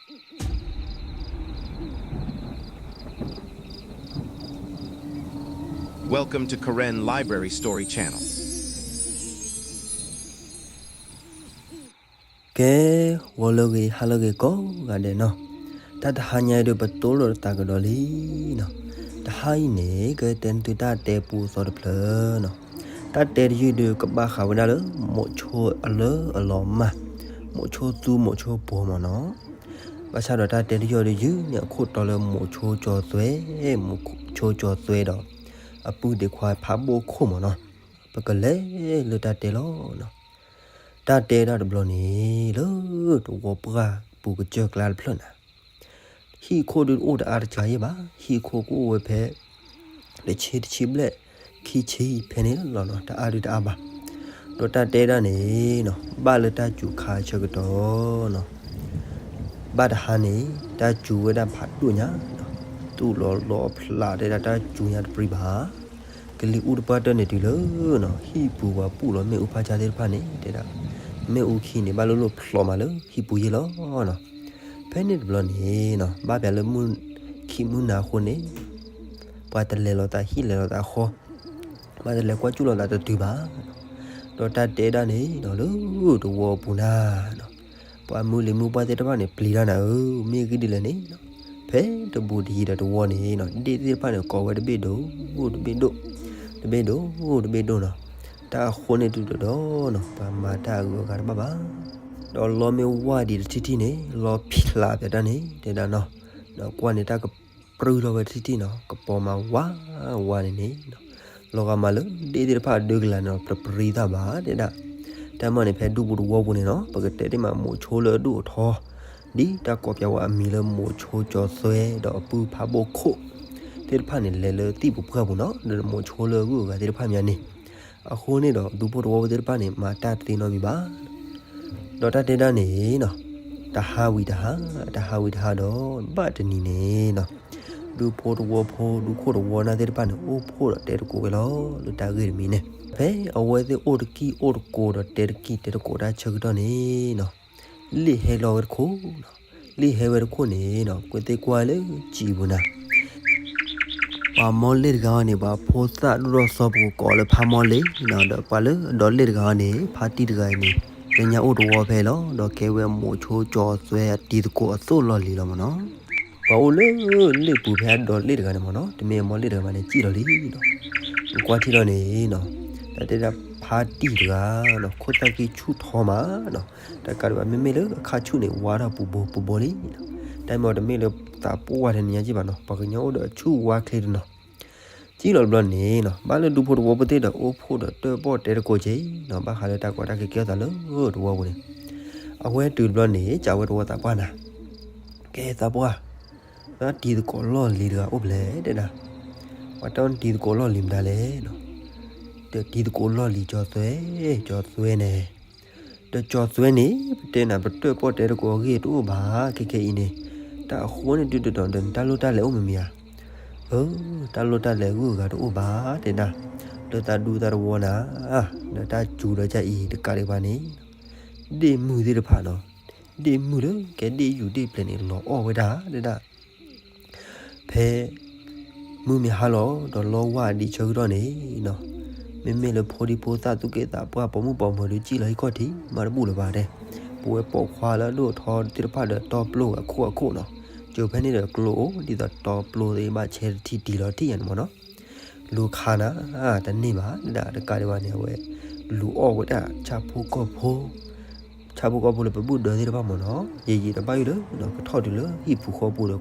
Welcome to Karen Library Story Channel. ကဲ, ဂီၤလၢအဂ့ၤ ဟါလၢအဂ့ၤကိးဂၤဒဲးနီၤ, တၢ်တဟါညါအံၤဒုး ပတိၢ်လိာ်တၢ်ကဒီးလံနီၤ, တဟါအံၤန့ၣ် ကတဲနသုတၢ်တဲပူအသီတဖျၢၣ်နီၤ, တၢ်တဲတယုၢ်ဒုး ကဘၣ်ဃးဝဲဒၣ်လၢ မိးဆိအလၢအလီၤမၢ်, မိးဆိသူ မိးဆိပှီၤမၢ်နီၤ. ဘၣ်ဆၣ်ဒီးတၢ်တဲတယုၢ်ဒုး ယုၢ်န့ၢ်အခိၣ်တီလၢမိးဆိကၠီၤသွဲ, မိးဆိကၠီၤသွဲဒီး အပုၢ်ဒ့ခွါဖးဘိၣ်ခိၣ်မၢ်နီၤ. ပကလဲၤလၢတၢ်တဲလီၤနီၤ. တၢ်တဲဒၣ်တဘျီန့ၣ် လၢတဝီပှၢ်ပူၤကစၢၢ်ကျါတဖျၢၣ်န့ၣ် ဟံၣ်ခိၣ်ဒုးတအိၣ်တအါတစှၤယဲၢ်ဘၣ်, ဟံၣ်ခိၣ်ကအိၣ်ဝဲဖဲ တဆံတဆံဘျဲၣ် ခံဆံဖဲန့ၣ်လီၤနီၤ, တအါဒုးတအါဘၣ်. ဒီးတၢ်တဲဒၣ်န့ၣ်နီၤ ဘၣ်လၢတၢ်စူၤခါဆၢကတီၢ်နီၤ, ဘၣ်တဟါန့ၣ် တၢ်စူၤဝဲဒၣ်ဖးဒိၣ်ညါနီၤ, သူၣ်လီၤလီၤဖျးတဲဒၣ်တၢ်စူၤညါတပျံၤဘၣ်. ကလံၤအူတပှၢ်တၢၢ်န့ၣ်တုၤလၢနီၤ ဟံၣ်ပူၤပှၤပူၣ်လီၤမ့ၣ်အူဖးဆါသ့ၣ်တဖၣ်န့ၣ် တဲဒၣ် မ့ၣ်အူခံန့ၣ် ဘၣ်လိၣ်လိၣ်ဖျိးမးလၢဟံၣ်ပူၤယဲၢ်လီၤနီၤ. ဖဲန့ၣ်တဘျီန့ၣ်နီၤ ဘၣ်ပၠးလၢမုၢ်ခံမုၢ်နၤအဃိန့ၣ် ပှၤတလဲၤလိာ်သးဟံၣ်လဲၤလိာ်သးဃီ, ပှၤတလဲၤကွၢ်စူၣ်လိာ်သးတတုၤဘၣ်. ဒီးတၢ်တဲဒၣ်န့ၣ်နီၤ လၢတဝီပူၤနၤနီၤ ပှၤမုၢ်လံၤမုၢ်ပှၢ်သ့ၣ်တဖၣ်န့ၣ် ပျံၤတၢ်နၤဧၢ, မ့ၢ်ဂ့ၢ်ဒ်လဲၣ်န့ၣ်နီၤ ဖဲတဘူးတယံၤဒီးတဝီန့ၣ်နီၤ ဒ့ၣ်သ့ၣ်တဖၣ်န့ၣ် ကိးဝဲတဘ့ၣ်ဒိၣ်, တဘ့ၣ်ဒိၣ်, တဘ့ၣ်ဒိၣ်, တဘ့ၣ်ဒိၣ်နီၤ. တၢ်အဃိန့ၣ်တုၤဒီးနီၤ ပှၤမၤတၢ်အဂုၤအဂၤတဘၣ်ဘၣ်. ဒီးလီမ့ၢ်ဝါဒံးတထံၣ်ထံၣ်န့ၣ် လီဖျးပၠးတၢ်န့ၣ် တဲဒၣ်နီၤ, ဒီးကွၢ်န့ၣ်တၢ်ကပြုၢ်ထီၣ်ဝဲတထံၣ်ထံၣ်နီၤ ကပီၤမးဝါဝါန့ၣ်န့ၣ်နီၤ လီၤဂာ်မးလၢဒ့ၣ်သ့ၣ်တဖၣ်အဒၢကလၤန့ၣ် ပတပြံသးဘၣ်တဲဒၣ်. တၢ်မၤန့ၣ်ဖဲဒူပူၤတဝီပူၤန့ၣ်နီၤ ပကတဲတ့ၢ်မးမိးဆိလၢအဒိၣ်အထီ ဒ်တၢ်ကိးပၠးဝဲအမံၤလၢမိးဆိကၠီၤသွဲဒီးအပုၢ်ဖးဘိၣ်ခိၣ်သ့ၣ်တဖၣ်န့ၣ် လဲၤလၢသံၣ်ပူၤပှၢ်ပူၤနီၤ ဒီးမိးဆိလၢအဂုၤအဂၤသ့ၣ်တဖၣ်မးန့ၣ်. အဃိန့ၣ်ဒီး ဒူဖိတဝီဖိသ့ၣ်တဖၣ်န့ၣ် မၤတၢ်တသ့နီတမံၤဘၣ်. ဒီးတၢ်တဲဒၣ်န့ၣ်နီၤ တဟါဝံၤတဟါ, တဟါဝံၤတဟါဒီး ဘၣ်တနံၤန့ၣ်နီၤ ဒူဖိတဝီဖိ ဒူခိၣ်တဝီနၢ်သ့ၣ်တဖၣ်န့ၣ် အိၣ်ဖှိၣ်ဒီးတဲသကိးဝဲလီၤ လၢတၢ်ဂ့ၢ်တမံၤန့ၣ်. ဖဲအဝဲသ့ၣ်အိၣ်တကံၢ်အိၣ်တကိးဒီးတဲတကံၢ်တဲသကိးတၢ်ဆၢကတီၢ်န့ၣ်နီၤ လ့ၣ်ဟဲလီၤဝဲတခိၣ်နီၤ. လ့ၣ်ဟဲဝဲတခိၣ်န့ၣ်နီၤ ကွဲသ့ၣ်ကွၢ်လၢစံာ်ပူၤနၤ ပှၤမီလ့ၣ်တဂၤအံၤန့ၣ် ပှၤဖိသၣ်ဒိၣ်ထီၣ်စီၤပကိးလၢဖးမီလ့ၣ်နီၤ ဒီးပှၤလၢအဒိးလ့ၣ်တဂၤအံၤန့ၣ် ဖါတံၢ်တဂၤအံၤန့ၣ် လၢညါအိၣ်တဝီဖဲလီၤ ဒီးကဲဝဲမိးဆိကၠီၤသွဲအတံၤသကိးအသိၣ်လီၢ်လံၤလီၤမ့ၢ်နီၤ. ပှၤအိၣ်လၢလ့ၣ်ပူၤဖဲအဒိးလ့ၣ်တဂၤန့ၣ်မ့ၢ်နီၤ တမ့ၢ်အမီလ့ၣ်တဂၤဘၣ်န့ၣ် စံၣ်လီၤလံနီၤ. ကွၢ်ထံၣ်လီၤန့ၣ်နီၤ တၢ်တဲဒၣ်ဖါတံၢ်တဂၤနီၤ ခိၣ်သၣ်ဃံဆူၣ်ထီမးနီၤ တကးဒံးဘၣ် မ့မ့ၢ်လၢအခါဆူၣ်န့ၣ် ဝါထီၣ်ပူၤဘိပူၤဘိလံနီၤ. တၢ်မ့ၢ်အီၤတမ့ၢ်လၢသးပှၢ်ထဲန့ၣ်ညါက့ဘၣ်နီၤ ပှၤကညီအိၣ်ဒီးအဆူၣ်ဝါချ့တနီၤ စံၣ်လီၤတဘျီန့ၣ်နီၤ ဘၣ်လၢဒူဖိတဝီဖိသ့ၣ်ဒီးအိၣ်ဖှိၣ်ဒီးတၢၣ်ပီၣ်တဲသကိးက့နီၤ ဘၣ်ဃးလၢတၢ်ကီတၢ်ခဲကဲထီၣ်သးလၢတဝီပူၤန့ၣ်. အဝဲတုၤတဘျီန့ၣ် စံးဝဲတဝီသးပှၢ်နၤ ကဲသးပှၢ် တၢ်တံၤသကိးလီၢ်လံၤတဂၤအိၣ်ဖျဲၣ်တဲဒၣ် ပှၤတၢ်တံၤသကိးလီၢ်လံၤမတၤလဲၣ်နီၤ ဒီးတံၤသကိးလီၢ်လံၤကၠီၤသွဲ ကၠီၤသွဲန့ၣ် ဒီးကၠီၤသွဲန့ၣ် ပတဲနၤ ပတၢၣ်ပီၣ်တဲသကိးအဂ့ၢ်တအိၣ်ဘၣ် ခဲခဲအံၤန့ၣ် တၢ်အဃိန့ၣ်ဒုးဒီး ဒီးနတၢ်လိၣ်တၢ်လဲၤအိၣ်မ့ၢ်မ့ၢ်ဧါ. အၢ တၢ်လိၣ်တၢ်လဲၤဂုၤအဂၤတအိၣ်ဘၣ်တဲဒၣ် လၢသးဒူသးတဝီနၤ ဒီးတၢ်စူၤဒီးကၢ်အံၤတကးဒံးဘၣ်န့ၣ် ဒ့ၣ်မုၢ်သ့ၣ်တဖၣ်နီၤ ဒ့ၣ်မုၢ်လၢကဲဒ့ၣ်ယူၤဒ့ၣ်ပျဲၤန့ၣ် လီၤအီၣ်ဝဲဒၣ်တဲဒၣ် ဖဲ မုၢ်မ့ၢ်ဟါလီၤ ဒီးလီဝါဒံးဆၢကတီၢ်န့ၣ်နီၤ မ့မ့ၢ်လၢဖိဒံဖိသၣ်သူၣ်က့သးပှၢ်ပိာ်မုၣ်ပိာ်မၢၤဒုး စံၣ်လီၤဟံၣ်ခီၣ်ထံးမးတဘူၣ်လၢၤဘၣ်တဲ ပဝဲပိာ်ခွါလၢအဒိၣ်ထီသ့ၣ်တဖၣ်ဒီးတီပျိအခိၣ်အခိၣ်နီၤ ကၠိဖဲန့ၣ်ဒီးကျိအိၣ်ဒ်သိးတီပျိသ့ၣ်ဘၣ်ဆဲတထံၣ်တံၢ်လီၤတံၢ်ယါန့ၣ်မ့ၢ်နီၤ လူၤခါနၤ တန့ၢ်ဘၣ်ဒၣ်တကးဒံးဘၣ်န့ၣ် အဝဲ လူၤအီၣ်ဝဲဒၣ်ဆၣ်ဖိကီၢ်ဖိ ဆၣ်ဖိကီၢ်ဖိလၢပဘူၣ်ဒၢသ့ၣ်တဖၣ်မ့ၢ်နီၤ ယံာ်ယံာ်တဘၣ်ယိၣ်လၢ ကထီၣ်တုၤလၢဟံၣ်ပူၤဃီပူၤဒီးကအီၣ်ဖိပလံၤ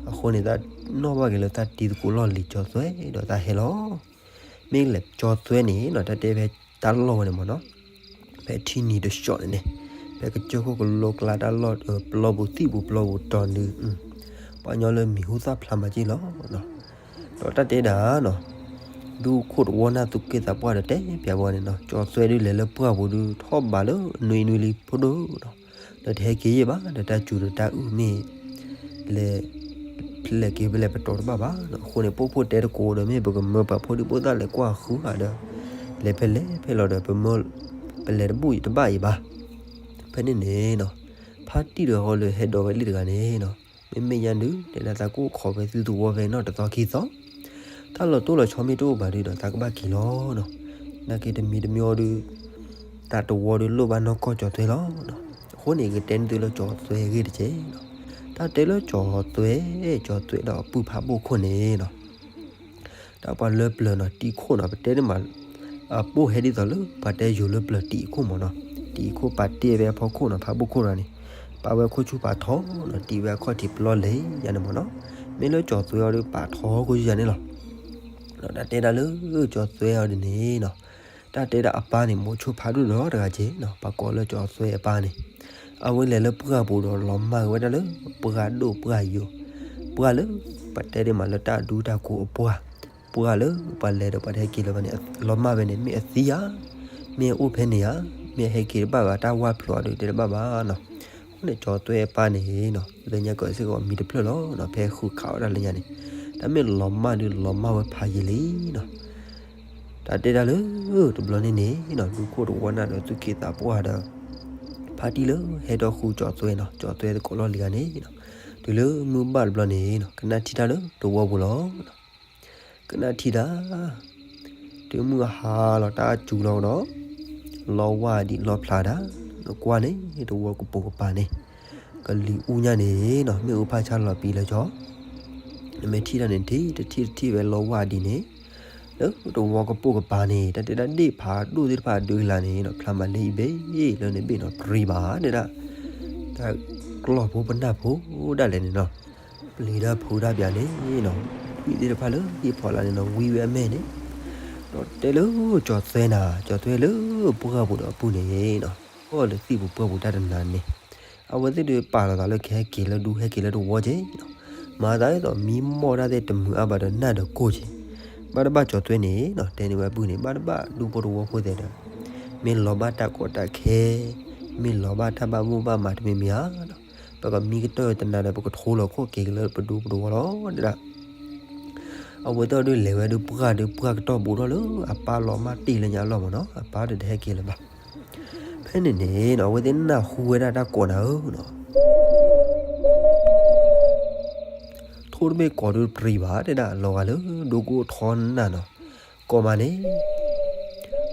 အဃိန့ၣ် သးနီၣ်ဘၣ်က့ၤလၢသးတံၤသကိးလီၢ်လံၤကၠီၤသွဲဒီးသးဟဲလီၤ မ့ၢ်လဲၤကၠီၤသွဲန့ၣ်နီၤ တၢ်တဲဖဲတၢ်လီၢ်ဝဲန့ၣ်မ့ၢ်နီၤ ဖဲထံနံၤတဆှီန့ၣ်န့ၣ် ဖဲကစၢၢ်ခိၣ်ကလိကျါတၢ်လီၢ် ပျီပူၤသံၣ်ပူၤပျီပူၤတီၤနုၤ ပှၤကညီလၢမံၤဟူသၣ်ဖျါမးက့ၢ်လီၤ. ဒီးတၢ်တဲဒၣ်နီၤ ဒူခိၣ်တဝီနၢ်သူၣ်က့သးပှၢ်ဒီးတဲပၠးဝဲန့ၣ်နီၤ ကၠီၤသွဲဒုးလဲၤလၢပှၢ်ပူၤဒုးထီၣ်ဘးလၢနွံနွံလံဖိဒိၣ်နီၤ ဒီးတဟဲက့ၤယဲၢ်ဘၣ် ဒီးတၢ်စူၤဒီးတၢ်အုၣ်မ့ၢ် လဲၤ ဖျဲးက့ၤဖဲလဲၣ်ပတီၤတဘၣ်ဘၣ်နီၤ အဃိန့ၣ် ပိာ်ဖိတဲတကိးဒီးမ့ၢ်ပကမၢပှၤဖိဒံဖိသၣ်လဲၤကွၢ်ဃုဧါဒီး လဲၤဖဲလဲၣ်ဖဲလဲၣ်ဒီးပမၢ ပလဲၤတဘူၣ်တဘၣ်အံၤဘၣ် ဖဲန့ၣ်န့ၣ်နီၤ ဖါတံၢ်တဂၤဃီလၢဟဲဒိးဝဲလံတဂၤန့ၣ်နီၤ, မ့မ့ၢ်ညါဒုး တဲဒၣ်သးကအိၣ်ခိးဝဲသုသဝီဖဲနီၢ်တသီခံသီ, တၢ်လီၤတိၢ်လီၤဆီမ့ၢ်တအိၣ်ဘၣ်ဒုးဒီး သးကဘၣ်က့ၤလီၤနီၤ, နာ်က့တမံၤတမံၤအီၤဒုး တၢ်တဝီဒုးလိၣ်ဘၣ်နီၢ်ကီၢ်ကၠီၤသွဲလီၤနီၤ. အဃိန့ၣ် ကတဲန့ၢ်သုလၢကၠီၤသွဲအဂ့ၢ်တက့ၢ်နီၤ. တၢ်တဲလၢကၠီၤသွဲ, ကၠီၤသွဲဒီးအပုၢ်ဖးဘိၣ်ခိၣ်န့ၣ်နီၤ တၢ်ပှၤလၢပျၢၤနီၤ တံၤခိၣ်နီၤ ပတဲန့ၣ်မး, အပိၢ်ဟဲဒ်သိးလၢ ပှၤတဲယိၤလၢပျၢၤတံၤခိၣ်မးနီၤ, တံၤခိၣ်ပာ်တ့ၢ်ဝဲအဖီခိၣ်နီၤ ဖးဘိၣ်ခိၣ်တဂၤန့ၣ်, ပာ်ဝဲခိၣ်ဆူၣ်ပာ်ထီနီၤ တံၢ်ဝဲအခီၣ်ထံးပျီလဲၤယၤန့ၣ်မးနီၤ, မ့ၢ်လၢကၠီၤသွဲအီၤဒီးပာ်ထီခိၣ်ဆူၣ်ယၤန့ၣ်လီၤ. တၢ်တဲဒၣ်လၢကၠီၤသွဲအီၤဒ်န့ၣ်နီၤ, တၢ်တဲဒၣ်အပၢ်န့ၣ် မိးဆိဖးဒိၣ်ဒီးတဂၤက့ၤနီၤ ပှၤကိးလၢကၠီၤသွဲအပၢ်န့ၣ်, အဝဲလဲၤလၢပှၢ်ပူၤဒီးလီၤမၢ်က့ၤဝဲဒၣ်လၢ ပှၢ်ဒိၣ်ပှၢ်ယိာ်, ပှၢ်လၢ ပတဲဒ်မးလၢတၢ်ဒူတၢ်ကိၤအပှၢ်, ပှၢ်လၢပှၤလဲၤဒီးပှၤတဟဲက့ၤလၢၤဘၣ်န့ၣ် လီၤမၢ်ဝဲန့ၣ် မ့ၢ်အသံဧါ, မ့ၢ်အအိၣ်ဖဲန့ၣ်ဧါ, မ့ၢ်အဟဲက့ၤတဘၣ်ဘၣ် တၢ်ဝၢ်ဖျိးအီၤဒီးတဲတဘၣ်ဘၣ်နီၤ. အဃိန့ၣ်ကၠီၤသွဲအပၢ်န့ၣ်နီၤ လၢညါကီးစ့ၢ်ကီးမံတဖျၢၣ်လီၤနီၤ ဖဲဃုခးဝဲဒၣ်လၢညါန့ၣ်, တၢ်မ့ၢ်လီၤမၢ်ဒုးလီၤမၢ်ဝဲဖးယံာ်လံနီၤ. တၢ်တဲဒၣ်လၢ တဘျီန့ၣ်န့ၣ်နီၤ ဒူခိၣ်တဝီနၢ်ဒီးသူၣ်က့သးပှၢ်ဒီး ဖါတံၢ်လၢဟဲထီၣ်ဃုကၠီၤသွဲနီၤ ကၠီၤသွဲသကိးလီၢ်လံၤဂၤန့ၣ်နီၤ, တုၤလၢမုၢ်ဘၣ်တဘျီန့ၣ်နီၤ ကနၣ်ထံၣ်တၢ်လၢတဝီပူၤလီၤ. ကနၣ်ထံၣ်တၢ် တုၤမုၢ်ဟါလီၤတၢ်စူၤလီၤဒီး လီဝၢ်ဒံးလီဖျးတၢ်, နကွၢ်န့ၣ် တဝီကပိာ်ကပၤန့ၣ် ကလံၤအူညါန့ၣ်နီၤ မ့ၣ်အူဖးဆါလီၤပံာ်လၢကၠီၤ, နမ့ၢ်ထံၣ်တၢ်န့ၣ် ထံၣ်တထံၣ်တထံၣ်ဝဲလီဝၢ်ဒံးန့ၣ်, လၢတဝီကပိာ်ကပၤန့ၣ် တၢ်တဲဒၣ်ဒ့ၣ်ဖးဒိၣ်သ့ၣ်တဖၣ်အဒုလၢ်န့ၣ်နီၤ ဖျါမးလၢအံၤဘ့ၣ်လၢန့ၣ်ဘ့ၣ်နီၤ ပြံဘၣ်တဲဒၣ်, တၢ်ကျီၢ်ဖိပနၢ်ဖိဒၣ်လဲာ်န့ၣ်နီၤ ပျံၤတၢ်ဖုးတၢ်ပၠးန့ၣ်နီၤ, ထွံၣ်သ့ၣ်တဖၣ်လၢဟံၣ်ဖီလာ်န့ၣ်နီၤ ဝံဝဲအမဲာ်န့ၣ်, ဒီးတဲလၢကၠီၤသွဲနၤ, ကၠီၤသွဲလၢပှၢ်ပူၤဒီးအပုၢ်န့ၣ်နီၤ, အီၣ်လၢသံၣ်ပူၤပှၢ်ပူၤတၢ်တနၤန့ၣ်, အဝဲသ့ၣ်ဒုးပာ်လီၤသးလၢကဟဲက့ၤလၢဒူဟဲက့ၤလၢတဝီက့ၤနီၤ, မၤသးဒ်သိးမံမီၢ်တၢ်သ့ၣ်တမုာ်အါဘၣ်ဒီးနၢ်ဒီးကိၢ်က့ၤ, ဘၣ်တဘၣ်ကၠီၤသွဲန့ၣ်နီၤ တဲန့ၢ်ဝဲအပုၢ်န့ၣ် ဘၣ်တဘၣ်ဒူဖိတဝီဖိသ့ၣ်ဒီး မ့ၢ်လီၤဘၣ်တၢ်ကီတၢ်ခဲ, မ့ၢ်လီၤဘၣ်တၢ်ဘၣ်မိၣ်ဘၣ်မးတမံၤမံၤဧါ, ပကမံကတၢၢ်တနၤဒီး ပကထိလီၤခိၣ်က့ၤက့ၤလၢပဒူပတဝီလီၤ တဲဒၣ်. အဝဲသ့ၣ်ဒုးလဲၤဝဲဒုးပှၢ်ဒုးပှၢ်ကတီၢ်ဘူးထီၣ်လၢ အပၢ်လီၤမၢ်တ့ၢ်လၢညါအလီၢ်မးနီၤ, အပၢ်ဒုးတဟဲက့ၤလၢၤဘၣ်. ဖဲန့ၣ်န့ၣ်နီၤ အဝဲသ့ၣ်နၢ်ဟူဝဲဒၣ်တၢ်ကိးနၤဧၢနီၤ ထိၣ်တဘ့ၣ်ကိးဒုးတပြံၤဘၣ် တဲဒၣ်လီၤဂာ်လၢဒိကိထီနၢ်နီၤ, ကိးမးန့ၣ်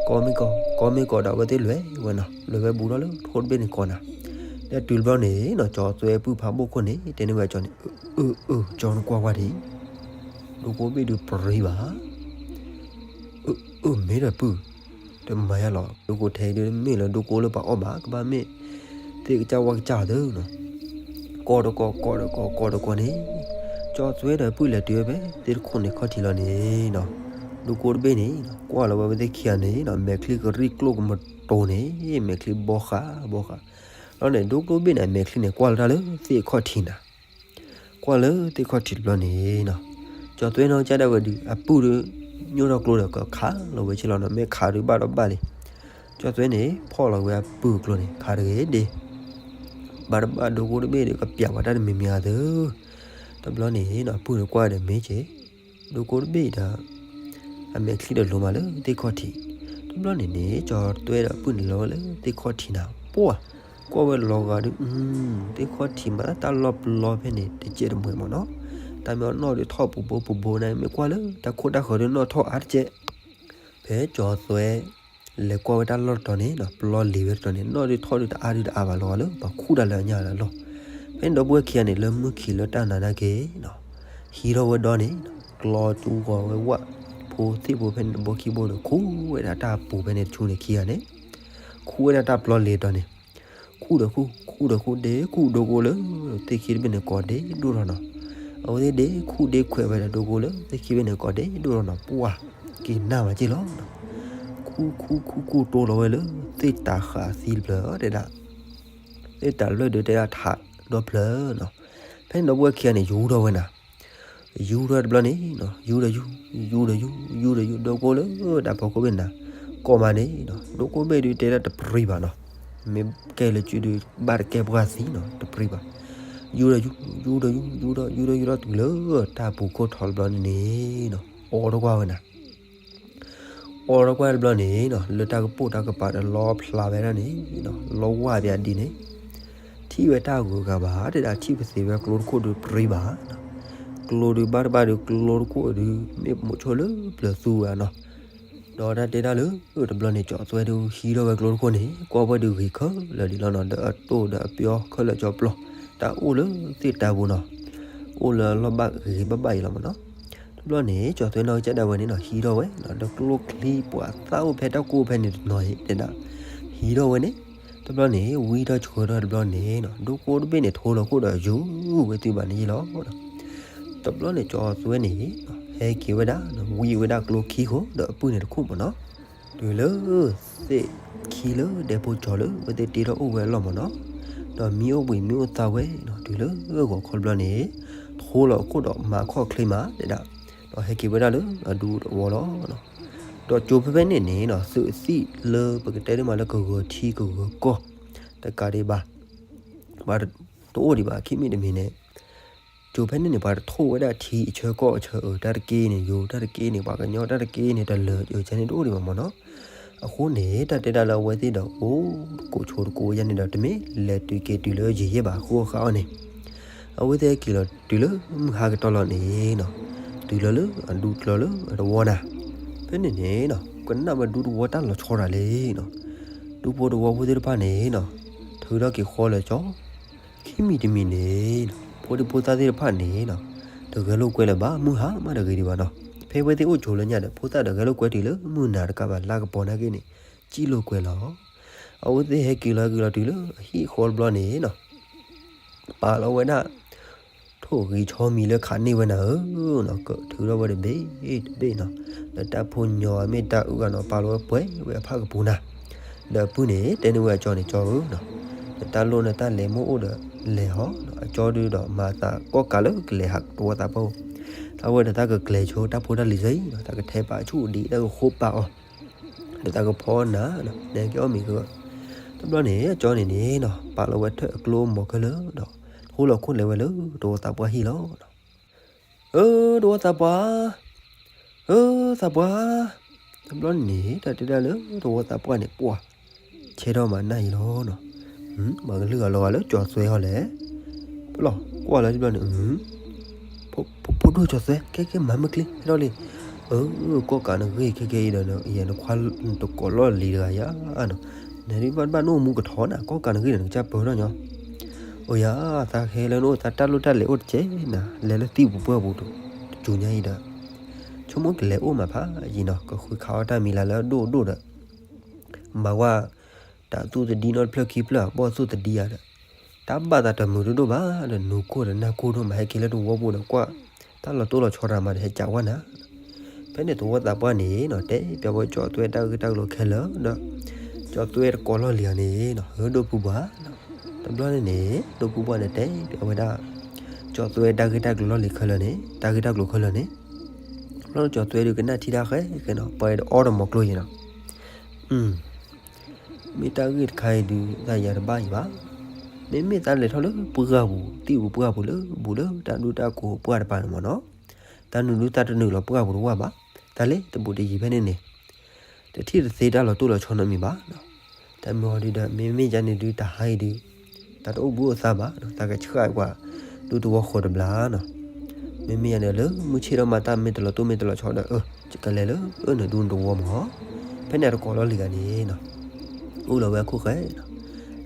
ကိးမ့ၢ်ကိး ကိးမ့ၢ်ကိးဒီးအဝဲသ့ၣ်လဲၤဝဲနီၤ, လဲၤဝဲဘူးထီၣ်လၢထိၣ်တဘ့ၣ်န့ၣ်ကိးနၤ, ဒီးတုၤတဘျီန့ၣ်နီၤ ကၠီၤသွဲပုၢ်ဖးဘိၣ်ခိၣ်န့ၣ် တဲန့ၢ်ဝဲကၠီၤန့ၣ်, အၢ အၢ ကၠီၤနကွၢ်ဝဲဒံး, ဒိကိဘ့ၣ်ဒုးပြံၤဘၣ် အၢ အၢ မ့ၢ်ဒီးပုၢ်, တမၤယါလီၤ ဒိကိထဲဒုးမ့ၢ်လၢဒိကိလၢပှၤအီၣ်ဘၣ် ကဘၣ်မ့ၢ် သ့ၣ်ကစၢ်ဝါကစၢ်သၢနီၤ, ကိးတကိး ကိးတကိး ကိးတကိးန့ၣ်, ကၠီၤသွဲဒီးပုၢ်လဲၤတုၤဝဲဖဲသ့ၣ်တခိၣ်န့ၣ်ခီၣ်ထံးလီၤန့ၣ်နီၤ, ဒိကိတဘ့ၣ်န့ၣ် ကွၢ်လီၤဝဲဝဲသ့ၣ်ခံဂၤန့ၣ်နီၤ မဲာ်ချံကရံၣ်ကျိၣ်ကမတိၤန့ၣ် မဲာ်ချံဘီဃးဘီဃး, လီၤန့ၣ် ဒိကိတဘ့ၣ်န့ၣ် အမဲာ်ချံန့ၣ် ကွၢ်လီၤတၢ်လၢသ့ၣ်ခီၣ်ထံးနၤ ကွၢ်လၢသ့ၣ်ခီၣ်ထံးတဘျီန့ၣ်နီၤ, ကၠီၤသွဲနီၢ်ကစၢ်ဒၣ်ဝဲဒုး အပုၢ်ဒုး ညိၣ်ထီၣ်ကျိဒီးကခးလီၤဝဲဆ့လီၤနီၤ, မ့ၢ်ခးဒုးဘၣ်ဒီးဘၣ်လံ, ကၠီၤသွဲန့ၣ် ဖီၣ်လီၤဝဲအပုၢ်ကျိန့ၣ် ခးတဂ့ၤဒ့, ဘၣ်တဘၣ်ဒိကိတဘ့ၣ်ဒီး ကပျးဝဲတၢ်တမံၤမံၤအါသု, တဘျီန့ၣ်နီၤ အပုၢ်န့ၣ်ကွၢ်ဒီးမ့ၢ်က့ၤ ဒိကိတဘ့ၣ်ဒီး အမဲာ်ချံဒီးလိၤမးလၢသ့ၣ်ခီၣ်ထံး, တဘျီန့ၣ်န့ၣ် ကၠီၤသွဲဒီးအပုၢ်န့ၣ်လီၤဝဲလၢသ့ၣ်ခီၣ်ထံးနၤ, ပှၢ် ကွၢ်ဝဲလီၤဂာ်ဒုး သ့ၣ်ခီၣ်ထံးမး တၢ်လီၢ်ပျီဖဲန့ၣ် တကဲးတမှဲၤမးနီၤ, တၢ်မ့ၢ်အနီၣ်ဒုးထီၣ်ပူၤဘိပူၤဘိန့ၣ် မ့ၢ်ကွၢ်လၢတၢ်ခိၣ်တၢ်ဃၢၤဒုးနီၣ်ထီၣ်အါတကဲး ဖဲကၠီၤသွဲ လဲၤကွၢ်ဝဲတၢ်လီၢ်တတီၤန့ၣ်နီၤ ပျီလံၤဝဲတတီၤန့ၣ် နီၣ်ဒုးထီၣ်ဒုးတအါဒုးတအါဘၣ်လီၤဂာ်လၢ ပှၤခူၣ်တၢ်လၢအညၣ်လၢအလီၢ်, ဖဲန့ၣ်ဒီပုၢ်ဝဲၢ်ခံဂၤန့ၣ် လၢမုၢ်ခံးလၢတၢ်နၤနာ်က့ၤနီၤ ဟံးထီၣ်ဝဲဒီန့ၣ် ကျီကၠူဂီၤဝဲဝၣ် ဖိသ့ၣ်ဖိဖဲန့ၣ်တဘိခံဘိဒီး ခူၣ်ဝဲဒၣ်တၢ်ပူၤဖဲန့ၣ်တဆူန့ၣ်ခံဂၤန့ၣ် ခူၣ်ဝဲဒၣ်တၢ်ပျီလံၤတတီၤန့ၣ် ခူၣ်ဒီးခူၣ် ခူၣ်ဒီးခူၣ် ဒ့ခူၣ်ဒိကိလၢ သ့ၣ်ခံတဘ့ၣ်န့ၣ်ကိးဒ့ဒိၣ်ထီၣ်နီၤ, အဝဲသ့ၣ်ဒ့ခူၣ်ဒ့ခွဲးဝဲဒီးဒိကိလၢ သ့ၣ်ခံဘ့ၣ်န့ၣ်ကိးဒ့ဒိၣ်ထီၣ်နီၤ ပှၢ် က့ၤနၢ်မးက့ၤလီၤနီၤ, ခူၣ်ခူၣ်ခူၣ်ခူၣ်တိလီၤဝဲလၢ သ့ၣ်တၤဃာ်သံတဖျၢၣ်တဲဒၣ် သ့ၣ်တၤဖျၢၣ်ဒုးတဲဒၣ်ထးဒီဖျၢၣ်နီၤ, ဖဲန့ၣ်ဒီပုၢ်ဝဲၢ်ခံဂၤန့ၣ် ယူထီၣ်ဝဲနၤ ယူထီၣ်တဘျီန့ၣ်နီၤ ယူထီၣ်ယူ ယူထီၣ်ယူ ယူထီၣ်ယူ ဒိကိလၢတၢ်ဖီခိၣ်ဘ့ၣ်နၤ ကိးမးန့ၣ်နီၤ ဒိကိဘ့ၣ်ဒုးတဲဒၣ်တပြံၤဘၣ်နီၤ, မ့ၢ်ကဲလၢစုဒုးဘၣ်တကဲပှၢ်သံနီၤ တပြံၤဘၣ်, ယူထီၣ်ယူ ယူထီၣ်ယူ ယူထီၣ်ယူထီၣ်ယူထီၣ်တုၤလၢ တၢ်ပူၤခိၣ်ထီတဘျီန့ၣ်နီၤ အိးထီၣ်ကွၢ်ဝဲနၤ အိးထီၣ်ကွၢ်တဘျီန့ၣ်နီၤ လၢတၢ်ကပိာ်တၢ်ကပၤဒီးလီဖျါဝဲဒၣ်န့ၣ်နီၤ လီဝၢ်ပၠးဒ်န့ၣ်, ထံ ဟံးဝဲတၢ်ဂုၤဂၤဘၣ် တဲဒၣ် ထံၣ်ပသ့ဝဲကျိတခိၣ်ဒုးပြံဘၣ်နီၤ. ကျိဒုးဘၣ်တဘၣ်ဒုး ကျိတခိၣ်ဒုး မ့ၢ်မိးဆိလၢပျၢၤသူဝဲနီၤ. ဒီးတၢ်တဲတၢ်လၢ တဘျီန့ၣ် ကၠီသွဲဒုးဟံးထီၣ်ဝဲကျိတခိၣ်န့ၣ် ကွၢ်ဝဲဒုးဂ့ၤခဲလၢာ်ဒံးလီၤနီၤ. ဒီးအတိၢ်ဒီးအပျီခဲလၢာ်ကၠီပျီ တၢ်အိၣ်လၢသ့ၣ်တၢ်ပူၤနီၤ. အိၣ်လၢလီၢ်ဘၣ်ဂ့ၤဘၣ်ဘၣ်အံၤလီၤမ့ၢ်နီၤ. တဘျီန့ၣ် ကၠီသွဲနီၢ်ကစၢ်ဒၣ်ဝဲန့ၣ်နီၤ ဟံးထီၣ်ဝဲနီၤ. ဒီးကျိချံပှၤသၣ်အိၣ်ဖဲတၢ်ကိၢ်ဖဲန့ၣ်တနီၤအံၤ တဲဒၣ် ဟံးထီၣ်ဝဲန့ၣ် တဘျီန့ၣ် ဝံထီၣ်ဆှၢထီၣ်တဘျီန့ၣ်နီၤ ဒိၣ်ကိၢ်တဘ့ၣ်န့ၣ် ထိလီၤခိၣ်ဒီးယူၤဝဲတုၤဘၣ်န့ၣ်ယ့ၢ်လီၤ. တဘျီန့ၣ် ကၠီသွဲန့ၣ် ဟဲက့ၤဝဲဒၣ် ဝံဝဲဒၣ်ကျိခံခိၣ်ဒီးအပုၢ်န့ၣ်တခိၣ်မ့ၢ်နီၤ. တုၤလၢ သ့ၣ်ခံလၢဒဲဖိကၠီလၢ အဝဲသ့ၣ်တ့ထီၣ်အိၣ်ဝဲအလီၢ်မ့ၢ်နီၤ. ဒီးမံအိၣ်ဘှံးမံအိၣ်သါဝဲနီၤ တုၤလၢဂီၤခီတဘျီန့ၣ် ထိလီၤခိၣ်ဒီးမၤခီၣ်ချ့မးတဲဒၣ် ဒီးဟဲက့ၤဝဲဒၣ်လၢအဒူသဝီလီၤ. ဒီးကၠိဖဲဖဲန့ၣ်န့ၣ်နီၤ သုးသံၣ်လၢပကတဲဒ်မးလၢကဂၢၤထံကဂၢၤကီၢ် တကးဒံးဘၣ် ပှၤတအိၣ်ဒံးဘၣ် ခံမံၤတမံၤန့ၣ် ကၠိဖဲန့ၣ်န့ၣ် ပှၤတထိၣ်ဝဲဒၣ်ထံအဆၢကီၢ်အဆၢအၢ တၢ်တက့ၢ်န့ၣ် ယိၤတၢ်တက့ၢ်န့ၣ် ပှၤကညီတၢ်တက့ၢ်န့ၣ် တလၢာ်အၢ ကဲန့ၣ်တအိၣ်ဒံးဘၣ်မ့ၢ်နီၤ. အဃိန့ၣ် တၢ်တဲဒၣ်လၢအဝဲသ့ၣ်ဒီးအိၣ်တကိးဆိတကိးယါန့ၣ်ဒီး တမ့ၢ်လဲၤတုၤက့ၤတုၤလၢယံာ်ယဲၢ်ဘၣ် ဃိဃာ်အီၤန့ၣ် အဝဲသ့ၣ်ဟဲက့ၤလီၤတုၤလၢမုၢ်ဟါကတီၢ်လီၤန့ၣ်နီၤ တုၤလီၤလၢအဒူကျီလၢအတဝီနၤ ဖဲန့ၣ်န့ၣ်နီၤ ကနၣ်ဝဲဒူသဝီတၢ်လီၤဆီတၢ်လံနီၤ ဒူဖိတဝီဖိသ့ၣ်တဖၣ်န့ၣ်နီၤ ထုးထီၣ်က့ၤဃီလၢာ်ကၠီ ခံမံၤတမံၤန့ၣ်နီၤ ဖိဒံဖိသၣ်သ့ၣ်တဖၣ်န့ၣ်နီၤ တဂဲၤလိာ်ကွဲလၢၤဘၣ် မုၢ်ဟါမးတဂ့ၤဒံးဘၣ်နီၤ ဖဲအဝဲသ့ၣ်အိၣ်ကၠိလၢညါဒီး ဖိသၣ်ဒီးဂဲၤလိာ်ကွဲတုၤလၢမုၢ်နၤတကးဘၣ် လါကပီၤနာ်က့န့ၣ် စံၣ်လိာ်ကွဲလီၤ. အဝဲသ့ၣ်ဟဲက့ၤလီၤဟဲက့ၤလီၤတုၤလၢအဟံၣ်ဃီတဘျီန့ၣ်နီၤ ပာ်လီၤဝဲဒၣ် ထိၣ်ဂံၤဆီမံၤလၢခးန့ၢ်ဝဲနၤဧၢ ထုးထီၣ်ဝဲတဘ့ၣ်တဘ့ၣ်နီၤ ဒီးတၢ်ဖိညီမ့ၢ်တၢ်အုၣ်ဂၤနီၤ ပာ်လီၤဝဲပှဲၤဝဲအဖၣ်ကပူၤနၤ ဒီးအပုၢ်န့ၣ် တဲန့ၢ်ဝဲအကၠီန့ၣ် ကၠီဧၢနီၤ နတၢ်လိၣ်နတၢ်လဲၤမ့ၢ်အိၣ်ဒီးလဲၤဟီ အကၠီဒုးဒီးမၤသးကီၢ်ကးလၢကလဲၤဟးသဝီသးပှၢ် သးဝဲဒီးတၢ်ကကျဲၤဆိတၢ်ဖိတၢ်လံၤစ့ၢ်နီၤ တၢ်ကထဲပာ်ဆူၣ်ဒံး တၢ်ကဃိပာ်အီၤ ဒီးတၢ်ကဖီနၤ နဲက့ၤအီၣ်မ့ၤကဂီၢ် တဘျီန့ၣ် အကၠီန့ၣ်န့ၣ်နီၤ ပာ်လီၤဝဲထၢၣ်အကျိအမီၤခဲလၢာ်ဒီး ထိလီၤခိၣ်လဲၤဝဲလၢသဝီသးပှၢ်ဟံၣ်လီၤ. အၢ သဝီသးပှၢ် အၢ သးပှၢ် တဘျီန့ၣ် တၢ်တဲဒၣ်လၢသဝီသးပှၢ်န့ၣ် ပှၢ် ဆဲထီၣ်မးနၢ်အံၤလီၤနီၤ မၤကလုၢ်ဂၤလီၤဂၤလၢကၠီသွဲဟီလဲၣ် ပလီၢ်ကွၢ်လီၤတဘျီန့ၣ် ဖိဒိၣ်ကၠီသွဲ ခဲကဲမၤမုၢ်ကျ့ ဟဲထီၣ်လံ အၢ ကီၢ်ကးနဂ့ၢ်ခဲကဲအံၤဒီး ယနခွါတကိးလီၢ်လံၤတဂၤယါနီၤ နဒုးဘၣ်ဘၣ်နအိၣ်မူကထီနၤ ကီၢ်ကးနဂ့ၢ်ဒီး နကစၢ်ပၢထီၣ်ညီ အိၣ်ယၤ သးဟဲလၢနအိၣ်သးတၢ်လိၣ်တၢ်လဲၤအိၣ်တကဲနၤ လဲၤလၢသံၣ်ပူၤပှၢ်ပူၤ တစူၤညါအံၤဒီး ဆိကမိၣ်ကလဲၤအိၣ်မးဖးယံာ်နီၤ ကဃုခးအီၣ်တၢ်မံၤလၢ်လၢအဒိၣ်ဒိၣ်ဒီး မၤဝဲ တၢ်သူၣ်သဒံနီတဖျၢၣ်ခံဖျၢၣ် ဘီၣ်သူၣ်သဒံယၤဒီး တၢ်ဘၣ်သးတမုာ်ဒိၣ်ဒိၣ်ဘၣ်ဒီး နူၤခိၣ်ဒီးနၢ်ခိၣ်ဒိၣ်မး ဟဲက့ၤလၢသဝီပူၤဒီးကွၢ် တၢ်လီၤတိၢ်လီၤဆီတၢ်မးဒီး ဟဲကးဝဲနၤ ဖဲန့ၣ်သဝီသးပှၢ်န့ၣ်နီၤ တဲပျဲဝဲကၠီသွဲတၢ်ဂ့ၢ်တၢ်ကျိၤခဲလၢာ်ဒီး ကၠီသွဲတကိးလီၢ်လံၤဧါန့ၣ်နီၤ ဟၢဒိၣ်ဖုဘှါ တဘျီန့ၣ်န့ၣ် ဒိၣ်ဖုဘှါန့ၣ် တဲပျဲဝဲဒၣ် ကၠီသွဲတၢ်ဂ့ၢ်တၢ်ကျိၤလီၢ်လံၤခဲလၢာ်န့ၣ် တၢ်ဂ့ၢ်တၢ်ကျိၤခဲလၢာ်န့ၣ် ဘျီကၠီသွဲဒုးကနၣ်ထံတၢ်ဃဲဃဲနီၤ ပှၤအီၣ်တမီၤကျိယဲနီၤ မ့ၢ်တၢ်ဂ့ၢ်တခါအံၤဒုး သးယၤတဘၣ်အံၤဘၣ်. မ့မ့ၢ်သးလဲၤထီၣ်လၢပှၢ်ပူၤ သံၣ်ပူၤပှၢ်ပူၤလၢဘူးလၢတၢ်ဒူတၢ်ကိးပှၢ်တပၤန့ၣ်မ့ၢ်နီၤ, တၢ်နုာ်ဒုးသးတနုာ်လီၤပှၢ်ပူၤတဝၢ်ဘၣ်. တၢ်လၢတဘူးတယံၤဖဲန့ၣ်န့ၣ် တထံၣ်တသ့တၢ်လီၤတိၢ်လီၤဆီနီတမံၤဘၣ်. တၢ်မ့ၢ်အီၤဒုးဒီး မ့မ့ၢ်ယၤန့ၣ်ဒုး တဟါအံၤဒုး တၢ်တအိၣ်ဘှံးအိၣ်သါဘၣ်, တၢ်ကဆှၣ်ကွၢ် ဒူသဝီဃီၤတဘျီနီၤ. မ့မ့ၢ်ယၤန့ၣ် လၢမုၢ်ဆ့ၣ်ထီၣ်မး တၢ်မ့ၢ်တလီၤတိၢ်မ့ၢ်တလီၤဆီဒီး အၢ ယကလဲၤလၢအၢနဒူနသဝီမ့ၢ်, ဖဲန့ၣ်အတကိးလီၤလံၤဂၤန့ၣ်နီၤ, အိၣ်လီၤဝဲအခိၣ်ဃဲနီၤ.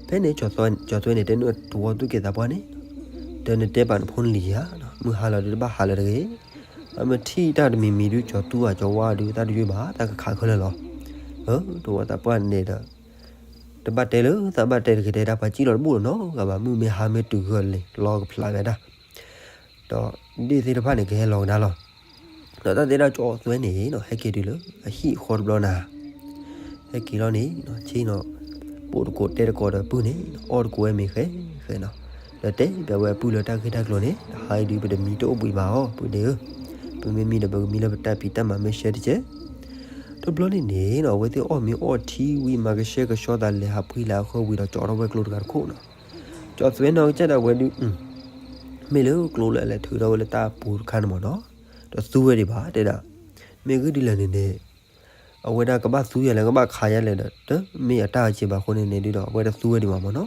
ဖဲန့ၣ် ကၠီသွဲန့ၣ် တဲန့ၢ်သဝီသူၣ်က့သးပှၢ်န့ၣ်, ဒီးနတဲပာ်နဖိနလံၤဧါ, မုၢ်ဟါလီၤဒုးတဘၣ်ဟးလၢၤတဂ့ၤ. အမ့ၢ်ထံၣ်တၢ်တမံၤမံၤဒုး ကၠီသူဧါ ကၠီဝါဒုး တၢ်တယုၢ်ဘၣ် တၢ်ကခးခဲလၢာ်လီၤ. အၢ သဝီသးပှၢ်န့ၣ်ဒီး တဘၣ်တဲလၢသးဘၣ်တဲတဂ့ၤ တဲဒၣ်ပှၤစံၣ်လီၤတဘူၣ်လီၤနီတဂၤဘၣ်, မုၢ်မ့ၢ်ဟါမ့ၢ်တုၤဂီၤလံ လီကဖျးဝဲဒၣ် ဒီးဒ့ၣ်သ့ၣ်တဖၣ်န့ၣ် ကဟဲလီၤကဒါလီၤ. ဒီးတၢ်တဲဒၣ်ကၠီသွဲန့ၣ်နီၤ ဟဲက့ၤတုၤလၢအဟံၣ်ဃီတဘျီနၤ, ဟဲက့ၤလီၤန့ၣ် ဆ့နီၤ ပိာ်တကိးတဲတကိးဒီးပုၢ်န့ၣ် အီၣ်တကိးဝဲမ့ၤဃဲဃဲနီၤ, ဒီးတဲပဝဲပုၢ်လၢတၢ်ဂ့ၢ်တၢ်ကျိၤန့ၣ် တဟါအံၤဒုး ပတမံတအိၣ်ဘှံးဘၣ်အီၤ ပုၢ်ဒ့ဧၢ, ပမ့ၢ်မံဒီး ပကမံလၢပတၢ်ဖံးတၢ်မၤမ့ၢ်ရှဲတကဲး. တဘျီန့ၣ်န့ၣ်နီၤ အဝဲသ့ၣ်အီၣ်မ့ၤအီၣ်ထံဝံၤ မၤကဆှဲကဆှီသး လဲၤဟးဖှံလၢအဃၢဝံၤဒီး ကၠီထီၣ်ဝဲကျိတဂၤတခိၣ်နီၤ. ကၠီသွဲနီၢ်ကစၢ်ဒၣ်ဝဲဒုး မ့ၢ်လၢကျိလၢအလဲၤထုးထီၣ်ဝဲလၢတၢ်ပူၤတခါန့ၣ်မ့ၢ်နီၤ, တသူဝဲဒံးဘၣ် တဲဒၣ်. မ့ၢ်ဂ့ၢ်ဒ်လဲၣ်န့ၣ်န့ၣ် အဝဲဒၣ်ကဘၣ်သူယၤလဲၣ် ကဘၣ်ခးယၤလဲၣ်ဒီး တမ့ၢ်အတၢ်အစ့ဘၣ်အဃိန့ၣ်န့ၣ်ဒုးဒီး အဝဲတသူဝဲဒံးဘၣ်မ့ၢ်နီၤ.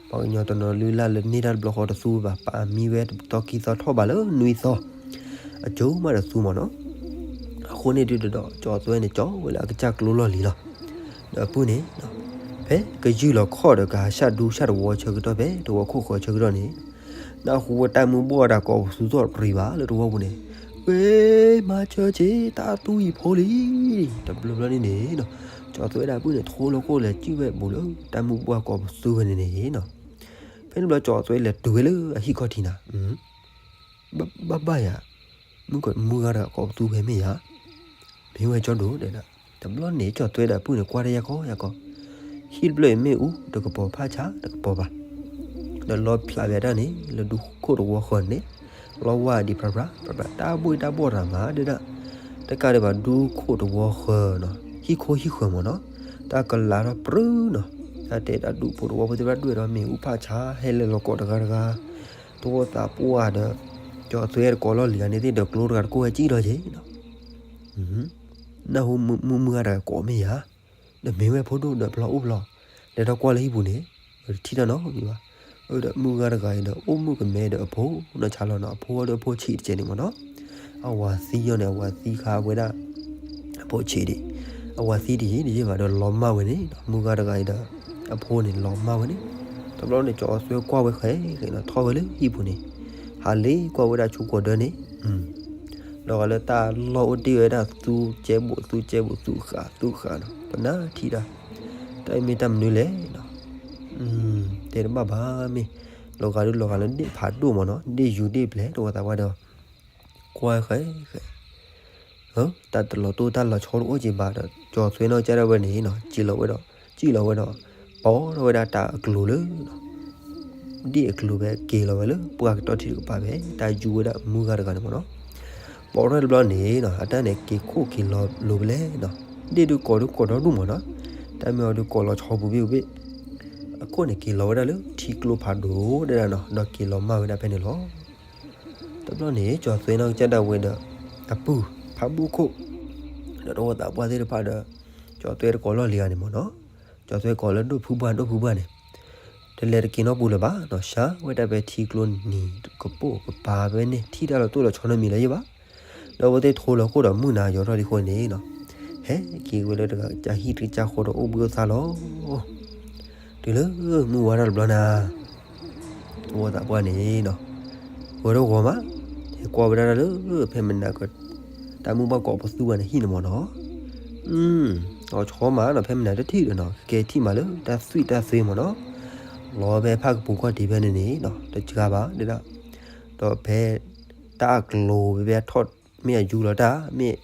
ပှၤကညီတနီၤလုၢ်လၢ်လၢန့ၢ်တၢ်တဘျီဃီတသူဘၣ်, ပာ်မံဝဲတသီခံသီထီၣ်ဘးလၢနွံသီ, အကၠိမးတသူမ့ၢ်နီၤ. အဃိန့ၣ်ဒုးဒီး ကၠီၤသွဲန့ၣ် ကၠီဝဲလၢအကစၢ်ကျိလီၢ်လံၤလီၤ. ဒီးအပုၢ်န့ၣ် ဖဲကယုၢ်လီၤခီၣ်ဒီးကဟးဆှၣ်ဒူဆှၣ်တဝီဆၢကတီၢ် ဖဲတဝီခိၣ်ဃၢၤဆၢကတီၢ်န့ၣ်, နၢ်ဟူဝဲတၢ်မုၢ်ဘှီၣ်တၢ်ကိးပသူထီၣ်ပြံၤဘၣ်လၢတဝီပူၤန့ၣ်, ဝ့မၤစၢၤက့ၤ တၢ်သူအံၤဖိလံ. တဘျီဘျီန့ၣ်န့ၣ်နီၤ, ကၠီၤသွဲဒၣ်အပုၢ်န့ၣ် ထိလီၤခိၣ်လဲၤစံၣ်ဝဲဘူးလၢ တၢ်မုၢ်ဘှီၣ်ကိးပသူဝဲန့ၣ်န့ၣ်နီၤ. ဖဲန့ၣ်ဘျီကၠီၤသွဲလဲၤတုၤဝဲလၢအဟံၣ်ခီၣ်ထံးနၤ ဘၣ်ဘၣ်ယၤ, မုၣ်ကမုၣ်ဂၤတဂၤကိးပသူဖဲမ့ၢ်ယၤ, မ့ၢ်ဝဲကၠီဒိၣ်တဲဒၣ်, တဘျီန့ၣ် ကၠီၤသွဲဒီးအပုၢ်န့ၣ် ကွၢ်တၢ်ယၤကီယၤကီ, ဟံၣ်တဖျၢၣ်အံၤမ့ၣ်အူတကပီၤ ဖးဆါတကပီၤဘၣ်, ဒီးလီဖျးဝဲဒၣ်န့ၣ် လၢဒူခိၣ်တဝီဃၢၤန့ၣ်, လီဝါဒံးဖြးဖြး ဖြးဖြး တၢ်ဘိၣ်တၢ်ဘီၣ်တဂၤမးဒဲဒၣ်, တကးဒံးဘၣ်ဒူခိၣ်တဝီဃၢၤနီၤ, ဟံၣ်ခိၣ်ဟံၣ်ဃၢၤမ့ၢ်နီၤ, တၢ်ကလၤထီၣ်ပြူနီၤ, တၢ်တဲတၢ်ဒူဖိတဝီဖိသ့ၣ်တဖၣ်ဒွဲၣ်ဒီးမ့ၣ်အူဖးဆါ ဟဲလၢလီၤကိးတဂၤတဂၤ, တဝီသးပှၢ်ဒီး ကၠီၤသွဲတကိးလီၢ်လံၤဂၤန့ၣ်သ့ၣ်ဒီးကျိတဂၤတကိးဝဲစံၣ်လီၤက့ၤနီၤ. နၢ်ဟူမုၣ်မုၣ်ဂၤတဂၤကိးမ့ၢ်ယၤ, ဒီးမ့ၢ်ဝဲဖိဒိၣ်ဒီးပျီအိၣ်ပျီ, လဲၤထီၣ်ကွၢ်လၢဟံၣ်ပူၤန့ၣ်, တထံၣ်တၢ်နီတမံၤဘၣ်. အဒီးမုၣ်ဂၤတဂၤအံၤဒီး အိၣ်မုၣ်ကမဲဒီးအဖိနီၢ်ဆါလီၤနီၤ, အဖိဒီးအဖိဆံးတကဲးန့ၣ်မ့ၢ်နီၤ, အဝၤသံအီၤန့ၣ် အဝၤသံဃာ်ဝဲဒၣ် အဖိဆံးဒံး, အဝၤသံတယံာ်တယံာ်ဘၣ်ဒီးလီၤမၢ်ဝဲန့ၣ်, မုၣ်ဂၤတဂၤအံၤဒီး အဖိန့ၣ်လီၤမၢ်ဝဲန့ၣ်, တဘျီန့ၣ် ကၠီၤသွဲကွၢ်ဝဲဃဲဃဲနီၤ, ထီၣ်ဝဲလၢဟံၣ်ပူၤန့ၣ်, ဟးလ့ကွၢ်ဝဲဒၣ်ဆူကီၢ်ဒၢန့ၣ် လီၤဂာ်လၢတၢ်လီၢ်အိၣ်တ့ၢ်ဝဲဒၣ် သူကဲဘိး သူကဲဘိး သူဃာ် သူဃာ်နီၤ, ပနၢ်ထံၣ်တၢ်, တၢ်အံၤမ့ၢ်တၢ်မနုၤလဲၣ်နီၤ, တဲတဘၣ်ဘၣ်မ့ၢ်, လီၤဂာ်ဒုးလီၤဂာ်လၢဒ့ၣ်ဖးဒိၣ်မ့ၢ်နီၤ, ဒ့ၣ်ယူၤဒ့ၣ်ပျဲၤ တဝီသးပှၢ်ဒီး ကွၢ်ဃဲဃဲ တၢ်တလီၤတိၢ်တၢ်လီၤဆီတအိၣ်က့ၤဘၣ်ဒီး ကၠီၤသွဲနီၢ်ကစၢ်ဒၣ်ဝဲန့ၣ်နီၤ, စံၣ်လီၤဝဲဒီး စံၣ်လီၤဝဲဒီး ပိာ်ထီၣ်ဝဲဒၣ်တၢ်အကျိၤလၢ ဒ့ၣ်အကျိၤဖဲက့ၤလီၤဝဲလၢပှၢ်ကတီၢ်ထံတကပၤဖဲ တၢ်ယူၤဝဲဒၣ်မုၣ်ဂၤတဂၤန့ၣ်မ့ၢ်နီၤ, ပိာ်ထီၣ်တဘျီန့ၣ်နီၤ အတၢ်န့ၣ်က့ၤခိၣ်က့ၤလီၤလိၤဖဲလဲၣ်နီၤ, ဒ့ၣ်ဒုးကိးဒုးကိးဒီဒူၣ်မ့ၢ်နီၤ, တၢ်မ့ၢ်အီၤဒုးကိးလီၤဆီပူၤဘ့ၣ်ပူၤဘ့ၣ်, အခိၣ်န့ၣ်က့ၤလီၤဝဲဒၣ်လၢထံကျိဖးဒိၣ်ဒဲဒၣ်နီၤ, ဒီးက့ၤလီၤမၢ်ဝဲဒၣ်ဖဲန့ၣ်လီၤ. တဘျီန့ၣ် ကၠီၤသွဲနီၢ်ကစၢ်ဒၣ်ဝဲဒီး အပုၢ်ဖးဘိၣ်ခိၣ် ဒီးတဝီသးပှၢ်သ့ၣ်တဖၣ်ဒီး ကၠီၤသွဲတကိးလီၢ်လံၤဂၤန့ၣ်မ့ၢ်နီၤ, ကၠီၤသွဲကိးလၢဒိၣ်ဖုဘၣ် ဒိၣ်ဖုဘၣ်န့ၣ်, တလဲၤတက့ၤနီတပူၤလၢၤဘၣ်နီၤ, ဆှၢဝဲဒၣ်ဖဲထံကျိနံၤကပိာ်ကပၤဖဲန့ၣ် ထံၣ်တၢ်လီၤတိၢ်လီၤဆီနီတမံၤလၢၤယဲဘၣ်, ဒီးအဝဲသ့ၣ်ထိလီၤခိၣ်ဒီးမုၢ်နၤယီၤထီၣ်ဒံးအဃိန့ၣ်နီၤ, ဟဲက့ၤဝဲလၢတဂၤကစၢ်ဟံၣ်တကစၢ်ဃီဒီးအိၣ်ဘှံးအိၣ်သါလီၤ. တုၤလၢမုၢ်ဝါထီၣ်တဘျီနၤ တဝီသးပှၢ်န့ၣ်နီၤ, ဂီၤထီၣ်ဂီၤမး ဟဲကွၢ်ဝဲဒၣ်လၢ ဖဲမနၤက တၢ်မုၢ်ဘှီၣ်ကိးပသူဘၣ်န့ၣ်ဟံၣ်န့ၣ်မ့ၢ်နီၤ, အီၤဆီမးနီၤ ဖဲမနၤတထံၣ်ဒီးနီၤ ကကဲထံၣ်မးလၢတၢ်သွံၣ်တၢ်သွဲမ့ၢ်နီၤ, လီၤဖဲဖၣ်ကပူၤကွၢ်တ့ၢ်ဖဲန့ၣ်န့ၣ်နီၤ တစှၤဘၣ်ဒဲဒၣ်, ဒီးဖဲ တၢ်အကျိၤဖဲဖဲထီၣ် မ့ၢ်အယူၤလီၤတၢ် မ့ၢ်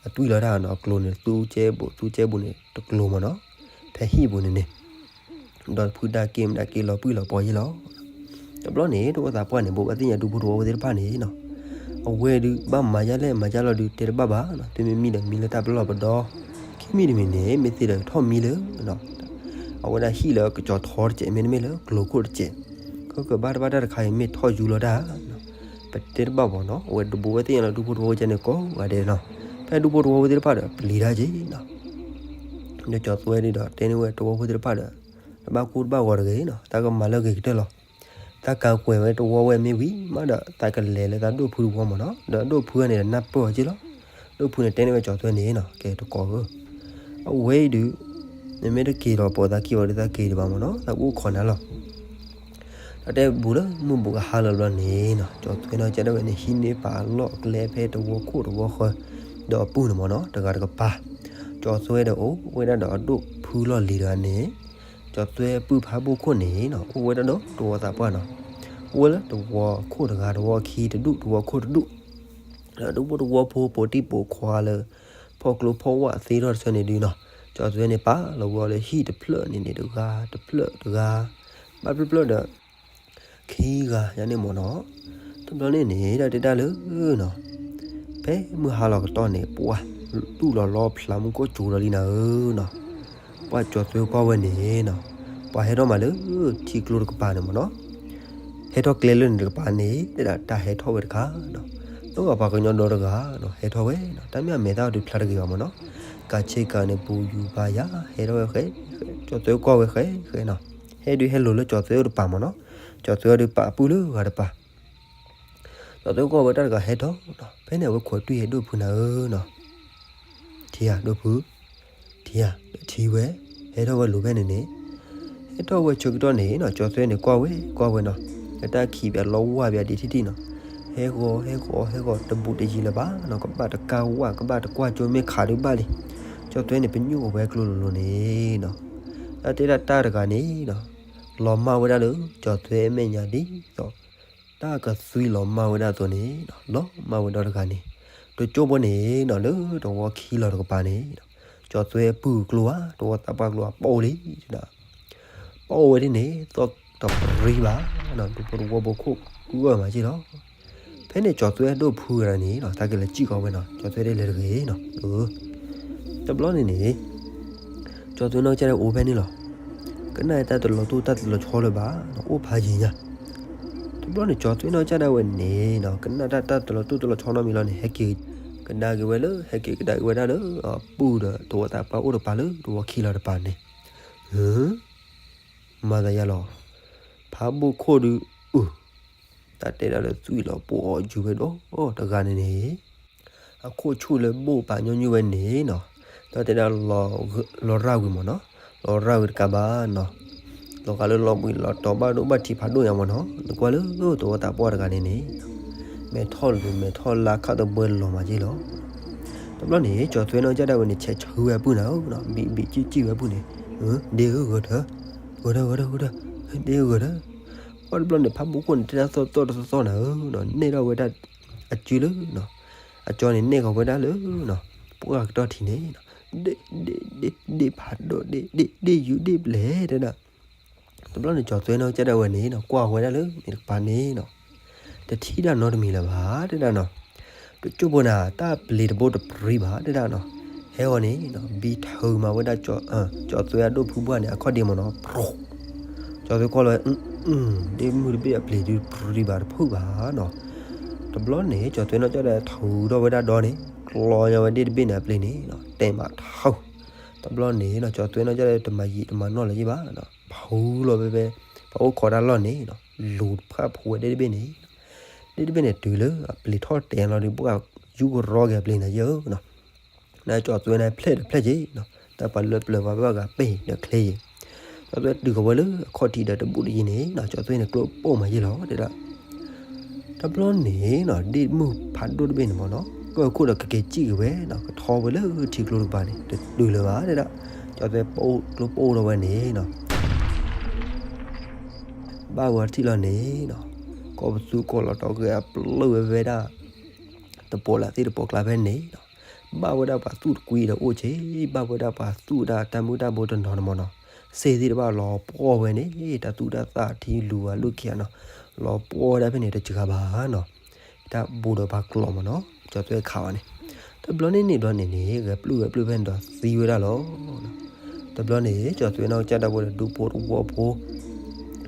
အသွံၣ်လီၤတၢ်နီၤ အကျိၤန့ၣ် သူကဲဘိး သူကဲဘိးန့ၣ် တကျိၤမ့ၢ်နီၤ, ဖဲဟံၣ်ပူၤန့ၣ်န့ၣ် ဒီးဖုဒါက့ၤမဒါက့ၤလီၤပှံၢ်လီၤပီၤယဲလီၤ. တဘျီန့ၣ် တဝီသးပှၢ်န့ၣ် ဘိးဘၣ်သ့ၣ်ညါဒူဖိတဝီဖိသ့ၣ်တဖၣ်န့ၣ်နီၤ, အဝဲဒုး ဘၣ်မၤယါလဲၣ်မၤယါလီၤဒုး တဲတဘၣ်ဘၣ်နီၤ, သုမ့ၢ်မံဒီးမံလၢတၢ်ပလီၢ်ပဒီ, ခံမံၤတမံၤန့ၣ် မ့ၢ်သ့ဒီးထီၣ်မံလၢ အဝဲဒၣ်ဟံၣ်လၢကစီၤထီတစဲး မ့တမ့ၢ်လၢကျိၤခိၣ်တစဲး, ကကဘၣ်တဘၣ်တၢ်တခါအံၤ မ့ၢ်ထီၣ်ယူၤလီၤတၢ် ပတဲတဘၣ်ဘၣ်နီၤ, အဝဲဒိးဘိးဝဲသ့ၣ်ညါလီၤဒူဖိတဝီဖိကဲန့ၣ်ကိးဂၤဒဲးနီၤ, ဖဲဒူဖိတဝီဖိသ့ၣ်တဖၣ်ဒီး ပျံၤတၢ်က့ၤနီၤ, ဒီးကၠီၤသွဲဒုးဒီး တဲန့ၢ်ဝဲတဝီဖိသ့ၣ်တဖၣ်ဒီး တဘၣ်ကိၢ်တဘၣ်ဂီၤတဂ့ၤနီၤ, တၢ်ကမၤလၢအဂ့ၤကတၢၢ်လီၤ. တၢ်ကၤကွဲးဝဲတဝီဝဲမ့ၢ်ဝံၤမးဒီး သးကလဲၤလၢသးဒိၣ်ဖုတဝီမ့ၢ်နီၤ, ဒီးဒိၣ်ဖုန့ၣ်ဒီးနၢ်ပၢၢ်အီၤက့လီၤ. ဒိၣ်ဖုန့ၣ်တဲန့ၢ်ဝဲကၠီၤသွဲန့ၣ်နီၤ, ကဲတကိးဧၢ, အဝဲအံၤဒုး နမ့ၢ်တက့ၤလီၤပိာ်သးခံဘၣ်ဒီး သးက့ၤဒံးဘၣ်မ့ၢ်နီၤ, သးကအိၣ်ခိးနၤလီၤ. တၢ်တဲဘူးလၢမုၢ်ဘူးကဟါလီၤဘျီန့ၣ်နီၤ, ကၠီၤသွဲနီၢ်ကစၢ်ဒၣ်ဝဲန့ၣ် ဟံးန့ၢ်ပာ်အလီၢ်အကျဲဖဲတဝီခိၣ်တဝီဃၢၤ ဒီးအပုၢ်န့ၣ်မ့ၢ်နီၤ, တဂၤတကပၤ, ကၠီၤသွဲဒီးအိၣ်ဝဲဒၣ်ဒီးအဒိၣ်ဖုလီၢ်လံၤတဂၤန့ၣ်, ကၠီၤသွဲပုၢ်ဖးဘိၣ်ခိၣ်န့ၣ်နီၤ, အိၣ်ဝဲဒၣ်ဒီးတဝီသးပှၢ်နီၤ, အိၣ်ဝဲလၢတဝီခိၣ်တဂၤ တဝီခံတဒူၣ် တဝီခိၣ်တဒူၣ် ဒီးဒူဖိတဝီဖိ ပိာ်တံၢ်ပိာ်ခွါလၢ ဖီၣ်ကျိဖီၣ်ဝၣ်သ့ထီၣ်တဆၢန့ၣ်ဒုးနီၤ, ကၠီၤသွဲန့ၣ် ပာ်လီၤဝဲအီၤလၢဟံၣ်တဖျၢၣ်န့ၣ်န့ၣ် တဂၤတဖျၢၣ်တဂၤ, ဘၣ်တဖျၢၣ်ဖျၢၣ်ဒီး ခံဂၤယါန့ၣ်မ့ၢ်နီၤ, တဘျီန့ၣ်န့ၣ် တၢ်တဲတၢ်လၢနီၤ, ဖဲမုၢ်ဟါလီၤကတီၢ်န့ၣ် ပှၤ တူၢ်လီၤလီဖျးမူခိၣ်စူၤလီၤလံနၤဧၢနီၤ, ပှၤကၠီၤသွဲကွၢ်ဝဲန့ၣ်နီၤ, ပှၤဟဲထီၣ်မးလၢထံကျိတကပၤန့ၣ်မ့ၢ်နီၤ, ဟဲထီၣ်ကျဲလၢန့ၣ်တကပၤန့ၣ် တဲဒၣ်တၢ်ဟဲထီၣ်ဝဲတခါနီၤ, လၢအပှၤကညီဒီတဂၤနီၤ ဟဲထီၣ်ဝဲနီၤ, တၢ်မ့ၢ်အမဲာ်သၣ်အီၤဒုးဖျါတဂ့ၤဘၣ်မ့ၢ်နီၤ, ကးဆ့ကၤန့ၣ် ပူၤယူၤပာ်ယၤ ဟဲထီၣ်ဝဲဃဲဃဲ, ကၠီၤသွဲကွၢ်ဝဲဃဲဃဲနီၤ, ဟဲဒုးဟဲလိၤလၢကၠီၤသွဲအိၣ်တပၤမ့ၢ်နီၤ, ကၠီၤသွဲဒုးပာ်အပုၢ်လၢဂၤတပၤ ကၠီၤသွဲကွၢ်ဝဲတၢ်တဂၤဟဲထီၣ်နီၤ, ဖဲန့ၣ်အဝဲခိးတွံၢ်ဟဲဒိၣ်ဖုနၤဧၢနီၤ, ထံဧါဒိၣ်ဖု, ထံဧါ, ထံဝဲ, ဟဲထီၣ်ဝဲလိၤဖဲန့ၣ်န့ၣ်, ဟဲထီၣ်ဝဲဆၢကတီၢ်န့ၣ်နီၤ, ကၠီၤသွဲန့ၣ်ကွၢ်ဝဲကွၢ်ဝဲနီၤ, လၢတၢ်ခံးပၠးလီဝၢ်ပၠးဒံးထံၣ်ထံၣ်နီၤ, ဟဲဂီၤဟဲဂီၤဟဲဂီၤတဘူးတယံၤလၢၤဘၣ်နီၤ, ကဘၣ်တကၢ်ဝၣ် ကဘၣ်တကွၢ်ကၠိမ့ၢ်ခးဒုးဘၣ်လံ, ကၠီၤသွဲန့ၣ် ပညိၣ်အဝဲကျိလိၤလိၤန့ၣ်နီၤ, တၢ်တဲဒၣ်တၢ်တဂၤန့ၣ်နီၤ, လီၤမၢ်ဝဲဒၣ်လၢ ကၠီၤသွဲအမဲာ်ညါဒ်သိး တၢ်ကသွံလီၤမၢ်ဝဲဒၣ်အသိးန့ၣ်နီၤ, လီၤမၢ်ဝဲဒီတဂၤန့ၣ်, တကၠိဖိန့ၣ်နီၤ, လၢတဝီခံလီၤတကပၤန့ၣ်နီၤ, ကၠီၤသွဲအပုၢ်ကျိဧါ တဝီသးပှၢ်ကျိဧါ ပအိၣ်လံတဒၣ်, ပအိၣ်ဝဲဒ်န့ၣ် သီၣ်တပရံဘၣ်နီၤ, ဒူဖိတဝီဖိခိၣ်ဂၢၢ်မးက့ၢ်လီၤ. ဖဲန့ၣ်ကၠီၤသွဲဒိၣ်ဖုဂၤန့ၣ်နီၤ, တၢ်ကလဲၤစံၣ်ကီးဝဲနီၤ, ကၠီၤသွဲဒ်လဲၤတဂ့ၤနီၤ, တဘျီန့ၣ်န့ၣ် ကၠီၤသွဲနီၢ်ကစၢ်ဒၣ်အိၣ်ဖဲန့ၣ်လီၤ. ကနၣ်တၢ်တလီၤတိၢ်တၢ်တလီၤဆီလၢၤဘၣ်နီၤ, အိၣ်ဖးယံၤညါ. တဘျီန့ၣ် ကၠီၤသွဲနီၢ်ကစၢ်ဒၣ်ဝဲန့ၣ်နီၤ, ကနၣ်တၢ်တၢ်တလီၤတိၢ်တလီၤဆီနီတမံၤလီၤန့ၣ်, ဟဲက့ၤကဒါက့ၤဝဲလၢ ဟဲက့ၤကဒါက့ၤဝဲဒၣ်လၢ အပုၢ်ဒီးတဝီသးပှၢ်အိၣ်တပၤလၢတဝီခံလီၤတပၤန့ၣ်, မၤသးယါလီၤ. ဖးဘိၣ်ခိၣ်ဒုးအုး, တၢ်တဲဒၣ်လၢသွံၣ်လီၤပှီၢ်အီၤယုၤဝဲဒီးတဂၤန့ၣ်န့ၣ် အခိၣ်ဆူၣ်လၢဘိၣ်ပာ်ညီနုၢ်ဝဲန့ၣ်နီၤ, တၢ်တဲဒၣ် လီၤရၢ်ဝံၤမ့ၢ်နီၤ, လီၤရၢ်ဝံၤတကးဘၣ်နီၤ, လီၤဂာ်လၢလီၤဘှံးလီၤတီၤဘၣ်ဒိဘၣ်ထံးဖးဒိၣ်ညါမ့ၢ်နီၤ, နကွၢ်လၢတဝီသးပှၢ်တဂၤန့ၣ်န့ၣ်, မဲာ်ထီၣ်လူၤမဲာ်ထီၣ်လါခးသဘှဲလီၤမးက့ၢ်လီၤ. တဘျီန့ၣ် ကၠီၤသွဲနီၢ်ကစၢ်ဒၣ်ဝဲန့ၣ် ဆဲးဆၢဝဲအပုၢ်နၤဧၢ, ဘံးဘံးကံၣ်ကံၣ်ဝဲအပုၢ်န့ၣ်, ဒ့ဧၢဂၢၤထၢၣ်, ဂၢၤထၢၣ်ဂၢၤထၢၣ်ဂၢၤထၢၣ်, ဒ့ဧၢဂၢၤထၢၣ်. ပှၢ်တဘျီန့ၣ် ဖးဘိၣ်ခိၣ်န့ၣ် တဲဒၣ်သီၣ်သီၣ်တသီၣ်သီၣ်နၤဧၢ, နဲၣ်ထီၣ်ဝဲဒၣ်အစုလၢ အကၠီန့ၣ် နဲၣ်ကီးဝဲဒၣ်လၢ ပှၢ်ကတီၢ်ထံးန့ၣ်, ဒ့ၣ်ဒ့ၣ်ဒ့ၣ်ဒ့ၣ်ဖးဒိၣ်ဒ့ၣ်ဒ့ၣ်ဒ့ၣ်ယူၤဒ့ၣ်ပျဲၢ်တဲဒၣ်. တဘျီန့ၣ် ကၠီၤသွဲနီၢ်ကစၢ်ဒၣ်ဝဲန့ၣ်နီၤ ကွၢ်ဝဲဒၣ်လၢန့ၣ်တကပၤန့ၣ်နီၤ, တထံၣ်ဒၣ်နီတမံၤလၢၤဘၣ်တဲဒၣ်နီၤ. တကၠိၢ်ဖိန့ၣ် တၢ်ပျ့ၤတဘိတပြံဘၣ်တဲဒၣ်နီၤ. ဟဲဂီၤန့ၣ် ဘံထၢမၤဝဲဒၣ် ကၠီၤသွဲအဒိၣ်ဖုဘၣ်န့ၣ် အခီၣ်ဒ့မ့ၢ်နီၤ, ကၠီၤသွဲကွၢ်လီၤဝဲ, ဒ့ၣ်မုၢ်တဘ့ၣ်အပျ့ၤဒုးတပြံဘၣ်တဖုဘၣ်နီၤ. တဘျီန့ၣ် ကၠီၤသွဲနီၢ်ကစၢ်ဒၣ်ထုးထီၣ်ဝဲဒၣ်ဒီန့ၣ် ကျီညါဝဲဒ့ၣ်တဘ့ၣ်န့ၣ်အပျ့ၤန့ၣ် တဲာ်မးထီၣ်. တဘျီန့ၣ် ကၠီၤသွဲနီၢ်ကစၢ်ဒၣ်တမၤယံာ်တမၤနီၢ်လၢၤဘၣ်နီၤ, ဖုလီၤဖဲဖဲ ပှၤအိၣ်ခိးတၢ်လီၢ်န့ၣ်နီၤ, လူၤတဖၣ်ဖိဝဲဒ့ၣ်တဘ့ၣ်န့ၣ်, ဒ့ၣ်တဘ့ၣ်န့ၣ်တုၤလၢအပျ့ၤထီၣ်တဲာ်လီၤဒီး ပှၤယူကရီက့ၤအပျ့ၤန့ၣ်ယဲၢ်နီၤ. နကၠီၤသွဲန့ၣ်ဖျဲၣ်ဒီးဖျဲၣ်က့ၤနီၤ, တၢ်ပှၤလၢပျၢၤပှၤဘၣ်ဂၤပဲၢ်ဒီးချ့က့ၤ. ကၠီၤသွဲတုၤဃီၤဝဲလၢအခီၣ်ထံးဒီးတဘူးတယံၤန့ၣ်နီၤ, ကၠီၤသွဲန့ၣ်ကျိပိၢ်မးယဲၢ်လီၤတဲဒၣ်. တဘျီန့ၣ်နီၤ ဒ့ၣ်မုၢ်ဖးဒိၣ်တဘ့ၣ်န့ၣ်မ့ၢ်နီၤ ကၢၢ်ခိၣ်ဒီးကက့ၤစံၣ်က့ၤဝဲနီၤ, ကထီဝဲလၢထံကျိတကပၤန့ၣ် တတုၤလၢၤဘၣ်တဲဒၣ်. ကၠီၤသွဲကျိပိၢ်ထီၣ်ဝဲန့ၣ်နီၤ ဘၣ်ဝဲထံၣ်လီၤန့ၣ်နီၤ, ကီၢ်ပသူကီၢ်လီၤတီၤဂဲၤအပျၢၢ်ဝဲဖဲဒၣ် တပိာ်လၢသ့ၣ်တပိာ်ကျါဖဲန့ၣ်နီၤ, ဘၣ်ဝဲဒၣ်ပှၤသူၣ်တကွံဒီးအိၣ်ဆ့, ဘၣ်ဝဲဒၣ်ပှၤသူၣ်ဒၣ်တၢ်မုၢ်တၢ်ဘိတနီၤန့ၣ်မ့ၢ်နီၤ, စ့သ့ၣ်တဖၣ်လီၤပှီၢ်ဝဲန့ၣ် တၢ်သူၣ်တၢ်သၣ်ထံလူၤအလိၣ်ခံဂၤနီၤ, လီၤပှီၢ်ဝဲဒၣ်ဖဲန့ၣ်တစှၤဘၣ်နီၤ. တၢ်ဘူးဒီးပှၤကျီမ့ၢ်နီၤ, ကၠီၤသွဲခးအီၤန့ၣ်, တဘျီန့ၣ်န့ၣ်ဘျီန့ၣ်န့ၣ် ဂဲၤပျုၢ်ဂဲၤပျုၢ်ဖဲန့ၣ်ဒီးသံဝဲဒၣ်လီၤ. တဘျီန့ၣ် ကၠီၤသွဲနီၢ်ကစၢ်ဒၣ်ဝဲဒီးဒူဖိတဝီဖိ ဒီ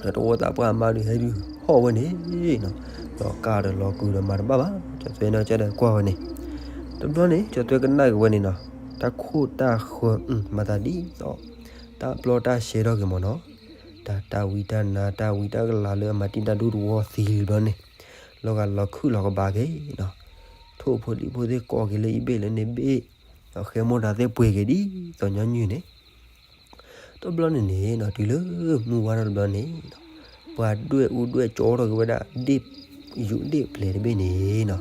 းတဝီသးပှၢ်အမါဒုးဟဲဒုးဟီၣ်ဝဲန့ၣ်နီၤ, လီၤကါဒီးလီၤကုာ်ဒီးမၤတဘၣ်ဘၣ်, ကၠီၤသွဲနီၢ်ကစၢ်ဒၣ်ကွၢ်ဝဲန့ၣ်, တဘျီန့ၣ် ကၠီၤသွဲကနၣ်က့ၤဝဲန့ၣ်နီၤ, တၢ်ခိၣ်တၢ်ဃၢၤ မၤသးဒ်သိး တၢ်ပျီတၢ်ရှဲထီၣ်က့ၤမ့ၢ်နီၤ, တၢ်တၢ်ဝံတၢ်နါ တၢ်ဝံတၢ်ကလၤလၢအမၤတံၢ်တၢ်ဒူတဝီသံလံဘျီန့ၣ်, လီၤဂာ်လီၤခုၣ်လီၤကဘၣ်က့ၤနီၤ, ထိၣ်ဖိလံၣ်ဖိသ့ၣ်ကိးက့ၤလၢအံၤဘ့ၣ်လၢန့ၣ်ဘ့ၣ်, ဒီးဃဲမိၢ်တၢ်သ့ၣ်ပှ့ၤက့ၤဒ်သိးညီနုၢ်န့ၣ် တဘျီန့ၣ်န့ၣ်နီၤ တုၤလၢမုၢ်ဝါထီၣ်တဘျီန့ၣ်နီၤ, ပှၤဒွဲၣ်အူဒွဲၣ်ကၠီထီၣ်က့ၤဝဲဒၣ် ဒ့ၣ်ယူၤဒ့ၣ်ပျဲၤတဘ့ၣ်န့ၣ်နီၤ,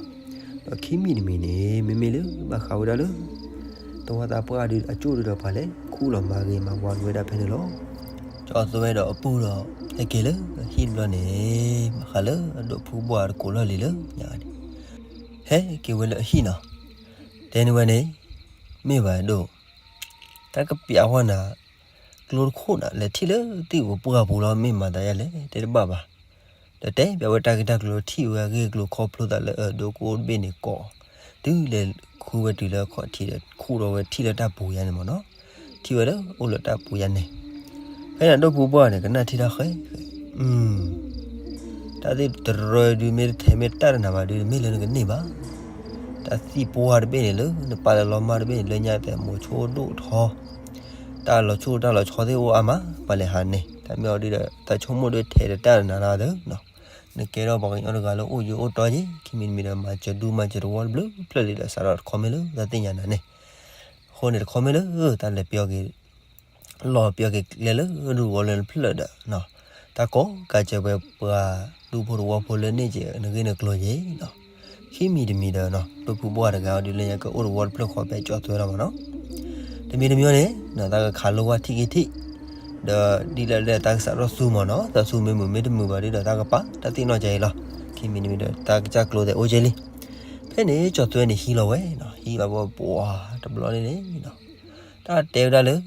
ဒီးခံမံၤတမံၤန့ၣ် မ့မ့ၢ်လၢဘၣ်ဃးဝဲဒၣ်လၢ တဝီသးပှၢ်ဒုးအကၠိၣ်ဒုးဒီးပှၤလဲၤခူၣ်လီၤမၤဂ့ၤမၤဝါက့ၤဝဲဒၣ်ဖဲန့ၣ်လီၤ. ကၠီၤသွဲဒီးအပုၢ်ဒီး ဟဲက့ၤလၢဟံၣ်တဘျီန့ၣ် ဘၣ်ဃးလၢအဒိၣ်ဖုဘှၢ်တကိးလီၢ်လံၤလၢညါန့ၣ် ဟဲက့ၤဝဲလၢအဟံၣ်နီၤ, တဲန့ၢ်ဝဲန့ၣ် မ့ၢ်ဘၣ်ဒိၣ် တၢ်ကပျးဝဲနၤ ကျိတခိၣ်နၤ လဲၤထံၣ်လၢသ့ၣ်ဧိၤပှၢ်ပူၤလီၤ မ့ၢ်မၤသးယါလဲၣ် တဲတဘၣ်ဘၣ်, ဒီးတဲဘၣ်ဝဲတၢ်ဂ့ၢ်တၢ်ကျိၤထံၣ်ဝဲအဂ့ၢ်အကျိၤခီဖျိသးလၢအဒိၣ်ကအိၣ်တဘ့ၣ်န့ၣ်ကိး, တုၤလဲၤခူဝဲတုၤလၢအခီၣ်ထံးဒီး ခူၣ်ထီၣ်ဝဲထံၣ်လၢတၢ်ပူၤယါန့ၣ်မ့ၢ်နီၤ, ထံၣ်ဝဲလၢအိၣ်လၢတၢ်ပူၤယါန့ၣ်, ဖဲန့ၣ်ဒိၣ်ပူၤပှၢ်န့ၣ် ကနၣ်ထံၣ်တၢ်ဃဲ, တၢ်သ့ၣ်တရၢဒုးမ့ၢ်တထဲမ့ၢ်တၢ်တနၤဘၣ်ဒုး တမ့ၢ်လၢနကန့ၢ်ဘၣ်, တၢ်သံၣ်ပှၢ်တဘ့ၣ်န့ၣ်လၢနပာ်လၢလီၤမၢ်တဘ့ၣ်န့ၣ် လၢညါတဲမိၤဆိဒိၣ်ထီ, တၢ်လီၤဆိၣ်တၢ်လီၤဆီသ့ၣ်အိၣ်အါမး ပှၤလဲၤဟးန့ၣ်, တၢ်မ့ၢ်အီၤဒုဒီး တၢ်ဆိကမိၣ်ဒုထဲတတၢ်နၤနၤသၢနီၤ. နကဲထီၣ်ပှၤကညီတဂၤလၢအိၣ်ယိအိၣ်တီယ့ၢ် ခံမံၤတမံၤဒီး မၤစၢၤဒူမၤစၢၤတဝီတဘျုးဖျၢၣ်လံဒီး စးထီၣ်တခီမ့ၢ်လၢတၢ်သ့ၣ်ညါနၤန့ၣ်, အဃိန့ၣ်တခီမ့ၢ်လၢ တၢ်လဲၤပျီက့ၤ လီၤပျီက့ၤကျဲလၢဒူသဝီလၢနဖျၢၣ်ဒီး တၢ်ကိးကးစၢၤဝဲပှၤဒူဖိတဝီဖိလၢန့ၢ်က့ၤ နဂ့ၢ်နကျိၤယ့ၢ်နီၤ. ခံမံၤတမံၤဒီး ဒိၣ်ဖုဘှၢ်တဂၤအီၤဒုးလၢညါကအိၣ်တဝီတဖျၢၣ်ဃီဖဲကၠီသွဲလီၤမးနီၤ. တမံၤတမံၤန့ၣ် တၢ်ကခးလိဝဲထံၣ်က့ၤထံၣ် ဒီးဒ်လဲၣ်လၢတၢ်ကစးထီၣ်သူမးနီၤ, တၢ်သူမ့ၢ်မုာ်မ့ၢ်တမုာ်ဘၣ်ဒုဒီး တၢ်ကပာ်တၢ်သ့ၣ်နီၣ်ကါအံၤလီၤ. ခံမံၤတမံၤဒီး တၢ်ကစၢ်ကျိၤသဲးအိၣ်က့ၤလံ. ဖဲန့ၣ် ကၠီသွဲန့ၣ်ဟံးလီၤဝဲနီၤ, ဟံးလီၤဝဲပှၤတဘျီန့ၣ်န့ၣ်နီၤ, တၢ်တဲဝဲဒၣ်လၢ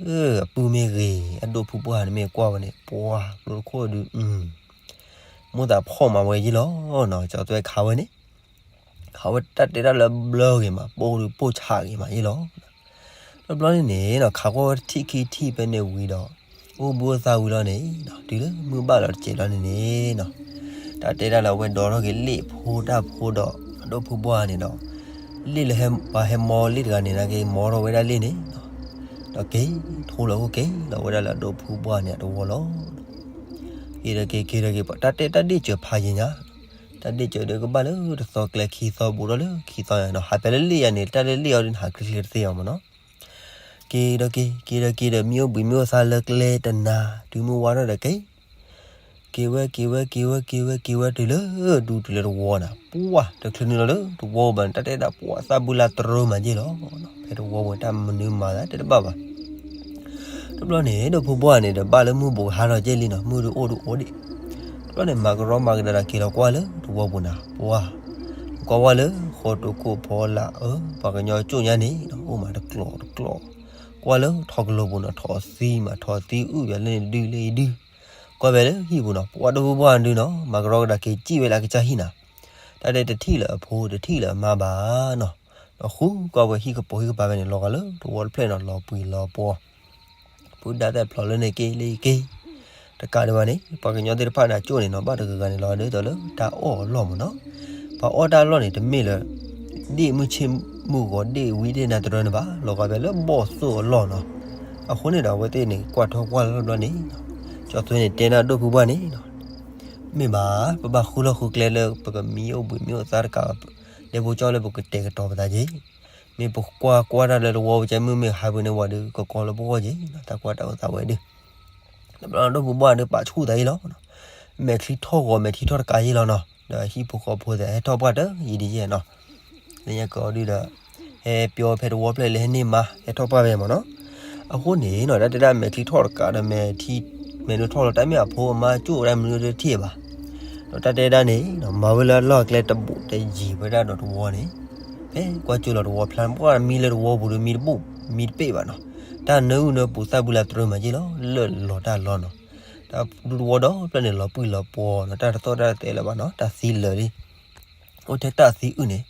အပုၢ်မ့ၢ်ဂ့ၤ အဒိၣ်ဖုဘှၢ်န့ၣ်မ့ၢ်ကွၢ်ဝဲန့ၣ် ပှၤကျိတခိၣ်ဒု မိၢ်သးဖှီၣ်မးဝဲယ့ၢ်လီၤနီၤ, ကၠီသွဲခးဝဲန့ၣ် ခးဝဲတၢ်တဲတၢ်လၢဘျၢဂ့ၤမး ပိၢ်ဒုပိၢ်ဆးဂ့ၤမးယ့ၢ်လီၤ. တဘျီန့ၣ်န့ၣ်နီၤ ခးကွၢ်ဝဲတထံၣ်ခံထံၣ်ဖဲန့ၣ်ဝံၤဒီး အိၣ်ဘှံးအိၣ်သါဝံၤလီၤန့ၣ်နီၤ တုၤလၢမုၢ်ဘၣ်လီၤတစဲးလီၤန့ၣ်န့ၣ်နီၤ, တၢ်တဲဒၣ်လၢအဝဲဒိးထီၣ်က့ၤလ့ၣ်ဖိတၢ်ဖိဒီး အဒိၣ်ဖုဘှၢ်န့ၣ်ဒီး လ့ၣ်လၢပှၤဟဲမီလ့ၣ်တဂၤန့ၣ် နာ်က့ မီထီၣ်ဝဲဒၣ်လ့ၣ်န့ၣ်နီၤ, ဒီးက့ၤထိလီၤခိၣ်က့ၤလီၤဝဲဒၣ်လၢအဒိၣ်ဖုဘှၢ်န့ၣ်အတဝီလီၤ. က့ၤဒီးက့ၤ က့ၤဒီးက့ၤ တၢ်တဲတၢ်ဒ့ၣ်စၢၤဖးယံၤညါ, တၢ်ဒ့ၣ်စၢၤဒီးကဘၣ်လၢတသီကျဲခံသီဘူးထီၣ်လၢခံသီညါနီၤ, ဟးဖဲလၢလ့ၣ်ယါန့ၣ် တၢ်လၢလ့ၣ်အီၤဒုးနဟးချ့ချ့တသ့အီၤမးနီၤ. က့ၤဒီးက့ၤ က့ၤဒီးက့ၤဒီး မ့ၢ်အိၣ်ဘှံးမ့ၢ်အိၣ်သါလၢကျဲတနၤ တုၤမုၢ်ဝါထီၣ်ဒီးက့ၤ က့ၤဝဲ က့ၤဝဲ က့ၤဝဲ က့ၤဝဲ က့ၤဝဲတုၤလၢ ဒူတုၤလၢတဝီနၤ ပှၢ် တချုးန့ၣ်လီၤလၢတဝီဘၣ်န့ၣ် တၢ်တဲဒၣ်ပှၢ်သၣ်ဘုလၢတရၢမးယ့ၢ်လီၤ. ဖဲတဝီပူၤတၢ်မနုၤမၤသးတဲတဘၣ်ဘၣ်. တဘျီန့ၣ် ဒိၣ်ဖုဘှၢ်န့ၣ်ဒီး ဘၣ်လၢမုၢ်ဘူးကဟါထီၣ်က့ၤလံနီၤ, မုၢ်ဒုးအိၣ်ဒုးအိၣ်ဒံး. တဘျီန့ၣ် မၤကရီမၤကဒါဒီးက့ၤလီၤကွၢ်လၢတဝီပူၤနၤ ပှၢ် ကွၢ်ဝဲလၢဃီတိခိၣ်ဖီလာ်အၢ ပှၤကညီကၠိၣ်ညါန့ၣ် အိၣ်မးတကျိၤတကျိၤ, ကွၢ်လၢထီကလိၤပူၤနီၤ ထီၣ်သံမး ထီၣ်သံအုၣ်ယၤလၢန့ၣ် ဒုလၢအံၤဒု ကွၢ်ဝဲလၢဟံၣ်ပူၤနီၤ ပှၢ်ဒိၣ်ဖုဘှၢ်ဒုနီၤ မၤကရီကဒါက့ၤစံၣ်ဝဲလၢအကစၢ်ဟံၣ်နၤ, တၢ်တဲတထံၣ်လၢအဖိတထံၣ်လၢအမါဘၣ်နီၤ, ဒီးဃုကွၢ်ဝဲဟံၣ်ကပိာ်ဟံၣ်ကပၤဖဲန့ၣ် လီၤဂာ်လၢတဝီတဖျၢၣ်နီၤ လီၤပှံၤလီၤပှီၤ ဖုဒါသဲးဖျိးလၢန့ၣ်က့ၤလၢက့ၤ တကးဒံးဘၣ်န့ၣ် ပှၤကညီသ့ၣ်တဖၣ်န့ၣ် အကၠိၣ်န့ၣ်နီၤ ဘၣ်တဂၤဂၤန့ၣ်လီၤဒ်သိးလၢတၢ်အီၣ်အလီၢ်မးနီၤ, ပှၤအီၣ်တၢ်အလီၢ်န့ၣ် တမ့ၢ်လၢ ဒ့ၣ်မုၢ်ဆ့ၣ်မုၢ်ဂီၤ ဒ့ၣ်ဝံဒ့ၣ်နၤတရၢန့ၣ်ဘၣ် လီၤဂာ်ဖဲလၢဘီၣ်သိၣ်အလီၢ်နီၤ, အဃိန့ၣ်ဒီး အဝဲသ့ၣ်န့ၣ် ကွၢ်ထီၣ်ကွၢ်လီၤတဘျီန့ၣ် ကၠီသွဲန့ၣ်တဲဒၣ်ဒိၣ်ဖုဘှၢ်န့ၣ် မ့ၢ်ဘၣ် ပဘၣ်ဃုလီၢ်ဃုကျဲလၢ ပကမံအိၣ်ဘှံးမံအိၣ်သါတကး ဒဲဖိကၠီလၢပကတဲာ်ကတီၤပသးက့ၤ, မ့ၢ်ပကွၢ်ကွၢ်တၢ်လၢတဝီပူၤကဲမုၢ်မ့ၢ်ဟါပူၤန့ၣ်ဝံၤဒီး ကကီလၢပဂီၢ်က့ၤ တၢ်ကွၢ်တၢ်အိၣ်သးဝဲဒု တဘျီဒိၣ်ဖုဘှၢ်ဒုပာ်ဆူၣ်သးအံၤလီၤ, မဲာ်ချံထီၣ်ဂီၤမဲာ်ချံထီၣ်တကးယ့ၢ်လီၤနီၤ, ဒီးဟံၣ်ဖိဃီဖိသးဟဲထီၣ်ပှၢ်တယံၤဒ်ယဲၢ်နီၤ, လၢညါကအီၤဒုဒီး ဟဲပျီဖဲတဝီဖျၢၣ်လၢဟဲန့ၢ်မါ ဟဲထီၣ်ပှၢ်ဖဲမ့ၢ်နီၤ, အဃိန့ၣ်နီၤ တၢ်တဲဒၣ်မဲာ်ချံထီၣ်တကးဒီး မဲာ်ထံ မဲာ်နုာ်ထီၣ်လီၤ တၢ်မ့ၢ်အဖိအမါကၠိၣ်ဝဲဒၣ်မနုၤတထံၣ်ဘၣ်, ဒီးတၢ်တဲဒၣ်န့ၣ် မၤဝဲလၢအလီၢ်အကျဲတဘူးတယံၤဝဲဒၣ်ဒီးတဝီန့ၣ်, ဖဲကွၢ်ကၠိလီၤတဝီဖျါ ပှၢ်မံလၢတဝီပူၤဒီး မံတဘူး မံတပ့ၢ်ဘၣ်နီၤ, တၢ်နၢအုၣ်နၢပူၤသၣ်ဘုလၢတရၢမးက့ၤလီၤ လၢာ်လီၤတၢ်လီၤနီၤ, တၢ်ဒူတဝီဒီဖျၢၣ်န့ၣ် လီၤပှံၢ်လီၤပှီၤနီၤ တၢ်တသီၣ်တၢ်တသဲလၢၤဘၣ်နီၤ တၢ်သံလၢာ်လံ အိၣ်ထဲတၢ်သံအုၣ်န့ၣ်,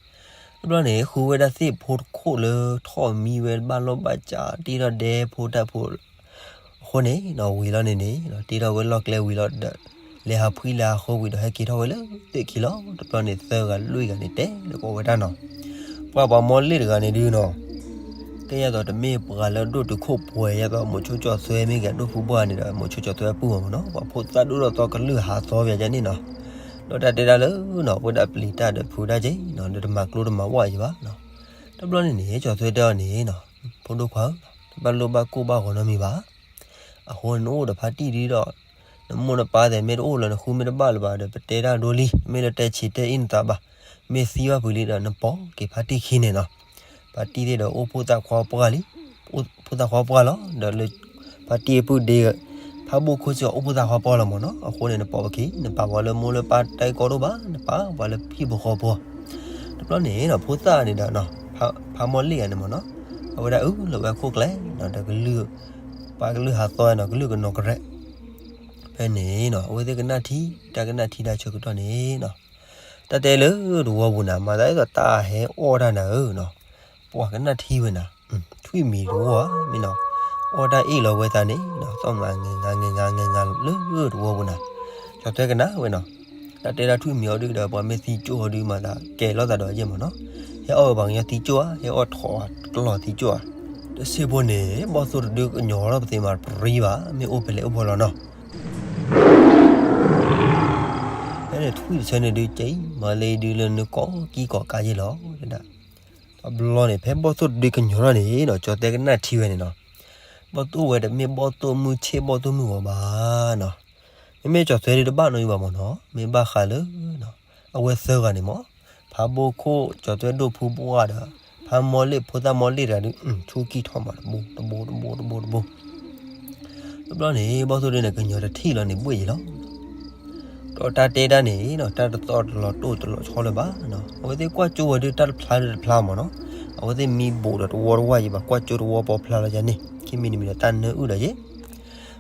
တဘျီန့ၣ် ဃုဝဲဒၣ်သ့ၣ်ဖိတခိၣ်လၢထီၣ်မံဝဲဘၣ်လီၢ်ဘၣ်စး တ့ထီၣ်ဒဲဖိတၢ်ဖိ, အဃိန့ၣ်နီၤ ဝံၤလီၤန့ၣ်န့ၣ် တ့ထီၣ်ဝဲလီၢ်ကျဲဝံၤလီၤဒီး လဲၤဟးဖှံလဲၤဟးဃီဝံၤဒီး ဟဲက့ၤထီၣ်ဝဲလၢသ့ၣ်ခံလီၤ တဘျီန့ၣ် သၢဂၤလွံၢ်ဂၤန့ၣ် တဲလၢကီးဝဲတၢ်နီၤ, ပှၤပှၤမီလ့ၣ်တဂၤန့ၣ်ဒုနီၤ ကဲယသိးတမ့ၢ်ပှၤလၢဒိၣ်တုာ်ခိၣ်ပှဲၤ ယသိးမိၤဆိကၠီသွဲမ့ၢ်ဂ့ၤ ဒိၣ်ဖုဘှၢ်န့ၣ်ဒီး မိၤဆိကၠီသွဲအပုၢ်မ့ၢ်နီၤ ပှၤဖိသၣ်ဒိၣ်ထီၣ်သီကလုၢ်ဟးသီပယါန့ၣ်နီၤ, ဒီးတၢ်တဲဒၣ်လၢနီၤ ဝဲဒၣ်ပျံၤတၢ်ဒီးဖုဒၣ်က့ၤနီၤ ဒီးတမၤကျိတမၤဝၣ်ယံၤဘၣ်နီၤ, တဘျီန့ၣ်န့ၣ် ကၠီသွဲတဲအီၤန့ၣ်နီၤ, ဖိဒိၣ်ခွါဧၢ, တဘၣ်လိၣ်ဘၣ်ကိၢ်ဘၣ်ဂီၤနီတမံၤဘၣ်, အဃိနအိၣ်ဒီးဖါတံၢ်ဒ်ဒီး နမိၢ်နပၢ်သ့ၣ်မ့ၢ်တအိၣ်လၢၤ နဃုမ့ၢ်တဘၣ်လၢၤဘၣ်ဒီး ပတဲတၢ်ဒိလံ, မ့ၢ်လၢတဲဆံးတဲအ့ၣ်နသးဘၣ်, မ့ၢ်သံဘၣ်ဖုးလံဒီး နပိာ်က့ၤဖါတံၢ်ခံန့ၣ်နီၤ, ဖါတံၢ်သ့ၣ်ဒီးအိၣ်ဖိသၣ်ခွါပှၢ်လံ, အိၣ်ဖိသၣ်ခွါပှၢ်လီၤ, ဒီးလၢ ဖါတံၢ်အပုၢ်ဒ့ ဖးဘိၣ်ခိၣ်စ့ၢ်ကီးအိၣ်ဖိသၣ်ခွါပှၢ်လီၤမ့ၢ်နီၤ, အဃိန့ၣ် နပိာ်ပခံ နပာ်ပှၤလၢမိၢ်လၢပၢ်တၢ်ဂ့ၢ်ကီတအိၣ်ဘၣ်, နပာ်ပှၤလၢဟံၣ်ဖိဃီဖိ, တဘျီန့ၣ်နီၤ ဖိသၣ်န့ၣ်ဒီး ဖးမီလ့ၣ်ဂၤန့ၣ်မ့ၢ်နီၤ, အဝဲဒၣ်အုၣ်လီၤဝဲခိၣ်ကျဲနီၤ ဒီးကလုၢ် ပှၤကလုၢ်ဟးသီနီၤ ကလုၢ်ကနီၤကရဲး, ဖဲန့ၣ်နီၤ အဝဲသ့ၣ်ကနၣ်ထံ တၢ်ကနၣ်ထံတၢ်ဆၢကတီၢ်န့ၣ်နီၤ, တၢ်တဲလၢတဝီပူၤနၤ မၤသးဒ်သိးတၢ်ဟဲအီၣ်တၢ်နၤဧၢနီၤ, ပှၤကနၣ်ထံဝဲနၤ ထွံၣ်မံၤတဝီဧါ မ့ၢ်နီၤ, အီၣ်တၢ်အ့ၣ်လီၤဝဲသးန့ၣ်နီၤ သီၣ်မၤငဲၤငါငဲၤငါငဲၤငါလၢတဝီပူၤနၤ, ကၠီသွဲကနၣ်ဝဲနီၤ, တၢ်တဲဒၣ်ထွံၣ်မံၤအီၤဒုဒီး ပှၤမ့ၢ်သံကၠိၣ်အီၤဒုမၤသးကဲၤလိာ်သးဒီးယဲၢ်မ့ၢ်နီၤ, ဟဲအီၣ်ဝဲပှၤကညီသံကၠိၣ်ဧါ ဟဲအီၣ်ထိးကျီၢ်သံကၠိၣ်ဧါ, တစ့ၢ်ဖိန့ၣ် ဘီၣ်သိၣ်တဒုကညီၤထီၣ်ပသ့မၤတပရံဘၣ် မ့ၢ်အိၣ်ဖဲလဲၣ်အိၣ်ဖဲလဲၣ်နီၤ, န့ၣ်ထွံၣ်တဆၢန့ၣ်ဒုးကဲအံၤ မၤလၢအံၤဒုးလၢနကိးကံကိးကါယ့ၢ်လီၤ တဲဒၣ်. တဘျီန့ၣ် ဖဲဘီၣ်သိၣ်တဒုကညီၤထီၣ်န့ၣ်နီၤ ကၠီၤသွဲကနၣ်ထံဝဲန့ၣ်နီၤ, ဘီၣ်သိၣ်ဝဲတမ့ၢ်ဘီၣ်သိၣ်မုၢ်ဆ့ၣ်ဘီၣ်သိၣ်မုၢ်ဂီၤဘၣ်နီၤ. မ့မ့ၢ်ကၠီၤသွဲဒုးတဘၣ်နီတမံၤဘၣ်မ့ၢ်နီၤ, မ့ၢ်ဘၣ်ဃးလၢ အဝဲသၢဂၤန့ၣ်မ့ၢ် ဖးဘိၣ်ခိၣ် ကၠီၤသွဲဒိၣ်ဖုဘှၣ်ဒီး ဖးမီၢ်လ့ၣ်ဖိသၣ်မီၢ်လ့ၣ်တဂၤဒုး ဆူကံၢ်ထီၣ်မးတဘိတဘိတဘိတဘိတဘိ တဘျီန့ၣ် ဘီၣ်သိၣ်ဒုန့ၣ် ကညီၤတထံၣ်လီၤန့ၣ်ဘှ့ၣ်ယံၤလီၤ. ဒီးတၢ်တဲတၢ်န့ၣ်နီၤ တၢ်တသီၣ်တလီၤတိၢ်တလီၤဆီလၢၤဘၣ်နီၤ. အဝဲသ့ၣ်ကွၢ်ကၠိဝဲဒုးတၢ်တဖျါဒုးတဖျါမ့ၢ်နီၤ. အဝဲသ့ၣ်မံဘိးဒီးတဝီတဝၢ်ယံၤဘၣ် ကွၢ်ကၠိတဝီပီဖျါလီၤယၤန့ၣ် ခံမံၤတမံၤဒီးတၢ်နၢအုၣ်ဒီးယ့ၣ်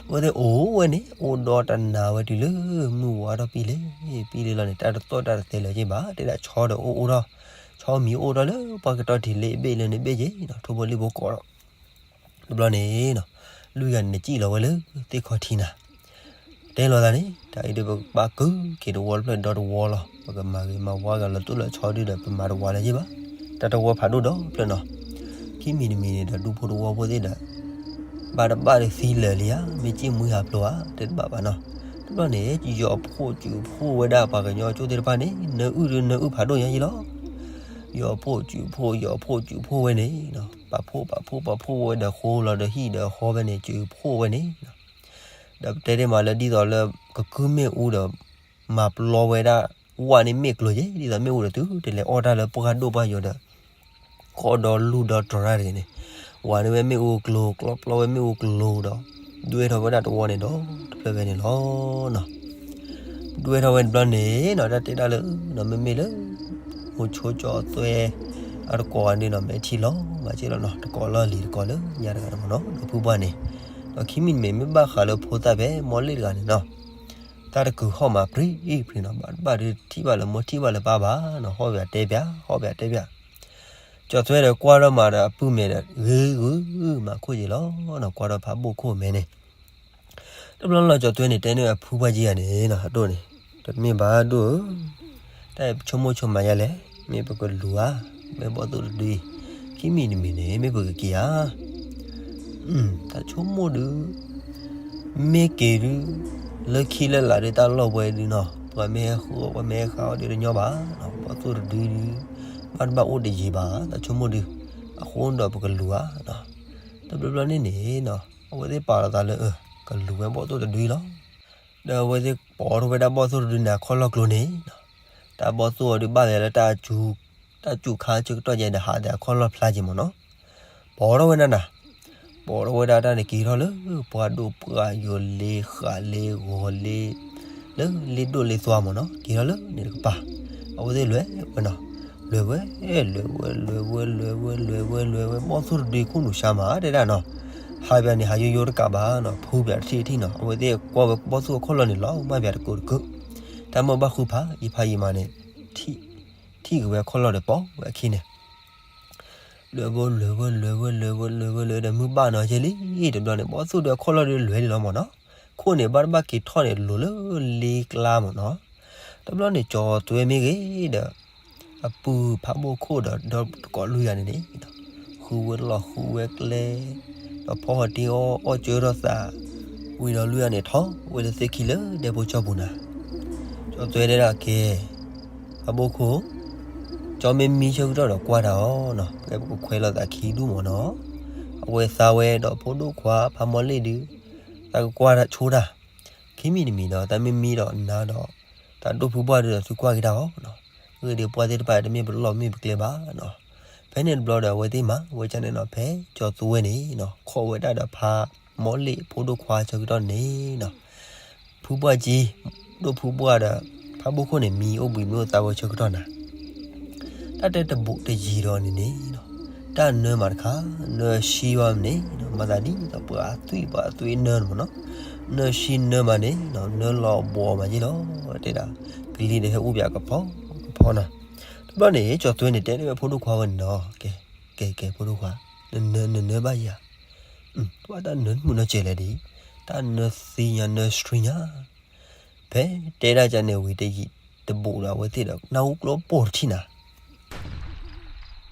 အဝဲသ့ၣ်အိၣ်ဝဲန့ၣ် အိၣ်ဒီးတနၤဝဲတုၤလၢ မုၢ်ဝါထီၣ်ပံလ့ ပံလ့လီၤန့ၣ် တၢ်တသီၣ်တၢ်တသဲလၢၤယ့ၣ်ဘၣ် တဲဒၣ်ဆီဒီးအိၣ်အိၣ်ထီၣ် ဆီမံၤအိၣ်ထီၣ်လၢပှၢ်ကတီၢ်ထံးလ့အဘ့ၣ်လၢန့ၣ်ဘ့ၣ်ယ့ၣ်နီၤ ထိၣ်ဖိလံၣ်ဖိကိးဒီး တဘျီန့ၣ်နီၤ လွံၢ်ဂၤန့ၣ်စံၣ်လီၤဝဲလၢသ့ၣ်ခီၣ်ထံးနၤ တဲလီၤသးန့ၣ် တၢ်အံၤဒုးပကပာ်ကၢက့ၤတဝီတဖျၢၣ်ဒီတဝီလီၤ. ပကမၤဂ့ၤမၤဝါဂၤလီၤတိၢ်လီၤဆီဒုဒီး ပမၤတဝီလၢၤယ့ၣ်ဘၣ်. တၢ်တဝီဖးဒိၣ်ဒီဖျၢၣ်နီၤ. ခံမံၤတမံၤန့ၣ်ဒီး ဒူဖိတဝီဖိသ့ၣ်ဒီး ဘၣ်တဘၣ်ဒီးသံလၢာ်လံဧါ, မ့ၢ်စံၣ်မှံဟးဖျိးဧါ, တဲတဘၣ်ဘၣ်နီၤ. တဘျီန့ၣ် ယီၤဖှိၣ်စုးဖှိၣ်ဝဲဒၣ်ပှၤကညီကၠိသ့ၣ်တဖၣ်န့ၣ် နၢအုၣ်ဒုးနၢအုၣ်ဖးဒိၣ်ညါယ့ၣ်လီၤ. ယီၤဖှိၣ်စုးဖှိၣ် ယီၤဖှိၣ်စုးဖှိၣ်ဝဲန့ၣ် ပာ်ဖှိၣ်ပာ်ဖှိၣ်ပာ်ဖှိၣ်ဝဲဒီးဃိလီၤဒီးဟံၣ်ဒီးဃီဖဲန့ၣ် စုးဖှိၣ်ဝဲန့ၣ် ဒီးပတဲတ့ၢ်မးလၢဒ်သိးလၢ ကကုၢ်မ့ၣ်အူဒီး မၤပျီဝဲဒၣ် ဝၣ်န့ၣ်မ့ၣ်အူကျိၤယ့ၣ် ဒ်သိးမ့ၣ်အူဒီးတုၤတလဲၤအီၣ်တၢ်လၢပှၢ်ဒိၣ်ပှၢ်ယိာ်ဒီး ကီၢ်ဒီလူၢ်ဒီတရၣ်တဂ့ၤန့ၣ် ဝၣ်န့ၢ်ဝဲမ့ၣ်အူကျိၤ ကျီပျီဝဲမ့ၣ်အူကျိၤဒီး ဒွဲၣ်ထီၣ်ဝဲဒၣ်တဝီန့ၣ်ဒီး တဖျၢၣ်ဖဲန့ၣ်လီၤ. ဒွဲၣ်ထီၣ်ဝဲတဘျီန့ၣ်နီၤ တၢ်တဲဒၣ်လၢ မ့မ့ၢ်လၢ မိၤဆိကၠီသွဲ အတကိးဂၤန့ၣ်နီၤ မဲာ်ထံလီၤမးက့လီၤနီၤ တကိးလီၢ်လံၤတကိးလၢညါတဂၤတမ့ၢ်နီၤ ဒီးဖုပှၢ်န့ၣ် ဒီးခံမံၤတမံၤမ့ၢ်ဘၣ်ဃးလၢဖိသၣ်ဖဲမီၢ်လ့ၣ်တဂၤန့ၣ်နီၤ တၢ်တကုာ်ဟီၣ်မးပြံပြံနီၤ ဘၣ်တဘၣ်ဒုးထံၣ်ဘၣ်လၢမိၢ်ထံၣ်ဘၣ်လၢပၢ်ဘၣ်နီၤ ဟီၣ်ပၠးတဲပၠး ဟီၣ်ပၠးတဲပၠး ကၠီသွဲဒီးကွၢ်ထီၣ်မးဒီးအပုၢ်မဲာ်ဒီး ဂ့ၤဂ့ၤမးခိၣ်က့လီၤနီၤ ကွၢ်ထီၣ်ဖးဘိၣ်ခိၣ်မဲာ်န့ၣ် တဘျီလီၤကၠီသွဲန့ၣ် တဲန့ၢ်အဖုပှၢ်က့ဂၤန့ၣ်နီၤ အဒိၣ်န့ၣ် တမ့ၢ်ဘၣ်ဒိၣ်ဧၢ တၢ်ဆိကမိၣ်ဆိကမးယါလဲၣ် မ့ၢ်ပကလူၤဧါ မ့ၢ်ဘီၣ်သိၣ်တဒုအံၤ ခံမံၤတမံၤန့ၣ် မ့ၢ်ပကက့ၤဧါ တၢ်ဆိကမိၣ်ဒုး မ့ၢ်က့ၤဒုး လၢခံလၢလာ်ဒုးတၢ်လီၢ်ဝဲဒုးနီၤ ပှၤမ့ၢ်ဟဲဃုအီၣ် ပှၤမ့ၢ်ဟဲဃါအီၣ်ဒုးတညီဘၣ်နီၤ ဘီၣ်သိၣ်တဒုဒုး ဘၣ်တဘၣ်အိၣ်တယံၤဘၣ် တၢ်ဆိကမိၣ်ဒုး အဃိဒီးပကလူၤဧါနီၤ တဘျီဘျီန့ၣ်န့ၣ်နီၤ အဝဲသ့ၣ်ပာ်လီၤသးလၢ ကလူၤဝဲဘီၣ်သိၣ်တဒုလီၤ ဒီးအဝဲသ့ၣ်ပိာ်ထီၣ်ဝဲဒၣ်ဘီၣ်သိၣ်တဒုန့ၣ်အခီၣ်လီၢ်ကျိၤန့ၣ်နီၤ တၢ်ဘီၣ်သိၣ်အဒုးဘၣ်ဝဲလၢ တၢ်စူၤခါဆၢကတီၢ်ယဲဒီးဟးဒီးအခီၣ်လီၢ်ဖျါက့မ့ၢ်နီၤ ပိာ်ထီၣ်ဝဲဒၣ်နၤ ပိာ်ထီၣ်ဝဲဒၣ်တၢ်န့ၣ်က့ၤထီၣ်လၢ ပှၢ်ဒိၣ်ပှၢ်ယိာ်လ့ဃးလ့ဂီၤလ့ လၢလ့ဒိၣ်လ့သွါမ့ၢ်နီၤ က့ၤထီၣ်လၢန့ၣ်တကပၤ အဝဲသ့ၣ်လဲၤဝဲနီၤ လဲၤဝဲ လဲၤဝဲ လဲၤဝဲ လဲၤဝဲ လဲၤဝဲ လဲၤဝဲ ဘီၣ်သိၣ်တဒုခိၣ်နူာ်ဆါမး တဲဒၣ်နီၤ ဟးပၠးန့ၣ်ဟးယိယိတကးဘၣ်နီၤ ဖုပၠးတထံၣ်တထံၣ်နီၤ အဝဲသ့ၣ်ကွၢ်ဝဲဘီၣ်သိၣ်အခီၣ်လီၢ်န့ၣ်လီၤ မၢ်ပၠးတကုာ်တကုာ် တၢ်မ့ၢ်ဘၣ်ဃုဖး ယဖးယံာ်မးန့ၣ် ထံၣ်က့ၤဝဲအခီၣ်လီၢ်ဒီးပိာ်ဝဲအခံန့ၣ် လဲၤဝဲ လဲၤဝဲ လဲၤဝဲ လဲၤဝဲ လဲၤဝဲ လဲၤဝဲ လဲၤဝဲဒီးမုၢ်ဘၣ်နီၤကဲလံ တဘျီန့ၣ် ဘီၣ်သိၣ်ဒီးအခီၣ်လီၢ်ဒီးလဲၤလံလီၤမ့ၢ်နီၤ ခိၣ်န့ၣ်ဘၣ်တဘၣ်က့ၤထီၣ်န့ၣ် လိၤလၢလ့ကျါမ့ၢ်နီၤ တဘျီန့ၣ် ကၠီၤသွဲမ့ၢ်ဂ့ၤဒီး အပုၢ်ဖးဘိၣ်ခိၣ်ဒီး ဒီတကိးလွံၢ်ဂၤန့ၣ်န့ၣ် ဃုဝဲလီၢ်ဃုဝဲကျဲ ဒီးဖီအီၣ်တ့အီၣ်အီၣ်ကၢထီၣ်သး ဝံၤဒီးလွံၢ်ဂၤန့ၣ်ထီၣ်ဝဲလၢသ့ၣ်ခံလၢဒဲဖိကၠီပူၤနၤ ကၠီၤသွဲတဲဒၣ်ကဲ ဖးဘိၣ်ခိၣ် ကၠီမ့ၢ်မံဆၢကတီၢ်ဒီးကွၢ်တၢ်အီၤနီၤ ကဲပကခွဲးလိာ်သးခံဒူၣ်မ့ၢ်နီၤ အဝဲသးဝဲဒီးဖိဒိၣ်ခွါဖးမီၢ်လ့ၣ်ဒုး တၢ်ကကွၢ်တၢ်ဆိတၢ် ခံမံၤတမံၤဒီး တၢ်မ့ၢ်မံဒီးနၤဒီး တၢ်ဒိၣ်ဖုဘှၢ်ဒုးဒီးသုကွၢ်က့ၤတၢ်အီၤနီၤ ဂ့ၢ်ဒုးပှၢ်သ့ၣ်တဖၣ်တမ့ၢ်ပလီၢ်မ့ၢ်ပကျဲဘၣ်နီၤ ဖဲန့ၣ်တဘျီဒီးအဝဲသ့ၣ်မၤဝဲဒ်န့ၣ်နီၤ ဖဲကၠီၤသွဲန့ၣ်နီၤ ခိးဝဲဒၣ်ဒီးဖးမီၢ်လ့ၣ်ဖိဒိၣ်ခွါဆၢကတီၢ်န့ၣ်နီၤ ဖုပှၢ်ကၠီ ဒိၣ်ဖုဘှၢ်ဒီး ဖးဘိၣ်ခိၣ်န့ၣ် မံအိၣ်ဘှံးမ့ၢ်အိၣ်သးဝဲဆၢကတီၢ်နၤ တၢ်တဲတဘူးတယံၤဒီးန့ၣ်န့ၣ်နီၤ တၢ်နၢမးတခါ နၢဆံဘၣ်န့ၣ်နီၤ မၤသးဒ်သိးပှၤအသွံၣ်ပှၤအသွံၣ်နၢမ့ၢ်နီၤ နၢဆံနၢမးန့ၣ်နီၤ နၢလီၤဘှီးမးယ့ၢ်လီၤ တဲဒၣ် ကလံၤဒီးဟဲအူပၠးကဖီကဖီနီၤ တဘျီန့ၣ် ကၠီၤသွဲန့ၣ် တဲန့ၢ်ဝဲဖိဒိၣ်ခွါဝဲန့ၣ်နီၤ ကဲ ကဲ ကဲ ဖိဒိၣ်ခွါ နနၢ နနၢဘၣ်ယၤ တဘၣ်တၢ်နၢမုၢ်နၢစဲးလဲၣ်ဒ် တၢ်နၢသံညါနၢဆှံညါ ဖဲတဲဒၣ်ကန့ၣ်ဝံၤတယံာ်တဘူးဒီးအဝဲသ့ၣ်ဒီး နၢ်ဟူကျိပိၢ်တထံၣ်နၤ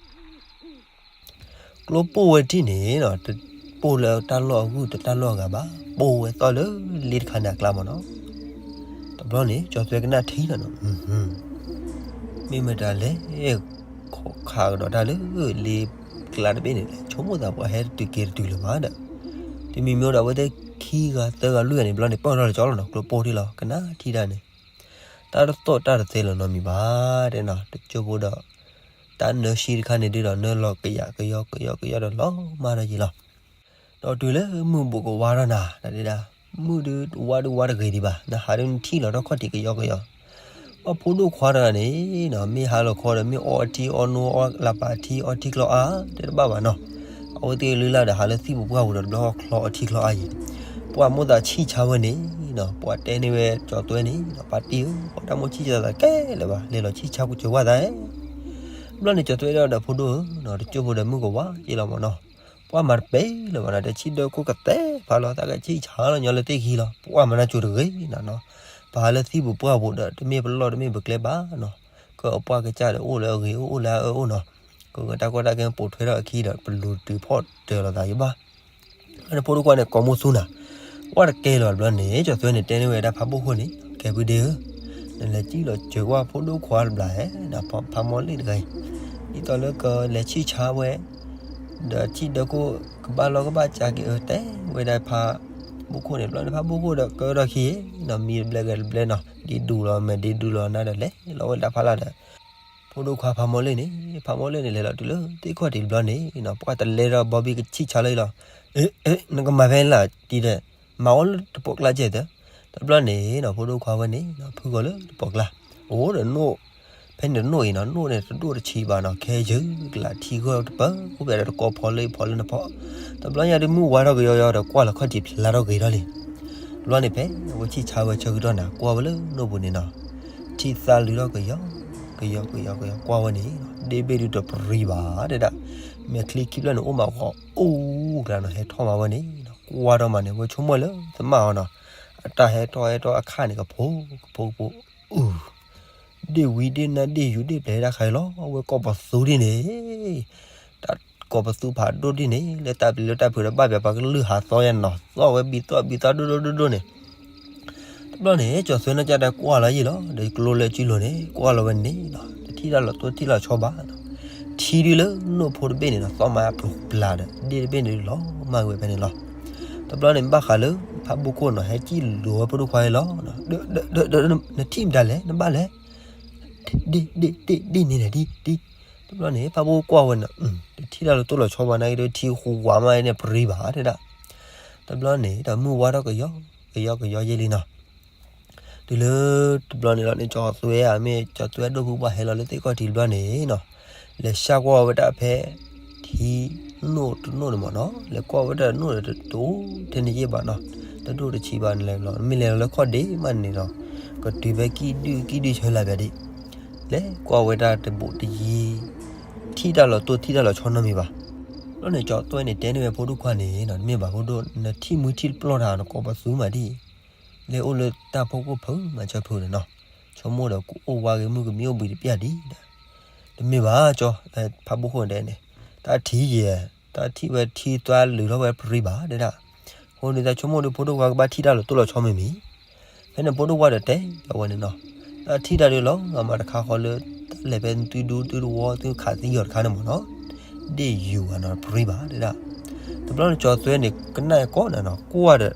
ကျိပိၢ်ဝဲတထံၣ်န့ၣ်နီၤ တပိၢ်လၢတၢ်လီၢ်အဂုၢ်တတၢ်လီၢ်အဂၤဘၣ် ပိၢ်ဝဲသီၣ်လၢလ့တခါန့ၣ်အကျါမ့ၢ်နီၤ တဘျီန့ၣ် ကၠီၤသွဲကနၣ်ထံလီၤနီၤ, မ့ၢ်မတၤလဲၣ်, ခးကဒီးတၢ်လၢလ့ကျါတဘ့ၣ်န့ၣ် ဆိကမိၣ်သးပှၤဟဲတတုၤက့ၤတတုၤလၢၤဘၣ်ဒီး, တမံၤမ့ၢ်အိၣ်ဒီးအဝဲသ့ၣ်ခံဂၤသၢဂၤလွံၢ်ဂၤန့ၣ် တဘျီန့ၣ် ပၢၢ်ထီၣ်လၢကၠီလီၤနီၤ, ကျိပိၢ်ထံလီၤ ကနၣ်ထံတၢ်န့ၣ် တၢ်တသီၣ်တၢ်တသဲလီၤနီတမံၤဘၣ်တဲနီၤ, တကၠိဖိဒီး တၢ်နၢဆံတခါန့ၣ်ဒုဒီး နၢလီၤကယးကယီကယီကယီဒီးလီၤမၢ်ထီၣ်ယံၤလီၤ. ဒီးတုၤလၢမုၢ်ဘူးကဝါထီၣ်နၤ တၢ်ဒၣ်, မုၢ်ဒုးဝါဒုးဝါတဂ့ၤဒံးဘၣ်, နဟးဒုးနထံၣ်လီၤထီၣ်ခီၣ်ထံးကယီကယီ ပှၤဖိဒိၣ်ခွါတဂၤန့ၣ်နီၤ မ့ၢ်ဟါလီၤခီဒီး မ့ၢ်အီထံအီနိအီလၤပာ်ထံအီထံကျီအါ တဲတဘၣ်ဘၣ်နီၤ, အဝဲသ့ၣ်လုၢ်လၢ်ဒီးဟးလၢသံၣ်ပူၤပှၢ်ပူၤဒီး တဘျီဃီချီအီထံချီအါယံၤ, ပှၤမိၣ်သးဆံၣ်ဆါဝဲန့ၣ်နီၤ, ပှၤတဲန့ၢ်ဝဲကၠီၤသွဲန့ၣ်နီၤ, ပၢ်တံၢ်ဧၢ ပှၤတၢ်မိၣ်ဆံၣ်ဆါသးကဲလၢၤဘၣ်, လဲၤလီၤဆံၣ်ဆါကစၢၤဝဲသး, တဘျီန့ၣ် ကၠီၤသွဲဒီး ဒီးဖိဒိၣ်ဧၢနီၤ, တကၠိဖိဒီးမုၢ်ကဝါယံၤလီၤမၢ်နီၤ, ပှၤမၤတပဲလၢၤဘၣ်နီၤ, တဆံၣ်ဒၢခိၣ်ကသဲဖးလီၤ သးကဆံၣ်ဆါလီၤညီလၢသ့ၣ်ခံလီၤ, ပှၤမၤနၢ်ကၠိၤတဂ့ၤနီၤနီၤ, ပဟးလၢသံၣ်ပူၤပှၢ်ပူၤဒီး တမ့ၢ်ပလီၢ်တမ့ၢ်ပကျဲဘၣ်နီၤ, ကပှၢ်ကစၢ်ဒီးအိၣ်လၢအဂ့ၤအိၣ်လၢအအၢအိၣ်နီၤ, ကဂဲၤတၢ်ကီတၢ်ခဲပိာ်ထွဲထီၣ်အခံဒီး ပလူၤတုၤဖီၣ်တၢၤလိာ်သးယဘၣ် အဖိဒိၣ်ခွါန့ၣ် ကိးမုၢ်သူနၤ, ဝဲတကဲလီၤတဘျီန့ၣ် ကၠီၤသွဲန့ၣ် တဲန့ၢ်ဝဲဒၣ်ဖးဘိၣ်ခိၣ်န့ၣ်, ကဲပုၢ်ဒ့ဧၢ, နလဲၤစံၣ်လီၤစၢၤကွၢ်ဖိဒိၣ်ခွါတဘျီဧါ, ဖးမိၢ်လ့ၣ်တဂၤအံၤ, ဒ်သိးလၢကလဲၤဆံၣ်ဆါဝဲ ဒီးဆံၣ်ဒၢခိၣ်ကဘၣ်လီၢ်ကဘၣ်ကးက့ၤအၢ တဲဝဲဒၣ်ဖးဘိၣ်ခိၣ်န့ၣ်, တဘျီန့ၣ် ဖးဘိၣ်ခိၣ်ဒီးကၢထီၣ်ခံနီၤ, မံတဘျဲကဲတဘျဲနီၤ, ဒ့ဒူလီၤမဲာ်ဒ့ဒူလီၤနၤဒီး လဲၤလီၤဝဲဒၣ်ဖးလၢ်ဒီး ဖိဒိၣ်ခွါဖးမိၢ်လ့ၣ်န့ၣ်, ဖးမိၢ်လ့ၣ်န့ၣ် လဲၤလီၤတုၤလၢသ့ၣ်ခီၣ်ထံးတဘျီန့ၣ်နီၤ, ပှၤတလဲထီၣ်ဘီဘံၣ်ကဆံၣ်ဆါလၢအံၤလီၤ, နကမၤဖဲန့ၣ်လၢတံၤဒီး, မၤအီၤလၢတပိာ်ကျါကဲသၢ, တဘျီန့ၣ်နီၤ ဖိဒိၣ်ခွါဝဲန့ၣ်နီၤ ဖုဂီၤလၢတပိာ်ကျါ, အိၣ်ဒီးနိၣ်, ဖဲန့ၣ်တနိၣ်အံၤနီၤ, နိၣ်န့ၣ်တဒိၣ်တဆံးဘၣ်နီၤ, ခဲယုၢ်ကလးထံဂီၢ်တပၢၢ် အိၣ်ဖဲဒီးတကိးဖီလၢအံၤဖီလၢနဖီ, တဘျီညါဒုးမုၢ်ဝါထီၣ်ကယီကယီဒီး ကွၢ်လီၤခီၣ်ထံးဖျါထီၣ်ဂ့ၤထီၣ်လံ တဘျီန့ၣ် ဖဲအဝဲဆံၣ်ဆါဝဲဆၢကတီၢ်န့ၣ် ကွၢ်ဝဲလၢနိၣ်ပူၤန့ၣ်နီၤ, ထံသၣ်လုၢ်ထီၣ်ကယီ, ကယီကယီကယီ ကွၢ်ဝဲန့ၣ်နီၤ, ဒ့ၣ်ဘ့ၣ်ဒုးတပရံဘၣ်တဲဒၣ်, မဲာ်ချံခံဖျၢၣ်န့ၣ်အိၣ်မးဃီအိၣ်ကျါနီၤ, ဟဲထီၣ်မးဝဲန့ၣ်နီၤ, ကွၢ်ထီၣ်မးန့ၣ် ဝဲဆိကမိၣ်လၢသမၣ်အီၤနီၤ, အတၢ်ဟဲထီၣ်ဟဲထီၣ်အခါန့ၣ် ကဖိကဖိကဖိ, အု, ဒ့ၣ်ဝံဒ့ၣ်နၢ်ဒ့ၣ်ယူၤဒ့ၣ်ပျဲၤဒၣ်ခါအံၤလီၤ, အဝဲကိးပသူဒ်န့ၣ် တၢ်ကိးပသူဖးဒိၣ်ဒ်န့ၣ် လၢတၢ်ပျံၤလၢတၢ်ဖုးဒီးဘၣ်ပျးပှၤကလုၢ်ဟးသီယဲနီၤ, သီၣ်ဝဲဘံသီၣ်ဘံသီၣ်ဒိၣ်ဒိၣ်ဒိၣ်ဒိၣ်န့ၣ်, တဘျီန့ၣ် ကၠီၤသွဲနီၢ်ကၠၢ်တၢ်ကွၢ်လီၤယံာ်လီၤ, ဒီးကျိလၢစုလိၤန့ၣ် ကွၢ်လီၤဝဲန့ၣ်နီၤ, တထံၣ်တၢ်လီၤတိၢ်ထံၣ်လီၤဆီဘၣ်နီၤ, ထံဒုလၢနိၣ်ဖိတဘ့ၣ်န့ၣ်နီၤ သီၣ်မးပျိၤပျါဒီး ဒ့ၣ်တဘ့ၣ်န့ၣ်လီၤမၢ်ဝဲဖဲန့ၣ်လီၤ. တဘျီန့ၣ် ဘၣ်ဃးလၢ ဖးဘိၣ်ခိၣ်နီၤ ဟဲစံၣ်လိၤဝဲဖိဒိၣ်ခွါအံၤလီၤ, ဒီး ဒီး ဒီး နထံၣ်မတၤလဲၣ် နဘၣ်လဲၣ် ဒ့ၣ် ဒ့ၣ် ဒ့ၣ် ဒ့ၣ်န့ၣ်လဲၣ်ဒ် ဒ်, တဘျီန့ၣ် ဖးဘိၣ်ကွၢ်ဝဲနီၤ, တထံၣ်တၢ်လီၤတိၢ်လီၤဆီဘၣ်နာ်က့ဒီး ထံဃူဝါမးန့ၣ် ပရံဘၣ်တဲဒၣ်, တဘျီန့ၣ် ဒီးမုၢ်ဝါထီၣ်ကယီ ကယီကယီယဲလံနီၤ, တုၤလၢ တဘျီန့ၣ်လီၤန့ၣ် ကၠီၤသွဲဧါ မ့ၢ်ကၠီၤသွဲဒိၣ်ဖုဘၣ်ဟဲလီၤလၢသ့ၣ်ခီၣ်ထံးတဘျီန့ၣ်နီၤ, လဲၤဆှၣ်ကွၢ်ဝဲဒၣ်ဖဲ ထံ နိၣ်တနိၣ်န့ၣ်မ့ၢ်နီၤ, လဲၤကွၢ်ဝဲဒၣ်နိၣ်ဒီးတအိၣ်ထဲန့ၣ်ယဲၢ်ဘၣ်နီၤ, တဒိၣ်တဆံးဘၣ်န့ၣ်လဲၣ်လီၤ, မ့ၢ်လဲၤလီၤလၢခီၣ်ဒ့မးန့ၣ်ဒီး ကတုၤဖဲကံၣ်ဒုၣ်ကံၣ်ဒုၣ်ဆၢလၢ်ပျၢၤဒံး, လဲၤကွၢ်ဝဲဒၣ်တဘူးတယံၤ ထံၣ်တၢ်လီၤတိၢ်ထံၣ်တၢ်လီၤဆီနီတမံၤဘၣ်. ဘျီန့ၣ် ကၠီၤသွဲန့ၣ် တဲန့ၢ်ဝဲဖိဒိၣ်ခွါန့ၣ်နီၤ, တမ့ၢ်ဘၣ်ဖိဒိၣ် နထံၣ်မုၢ်ထံၣ်တပျီၢ်တၢ် နကိးပသူမးဒ်အံၤ, လဲၤအိၣ်လၢတၢ်ဖီခိၣ်ဖုးမး ကၠီဖုးန့ၣ်နီၤ, ဆိကမိၣ်ဒီးကအိၣ်ဝါဂ့ၤမုၢ်ကမံအိၣ်ဘှံးတပျၢ်ဒံးဒီး, တမ့ၢ်ဘၣ်ကၠီ, ဖးဘိၣ်ခိၣ်န့ၣ်တဲန့ၣ်, တၢ်ထံၣ်ယဲ, တၢ်ထံၣ်ဝဲထံသွါလုၢ်ထီၣ်ဝဲပရံဘၣ်တဲဒၣ်, အဃိန့ၣ် တၢ်ဆိကမိၣ်ဒီးဖိဒိၣ်ခွါကဘၣ်ထံၣ်တၢ်လီၤတိၢ်လီၤဆီမ့ၢ်မံၤ ဖဲန့ၣ်ဖိဒိၣ်ခွါဒီးတဲလီၤဝဲန့ၣ်နီၤ, တၢ်ထံၣ်တၢ်ဒုးလီၤဂာ်မးတခါဃီလၢ တၢ်လဲၤဖဲသုဒူသုတဝီသုခးသံအီၤတခါန့ၣ်မ့ၢ်နီၤ, ဒ့ၣ်ယူၤဘၣ်နီၤ ပရံဘၣ်တဲဒၣ်, တဘျီန့ၣ် ကၠီၤသွဲန့ၣ် ကနၣ်ကိးနၤနီၤ ကွၢ်ဒီး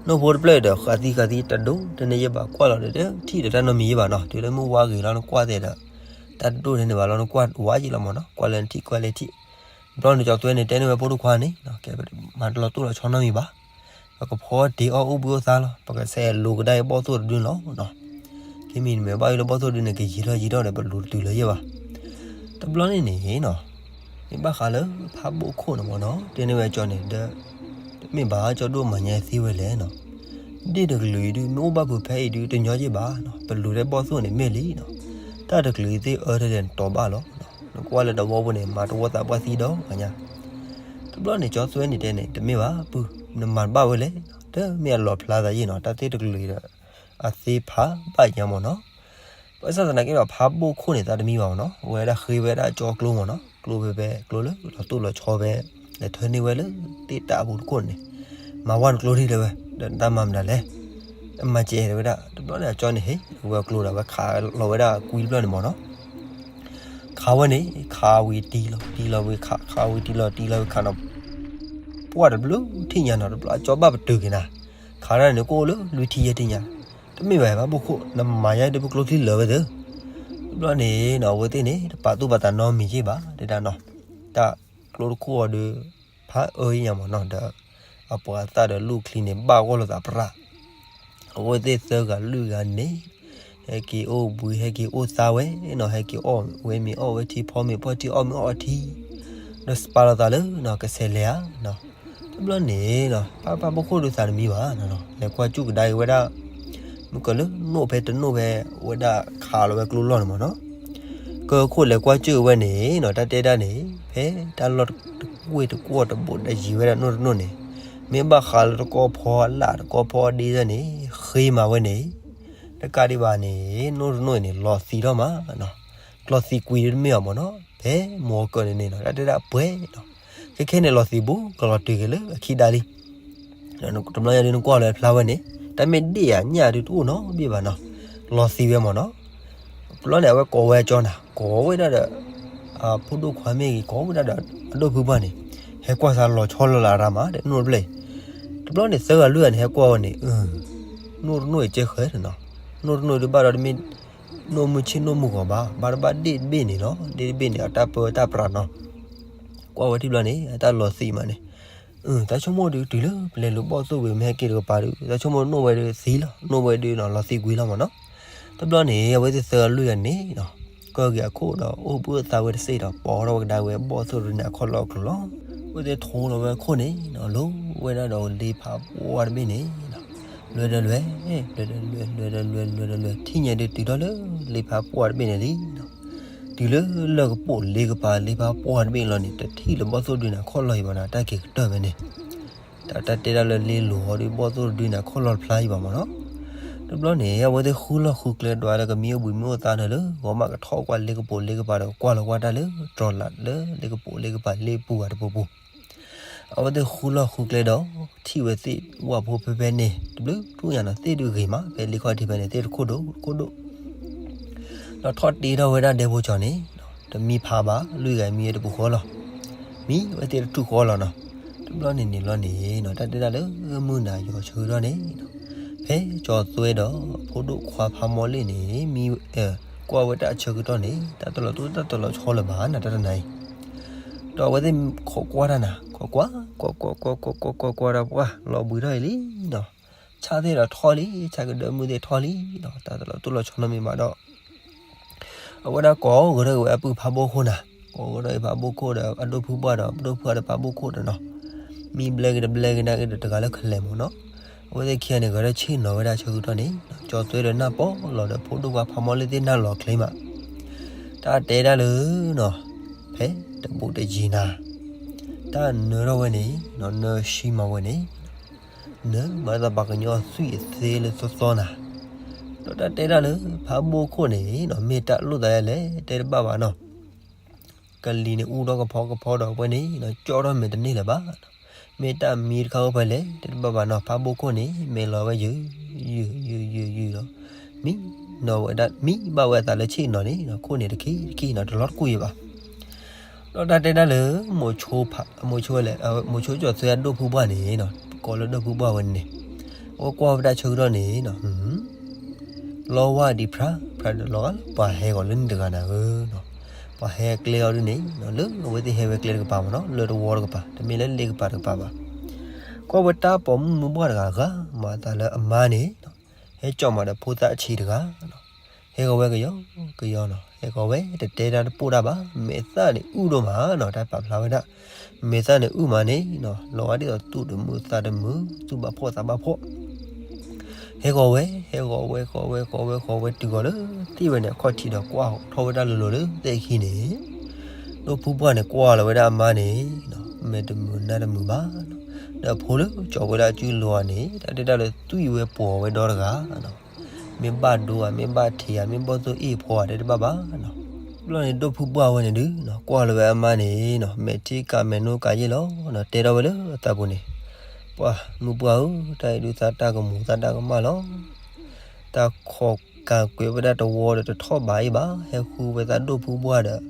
နိၣ်ဖိတဖျၢၣ်ဒီးဃးသံဃးသံတဒိၣ်ထဲန့ၣ်ယဲၢ်ဘၣ်ကွၢ်လီၤဒီး ထံၣ်ဒီးတၢ်နီတမံၤယဲၢ်ဘၣ်နီၤ, တုၤလၢမုၢ်ဝါဂ့ၤလီၤနကွၢ်သ့ဒီး တၢ်တဒိၣ်ထဲန့ၣ်ဘၣ်လီၤနကွၢ်ဝါယံၤလီၤမ့ၢ်နီၤ, ကွၢ်လၢနထံၣ်ကွၢ်လၢထံၣ်, တဘျီန့ၣ် ကၠီၤသွဲန့ၣ်တဲန့ၢ်ဝဲဖိဒိၣ်ခွါန့ၣ်နီၤ, ကဲပမၤတလီၤတိၢ်လီၤဆီနီတမံၤဘၣ်, ပကဖီတ့ၢ်အီၣ်အိၣ်ဘှံးအိၣ်သါလီၤ, ပကဆဲးလိၤကဒါအံၤဘီၣ်သိၣ်တဒုန့ၣ်လီၤနီၤ, ခံမံၤတမံၤဘၣ်အံၤလၢဘီၣ်သိၣ်တဒုန့ၣ် ကယံၤထီၣ်ယံၤထီၣ်ဒီး ပလူၤတတုၤလၢၤယဲၢ်ဘၣ် တဘျီန့ၣ်န့ၣ်နီၤ, မ့ၢ်ဘၣ်ဃးလၢဖးဘိၣ်ခိၣ်န့ၣ်မ့ၢ်နီၤ တဲန့ၢ်ဝဲကၠီန့ၣ်ဒီး, တမ့ၢ်ဘၣ်ကၠီဒိၣ်မၤညါသ့ဝဲလဲၣ်နီၤ, ဒ့ၣ်တကလုာ်အံၤဒုး မ့ၢ်အိၣ်ဘၣ်ဖုးဖဲအံၤဒုး တညီယဲၢ်ဘၣ်နီၤ, ပလူၤတဲဘီၣ်သိၣ်န့ၣ်မ့ၢ်လံနီၤ, တၢ်တကလုာ်အံၤသ့ၣ်အၢထဲလဲၣ်နတီၤဘၣ်လီၤ, နကွၢ်လၢတဝီပူၤန့ၣ် မၤတဝီသးပှၢ်သံဒီးဂၤညါ, တဘျီန့ၣ် ကၠီသွဲန့ၣ်တဲန့ၣ် တမ့ၢ်ဘၣ်ပုၢ်, နမၤတဘၣ်ဝဲလဲၣ်, တမ့ၢ်အလီၣ်ဖျါသးယဲၢ်နီၤ, တၢ်သ့ၣ်တကလုာ်အံၤဒီး အသ့ဖးဘၣ်ညါမ့ၢ်နီၤ, ဘၣ်ဆၣ်သနာ်က့ဒီး ဖးဘိၣ်ခိၣ်န့ၣ်သးတမံဘၣ်မ့ၢ်နီၤ, အဝဲဒၣ်ဃ့ဝဲဒၣ်ကၠီကျိမ့ၢ်နီၤ, ကျိဖဲဖဲကျိလၢလီၤတိၢ်လီၤဆီဖဲ, လဲၤထၢန့ၢ်ဝဲလၢသ့ၣ်တၢ်အပူၤတခိၣ်န့ၣ်, မၤဝဲတကျိထံၣ်လၢၤဝဲ, ဒီးတၢ်မၤမတၤလဲၣ်, မၤစဲးတဲဝဲဒၣ်. တဘျီန့ၣ် အကၠီန့ၣ် ဟ့ၣ်ဝဲကျိဒီး ဝဲခးလီၤဝဲဒၣ်ကွံတဘျီန့ၣ်မ့ၢ်နီၤ. ခးဝဲန့ၣ် ခးဝံၤတံလီၤ တံလီၤဝံၤခး ခးဝံၤတံလီၤ တံလီၤဝံၤခးနီၤ. ပှၢ်တဘျုးထံၣ်ညါနီၤ, တဘျီအကၠီဘၣ်ပတုာ်က့ၤနၤ, ခးဒၣ်န့ၣ် ကအိၣ်လၢလွံၢ်ထံၣ်ယဲၢ်ထံၣ်ညါ, တမ့ၢ်ဘၣ်ဘၣ်ဘိၣ်ခိၣ် နမၤယါဒ်ပကျိချံလၢာ်ဝဲသ့. တဘျီန့ၣ်နီၤ အဝဲသ့ၣ်န့ၣ် တပာ်သူၣ်ပာ်သးနီတမံၤက့ၤဘၣ် တဲဒၣ်နီၤ. တၢ်ကျိတခိၣ်အီၤဒီး ဖးအၢယညါမ့ၢ်နီၤ, ဒီးအပှၤသၣ်ဒီးလူၢ်ချံန့ၣ် ဘၣ်ဂီၢ်လိာ်သးပြး. အဝဲသ့ၣ်သၢဂၤလွံၢ်ဂၤန့ၣ် ဟဲက့ၤအိၣ်ဘှံး ဟဲက့ၤအိၣ်သါဝဲနီၤ, ဟဲက့ၤအီၣ်ဝဲမ့ၤအီၣ်ဝဲထံ ဖီမ့ၤဖီထံ အီၣ်မ့ၤအီၣ်ထံ, ဒီးစပာ်လိာ်သးလၢကဆဲးလဲၤဧါနီၤ. တဘျီန့ၣ်နီၤ ဖးဖးဘိၣ်ခိၣ်ဒီးသးတမံဘၣ်နီၤ, လဲၤကွၢ်စူၣ်ကဒါက့ၤဝဲဒၣ် မုၢ်ကလၢနိၣ်ဖဲတနိၣ်ဖဲ ဝဲဒၣ်ခးလီၤဝဲကျိလီၢ်န့ၣ်မ့ၢ်နီၤ. ကၢခိၣ်လဲၤကွၢ်စူၣ်ဝဲန့ၣ်နီၤ တၢ်တဲဒၣ်န့ၣ် ဖဲတၢ်လီၢ်တကွ့ၢ်တကွီၢ်တဘိးတယံၤဝဲဒၣ်နိၣ်တနိၣ်န့ၣ်, မ့ၢ်ဘၣ်ဃးလၢတကီၢ်ဖီအလၣ်တကီၢ်ဖီအဒ့ဒၣ်န့ၣ် ဃ့မၤဝဲန့ၣ်, တကးဒံးဘၣ်န့ၣ် နိၣ်တနိၣ်အံၤန့ၣ် လီၤသံးထီၣ်မးနီၤ. လီၤသံးကွံာ်ဒ်တမ့ၢ်အီၤမ့ၢ်နီၤ, ဖဲမိၢ်ကၢန့ၣ်န့ၣ်နီၤ တၢ်တဲဒၣ်ပှဲၤနီၤ, ခဲခဲန့ၣ်လီၤသံးဘူး ကလီၤတုၤက့ၤလၢအခံဒါလံ. တဘျီညါဒ်နကွၢ်လၢအဖျါဝဲန့ၣ် တၢ်မ့ၢ်ဒ့ၣ်အညၣ်ဒ်တအိၣ်နီတဘ့ၣ်ဘၣ်နီၤ, လီၤသံးဝဲမ့ၢ်နီၤ. တဘျီန့ၣ် အဝဲကိးဝဲအကၠီနၤ, ကိးဝဲဒၣ်ဒီး အဖိဒိၣ်ခွါမ့ၢ်ဂ့ၤ ကိးဝဲဒၣ်ဒီးအဒိၣ်ဖုပှၢ်န့ၣ်, ဟဲကွၢ်စးလီၤဆီလီၤလးအရၤမး တဲနိၣ်တဖျၢၣ်အံၤ. တဘျီန့ၣ် သၢဂၤလွံၢ်ဂၤန့ၣ် ဟဲကွၢ်ဝဲန့ၣ်, နိၣ်တနိၣ်အံၤကဲဃဲၤနီၤ, နိၣ်တနိၣ်အံၤဒ်ဘၣ်ဒီးတမ့ၢ် နိၣ်မုၢ်ဆ့ၣ်နိၣ်မုၢ်ဂီၤဘၣ်, ဘၣ်တဘၣ်ဒ့ၣ်တဘ့ၣ်န့ၣ်လီၤ, ဒ့ၣ်တဘ့ၣ်န့ၣ် အတၢ်ပၢတၢ်ပြးနီၤ. ကွၢ်ဝဲထံၣ်ဘျီန့ၣ် အတၢ်လီၤသံးမးန့ၣ်, တၢ်ဆိကမိၣ်ဒုးတုၤလၢပလဲၤလူၤဘီၣ်သိၣ်ဝံၤ မ့ၢ်ဟဲက့ၤတကပၤဒုး တၢ်ဆိကမိၣ်နိၣ်ဝဲဒုးသံလီၤ, နိၣ်ဝဲဒုးနီၤ လီၤသံးကွံာ်လီၤမ့ၢ်နီၤ. တဘျီန့ၣ် အဝဲသ့ၣ်သၢဂၤလွံၢ်ဂၤန့ၣ်နီၤ ကၢၢ်က့ၤအခိၣ်ဒီး အိၣ်ဘှံးအိၣ်သါဝဲတစ့ၣ်ဒီး ပိာ်ထီၣ်ဝဲကဒါဝဲဘီၣ်သိၣ်တဒုန့ၣ် အခီၣ်လီၢ်အကျိၤလီၤ. အဝဲသ့ၣ်ထိလီၤဝဲအခိၣ်န့ၣ်နီၤ လိၤဝဲဒၣ်ဒီးလ့ဖးပှၢ်တဘ့ၣ်န့ၣ်နီၤ, လွဲၢ်ဒီးလွဲၢ်, လွဲၢ်ဒီးလွဲၢ်, လွဲၢ်ဒီးလွဲၢ်, လွဲၢ်ဒီးလွဲၢ်, ထံၣ်ညါဒုးတုၤထီၣ်လၢလ့ဖးပှၢ်တဘ့ၣ်န့ၣ်လံနီၤ. တုၤလၢလၢၢ်ကပိာ်လ့ကပၤ လ့ဖးပှၢ်တဘ့ၣ်လီၤန့ၣ် တထံၣ်လၢဘီၣ်သိၣ်တဒုန့ၣ် အခီၣ်လီၢ်အံၤဘၣ်နီၤ, တၢ်က့ၤကတၢၢ်ဖဲန့ၣ် တၢ်တဲဒၣ်လၢလ့လိၤအီၤဒုး ဘီၣ်သိၣ်တဒုန့ၣ် အခီၣ်လီၢ်တဖျါအံၤဘၣ်မ့ၢ်နီၤ. တဘျီန့ၣ် အဝဲသ့ၣ်ဃုလီၢ်ဃုကျဲဒွးလၢကမံအိၣ်ဘှံးမံအိၣ်သါန့ၣ်လၢ ဂီၤမးကထီၣ်ကွၢ်လ့ကပိာ်လ့ကပၤဒီး ကွၢ်လီၤကွၢ်တၢ်လၢတြီၤလးလၢလ့ကပိာ်လ့ကပၤလ့ပူၤဂၤတပူၤပူၤ အဝဲသ့ၣ်ဃုလီၢ်ဃုကျဲဒီး ထံၣ်ဝဲသ့ၣ်ဝၣ်ဖိဖဲဖဲန့ၣ် တဘျုးထူၣ်ညါနီၤ သ့ၣ်ဒုးဂ့ၤမး ဖဲလ့ခီၣ်ထံးဖဲန့ၣ် သ့ၣ်တခိၣ်ဒိၣ်တခိၣ်ဒိၣ် ဒီးထီၣ်တ့ထီၣ်ဝဲဒၣ်ဒဲဖိကၠီန့ၣ် တမံဖးဘၣ် လွံၢ်ဂၤမံဝဲတပူၤဃီလီၤ. မံဝဲသ့ၣ်တထူၣ်ဃီလီၤနီၤ. တဘျီန့ၣ်န့ၣ်လီၤန့ၣ်နီၤ တၢ်တဲဒၣ်လၢမုၢ်နၤယီၤဆၢကတီၢ်န့ၣ် ဖဲကၠီသွဲဒီးဖိဒိၣ်ခွါဖးမီၢ်လ့ၣ်န့ၣ် မံ ကွၢ်ဝဲတၢ်ဆၢကတီၢ်န့ၣ် တၢ်တလီၤတိၢ်တၢ်တလီၤဆီလၢၤဘၣ်နၤ တၢ်တနၤအံၤ ဒီးအဝဲသ့ၣ်ခိးကွၢ်တၢ်နၤ ခိးကွၢ် ကွၢ်ကွၢ်ကွၢ်ကွၢ်ကွၢ်ကွၢ်ကွၢ်တၢ်ပှၢ် လီၤဘှံးထီၣ်အံၤလံနီၤ. ဆၣ်သ့ၣ်ဒီးထီၣ်လံ ဆၣ်ကဒၢမုၢ်သ့ၣ်ထီၣ်လံနီၤ တၢ်တလီၤတိၢ်လီၤဆီနီတမံၤဘၣ်ဒီး အဝဲဒၣ်ကိးကရၢကရိဝဲအပုၢ်ဖးဘိၣ်ခိၣ်နၤ ကိးကရၢကရိဖးဘိၣ်ခိၣ်ဒီး အဒိၣ်ဖုဘၣ်ဒီး ဒိၣ်ဖုအဒီးဖးဘိၣ်ခိၣ်ဒီးနီၤ မံဘျဲက့ၤတဘျဲက့ၤနာ်က့ၤဒီးတဂၤလၢခဲလဲၣ်မ့ၢ်နီၤ. အဝဲသ့ၣ်ခံဂၤန့ၣ် ဂဲၤထီၣ်ဆ့ၣ်နီၤဝဲဒၣ်ဆၢကတီၢ်န့ၣ် ကၠီသွဲဒီးနၢ်ပီၢ်လီၤဒီးဖိဒိၣ်ခွါဖးမီၢ်လ့ၣ်သ့ၣ်နၢ်လီၤချ့မး တၢ်တဲဒၣ်လၢနီၤ ဖဲတဘူးတယံၤနၤ တၢ်နၢထီၣ်ဝဲန့ၣ် နၢဆံမၤဝဲန့ၣ် နၢမၤသးပှၤကညီသွံၣ်အသ့လၢသီသီနၤ ဒီးတၢ်တဲဒၣ်လၢဖးဘိၣ်ခိၣ်န့ၣ်နီၤ မ့ၢ်တၢ်လိၣ်သးယဲလဲၣ် တဲတဘၣ်ဘၣ်နီၤ. ကလံၤန့ၣ်အူထီၣ်ကဖီကဖီဒီးအဝဲန့ၣ်နီၤ ကၠီထီၣ်မဲာ်တန့ၢ်လၢၤဘၣ်နီၤ. မ့ၢ်တၢ်မံတခါအိၣ်ဖဲလဲၣ် တဲတဘၣ်ဘၣ်နီၤ ဖးဘိၣ်ခိၣ်န့ၣ် မဲာ်လီၤဝဲယုၢ် ယုၢ် ယုၢ် ယုၢ် ယုၢ်လီၤ. မံနီၤဝဲဒၣ် မံဘၣ်ဝဲအသးလၢဆ့ၣ်နီၤန့ၣ်နီၤ ခိၣ်န့ၣ်တခံတခံနီၤ တလီၤတကူၣ်ယံၤဘၣ် ဒီးတၢ်တဲဒၣ်လၢ မိၤဆိဖး မိၤဆိဝဲလဲၣ် မိၤဆိကၠီသွဲအဒိၣ်ဖုဘၣ်န့ၣ်နီၤ ကိးလၢဒိၣ်ဖုဘၣ်ဝဲန့ၣ်န့ၣ် အဝဲကွၢ်ဝဲဒၣ်ဆၢကတီၢ်န့ၣ်နီၤ လီဝါဒံးဖြါ ဖြါဒီးလီၤဂာ်လၢပှၤဟဲဂီၤလၢန့ၣ်တဂၤနၤဧၢနီၤ. ပှၤဟဲကျဲအီၤဒ်န့ၣ်နီၤ လၢအဝဲသ့ၣ်ဟဲဝဲကျဲတကပၤမ့ၢ်နီၤ လၢတဝီတကပၤ တမ့ၢ်လၢလ့ကပၤတကပၤဘၣ်. ကွၢ်ဝဲတၢ်ပိာ်မုၣ်မုၢ်ပှၢ်တဂၤဂၤ မၤအသးလၢအမါန့ၣ်နီၤ ဟဲကၠီၣ်မးဒီးဖိသၣ်ဆံးတဂၤနီၤ ဟဲဂီၤဝဲကယီကယီနီၤ ဟဲဂီၤဝဲတတဲတၢ်တပိၢ်တၢ်ဘၣ် မဲာ်သၣ်န့ၣ်အုၣ်ဒိၣ်မးနီၤ တၢ်ပာ်ဖျါဝဲဒၣ် မဲာ်သၣ်န့ၣ်အုၣ်မးန့ၣ်နီၤ လီၤဂာ်ဒ်သိးသူၣ်တမုာ်သးတမုာ် သူၣ်ဘၣ်ဖှီၣ်သးဘၣ်ဖှီၣ် ဟဲဂီၤဝဲ ဟဲဂီၤဝဲ ဂီၤဝဲ ဂီၤဝဲ ဂီၤဝဲ တုၤဂီၤလၢသ့ၣ်ဝဲန့ၣ် အခီၣ်ထံးဒီးကွၢ်ထီၣ်ဝဲဒၣ်လိၤလိၤလၢသ့ၣ်ခံန့ၣ် ဒိၣ်ဖုပှၢ်န့ၣ် ကွၢ်လီၤဝဲဒၣ်အမါန့ၣ်နီၤ မဲာ်တမုာ်နါတမုာ်ဘၣ်နီၤ ဒီးအဖိလၢကၠီၤဝဲဒၣ်အစုလိၤဧါန့ၣ် တၢ်တဲတၢ်လၢသွံၣ်ဝဲပိာ်ဝဲဒီတဂၤနီၤ မ့ၢ်ဘၣ်ဒိဧါ မ့ၢ်ဘၣ်ထံးဧါ မ့ၢ်ဘီၣ်သိၣ်အ့ၣ်ဖိဧါ တဲတဘၣ်ဘၣ်နီၤ. ဘျီန့ၣ် ဒိၣ်ဖုပှၢ်ဝဲန့ၣ်ဒုးနီၤ ကွၢ်လီၤဝဲအမါန့ၣ်နီၤ မဲာ်ထံကးမဲာ်နိကးယဲၢ်လီၤနီၤ တဲထီၣ်ဝဲလၢအသးပူၤန့ၣ် ပှၢ်မုၢ်ပှၢ်ဧၢ, တၢ်အံၤဒုးသးတၢ်ကမူၤသးတၢ်ကမၣ်လီၤ. တၢ်ခိးကၤကွဲးဝဲဒၣ်တဝီဒီးတထီၣ်ဘးအံၤဘၣ်, ဟဲဃုဝဲသးဒိၣ်ဖုဘှၢ်ဒီး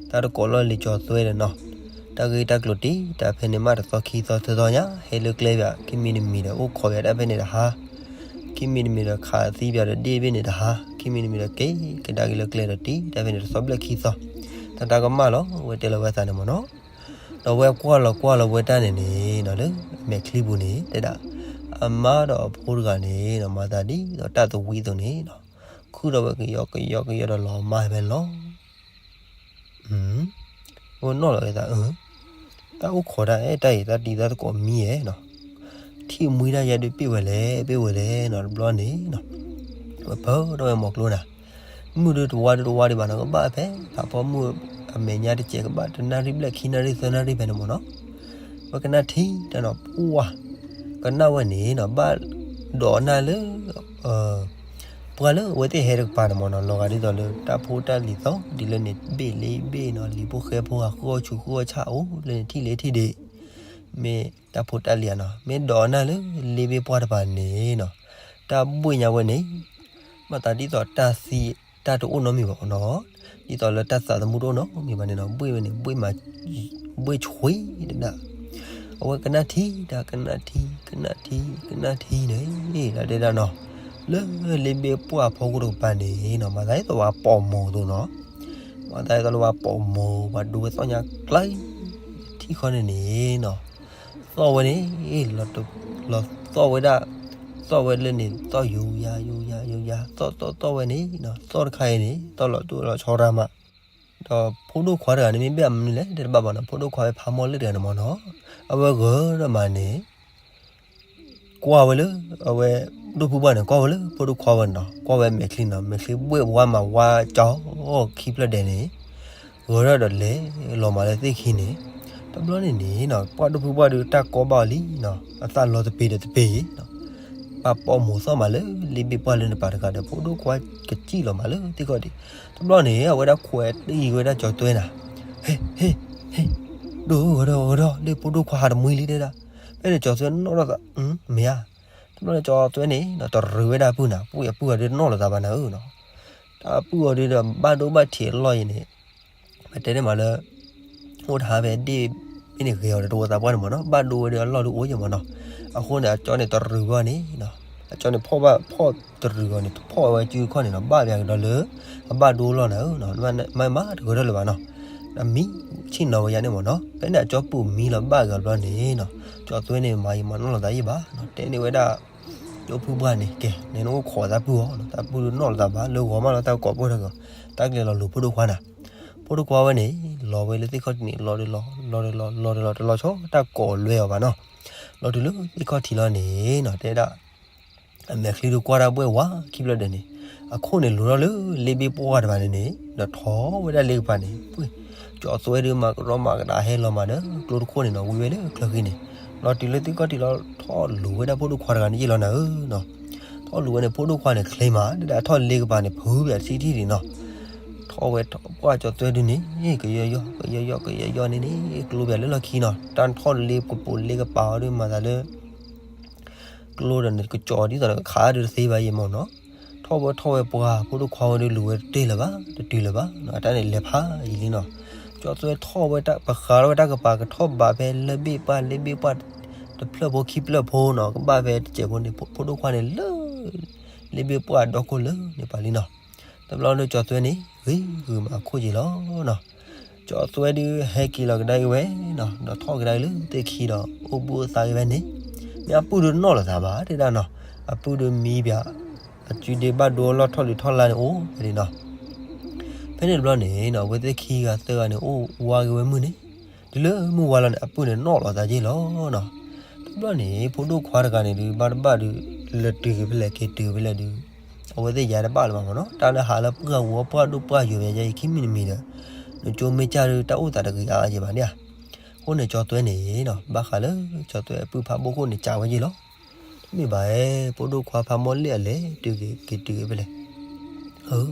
တၢ်တကိးလီၢ်လံၤကၠီၤသွဲဒီးနီၤ, တၢ်ဂ့ၢ်တၢ်ကျိၤတံၢ်တၢ်ဖဲန့ၣ်မးတသီခံသီသၢသီညါ, ဟဲလၢကျဲပၠး ခံမံၤတမံၤဒီးအိၣ်ခိးပၠးတၢ်ဖဲန့ၣ်တဟါ, ခံမံၤတမံၤဒီးခးသံပၠးဒီးဒ့ၣ်ဘ့ၣ်န့ၣ်တဟါ, ခံမံၤတမံၤဒီးက့ၤကဒါက့ၤလၢကျဲဒီးတံၢ်တၢ်ဖဲန့ၣ်တသီဘျဲၣ်ခံသီ, တၢ်တၢ်ကမၣ်လီၤ, ဝဲတဲလီၤဝဲသးန့ၣ်မ့ၢ်နီၤ. ဒီးဝဲကွၢ်လီၤကွၢ်လီၤဝဲတၢ်န့ၣ်န့ၣ်နီၤ လၢအမဲာ်ချံပူၤန့ၣ် တဲဒၣ် အမါဒီးအဖိတဂၤန့ၣ်နီၤ မၤသးဒ်သိးတၢ်သဝံအသိးန့ၣ်နီၤ, ခုၣ်ထီၣ်ဝဲကယီကယီကယီဒီးလီၤမၢ်ဖဲန့ၣ်လီၤ. အိၣ်နီၣ်လီၤဝဲသး, တၢ်အိၣ်ခိးတၢ်အဲၣ်တၢ်အံၤ တၢ်တံၤသၢတကိးမံဧဲနီၤ, ထံၣ်မှံဒၣ်ယဲဒုးပ့ၢ်ဝဲလဲၣ် ပ့ၢ်ဝဲလဲၣ်နီၤ တဘျီန့ၣ်နီၤ, ဝဲဖၢထီၣ်ဝဲမီၤကျိနၤ, မုၢ်ဒုးတဝါဒုးတဝါဒံးဘၣ်နီၤ, ကဘၣ်ဖဲဖးဖီမုၢ်အမဲာ်ညါတစဲး ကဘၣ်တနၣ်ရံၣ်ဘျဲၣ်ခံနၣ်ရံၣ်သၢနၣ်ရံၣ်ဖဲန့ၣ်မ့ၢ်နီၤ, ဝဲကနၣ်ထံတၢ်နီၤ ပှၢ် ကနၣ်ဝဲန့ၣ်နီၤ ဘၣ်ဒိးနၢ်လၢ ပှၢ်လၢအဝဲသ့ၣ်ဟဲတကပၤန့ၣ်မ့ၢ်နီၤ, လီၤဂာ်ဒ်သိးလၢတၢ်ဖိတၢ်လံၤသီ ဒ်လၢန့ၣ်ဘ့ၣ်လ့ဘ့ၣ်နီၤ, လံၤဖိဃဲဖိဂၤ ဃုအီၣ်ဆူၣ်ဃုအီၣ်ဆၣ်အိၣ်လၢန့ၣ်ထံၣ်လ့ထံၣ်ဒံး, မ့ၢ်တၢ်ဖိတၢ်လံၤဧါနီၤ, မ့ၢ်ဒိးနၢ်လၢလ့ဘ့ၣ်ပှၢ်တပၤန့ၣ်နီၤ, တၢ်ဘှ့ၣ်ညါဝဲန့ၣ် မၤသးဒ်သိးတၢ်သံ တၢ်တအိၣ်နီတမံၤဘၣ်နီၤ, ဒ်သိးလၢတၢ်သးသမူတအိၣ်နီတမံၤဘၣ်န့ၣ်နီၤ, ဘှ့ၣ်ဝဲန့ၣ် ဘှ့ၣ်မး ဘှ့ၣ်ဆှံတဒၣ်, အဝဲကနၣ်ထံတၢ် ကနၣ်ထံ ကနၣ်ထံ ကနၣ်ထံန့ၣ် ဒ်တဲဒၣ်နီၤ, လၢလ့ဘ့ၣ်ပှၢ်အဖီခိၣ်တကပၤန့ၣ်နီၤ မၤသးဒ်သိးပှၤပိာ်မိၢ်အသိးနီၤ, မၤသးဒ်သိးလၢပှၤပိာ်မိၢ် ပှၤဒိဝဲသီၣ်ညါကျါ ထံၣ်ခီန့ၣ်န့ၣ်နီၤ သီၣ်ဝဲန့ၣ် လီၤသီၣ်ဝဲဒၣ်, သီၣ်ဝဲလၢန့ၣ် သီၣ်ယူၤယၤ ယူၤယၤ ယူၤယၤ သီၣ်သီၣ်သီၣ်ဝဲန့ၣ်နီၤ, သီၣ်တခါအံၤန့ၣ် သီၣ်လီၤတိၢ်လီၤဆီရၢမး, ဒီးဖိဒိၣ်ခွါတဂၤန့ၣ် မ့ၢ်ဘၣ်မနုၤလဲၣ် တဲတဘၣ်ဘၣ်နီၤ, ဖိဒိၣ်ခွါဝဲဖးမီၢ်လၢတဂၤန့ၣ်မ့ၢ်နီၤ, အဝဲဂၢၢ်ဒီးမးန့ၣ် ကွၢ်ဝဲလၢ အဝဲ ဒိၣ်ဖုဘၣ်န့ၣ် ကွၢ်ဝဲလၢဖိဒိၣ်ခွါဝဲန့ၣ်နီၤ, ကွၢ်ဝဲမဲာ်ချံနီၤ, မဲာ်ချံဘှ့ၣ်ဝါမးဝါကၠီခံဖျၢၣ်ဒဲးန့ၣ် ဂၢၢ်ဒီးလဲၤလီၤမးလၢသ့ၣ်ခံန့ၣ်, တဘျီန့ၣ်န့ၣ်နီၤ ပှၢ်ဒိၣ်ဖုဘၣ်ဒုးတၢ်ကီဘၣ်အီၤလံနီၤ, အသးလီၤတပ့ၤဒီးတပ့ၤနီၤ, ဘၣ်ပိာ်မိၢ်သီၣ်မးလၢလ့ဘ့ၣ်ပှၢ်လၢန့ၣ်ပၤတဂၤဒီး ဖိဒိၣ်ခွါကစံၣ်လီၤမးလၢသ့ၣ်ခီၣ်ထံး, တဘျီန့ၣ် အဝဲဒၣ်ခွဲးတံၢ်ဝဲဒၣ်ကၠီၤသွဲနၤ, ဟ့ ဟ့ ဟ့ ဒိၣ်ဂီၤဒီးဂီၤဒီး လၢဖိဒိၣ်ခွါဟးတမှံလံတဲဒၣ်, ဖဲန့ၣ်ကၠီၤသွဲနီၣ်ထီၣ်သး, မ့ၢ်ဧါ, တဘျီန့ၣ်ကၠီၤသွဲန့ၣ်နီၤ တရံးဝဲဒၣ်အပုၢ်နၤ, ပုၢ်အပုၢ်အီၤဒုးတနီၣ်လိာ်သးဘၣ်နၤဧၢနီၤ, တၢ်ပုၢ်အီၤဒုးဒီးဘၣ်ဒိဘၣ်ထံးအလီၢ်အံၤန့ၣ် ပတဲန့ၣ်မးလၢ အိၣ်တဟါဖဲဒ့ၣ်မ့ၢ်န့ၣ်ဂဲၤအီၤဒီးတဝီသးပှၢ်န့ၣ်မ့ၢ်နီၤ, ဘၣ်ဒိဝဲဒၣ်အလီၢ်ဒုးအိၣ်ယဲၢ်မ့ၢ်နီၤ, အဃိန့ၣ် အကၠီန့ၣ်တရံးဘၣ်န့ၣ်နီၤ, အကၠီန့ၣ်ဖီၣ်ဘၣ်ဖီၣ်တရံးအီၤန့ၣ် ဖီၣ်ဝဲစုခီၣ်န့ၣ်နီၤ, ဘၣ်ပၠးကဒီးလၢ အဘၣ်ဒိအလီၢ်နၤဧၢနီၤ, မ့ၢ်မးတဂၢၢ်ထီၣ်လၢၤဘၣ်နီၤ, အမံဆ့ၣ်နီၤဝဲယါန့ၣ်မ့ၢ်နီၤ, ဖဲန့ၣ်အကၠီပူၤမံလီၤဘၣ်ဂ့ၤအဘျီန့ၣ်နီၤ, ကၠီၤသွဲန့ၣ်မၤယံာ်မၤနီၢ်လိာ်သးယံာ်ဘၣ်နီၤ, တဲန့ၢ်ဝဲဒၣ် ဒိၣ်ဖုဘၣ်န့ၣ် ကဲ နအိၣ်ခိးသးပုၢ်အီၤနီၤ, သးပုၢ်ဒုးနီၣ်လိာ်သးဘၣ် လၢဂီၤမးလီၤတၢ်ကိးပှဲၤထီၣ်ကီး, တၢ်ကလဲၤလီၤလိၤဖိဒိၣ်ခွါနၤ, ဖိဒိၣ်ခွါဝဲန့ၣ် လီၤဝဲလၢသ့ၣ်ခီၣ်ထံးန့ၣ် လီၤဒုးလီၤ လီၤဒုးလီၤ လီၤဒုးလီၤ တလီၤဆီတၢ်ကိးလွဲအီၤဘၣ်နီၤ, လီၤတုၤလၢသ့ၣ်ခီၣ်ထံးလီၤန့ၣ်နီၤ, တဲဒၣ် အမဲာ်ချံဒုးကွၢ်တၢ်ဘှဲၣ်ဝါခံဖျၢၣ်ဒဲးန့ၣ်, အခိၣ်န့ၣ်လိၤထီၣ်လၢလ့ဘ့ၣ်ပှၢ်တဖၣ်န့ၣ်န့ၣ်, ဒီးထီၣ်ဝဲဒၣ်လ့ကပၤန့ၣ်, ကၠီၤသွဲဒုးမၤကရီမၤကဒါဟဲလီၤမးဒီး ကျိတခိၣ်န့ၣ်နီၤ, ဝံၤဝဲလၢချၢဃံန့ၣ်, လီၤတုၤလၢသ့ၣ်ခီၣ်ထံးလီၤ ထီၣ်လိၤဝဲဒၣ်ဖိဒိၣ်ခွါတဂၤန့ၣ်ယ့ၢ်လီၤနၤဧၢနီၤ, ထီၣ်လိၤဝဲန့ၣ် ဖိဒိၣ်ခွါန့ၣ်ချ့မး ဒ်ဒၣ်ထီၣ်လ့ကပၤန့ၣ် ဖုးပၠးတထံၣ်ထံၣ်ဒံးနီၤ, ထီၣ်ဝဲပှၢ်ကၠီၤသွဲဒုးန့ၣ် ကယီယီ ကယီယီ ကယီယီန့ၣ်န့ၣ် ကျိပၠးလၢလီၢ်ခံနီၤ, တၢ်ထီၣ်လ့ကပိာ်လ့ကပၤအီၤဒုးမၤသးလၢ ကျိဒီးန့ၣ် ကကၠီၤဒ်သိးဒီးကခးဒုးတသ့ဘၣ်ယဲၢ်မ့ၢ်နီၤ, ထီၣ်ဝဲထီၣ်ဝဲပှၢ် ဖိဒိၣ်ခွါဝဲဒုးလူၤဝဲတတ့ၢ်လၢၤဘၣ် တတုၤလၢၤဘၣ်နီၤ, အတၢ်န့ၣ်လဲၤဖးယံာ်လံနီၤ, ကၠီၤသွဲထီၣ်ဝဲတၢ် ပဃးထီၣ်ဝဲတၢ်ကပၤ ကထီၣ်ဘးဖဲလၢဘ့ၣ်ပှၢ်လ့ဘ့ၣ်ပှၢ် တဖျၢၣ်ဖိခံဖျၢၣ်ဖိနီၤ, ကဘၣ်ဖဲတစဲးဖိန့ၣ် ဖိဒိၣ်ခွါန့ၣ်လၢ လ့ဘ့ၣ်ပှၢ်ဒီခိၣ်လၢန့ၣ်ပၤလံနီၤ, တဘျီဒီးကၠီၤသွဲန့ၣ် ဂ့ၤဂုာ်မးခိၣ်က့ၤလီၤနီၤ, ကၠီၤသွဲဒုးဟဲက့ၤလီၤကဒါက့ၤဝဲနီၤ, ဒီးထီၣ်ကဒါက့ၤလၢသ့ၣ်ခံဒီး အိၣ်ဘှံးအိၣ်သါက့ၤဝဲန့ၣ်, မ့ၢ်အပုၢ်ဒုးနီၣ်လိာ်သးဘၣ်တဲဒၣ်နီၤ, အပုၢ်ဒုးမံပၠး အစုဒ့ဘၣ်ဒိအလီၢ်ထီၣ်လံၤထီၣ်လါန့ၣ်အိၣ်ဝဲဒၣ်နီၤ, ဖဲန့ၣ်တဘျီန့ၣ်နီၤ အဝဲသ့ၣ်ခံဂၤသၢဂၤန့ၣ် အိၣ်ဝါက့ၤဝဲမုၢ်န့ၣ်, တုၤလၢမုၢ်ဝါလီၤန့ၣ် အပုၢ်န့ၣ်နီၣ်လိာ်သးက့ၤလီၤနီၤ, တဘျီန့ၣ် ဖိဒိၣ်ခွါတဂၤန့ၣ်ဒုး ဘၣ်တဘၣ်ဒုး လဲၤတုၤက့ၤဖဲလဲၣ်က့ၤတုၤဖဲလဲၣ်ဒုး အဝဲသ့ၣ်ယၤတဘၣ်လၢၤဘၣ်မ့ၢ်နီၤ, တၢ်လၢဟးလၢပှၢ်ဝီပှၢ်ဒိၣ်ပှၢ်ယိာ်ဘၣ်ယဲအံၤခံမံၤတမံၤဒီး နကၠိမ့ၢ်ကၢ်ဒုး တၢ်အိၣ်သးတဂ့ၤအါအါယဲၢ်ဘၣ်န့ၣ်ဧါ, အဃိန့ၣ် ကၠီၤသွဲန့ၣ်နီၤ ဘၣ်ဃးလၢ ကၠီၤသွဲအပုၢ်ဖးဘိခိၣ်န့ၣ် ကးဝဲယဲၢ်လီၤ, တမ့ၢ်ဘၣ်ဧဲ ဖိဒိၣ်ခွါဖးမီၢ်လ့ၣ်အလဲၤတုၤက့ၤ က့ၤတုၤက့ၤဖဲလဲၣ်,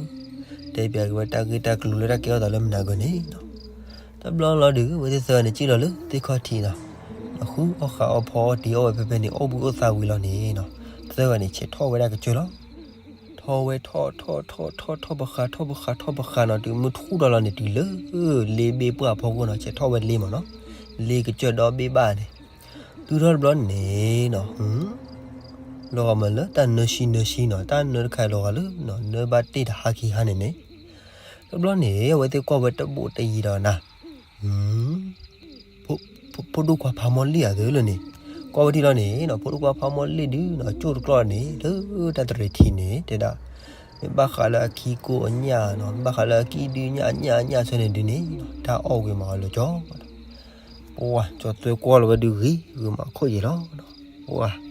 တဲပၠးက့ၤဝဲတၢ်ဂ့ၢ်တၢ်ကျိၤလၢတၢ်ကဲထီၣ်သးလၢမနၤဂ့ၤန့ၣ်နီၤ, တဘျီလီၤဒုး အဝဲသ့ၣ်သၢဂၤန့ၣ် ကံၣ်လီၤလၢသ့ၣ်ခီၣ်ထံးနီၤ, အဃုအီၣ်ဃာ်အီၣ်ဖီအီၣ်တ့ၤအီၣ်ဝဲဖဲဖဲန့ၣ် အီၣ်ဘှံးအိၣ်သးဝံၤလီၤန့ၣ်နီၤ, သၢဂၤန့ၣ် ဆဲးထီၣ်ဝဲဒၣ်ကစၢၢ်လီၤ. ထီၣ်ဝဲထီၣ်ထီၣ်ထီၣ်ထီၣ်ထီၣ်ပဃး ထီၣ်ပဃးထီၣ်ပဃးနီၤ, တုၤမုၢ်ထူၣ်ဒီးလီၤန့ၣ် တုၤလၢ လ့ဘ့ၣ်ပှၢ်ဖီခိၣ်နီၤ, ဆဲးထီၣ်ဝဲလ့မးနီၤ, လ့ကစၢၢ်ဒီဘ့ၣ်ဘၣ်န့ၣ်, တုၤထီၣ်တဘျီန့ၣ်နီၤ လီၤဂာ်မးလၢတၢ်နၢဆံနၢဆံနီၤ, တၢ်နၢတခါလီၤဂာ်လၢ နၢဘၣ်တ့ၢ်တဟါခံဟါန့ၣ်န့ၣ်, တဘျီန့ၣ် အဝဲသ့ၣ်ကွၢ်ဝဲတဘူးတယံၤဒီးနၤ ဖိဒိၣ်ခွါဖးမီၢ်လံၣ်အသးလၢန့ၣ်, ကွၢ်ဝဲထံၣ်လီၤန့ၣ်နီၤ, ဖိဒိၣ်ခွါဖးမီၢ်လံၣ်ဒုနီၤ ကၠိၣ်တကျီၢ်န့ၣ် လၢတၢ်တရံးထံးန့ၣ် တဲဒၣ်, မ့ၢ်ဘၣ်ဃးလၢအခံကိအညၣ်နီၤ, မ့ၢ်ဘၣ်ဃးလၢအခံဒုညၣ်အညၣ်အညၣ်ဆၢန့ၣ်ဒုန့ၣ်, တၢ်အီၣ်ဝံၤမးအီၤလၢကၠီ ပှၤကၠီသွဲကွၢ်လီၤဝဲဒုဂ့ၤဂ့ၤမးခိၣ်ယံာ်လီၤ. ပှၤ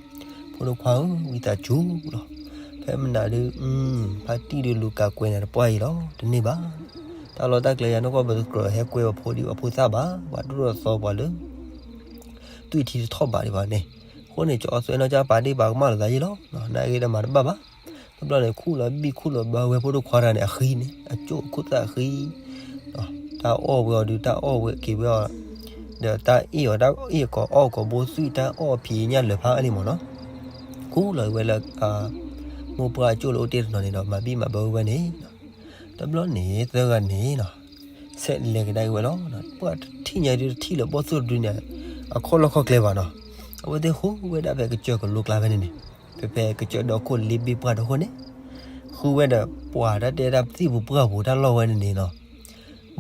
ဖိဒိၣ်ခွါဧၢ, ဝံသးစူၤလီၤ, ဖဲမနုၤဒု ဖါတံၢ်ဒုလူၤကးကွဲးနၤတပှၢ်အံၤလီၤ, တန့ၢ်ဘၣ်. တၢ်လီၢ်တၢ်ကျဲယၤနီၢ်ကီၢ်ပတကြၢးဟဲကွဲးပှၤဖိဒံးပှၤဖိသၣ်ဘၣ်, ပှၤဒိၣ်ထီၣ်သီပှၤလၢ သွံၣ်ထံတထီၣ်ဘးဒံးဘၣ်န့ၣ်, အဃိန့ၣ် ကၠီသွဲနီၢ်ကၠၢ်ပာ်ဒ့ၣ်ပာ်ကမၣ်လိာ်သးယံာ်လီၤ, နာ်ဂ့ၤဒီးမၤတဘၣ်ဘၣ်. တဘျီန့ၣ် ခူၣ်လီၤဘံၣ်ခူၣ်လီၤဘၢဝဲဖိဒိၣ်ခွါတဂၤန့ၣ် အဃံန့ၣ် အကၠိၣ်ခိၣ်သၣ်အဃံ တၢ်အီၣ်ဝဲအီၤဒုး တၢ်အီၣ်ဝဲက့ၤဝဲအီၤ, ဒီးတၢ်အ့ၣ်အီၤ တၢ်အ့ၣ်ကိးအီၣ်ကိးဘိသွံၣ် တၢ်အီၣ်ဖံးညၣ်လၢာ်ဖးအါန့ၣ်မးနီၤ, ခူၣ်လီၤဝဲလၢ မိၢ်ပှၢ်အကၠိၣ်လၢအိၣ်တ့ၢ်တနီၤန့ၣ်ဒီး မၤဘံၣ်မၤဘၢဝဲန့ၣ်, တဘျီန့ၣ် သၢဂၤန့ၣ်နီၤ ဆဲးလဲၤကဒါက့ၤဝဲလီၤ. ပှၤတထံၣ်ညါဒုးတထံၣ်လၢဘီၣ်သိၣ်တဒုန့ၣ် အခီၣ်လီၢ်ခီၣ်ကျဲဘၣ်နီၤ, အဝဲသ့ၣ်ဃုဝဲဒၣ်ဖဲကစၢၢ်ကလိကျါဖဲန့ၣ်န့ၣ်, ဖဲဖဲကစၢၢ်ဒီခိၣ်လ့ဘ့ၣ်ပှၢ်ဒီခိၣ်န့ၣ်, ဃုဝဲဒီးပှၤတၢ်တဲတၢ်သံၣ်ပူၤပှၢ်ပူၤတၢ်လီၢ်ဝဲန့ၣ်န့ၣ်နီၤ,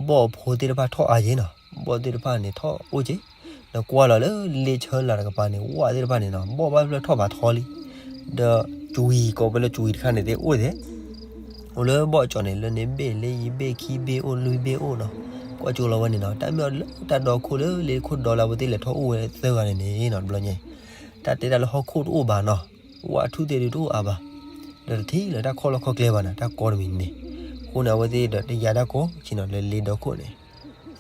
ဘီၣ်အဖိသ့ၣ်တဖၣ်ထီၣ်အါယ့ၤနီၤ, ဘီၣ်သ့ၣ်တဖၣ်န့ၣ်ထီၣ်အိၣ်က့ၤ, ဒီးကွၢ်လီၤလၢလ့ဆၢလာ်တကပၤန့ၣ် ဝၣ်သ့ၣ်တဖၣ်န့ၣ်နီၤ ဘီၣ်ဘၣ်ဖျၢၣ်ထီၣ်ဘးထီလံ, ဒီးကွံာ်ကိးဝဲလၢကွံာ်တခါန့ၣ်သ့ၣ်အိၣ်သ့ၣ် အိၣ်လၢဘီၣ်ကၠီၤန့ၣ် လၢန့ၣ်ဘ့ၣ်လၢယံၤဘ့ၣ်ခံဘ့ၣ်အိၣ်လွံၢ်ဘ့ၣ်အိၣ်နီၤ, ကွၢ်ကၠိလီၤဝဲန့ၣ်နီၤ, တၢ်မ့ၢ်လၢတၢ်ဒီခိၣ်လၢလ့ခိၣ်ဒီလၢအဝဲသ့ၣ်လဲၤထီၣ်အိၣ်ဝဲသၢဂၤန့ၣ်န့ၣ်နီၤ တဘျီညါ, တၢ်တဲတၢ်လၢဟီၣ်ခိၣ်တအိၣ်ဘၣ်နီၤ, ဝၣ်ထူၣ်သ့ၣ်ဒုးတအိၣ်အါဘၣ်, ဒီးတထံၣ်လၢတၢ်ခီၣ်လီၢ်ခီၣ်ကျဲဘၣ်နီၤ တၢ်ကီတမံၤန့ၣ်, အဃိန့ၣ်အဝဲသ့ၣ်ဒီးတယၤတၢ်ကီဆ့ၣ်နီၤလၢလ့ဒီခိၣ်န့ၣ်,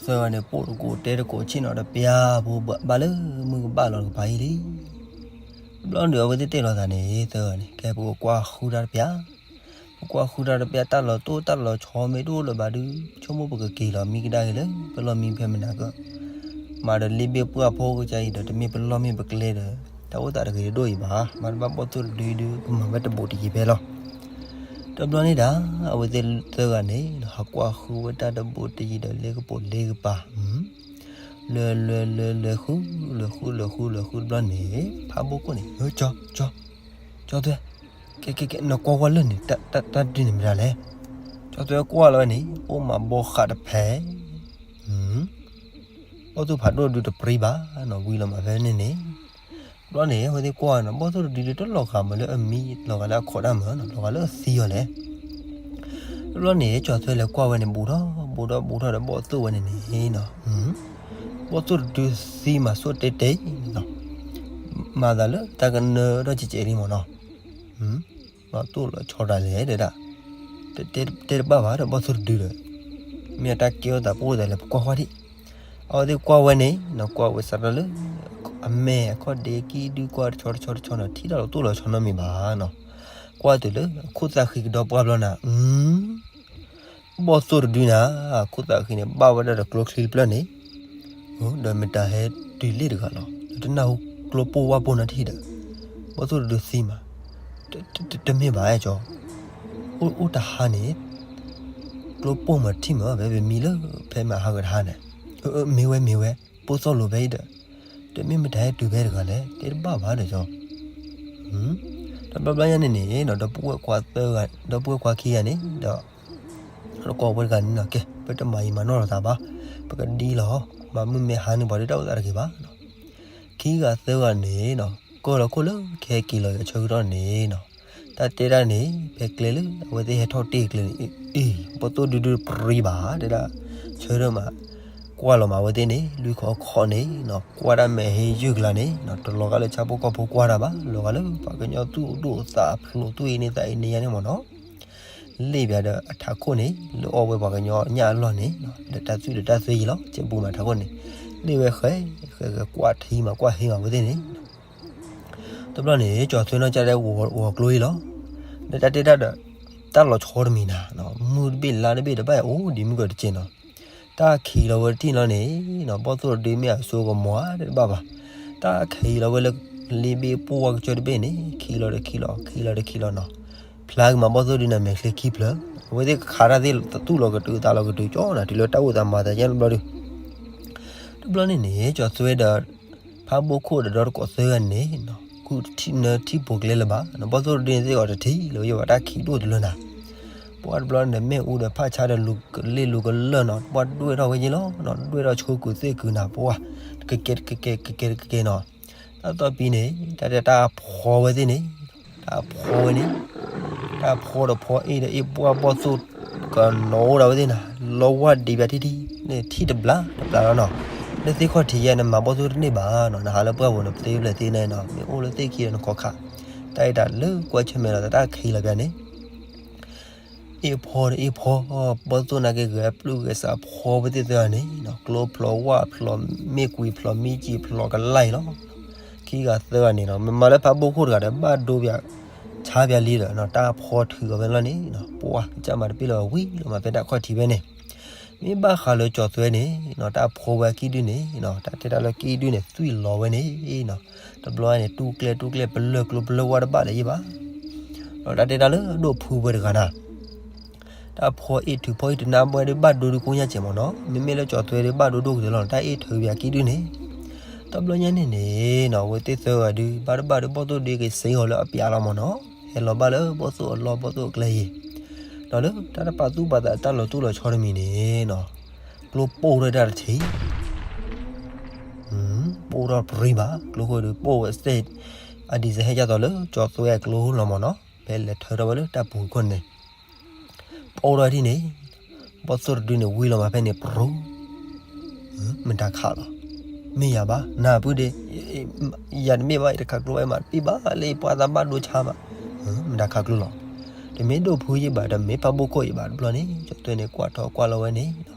သၢဂၤန့ၣ် ပိာ်တကိးတဲတကိးဆ့ၣ်နီၤဒီးပျၢ်ဖိဘၣ်လၢမုၢ်ကဘၣ်လီၤတကပၤအံၤလံ တဘျီန့ၣ် အဝဲသ့ၣ်တဲလီၤသးန့ၣ် သၢဂၤန့ၣ် ကဲပကကွၢ်ဃုတၢ်တပျၢ်, ပကွၢ်ဃုတၢ်တပျၢ် တၢ်လီၤတိၢ်တၢ်လီၤဆီမ့ၢ်တအိၣ်လၢၤဘၣ်ဒုး ဆိကမိၣ်ပကက့ၤလီၤမံကဒါက့ၤလၢ ပလီၢ်မံဖဲမနၤက, မၤဒီးလ့ဘ့ၣ်ပှၢ်ဖိကစၢ်အံၤဒီး တမ့ၢ်ပလီၢ်မံပကျဲဒီး တၢ်အိၣ်သးတဂ့ၤတဒိၣ်အံၤဘၣ်, မၤတဘၣ်ဘီၣ်သိၣ်တဒုဒုး ကမၤဝဲတဘူးတယံၤဖဲလီၤ. တဘျီန့ၣ်ဒၣ် အဝဲသ့ၣ်သၢဂၤန့ၣ် ဟးကွၢ်ဃုဝဲတၢ်တဘူးတယံၤဒီးလ့ကပိာ်လ့ကပၤ လဲၤလဲၤလဲၤလဲၤဃု လဲၤဃုလဲၤဃုလဲၤဃုတဘျီန့ၣ် ဖးဘိၣ်ခိၣ်န့ၣ် ကၠီ ကၠီ ကၠီသွဲ ကဲ ကဲ ကဲ နကွၢ်ကွၢ်လၢန့ၣ် တၢ်တၢ်ဒုးန့ၣ်မတၤလဲၣ်. ကၠီသွဲကွၢ်လီၤဝဲန့ၣ် အိၣ်မးဘီဃးတဖဲ ဘီၣ်သိၣ်ဖးဒိၣ်ဒုးတပြံဘၣ်နီၤ ဝံၤလီၤမးဖဲန့ၣ်န့ၣ် တဘျီန့ၣ် အဝဲသ့ၣ်ကွၢ်နီၤ ဘီၣ်သိၣ်တဒုဒုးတလီၤဂာ်မးလၢအမံ လီၤဂာ်လၢအခီၣ်တၢ်မးနီၤ လီၤဂာ်လၢအသံအီၤလဲၣ်. တဘျီန့ၣ် ကၠီသွဲလဲၤကွၢ်ဝဲန့ၣ် ဘူးထီၣ်ဘူးထီၣ်ဘူးထီၣ်ဒီးဘီၣ်သိၣ်ဝဲန့ၣ်န့ၣ်နီၤ ဘီၣ်သိၣ်တဒုသံမးဆိၣ်တဲတဲနီၤ မၤသးလၢတၢ်ကနၢထီၣ်ကဲကဲလံမးနီၤ လီၤတိၢ်လီၤဆီတၢ်လဲၣ်တဲဒၣ် တဲတဘၣ်ဘၣ်ဒီးဘီၣ်သိၣ်တဒုဒီး မ့ၢ်အတၢ်ကဲထီၣ်သးပအိၣ်သးလဲၣ် ပကွၢ်ကွၢ်ဒံး အဝဲသ့ၣ်ကွၢ်ဝဲန့ၣ်နီၤ ကွၢ်ဝဲစးထီၣ်လၢ အမဲာ်အခီၣ်ဒ့ကံဒုကွၢ်တဆီတဆီတဆီနီၤ ထံၣ်တၢ်လီၤတိၢ်လီၤဆီနီတမံၤဘၣ်နီၤ ကွၢ်တုၤလၢအခိၣ်သၣ်ဃံကဒီပှၢ်ဘျီနၤ ဘီၣ်သိၣ်တဒုနၤ အခိၣ်သၣ်ဃံန့ၣ် ဘၣ်ဝဲဒၣ်ဒီးကျိချံတဖျၢၣ်န့ၣ် ဒီးမတၤဟဲတုၤလ့ၣ်တဂၤလီၤ ဒီးတနၢ်ဟူကျိပိၢ်ဝၣ်ပိၢ်နီတထံၣ်ဒီး ဘီၣ်သိၣ်တဒုသံမး တမ့ၢ်ဘၣ်အဲၣ်ကၠီ အိၣ်တဟါန့ၣ် ကျိပိၢ်မးတထံၣ်မး ဖဲပမံလၢဖဲမဟါဂၤတဟါန့ၣ် မ့ၢ်ဝဲမ့ၢ်ဝဲ ပိၢ်သီၣ်လိၤဖဲအံၤဒီး တမ့ၢ်မတၤဟဲတုၤဖဲတဂၤလဲၣ် တဲတဘၣ်ဘၣ်ဒီးကၠီ တဘျီဘျီညါန့ၣ်န့ၣ် ဒီပုၢ်ဝဲၢ်ခွါခံဂၤန့ၣ်ဒီး တကိးဝဲတဂၤန့ၣ်နီၤ ကဲ ပတမၤအံၤမၤနီၢ်လိာ်သးဘၣ် ပကဒံလီၤ မၤမုၢ်မ့ၢ်ဟါန့ၣ်ပှၤဒုးတၢ်အိၣ်သးတဂ့ၤဘၣ်နီၤ ခံဂၤသၢဂၤန့ၣ်နီၤ ကၢၢ်လီၤခိၣ်လၢကဟဲက့ၤလီၤယၤဆၢကတီၢ်န့ၣ်နီၤ တၢ်တဲဒၣ်န့ၣ် ဖဲကျဲလၢအဝဲသ့ၣ်ဟဲထီၣ်တ့ၢ်ကျဲန့ၣ် အ့ ဘီၣ်သိၣ်ဒုဒုတပြံဘၣ်တဲဒၣ် ဆၢထၢၣ်မး ကွၢ်လီၤမးအဝဲသ့ၣ်န့ၣ် လွံၢ်ခီခီန့ၣ်နီၤ ကွၢ်တၢ်မဲာ်ဟ့ယုၢ်ကျါန့ၣ်နီၤ တလီၤဂာ်လၢဆၣ်ဖိကီၢ်ဖိကွၢ်တၢ်ဘၣ် လီၤဂာ်လၢပှၤကညီသူၣ်ဒိၣ်သးဖျိးသူၣ်အံၤန့ၣ်သးအံၤန့ၣ်ယါန့ၣ်မ့ၢ်နီၤ လ့ၣ်ဘၣ်ဒီးအထးခိၣ်န့ၣ် လၢအီၣ်ဝဲပှၤကညီညၣ်အလီၢ်န့ၣ် ဒီးတၢ်သွံၣ်ဒီးတၢ်သွဲယံၤလီၤ ကဲဘူးမးထးခိၣ်န့ၣ် လ့ၣ်ဝဲဃဲ ဃဲ ဃဲ ကွၢ်ထံမး ကွၢ်ဟ့မးဝဲသ့ၣ်န့ၣ် တဘျီန့ၣ် ကၠီသွဲနီၢ်ကၠၢ်ဒဲးဂီၤကျိအံၤလီၤ ဒီးတၢ်တဲတၢ်ဒီး တၢ်လီၤဆီတမံၤနၤ မုၢ်တဘ့ၣ်လါတဘ့ၣ်ဒီးဘၣ်အိၣ်ဒံးမုၢ်ကီၢ်တက့ၢ်နီၤ တၢ်ခံးလီၤဝဲတထံၣ်လီၤန့ၣ်နီၤ ဘီၣ်သိၣ်တဒုမ့ၢ်အစိကမီၤတဘၣ်ဘၣ် တၢ်ခံးလီၤဝဲလၢ လ့ဘ့ၣ်ပှၢ်ကစၢၢ်တဘ့ၣ်န့ၣ် ခံးလီၤတခံးလီၤ ခံးလီၤတခံးလီၤနီၤ. ဖျါက့ၤမးဘီၣ်သိၣ်ဒုန့ၣ် အမဲာ်ချံခံဖျၢၣ်, အဝဲသ့ၣ်ခးတၢ်သ့ၣ်သူၣ်လီၤကတုၤသးလီၤကတုၤကၠီနၤ တုၤလၢတၢ်အိၣ်သးမၤသးယါတဘျီဒု တဘျီန့ၣ်န့ၣ် ကၠီၤသွဲဒီး ဖးဘိၣ်ခိၣ်ဒီးဒီတကိးသၢဂၤန့ၣ် ကူၣ်ထံၣ်နၢထံၣ်ပိာ်ကျဲလၢၤဘၣ်နီၤ. ဘီၣ်သိၣ်တဒုန့ၣ်စ့ၢ်ကီးတထံၣ်လၢၤဝဲယဲဘၣ် တၢ်ခံးဒိၣ်တလၢနၤ. ပှၢ်တဘျီန့ၣ် မ့ၣ်အူဒီးဖးဆါဒီးလူၤကလ့ၢ်လူၤကလၢၢ်နီၤ ပှၢ်ဒွဲၣ်ထီၣ်ဝဲယဲလီၤနီၤ ဒွဲၣ်ထီၣ်ဆိကုၤသ့ၣ်ကုၤနၤ ပှၢ် ကကဲကကဲကကဲကကဲနီၤ. တၢ်သီၣ်ပံၤန့ၣ် တၢ်တဲတၢ်ဖီဝဲသ့ၣ်န့ၣ် တၢ်ဖီဝဲန့ၣ် တၢ်ဖီဒီးဖီအ့ၣ်ဒီးအ့ၣ်ပှၢ်ဘီၣ်သိၣ် ကနီၤအိၣ်ဒၣ်ဝဲသ့ၣ်နၤ လီဝၢ်ဒံးပၠးထံထံ န့ၣ်ထံၣ်တဘျါတဘျါလီၤနီၤ. နသ့ၣ်ခီၣ်ထံးယဲ နမၤဘီၣ်သိၣ်တန့ၢ်ဘၣ်နီၤ နဟးလၢပှၢ်ပူၤန့ၣ် ပသ့ဖျဲးသ့န့ၣ်နီၤ မ့ၢ်အိၣ်လၢသ့ၣ်ခံဒီးနခိးခး တၢ်အံၤတၢ်လၢကွၢ်ဆၢၣ်မဲာ်လီၤ တၢ်ခံးလီၤပၠးန့ၣ် အ့ၣ်ဖီဒီးအ့ၣ်ဖီ ဘီၣ်သိၣ်နာ်က့ဂဲၤပျုၢ်ဂဲၤစးဖီဝဲသ့ၣ်သၢဂၤန့ၣ်နီၤ ကျိဖျိးဝၣ်ဖျိး မ့ၢ်ကွံာ်ဖျိးမ့ၢ်စံာ်ဖျိးကလါအံၤလီၤ. ခံဂၤသၢဂၤန့ၣ်နီၤ မ့ၢ်မၤလၢဖးဘိၣ်ခိၣ်တဂၤဒီး ဘၣ်ဒိပၠး ဆါပၠးလံဒီးနီၤ တၢ်ဖီထုးအီၤဝဲလီၤန့ၣ်နီၤ ပှၢ်ကစၢ်မၤတပ့ၢ်လၢၤဝံၤလီၤမး ဖဲတၢ်ခီၣ်ထံးဖဲန့ၣ် မ့ၢ်ဘၣ်ဃးလၢကၠီၤသွဲန့ၣ်နီၤ တၢ်ဖီဝဲအကံၣ်ဒုန့ၣ်နီၤ တၢ်တဲတၢ်လၢကံၣ်ဒုန့ၣ် သွံၣ်လီၤဝဲန့ၣ်နီၤ တဘျီန့ၣ် တူၢ်ကျဲတူၢ်ကျဲပလၢၢ်ကျိပလၢၢ်ဝၣ်တဘၣ်လၢၤယဲဘၣ် ဒီးတၢ်တဲတၢ်လၢဒိၣ်ဖုဝဲတဂၤနၤ တၢ်ဖီအ့ၣ်ထုးဖီအ့ၣ်ထုးနါဘဲဒုးဘၣ်ဒိဒုကိညါစဲးမ့ၢ်နီၤ မ့မ့ၢ်လၢကၠီၤသွဲဒုးဘၣ်ဒိဒိၣ်ကတၢၢ်လီၤ တၢ်အ့ၣ်ထုးပၠးကံၣ်ဒုန့ၣ် တဘျီညါန့ၣ်န့ၣ်နီၤ အဝဲသ့ၣ်သၢဂၤဒုး ဘၣ်တဘၣ်ဒုး ဘီၣ်သိၣ်ဒုးက့ၤစ့အီၤလၢအပၠးလီၤမ့ၢ်နီၤ ဟဲလီၤဘၣ်လၢဘီၣ်သိၣ်အလီၢ်ဘီၣ်သိၣ်အကျဲယဲ ဒီးလၢတၢ်တပာ်သူၣ်ပာ်သးတၢ်လီၤသူၣ်လီၤဆီတမံၤန့ၣ်နီၤ ကျိပိၢ်ထီၣ်တၢ်တထံး ပိၢ်ထီၣ်ပြံဘၣ် ကျိဃိဒုးပိၢ်ဝဲစ့ၢ် အဒံးစဲးဟဲကၢ်သိးလၢကၠီၤသွဲအကျိလီၤမ့ၢ်နီၤ ဖဲလဲၤထၢထီၣ်ဝဲလၢတၢ်ပူၤခိၣ်န့ၣ် ပိၢ်ထီၣ်ထံၣ်န့ၣ် ဘီၣ်သိၣ်တဒုန့ၣ် ဝံလီၤမးဖဲန့ၣ် ပြူ မတၤခးလီၤ မ့ၢ်ယၤဘၣ် နၢ်ပုၢ်ဒ့ ယၤတမ့ၢ်ဘၣ် ယတခးကျိဘၣ် ယမၤတပ့ၢ်ဘၣ်လၢယပှၢ်သးဘၣ်ဒိဆါမး မတၤခးကျိလီၤ တမ့ၢ်ဒိၣ်ဖုယဲဘၣ် တမ့ၢ်ဖးဘိၣ်ခိၣ်ယဲဘၣ် တဘျီန့ၣ် ကၠီၤသွဲန့ၣ်ကွၢ်ထီၣ်ကွၢ်လီၤဝဲန့ၣ်နီၤ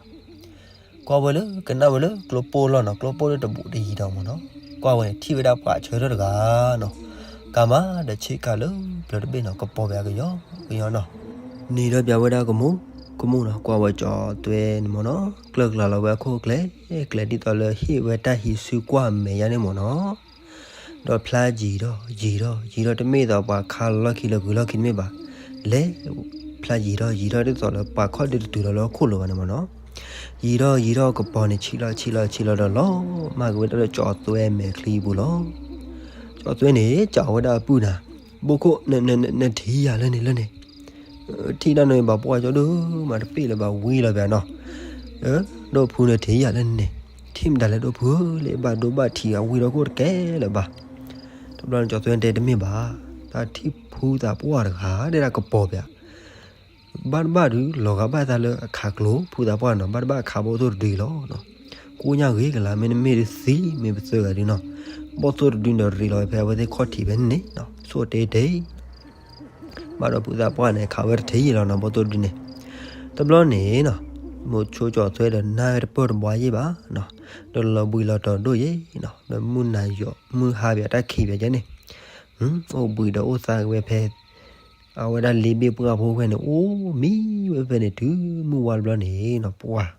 ကွၢ်ဝဲလၢကနၣ်ဝဲလၢကျိပိၢ်လီၤနီၤ ကျိပိၢ်လၢတဘူးတယံၤဒီးမ့ၢ်နီၤ ကွၢ်ဝဲန့ၣ် ထံၣ်ဝဲဒၣ်ပှၤဆၢထၢၣ်တဂၤနီၤ ကၤမးဒီးဆ့ကၤလၢပျၢၤတဘ့ၣ်နီၤ ကပီၤပၠးကယီကယီနီၤ နံၤဒီးပၠးဝဲဒၣ်ကမူၣ်ကမူၣ်နီၤ ကွၢ်ဝဲကၠီၤသွဲန့ၣ်မ့ၢ်နီၤ ကျၢၢ်ကျါလီၤဝဲအခိၣ်ကျဲ ကျဲဒ်သိးလၢဟ့ၣ်ဝဲတၢ်ဟံးစုကွၢ်မဲာ်ယါန့ၣ်မ့ၢ်နီၤ ဒီးဖျါယံၤထီၣ်ယံၤထီၣ်ယံၤထီၣ် တမ့ၢ်သိးပှၤခးလီၤလီၢ်ခံလၢဂုၤလီၢ်ခံတမ့ၢ်ဘၣ် လဲၤ ဖျါယံၤထီၣ်ယံၤထီၣ်ဒ်သိးလၢပှၤခီၣ်ဒုတတုၤလီၤလၢဟီၣ်ခိၣ်လိၤဘၣ်န့ၣ်မ့ၢ်နီၤ ယံၤထီၣ်ယံၤထီၣ်ကပီၤန့ၣ် ဆံးလီၤဆံးလီၤဆံးလီၤဒီးလီၤ မၢ်က့ၤဝဲဒၣ်လၢကၠီၤသွဲမဲာ်ချံပူၤလီၤ ကၠီၤသွဲန့ၣ် စံးဝဲဒၣ်အပုၢ်နၤ ဘိၣ်ခိၣ် နထံၣ်ယၤလၢန့ၣ်လၢန့ၣ် ထံၣ်တၢ်န့ၣ်ဘၣ်ပှၢ်ကၠီဒိၣ်မးတပ့ၢ်လၢၤဘၣ်ဝံလီၤပၠးနီၤ ဒိၣ်ဖုနထံၣ်ယၤလၢန့ၣ် ထံၣ်မတၤလဲၣ်ဒိၣ်ဖုဧၢ လၢဘၣ်ဒိဘၣ်ထံးအဝံထီၣ်ခိၣ်တကဲလၢၤဘၣ် တဘျီန့ၣ်ကၠီၤသွဲတဲတမ့ၢ်ဘၣ် တၢ်ထံၣ်ဖုသးပှၢ်တဂၤ တဲဒၣ်ကပီၤပၠး ဘၣ်တဘၣ်ဒုး လီၤဂာ်ဘၣ်သးလၢအခးကျိ ဖုသးပှၢ်နီၤ ဘၣ်တဘၣ်အခးဘီၣ်သိၣ်တဒုလီၤ ကိညၣ်ဂ့ၤကလါ မ့တမ့ၢ်ဒုးသံ မ့ၢ်ပသၢဂၤဒုနီၤ ဘီၣ်သိၣ်တဒုဒီးရ့းလီၤဝဲဖဲအဝဲသ့ၣ်ခီၣ်ထံးဖဲန့ၣ်နီၤ ဆိၣ်တဲတဲ ဘၣ်ဒီးဖုသးပှၢ်န့ၣ် ခးဝဲတထံၣ်လီၤနီၤ ဘီၣ်သိၣ်တဒုန့ၣ် တဘျီန့ၣ်နီၤ မိၤဆိကၠီၤသွဲဒီးနၢ်ဝဲတပၢၢ်တဘှါယဲၢ်ဘၣ်နီၤ ဒီးလီၤဘှံးလီၤတီၤဒိၣ်ယဲၢ်နီၤ ဒီးမုၢ်နၤယီၤ မုၢ်ဟါပၠးတၢ်ခံးပၠးကဲန့ၣ် အိၣ်ဘှံးဒီးအိၣ်သါက့ၤဝဲဖဲ အဝဲဒၣ်လ့ဘ့ၣ်ပှၢ်ဖိဝဲန့ၣ် အိၣ်မံဝဲဖဲန့ၣ် တုၤမုၢ်ဝါတဘျီန့ၣ်နီၤ ပှၢ်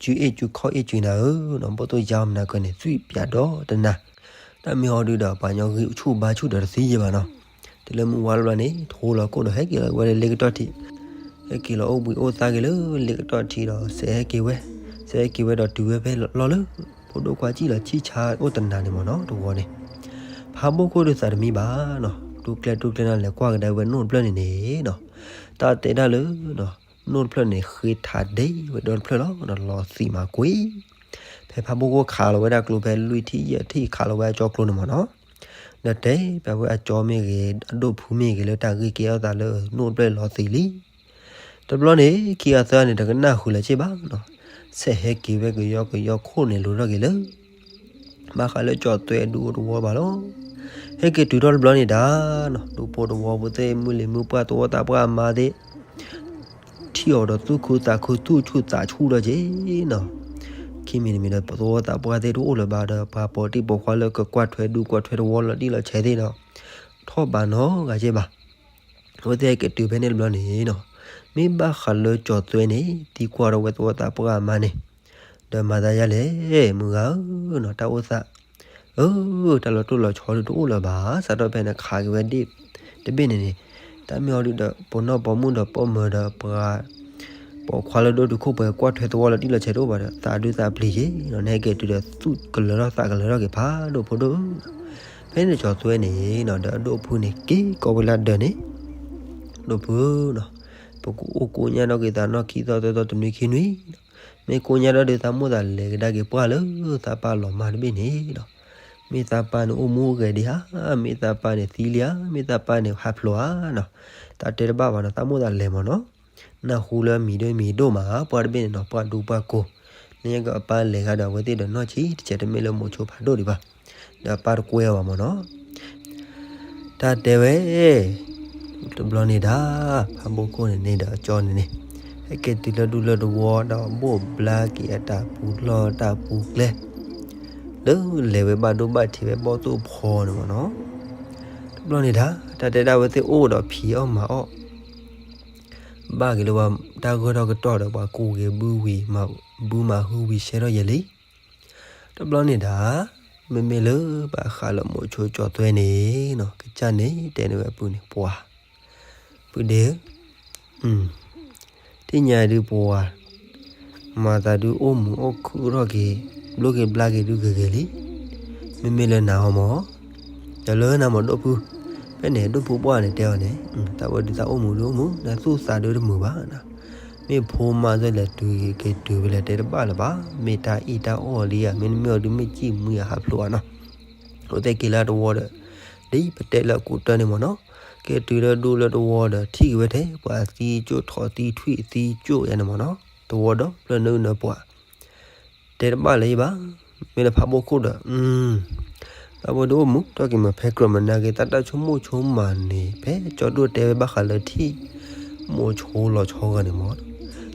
စုအ့ၣ်စုခီၣ်အ့ၣ်စုနၤဧၢနီၤ ဘီၣ်သိၣ်ယါမနၤကၢန့ၣ် သွံၣ်ပၠးဒီးတနၤ တၢ်မ့ၢ်ဟီဒုဒီး ပှၤညီဂံၢ်ဆူၣ်ဘါဆူၣ်ဒီးတသံယဲၢ်ဘၣ်နီၤ တုၤလၢမုၢ်ဝါတဘျီန့ၣ် ထိလီၤခိၣ်ဒီးဟဲက့ၤလီၤဝဲလၢလ့ကတီၢ်ထံး ဟဲက့ၤလီၤအိၣ်ဘှံးအိၣ်သါက့ၤလၢလ့ကတီၢ်ထံးဒီး စဲးဟဲက့ၤဝဲ စဲးဟဲက့ၤဝဲဒီးတုၤဝဲဖဲလီၢ်လၢ ဖိဒိၣ်ခွါစံၣ်လီၤဆံၣ်ဆါအိၣ်တနၤန့ၣ်မ့ၢ်နီၤ တဝီန့ၣ် ဖးဘိၣ်ခိၣ်ဒုးသးတမံဘၣ်နီၤ တူၢ်ကျဲတူၢ်ကျဲနၤလဲၤကွၢ်ကဒါဝဲနိၣ်တဖျၢၣ်န့ၣ်န့ၣ်နီၤ တၢ်တဲဒၣ်လၢ နိၣ်တဖျၢၣ်န့ၣ် ဃ့ထးဒ့ဝဲဒီတဖျၢၣ်လီၤ ဒီးလီၤသံးမၤကွံာ် ဖဲဖးဘိၣ်ခိၣ်ခးလီၤဝဲဒၣ်ကျိဖဲလွံၢ်ထံၣ်ယဲၢ်ထံၣ်ခးလီၤဝဲအကၠီကျိန့ၣ်မ့ၢ်နီၤ ဒီးတဲပၠးဝဲအကၠီမ့ၢ်ဂ့ၤ အဒိၣ်ဖုမ့ၢ်ဂ့ၤလၢတၢ်ဂ့ၢ်ကဲထီၣ်သးလၢနိၣ်တဖျၢၣ်လီၤသံးလံ တဘျီန့ၣ် ခံဂၤသၢဂၤန့ၣ် တကနၣ်ဃုာ်လၢၤစ့ၢ်ဘၣ်နီၤ ဆဲးဟဲက့ၤဝဲကယီကယီခိၣ်န့ၣ်လိၤထီၣ်က့ၤလၢ ဘၣ်ဃးလၢကၠီၤသွဲဒုးအိၣ်တဝီဘၣ်လီၤ ဟဲက့ၤတုၤထီၣ်တဘျီန့ၣ်ဒၣ်နီၤ ဒူဖိတဝီဖိသ့ၣ် မုၢ်လံၤမုၢ်ပှၢ်သဝီသးပှၢ်အမါသ့ၣ် ထံၣ်အီၤဒီးသူၣ်ခုသးခု သူၣ်ဆူၣ်သးဆူၣ်ထီၣ်က့ၤနီၤ ခံမံၤတမံၤဒီး သဝီသးပှၢ်သ့ၣ်တအိၣ်လၢၤဘၣ်ဒီး ပှၤပိာ်တံၢ်ပိာ်ခွါလၢကကွၢ်ထွဲဒူကွၢ်ထွဲတဝီလီၤတံၢ်လီၤဆဲးသ့ၣ်ဒီး ထီၣ်ဘးနီတဂၤက့ၤဘၣ် အဝဲသ့ၣ်ဟဲက့ၤတုၤဖဲန့ၣ်တဘျီန့ၣ်နီၤ မ့ၢ်ဘၣ်ဃးလၢကၠီၤသွဲန့ၣ် သံကွၢ်ထီၣ်ဝဲသဝီသးပှၢ်အမါန့ၣ် ဒီးမၤသးယါလဲၣ် မုၢ်ဂၤဧၢနီၤ တၢ်အိၣ်သး အၢ တၢ်လီၤတိၢ်လီၤဆီဒုးတအိၣ်လၢၤဘၣ်, စးထီၣ်ဖဲန့ၣ်ခးက့ၤဝဲဒၣ်တဘ့ၣ်န့ၣ်န့ၣ်, တၢ်မ့ၢ်အီၤဒုးဒီး ပိာ်နီၣ်ပိာ်မုၣ်ဒီးပိာ်မၢၤဒီးပှၤ ပိာ်ခွါလၢဒိၣ်တုာ်ခိၣ်ပှဲၤကွၢ်ထွဲသဝီလၢတံၢ်လီၤဆဲးတအိၣ်ဘၣ်ဒီး သးဒုးသးပျံၤက့ၤနီၤ, န့ၣ်ဟဲက့ၤတုၤဒီးသူၣ်ကလၢၤထီၣ်သးကလၢၤထီၣ်က့ၤဖးဒိၣ်ဖိဒိၣ်နီၤ. ဖဲန့ၣ်ကၠီၤသွဲန့ၣ်နီၤ ဒီးအဒိၣ်အဖုန့ၣ်က့ၤကိးဝဲလၢဒၢးန့ၣ်, ဒိၣ်ဖုနီၤ, ပကအိၣ်ကိးညါဒီးက့ၤသးနီၢ်ခံသီသၢသီတနွံခံနွံနီၤ, မ့ၢ်ကိးညါဒီးဒုးသးမိၣ်သးလဲၤကဒါက့ၤပှၢ်လၢသးပၢ်လီၤမၢ်တဘ့ၣ်န့ၣ်နီၤ, မ့ၢ်သးပၢ်န့ၣ်အိၣ်မူအိၣ်ဂဲၤဒံးဧါ, မ့ၢ်သးပၢ်န့ၣ်သံလံဧါ, မ့ၢ်သးပၢ်န့ၣ်ဟးဖျိးဧါနီၤ, တၢ်တဲတဘၣ်ဘၣ်နီၤ, သးမိၣ်သးလဲၤမၢ်နီၤ. နၢ်ဟူလၢမံၤဒိၣ်မံၤဒိၣ်မး ပှၢ်တဘ့ၣ်န့ၣ်နီၤ ပှၢ်ဒူပှၢ်ကိၢ်, န့ၣ်က့အပၢ်လဲၤဂၤဒီးအဝဲသ့ၣ်ဒီးနီၢ်ဆံးတစဲး တမ့ၢ်လၢမိၤဆိဖးဒိၣ်ဒံးဘၣ်, ဒီးအပၢ်တကွဲအီၤဘၣ်မၢ်နီၤ. တၢ်တဲဝဲ တဘျီန့ၣ်ဒၣ် ဖးဘိခိၣ်န့ၣ်န့ၣ်ဒီးကၠီန့ၣ်န့ၣ် ဟဲက့ၤတုၤလၢဒူလၢတဝီဒီးဘိၣ်ဘျါက့ၤအတၢ်ပူၤလီၢ်တၢ်ပူၤကျဲ လၢလဲၤဝဲဘၣ်ဒိဘၣ်ထံးဝဲဘီၣ်သိၣ်ဖီန့ၣ်မၢ်နီၤ. တဘျီန့ၣ်ဒၣ် တၢ်တဲဒၣ်ဝဲသ့ၣ်အိၣ်ဒီးဖံးအီၣ်မၤအီၣ် ဘၣ်က့ၤလၢပှၤတၢ်ဂၢၢ်ထီၣ်ကတီၢ်ဒီးပှၤကူးက့ၤဘုဝံၤ ဘုမၤဟုဝံၤဆဲးထီၣ်ယဲလံ. တဘျီန့ၣ်ဒၣ် မ့မ့ၢ်လၢပှၤဃးလၢမိၤဆိကၠီၤသွဲန့ၣ်နီၤ ကစၢ်န့ၣ်တဲန့ၢ်ဝဲအပုၢ်န့ၣ် ပှၤ ပုၢ်ဒ့ဧၢ, ထံၣ်ညါဒုးပှၤ မၤသးဒုးအိၣ်မုာ်အိၣ်ခုၣ်ထီၣ်က့ၤ ဘျိက့ၤဘျါက့ၤဒုးဂ့ၤဂ့ၤလံ. မ့မ့ၢ်လၢနၤအီၤမၢ်, ဒီးလၢနၤမၢ်ဒိၣ်ဖု, ဖဲန့ၣ်ဒိၣ်ဖုပှၢ်န့ၣ်တဲအီၤန့ၣ် သးဝဲဒုးသးအိၣ်မုာ်ဒုးအိၣ်မုာ် နသူၣ်သးဒုးတမုာ်ဘၣ်နီၤ. မ့ၢ်ဖိမါစ့ၢ်လဲၤတုၤက့ၤက့ၤတုၤဝဲလဲၣ်တဲတဘၣ်လၢၤဘၣ်. မ့ၢ်တၢ်အံၣ်တၢ်အီၣ်လံဧါ မ့တမ့ၢ်အီၤဒုးမ့ၢ်စံၣ်မှံဟးဖျိးဧါနီၤ. အဝဲသ့ၣ်က့ၤလၢတဝီဒီး ဒ်ပတဲလၢအကူးတၢၢ်န့ၣ်မၢ်နီၤ, က့ၤတုၤလၢဒူလၢတဝီဒီး ထံၣ်က့ၤဝဲထဲ ပှၤသံကၠိၣ်ထီၣ်သံထွံၣ်သံကၠိၣ်ယါန့ၣ်မၢ်နီၤ, တဝီဒီဖျၢၣ်နၢနၢပှၤ တဲတဘၣ်လၢၤဘၣ်. မ့ၢ်လၢဖးဘိခိၣ်ဒီး သးဝဲဒုးအိၣ်မုာ်ထီၣ်က့ၤမး ဖဲကြၢးမနၤက့ၤ သးတၢ်ဆိကမိၣ်ဆိကမးန့ၣ် ဖဲကၠီဒိၣ်တဲဝဲဘၣ်ဃးလၢထံၣ် မိၤဆိလီၤဆီဂၤန့ၣ်မၢ်နီၤ,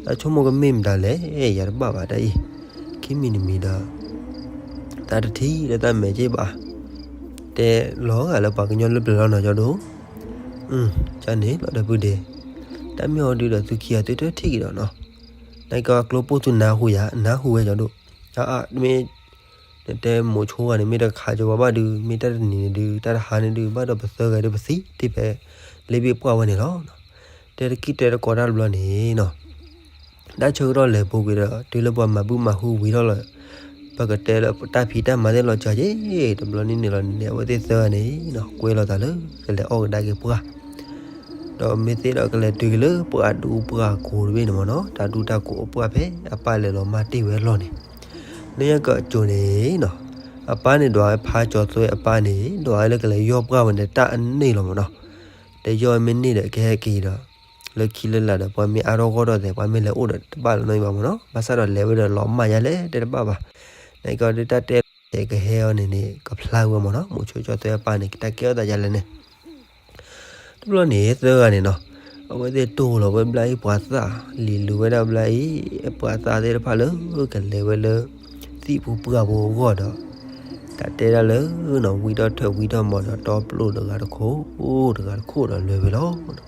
တၢ်ဆိကမိၣ်ကမ့ၢ်မတၤလဲၣ် ယၤတဘၣ်ဘၣ်တၢ်အံၤ, ခံမံၤတမံၤဒီး သးတထံၣ်လၢတၢ်မဲာ်က့ၤဘၣ်, တဲလီၤဂာ်လၢပှၤကညီလၢပျၢၤလီၤနီၤ ကၠီဒိၣ်, ကန့ၣ်လီၤဒီးပုၢ်ဒ့, တၢ်မ့ၢ်အီၤဒုးဒီးသုခံဂၤသုတထံၣ်က့ၤဒီးနီၤ, နကကျိပိၢ်သုနၢ်ဟူယၤ နၢ်ဟူဝဲကၠီဒိၣ်, မ့ၢ် နတဲမိၤဆိဂၤန့ၣ် မ့ၢ်တခးကၠီဝဲဘၣ်ဒုး မ့ၢ်တၢ်တနံၤန့ၣ်ဒုး တၢ်တဟါန့ၣ်ဒုး ဘၣ်ဒီးပသၢဂၤဒုးပသံ တ့ၢ်ဖဲ လ့ဘ့ၣ်ပှၢ်ဝဲန့ၣ်လီၤ. တဲတကံၢ်တဲတကိးတၢ်တဘျီန့ၣ်နီၤ, တၢ်ဆၢကတီၢ်လဲၤပူၤကွံာ်ဒီး တုၤလၢပှၤမၤဘုမၤဟုဝံၤထီၣ်လီၤ, ပကတဲလၢတၢ်ဖံးတၢ်မၤသ့ၣ်လီၤစှၤက့ၤ, တဘျီန့ၣ်န့ၣ်လီၤန့ၣ် အဝဲသ့ၣ်သၢဂၤန့ၣ်နီၤ ကွဲလိာ်သးလၢ ကလဲၤအီၣ်ကဒါက့ၤပှၢ် ဒီးမ့ၢ်သ့ၣ်ဒီးကလဲၤတုၤက့ၤလၢပှၢ်ဒူပှၢ်ကိၢ်တဘ့ၣ်န့ၣ်မၢ်နီၤ, တၢ်ဒူတၢ်ကိၢ်အပှၢ်ဖဲအပၢ်လဲၤလီၤမၢ်တ့ၢ်ဝဲအလီၢ်န့ၣ်, လၢညါကၠိန့ၣ်နီၤ, အပၢ်န့ၣ်ဒွးဝဲဖးကၠီသွဲအပၢ်န့ၣ် ဒွးဝဲလၢကလဲၤယီၢ်ပှၢ်ဝဲန့ၣ် တၢ်အန့ၣ်လီၤမၢ်နီၤ, ဒီးယီၢ်မ့ၢ်န့ၢ်ဒီးကဟဲက့ၤဒီး လၢခံလၢလာ်ဒီး ပှၤမ့ၢ်အါထီၣ်ဂီၢ်ထီၣ်သဲး ပှၤမ့ၢ်လဲၤအိၣ်ဒီးတဘၣ်လီၤနီတမံၤဘၣ်မၢ်နီၤ, ဘၣ်ဆၣ်ဒီးလဲၤဝဲဒီးလီၤမၢ်ယါလဲၣ်တဲတဘၣ်ဘၣ်, နကီဒုးတၢ်တဲလီၤတဲကဟဲအီၤန့ၣ်န့ၣ် ကဖျါဝဲမၢ်နီၤ, မိၤဆိကၠီသွဲအပၢ်န့ၣ် တၢ်ကဲထီၣ်သးယါလဲၣ်န့ၣ် တဘျီန့ၣ် သၢဂၤန့ၣ်နီၤ, အဝဲသ့ၣ်တိၢ်လီၤဝဲဘျါအံၤပှၤသၣ်, လံၤလူၤဝဲဒၣ်ဘျါအံၤ ပှၤသၣ်သ့ၣ်တဖၣ်လၢ ကလဲၤဝဲလၢ သံၣ်ပူၤပှၢ်ပူၤအဂီၢ်ဒီး တၢ်တဲဒၣ်လၢနီၤ ဝံထီၣ်ထၢၣ်ဝံထီၣ်မီၤဒီး တီပျိၢ်တဂၤတခိၣ် တဂၤတခိၣ်ဒီးလဲၤဝဲလီၤ.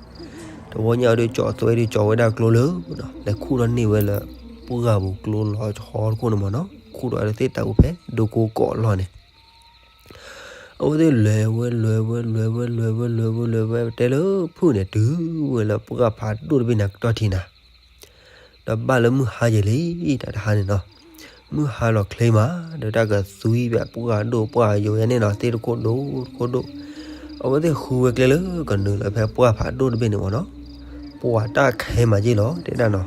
တဝီညါအီၤဒုးကၠီသွဲဒုးကၠီဝဲဒၣ်ကျိလၢ လဲၤခူၣ်ထီၣ်န့ၢ်ဝဲလၢ ပှၢ်ပူၤကျိလီၤဆီတခိၣ်န့ၣ်မၢ်နီၤ, ခူၣ်ထီၣ်ဝဲလၢသ့ၣ်တၢ်ပူၤဖဲ ဒိကိကိးအလီၢ်န့ၣ် အဝဲသ့ၣ်လဲၤဝဲလဲၤဝဲလဲၤဝဲလဲၤဝဲလဲၤဝဲလဲၤဝဲလဲၤဝဲ တဲလၢဖုၣ်န့ၣ် တုၤဝဲလၢပှၢ်ဖးဒိၣ်တဘ့ၣ်န့ၣ် ကတီၢ်ထံနၤ, ဒီးဘၣ်လၢမုၢ်ဟါယဲၢ်လံ တၢ်တဟါန့ၣ်နီၤ, မုၢ်ဟါလီၤချ့မး ဒီးတၢ်ကသွံဘၣ်ပှၢ်ဒိၣ်ပှၢ်ယိာ်ယဲန့ၣ်နီၤ, သ့ၣ်တခိၣ်ဒိၣ်တခိၣ်ဒိၣ်, အဝဲသ့ၣ်ဃုဝဲကျဲလၢကနုာ်လီၤဖဲပှၢ်ဖးဒိၣ်တဘ့ၣ်န့ၣ်မၢ်နီၤ, ပှၢ်တၢ်ခဲမးက့ၢ်လီၤ တဲဒၣ်နီၤ,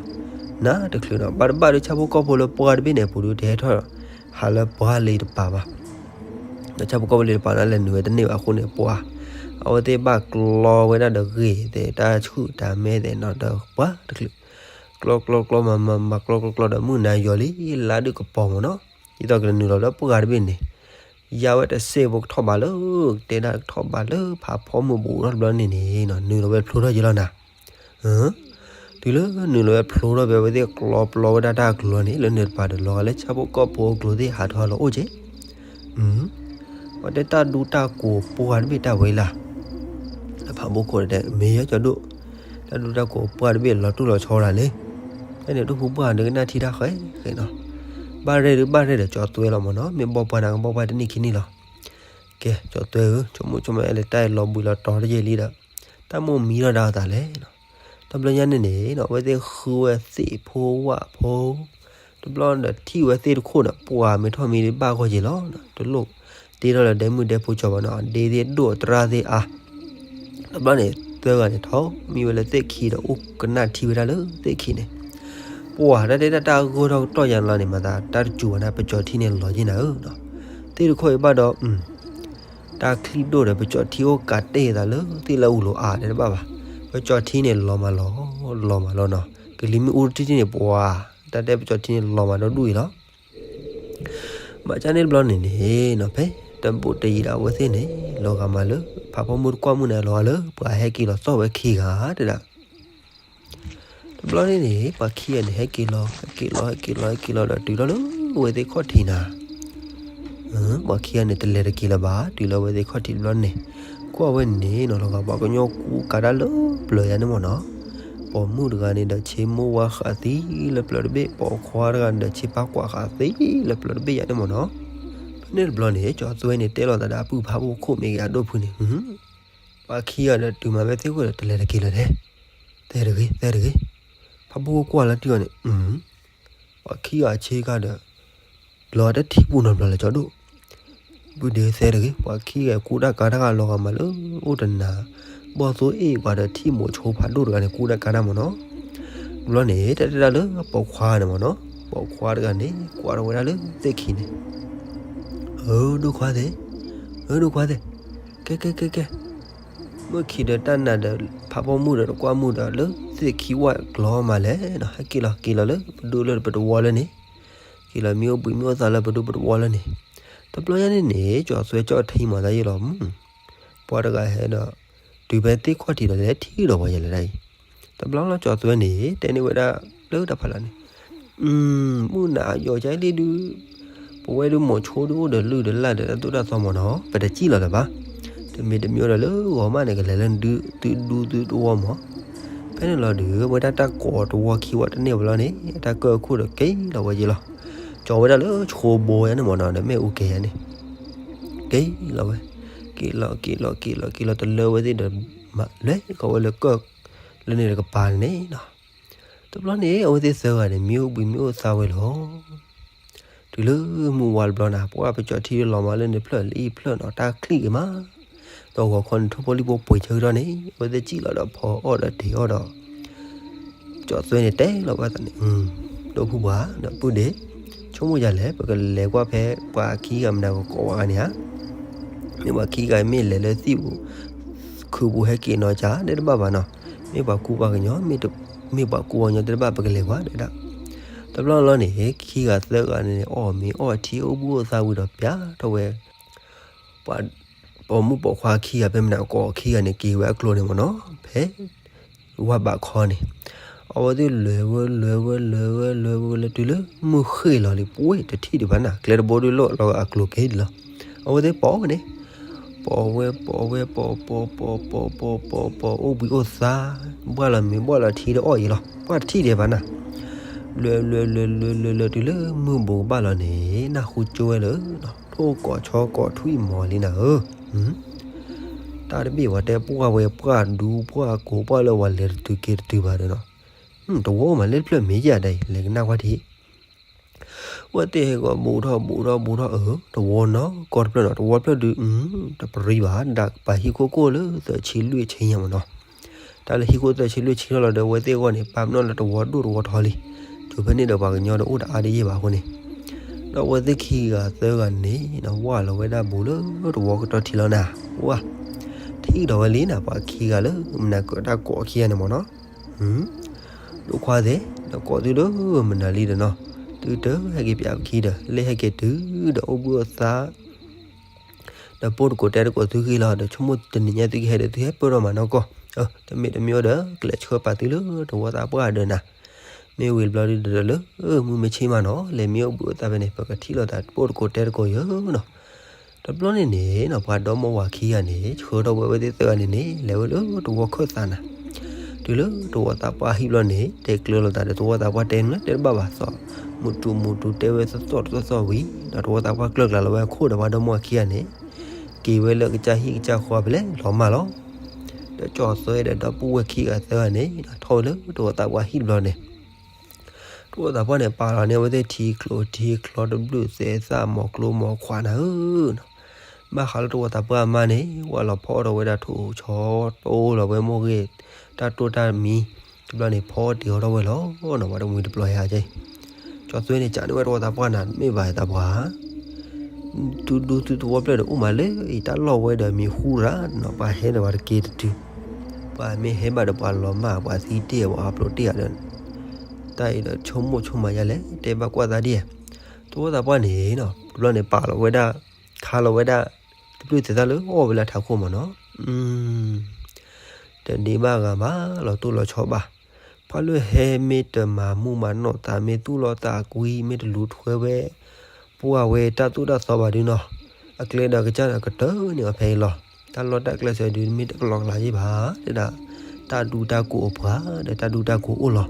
နတချုးနီၤ ဘၣ်တဘၣ်ဒီးဆၣ်ဖိကီၢ်ဖိလၢပှၢ်တဘ့ၣ်န့ၣ် အပူၤဒုးတဟဲထီၣ် ဟးလၢပှၢ်လၢတပၤဘၣ် ဒီးဆၣ်ဖိကီၢ်ဖိလၢတပၤန့ၣ် လဲၤနုာ်ဝဲတန့ၢ်ဘၣ်အဃိန့ၣ် ပှၢ် အဝဲသ့ၣ်ဘၣ်ကျီဝဲဒၣ်ဒီးဂ့ၢ်သဲး တၢ်ဆူၣ်တၢ်မဲသဲးနီၤ ဒီးပှၢ်တချုး ကျီကျီကျီမၤမၤမၤကျီကျီကျီဒီး မုၢ်နၤယိာ်လံ လါဒုးကပီၤမၢ်နီၤ, ဒ်သိးကနုာ်လီၤလၢပှၢ်တဘ့ၣ်န့ၣ် ယါဝဲတစဲးဖိကထီၣ်ဘးလၢ ကတဲဒၣ်ကထီၣ်ဘးလၢဖးဖီမုၢ်ဘူးထီၣ်တဘျီန့ၣ်န့ၣ်နီၤ နုာ်လီၤဝဲဖျိထီၣ်က့ၤလီၤနၤ တုၤလၢနုာ်လီၤဝဲဖျိထီၣ်ဖဲ အဝဲသ့ၣ်ကျီပျီဝဲဒၣ်တၢ်ကျိၤန့ၣ် လၢန့ၣ်တပၤဒီး လီၤဂာ်လၢဆၣ်ဖိကီၢ်ဖိအကျိၤသ့ၣ် ဟးထီၣ်လီၤအိၣ်က့ၤ, ပှၤတဲတၢ်ဒူတၢ်ကိးပှၢ်တဘ့ၣ်တၢ်ဝဲလၢ်, ဒီးဖးဘိခိၣ်တဲ မ့ၢ်ယဲကၠီဒိၣ်, တၢ်ဒူတၢ်ကိးပှၢ်တဘ့ၣ်လီၤတူၢ်လီၤဆီဒၣ်လံ, ဖဲန့ၣ်ဒိၣ်ဖိပှၢ်န့ၣ်ကနၣ်ထံတၢ်ဃဲဃဲနီၤ, ဘၣ်ရဲၣ်ဒုးဘၣ်ရဲၣ်ဒီးကၠီသွဲလီၤမၢ်နီၤ, မ့ၢ်ဘီပှၢ်နၤကဘီပှၢ်တနံၣ်ခံနံၣ်လီၤ ကဲ ကၠီသွဲဧၢ, ဆိကမိၣ်ဆိကမး အဲၣ်လၢတၢ်အံၤလီၤဘှံးလီၤတီၤတယဲၢ်လံဒီး တၢ်မိၣ်မံထီၣ်ဒၣ်အသးလဲၣ်နီၤ. တဘျီညါန့ၣ်န့ၣ်နီၤ အဝဲသ့ၣ်ဃုဝဲသ့ၣ်ဖိဝၣ်ဖိ, တဘျီဒီးထံၣ်ဝဲသ့ၣ်တခိၣ်ဒီး ပှၤမ့ၢ်ထီၣ်မံဒံးဘၣ်ဂီၢ်က့ၤလီၤ. တလိၣ်တ့ထီၣ်လၢဒဲမုၢ်ဒဲဖိကၠီဘၣ်နီၤ, အဒ့သ့ၣ်ဒိၣ်အတရၣ်သ့ၣ်အါ. တဘျီန့ၣ် သၢဂၤန့ၣ်ထီၣ်မံဝဲလၢသ့ၣ်ခံဒီး အိၣ်ကနၣ်ထံဝဲဒၣ်လၢသ့ၣ်ခံန့ၣ်, ပှၤတၢ်တဲတၢ်တၢ်ဂီၢ်ထီၣ်ကတီၢ်ယါန့ၣ်လီၤန့ၣ် မၤသးတၢ်တစူၤဘၣ်န့ၣ် ပကၠီထံန့ၣ်လီၤက့ၤနၤဧၢနီၤ. သ့ၣ်တခိၣ်အံၤဘၣ်ဒီး တၢ်ချံၣ်ဒိၣ်ဒီး ပကၠီထံအိၣ်ကးတ့ၢ်သးလၢသ့ၣ်လၢအူလိၤအါတဲတဘၣ်ဘၣ်. ပကၠီထံန့ၣ်လီၤမးလီၤ, လီၤမးလီၤနီၤ. ကလံၤမ့ၣ်အူတထံၣ်ထံၣ်န့ၣ် ပှၤ တၢ်တဲပကၠီထံန့ၣ်လီၤမးဒီဒူၣ်အံၤလီၤ. ဘၣ်ဆၣ်န့ၣ်တဘျီန့ၣ်န့ၣ်နီၤ ဖဲတဘူးတယံၤဒီးအဝဲသ့ၣ်န့ၣ် လီၤဂာ်မးလၢ ဖးဖီမုၢ်တကွၢ်မုၢ်န့ၣ် လီၤဂာ်လၢပှၤဟဲက့ၤလီၤသီၣ်ဝဲခံဂၤတဲဒၣ်. တဘျီန့ၣ်န့ၣ် ပှၤခံဂၤန့ၣ် ဟဲက့ၤလီၤ ဟဲက့ၤလီၤ ဟဲက့ၤလီၤ ဟဲက့ၤလီၤဒီးတုၤထီၣ်လၢအဝဲသ့ၣ်ခီၣ်ထံးနၤ ပှၤခံဂၤန့ၣ် တလဲၤတက့ၤလၢၤဘၣ်. တုၤလၢအဝဲသ့ၣ်ခီၣ်ထံးတဘျီန့ၣ် ကွၢ်ဝဲန့ၣ်နီၤ လီၤဂာ်ပှၤကညီကူကးတၢ်လၢပျၢၤယါန့ၣ်မ့ၢ်နီၤ. ပိာ်မုၣ်တဂၤန့ၣ်ဒီးဆ့မိၢ်ဝါဃာ်သံလၢပျၢၤတဘ့ၣ်, ပိာ်ခွါတဂၤန့ၣ်ဒီးဆ့ပၢ်ကွၢ်ဃာ်သံလၢပျၢၤတဘ့ၣ်ယါန့ၣ်မ့ၢ်နီၤ. ဖဲန့ၣ်တဘျီန့ၣ် ကၠီသွဲန့ၣ် တဲလိာ်သးဒီးအပုၢ်ဖးဖိခိၣ်မ့ၢ်ဂ့ၤ အဒိၣ်ဖုန့ၣ် ပှၤခံဂၤဒီးတုၤမးဖဲသ့ၣ်ခိၣ်ဒီး တလဲၤတက့ၤလၢၤဒဲး, သဲတဂ့ၤ သဲတဂ့ၤ. ဖးဖိခိၣ်ကွၢ်လီၤတံၢ်အီၤန့ၣ် ပှၤခံဂၤဆ့ကၤဒီး လီၤတထံၣ်ပူၤနီတဘျီလၢၤကၠီဒိၣ်, ပုၢ်ဒ့သဲတဂ့ၤ. ပှၤခံဂၤကူတၢ်ကၤတၢ်ဂၤလီၤဂာ်မးလၢ အိၣ်တနၤ ဘီၣ်သိၣ်အ့ၣ်ပှၤဒီးထံၣ်မိၤဆိဖးဒိၣ်တဂၤန့ၣ် ကူတၢ်ကၤတၢ်မ့ၢ်နီၤ. တဘျီန့ၣ် တၢ်တဲတၢ်လၢပိာ်ခွါန့ၣ်မ့ၢ်နီၤ, ပိာ်ခွါတဂၤန့ၣ် ကွၢ်ထီၣ်ဝဲဒၣ်လၢသ့ၣ်ခံန့ၣ် ဧၢ ဒိၣ်ခွါသ့ၣ်, ဧၢ ဒိၣ်ခွါသ့ၣ်, ကဲ ကဲ ကဲ ကဲ, မုၢ်ခံဒီးတၢ်နာ်ဒီး ဖးပိာ်မုၣ်ဒီးတကွၢ်မုၣ်ဒီးလၢသ့ၣ်ခံဝၣ်ကျီမးလဲၣ်နီၤ, ဟဲက့ၤလီၤ က့ၤလီၤလၢပဒိၣ်လၢပတဝီလၢန့ၣ်, က့ၤလီၤမ့ၣ်အူဘှံးမ့ၣ်အူသါလၢပဒိၣ်ပတဝီလၢန့ၣ်. တဘျီညါန့ၣ်န့ၣ် ကၠီသွဲကၠီထံမၤသးယံာ်လီၤ, ပှၤတဂၤဟဲဒီး တုၤဖဲသ့ၣ်ခီၣ်ထံးဒီးလဲၤထံၣ်ဒီးပှၤယဲလဲၣ်ဒၣ်အံၤ. တဘျီလီၤကၠီသွဲန့ၣ် တဲန့ၢ်ဝဲဒၣ်လၢတၢ်ဖးလၢ်န့ၣ် မုၢ်နၤယီၤကလံဒုး, ပဝဲဒုးမိၤဆိဒုးအိၣ်ဒီးလုၢ်ဒီးလၢ်ဒီးတၢ်သိၣ်တၢ်သီမ့ၢ်နီၤ, ပတစံၣ်လီၤလၢၤဘၣ်. တမ့ၢ်တမ့ၢ်ဒီးလၢဂီၤမးန့ၣ် ကလဲၤလၢဒုးသုဒူသုတဝီမး. ဖဲန့ၣ်လီၤဒုး ဝဲဒၣ်တၢ်ကိးတဝီခံဝီတန့ၢ်ဝဲလီၤန့ၣ် အတၢ်ကၢၢ်ခိၣ်ဒီးက့ၤလီၤဝဲယဲလီၤ. ကၠီဝဲဒၣ်လၢဆိဘိယါန့ၣ်မ့ၢ်နီၤ ဒီးမ့ၣ်အူကဲယါန့ၣ် က့ၤလီၤဝဲ, က့ၤလီၤ က့ၤလီၤ က့ၤလီၤ က့ၤလီၤတလၢဝဲသ့ၣ်ဒီး မၤလဲၤကီးဝဲလၢကၢၢ် လၢန့ၣ်တကပၤန့ၣ်နီၤ. တဘျီန့ၣ် အဝဲသ့ၣ်သၢဂၤန့ၣ် မ့ၣ်အူဘှံးမ့ၣ်အူသါဝဲလီၤ. တုၤလၢမုၢ်ဝါတဘျီန့ၣ် ပှၢ်ပကၠီထံလီၤမးလၢန့ၣ်ဖျၢၣ်လၢအံၤဖျၢၣ်နီၤ တၢ်ချံၣ်က့ၤမး, ဒီးဂီၤခီန့ၣ် ထိၣ်ဖိလံၣ်ဖိပှ့ၤဆၢကတီၢ်န့ၣ် အဝဲသ့ၣ်စံၣ်လီၤဒီးဖီအီၣ်ဒီးတ့ၤအီၣ်ဒီး ကၠီသွဲန့ၣ်တဲလီၤဝဲသးန့ၣ်, ဒိၣ်ဖုပှၤဒီးပုၢ်ဒ့, ဆိကမိၣ်ယၤလဲၣ် ပကလဲၤကွၢ်ဖဲပှၤခံဂၤမနုၤကကိးဝဲဂၤန့ၣ်ဧါ. မ့ၢ်ပှၤခံဂၤမ့ၢ်လဲၤလၢသံၣ်ပူၤ ခုးပူၤဟဲက့ၤနီၤ ကတဲတဘၣ်ဘၣ်နီၤ, မ့ၢ်ပှၤကူပှၤကညီ မ့ၢ်ပှၤကူပှၤကညီတဲတဘၣ် ပကလဲၤကွၢ်ဒဲဒၣ်. တဘျီလီၤန့ၣ် ခံဂၤသၢဂၤန့ၣ် အီၣ်မ့ၤအီထံအိၣ်ဘှံးအိၣ်သါဝံၤဒီး ပျးထီၣ်ဝဲ ပှၤပိာ်မုၣ်ပိာ်ခွါခံဂၤ ဖဲမနုၤကကိးခံဂၤန့ၣ် က့ၤဝဲအကျိၤန့ၣ်မ့ၢ်နီၤ, ဖဲ ဝၢ်ဘးခီန့ၣ်, အဝဲသ့ၣ်လဲၤဝဲလဲၤဝဲလဲၤဝဲလဲၤဝဲလၢတုၤလၢမုၢ်ဃ့ၢ်လီၤလံ ပှ့ၤတထံၣ်ဒံးဘၣ်နၤ, ကျဲတဘိဒုးလီၤလီၤအကျိၤက့ၤဒံးလီၤ. အဝဲသ့ၣ်ပိာ်ဝဲန့ၣ်, ပိာ်ဝဲပိာ်ဝဲပိာ်ပိာ်ပိာ်ပိာ်ပိာ်ပိာ်ပိာ်ပိာ် အိၣ်ဘှံးအိၣ်သါ, ဘှၣ်လီၤမ့ၤဘှၣ်လီၤထံဒီးအီၣ်ယံၤလီၤ, ပှၢ်တထံၣ်ဒံးဘၣ်နၤ. လဲၤလဲၤလဲၤလဲၤလဲၤလဲၤတုၤလၢမုၢ်ဘူးကဘၣ်လီၤန့ၣ် နၢ်ဟူကၠိဝဲလၢ ထိၣ်ကိးဆီကိးထွံၣ်မီၤလံနၤဧၢ. တၢ်တဘ့ၣ်ဝဲတဲပှၢ်ဝဲပှၢ်ဒူပှၢ်ကိး ပှၢ်လၢဝဲလဲၤတတုၤက့ၤတတုၤဘၣ်ဒီးနီၤ, တဝီမးလၢတဖျၢၣ်မ့ၢ်ယၤဒၣ်အံၤ လဲၤကနၣ်ကွၢ်ထံး. ဝဲသ့ၣ်ဟဲကီးဘူးထီၣ်ဘူးထီၣ်ဘူးထီၣ်အၢ တဝီနီၢ်ကီၢ်တဖျၢၣ်နီၤ, တဝီတဖျၢၣ်ဒုး တပရံဘၣ် ဒၣ်ပာ်ဟံၣ်ခိၣ်ကိၣ်လၢသၢဆံလွံၢ်ဆံညါမ့ၢ်နီၤ. တၢ်လၢဟံၣ်ခိၣ်သၢဆံလွံၢ်ဆံထီၣ်လီၤဒီး အဝဲသ့ၣ်အဂီၢ်န့ၣ် ပာ်ပနီၣ်လၢတဝီဒိၣ်တဝီထီလံ. တုၤဖဲန့ၣ်ဒီးပှၤကညီဒီးအိၣ်တအါတယဲၢ်ဘၣ်အဃိန့ၣ်, ဒီးအဝဲသ့ၣ်ခံဂၤသၢဂၤန့ၣ် ဝၢ်လီၤဝဲဒၣ်ဘူးလၢတဝီကတီၢ်ထံလီၤနၤ, ဝၢ် ထံၣ်ဒီးဝဲလံနၤ ပှၤခံဂၤလၢမနၤကၢးတၢ်ကိးခံဂၤန့ၣ်မ့ၢ်နီၤ. ဒိၣ်ခွါသ့ၣ် ဒီးကိးသုဒီးမနုၤလံဒီးနီၤ, သုတဟဲက့ၤပၠးပခံဒီး လၢဟဲက့ၤတုၤဒီးအိၣ်ဘှံးအိၣ်သါ ဒီးပိၢ်တကိးတဲတကိးသုဂ့ၤလီၤ, ဒီးဆိကမိၣ်တနံၤညါသုကဟဲဒီး သုဟဲပၢၢ်ထီၣ်မးနီၢ်ကီၢ်, တမ့ၢ်တမ့ၢ်အိၣ်ဒီး ကလဲၤဆှၢပာ်သုလၢတဝီသးပှၢ်ဒီးနၤ, မ့ၢ်ဝံၤတဘျီဒုးဒီးလၢမုၢ်မ့ၢ်ဆ့ၣ်မးနီၤ လဲၤမ့ၢ်အိၣ်ဘှံးအိၣ်သါဖဲန့ၣ် ပကထံၣ်လိာ်သးပိၢ်တကိးတဲတကိးယၢၤနီၤ. တဘျီန့ၣ်န့ၣ်နီၤ ပှၤဒီမါဝၤခံဂၤန့ၣ် ဆှၢထီၣ်ဝဲအဝဲသ့ၣ်သၢဂၤန့ၣ်န့ၣ် လဲၤဝဲလၢတဝီခၢၣ်သးနၤ, တုၤလၢတဝီသးပှၢ်ဟံၣ်ဘျီန့ၣ် တဲကျၢၤလိာ်သးဒီးတဝီသးပှၢ်တဲနုၤလၢတဲတဘၣ်ဘၣ်သီး, မူတူမူတူတဲဝဲသီၣ်သီၣ်တသီၣ်သီၣ်ဝံၤ ဒီးတဝီသးပှၢ်ကျၢၤကျါလီၤဝဲအခိၣ်ဒီးပှၤဒီမါဝၤခံဂၤန့ၣ် က က့ၤဝဲလၢကစၢ်ဟံၣ်ကစၢ်ဃီဖဲလဲၣ်လီၤမၢ်လီၤ. ဒီးကၠီၤသွဲဒီးဒီပုၢ်ဝဲၢ်ခံဂၤသၢဂၤန့ၣ် ထီၣ်ဝဲလၢတဝီသးပှၢ်ဟံၣ်တဘျီန့ၣ် တဝီသးပှၢ်န့ၣ် ပာ်လီၤန့ၢ်အဝဲသ့ၣ်ထံကျိထံချီတဘျုးသဲသၣ် မိၤကျိမိၤခွးနၤဧၢနီၤ. ဘၣ်ဃးလၢတဝီသးပှၢ်အမါန့ၣ် ဝဲလီၤဖီၣ်ထီၣ်ဝဲဒၣ်ထိၣ်ဆီ တိၢ်လီၤဝဲမိၢ်ဂ့ၢ်တၢ်တိၢ်တၢ်မံ တဘျီန့ၣ် ဖီအီၣ်တ့ၤအီၣ်ထီၣ်ဝဲလီၤနီၤ. ပှၤတမှံၤတပျီၤယၤကဲ ကၠီၤသွဲန့ၣ် ကးန့ၢ်ဝဲတဝီသးပှၢ်နၤ မ့ၢ်ဘၣ်သးပှၢ် ဒူဒူသုတဝီဖျၢၣ်ဒီး အိၣ်မးလၢအံၤ တၢ်လီၢ်ဝဲဒီးမံၤဟူရၤနီၤ. ပှၤဟဲဒီးပှၤတက့ၤတတုၤ, ပှၤမ့ၢ်ဟဲဘၣ်ဒီးပှၤလီၤမၢ် ပှၤသံတ့ၢ် ပှၤအါပျိတ့ၢ်ဧါဒီး တၢ်အံၤဒီးဆိကမိၣ်ဆိကမးယါလဲၣ် တဲဘၣ်ကွၢ်သးဒ်ဧါ. တဝီသးပှၢ်န့ၣ်နီၤ တဘျီန့ၣ် ပာ်လီၤဝဲဒၣ် ခါလီၤဝဲဒၣ် တဘျုးသဲသၣ်လၢအီၣ်ဝဲလၢထးခိၣ်မးနီၤ. တဒ့ဘၣ်ဂၤဘၣ် လီၤတိၢ်လီၤဆီဘၣ်. ပှၤလၢဟဲမ့ၢ်တမၤမူးမၤနီၢ်သး မ့ၢ်သူၣ်လီၤသးကွံ မ့ၢ်တလူၤထွဲဝဲ ပှၢ်ဝဲတၢ်သိၣ်တၢ်သီဘၣ်ဒုနီၤ, အကျဲဒီးကစၢ်ဒီးကတၢၢ်န့ၢ်အီၤဖဲအံၤလီၤ. တၢ်လီၢ်တၢ်ကျဲစၢၤဒု မ့ၢ်တကလီကလးယ့ၢ်ဘၣ် တဲဒၣ် တၢ်ဒူတၢ်ကိးအပှၤ ဒီးတၢ်ဒူတၢ်ကိးအိၣ်လီၤ.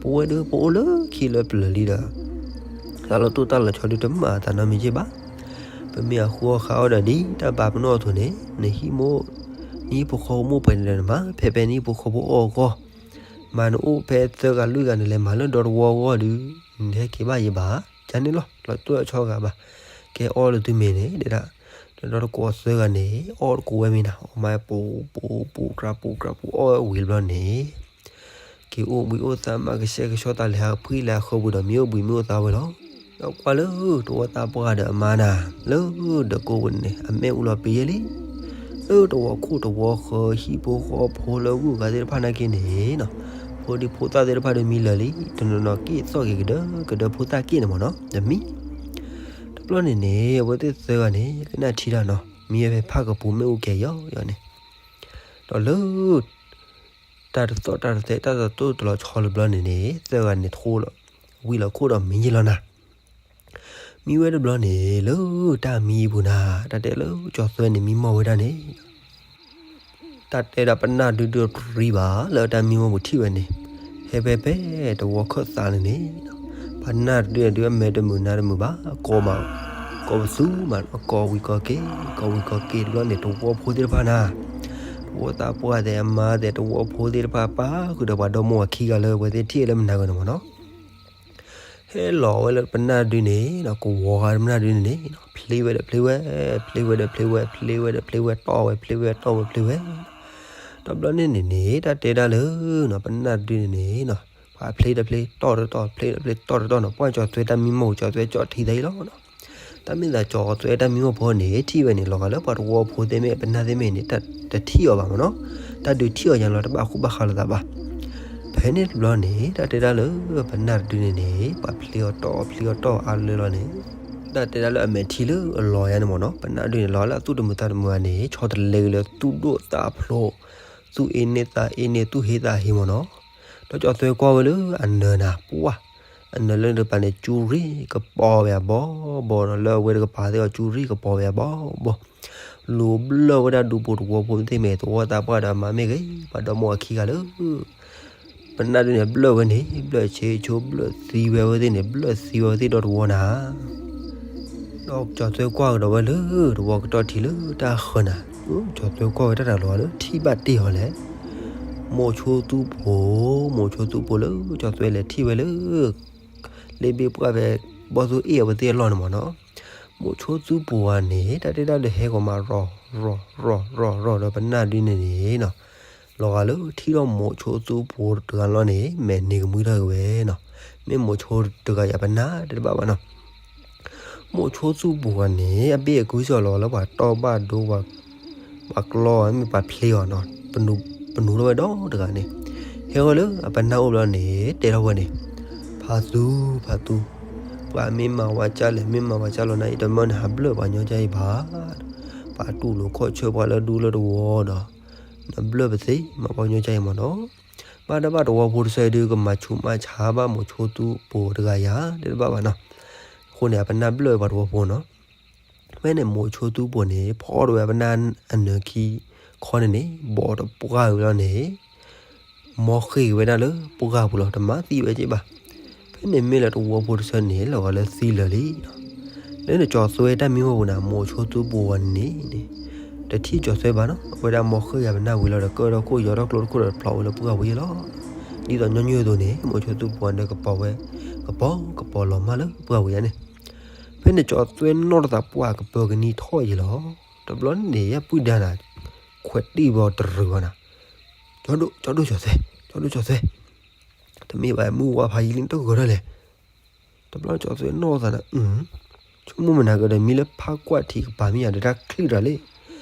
ပဝဲဒၣ်ပအိၣ်လၢခံလၢပျၢၤလံဒီး တၢ်လီၤတိၢ်တၢ်လီၤဆီဒုတမၤအသးနီတမံၤယ့ၢ်ဘၣ်. ပမ့ၢ်အဃုအီၣ်ဃါအီၣ်ဒီးဒ်တၢ်ဘၣ်ပနီၣ်အသိးန့ၣ် နဟံၣ်မိၢ် နဟံၣ်ဖိဃီဖိမိၢ်ပှဲၤန့ၣ်ဒီးနမၤ ဖဲဖဲနဟံၣ်ဖိဃီဖိအီၣ်အဂီၢ် မၤနအိၣ်ဖဲသၢဂၤလွံၢ်ဂၤန့ၣ် လဲၤမၤလၢဒီတဝီအဂီၢ်ဒု နဟဲက့ၤဘၣ်ယ့ၢ်ဘၣ် ယန့ၣ်လီၤ. လီၤတိၢ်လီၤဆီဂၤဘၣ် ကဲအီၣ်လၢသုမ့ၤန့ၣ် တဲဒၣ် ဒီတကိးသၢဂၤန့ၣ် အီၣ်တကိးဝဲမ့ၤနၤ အီၣ်မးပူၤပူၤပူၤ ကြၢးပူၤကြၢးပူၤ အီၣ်ဝံၤတဘျီန့ၣ် က့ၤအိၣ်ဘှံးအိၣ်သါ မၤကဆှဲကဆှီသး လဲၤဟးဖှံလဲၤဟးဃၢပူၤဒီး မ့ၢ်အိၣ်ဘှံးမ့ၢ်အိၣ်သါဝဲလီၤ. ဒီးကွၢ်လၢတဝီသးပှၢ်ဒီးအမါနၤ လၢဒၢးကိးပူၤန့ၣ် အမဲာ်အူလီၤပ့ၤယဲၢ်လံ. လၢတဝီခိၣ်တဝီဃၢၤ ဟံၣ်ဖိဃီဖိလၢဂုၢ်ဂၤသ့ၣ်တဖၣ်နာ်က့န့ၣ်နီၤ ဖိဒံဖိသၣ်သ့ၣ်တဖၣ်ဒီးမံလၢာ်လံ. တနီၤနီၤက့ၤသီၣ်က့ၤကဒၢကဒၢဖိသၣ်က့ၣ်န့ၣ်မ့ၢ်နီၤ တမံ တဘျီန့ၣ်န့ၣ် အဝဲသ့ၣ်သၢဂၤန့ၣ် ကနၣ်ထံတၢ်နီၤ မံဝဲဖဲဖးကပူၤမ့ၣ်အူကဲၤယီၤယီၤန့ၣ် ဒီးလၢ တၢ်တသီၣ်တၢ်တသဲ တၢ်တတိၢ်တလီၤဆီလၢၤဘျီန့ၣ်န့ၣ် သၢဂၤန့ၣ်ထီၣ်လီၤ ဝံၤလီၤခိၣ်ဒီးမံယ့ၢ်လီၤနၤ. မံဝဲတဘျီန့ၣ် လၢတၢ်မံအပူၤနၤ တၢ်တဲလၢကၠီၤသွဲန့ၣ် မံမီၢ်ဝဲဒၣ်န့ၣ် တၢ်တဲဒၣ်ပနၢ်ဒုဒုတရံးဘၣ် လၢတၢ်မံမီၢ်ပူၤထံၣ်ဝဲန့ၣ် ဟဲဖဲဖဲတဝီခၢၣ်သးန့ၣ်န့ၣ် ပနၢ်တဒုဒုအမဲာ်တမုာ်နါတမုာ်ဘၣ် ကိးမး ကိးပသူမး ကိးဝံၤကိးက့ၤ ကိးဝံၤကိးက့ၤတဘျီန့ၣ် တဝီဖိသ့ၣ်တဖၣ်နၤ တဝီသးပှၢ်သဲးအမါသဲး တဝီဖိသ့ၣ်တဖၣ်ပၢ်ဃုာ်ဒီးပှၤဒီမါဝၤခံဂၤလၢအဝဲသ့ၣ်ထံၣ်လၢမနုၤဂၤန့ၣ်မ့ၢ်နီၤ ဟဲလီၤဝဲလၢပနၢ်ဒုန့ၣ် ကဝီၤဃာ်ပနၢ်ဒုန့ၣ်န့ၣ် ဖျ့ဝဲဒီးဖျ့ဝဲ ဖျ့ဝဲဒီးဖျ့ဝဲ ဖျ့ဝဲဒီးဖျ့ဝဲ တီၢ်ဝဲဖျ့ဝဲ တီၢ်ဝဲဖျ့ဝဲ တဘျီန့ၣ်န့ၣ်န့ၣ် တၢ်တဲဒၣ်လၢ ပနၢ်ဒုန့ၣ်န့ၣ် ပှၤဖျ့ဒီးဖျ့ တီၢ်ဒီးတီၢ် ဖျ့ဒီးဖျ့ တီၢ်ဒီးတီၢ်နီၤ ပှၢ်ကၠီၤသွဲတၢ်မံမီၢ် ကၠီၤသွဲကၠီထံသးအံၤလီၤနီၤ တၢ်မ့ၢ်သးကၠီၤသွဲတၢ်မံမီၢ်ဖိန့ၣ် ထံၣ်ဝဲန့ၣ် လီၤဂာ်လၢပှၤတဝီဖိသ့ၣ်မ့ၢ် ပနၢ်သ့ၣ်မ့ၢ်န့ၣ် တထံၣ်အီၤဘၣ်မ့ၢ်နီၤ တၢ်ဒုးထံၣ်အီၤညါလီၤ တဘၣ်ဃူဘၣ်ဃးလိာ်သးဘၣ် ဖဲန့ၣ်တဘျီန့ၣ် တၢ်တဲဒၣ်လၢ ပနၢ်တဒုန့ၣ်န့ၣ် ပှၤဖျ့အီၤတီၢ်ဖျ့အီၤတီၢ်အါလၢလီၤန့ၣ် တၢ်တဲဒၣ်လၢအမဲာ်ထံလၢအလီၤယါန့ၣ်မ့ၢ်နီၤ ပနၢ်ဒုန့ၣ် လီၤလၢအသူၣ်တမုာ်သးတမုာ်ဧါန့ၣ် ဆီတလဲက့ၤလၢသူၣ်ဒိၣ်သးဖျိး သူၣ်အ့န့ၢ်သးအ့န့ၢ် သူၣ်ဟ့သးဟ့မ့ၢ်နီၤ ဒီးကၠီၤသွဲကွၢ်ဝဲလၢအနၢၤနၤ ပှၢ် အနၢၤလၢတကပၤန့ၣ် ကၠူရံၣ်ကပီၤဝဲအဘီဘီနီၤ လၢအဝဲတကပၤသ့ၣ်အီၤ ကၠူရံၣ်ကပီၤဝဲအဘီဘီ လူၤဘျၢၣ်ဝဲဒၣ်ဒူပူၤတဝီဖိသ့ၣ်မ့ၢ် တဝီသးပှၢ်ဒီးအမါမ့ၢ်ဂ့ၤ ပှၤဒီမါဝၤခံဂၤလၢ ပနၢ်ဒုန့ၣ် ဘျၢၣ်ဝဲန့ၣ် ဘျၢၣ်ဆ့ဆိ ဘျၢၣ်သံဝဲအဝဲသ့ၣ်န့ၣ် ဘျၢၣ်သံဝဲအဝဲသ့ၣ်ဒီတဝီနၤ ဒီးကၠီၤသွဲကွၢ်ကဒီးဝဲလၢ တဝီကတီၢ်ထံလၢတၢ်ဃၢၤနၤ ကၠီၤသွဲကွၢ်ဝဲတၢ်တၢ်လီၤလၢထံၣ်ဘၣ်တ့ၢ်အီၤလဲၣ် မိၤဆိသူပှိၤ မိၤဆိသူပှိၤလၢ ကၠီၤသွဲလဲၤထံၣ်ဝဲလၢ လ့ဘ့ၣ်ပှၢ်ဖဲ ဘီၣ်သူၣ်အ့ၣ်အဝဲသ့ၣ်အလီၢ်န့ၣ်မ့ၢ်နီၤ မိၤဆိသူပှိၤဧါန့ၣ် တၢ်တဲဒၣ်လၢဟဲကီးမး ရီၤ ရီၤ ရီၤ ရီၤ ဒီးပနၢ်ဒုန့ၣ်န့ၣ်နီၤ လီၤဂာ်လၢထံၣ်ထီၣ်မိၤဆိသူပှိၤတဂၤလီၤန့ၣ် မဲာ်န့ၢ်ကမှံထီၣ်က့ၤဝဲနီၤ မ့ၢ်မိၤဆိတဂၤယၤ ပနၢ်တဘၣ်ဘၣ်နီၤ မိၤဆိသူပှိၤဧါန့ၣ် အဘ့ၣ်အကွံစ့ၢ်ကီးလီၤဂာ်လၢပှၤတီၢ်ဘၣ်ဒိ ပှၤကျီ မ့ၢ်ပှၤဖျ့အီၤနီၤ ပနူၤထီၣ်ဝဲဒီတဂၤန့ၣ် ဟဲဝဲလၢအပနၢ်အိၣ်ဘျီန့ၣ် တဲထီၣ်ဝဲန့ၣ် ဖါသူ ဖါသူ ပှၤမ့ၢ်မၤဝဲကၢ်လဲၣ် မ့ၢ်မၤဝဲကၢ်လီၤနၤအံၤ တမၢန့ၣ် ဟးဘျၢၣ်ပှၤညီကၢ်အံၤဘၣ် ပှၤတူၢ်လိာ်ခီၣ်ဆၢပှၤလၢဒူလၢတဝီဒီး နဘျၢၣ်ပသ့ မၤပှၤညီကၢ်အံၤမ့ၢ်နီၤ ဘၣ်တဘၣ်တဝီဖိတဆၢအံၤဒုး ကမၤဆူးမးဆါဘၣ်မိၤဆိသူပှိၤတဂၤယၤ တဘၣ်ဘၣ်နီၤ အဃိန့ၣ် အပနၢ်ဘျၢၣ်ပှၤတဝီဖိနီၤ ဖဲန့ၣ်မိၤဆိသူပှိၤန့ၣ် ဖီၣ်ထီၣ်ဝဲအပနၢ်အနၢၤခံခီန့ၣ်န့ၣ် ဘီးတပှၢ်ဝံၤလီၤန့ၣ် မီၢ်ဃ့ၢ်က့ၤဝဲဒၣ်လၢပှၢ်ပူၤလီၤ တမၤသံဝဲက့ဘၣ် ဖဲန့ၣ်မ့ၢ်လၢတဝီဖိတဆၢန့ၣ် လီၤဂာ်လၢသံလၢာ်လံ လၢနကၠီၤသွဲတၢ်မံမီၢ်ပူၤန့ၣ် မိၤဆိသူပှိၤဝဲန့ၣ်န့ၣ် တထံၣ်ကၠီၤသွဲဘၣ်နီၤ, အဝဲဒၣ်မ့ၢ်ဃ့ၢ်ယၤပနၢ်ဝံၤလီၤဒီး ကၢၣ်ထီၣ်ခိၣ်ယီၤထီၣ်ကျိတခိၣ်ဒီး ဖျိးဝဲလၢပှၢ်ဝံၤလီၤ. ဒ်သိးညီနုၢ်အသိးန့ၣ် မိၤဆိသူၣ်ပှၤဒီးကပီၤဝဲ, ကပီၤ ကပီၤလီၤမၢ်လၢပှၢ်ဝံၤယါန့ၣ်, ဖဲန့ၣ်ကၠီၤသွဲနီၣ်တသးပှၢ်ကပၢၤကနံၤထီၣ်ယံၤလီၤ. တဘျီန့ၣ် ယပုၢ်ဒါနၤ ခွဲးတံၢ်ဘၣ်တရံးဘၣ်နၤ, ကၠီဒိၣ် ကၠီဒိၣ်ကၠီၤသွဲ, ကၠီဒိၣ်ကၠီၤသွဲ, တမ့ၢ်ဘၣ်မုၢ်ဝါဖးယံၤလံတဂၢၢ်ထီၣ်လဲၣ်. တဘျီကၠီၤသွဲနီၣ်သးနၤ, ဆိကမိၣ်မနၤကဒီး မံလၢဖးကွၢ်ထံးကပၤမ့ၢ်ယၤဒီး တၢ်ချံၣ်တၢ်လံ.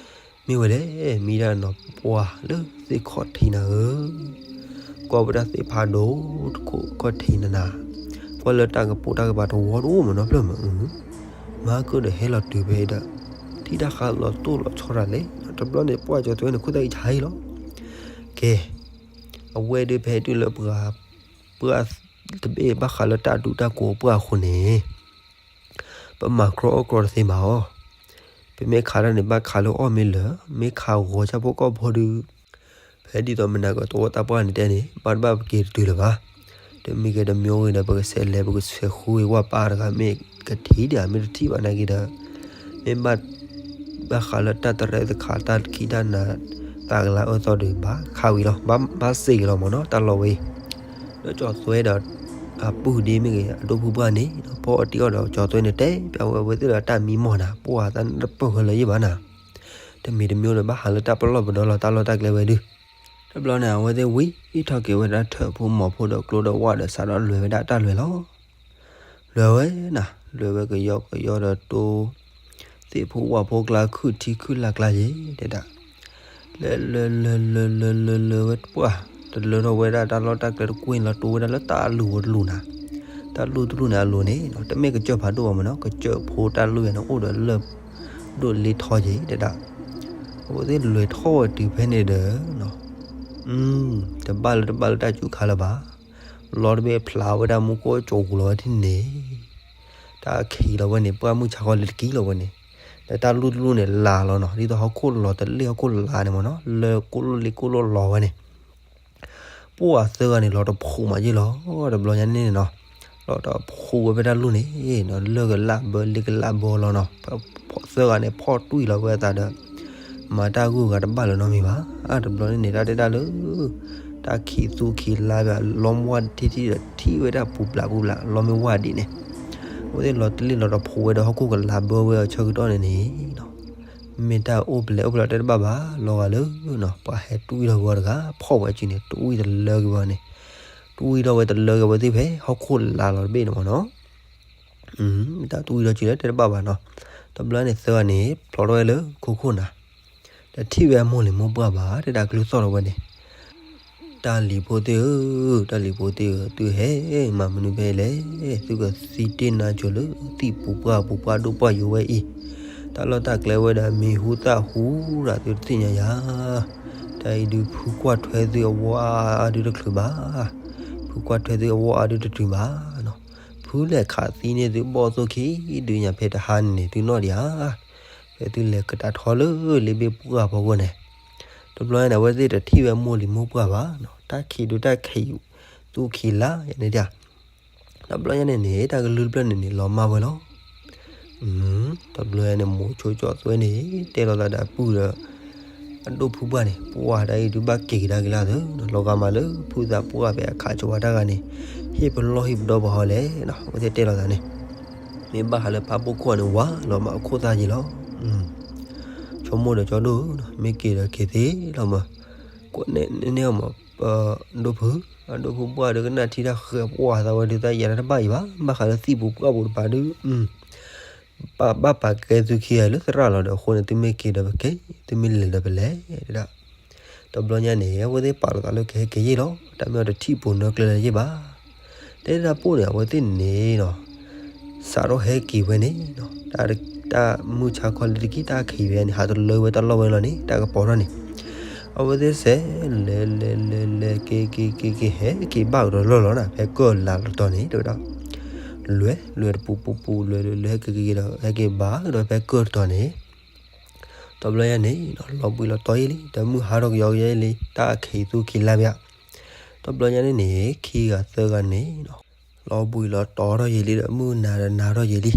မ့ၢ်ဝဲလဲၣ်, မံဒၣ်နီၤပှၢ်လၢသ့ၣ်ခီၣ်ထံးနၤဧၢ, ကွၢ်ဝဲဒၣ်သ့ၣ်ဖးဒိၣ်တခိၣ်ခီၣ်ထံးနၤနၤ, ကွၢ်လၢတၢ်ကပိာ်တၢ်ကပၤတဝီတအိၣ်မးနီတဖျၢၣ်မး, မၤကၢၣ်ဒီးဟဲလီၤတုၤဖဲအံၤဒီး ထံၣ်တၢ်ဃါလီၤတိၢ်လီၤဆီတၢ်လဲၣ်. တဘျီန့ၣ် ပှၢ်ကၠီၤသွဲန့ၣ် ခိၣ်သၣ်အံၤဆါအံၤလီၤ. ကဲ အဝဲဒၣ်ဖဲတုၤလၢပှၤ ပှၢ်တဘ့ၣ်ဘၣ်ဃးလၢတၢ်ဒူတၢ်ကိးပှၢ်အဃိန့ၣ်, ပမၤကြီအီၣ်ကြီတသ့ဘၣ်အီၤ, ပမ့ၢ်ခးတၢ်န့ၣ် ဘၣ်ခးလၢအီၣ်မ့ၢ်လၢာ်, မ့ၢ်ခးဂီၤဆၣ်ဖိကီၢ်ဖိဒုး, ဖဲဒ်သိးမနၤကတဝီတၢ်ပှၢ်န့ၣ်တဲန့ၣ် ဘၣ်တဘၣ်ပက့ၤတတုၤလၢၤဘၣ်. တမ့ၢ်ကဲတမ့ၢ်ဂ့ၤဒီး ပကဆဲးလဲၤ ပကဆဲးဃုဝဲပၢ်တဂၤ မ့ၢ်ကထံၣ်ဒံးဧါ မ့ၢ်တထံၣ်ဘၣ်နာ်က့ဒီး, မ့ၢ်ဘၣ် ဘၣ်ဃးလၢတၢ်တရဲသခး တၢ်ခံးတၢ်နၤ တၢ်ကလၤအၢသီဒီး ဘၣ်ခးဝံၤလီၤ, ဘၣ်စ့ၢ်ကီးလီၤမးနီၤ တၢ်လီၢ်ဝဲအံၤ, ဒီးကၠီၤသွဲဒီး အပုၢ်ဒ့မ့ၢ်ဂ့ၤ အဒိၣ်ဖုပှၢ်န့ၣ် ဖီအီၣ်တံၢ်အီၣ်ဒီး ကၠီၤသွဲန့ၣ် တဲပျးဝဲအဝဲသ့ၣ်ဒီးတၢ်မံမီၢ်နၤ ပှၢ်သးနတပၢၢ်ဃီလၢၤယံၣ်ဘၣ်နၤ, တမံၤတမံၤဒီး ဘၣ်ဟးလၢတၢ်ပလီၢ်ပဒီလီၤ တၢ်လီၢ်တၢ်ကျဲဝဲဒုး. တဘျီန့ၣ် အဝဲသ့ၣ်ဝံထီၣ်က့ၤဝဲဒၣ်ထၢၣ်ဖိမီၤဖိဒီးကျိဒီးဝၣ်ဒီး စးထီၣ်လဲၤဝဲဒၣ်တၢ်လဲၤလီၤ. လဲၤဝဲနၤ လဲၤဝဲကယီကယီဒီးတိ သ့ၣ်ဖိဝၣ်ဖိကျါ ခုၣ်ထံခုၣ်လါကျါယဲ တဲဒၣ်, လဲၤလဲၤလဲၤလဲၤလဲၤလဲၤလဲၤဝဲပှၢ် တလၢထီၣ်ဝဲဒၣ်တၢ်လီၢ်တၢ်ကျဲတကွ့ၢ်လီၤ တိဝဲဒၣ်လၢတၢ်အလူၢ်ဝဲတလူၢ်နၤ, တၢ်လူၢ်တလူၢ်န့ၣ်အလိၤန့ၣ် တမ့ၢ်ကစၢၢ်ဖးဒိၣ်ဘၣ်မးနီၤ ကစၢၢ်ဖိတၢ်လူၢ်ယဲန့ၣ် အိၣ်ဒီးလၢၢ်ဒိၣ်လ့ထီယဲ တဲဒၣ်. အဝဲသ့ၣ်လဲၤထီၣ်ဝဲတုၤဖဲန့ၣ်ဒီး တဘၣ်လၢတဘၣ်လၢတၢ်စူၤခါလၢၤဘၣ်. လီတဘ့ၣ်ဖျါဝဲဒၣ်မူခိၣ်ကၠီၤကူၤလီၤဝဲဒၣ်န့ၣ်, တၢ်ခံးလီၤဝဲန့ၣ် ပှၢ်မုၢ်ဆါခီလၢတကံလီၤဝဲန့ၣ်, ဒီးတၢ်လူၢ်တလူၢ်န့ၣ် လါလီၤနီၤ ဒ်သိးဟီၣ်ခိၣ်လီၤတလ့ၢ်ဟီၣ်ခိၣ်လါန့ၣ်မးနီၤ လၢကိၣ်လိၣ်လ့ကိၣ်လိၣ်လီၤဝဲန့ၣ် ပှၢ်သၢဂၤန့ၣ် လီၤတဖှိးမးယ့ၢ်လီၤ တဘျီညါန့ၣ်နီၤ, လီၤတဖှိးဝဲဖဲတၢ်လူၢ်န့ၣ်နီၤ လၢၢ်ကလးဘၢလ့ကလးဘၢလီၤနီၤ, သၢဂၤန့ၣ် ဖီၣ်တွံၢ်လီၤဝဲအသးဒီး မၤတၢ်ဂုၤဂၤတဘၣ်လၢၤနီတမံၤဘၣ်. အါတဘျီန့ၣ်န့ၣ် တၢ်တဲတၢ်လၢ တၢ်ခံးသူခံးလါဘၣ် လီမ့ၢ်ဝၣ်ထံထံဒီးထံၣ်ဝဲဒၣ်ပူၤဘျးပူၤဘျး လီမ့ၢ်ဝၣ်ဒံးန့ၣ်, အဝဲသ့ၣ်လီၤတလ့ၢ်လီၤတဖှိးဝဲဒီး ဟီၣ်ခိၣ်ကလးဘၢဝဲအဆၢကတီၢ်န့ၣ်န့ၣ် မ့ၢ်တၢ်အိၣ်ပလဲၤအိၣ်ပလဲၤတဲတဘၣ်ဘၣ် လီၤဂာ်လၢ ပှၤဟဲတွံၢ်ထီၣ်က့ၤဝဲတဂၤ ဖီၣ်ဝဲစုန့ၣ် တွံၢ်တလၢက့ၤဝဲန့ၣ်, တွံၢ်ထီၣ်ဝဲတလၢက့ၤဝဲသ့ၣ်ဖဲ ဟီၣ်ခိၣ်လါလီၤတဘ့ၣ်န့ၣ်မးနီၤ တၢ်တွံၢ်ထီၣ်စုလၢတဲတဘၣ်ဘၣ်နီၤ, တဘျီန့ၣ်သၢဂၤန့ၣ် ဖျိးထီၣ်ဝဲလၢခိခိၣ်နၤ, တထံၣ်ဝဲအမိၢ်လံၤမိၢ်ပှၢ်ဘၣ် တဲဒၣ်ကလုၢ်သီၣ်ထီၣ်ဝဲန့ၣ် တၢ်လံၤဖိသ့ၣ်ဧၢ, တၢ်လံၤဖိသ့ၣ်ဧၢ, သုဟဲမၤမနုၤဖဲလဲၣ်, သုကသံတ့ၢ်နါစိၤလၢသံၣ်ပူၤပှၢ်ပူၤပှၢ်ဒိၣ်ပှၢ်ယိာ်ဝဲအံၤ, တၢ်လီၢ်တၢ်ကျဲဝဲဒီးမံၤဟူသၣ်ဟူဒီးသုတသ့ၣ်ညါယၤ, တၢ်အံၤဒုးဖုကွၢ်ထွဲသုအဝီအါဒုတချုးဘၣ်, ဖုကွၢ်ထွဲသုအဝီအါဒုတချုးဘၣ်နီၤ, ဖုလဲၤခးသံန့ၢ်သုဘီၣ်သိၣ်ခံဒုးညါဖဲတဟါန့ၣ်န့ၣ် သုနီၣ်ဒံးဧါ ဖဲသုလဲၤကတၢၢ်ထီလၢလ့ဘ့ၣ်ပှၢ်ဖီခိၣ်န့ၣ်, တဘျီညါန့ၣ် အဝဲသ့ၣ်တထံၣ်ဝဲမိၢ်လံၤမိၢ်ပှၢ်ဘၣ်နီၤ, တၢ်ခံးဒုးတၢ်ခံး သူခံးလါယန့ၣ်ဒၣ်, တဘျီညါန့ၣ်န့ၣ် တၢ်ကလုၢ်တဖျၢၣ်န့ၣ်န့ၣ် လီၤမၢ်ဝဲလီၤ. တဘျီညါန့ၣ် မိၤဆိကၠီသွဲန့ၣ် တဲလိာ်သးဒီးအပုၢ်ဒီး အဒိၣ်ဖုပှၢ်န့ၣ် ပှၢ်တၢ်အံၤဒုးဘၣ်က့ၤကဒါက့ၤလၢသၢ လီၤဂာ်မးလၢဖုသးပှၢ်ဖဲအခးကၠီဝါတၢ်ဂၤန့ၣ် ဟ့ၣ်ပလီၢ်ဟ့ၣ်ပဒီပှၤဟီလဲၣ်, အဝဲသ့ၣ်တဲလိာ်သးန့ၣ် မ့ၢ်ဘၣ်ဟးလၢဖးဘိခိၣ်န့ၣ် ဝါလီၤမးအခိၣ်သၣ်ယံၤလီၤ. ဆိကမိၣ်ဒီးကၠီဒိၣ် မ့ၢ်က့ၤဒီးက့ၤသ့လီၤမး, ကိးနဲၣ်န့ၢ်အီၤမး ပဒိၣ်ဖု, အဒိၣ်ဖုပှၢ်ဒုးကနၣ်ထံတၢ်ဃဲၤပှၢ်သးဝဲဒုး သးယၤတၢ်တဘၣ်အံၤဘၣ်, ဘၣ်ဃးလၢသံၣ်ပူၤပှၢ်ပူၤတပၤဒုး ပဘၣ်ပာ်ကဲသုခံဂၤလၢသရၣ်လီၤဒီးအဃိန့ၣ် သုမ့ၢ်က့ၤဒီးပက့ၤ, သုမ့ၢ်လဲၤဒီးပလဲၤဒၣ်. တဘျီညါန့ၣ် အဝဲသ့ၣ်ပာ်လိာ်သးလၢကဟဲက့ၤယ့ၢ်လီၤ, တၢ်မ့ၢ်အီၤတထံၣ်ပိာ်နၢကျဲလၢၤယ့ၢ်ဘၣ်. တဲဒၣ်ပိၢ်န့ၣ် အဝဲသ့ၣ်န့ၣ်နီၤ စးထီၣ်ဟဲက့ၤဝဲန့ၣ် တၢ်မုၢ်ဆါခီလံတက့ၢ် တၢ်ခံးဝဲန့ၣ် ဟးတလၢဝဲတၢ်လီၢ်ဝဲလီၤန့ၣ် တၢ်ကပီၤထီၣ်န့ၣ် အဝဲသ့ၣ်စဲးလဲၤလဲၤလဲၤလဲၤက့ၤက့ၤက့ၤက့ၤ ဟဲက့ၤဘၣ်ကဒီးလီၢ်လီၤနၤ ဖဲကၢၢ်လါလီၤတီၤန့ၣ် တဲဝဲဒၣ် လဲၤလဲၤ တပူၤပူၤပူၤ လဲၤလဲၤလဲၤ ဟဲက့ၤက့ၤက့ၤဒီး ဟဲက့ၤဘၣ်ကဒီးဖဲကၢၢ်တတီၤန့ၣ် တဘျီညါန့ၣ် လီၤဘှံးလီၤတီၤယ့ၢ်လံ တၢ်မုၢ်ဟါထီၣ်ကယီကယီလံ တၢ်ခံးသူခံးလါဘၣ် တဘျီညါန့ၣ်န့ၣ် ခံဂၤသၢဂၤန့ၣ် လီၤဘှံးလီၤတီၤထီၣ်ယ့ၢ်လံဒီး မုၢ်နၤဒီးနၤထီၣ်ယ့ၢ်လံ,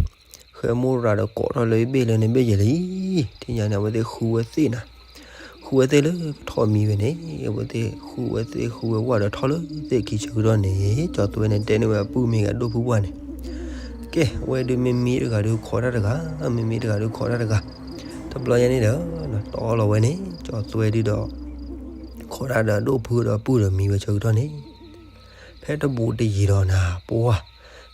ဃ ဃဲမိၢ်ရၤဒီးကိးထီၣ်လၢဘ့ၣ်လၢန့ၣ်ဘ့ၣ်ယဲၢ်လံ, ထံၣ်ညါန့ၣ် အဝဲသ့ၣ်ဃုဝဲသ့ၣ်နၤ, ဃုဝဲသ့ၣ်လၢကထီၣ်မံဝဲန့ၣ်, အဝဲသ့ၣ်ဃုဝဲသ့ၣ်ဃုဝဲဝဲဒီးထီၣ်လၢသ့ၣ်ခံဆၢကတီၢ်န့ၣ်, ကၠီၤသွဲန့ၣ်တဲန့ၢ်ဝဲအပုၢ်မ့ၢ်ဂ့ၤ ဒိၣ်ဖုပှၢ်န့ၣ်, ကဲ ဝဲဒုးမ့မံတဂၤဒုးခိးတၢ်တဂၤ, မ့မံတဂၤဒုးခိးတၢ်တဂၤ, တဘျီညါန့ၣ်ဒီး တီလီၤဝဲန့ၣ် ကၠီၤသွဲဒုးဒီး ခိးတၢ်ဒီးဒိၣ်ဖုဒီးပုၢ်ဒီးမံဝဲဆၢကတီၢ်န့ၣ် ဖဲတဘူးတယံၤဒီးနၤ ပှၤ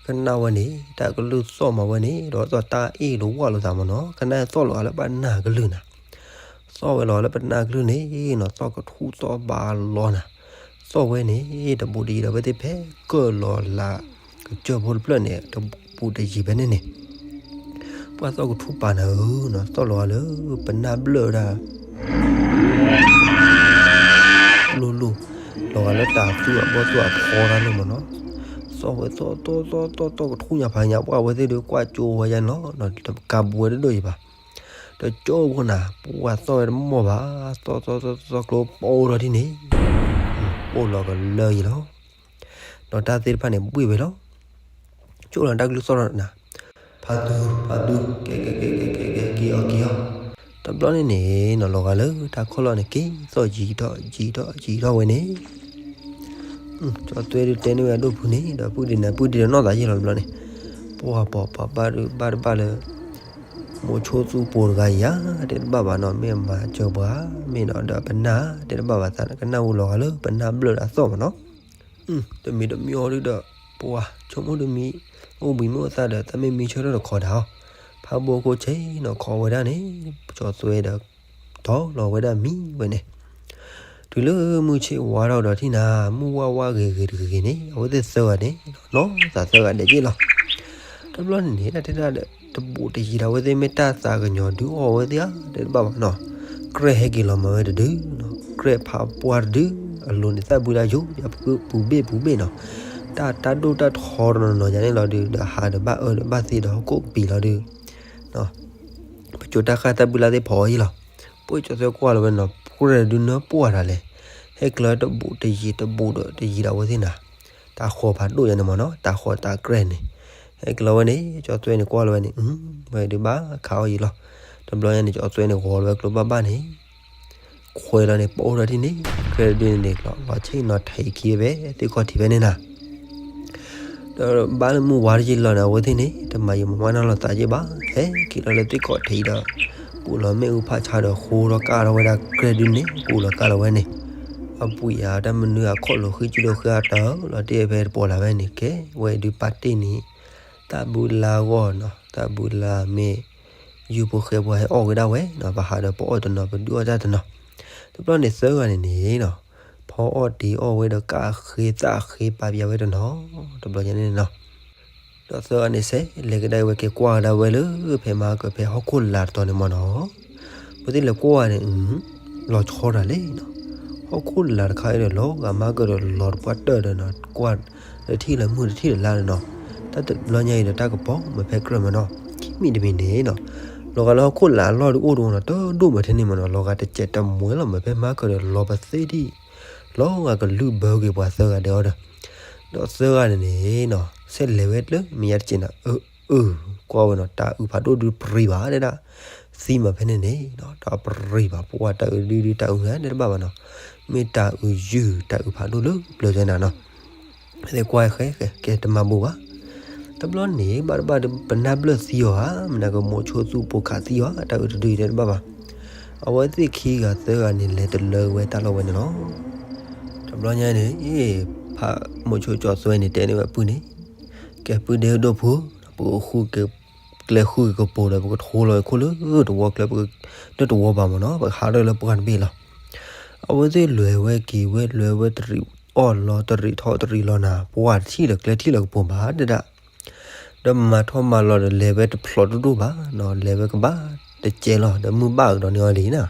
ကနၣ်ဝဲန့ၣ် တၢ်ကလုၢ်သီၣ်မးဝဲန့ၣ် ဒီးသီၣ်တၢ်အ့ၣ်လိာ်ဝီလိာ်သးမးနီၤ, ကနၣ်သီၣ်လီၤအါလၢပနၢ်ကလုၢ်နၤ, သီၣ်ဝဲလီၤလၢပနၢ်ကလုၢ်န့ၣ်နီၤ, သီၣ်ကထူၣ်သီၣ်ဘးလီၤနၤ, သီၣ်ဝဲန့ၣ် တဘူးတယံၤဒီး အဝဲသ့ၣ်ဖဲကၢၢ်လီၤလၢကစၢၢ်ဖိတဖျၢၣ်န့ၣ် တဘူးတယံၤဖဲန့ၣ်န့ၣ် ပှၤသီၣ်ကထူၣ်ပာ်နၤဧၢနီၤ, သီၣ်လီၤအါလၢပနၢ်ဘျၢၣ်ဒၣ် လိၤလိၤ လီၤဂာ်လၢတၢ်သူၣ်အဘီၣ်သူၣ်အဖီတၢ်လိၣ်မးနီၤ, သီၣ်ဝဲသီၣ်သီၣ်သီၣ်သီၣ်သီၣ်ကထူၣ်ညါဖးညါ ပှၤအဝဲသ့ၣ်ဒုးကွၢ်ကၠိဝဲယါန့ၣ်လီၤ, တကးဘူးဝဲတဒိၣ်အံၤဘၣ်, ဒီးကၠိဖိနၤ ပှၤသီၣ်ဝဲတမီၢ်ဘၣ်, သီၣ်သီၣ်သီၣ်သီၣ်ကျိပိၢ်ထီၣ်ဒ်န့ၣ် ပိၢ်လီၤကလၢယံၤလီၤ. ဒီးတၢ်သ့ၣ်တဖၣ်န့ၣ်ဘှ့ၣ်ဝဲလီၤ. ကၠိလီၤတၢ်ကလုၢ်သီၣ်ထီၣ်နၤ, ဖါသူ ဖါသူ ကဲ ကဲ ကဲ ကဲ ကဲ ကဲ က့ၤအီၤ က့ၤအီၤ, တဘျီန့ၣ်န့ၣ်နီၤ လီၤဂာ်လၢတၢ်ခီၣ်လီၢ်န့ၣ် က့ၤသီၣ်ယံၤထီၣ်ယံၤထီၣ်ယံၤထီၣ်ဝဲန့ၣ် ကၠီၤသွဲဒုးတဲန့ၢ်ဝဲအဒိၣ်ဖုန့ၣ် ဒီးပုၢ်ဒ့နၤ ပုၢ်ဒ့ဒီးနီၢ်သးယ့ၢ်လီၤတဘျီန့ၣ်, ပှၤပှၤပှၤဘၣ်ဒုးဘၣ်တဘၣ်လၢ မိၤဆိသူၣ်ပိၤတဂၤအံၤဧါ တဲတဘၣ်ဘၣ်နီၤ, မ့ၢ်မၤစၢၤပှၤ မ့ၢ်ဒီးဒီးပနၢ်တဲတဘၣ်ဘၣ်သး ကနၣ်ဟူလီၤဂာ်လၢပနၢ်ဘျၢၣ်ဒီးအသီၣ်မးနီၤ, တမံၤတမံၤအီၤဒုးဒီး ပှၤဆိကမိၣ်တမံၤ အိၣ်ဘှံးမုၢ်အိၣ်သးဒီး တၢ်မ့ၢ်မံဆၢထၢၣ်တခီဒၣ်အီၤ, ဖးဘိခိၣ်ဆ့ၣ်နီၤ ခိးဝဲဒၣ်န့ၣ် ကၠီၤသွဲဒီး တီလီၤဝဲဒၣ်မံဝဲန့ၣ်, တုၤလၢမုၢ်ဆ့ၣ်ဝါထီၣ်ဒီးထံၣ်နၤ မုၢ်ဝၣ်ဝၣ်ဂ့ၤဂ့ၤတဂ့ၤဂ့ၤန့ၣ် အဝဲသ့ၣ်သၢဂၤန့ၣ် နီၢ်သးသၢဂၤဒဲးက့ၣ်လီၤ. တဘျီန့ၣ်န့ၣ် တၢ်တဲဒၣ်ဒီး တဘူးတယံၤဒီး အဝဲသ့ၣ်မ့ၢ်တၢ်သးကညီၤဒုးအီၣ်ဝဲသ့ၣ်ဧါ တဲတဘၣ်ဘၣ်နီၤ, ကြဲၢ်ဟဲက့ၤလီၤမၤဝဲတဒုနီၤ, ကြဲၢ်ဖးပှၢ်တဒု အလိၤန့ၣ် သၣ်ဘုလါယိၤ ယပူၤဘ့ၣ်ပူၤဘ့ၣ်နီၤ, တၢ်တၢ်ဒိၣ်တၢ်ထီတနီၤနီၤယၤန့ၣ်လီၤဒုး ဒီးဟးဒီးဘၣ်အၢဒီးဘၣ်သ့ဒီးဟီၣ်ခိၣ်ကပံာ်လီၤဒုး ပကၠိတၢ်ဃၢ်သၣ်ဘုလါသ့ၣ်ဖီအီၤယံလီၤ. ပှၤကၠီၤသွဲကွၢ်လီၤဝဲနီၤ ကြဲၢ်ဒုးနၢပှၢ်တၢ်လဲၣ်, ဟဲက့ၤလီၤတဘူးတယံၤတဘူးဒီးတယံၤဒီးအဝဲသ့ၣ်နၤ, တၢ်ဃီၤဖးဒိၣ်ယၤန့ၣ်မးနီၤ တၢ်ဃီၤတၢ်ကြဲၢ်န့ၣ်, ဟဲက့ၤလီၤဝဲန့ၣ် ကၠီၤသွဲန့ၣ် ကွၢ်လီၤဝဲန့ၣ် ဝဲဒုးဘၣ်ခးအီၤယံလီၤ. တဘျီညါန့ၣ် ကၠီၤသွဲန့ၣ် ဂီၤလီၤဝဲကျိဘၣ်ဘၣ်န့ၣ် ခွဲးလီၤန့ၣ် ပအိၣ်ဒီးထံၣ်န့ၣ် ကြဲၢ်ဒုးန့ၣ်န့ၣ်ကျီၤ လီၤဆ့ၣ်နီၤထံးခံဝဲ သ့ၣ်ခီၣ်ထံးဖဲန့ၣ်နၤ ဒီးဘၣ်လၢမုၢ်ဝါတယံာ်လီၤန့ၣ် အဝဲသ့ၣ်န့ၣ် တမၤယံာ်မၤမးနီၢ်လီၤသးယံာ်ဘၣ် ဟဲက့ၤလီၤလၢသ့ၣ်ခီၣ်ထံးဒီး ကူၣ်လီၤမ့ၣ်အူဖးဆါဒီးဃိထီၣ်ကၢ်ထီၣ်ဝဲဒၣ်ကြဲၢ်ဒုးန့ၣ် ကူၣ်လီၤကၢ်လီၤဝဲန့ၣ် အပှံၤဧါ တၢ်မနုၤအခီၣ်လိာ်ဃံကၠံလိာ်ဃံအတၢၢ်လီၤတ့ၢ်ဖဲတပီၤလၢ်ဝဲန့ၣ် ကဲဝဲဒုးပာ်တ့ၢ်န့ၣ် တၢ်ဘုလါဂီၢ်နီၤ တၢ်ဘုလါမ့ၢ် ယုၢ်ဖိဃဲဖိဟဲအီၣ်ဝဲဒၣ်ဝဲနီၤ ပဟးဒီးပအီၣ်တနီၤ ပဒုးအီၣ်တၢ်တနီၤ တဘျီန့ၣ်သၢဂၤန့ၣ်န့ၣ်နီၤ ဖီအီၣ်တ့ၤအီၣ်ဝဲဒီးကၣ်ဃ့သၣ်ဃ့ပာ်ပၠးဝဲတနီၤ တဘျီညါန့ၣ်နီၤ ဒီးသၢဂၤန့ၣ်စဲး လဲၤကဒါဝဲက့ၤကွၢ်ကဒါဝဲလၢ ဖဲမၤကၢၢ်ဖဲဟီၣ်ခိၣ်လာ်တတီၤန့ၣ်မးနီၤ အဝဲသ့ၣ်လဲၤကွၢ်ဝဲန့ၣ် လီၤဆီတၢ်လဲၣ်နီၤ ဟီၣ်ခိၣ်လာ်တခါအံၤဒီးလီၤဂာ်မၤကၢၢ်ဒီးလီၤတပှၢ်တၢၢ်ဒီးနီၤ ကွၢ်တထံၣ်လၢမုၢ်တထံၣ်လၢ်လၢ်နီၤ တၢ်တဘျီညါအံၤဒီးတၢ်ကပီၤမ့ၢ်ဖဲကြၢးမးနီၤ ခံမံၤတမံၤန့ၣ်နီၤ လီၤဂာ်လၢဟီၣ်ခိၣ်လာ်အလီၢ်ဒုးအိၣ်တအိၣ်နီၤ တဒိၣ်မးထဲန့ၣ်မးနီၤ လီၤဂာ်တစဲးတမှဲလီၤမ့ၢ်ဖဲမၤကၢၢ်ဒီးလီၤပသ့ၣ်ဒံး လီၤဂာ်ကလုၢ်ဘၢက့ၤပှၤသၢဂၤဒဲးအီၤဒီး ဒီးသၢဂၤန့ၣ်န့ၣ်နီၤ ဆဲးလဲၤဝဲလၢမဲာ်ညါတစဲးနီၤ အၢ အၢ ကွၢ်ဝဲနီၤ တၢ်အုးဖးဒိၣ်ဒုးပြံၤဘၣ်တဲဒၣ် သံမးဖဲန့ၣ်န့ၣ်နီၤ တၢ်ပြံၤဘၣ် ပှၤတၢ်အုးဒုဒုတၢ်အုးန့ၣ်တဲတဘၣ်ဘၣ်နီၤ မ့ၢ်တၢ်အုးယုၢ် တၢ်အုးဖးဒိၣ်လၢပျၢၤတဲနၤနီၤ သဲကွၢ်ဃဲဃဲ ကဲတမၤဘိးဘၣ် တဘျီန့ၣ် ဘၣ်တဘၣ်ဒီး ပနၢ်ဘျၢၣ်သံအီၤဧါ မနုၤကမိၤဆိသူၣ်ပိၤခးသံအီၤ တၢ်အုးတဒုတဲတဘၣ်ဘၣ် အဝဲသ့ၣ်ခံဂၤသၢဂၤန့ၣ် လဲၤတလၢဝဲတၢ်လီၢ်ဝဲန့ၣ်လီၤ တဘျီညါန့ၣ် ဖးမိၤဆိကၠီသွဲန့ၣ် တဲန့ၢ်ဝဲပုၢ်န့ၣ် ကဲပုၢ်ဒ့ဒိၣ်ဖိ ပကဃုက့ၤ ကျဲဃုက့ၤကပိၤဒီး ပကထိလီၤခိၣ်လၢတဝီကျဲ ပက လၢတဝီဘၣ်မ့ၢ်နီၤ ပကဟးထီၣ်လၢပှၢ်တဘ့ၣ်လီၤ အဝဲသ့ၣ်လဲၤဝဲက့ၤဝဲ လဲၤဝဲတရံးအီၣ်လီၤ တရံးထီၣ်တရံးလီၤနၤ ပှၢ်တထံၣ်လၢၤကျဲထံၣ်လၢၤကပိၤဘၣ်တဲဒၣ် ဒီးမၤထီၣ်မၤလီၤဒီး လဲၤဝဲတဖျိးတဒိၣ်ဘၣ်နီၤ လဲၤဝဲကဘၣ်တကဲလီၤ ဒီးမုၢ်ဘၣ်ကဒီးန့ၢ်အီၤလံနီၤ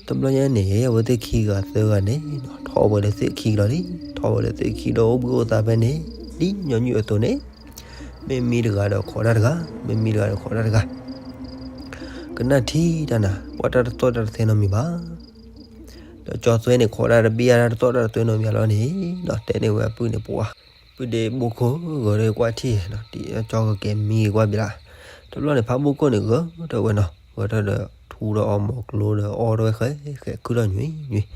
တဘျီညါန့ၣ် အဝဲသ့ၣ်ခံဂၤသၢဂၤန့ၣ် ထီၣ်ဝဲလၢသ့ၣ်ခံကလီၤလံ ထီၣ်ဝဲလၢသ့ၣ်ခံဒီးအိၣ်ဘှံးအိၣ်သါဖဲန့ၣ် ဒ်ညီနုၢ်အသိးန့ၣ် မ့ၢ်မံတဂၤဒီးခိးတၢ်တဂၤ မ့ၢ်မံတဂၤဒီးခိးတၢ်တဂၤ ကနၣ်ထံတၢ်နၤ ပှၤတၢ်တသီၣ်တၢ်တသဲနီတမံၤဘၣ် ဒီးကၠီသွဲန့ၣ် ခိးတၢ်တဘ့ၣ်အါတၢ်တသီၣ်တၢ်တသဲနီတမံၤလီၤန့ၣ် ဒီးတဲန့ၢ်ဝဲအပုၢ်န့ၣ် ပှၤ ပုၢ်ဒ့ဘိခိၣ်ဂီၤဒီးကွၢ်ထံၣ်နီၤ တံၤကၠီကကဲမံကွၢ်ဘျါ တဘျီန့ၣ် ဖးဘိခိၣ်န့ၣ်ဂဲၤထီၣ်ဝဲနီၤ, ဂဲၤထီၣ်ဒီးထူဒီးအီၣ်မီၤကျိဒီးအီၣ်ထီၣ်ဝဲဃဲဃဲ ခုၣ်ထီၣ်ညွံးညွံး,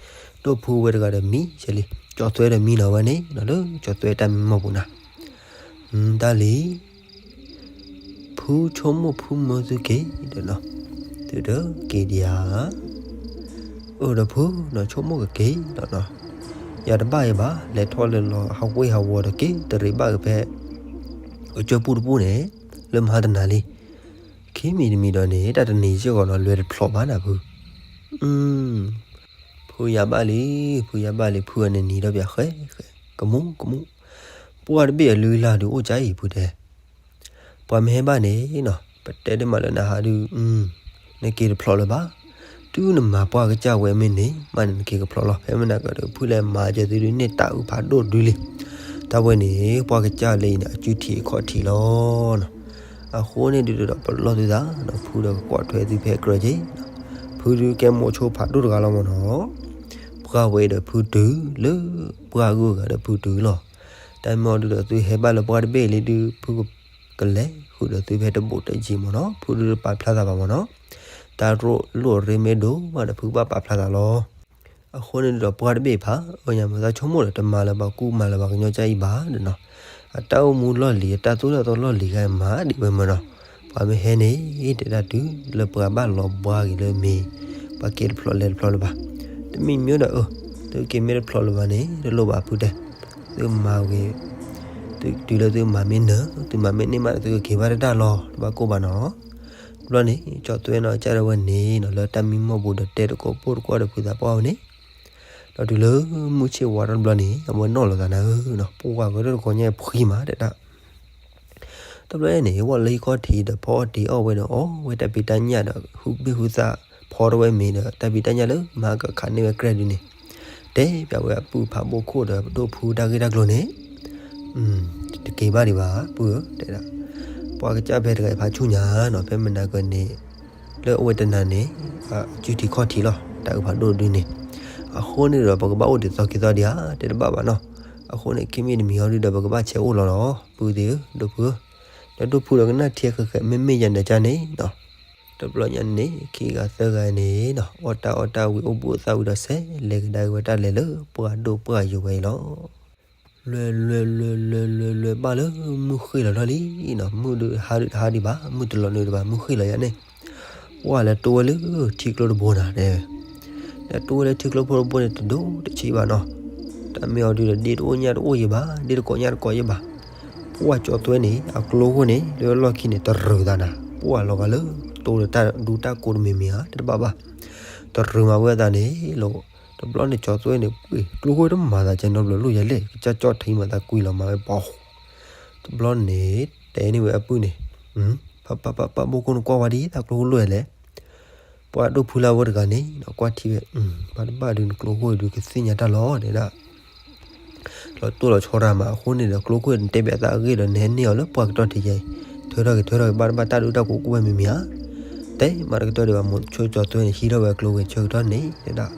ဒိၣ်ဖုဝဲတဂၤဒီးမံဆဲးလံ, ကၠီၤသွဲဒီးမံနီၤဝဲန့ၣ် လၢကၠီၤသွဲတၢ်မံမီၢ်ပူၤနၤ, တၢ်လံ ဖုဆိကမိၣ်ဖုမၢသုက့ၤဒီးနီၤ, သုတက့ၤဒံးဧါ, အၢၣ်ဒီးဖုနီၤ ဆိကမိၣ်ကက့ၤဒီးနီၤ, ယၤတဘၣ်အံၤဘၣ် လဲၤထီၣ်လဲၤလီၤဟးဝ့ၢ်ဟးဝီဒီးက့ၤတရံးဘၣ်က့ၤဖဲ အကၠၢပူတပူန့ၣ် လၢမဟါတနၤလံ, ခံမံၤတမံၤဒီးန့ၣ် တၢ်တနံၤစ့ၢ်ကီးနီၤ လဲၤတဖျိးဘၣ်နၤဖု ဖုယၤဘၣ်လံ, ဖုယၤဘၣ်လံ ဖုအန့ၣ်နံၤဒီးပၠးဃဲဃဲ ကမူကမူ, ပှၢ်တဘ့ၣ်အလုၢ်အလၢ်ဒုးအိၣ်ကၠၢ်အံၤဖုတဲ, ပှၤမ့ၢ်ဟဲဘၣ်န့ၣ်နီၤ ပတဲဒ်မးလၢနဟးဒုး နက့ၤတဖျိးလၢၤဘၣ်, တုၤနမၤပှၢ်ကစၢ်ဝဲမ့ၢ်န့ၣ် မ့ၢ်န့ၣ်နက့ၤကဖျိးလီၤ, ဖဲမနၤကဒီး ဖုလဲၤမၤကဲသုဒုးန့ၢ်တၢ်အုးဖးဒိၣ်ဒုလံ, တၢ်ဝဲန့ၣ် ပှၢ်ကစၢ်လၢအံၤန့ၣ် အစုထံးအခီၣ်ထံးလီၤနီၤ, အဃိန့ၣ်ဒုးဒီးပလီၢ်သုသးနီၤ ဖုဒီးကကွၢ်ထွဲသုဖဲကြၢးက့ၤနီၤ, ဖုဒုးကဲမိၤဆိဖးဒိၣ်တဂၤလီၤမ့ၢ်နီၤ, ပှၢ်ဝဲဒီးဖုတုၤလၢ ပှၢ်ဂုာ်ဂၤဒီးဖုတုၤလီၤ, တၢ်မ့ၢ်အီၤဒုးဒီးသုဟဲဘၣ်လၢပှၢ်တဘ့ၣ်လံဒုး ဖုကလဲၤဃုာ်ဒီးသုဖဲတဘူးတယံၤမ့ၢ်နီၤ, ဖုဒုးပာ်ဖျါသးဘၣ်မ့ၢ်နီၤ, တၢ်ရိၣ်လိၣ်ရ့မ့ၢ်ဒိၣ်မးဒီးဖုကဘၣ်ပာ်ဖျါသးလီၤ. အဃိန့ၣ်ဒုးဒီးပှၢ်တဘ့ၣ်ဖး အညါမ့ၢ်သးဆိကမိၣ်ဒီး တမၤလၢၤဘၣ်ကူမၤလၢၤဘၣ်ကညီကၠၢ်အံၤဘၣ်ဒီးနီၤ, အတၢ်အိၣ်မူလီၢ်လံၤ အတၢ်သိၣ်တၢ်သီလီၢ်လံၤဂၤမၤဒံးဝဲမ့ၢ်နီၤ, ပှၤမ့ၢ်ဟဲန့ၣ် တဲဒၣ်တုၤလၢပှၤဘၣ်လီၤဘှါက့ၤလၢမ့ၢ် ပှၤက့ၤတဖျိးလဲၤတဖျိးလၢၤဘၣ်, တမ့ၢ်မ့ၢ်ဒီးအၢ သုက့ၤမ့ၢ်တဖျိးလၢၤဘၣ်န့ၣ် တလိၣ်ဘၣ်ဖုတဲ, သုမၤဝဲ တုၤလၢသုမၤမ့ၢ်နၢၤ သုမၤမ့ၢ်န့ၢ်မးဒီးသုကက့ၤဘၣ်တဒၣ်လီၤ တဘၣ်ကိၢ်ဘၣ်နီၤ. တဘျီန့ၣ် ကၠီၤသွဲနီၤ ကၢ်ဒၣ်ဝဲန့ၣ်နီၤ လၢတၢ်မံမီၢ်ပူၤဒီးတဲတကိးပိၢ်တကိးဒီးဖုသးပှၢ်ဝဲန့ၣ်, ဒီးတုၤလၢမုၢ်ဆ့ၣ်ဝါထီၣ်တဘျီန့ၣ် အဝဲနီၣ်လီၤသးနၤဧၢနီၤ ပှၢ်ဂဲၤထီၣ်တကိးညါဖှံမးတဲဒၣ် တဘျီန့ၣ် ဝဲလၢဟံၣ်ခီၣ်ထံးဒီးဖီအီၣ်တ့ၤအီၣ်ဝဲဒီးအီၣ်ဝဲတၢ်ဖံးတၢ်ညၣ်ဒီး ဟုဘ့ၣ်ဟုသၣ်ဖီထီၣ်ဝဲမ့ၤဒီး တၢ်ဖံးတၢ်ညၣ်လၢမၤကခးန့ၢ်ဝဲကြဲးဒုန့ၣ်, တဲပၠးဝဲအပုၢ်ဖးဘိၣ်ခိၣ်ဒီးဒိၣ်ဖုတၢ်ဂ့ၢ်တၢ်ကျိၤန့ၣ်, တက့ၤဘၣ်ဒံးဘၣ် ပုၢ်ဧၢ တဲဒၣ်, ပှၤကစၢ်ဖဲတဂၤအံၤဖးဆူၣ်ညါနီၤ ဖဲမနၤကန့ၣ် လၢအဝဲတနၤန့ၣ် အစုထံးခီၣ်ထံးလီၤ တၢ်အုးဖးဒိၣ်ဒုန့ၣ်, အဃိန့ၣ်ဒီး ပကဘၣ်အိၣ်ဒ်သိးက့ၤသိးဒံးဧါ တဲတဘၣ်ဘၣ်နီၤ, အဃိန့ၣ် ခံမံၤတမံၤဟီဒုဒီး ပကဘၣ်ဆဲးအိၣ်လီၤလီၤ ပုၢ်သ့ၣ်ဧၢ ဒိၣ်ဖုဧၢ, ဒီးဒိၣ်ဖုဒီးကနၣ်ထံဃဲးဃဲးမ့မ့ၢ်ယၤနၤကၢ်န့ၣ်နီၤ, တဘျီညါန့ၣ် ခံဂၤသၢဂၤန့ၣ်နီၤ အီၣ်တၢ်အီၣ်တၢ်ဝံၤအိၣ်ဘှံးအိၣ်သါဝံၤဒီး ဆဲးလဲၤကဒါက့ၤဝဲတၢ်လဲၤလၢပှၢ်ဒိၣ်ပှၢ်ယိာ်ဝဲအံၤလီၤ. လွဲလွဲလွဲလွဲလွဲလွဲဘၣ်လၢမုၢ်ဃ့ၢ်လီၤထီၣ်လံနီၤ, မုၢ်ဒုးဟါဒုးတဟါဒံးဘၣ်, မုၢ်တလီၤနုာ်ဒံးဘၣ်, မုၢ်ဃ့ၢ်လီၤယၤန့ၣ်, ပှၢ်လဲၤတိဝဲလၢထံကျိတဘိနၤ, လဲၤတိဝဲလၢထံကျိဖိတဘိန့ၣ် တဒိၣ်တဆံးဘၣ်နီၤ, တၢ်မ့ၢ်အီၤဒုးဒီး ဒ့တအိၣ်ညၣ်တအိၣ်ယံၤဘၣ်, ဒ့တကိးညၣ်တကိးယံၤဘၣ်, ပှၢ်ကၠီၤသွဲန့ၣ် အကျိခိၣ်န့ၣ် လၢလီၢ်ခံန့ၣ် တရၢၤသးနၤ, ပှၢ်လီၤဂာ်လၢ တိလၢတၢ်ဒူတၢ်ကိးတမံၤမံၤဧါ တဘၣ်ဘၣ်, တရၢၤမးဝဲအသးန့ၣ်လီၤ. တဘျီန့ၣ် ကၠီၤသွဲန့ၣ် ကျိခိၣ်တမၤသးကဲနီတဘျီ လိၣ်ယၤလဲၣ် ကစၢ်ကၠီၣ်ထံမၤသးကွံလီၤမးဝဲပှၤ, တဘျီန့ၣ် တဲန့ၢ်ဝဲအပုၢ်န့ၣ်, ဖးဖးဖးဖး ဘိခိၣ်နကွၢ်ဝဲဒ်တၢ်ကျိခိၣ်လိၣ်ယၤလဲၣ်, ပှၤဒိၣ်ဖုလၢဝဲတဂၤန့ၣ် ကွၢ်ထံဝဲ, ဘၣ်တဘၣ်ဒုးနကျိခိၣ်ဒုးကသ့ၣ်ညါတၢ်လီၤ တဲဒၣ် လီၤတိၢ်လီၤဆီတၢ်မး အဃိန့ၣ်ဒီး ကျိခိၣ်နတဲဘၣ်သးအဂ့ၢ်ဒီး နဟဲန့ၢ်အီၤလၢပှၢ်ကတီၢ်ထံးယဲအံၤ, ထွဲထီၣ်က့ၤထွဲထီၣ်က့ၤ ဘၣ်တဘၣ်တၢ်ဒုးတၢ်ကိးကိးဝဲမံၤမံၤဧါ, တဲမးတကတီၢ်ဒံးဘၣ် မိၤဆိကၠီၤသွဲန့ၣ် ဟံးထီၣ်ဝဲကျိဝဲဆၢကတီၢ်န့ၣ် တဲဒၣ်,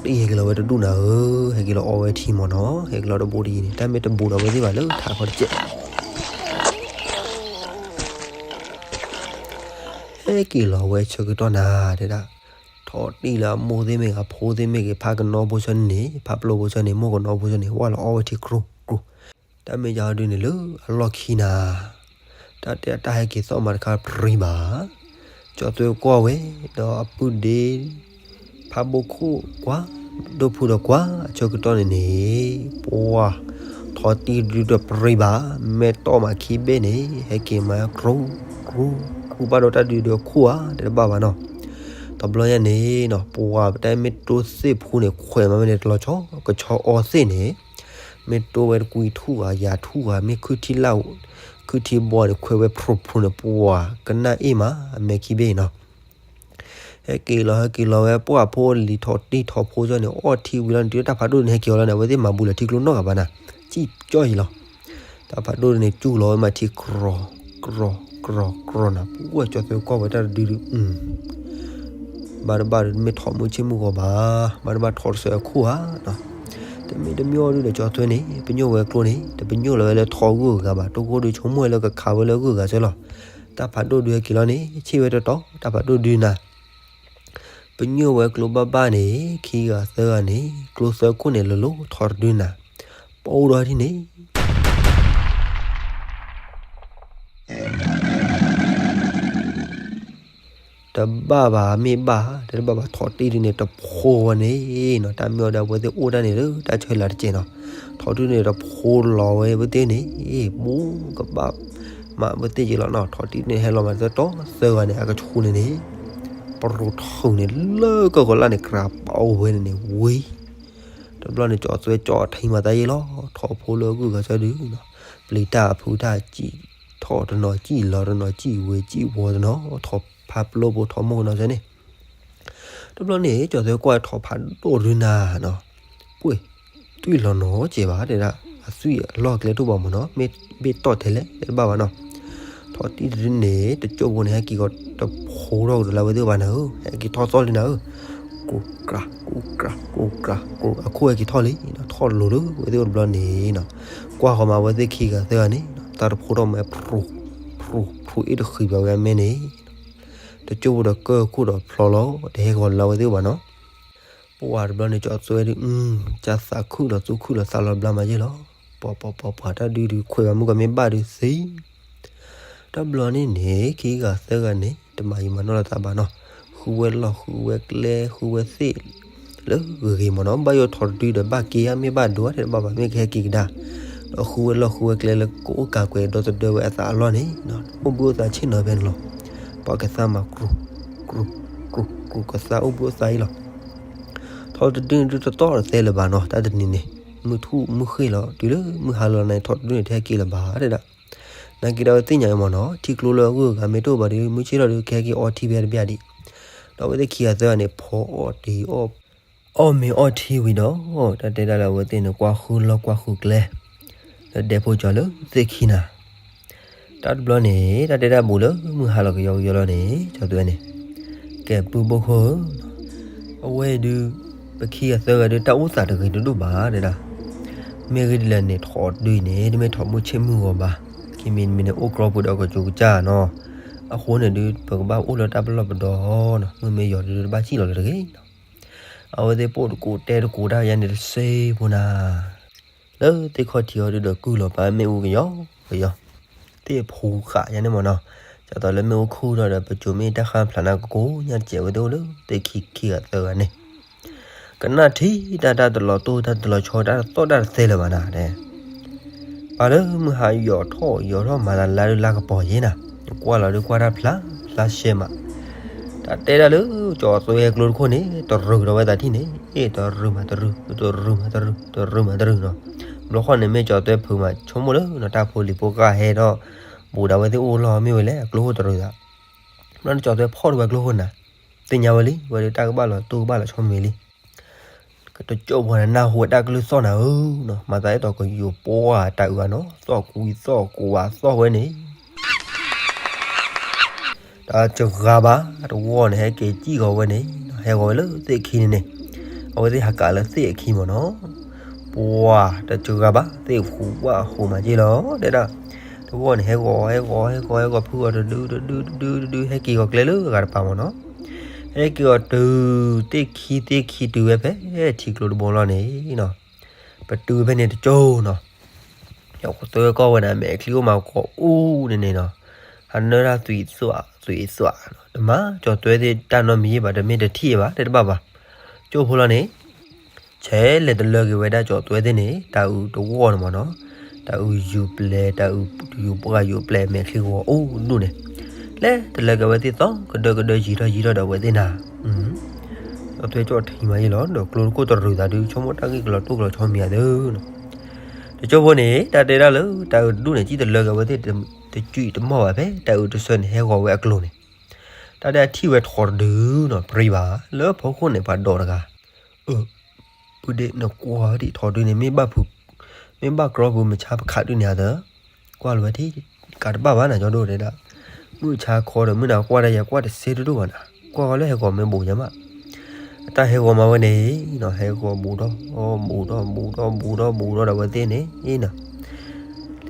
ထီၣ်တံၢ်ဟဲက့ၤလီၤဝဲတဒူၣ်နၤဧၢ, ဟဲက့ၤလီၤအီဝဲထံမ့ၢ်နီၤ, ဟဲက့ၤလီၤတဘိတယံၤန့ၣ် တၢ်မ့ၢ်တဘူးဒီးဝဲသ့ၣ်ဘၣ်လၢထးခီတကဲး ဟဲက့ၤလီၤဝဲဆၢကတီၢ်နၤ တဲဒၣ်, ထီၣ်တံၢ်လၢအမိၢ်သ့ၣ်မ့ၢ်ဂ့ၤ အဖိသ့ၣ်မ့ၢ်ဂ့ၤ ဖးကနီဖိဆၢန့ၣ် ဖးပျိဖိဆၢန့ၣ် မိၢ်ကနီဖိဆၢန့ၣ် ဝၢ်လီၤအီဝဲထံကြိးကြိး, တၢ်မ့ၢ်ယၤဒုန့ၣ်လၢအလီၢ်ခံနၤ, တၢ်တဲတၢ်ဟဲက့ၤသီၣ်မးတခါပြံဘၣ်, ကၠီၤသွဲကွၢ်ဝဲ ဒီးအပုၢ်ဒ့ ဖးဘိခိၣ်ကွၢ်, ဒိၣ်ဖုဒီးကွၢ် အဆၢကတီၢ်န့ၣ်န့ၣ်, ပှၢ်, ထီၣ်တံၢ်ဒုဒီးပြံဘၣ်, မ့ၢ်တီၢ်မးခံဘ့ၣ်န့ၣ် ဟဲက့ၤမးကြူး, ကြူး, ကြူးဘၣ်ဒီးတၢ်ဒုဒီးခိၣ်ဧါ တဘၣ်ဘၣ်နီၤ, တဘျီညါန့ၣ်နီၤ ပှၢ်တၢ်မ့ၢ်တိၢ်သ့ၣ်ဖူန့ၣ် ခွဲးမးမ့ၢ်န့ၣ်တလီၤဆီ ကဆီအီသ့ၣ်န့ၣ်, မ့ၢ်တိၢ်ဝဲတကွံထူၣ်ဧါ ယၤထူၣ်ဧါ မ့ၢ်ခုၣ်ထံလၢ် ခုၣ်ထံဘီန့ၣ် ခွဲးဝဲဖြူးဖြူးန့ၣ် ပှၢ်ကနၣ်အ့ၣ်မး အမဲာ်ခံဘ့ၣ်နီၤ ဟဲက့ၤလီၤ ဟဲက့ၤလီၤဝဲ ပှၢ်ဖိလံၤထီၣ်တံၢ်ထီၣ်ဖိစၢ်န့ၣ် အီၣ်ထံဝံၤလီၤန့ၣ် တုၤလၢတၢ်ဖးဒိၣ်န့ၣ် ဟဲက့ၤအီၤလီၤန့ၣ် အဝဲသ့ၣ်မၤဘူးလၢထံကျိနီတဂၤဘၣ်နၤ, စံၣ်ကၠီၣ်အံၤလီၤ. တၢ်ဖးဒိၣ်န့ၣ် စူၢ်လီၤဝဲမးထံ ကြီၤ, ကြီၤ, ကြီၤ, ကြီၤနၤ ပှၢ်ကၠီၤသွဲကွၢ်ဝဲတၢ်တဒုဒု ဘၣ်တဘၣ်ဒီး မ့ၢ်ထီၣ်မုၢ်ဆ့ၣ်မုၢ်ဂီၤဘၣ်, ဘၣ်တဘၣ်ထီၣ်တစၢၤအခိၣ်ဧါ, တမ့ၢ်တမ့ၢ်အီၤဒုဒီး ကၠီၤသွဲန့ၣ် ပညိၣ်ဝဲကျိန့ၣ် တပညိၣ်လီၤဝဲလၢထီၣ်ဂုၢ်အဂၤဘၣ်, တိၢ်ခိၣ်ဒုဆိကမိၣ်ဝဲလၢကခးဝဲလၢဂုၢ်အဂၤစၢၤလီၤ. တၢ်ဖးဒိၣ်ဒုဟဲက့ၤလီၤန့ၣ် ဆ့ၣ်ဝဲတတီၤ တၢ်ဖးဒိၣ်ဒုနၤ, ပညိၣ်ဝဲကျိဘၣ်ဘၣ်န့ၣ် ခံဂၤသၢဂၤန့ၣ် ကျိသၢခိၣ်န့ၣ် လီၤလိၤထီတဒုနၤ, ပအိၣ်ဒီးထံၣ်န့ၣ် တဘၣ်ဘၣ်မ့ၢ်ဘၣ် တဘၣ်ဘၣ်ထီတံၢ်ဒုန့ၣ် တဖိဝဲန့ၣ်နီၤ, တၢ်မ့ၢ်အီၤဒီး အဝဲသ့ၣ်အိၣ်တၢ်န့ၣ်လၢတၢ်ဆၢလၢ်တကဲးနီၤ, ထီတံၢ်န့ၣ် တဖိလီၤဝဲ အဝဲသ့ၣ်န့ၣ် ဘူးကဘၣ်မးအဝဲသ့ၣ်ယံၤလီၤနီၤ, ထီတံၢ်န့ၣ် ဟဲလီၤမးတတီၤသၢဂၤန့ၣ် အကဆူၣ်န့ၣ်န့ၣ် ပရိထူၣ်န့ၣ် လၢကီၢ်ကီၤလၢ်န့ၣ် ကြးပာ်အိၣ်ဝဲန့ၣ်န့ၣ် ဝံၤ တဘျီန့ၣ် ကၠီၤသွဲကၠီၤထံမၤသးယံၤလီၤ, ထီၣ်ဖိလၢအဂုၤအဂၤဆၢဒုနီၤ, ပျံၤတၢ်အဖုတၢ်စံၣ်ထီၣ်တနီၤ စံၣ်လီၤတနီၤ စံၣ်ဝဲစံၣ်ဝီၤတနီၤ ထီၣ်ဖးပျိဖိထီၣ်မိၢ်ကနီၤဆၢန့ၣ်, တဘျီန့ၣ် ကၠီၤသွဲကွၢ်ထီၣ်ဖးဒိၣ်ဒုနၤနီၤ, ပှ့ၤ သွံၣ်လီၤနီၤကဲးဘၣ်တဲဒၣ်, အသွံၣ်အလီၢ်ကျဲတအိၣ်ဘၣ်မးနီၤ, မ့ၢ်ဘ့ၣ်တီၢ်ထဲလဲၣ်တဘၣ်ဘၣ်နီၤ, ထီၣ်တံၢ်တဒုန့ၣ် တကၠိဖိန့ၣ် ဟဲက့ၤကီးတဖိထီၣ်ကဒီးလၢအဝဲသ့ၣ်ဘၣ်နၤဧၢ, ဟဲက့ၤထီၣ်သီၣ်လံနၤဧၢ, ကိးကြး ကိးကြး ကိးကြး ကိး အခိၣ်ဟဲက့ၤထီၣ်လံ, ထီၣ်လိၤလၢအဝဲသ့ၣ်အိၣ်တဘျီန့ၣ်နီၤ, ကွၢ်ဃီၤမးအဝဲသ့ၣ်ခံဂၤသၢဂၤန့ၣ် တၢ်တဖိထီၣ်မး ဖြူ ဖြူ ဖြူအ့ၣ်တဃံးဘၣ်ဝဲအမဲန့ၣ်, တကၠိဖိဒီးကၢၢ်ခိၣ်ဒီးဖျီလီၤ တဟဲဃီၤလၢအဝဲသ့ၣ်ဘၣ်နီၤ, ပှၤတဘျီန့ၣ် ကၠီၤသွဲဒု ကၢ်သးခုၣ်ဒီးသူခုၣ်လီၤသးလီၤဘျါမးယ့ၢ်လီၤ, ပှၤပှၤပှၤပှၤတၢ်ဒုဒုခွဲးဘၣ်မုၢ်ကီၢ်မ့ၢ်ဘၣ်ဒုသ့ တဘျီန့ၣ်န့ၣ် ခံဂၤသၢဂၤန့ၣ် တမၤယံာ်မၤနီၢ်လီၤသးဘၣ်နီၤ, ဃုဝဲလီၢ်ဃုဝဲကျဲဃုဝဲသ့ၣ် လၢဂ့ၤဂ့ၤမးနီၤ, ဘၣ်ယိၣ်ထီၣ်တဒုဒီးဘၣ်က့ၤဧါ မ့ၢ်ဘၣ်ဒိဧါ တဘၣ်ဘၣ်မ့ၢ်ကဟဲက့ၤကဒါ, ဒီးဃုဝဲလီၢ်ဃုဝဲကျဲလၢကအိၣ်ကးကွဲးဒီသဒၢဝဲအသးအလီၢ်န့ၣ် အိၣ်ဘှံးအိၣ်သါဆ့ၣ်နီၤဖဲန့ၣ်လီၤ, ပှၤကသါမး ကြူ ကြူ ကြူ ကြူ ကသါအိၣ်ဘှံးအိၣ်သါအံၤလီၤ, ထီၣ်တဒုန့ၣ်ဒုတတီၢ်တသဲလၢၤဘၣ်နီၤ, တၢ်တနံၤန့ၣ် မုၢ်ထူၣ်မုၢ်ဃ့ၢ်လီၤ တုၤလၢမုၢ်ဟါလီၤန့ၣ် ထီၣ်တဒုန့ၣ် တဟဲက့ၤလၢၤဘၣ်တဲဒၣ် နာ်က့ဒီးဝဲသ့ၣ်ညါအံၤမးနီၤ, ထံကျိလၢအဂုၤအဂၤမ့ၢ်တအိၣ်ဘၣ်ဒီး မုၢ်ဆ့ၣ်ထီၣ်ဒီး ကဟဲက့ၤအီထံဖဲတဘျီဒံး, ဒီးအဝဲသ့ၣ်ခံဂၤသၢဂၤန့ၣ် ဖီအီၣ်တ့ၤအီၣ်, အီၣ်မ့ၤအီထံဝံၤဒီး တၢ်တဲဒၣ်လၢအဝဲသ့ၣ်န့ၣ် ကွၢ်ဃုလီၢ်ကွၢ်ဃုကျဲ လၢဒဲဖိကၠီၤလၢသ့ၣ်ခံနၤ တၢ်တဘျီန့ၣ် တၢ်တဲဒၣ်ဘူးလၢမုၢ်ဟါလီၤကယီကယီလီၤန့ၣ် ကၠီၤသွဲန့ၣ် ကဲပုၢ်ဘိၣ်ခိၣ်ဧၢ, အဝဲဒုး ပခံဂၤသၢဂၤဒုး တၢ်အိၣ်သးတဂ့ၤတဒိၣ်ဘၣ်တဲဒၣ်, မ့ၢ်ဂ့ၢ်ဒ်လဲၣ်န့ၣ် ထီၣ်တဒုအံၤန့ၣ် တမ့ၢ်ထီၣ်မုၢ်ဆ့ၣ်မုၢ်ဂီၤဘၣ်, ခံမံၤတမံၤန့ၣ် အိၣ်ကြီပူၤဒီးကစူၤကစၢ်နီၤ, အဃိန့ၣ်ဒုး ပကဘၣ်အိၣ်လၢတၢ်ပလီၢ်ပဒီနီၤ, မုၢ်မ့ၢ်ယီၤဒုး တဘၣ်စံၣ်လီၤလၢၤတဂ့ၤနီၤ, အဝဲသ့ၣ်ပိၢ်တကိးတဲတကိးတၢ်ယါန့ၣ်တစ့ဖိနၤ လၢသ့ၣ်ခီၣ်ထံးအီၤဒုးဒီးကုၢ်လီၤပာ်မ့ၣ်အူကယီကယီ, သ့ၣ်ဖိဃာ်ယါန့ၣ်မးနီၤ, ဒ်သိးလၢမ့ၣ်အူခူၣ်ထီၣ်ဒီး ပစိၤမ့ၢ်တၢ်ဃၣ်ဖျါနၤကကိးညါတစဲး အဝဲသ့ၣ်အိၣ်လၢသ့ၣ်ခံခံဂၤသၢဂၤန့ၣ် ကနၣ်ထံတၢ် တၢ်တလီၤတိၢ် တၢ်တလီၤဆီ တၢ်တသီၣ်တၢ်တသဲလၢၤဘၣ်နၤ, ပှၤလၢမုၢ်ဟါယီၤထီၣ်ယီၤထီၣ်မၤသးလါဒုးလါကပီၤယဲနၤ, ကွၢ်လီၤဒုးကွၢ်တၢ်ဖျါ ဖျါရှဲမး, တၢ်တဲဒၣ်လၢ ကၠီၤသွဲကျိတခိၣ်န့ၣ် တရူးဒီးဝဲသးထံၣ်န့ၣ် အ့ၣ် တရူးမးတရူး တရူးမးတရူး တရူးမးတရူးနီၤ, ဘျီဃီန့ၣ်မ့ၢ်ကၠီၤသွဲဖုးမး ဆိကမိၣ်လၢနီၤ တၢ်ဖိလံၤဖိကၢ်ဟဲထီၣ် ဘူးဒီးဝဲသ့ၣ်အိၣ်လီၢ်မ့ၢ်ဝဲလဲၣ် အကျိဟိၣ်တရူးသး, ဘျီန့ၣ်ကၠီၤသွဲဖီၣ်ထီၣ်ဝဲကျိခိၣ်နၤ, သ့ၣ်ညါဝဲလံ ဝဲဒုးတၢ်ကဘၣ်လီၤတိၢ်ကဘၣ်လီၤဆီမ့ၢ်လံ ကတကၠိဖိန့ၣ် နၢ်ဟူဝဲတၢ်ကလုၢ်သီၣ်နၤဧၢနီၤ, မၤသးအဲၣ်ဒိးကယိၤပှၢ်တၢ်အုးဘၣ်နီၤ, သီၣ်ကွံသီၣ်ကိးဝးသီၣ်ဝဲန့ၣ် တစှၤဘၣ် တဝီန့ၣ် ဟဲက့ၤစံၣ်ဂီၤဝဲန့ၣ် ဟဲဂီၤဝဲလၢသ့ၣ်အခံန့ၣ်န့ၣ်, အဝဲသ့ၣ်ဟးကးလၢသ့ၣ်အခံမ့ၢ်နီၤ, ပှၤတစှၤဘၣ် သ့ၣ်ဃူဝၣ်ဃူမးက့လီၤ တဲဒၣ်, တဝီန့ၣ် ဟဲဂီၤ ဟဲဂီၤ ဟဲဂီၤ ဟဲဂီၤဖုဂီၤတဒုတဒုတဒုတဒု ဟဲက့ၤဂီၤကျဲလၢအဂၤတပၤမ့ၢ်နီၤ, ဟဲက့ၤဂီၤတုၤ သ့ၣ်ခံသ့ၣ်ခံတုၤဝဲဖဲ ထံကျိတဘိလီၤန့ၣ်နီၤ, ပတုၤဝဲဖဲန့ၣ်တကၠိနီၤ ကၠီၤသွဲကီၢ်ဝဲန့ၣ် အမဲာ်ချံအိၣ်မးကိးအူန့ၣ်န့ၣ်နီၤ, ဟးနၢတၢ်သွံၣ်သွး သွံၣ်သွးနီၤ, တမၤကၠီၤသွဲသ့ၣ်တၢ်နီတမံၤဘၣ် တမ့ၢ်တထံၣ်ဘၣ် တဲတဘၣ်ဘၣ်, ကၠိဖိလီၤန့ၣ်, ဆဲးလဲၤတလၢက့ၤဝဲဒၣ်ကၠီၤသွဲသ့ၣ်န့ၣ် တၢ်အုးတဝီန့ၣ်မ့ၢ်နီၤ, တၢ်အုးယူၤပျဲၤ တၢ်အုးယူၤပှၢ်ယူၤပျဲၤ အမဲာ်ချံဂီၤအိၣ်ဒူၣ်န့ၣ်, လဲၤတလၢက့ၤဝဲသ့ၣ်သီၣ်ကဒၢကဒၢယံၤထီၣ်ယံၤထီၣ်ဒီးအဝဲသ့ၣ်နၤ ကၠီၤသွဲကၠီၣ်ထံမးယ့ၢ်လီၤ ဒီးကျိတခိၣ်တရူးသးဒုး ဆိကမိၣ်တၢ်ဂ့ၢ်ကလီၤတိၢ်ကလီၤဆီမံၤအသၢနီၤ, တကၠိဖိန့ၣ် တၢ်တဲဒၣ်လၢ တၢ်အုးတဒူၣ်န့ၣ် စံၣ်တလၢက့ၤဝဲသ့ၣ် တကွံာ်တမီၢ်ဘၣ်ဖဲ တၢ်အုးတဆၢန့ၣ် ဟဲဂီၤဝဲအကျိၤန့ၣ်, တၢ်ဒၣ်ထံၣ်ဝဲထီတဒုနီၤ ပြံဘၣ် လၢဖီခိၣ်န့ၣ် ပှၤဒိးတဂၤ, အၢ ပုၢ်ဒ့ၣ်နကွၢ်ဒံးထီတဒုန့ၣ် မ့ၢ်ဘၣ်ဖုး မ့ၢ်ဘၣ်ကြီဖုးမုၢ်ဆါပခးဒုန့ၣ်ဧါသၢ, ကွၢ်လီၤဝဲထံၣ် ကးတဘၣ်ဘၣ်နၤ ကၠီဒိၣ်တဲဒၣ်, မုၢ်ဆါခီဒီးမုၢ်နၤကွၢ်ဒၣ်ယၤကွၢ်တစ့တဒိၣ်ဘၣ်နၤ, ကွၢ်ဃီလၢဟဲဂီၤမ့ၢ်ဘူးယၤမး, အတၢ်ဟဲဂီၤမးဝဲန့ၣ်နီၤ ဟဲဂီၤဘူးထီၣ် ဘူးထီၣ် ဘူးထီၣ် ဘူးထီၣ် ဘူးထီၣ်ဒီးဝဲသ့ၣ်န့ၣ်နီၤ,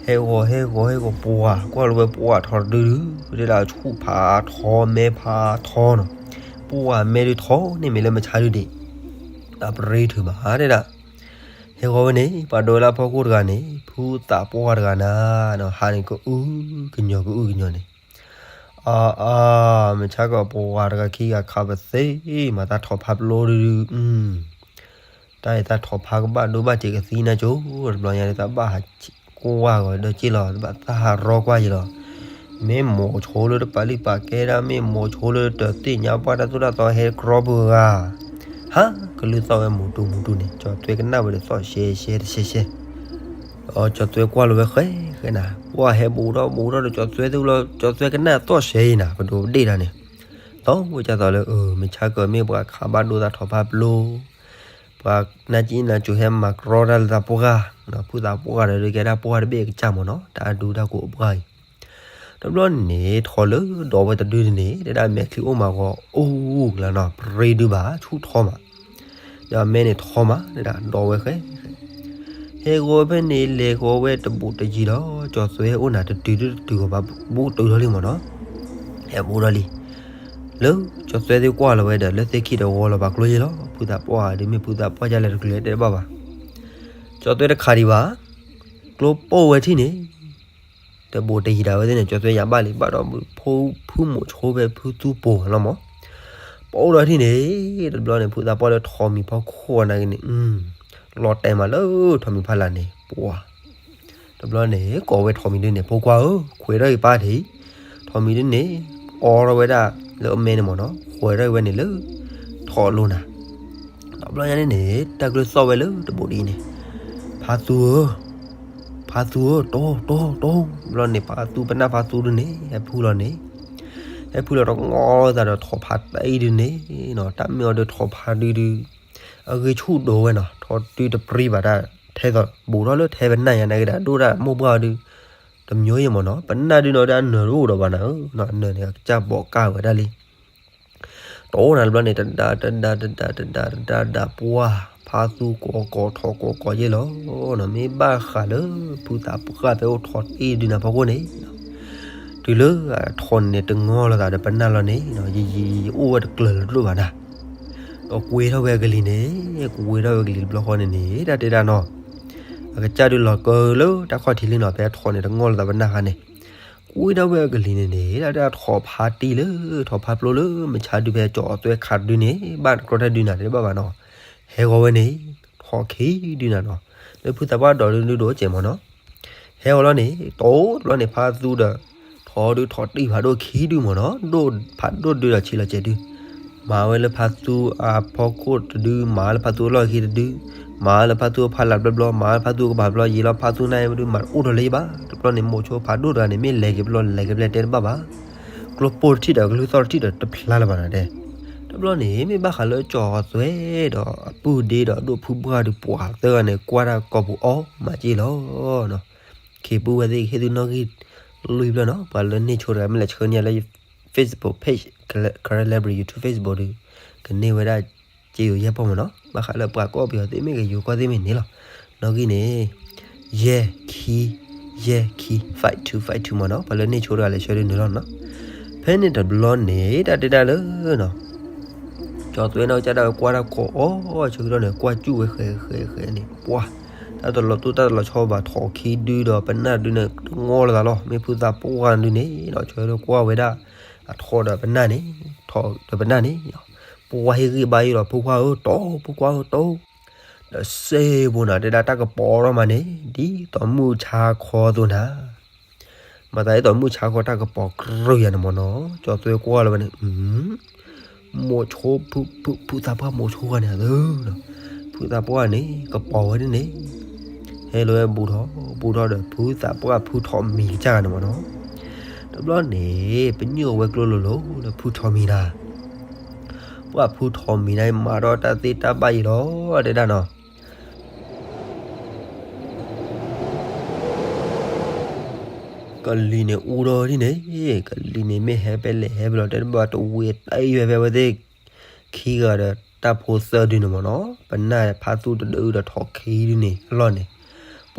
ဟဲ ဟဲဂီၤဟဲဂီၤဟဲဂီၤ ပှၤကွၢ်လီၤဝဲပှၤထီတဒုဒု, တဲဒၣ်ဆူၣ်ဖးထီ မဲဖးထီနီၤ, ပှၤမဲဒုထီန့ၣ်မ့ၢ်လၢမုၢ်ဆါဒုဒံး, တၢ်ပရ့ထုးဘၣ်တဲဒၣ်, ဟဲဂီၤဝဲန့ၣ် ပှၤဒိးဝဲလၢအဖီခိၣ်တဂၤန့ၣ် ဖုသးပှၢ်တဂၤနၤနီၤ, ဟးန့ၣ်ကအုကညီၤကအုကညီၤန့ၣ် အါအါ, မုၢ်ဆါကီးပှၤတဂၤခံဂၤခးပသ့, မၤသးထီၣ်ဖးပျိဒုဒု, တၢ်အံၤသးထီၣ်ဖးကဘၣ်ဒိဘၣ်စဲးကသံနၤကၠိ, တဘျီညါဒုး သးဘၣ်ဟးကွၢ်ဂီၤဒီးက့ၢ်လီၤ, သးဘၣ်သးဟးရီကွၢ်ယံၤလီၤ, မ့ၢ်မိၤဆိလၢတပာ်လုၢ်ပာ်ကဲဒၣ်, မ့ၢ်မိၤဆိလၢတသ့ၣ်ညါပှၢ်တၢ်သိၣ်တၢ်သီဟဲတကြီပှၤဂၤ, ဟးကလုၢ်သီၣ်ဝဲမူးတူမူးတူန့ၣ်, ကၠီသွဲကနၣ်ဝဲဒီးသီၣ်ရှဲရှဲတရှဲရှဲ အကၠီသွဲကွၢ်လီၤဝဲဃဲဃဲနၤ, ပှၤဟဲဘူးထီၣ်ဘူးထီၣ်ဒီးကၠီသွဲသ့ၣ်လီၤ, ကၠီသွဲကနၣ်သီၣ်ရှဲအံၤနၤ, ပဒိးပဒ့ၣ်တၢ်န့ၣ်, သီၣ်ဝဲကၢ်သီးလၢ မုၢ်ဆါကီးမ့ၢ်ပှၤခးဘၣ်ဒိသးထီၣ်ဖးပျိ, ပှၤနါကံနါကၠိဟဲမၤကြီတၢ်လၢသးပှၢ်, ဖုသးပှၢ်ဒီးဒုးကဲဒၣ်ပှၢ်တဘ့ၣ်အကစၢ်မ့ၢ်နီၤ, တၢ်အဒူတၢ်ကိးအပှၢ်အံၤ တဘျီန့ၣ်ထီၣ်လၢဒီးဝဲတဒုန့ၣ် တဲဒၣ်မဲာ်ချံအိၣ်မးဂီၤအိၣ်ကလါနီၤ, ပရ့ဒုဘၣ်ဆူၣ်ထီမး, ဒီးအမဲန့ၣ်ထီမး တဲဒၣ်ဒီးဝဲဃဲ ဟဲဂီၤဖဲန့ၣ် လဲၤဂီၤဝဲတဘူးတယံၤလီၤ, ကၠီသွဲအိၣ်နၤတတုၤတတုၤဂီၤဘၣ် ဘူးတုၤထီၣ်လံမ့ၢ်နီၤ, ဟဲဘူးထီၣ်လံ, လၢကၠီသွဲသ့ၣ်ကွၢ်လီၤဝဲဒီး လၢသ့ၣ်ခံတဂီၤလီၤဘၣ်ကျိယဲလီၤ, ဖုသးပှၢ်ဒုးမ့ၢ်ဖုသးပှၢ်ဒ်လဲၣ်တကလုာ်တဲတဘၣ်ဘၣ်, ကၠီသွဲတခးဒံးဘၣ်, ကျိပိၢ်ဝဲထံၣ်န့ၣ် တဘူးတယံၤဒၣ်ဝဲသ့ၣ်န့ၣ် ကၠီသွဲယၤဘၣ်လံ ဘၣ်ဒီးဖုမိၤဆိဖဲဖုသူပိၤလီၤမး, ပိၢ်ဒီးထံၣ်န့ၣ်, တဘျီန့ၣ် ဖုသးပှၢ်လၢထိးမံၤဖီခိၣ်အနၤက့န့ၣ်, လီၤတဲာ်မးလၢထိးမံၤဖီလာ်န့ၣ် ပှၤ တဘျီန့ၣ် ကိးဝဲထိးမံၤဒုန့ၣ် ဖိခွါဧၢ, ခွဲးထီၣ်ဂ့ၤပၢ်ထံး, ထိးမံၤဒုန့ၣ် အိးထီၣ်ဝဲဒၣ်လၢအမဲန့ၣ်မ့ၢ်နီၤ, ခွဲးထီၣ်ဂ့ၤဝဲန့ၣ်လၢထိးလိၤနၤ, တဘျီညါန့ၣ်န့ၣ် တၢ်ကလုၢ်သီၣ်ဝဲလၢတဘူးဒ်အံၤန့ၣ်, ဖါသူဧၢ, ဖါသူဧၢ, တိၢ်တိၢ်တိၢ်, တဘျီန့ၣ် ဖါသူပနၢ်ဖါသူဒုန့ၣ် ဟဲဖုလီၤန့ၣ်, ဟဲဖုလီၤတငီလိာ်သးဒီးထိးဖါတံၢ်ဒုန့ၣ်နီၤ, တၢ်မ့ၢ်အီၤဒုးထိးဖါဒုဒု အဂ့ၢ်ဆူၣ်ဒိၣ်ဝဲနီၤ, ထိးတုၤတပြံဘၣ်တၢ်ထဲသိး ဘူးထီၣ်လၢထဲပနၢ်ညါန့ၣ်က့ၤဒီး ဒိၣ်တၢ်မိၢ်ပှၢ်အီၤဒုး, တမျိုးယဲၢ်မ့ၢ်နီၤ, ပနၢ်ဒုနီၤ တၢ်အနၢၤတအိၣ်ဒီးဘၣ်နၤဧၢ, အနၢၤန့ၣ်အကစၢ်ဘိးကၢ်ဝဲဒၣ်လံ တအိၣ်နၤတဘျီန့ၣ် တဒါတဒါတဒါတဒါတဒါတဒါ ပှၢ် ဖါသူကိးကိးထိးကိးကိးယဲၢ်လီၤနီၤ, မ့ၢ်ဘၣ်ဃးလၢဖုသးပှၢ်ဖဲအိၣ်ထိးတ့ၢ်ဒုနၤဖီခိၣ်န့ၣ်, တုၤလၢအထိးန့ၣ်တငီလိာ်သးဒီးပနၢ်လီၤန့ၣ်, ယယအိၣ်ဝဲတကျၢၤလၢၤတဒိၣ်ဘၣ်နၤ, ဒီးကွဲထီၣ်ဝဲအကလံၤန့ၣ်, ကွဲထီၣ်ဝဲအကလံၤတဘျီဃီန့ၣ်န့ၣ် တၢ်တဲဒၣ်နီၤ, အကစၢ်ဒုးလီၤကၢလၢတၢ်ခီၣ်ထံးလံနီၤ, ဖဲအထိးန့ၣ်တငီလိာ်သးပနၢ်ဃါန့ၣ်, ကွဲထီၣ်ဝဲအကလံၤန့ၣ်န့ၣ် တၢ်တဲဒၣ်ထိးဖါတံၢ်လၢ ထိးဖါပျိလၢမုၢ်ဆါဒုဖဲကၠီသွဲခးတဒုန့ၣ် ဘၣ်တကြီတၢ်ဒုနၤတဘၣ်ဘၣ်နီၤ, ဟဲဂီၤဝဲန့ၣ်, ထိးခံဒုနၤနီၤ, လၢဖုသးပှၢ်ဒိးဒုဒိၣ်စဲးမ့ၢ်နီၤ, ဟဲဂီၤလီၤန့ၣ် တိၢ်တဘျီန့ၣ် ဖါသူဒီး ထိးဒုထိးတံၢ်ဖးဒိၣ်ခံဒုမ့ၢ်နီၤ, ဒိၣ်ဖးဒိၣ်ဒုဒီးဆံးလီၤစဲးဒု, မၤဝဲလၢဖါသူအဖီခိၣ်တဒု, မၤလၢဖါသူအလီၢ်ခံတဒု, မၤလၢဖါသူအဖီလာ်ဘျီဘျီ, မၤလၢဖါသူကဘၣ်ဘျီ, ယံာ်လီၤဖါသူနၢ်အံၤဒု မၤတအိၣ်ထီၣ်လၢၤဘၣ်, တဘျီန့ၣ် မိၤဆိဖးဒိၣ်တဂၤန့ၣ် မ့ၢ်လဲၤက့ၤဘျီလဲၤက့ၤဘျီတဲတဘၣ်ဘၣ်, ကျိပိၢ်တထံၣ်ဒီးကလုၢ်သီၣ်တထံၣ်ဒီးတဖျါလၢၤဘၣ်နၤဒဲး, တဘျီန့ၣ် မ့ၢ်ဘၣ်ဃးလၢကၠီသွဲဒီးအပုၢ်ဒ့ဒီးအဒိၣ်ဖုဘှၢ်ဒုးပှၤသၢဂၤန့ၣ် ကွၢ်တၢ်ကိာ်ပူၤအီၤမးက့ၢ်လီၤ ခ့ပူဝဲသ့ၣ်ကဟ့ၣ်သုနီၣ်ဂံၢ်လွံၢ်ဖျၢၣ်နီၤ, ပှၤလၢန့ၢ်ဆိတဂၤ မ့ၢ်လဲၤဆှၢန့ၢ်လၢ Facebook page, Karen Library YouTube Facebook ဒုး ကန့ၢ်ဝဲဒၣ်စ့ယိၤယဲၢ်ပီၢ်မ့ၢ်နီၤ, ဘၣ်ဃးလၢပှၤကိးပယီၤသ့ၣ်မ့ၢ်ဂ့ၤ ယိၤကီၢ်သ့ၣ်မ့ၢ်န့ၣ်လီၤ, နီၣ်ဂံၢ်န့ၣ် ယဲၢ်ခံ ယဲၢ်ခံ five two five two မ့ၢ်နီၤ, ပှၤလၢန့ၢ်ဆိတဂၤလဲၤဆှၢဒုးနုာ်လီၤနီၤ, ဖဲန့ၣ်တဘျီန့ၣ် တၢ်တဲဒၣ်လၢနီၤ ကၠီသွဲနီၢ်ကစၢ်ဒၣ်ဝဲကွၢ်တၢ်ကိာ်အီၤ ဆၢကတီၢ်န့ၣ် ကွၢ်စူၣ်ဝဲဃဲးဃဲးဃဲးန့ၣ် ပှၤ တၢ်တလီၤတိၢ်တၢ်တလီၤဆီဘၣ် ထိးခံဒုဒီးပနၢ်ဒုန့ၣ် တငီလိာ်သးလီၤ, မ့ၢ်ဖုသးပှၢ်ဒုန့ၣ်ဒီး ဆၢကတီၢ်ကွၢ်ဝဲဒၣ် အထိးဒီးပနၢ်န့ၣ် ထိးဒီးပနၢ်န့ၣ် ပှၤဟ့ၣ်ဂံၢ်ဘါယံၤလီၤ ဖိခွါဧၢ တိၢ် ဖိခွါဧၢ တိၢ် ဒီးစ့ဘိနၤ တဲဒၣ်တၢ်ကပီၤထီၣ်မးန့ၣ် ဒ်သိးမုၢ်ဆါခီအသိးနၤ မၤသးဒ်သိးမုၢ်ဆါခီတၢ်ကပီၤကြၢးယၤန့ၣ်မ့ၢ်နီၤ, ကၠီသွဲကွၢ်လီၤဝဲန့ၣ် မိၤဆိ ဖု ဖု ဖုသးပှၢ်မိၤဆိဂၤန့ၣ် အၢ ဖုသးပှၢ်န့ၣ် ကပီၤဝဲဒ်န့ၣ် ဟဲလီၤဝဲဘူးထီၣ် ဘူးထီၣ်ဒီး ဖုသးပှၢ်ဖုထိးမံၤကစၢ်ဂၤန့ၣ်မ့ၢ်နီၤ, တဘျီန့ၣ် ပညိၣ်အဝဲကျိလိၤလိၤလၢဖုထိးမံၤနၤ ပှၢ်ဖုထိးမံၤနၤ မၤထီၣ်တၢ်သ့တၢ်ဘၣ်အံၤလီၤ တဲဒၣ်နီၤ ကလံၤန့ၣ်အူထီၣ်ဒ်န့ၣ်, ကလံၤန့ၣ်မ့ၢ်ဟဲဖဲလဲၣ်ဟဲဖဲလဲၣ် တဲတဘၣ် တဝံၤတၢ်အံၤဖဲဖဲအဝဲသ့ၣ်ခံဂၤဒီးတၢ်ဖိသၢဒုန့ၣ်မ့ၢ်နီၤ, ပနၢ်ဖါသူတဒုဒီးထိးခံဒုန့ၣ်အလီၢ်န့ၣ်, ပ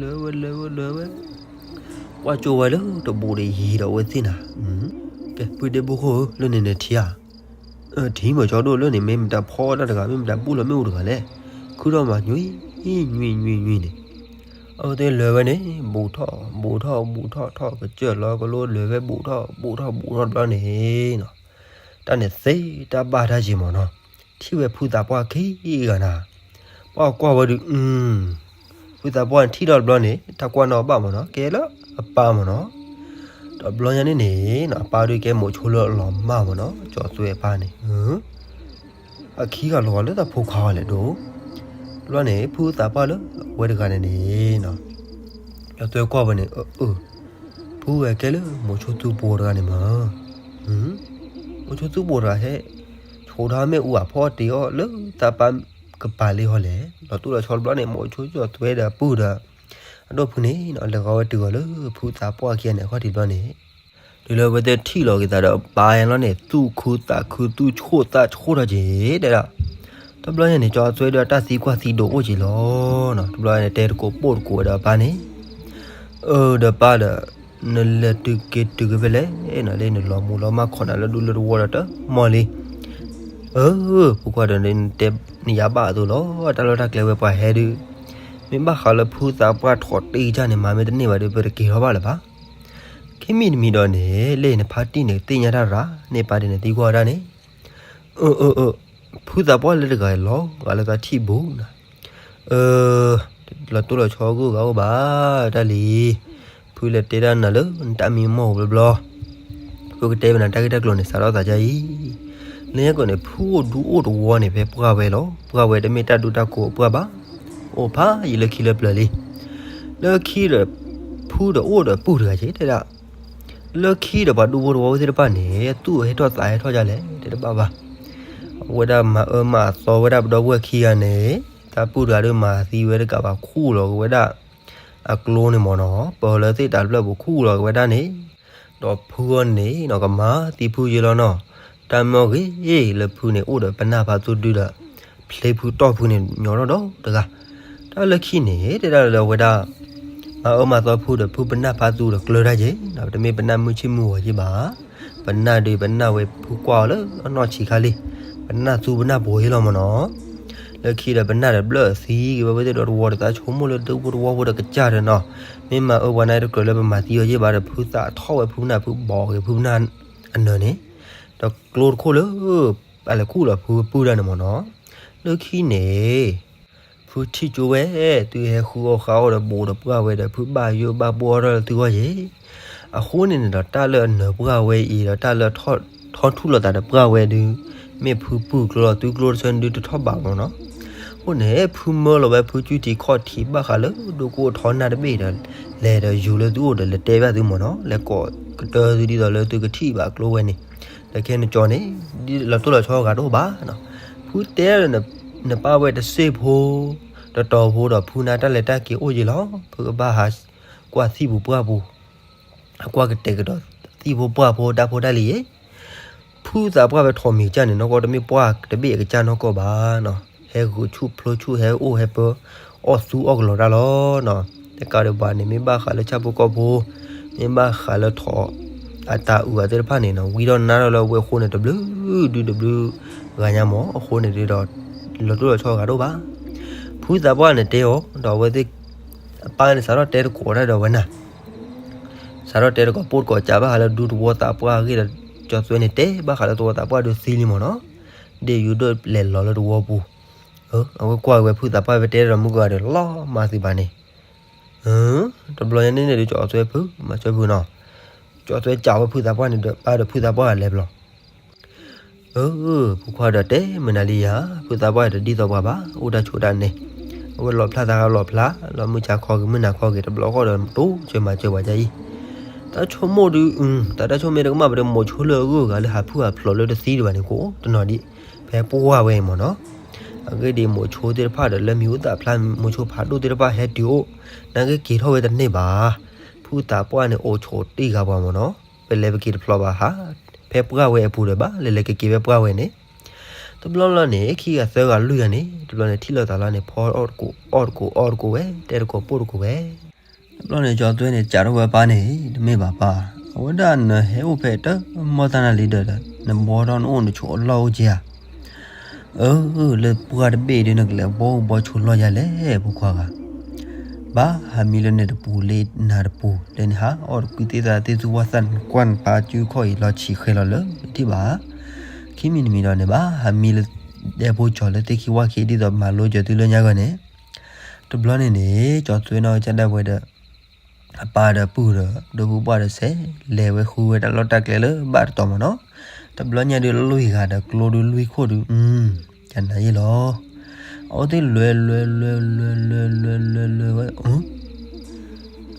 လဲၤဝဲလဲၤဝဲလဲၤဝဲ ကွၢ်ကၠိဝဲလၢတဘူးဒီးယံၤဒီးဝဲသ့ၣ်နၤ, ကဲ ဖုဒ့ဘိခိၣ်ဧၢ လၢန့ၣ်နထံဧါ, ထံမ့ၢ်ကၠီဒိၣ်လၢန့ၣ် မ့ၢ်မတၤဖီတၢ်တဂၤ မ့ၢ်မတၤဘူၣ်လီၤမ့ၣ်အူတဂၤလဲၣ်, ခုထီၣ်မၤညွံ ညွံ ညွံ ညွံန့ၣ်, အဝဲသ့ၣ်လဲၤဝဲန့ၣ် ဘူးထီၣ် ဘူးထီၣ် ဘူးထီၣ် ထီၣ်ကစၢၢ်လီၤကလိ လဲၤဝဲဘူးထီၣ် ဘူးထီၣ် ဘူးထီၣ်တဘျီန့ၣ်နီၤ, တၢ်န့ၣ်သ့တၢ်ဘၣ်တၢ်ယံၤမ့ၢ်နီၤ, ထံၣ်ဝဲဖုသးပှၢ်ခံဂၤနၤ, ပှၢ်ကွၢ်ဝဲဒုး ဖုသးပှၢ်န့ၣ်ထံၣ်ထီၣ်တဘျီန့ၣ် တၢ်ကွၢ်နီၣ်ဘၣ်မ့ၢ်နီၤ ကဲလၢအပၢ်မ့ၢ်နီၤ, ဒီးဘျီညါန့ၣ်န့ၣ် အပၢ်ဒုးကဲမိးဆိလၢအလီၤမၢ်မ့ၢ်နီၤ ကၠီသွဲအပၢ်န့ၣ်, အခံဂၤလီၤဂာ်လၢတၢ်ဖိခွါအီၤလဲၣ်ဒိၣ်, တဘျီန့ၣ် ဖုသးပှၢ်လၢအဝဲတဂၤန့ၣ်န့ၣ်, ကၠီသွဲကွၢ်ဝဲန့ၣ် အၢ ဖုဝဲကဲလၢမိးဆိသူပိၤတဂၤန့ၣ်မး, မိးဆိသူပိၤတဂၤဟဲ ဆိးထီၣ်မ့ၣ်အူအဖီတ့ၢ်အီၤလၢသးပၢ်ကပၤလံဟီလဲၣ်, လီၤတိၢ်လီၤဆီတဘျီန့ၣ် မိးဆိကၠီသွဲဒီးပုၢ်ဒီး အဒိၣ်ဖုန့ၣ် လဲၤဃီၤဝဲတုၤအီၤလၢဖုသးပှၢ်ခံဂၤန့ၣ် အခီၣ်ထံးတဘျီန့ၣ်, တုၤလၢအဝဲသ့ၣ်ထံၣ်လီၤက့ၤသးဒီးပၢ်လီၤန့ၣ် သူၣ်ခုသးခု သူၣ်ဆူၣ်သးဆူၣ်ထီၣ်က့ၤတဲဒၣ်, တဘျီညါန့ၣ် ကၠီသွဲဒီးတၢ်သံကွၢ်သံဒိးအိၣ်က့ၤလီၤ, တဘျီန့ၣ် တဲတကိးပိၢ်တကိးဝဲဒီးပၢ်န့ၣ် အၢ ဒီးပၢ်ဒီး နလဲၤတုၤက့ၤတုၤက့ၤဖဲလဲၣ်နီၤ, လၢနလီၤမူလီၤမၢ်ခိးနၤလၢဒူလၢတဝီဒီးတမီၢ်လံ, အၢ ဖိခွါဒီးနတဲနယါဘၣ်အသိးလီၤ, တၢ်လီၢ်တၢ်ကျဲဝဲပှၤဟဲဒုး, မ့ၢ်ဘၣ်ဃးလၢဖုသးပှၢ်ထီၣ်တ့ၢ်ကၢ်န့ၣ် မၤမ့ၢ်တန့ၢ်ဘၣ်ဒီး ပတက့ၤထီၣ်ဘၣ်လၢၤဘၣ်, ခံမံၤတမံၤဒီးန့ၣ် လၢနဖါတံၢ်န့ၣ် သ့ၣ်ညါတၢ်ရၤ န့ၢ်ပၢ်ဒ်န့ၣ်သံကွၢ်ဝဲဒၣ်န့ၣ်, အၢ အၢ အၢ ဖုသးပှၢ်လၢတဂၤလီၤဂာ်လၢသးထံၣ်ဘူးနၤ, အၢ လီၤတိၢ်လီၤဆီဂိၢ်ဂၤအိၣ်ဘၣ်, တၢ်လံၤ, ဖုလဲၤတဲဒၣ်နၤလၢနတၢ်မံမီၢ်ဘျီဘျီ, ဖုကတဲဝဲနၤတၢ်ဂ့ၢ်တၢ်ကျိၤန့ၣ် စးထီၣ်သးဒ်အံၤ, လၢညါကီးန့ၣ် ဖုအိၣ်ဒူအိၣ်တဝီန့ၣ် ဖဲပှၢ်ဝဲလီၤ, ပှၢ်ဝဲတမ့ၢ်တၢ်ဒူတၢ်ကိးပှၢ်ဘၣ်, အိၣ်ဖးယံာ်လၢခံလၢပျၢၤလံ, လၢခံဒီး ဖုဒီးအိၣ်ဒီးပုၢ်တဂၤက့ၤတဲဒၣ် လၢခံဒီးပှၤဒူဖိတဝီဝဲသ့ၣ်တဖၣ်န့ၣ် သူၣ်ဟဲထီၣ်သးဟဲထီၣ်ဒ်လဲၣ် တဲတဘၣ်ဘၣ်, အဝဲဒၣ်မၤအၢမၤသီဝဲဒၣ်ပဒီပုၢ်ဝဲၢ်ခံဂၤန့ၣ်, တၢ်ပုၢ်တဂၤဒီးမၤသံဝဲတကးဘၣ်ခူၣ်လီၤက့ၤဝဲဒၣ်, အကျိန့ၣ်မ့ၢ်နီၤ ပၢၤလၢသ့ၣ်တၢ်တဖျၢၣ်ပူၤခူၣ်လီၤက့ၤဝဲဒၣ်န့ၣ်, ဒီးဖုအံၤန့ၣ်နီၤ ကမၤသံဖုယဲလီၤနီၤ. တၢ်မ့ၢ်အီၤဂ့ၤလၢဖုန့ၣ် အိၣ်ဒီးပနၢ်ဖးသူဒုဒီး ဖျ့ဖုတီၢ်ဖုန့ၣ် ညီထီၣ်ဒီးတဂၤ. တၢ်လၢခံန့ၣ် တဲဒၣ်လၢအဝဲဒၣ် မၤအၢမၤသီဖုဒီး ဖုပနၢ်ဖးသူဒီးကျၢၤတၢ်က့ၤနီၤ, တမ့ၢ်ပနၢ်မုၢ်ဆ့ၣ်မုၢ်ဂီၤက့ၤဘၣ်. ပနၢ်ဒီးပနၢ်ဝဲဖုကွၢ်အီၤလၢအနီၢ်ဆံးခါလံ, ပနၢ်သူပနၢ်ပှဲၤလီၤမ့ၢ်နီၤ. လၢခံဒီးပနၢ်ဒီးဘျၢၣ်သံက့ၤဝဲ ဝဲသ့ၣ်ဒီးတဝီဒီး သးဆိကမိၣ်လၢဒူဖိတဝီဖိဒီးကစၢ်ဒီးနီၤ, မ့ၢ်မၤအၢပှၤန့ၣ်တကြၢးလၢပမၤသံအီၤယ့ၢ်ဘၣ်ဒီး ဖုသးထီၣ်ဝဲဖုပနၢ် ဖုဘီးက့ၤဖုပနၢ်အနၢၤန့ၣ်, ဒီးကျိတခိၣ်လၢ အလဲၤခူၣ်လီၤဖုပုၢ်တၢ်န့ၣ်မ့ၢ်နီၤ. လၢခံန့ၣ် ဖုထံၣ်ကၠိဝဲ သုဟဲဃုအီၣ်ဃုအီၣ်ဒီးဘူးဒီးပှၢ်ဝဲဒီး ဖုဘၣ်ယိၣ်ဘၣ်ဘိၣ်အီၣ်ထီၣ်လၢသုဂီၢ်ယ့ၣ်. အဃိန့ၣ်န့ၣ်ဒီး တၢ်လၢအနၢၤပှၢ်ဝဲအံၤဒီး တၢ်လၢထီၣ်ထူၣ်လိာ်သးဒီးပှၢ်ဝဲဒုး မ့ၢ်ဖုပုၢ်ကျိလီၤ, သုကျိတဆၢန့ၣ်ဒုးတထီၣ်ဘးမ့ၢ်နီၤ. အဃိန့ၣ် ဖုမၢလီၤဝဲဖုစုထံးခီၣ်ထံးဘၣ်ဃးလၢဒိကအိၣ်ထီနၢ်တဘ့ၣ်ဒီး လဲၤဒီးယူၤလၢသုအိၣ်ဒီး လဲၤတဲဘၣ်သုမ့ၢ်နီၤ, လဲၤကိးကတၢၢ်သုဒ်သိးလၢသုကထံၣ်ဘၣ်ကျိဝဲန့ၣ်, ဒီးခဲနကၠီန့ၣ် လီၤတိၢ်လီၤဆီဂၤတအိၣ်ဘၣ်နီၤ. ဖုတဲဒီး နပၢ်ဝဲတစ့ၢ်ဖိ တတီၤဖိဒီး ဖုန့ၣ်တၢ်လဲၤတၢ်က့ၤအိၣ်ယ့ၣ်လီၤ, ဖုကဘၣ်ဟးကွၢ်သံၣ်ပူၤပှၢ်ပူၤ, အကွၢ်ကတဲာ်ကတီၤသံၣ်ဖိပှၢ်ဖိတၢ်ဖိတၢ်လံၤယ့ၣ်. ဖုသးပှၢ်ဝဲထိးမံၤကစၢ်န့ၣ် နီၢ်ကီၢ် တမ့ၢ်ပှၢ်တဘ့ၣ်အကစၢ်နီၢ်ကီၢ်ဘၣ်နီၤ, ဟဲဂုာ်ဆူၣ်ဖျိဆူၣ် ဟဲအိၣ်ဟဲပၢ အီၣ်သူအီၣ်ကလီၤတၢ်လီၤနီၤ. တကးဒံးဘၣ်န့ၣ် မ့ၢ်ဘၣ်ဃးလၢဆၣ်ဖိကီၢ်ဖိ, မ့ၢ်ဘၣ်ဃးလၢထိး အတၢ်အုးအသ့ၣ်တဖၣ်န့ၣ်နီၤ, ဝံထီၣ်နါထီၣ်လၢအဝဲအဃိန့ၣ် တဘျုးဒုတဘျုးဂၤညါမ့ၢ်, အဃိန့ၣ်ဒုးဒီး လီၤတိၢ်လီၤဆီဂၤတအိၣ်ဘၣ်. ဖုသးပှၢ်န့ၣ်တဲအီၤ ဒီးအဝဲသ့ၣ် အပၢ်န့ၣ် စးထီၣ်တဲတကိးတၢ်ဒီးဝဲနၤ စးထီၣ်တဲတကိးပိၢ်တကိးကးဘၣ်ဃးလၢဒူသဝီသးပှၢ်အဂ့ၢ်ဒီး ကၠီသွဲန့ၣ်တဲဘၣ်ဃးလၢသဝီသးပှၢ်ဒုးသံလံမ့ၢ်နီၤ. ဒ်ယူၤဒိၣ်လဲၤလီၤလၢသဝီပူၤ, အဝဲကွၢ်ဝဲဖုသးပှၢ်ဝဲတဲဒီးမုၢ်ကဂၤဒီးလီၤမၤသံဘၣ်န့ၣ်, တဘျီညါန့ၣ်န့ၣ်ဒုး ကၠီသွဲဖု မၤစၢၤဖုနီၤ, ကၠီသွဲကးဝဲဖုသးပှၢ်န့ၣ်ဒီး ပၢ်ဒီးဖုသးပှၢ်လဲၤဘျီ အၢ ဖိခွါဒီးတဲမနုၤလံယၤ, ဖုသးပှၢ်ဒီးဒ်သိးပှၤဘၣ် အိၣ်တၢ်ဆိးတၢ်န့ၣ်, အဝဲလီၤဖျါသးဂၤလီၤဖျါ, လီၤမုၢ်ဆါခီက့ၤ မုၢ်နၤခီက့ၤ တဘျီဃီဒီးတိစၢၤမၤစၢၤပှၤဒ်အံၤ, တၢ်ဆိကမိၣ်ဒုး, တၢ်ဆိကမိၣ်မ့ၢ်တကမၣ်ပတဲ မိးဆိလၢအဂုၤအဂၤလၢဟးဖုၣ်ဟးဖျိးလၢတသံဒံးဘၣ်န့ၣ် ကအိၣ်တနီၤဒံး, ဖဲပှၢ်ဝဲအံၤမ့ၢ်နီၤ, အဂ့ၢ်ဒ်အံၤ မိးဆိသ့ၣ်တဖၣ်ဒီးလၢမံၤဟူသၣ်ဖျါ မိးဆိဖးဒိၣ်သ့ၣ်တဖၣ်ဟဲတုၤအိၣ်, နာ်က့က့ၤထီၣ်ဝဲတန့ၢ်ဘၣ်, ဖုသးပှၢ်န့ၣ် အိၣ်ဆိးတ့ၢ်ဂၤပှၤမ့ၢ်နီၤ, ပလဲၤပက့ၤတဖျိးဘၣ်ဟး, ဖဲပှၢ်ဝဲအပူၤဒီးဘၣ်လဲၤလဲၤက့ၤက့ၤဖဲပှၢ်ဝဲန့ၣ်, တဘျီဘျီန့ၣ် ခံဂၤသၢဂၤလွံၢ်ဂၤန့ၣ် တဘျီန့ၣ် ထံၣ်လိာ်သးလီၤန့ၣ် ဖီအီၣ်တကိး အီၣ်တကိးအီၣ်တကိးဝဲ တဲတကိးပိၢ်တကိးဝဲ, တဘျီန့ၣ် ကၠီသွဲန့ၣ် စးထီၣ်ဝဲပၢ်န့ၣ် တမ့ၢ်ဘၣ်ပၢ်, အဝဲဒၣ်နဟဲအိၣ်ဖဲတၢ်မီၢ်တၢ်နၤလံဒီး နဘီထီၣ်နအိၣ်နဆိးအလီၢ်အိၣ်က့ဧါ အၢ လၢပှၢ်တဘ့ၣ်ဒီး နကလဲၤဘီအိၣ်ဘီဆိးလီၢ်ယၤလဲၣ် ဖိခွါဂၤ, ဘၣ်ဟးမံလၢန့ၣ်တပူၤလၢနၤတပူၤ လၢနဟးအီၣ်တကွံသ့ၣ်သးသ့ၣ်သူၣ်ဝၣ်သၣ်နကွၢ်နပာ်စုခီၣ်အံၤလီၤဆံးဃဲလီၤလၢထံၣ်ဘၣ်, ခံမံၤတမံၤဒီးန့ၣ် ဘၣ်ဟးမံလၢဒဲဖိကၠီၤလၢသ့ၣ်ခံဝၣ်ခံဒ်သိးမၤလိကၠီၤသုလၢညါဂီၢ်န့ၣ်, တဘျီန့ၣ်န့ၣ် ကၠီသွဲနီၢ်ကစၢ်ဒၣ်ဝဲဒီး အပၢ်ဒီးပုၢ်ဒီး ဒီပုၢ်ပှၢ်ဒီးစဲး လဲၤဝဲဃုဝဲတၢ်လီၢ်တၢ်ကျဲလၢဘၣ်တတီၤမ့ၢ်နီၤ, တဘျီညါဒုးလီၢ်ဂၤဒီးကျိဒုးလွံၢ်ခိၣ်ဒုး, ကနၤယ့ၣ်လီၤ, အဝဲသ့ၣ်လွဲလွဲလွဲလွဲလွဲလွဲလွဲလွဲဝဲ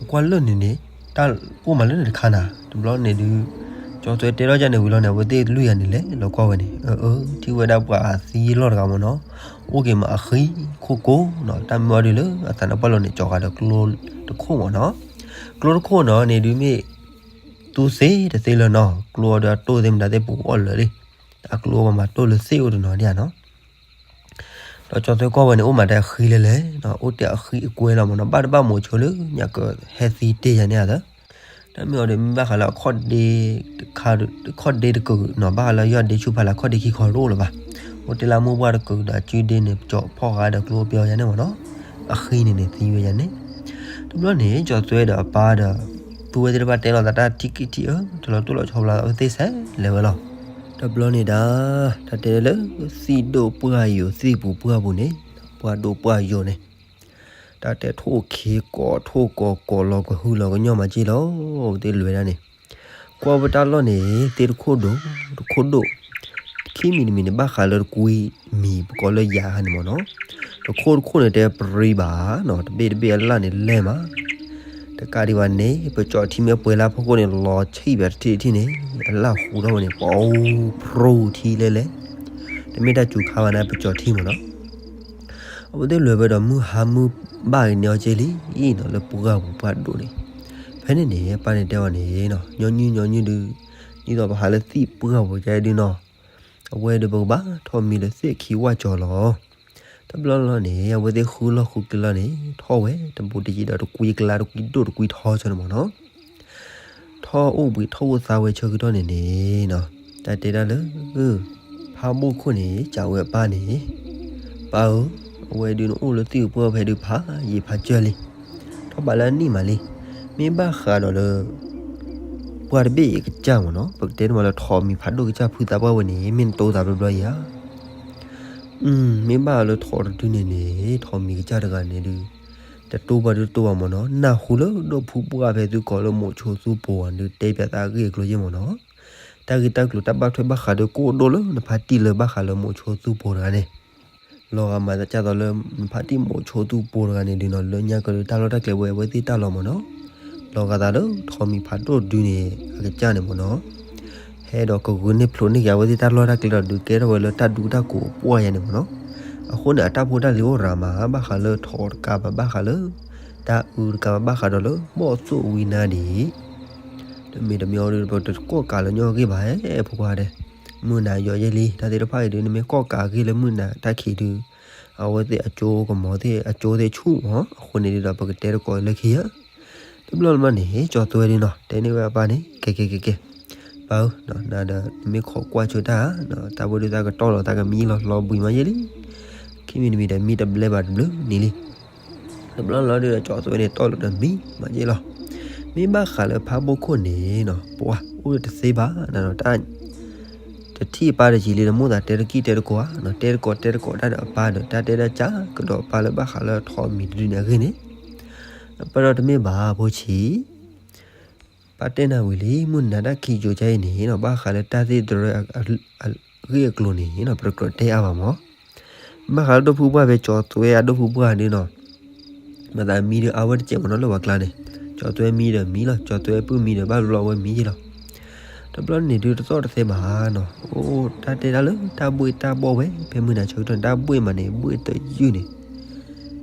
ကွၢ်လၢန့ၣ်န့ၣ် တၢ်အိၣ်မးလၢန့ၣ်တခါနၤ, တဘျီန့ၣ်ဒုး ကၠီသွဲတဲထီၣ်ကန့ၣ်ဝံၤလီၤန့ၣ် အဝဲသ့ၣ်လွံၢ်ဂၤန့ၣ်လဲၤလီၤကွၢ်ဝဲန့ၣ်, အၢ အၢ ထံၣ်ဝဲဒၣ်ပှၤအသံလီၢ်တဂၤမ့ၢ်နီၤ, အိၣ်က့ၤမးအဃံခိၣ်ကိၢ်နီၤ, တၢ်မ့ၢ်အီၤဒုးလၢအသးနါပှၢ်လိၤန့ၣ် ကၠီၤဃာ်ဒီးကျိတခိၣ်မ့ၢ်နီၤ, ကျိတခိၣ်နီၤန့ၣ်ဒုးမ့ၢ် သူသ့တသ့လၢၤနီၤ, ကျိအီၤဒီးအတိၢ်သ့ၣ်မတၤသ့ၣ်ပူၤအီၣ်လၢာ်လံ, အကျိအီၤပှၤမၤတိၢ်လၢသ့ၣ်အိၣ်တနီၤဒံးဧါနီၤ ဒီးကၠီသွဲကွၢ်ဝဲန့ၣ် အိၣ်မးတၢ်အဃံလဲၣ်လဲၣ်, အိၣ်တၢ်အဃံအကွဲလီၤမ့ၢ်နီၤ, ဘၣ်တဘၣ်မိးဆိလၢညါကဟဲသံတ့ၢ်ယၤန့ၣ်ဧါသၢ, တၢ်မ့ၢ်အီၤဒီး မ့ၢ်ဘၣ်ဃးလၢအခီၣ်ဒ့တခါ, ခီၣ်ဒ့တကုာ်နီၤ, ဘၣ်ဃးလၢယီၢ်ဒ့ဆူၣ်ဖးလၢခီၣ်ဒ့ခံခီတအိၣ်လၢၤဘၣ်, အိၣ်တ့ၢ်လၢမုၢ်ပှၢ်တကုာ်ဒီးအစုဒ့န့ၣ် ပကၠီၤဖီၣ်ဃာ်ဒီးကျိပျီယၤန့ၣ်မ့ၢ်နီၤ, အဃံန့ၣ်န့ၣ်သံဝဲယၤန့ၣ်, တဘျီန့ၣ် ကၠီသွဲဒီးအပၢ်ဒီး ပုၢ်ဝဲသ့ၣ်တဖၣ်တဲလိာ်သးတၢ်ထံၣ်ကံၣ်ထံၣ်အၢ တလီၤတိၢ်လီၤဆီဘျီအဝဲသ့ၣ်စဲးလဲၤဝဲလီၤ တဘျီန့ၣ်ဒၣ် တၢ်တဲလၢသံၣ်ဒိၣ်ပှၢ်ယိာ် သံၣ်ပူၤပှၢ်ပူၤန့ၣ်, ပှၢ်ဒိၣ်ပှၢ်ယိာ်န့ၣ်, တၢ်တဲထိၣ်ခ့ကိးထိၣ်ကိးကိးလီၤကဟုလီၤကညီၢ်မၤက့ၢ်လီၤ, အဝဲသ့ၣ်လဲၤဒၣ်န့ၣ်, ကွၢ်ဝဲတၢ်လီၢ်န့ၣ် သ့ၣ်တခိၣ်ဒိၣ်, တခိၣ်ဒိၣ်, ခံမံၤတမံၤန့ၣ် ဘၣ်ဃးလၢတကွံမံၤပကိးလၢယၤဟါန့ၣ်မ့ၢ်နီၤ, တခိၣ်တခိၣ်န့ၣ်တဲပရံဘၣ်နီၤ, တဘ့ၣ်တဘ့ၣ်အလၣ်န့ၣ်လဲၢ်မး တကးဒံးဘၣ်န့ၣ် ပကၠီၤထံမ့ၢ်ပှဲၤလၢဖီခိၣ်န့ၣ် လီၤဆံးဘၣ်တထံၣ်တထံၣ်န့ၣ် အလၣ်ဟူထီၣ်ဝဲန့ၣ် ပအူဖရိထံလဲၢ်လဲၢ်, တမ့ၢ်တၢ်စူၤခါဘၣ်န့ၣ် ပကၠီၤထံမ့ၢ်နီၤ, အဝဲသ့ၣ်လဲၤဝဲဒီးမုၢ်ဟါမုၢ်ဘၣ်ဂ့ၤန့ၢ်အီၤက့လံနီၤ လၢပှၢ်ပူၤပှၢ်ဒိၣ်န့ၣ်, ဖဲန့ၣ်န့ၣ် အပၢ်န့ၣ်တဲအီၤန့ၣ်နီၤ, ညီနုၢ်ညီနုၢ်ဒုး, ဒ်သိးပဟးလၢသံၣ်ပှၢ်ပူၤကဲဒုးနီၤ, အဝဲဒုးပကဘၣ်ထီၣ်မံလၢသ့ၣ်ခံဝၣ်ကၠီၤလီၤ. တဘျီလီၤန့ၣ် အဝဲသ့ၣ်ဃုလီၢ်ဃုက့ၤလီၤန့ၣ် ထီၣ်ဝဲတဘူးတယံၤဒီးတကွံကလါတကွံဒိၣ်တကွံထီဆၢန့ၣ်မ့ၢ်နီၤ. ထီၣ်အိၣ်ဘှံးထီၣ်အိၣ်သါဝဲဆၢကတီၢ်န့ၣ်န့ၣ်နီၤ, တၢ်တဲတၢ်လၢ ဖးဘိၣ်ခိၣ်န့ၣ် စံးဝဲအပၢ်န့ၣ်, ပၢ်ဧၢ, အဝဲဒုးနအိၣ်လၢသ့ၣ်ဧိၤပှၢ်ဧိၤဖဲဒုးဖးယံာ်ဖးစၢၢ်လံ, ထီၣ်ဘးလၢအနံၣ်မးလံ, မ့ၢ်ဘၣ်ဃးဒီးလၢ ပှၢ်တဘ့ၣ်အံၤကစၢ်မ့ၢ်နီၤ, ပကတဲန့ၣ်မးလၢထိးမံၤဖးဒိၣ်ကစၢ်ဖုသးပှၢ်ဝဲန့ၣ် မ့ၢ်နတိသးဘျီဘျီဧါ. မ့ၢ်ဘၣ်လၢထိးတဒုန့ၣ်န့ၣ် ထိးမံၤကစၢ်တဂၤန့ၣ်ဒုး, တတိၢ်ဘၣ်ဒုးတိၢ်ဘၣ်မ့ၢ်နီၤ, နၢ်ဟူလၢဒိၣ်ဖုပှၢ်ဖဲသုကိးလၢမိၤဆိသူပိၤဧါဒုး တဲပၠးသးအဂ့ၢ်အကျိၤယဲၢ်မ့ၢ်နီၤ, တၢ်ဂ့ၢ်တၢ်ကျိၤတၢ်ဘၣ်ထွဲဘၣ်ဃးဒီးကအိၣ်ဒိၣ်လၢနဖါတံၢ်လၢဘၣ်ဃးလၢမိၤဆိသူပိၤတဂၤန့ၣ် လီၤဂာ်မၤသးဒ်သိးလၢ နဖါတံၢ်မိၤဆိသူပိၤတဂၤန့ၣ်ဒုးနီၤ လၢညါကဒုးတၢ်လီၢ်တၢ်ကျဲဝဲအဝဲသ့ၣ်တၢ်လီၤမ့ၢ်နီၤ, လီၤဂာ်သးလၢထိးမံၤဖးဒိၣ်တဒုန့ၣ် အကစၢ်န့ၣ်မ့ၢ်နီၤ, ဟဲဒီးကဂုာ်န့ၢ်ဖျိးန့ၢ်က့ၤအဝဲသ့ၣ်တၢ်လီၢ်တၢ်ကျဲဒီးဒုးကဲထီၣ်ဝဲလၢတၢ်ဒူတၢ်ကိးအပှၢ်ယါန့ၣ်မ့ၢ်နီၤ, အဃိန့ၣ် အတၢ်ဖိတၢ်လံၤအိၣ်ရၤမး ဘၣ်ဃးလၢထိးတကးဘၣ် ဘၣ်ဃးလၢ တၢ်အုးတကးဘၣ် ဘၣ်ဃးဒီးလၢဘီၣ်သိၣ်ဝံနါဒံး တမ့ၢ်တမ့ၢ်အီၤဒုး ပတကိးကးလၢညီအဂ့ၢ်ဘၣ်ဧဲ ဖိခွါဒဲး, မုၢ်နၤယီၤယဲၢ်လံ တၢ်သ့ၣ်တဖၣ်အံၤဒုး နမ့ၢ်ကိးကးအဂ့ၢ်လၢမုၢ်နၤတၢ်ခံးဒုး အဝဲသ့ၣ်အကၠိကမီၤသ့ၣ်အကၠိသ့ၣ်ဆူၣ်မး အဃိန့ၣ်ဒုးဒီး ပကတဲတကိးလၢခံဧါ. တဘျီလၢ်မးန့ၣ် ကၠီသွဲဒုးနီၤ တဲန့ၢ်ဝဲအပၢ်န့ၣ် ကဲကဲကဲကဲ, ပၢ်ဧၢ, နဒီးနမ့ၢ်ခိးကွၢ်ဆိတၢ်ဧါ, တၢ်ဝဲဒုးသးကတီၢ်လီၤ သးကမံလီၤ လီၤဘှံးမးယဲၢ်လံ, ခံမံၤတမံၤဒီးမံတဘျဲဘၣ်တဘျုးန့ၣ်လံ. တဘျီလီၤဒုးဒီး ကၠီသွဲန့ၣ်တီၢ်လီၤဒီးမံမးယဲၢ်လီၤ. မ့ၢ်ဘၣ်ဃးလၢဖးဘိၣ်ခိၣ်န့ၣ်နီၤ ပှၢ်အိၣ်တသ့ဘၣ်နၤဒီးတၢ် တထံၣ်အပၢ်တယံၤလံဒီး မိၣ်သးတဲတကံၢ်တဲတကိးဧါ, တဲတကိးတဲတကိးတၢ်ဒီးအပၢ်ဒီး တၢ်တဲတၢ်ကးကဒီးအပၢ်လၢဘၣ်ဃးလၢထိးမံၤတဒုန့ၣ်အဂ့ၢ်န့ၣ်, အပၢ်ဒီးတမ့ၢ်ဘၣ်ဖိဆံး, ပၢ်တဲနၤဝံၤလံ မုၢ်နၤတၢ်ခံးကိၤခါအံၤန့ၣ်နီၤ ဘၣ်ဃးလၢတၢ်သ့ၣ်တရၢအဂ့ၢ်အကျိၤန့ၣ်နီၤ ပတကြၢးတဲအါဘၣ်မး. ဘၣ်ဃးလၢဒိၣ်ဖုပှၢ်ဖဲ ကၠီသွဲအဒိၣ်ဖုပှၢ်ဒုးနီၤ မၤသးမံဒီးအါဝဲတစဲးမ့ၢ်နီၤလၢပှၤကျါန့ၣ်, ကၠီသွဲမံဒီးမံလီၤ, ကၠီသွဲပုၢ်မံဒီးဘၣ်ဘျီဝဲမံယဲၢ်လီၤ. တဘျီန့ၣ်ဒုးတသီၣ်တသဲဘၣ်နီၤ, အိၣ်တၢ်တဲတၢ်လၢတၢ်ဘှ့ၣ်တၢ်ဘှီၣ်ဝဲ ဖဲမုၢ်နၤဆၢကတီၢ်န့ၣ် တၢ်ဘှ့ၣ်မးန့ၣ် ဘှ့ၣ်တယုၢ်န့ၣ်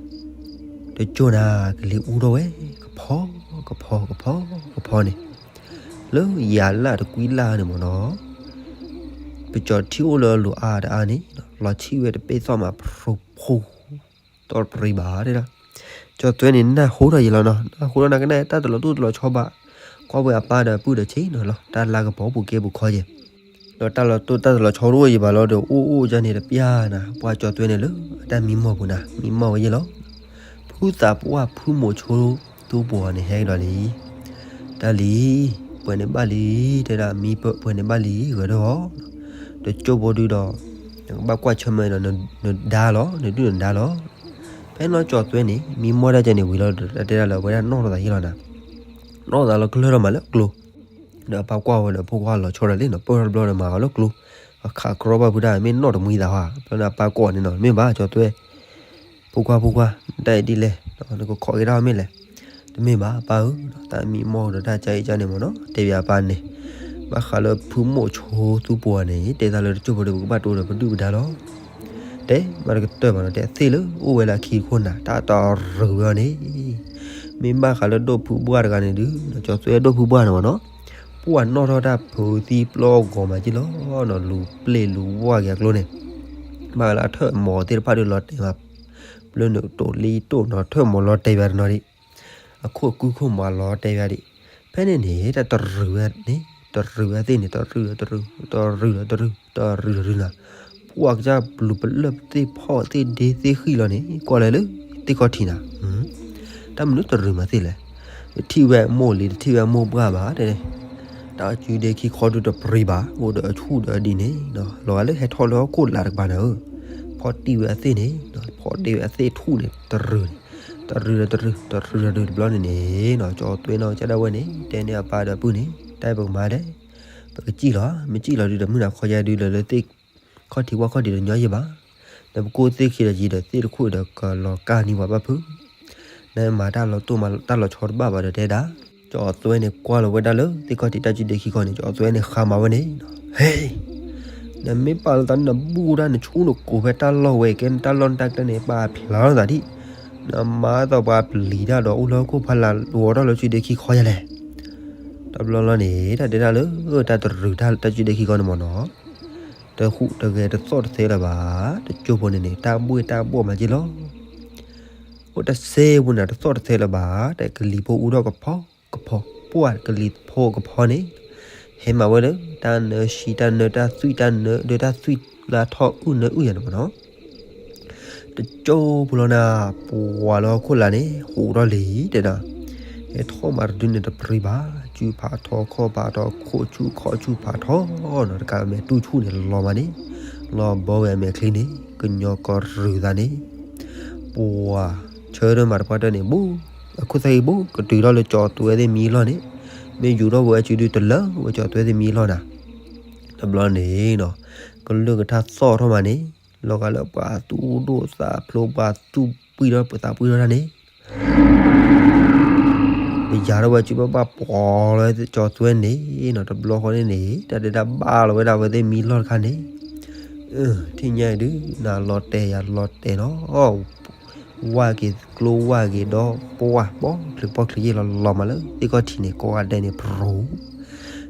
တကၠိၢ်နၤကလံၤအူထီၣ်ဝဲ ကဖီ ကဖီ ကဖီ ကဖီန့ၣ်, လၢယၤလၢ်တကွံလၢ်န့ၣ်မ့ၢ်နီၤ, ပကၠီၤထံအိၣ်လၢအလိၤအါတအါန့ၣ် လီၤဆံၣ်ဝဲတပ့ၢ်သီၣ်မး ဖရူဖိ တီၢ်တပရံဘၣ်တဲဒၣ်. ကၠီသွဲန့ၣ်နၢ်ဟူထီၣ်ယံာ်လီၤနီၤ, နၢ်ဟူထီၣ်နၤကနၣ်တၢ်တလီၤတိၢ်တလီၤဆီဘၣ်, ကွၢ်ဝဲအပၢ်ဒီးအပုၢ်ဒီးဆ့ၣ်နီၤလီၤ, တၢ်လါကပီၤပူၤကဲပူၤခီယဲၢ် ဒီးတၢ်လီၤတိၢ်တၢ်တလီၤဆီတအိၣ်ယံာ်ဘၣ်လီၤဒီး အိၣ်အိၣ်ဒ်န့ၣ်တပျၢ်နၤ, ပှၤကၠီသွဲန့ၣ်လၢအတၢ်မံမီၢ်ပူၤနၤ မံမီၢ်ဝဲယဲၢ်လီၤ. ဖုသးပှၢ်ဖုမိၤဆိသူပိၤန့ၣ်ဟဲကဒီးလံ. တၢ်လံ, ပှဲၤန့ၣ်ဘၣ်လံ, တဲဒၣ်မံပှဲၤန့ၣ်ဘၣ်လံ ဂဲၤဒၢအီၤ, တကၠိၢ်ဘိဒုဒီး နကဘၣ်ကွၢ်ဆၢၣ်မဲာ်ဒီးနဒါလီၤ, နဒုၣ်နဒါလီၤ. ဖဲနီၢ်ကၠီသွဲန့ၣ် မံမီၢ်ဒၣ်ကဲန့ၣ်ဝံၤလီၤဒီး တၢ်တဲဒၣ်လၢအဝဲဒၣ်နီၣ်ထီၣ်သးယဲၢ်လီၤနၤ, နီၣ်ထီၣ်သးလီၤကလၢထီၣ်မးလၢကျိ ဒီးအပၢ်ကွၢ်ဝဲဒီး ဖိခွါလီၤဆီဒီးလံနီၤ, ပၢၢ်ထီၣ်တဘျီဒီးမၤအီၤလၢကျိ, အခးကြီဘၣ်ဖုတၢ် မ့ၢ်နီၣ်တမှံသးဟါ, ဘျီန့ၣ်အပၢ်ကိးန့ၣ်နီၤ, မ့ၢ်ဘၣ်ကၠီသွဲ, ဖိခွါ ဖိခွါ, နတၢ်အံၤဒ်လဲၣ်, နကခိးက့ၤတၢ်မ့ၢ်လဲၣ်. တမ့ၢ်ဘၣ်ပၢ်ဧၢ, တၢ်မံမီၢ်ဒီးတၢ်ကါအံၤကါန့ၣ်မ့ၢ်နီၤ, တဲဘၣ်အပၢ်န့ၣ်, ဘၣ်ဃးလၢဖုမိၤဆိသူပိၤန့ၣ် တဲသးလၢတကၠိၢ်ဖိဒီး ပကဘၣ်တိဒီးပဒုၣ်ပဒါလီၤ. တဲမၤတကတၢၢ်ဘၣ်နီၤ, တဲအသ့ၣ်လၢအိၣ်ဝဲလၢအခံတခိၣ်နၤ တၢ်တရူးဝဲအီၤန့ၣ်, မ့ၢ်ဘၣ်ဃးလၢဒိၣ်ဖုပှၢ်တဂၤန့ၣ်ဒုး ကၠီသွဲဒိၣ်ဖုပှၢ်န့ၣ်မ့ၢ်နီၤ, ပှၢ်နီၣ်ထီၣ်တၢ်ဖုးသံပျီဂီၤမးက့ၢ်လီၤ, နီၤလူၤပျ့ၢ်လူၤဝါက့ၤအကျိန့ၣ်, ဘၣ်လၢအထၢၣ်မီၤသ့ၣ်တဖၣ်ဒုးလီၤတဲာ်မး, ပျၢၤနုာ်တိာ်လံတိာ်နီၤ ထၢၣ်မီၤလီၤတဲာ်ဝဲတနီၤဒံး, အခိၣ်အကုခိၣ်မီၤလီၤတဲာ်ဝဲဒံး, ဖဲန့ၣ်န့ၣ် တၢ်တရူးဝဲန့ၣ် တရူးဝဲသ့ၣ်န့ၣ် တရူးဒီးတရူး တရူးဒီးတရူး တရူးဒီးတရူးနၤ, ပှၢ်ကစၢ်ပျူၤပလၢၢ်သ့ၣ်ဖီၣ်သ့ၣ်ဒ့သ့ၣ်ဃံလီၤန့ၣ် ကွၢ်လၢလၢသ့ၣ်ခီၣ်ထံးနၤ, တၢ်မနုၤတရူးမးသ့ၣ်လဲၣ်, တထံၣ်ဝဲအမိၢ်လံ တထံၣ်ဝဲအမိၢ်ပှၢ်ဘၣ်တဲ, တၢ်စုဒ့ခံခီဒုးတပရံဘၣ် အိၣ်ဒီးအဆူၣ်ဒီးအဒံးန့ၣ်, လီၤဂာ်လၢဟဲထီၣ်လၢဟီၣ်ခိၣ်လာ်တကပၤနၤဧၢ, ဖီၣ်တံၢ်ဝဲအသ့ၣ်န့ၣ် ဖီၣ်တံၢ်ဝဲအသ့ၣ်ထူၣ်န့ၣ် တရူးန့ၣ်, တရူးဒီးတရူး တရူးဒီးတရူးတဘျီန့ၣ်န့ၣ် ကၠီသွဲနီၢ်ကစၢ်ဒၣ်ဝဲန့ၣ် တဲန့ၢ်အပၢ်ဒီးအပုၢ်န့ၣ် တၢ်အံၤပကမၤဒဲး, ပကစံၣ်လီၤ, မ့ၢ်စံၣ်လီၤဒုးဒီးမုၢ်နၤခီယါဒုးလၢလၢသ့ၣ်ခီၣ်ထံးဝၣ်ခီၣ်ထံးဒီးညီယဲၢ်ဘၣ်, ဒီးပကိၢ်သ့ၣ်ခံဒီးယံၤဒီးသ့ၣ်တခိၣ်ဒီးကလီၤကၢ်န့ၢ်ပှၤဘၣ်ဖုး, နမၤတၢ်လီၤတိၢ်မၤတၢ်လီၤဆီတဘၣ်ဘၣ်ဒီးတဲဒၣ်, ကၠီသွဲန့ၣ်ကွၢ်လီၤဝဲဒၣ်လၢသ့ၣ်ခီၣ်ထံးတၢ်စုဒ့ခံခီန့ၣ် ကၠီသွဲန့ၣ်ဃါမၤဝဲန့ၣ်, ဟဲ နမ့ၢ်ပာ်လီၤသးနဘူၣ်တၢ်နဆူၣ်နကိၤဖဲတၢ်လီၢ်ဝဲကဲနတၢ်လီၢ်နတၢ်ကျဲန့ၣ် ပာ်ဖျါလီၤသးဒံး, နမၤသီၣ်ပှၤပျံၤတၢ်ဒီး အိၣ်လၢဟီၣ်ခိၣ်ဖီလာ် အိးထီၣ်လၢစုဒ့ခံခီယၤလဲၣ်. တဘျီလီၤန့ၣ် တၢ်တဲဒၣ်လၢ တၢ်တရုၤတၢ်လၢစုဒ့ခံခီန့ၣ်မ့ၢ်နီၤ, တဃူတဂဲၤတသီၣ်တသဲလၢၤဘၣ်, တကၠိဖိန့ၣ်န့ၣ် တၢ်ဘှ့ၣ်တၢ်ဘှီၣ်မးက့လီၤ. အိၣ်တစဲးဖိန့ၣ် တသီၣ်တသဲလၢၤဘၣ်, တၢ်ကလံၤဖိအူထီၣ်ကဖီကဖီ, ပှၢ်ကလံၤဖိကဖီန့ၣ် ဟဲမၤဝဲလၢ တၢ်နၢဆံတၢ်နၢတၢ်သွံၣ်တၢ်နၢ ဒီးတၢ်သွံၣ်လၢထီၣ်အုၣ်နၢအုၣ်ယၤန့ၣ်မ့ၢ်နီၤ. တကၠိဖိလီၤနၤ, ပှၤလၢဟီၣ်ခိၣ်လာ်န့ၣ် ဟူးထီၣ်လံတဲဒၣ်, ဟဲထီၣ်မးတဒုန့ၣ်တပြံဘၣ်, စုဖးထီခီၣ်ဖးထီ ခိၣ်ဆူၣ်ခီၣ်ဆူၣ်ဖးထီနီၤ, တကးမဲာ်တူၢ်ဆူၣ်န့ၣ်လီၤမးန့ၣ်, လီၤဘီဝဲအမဲာ်ချံန့ၣ် ကညီကရုၤသးန့ၣ်, ပှၤဆၢထၢၣ်မးတပှၢ်တၢၢ်န့ၣ် ဘူး အခိၣ်သၣ်အံၤဘူး ကတုၤထီၣ်လၢကၠီၤသွဲသ့ၣ်မံလီၢ်န့ၣ်, မ့ၢ်ယူၤထီၣ်ဝဲအစုဒုတလၢဝဲကၠီၤသွဲသ့ၣ်မံလီၢ်နၤ. တဘျီန့ၣ်နီၤ, ကလုၢ်ကထါသီၣ်ထီၣ်မးန့ၣ်, လီၤဂာ်လၢပှၤသူၣ်ဒိၣ်သးဖျိး ပှၤသူၣ်ပှံၢ်ထီၣ်ပသးပှံၢ်ထီၣ်တၢ်န့ၣ် ပယၤထီၣ်ဝဲစုဘၣ်ဘၣ်ပှီၤလီၤကၠီၤသွဲန့ၣ်နီၤ, တဘျီဃီန့ၣ်န့ၣ် တၢ်ဒဲးတၢ်ဘၣ်လီၤဝဲဒၣ်ဝဲသ့ၣ်မံလီၢ်တခါန့ၣ်, ထံၣ်ညါအံၤဒုး နၤလီၤတဲာ်ယၤလီၤတဲာ်နီၤ, ဝၢ်က့ၤကျိဝၢ်က့ၤဒီးပှၢ်ပီၣ်ချံပီၣ်ချံယ့ၢ်လီၤလီၤမးလၢသ့ၣ်ခီၣ်ထံးန့ၣ် ကိးဂၤဒဲးန့ၣ် ပရူၤ,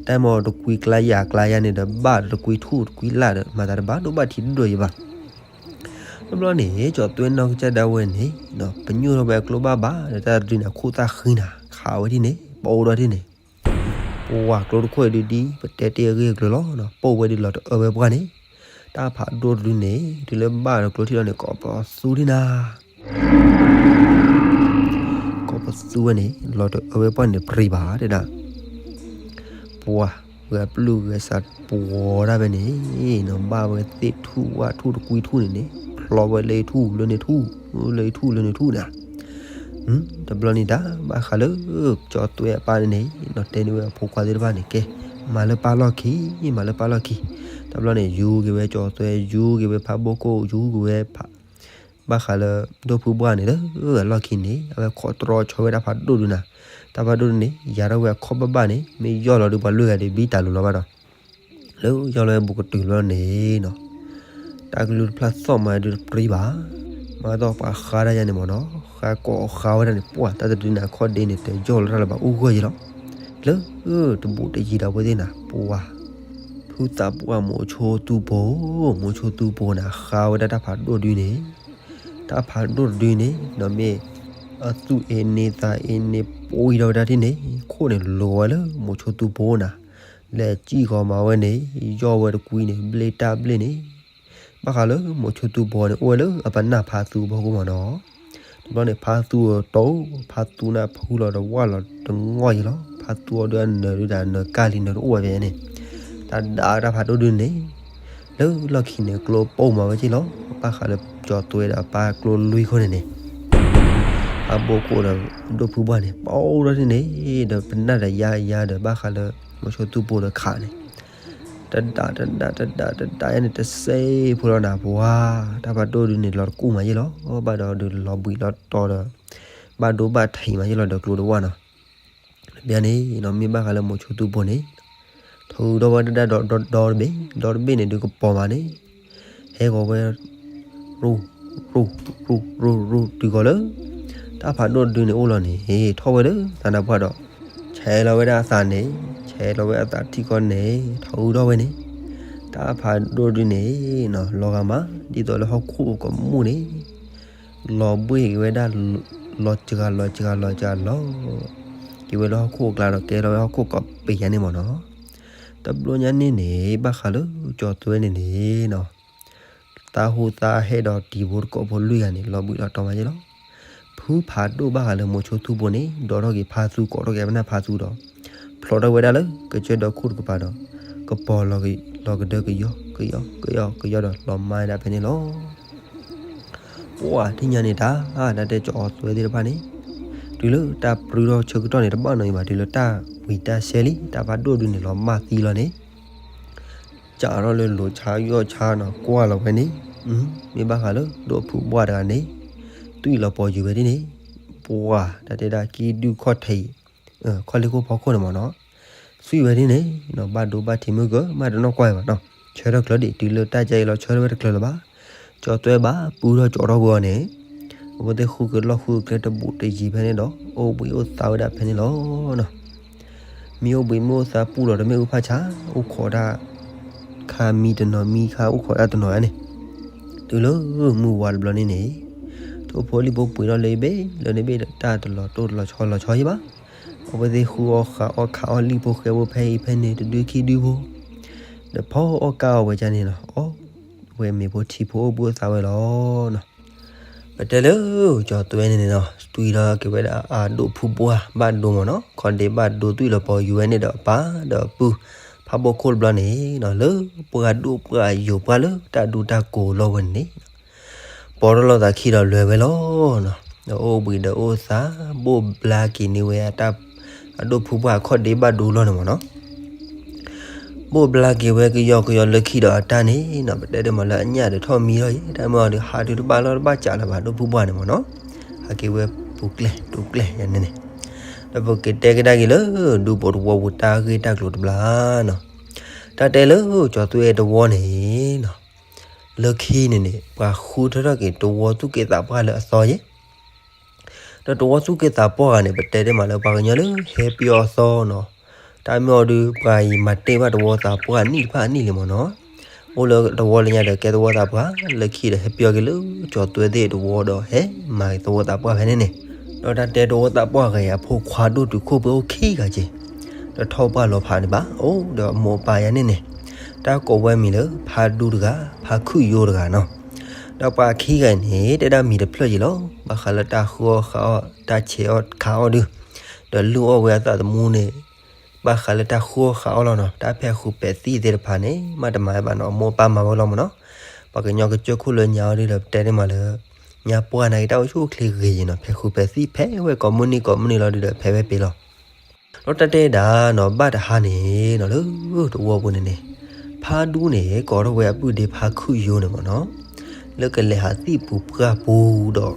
တၢ်မ့ၢ်တကွံကျါယၤကျါယၤန့ၣ်ဒီး ဘၣ်ဒီးတကွံထူၣ်တကွံလၢ်ဒီး မၤသးတဘၣ်ဒိဘၣ်ထံးဒိၣ်ဒိၣ်ယံၤဘၣ်. တဘျီန့ၣ် ကၠီၤသွဲနီၢ်ကစၢ်ဒၣ်ဝဲန့ၣ် ပညိၣ်ထီၣ်ဝဲအကျိဘၣ်ဘၣ်ဒီး တၢ်တဒုန့ၣ် အခိၣ်သၣ်ဃံနၤ ခးဝဲဒ်န့ၣ် ပအိၣ်ဒီးဒ်န့ၣ်, ပှၤကျိတခိၣ်အံၤဒုးဒ် ပတဲတ့ၢ်အဂ့ၢ်အကျိၤလီၤ, ပိၢ်ဝဲဒုးလီၤတအၢဝဲပှၢ်န့ၣ်, တၢ်ဖးဒိၣ်တဒုန့ၣ် တုၤလၢဘၣ်ဒီးကျိထံၣ်လီၤန့ၣ် ကိးပသူဒ်နၤ ကိးပသူဝဲန့ၣ် လီၤတအၢဝဲပှၢ်န့ၣ်တပြံဘၣ်တဲဒၣ်, ပှၤဂဲၤပျုၢ်ဂဲၤစးပှီၤဒၣ်ဝဲန့ၣ်နီၤ, ဘၣ်ဝဲသ့ၣ်ထူၣ်ဝၣ်ထူၣ်တကွံထူၣ်န့ၣ်န့ၣ် ဖျီဝဲလၢထူၣ်လၢန့ၣ်ထူၣ်, လၢထူၣ်လၢန့ၣ်ထူၣ်န့ၣ်, တဘျီန့ၣ်တၢ်ဘၣ်ဃးလၢ ကၠီၤသွဲအပၢ်န့ၣ်န့ၣ်နီၤ တဲန့ၢ်ဝဲအဖိခွါသ့ၣ်တဖၣ်န့ၣ် ကဲ မၤလၢပၢ်လီၢ်ခံ, မၤလၢပၢ်လီၢ်ခံ, တဘျီန့ၣ် ယူၤက့ၤဝဲကၠီၤသွဲ ယူၤက့ၤဝဲဖးဘိၣ်ခိၣ် ယူၤက့ၤဝဲဖး ဘၣ်ဃးလၢ ဒိၣ်ဖုဘှၢ်န့ၣ်လၢအလီၢ်ခံန့ၣ် အဝဲခိးတြီဆီဝဲတၢ်ဖးဒိၣ်ဒုန့ၣ်, တၢ်ဖးဒိၣ်ဒုန့ၣ် ယၤထီၣ်ဝဲအခီၣ်ဘၣ်ဘၣ်န့ၣ် မ့ၢ်ယီၢ်လီၤဒုးပှၤလွံၢ်ဂၤဒုးဘံတၢ်လိၤလီၤဘၣ်ဒီး လၢယီၢ်လီၤဝဲဘူးကတုၤလီၤန့ၣ်နီၤ, တၢ်ကလုၢ်တဖျၢၣ်သီၣ်မးဒုးတပြံဘၣ်, မၤသီၣ်ပှၤဃါတၢ်ယါန့ၣ်မ့ၢ်နီၤ ဃါကိးဃါဝဲဒၣ်န့ၣ် ပှၢ်တၢ်တဒုန့ၣ် အခီၣ်ဒ့န့ၣ် တယီၢ်လီၤတၢ်လၢၤဘၣ်အိၣ်ဂၢၢ်ယံၤလီၤ, လၢတဘူးတယံၤဒီးဝဲသ့ၣ်နၤ ပှၤ ဖုသးပှၢ်မိၤဆိသူဘိ, မိၤဆိသူဘိန့ၣ် ဃါဝဲဒၣ်တၢ်ဖးဒိၣ်ဒုန့ၣ်, တၢ်ဖးဒိၣ်တဒုန့ၣ် ဒီးမ့ၢ်အသူၣ်အ့န့သးအ့န့ ပှံထီၣ်ဝဲဒၣ်ဒ်န့ၣ် ခိၣ်န့ၣ်လိၤဝဲလၢမိၤဆိသူဘိနၤ, လဲၤစံၣ်ဃီၤမၤဝဲန့ၣ် ယီၢ်ဝဲတကွံန့ၣ် ဘျ့ၣ်တၢ်ဘျ့ၣ်န့ၣ်, ဘၣ်ဃးလၢမိၤဆိသူဘိန့ၣ် အိၣ်ဝဲလၢအပနၢ်ဖးသူအဖီခိၣ်မ့ၢ်နီၤ တဘျီန့ၣ် ဖါသူအတီ, ဖါသူန့ၣ်ဖုလီၤတဝၢ်လီၤတငီၢ်ယံၤလီၤ. ဖါသူအီၤဒုးအနၢၤဒုးဒၣ်နၢၤကၢ်လံနၢၤတအိၣ်ဝဲဖဲန့ၣ်, တၢ်ဒၣ်တၢ်ဖးဒိၣ်ဒုန့ၣ်, လၢလီၢ်ခံန့ၣ် ကျိပိၢ်မၤဝဲက့ၢ်လီၤ. ဘၣ်ဃးလၢကၠီၤသွဲဒီးပၢ်ကျိလွံၢ်ခိၣ်န့ၣ်န့ၣ်, ဖးဘိၣ်ခိၣ်ဒီးဒိၣ်ဖုဘှၢ်န့ၣ် ပအိၣ်ဒီးန့ၣ်န့ၣ်, ဒီးပနၢ်ဒီးယါယါဒီး ဘၣ်ဃးလၢမိၤဆိသူဘိဒီးခးန့ၣ် တဒၣ်တဒၣ်တဒၣ်တဒၣ်ယါန့ၣ် တစဲးဖိလီၤနၤ ပှၤ, တၢ်ဖးဒိၣ်ဒုန့ၣ် လီၤတကူၣ်မးယ့ၢ်လီၤ. ဘၣ်ဒီးဒုးလီၤဘှံးလီၤတီၤဒီး ဘၣ်ဒိဘၣ်ထံးမးယ့ၢ်လီၤဒီးကျိတဝၢ်နီၤ. ဘၣ်န့ၣ်နီၤ မ့ၢ်ဘၣ်ဃးလၢမိၤဆိသူဘိန့ၣ်, ထုးဒီဝဲဒၣ်ဒီဒီတဘ့ၣ်, ဒီတဘ့ၣ်န့ၣ်ဒုးကပီၤမးန့ၣ်, ဟဲဂီၤဝဲ ရူၢ် ရူၢ် ရူၢ် ရူၢ် တုၤဂီၤလၢ တၢ်ဖးဒိၣ်ဒုန့ၣ်အိၣ်လီၤန့ၣ် ထီၣ်ဝဲလၢသးနါပှၢ်ဒီး ဆဲးလီၤဝဲဒၣ်အသးန့ၣ်, ဆဲးလီၤဝဲအသးထံကီၢ်န့ၣ် ထီၣ်အုၣ်ထီၣ်ဝဲန့ၣ်, တၢ်ဖးဒိၣ်ဒုန့ၣ်နီၤ လီၤဂာ်မး ဒ်သိးလၢဟီၣ်ခိၣ်ကမူၣ်န့ၣ် လီၤဘှ့ၣ်က့ၤဝဲဒၣ် လီၤစှၤလီၤစှၤလီၤစှၤလီၤ က့ၤဝဲလၢဟီၣ်ခိၣ်အကျါဒီး ကဲထီၣ်ဝဲဟီၣ်ခိၣ်ကီးပ့ၤညါန့ၣ်မ့ၢ်နီၤ. တဘျီညါန့ၣ်န့ၣ် ဘၣ်ဃးလၢကၠီၤသွဲန့ၣ်န့ၣ်နီၤ သးဟူသးဟဲဒီးတံၤဖိတကိးဖိလွံၢ်ဂၤန့ၣ် လီၤဘှံးလီၤတီၤမးယ့ၢ်လီၤ. ဖုဖးဒိၣ်ဘၣ်ဃးလၢမိၤဆိသူဘိန့ၣ် ဒီးထီၣ်က့ၤဖါသူ ကိးထီၣ်က့ၤအပနၢ်ဖါသူဒီး ဖျိးထီၣ်ဝဲဒၣ်လၢကစၢၢ်ဒီခိၣ်တကပၤဒီး ကပီၤလီၤကဒၢကယီကယီကယီကယီဒီးလီၤမၢ်ဝဲဒၣ်ဖဲန့ၣ်လီၤ. ပှၢ်ထံၣ်ညါန့ၣ်တၢ် တၢ်တဲကၠီၤသွဲသ့ၣ်တဖၣ်န့ၣ် တုၤလၢတၢ်ပြူထီၣ်ဆၢကတီၢ်န့ၣ် တဘၣ်နီတမံၤဘၣ် တုၤလၢတၢ်ဝံၤတၢ်ဆဲးလံ တၢ်ဖးဒိၣ်ဒုန့ၣ် လီၤမၢ်သံလီၤန့ၣ် စးထီၣ်လၢလိၤဆါယီၢ်ဆါနီၤ ကွၢ်လီၤဝဲန့ၣ် မ့ၢ်ဘၣ်ဃးလၢဒိၣ်ဖုဘှၢ်တဂၤန့ၣ် သွံၣ်လီၤပီၤယုာ်ဝဲဒ်န့ၣ် ပှၢ်တၢ်တဲဒၣ်ကံၣ်ဒုၣ်ခီၣ်ထံး ခီၣ်လ့ၢ်ခိၣ်ဖီခိၣ်န့ၣ်မ့ၢ်နီၤ သွံၣ်ဝဲဒ်န့ၣ်နီၤ ဘၣ်ဒိဘၣ်ထံးမုၢ်ကၢ မ့ၢ်တနီၣ်ကွၢ်ဘၣ်နီၤ ဆၢထၢၣ်ချၢဒံး တုၤလၢတၢ်ကဲအံၤလီၤ ဆၢထၢၣ်ဝဲတချၢလၢၤဘၣ် ကၠီၤသွဲဘၣ် ပူထီၣ်ကၠီၤထီၣ်ဝဲအီၤန့ၣ် အဝဲသ့ၣ်ဃုက့ၤလီၢ်ဃုကျဲတဘူးတယံၤဖဲန့ၣ်ဒီး အိၣ်ဘှံးအိၣ်သါဝဲဒၣ်ဖဲန့ၣ်လီၤနီၤ. မ့ၢ်အိၣ်ဘှံးမ့ၢ်အိၣ်သါပူၤဒီးတမ့ၢ်အုၣ်ဖၣ်ဆါ အိၣ်ခိးဒၣ် ခါမံတနီၤမံခါအိၣ်ခိးဒၣ်တနီၤန့ၣ် တုၤလၢမုၢ်ဝါတဘျီန့ၣ်န့ၣ် ထိၣ်ဖိလံၣ်ဖိပှ့ၤထီၣ်လၢအဘ့ၣ်လၢန့ၣ်ဘ့ၣ်ဒီး တၢ်တလီၤတိၢ်တလီၤဆီလီၤဆီယံၤဘၣ်. အဝဲသ့ၣ်ဃုအီၣ်ဃုအီၣ်ခးအီၣ်လံၣ်ဖိဃဲဖိဖဲအံၤဖဲန့ၣ် တဒုခံဒုဖိ ဒီးဖီအီၣ်ကၢ်အီၣ်ဝဲဒၣ်န့ၣ်နီၤ. အီၣ်ဝဲမ့ၤဖိထံဖိအိၣ်ဘှံးအိၣ်သါဝဲလီၤနီၤ. ပတဲလၢကၠီၤသွဲန့ၣ်န့ၣ်နီၤ သွံထီၣ်က့ၤဝဲဒၣ်အဒိၣ်ဖုပှၢ်ဘၣ်ဒိမ့ၢ်နီၤ ခီၣ်ဒ့ဘၣ်ဒိသွံၣ်လီၤပီၤယူၤဝဲန့ၣ်ဒီးအပၢ်ဒီးအပုၢ် ဖးဘီခိၣ်တဘျီန့ၣ်နီၤ လၢပှၢ်ဒိၣ်ပှၢ်ယိာ်ပှၢ်လၢတၢ်ဒူတၢ်ကိးလီၢ်ဝဲန့ၣ်န့ၣ် ပိာ်ထီၣ်လိာ်သးခံဒီးလဲၤဝဲလီၤနီၤ. ဒီးအိၣ်ဘှံးဒီးအိၣ်သါ ဘိၣ်ဘျါက့ၤန့ၢ်ဝဲအတၢ် အဒိၣ်ဖုပှၢ်အခီၣ်ဒ့ဘၣ်ဒိလီၢ်န့ၣ်မ့ၢ်နီၤ ဘိၣ်ဘျါက့ၤဝဲကယီကယီလၢခံဒီးအတၢ်န့ၣ်နီၤ ပတဲဒ်မးလၢအညၣ်ဒီးထီၣ်မံလီၤယဲ တၢ်မ့ၢ်အီၤဒီး ဟးတုၤတဘၣ်လီၢ်တဘၣ်ကးလၢၤဘၣ် ဒိၣ်ဖုပှၢ်န့ၣ်မ့ၢ်နီၤ ဟးက့ၤဝဲပူၤကျဲတိၤကျဲယၤန့ၣ်န့ၣ် ဒီးပကတဲကဒါက့ၤလၢ ဒူဖိတဝီပူၤတၢ်ဂ့ၢ်တၢ်ကျိၤတဘျီနီၤ တၢ်တဲလၢကၠီၤသွဲတဝီန့ၣ်နီၤ လၢခံန့ၣ်န့ၣ် ပှၤဃုထၢထီၣ်က့ၤတဝီသူၣ်က့သးပှၢ်လၢအသီယဲ ဒီးတဝီသူၣ်က့သးပှၢ်ဂၤန့ၣ် ပတဲဒ်မးလၢပှၤကညီလၢဟဲပယီၤအသီနီၤ တၢ်မ့ၢ်အီၤဒုး ပှၤအံၤမၤတ့ၢ်ဘၣ်တဝီသးပှၢ်နံၣ်တဖၣ်အနံၣ်လံမ့ၢ်နီၤ အိၣ်လၢတဝီလၢညါဒီးကဲတဝီသးပှၢ် လၢခံဒီးဟဲပယီၤက့ၤလၢကၠီၤသွဲသ့ၣ်တဝီဒီးဟဲမၤက့ၤတဝီသးပှၢ်ဖဲန့ၣ်န့ၣ် ဒီးတၢ်တဲတဝီသးပှၢ်ဂၤအံၤအဖိခွါဒိၣ်တုၤခိၣ်ပှဲၤအိၣ်ခံဂၤက့ၤ ဒီးထီၣ်ပှၢ်လီၤဖးန့ၣ်ဘၣ် အိၣ်ဒီးအမိၢ်အပၢ်ယၤန့ၣ်န့ၣ် တၢ်ကိးဝဲမံၤလၢ ဖါဒူတဂၤ ဖါခုၣ်ယိတဂၤနီၤ ဒီးပှၤခံဂၤအံၤန့ၣ် တဲဒၣ်မံၤတဖျၢၣ်ယံၤလီၤ ဘၣ်ဃးလၢတၢ်ဃုအီၣ်ဃုအီၣ် တၢ်ဆဲးအီၣ်ခးအီၣ်ဒုး ဒီးလုၢ်အီၣ်ဝဲအသးသမူန့ၣ် ဘၣ်ဃးလၢတၢ်ဃုအီၣ်ဃုအီၣ်လီၤနီၤ တၢ်ဖဲးဃုာ်ပဲးသံၣ်သ့ၣ်တဖၣ်န့ၣ် မ့ၢ်တမၤဘၣ်နီၤ အမိၢ်အပၢ်မၤဝဲလီၤမ့ၢ်နီၤ ပှၤကညီကစၢၢ်ခိၣ်လၢညါအီၤဒုးဒီးပတဲန့ၣ်မးလၢ ညါပှၢ်န့ၣ်က့ၤတၢ်အိၣ်ဆူၣ်အိၣ်ချ့ဂ့ၤယံၤနီၤ ဖဲးဃုာ်ပဲးသံၣ်ဖဲးဝဲကိးမုၢ်နံၤကိးမုၢ်နံၤလီၤဒုးဒီးဖဲးဝဲပ့ၤလီၤ ဒီးတၢ်တဲဒၣ်နီၤ ဘၣ်တဟါန့ၣ်နီၤ လၢတဝီပူၤန့ၣ်န့ၣ် ဖါဒူန့ၣ် ကိးထီၣ်ဝဲအပုၢ်ဒ့ဖါခုၣ်ယိန့ၣ်မ့ၢ်နီၤ လၢကလဲၤဟးသံၣ်ပူၤပှၢ်ပူၤဒီး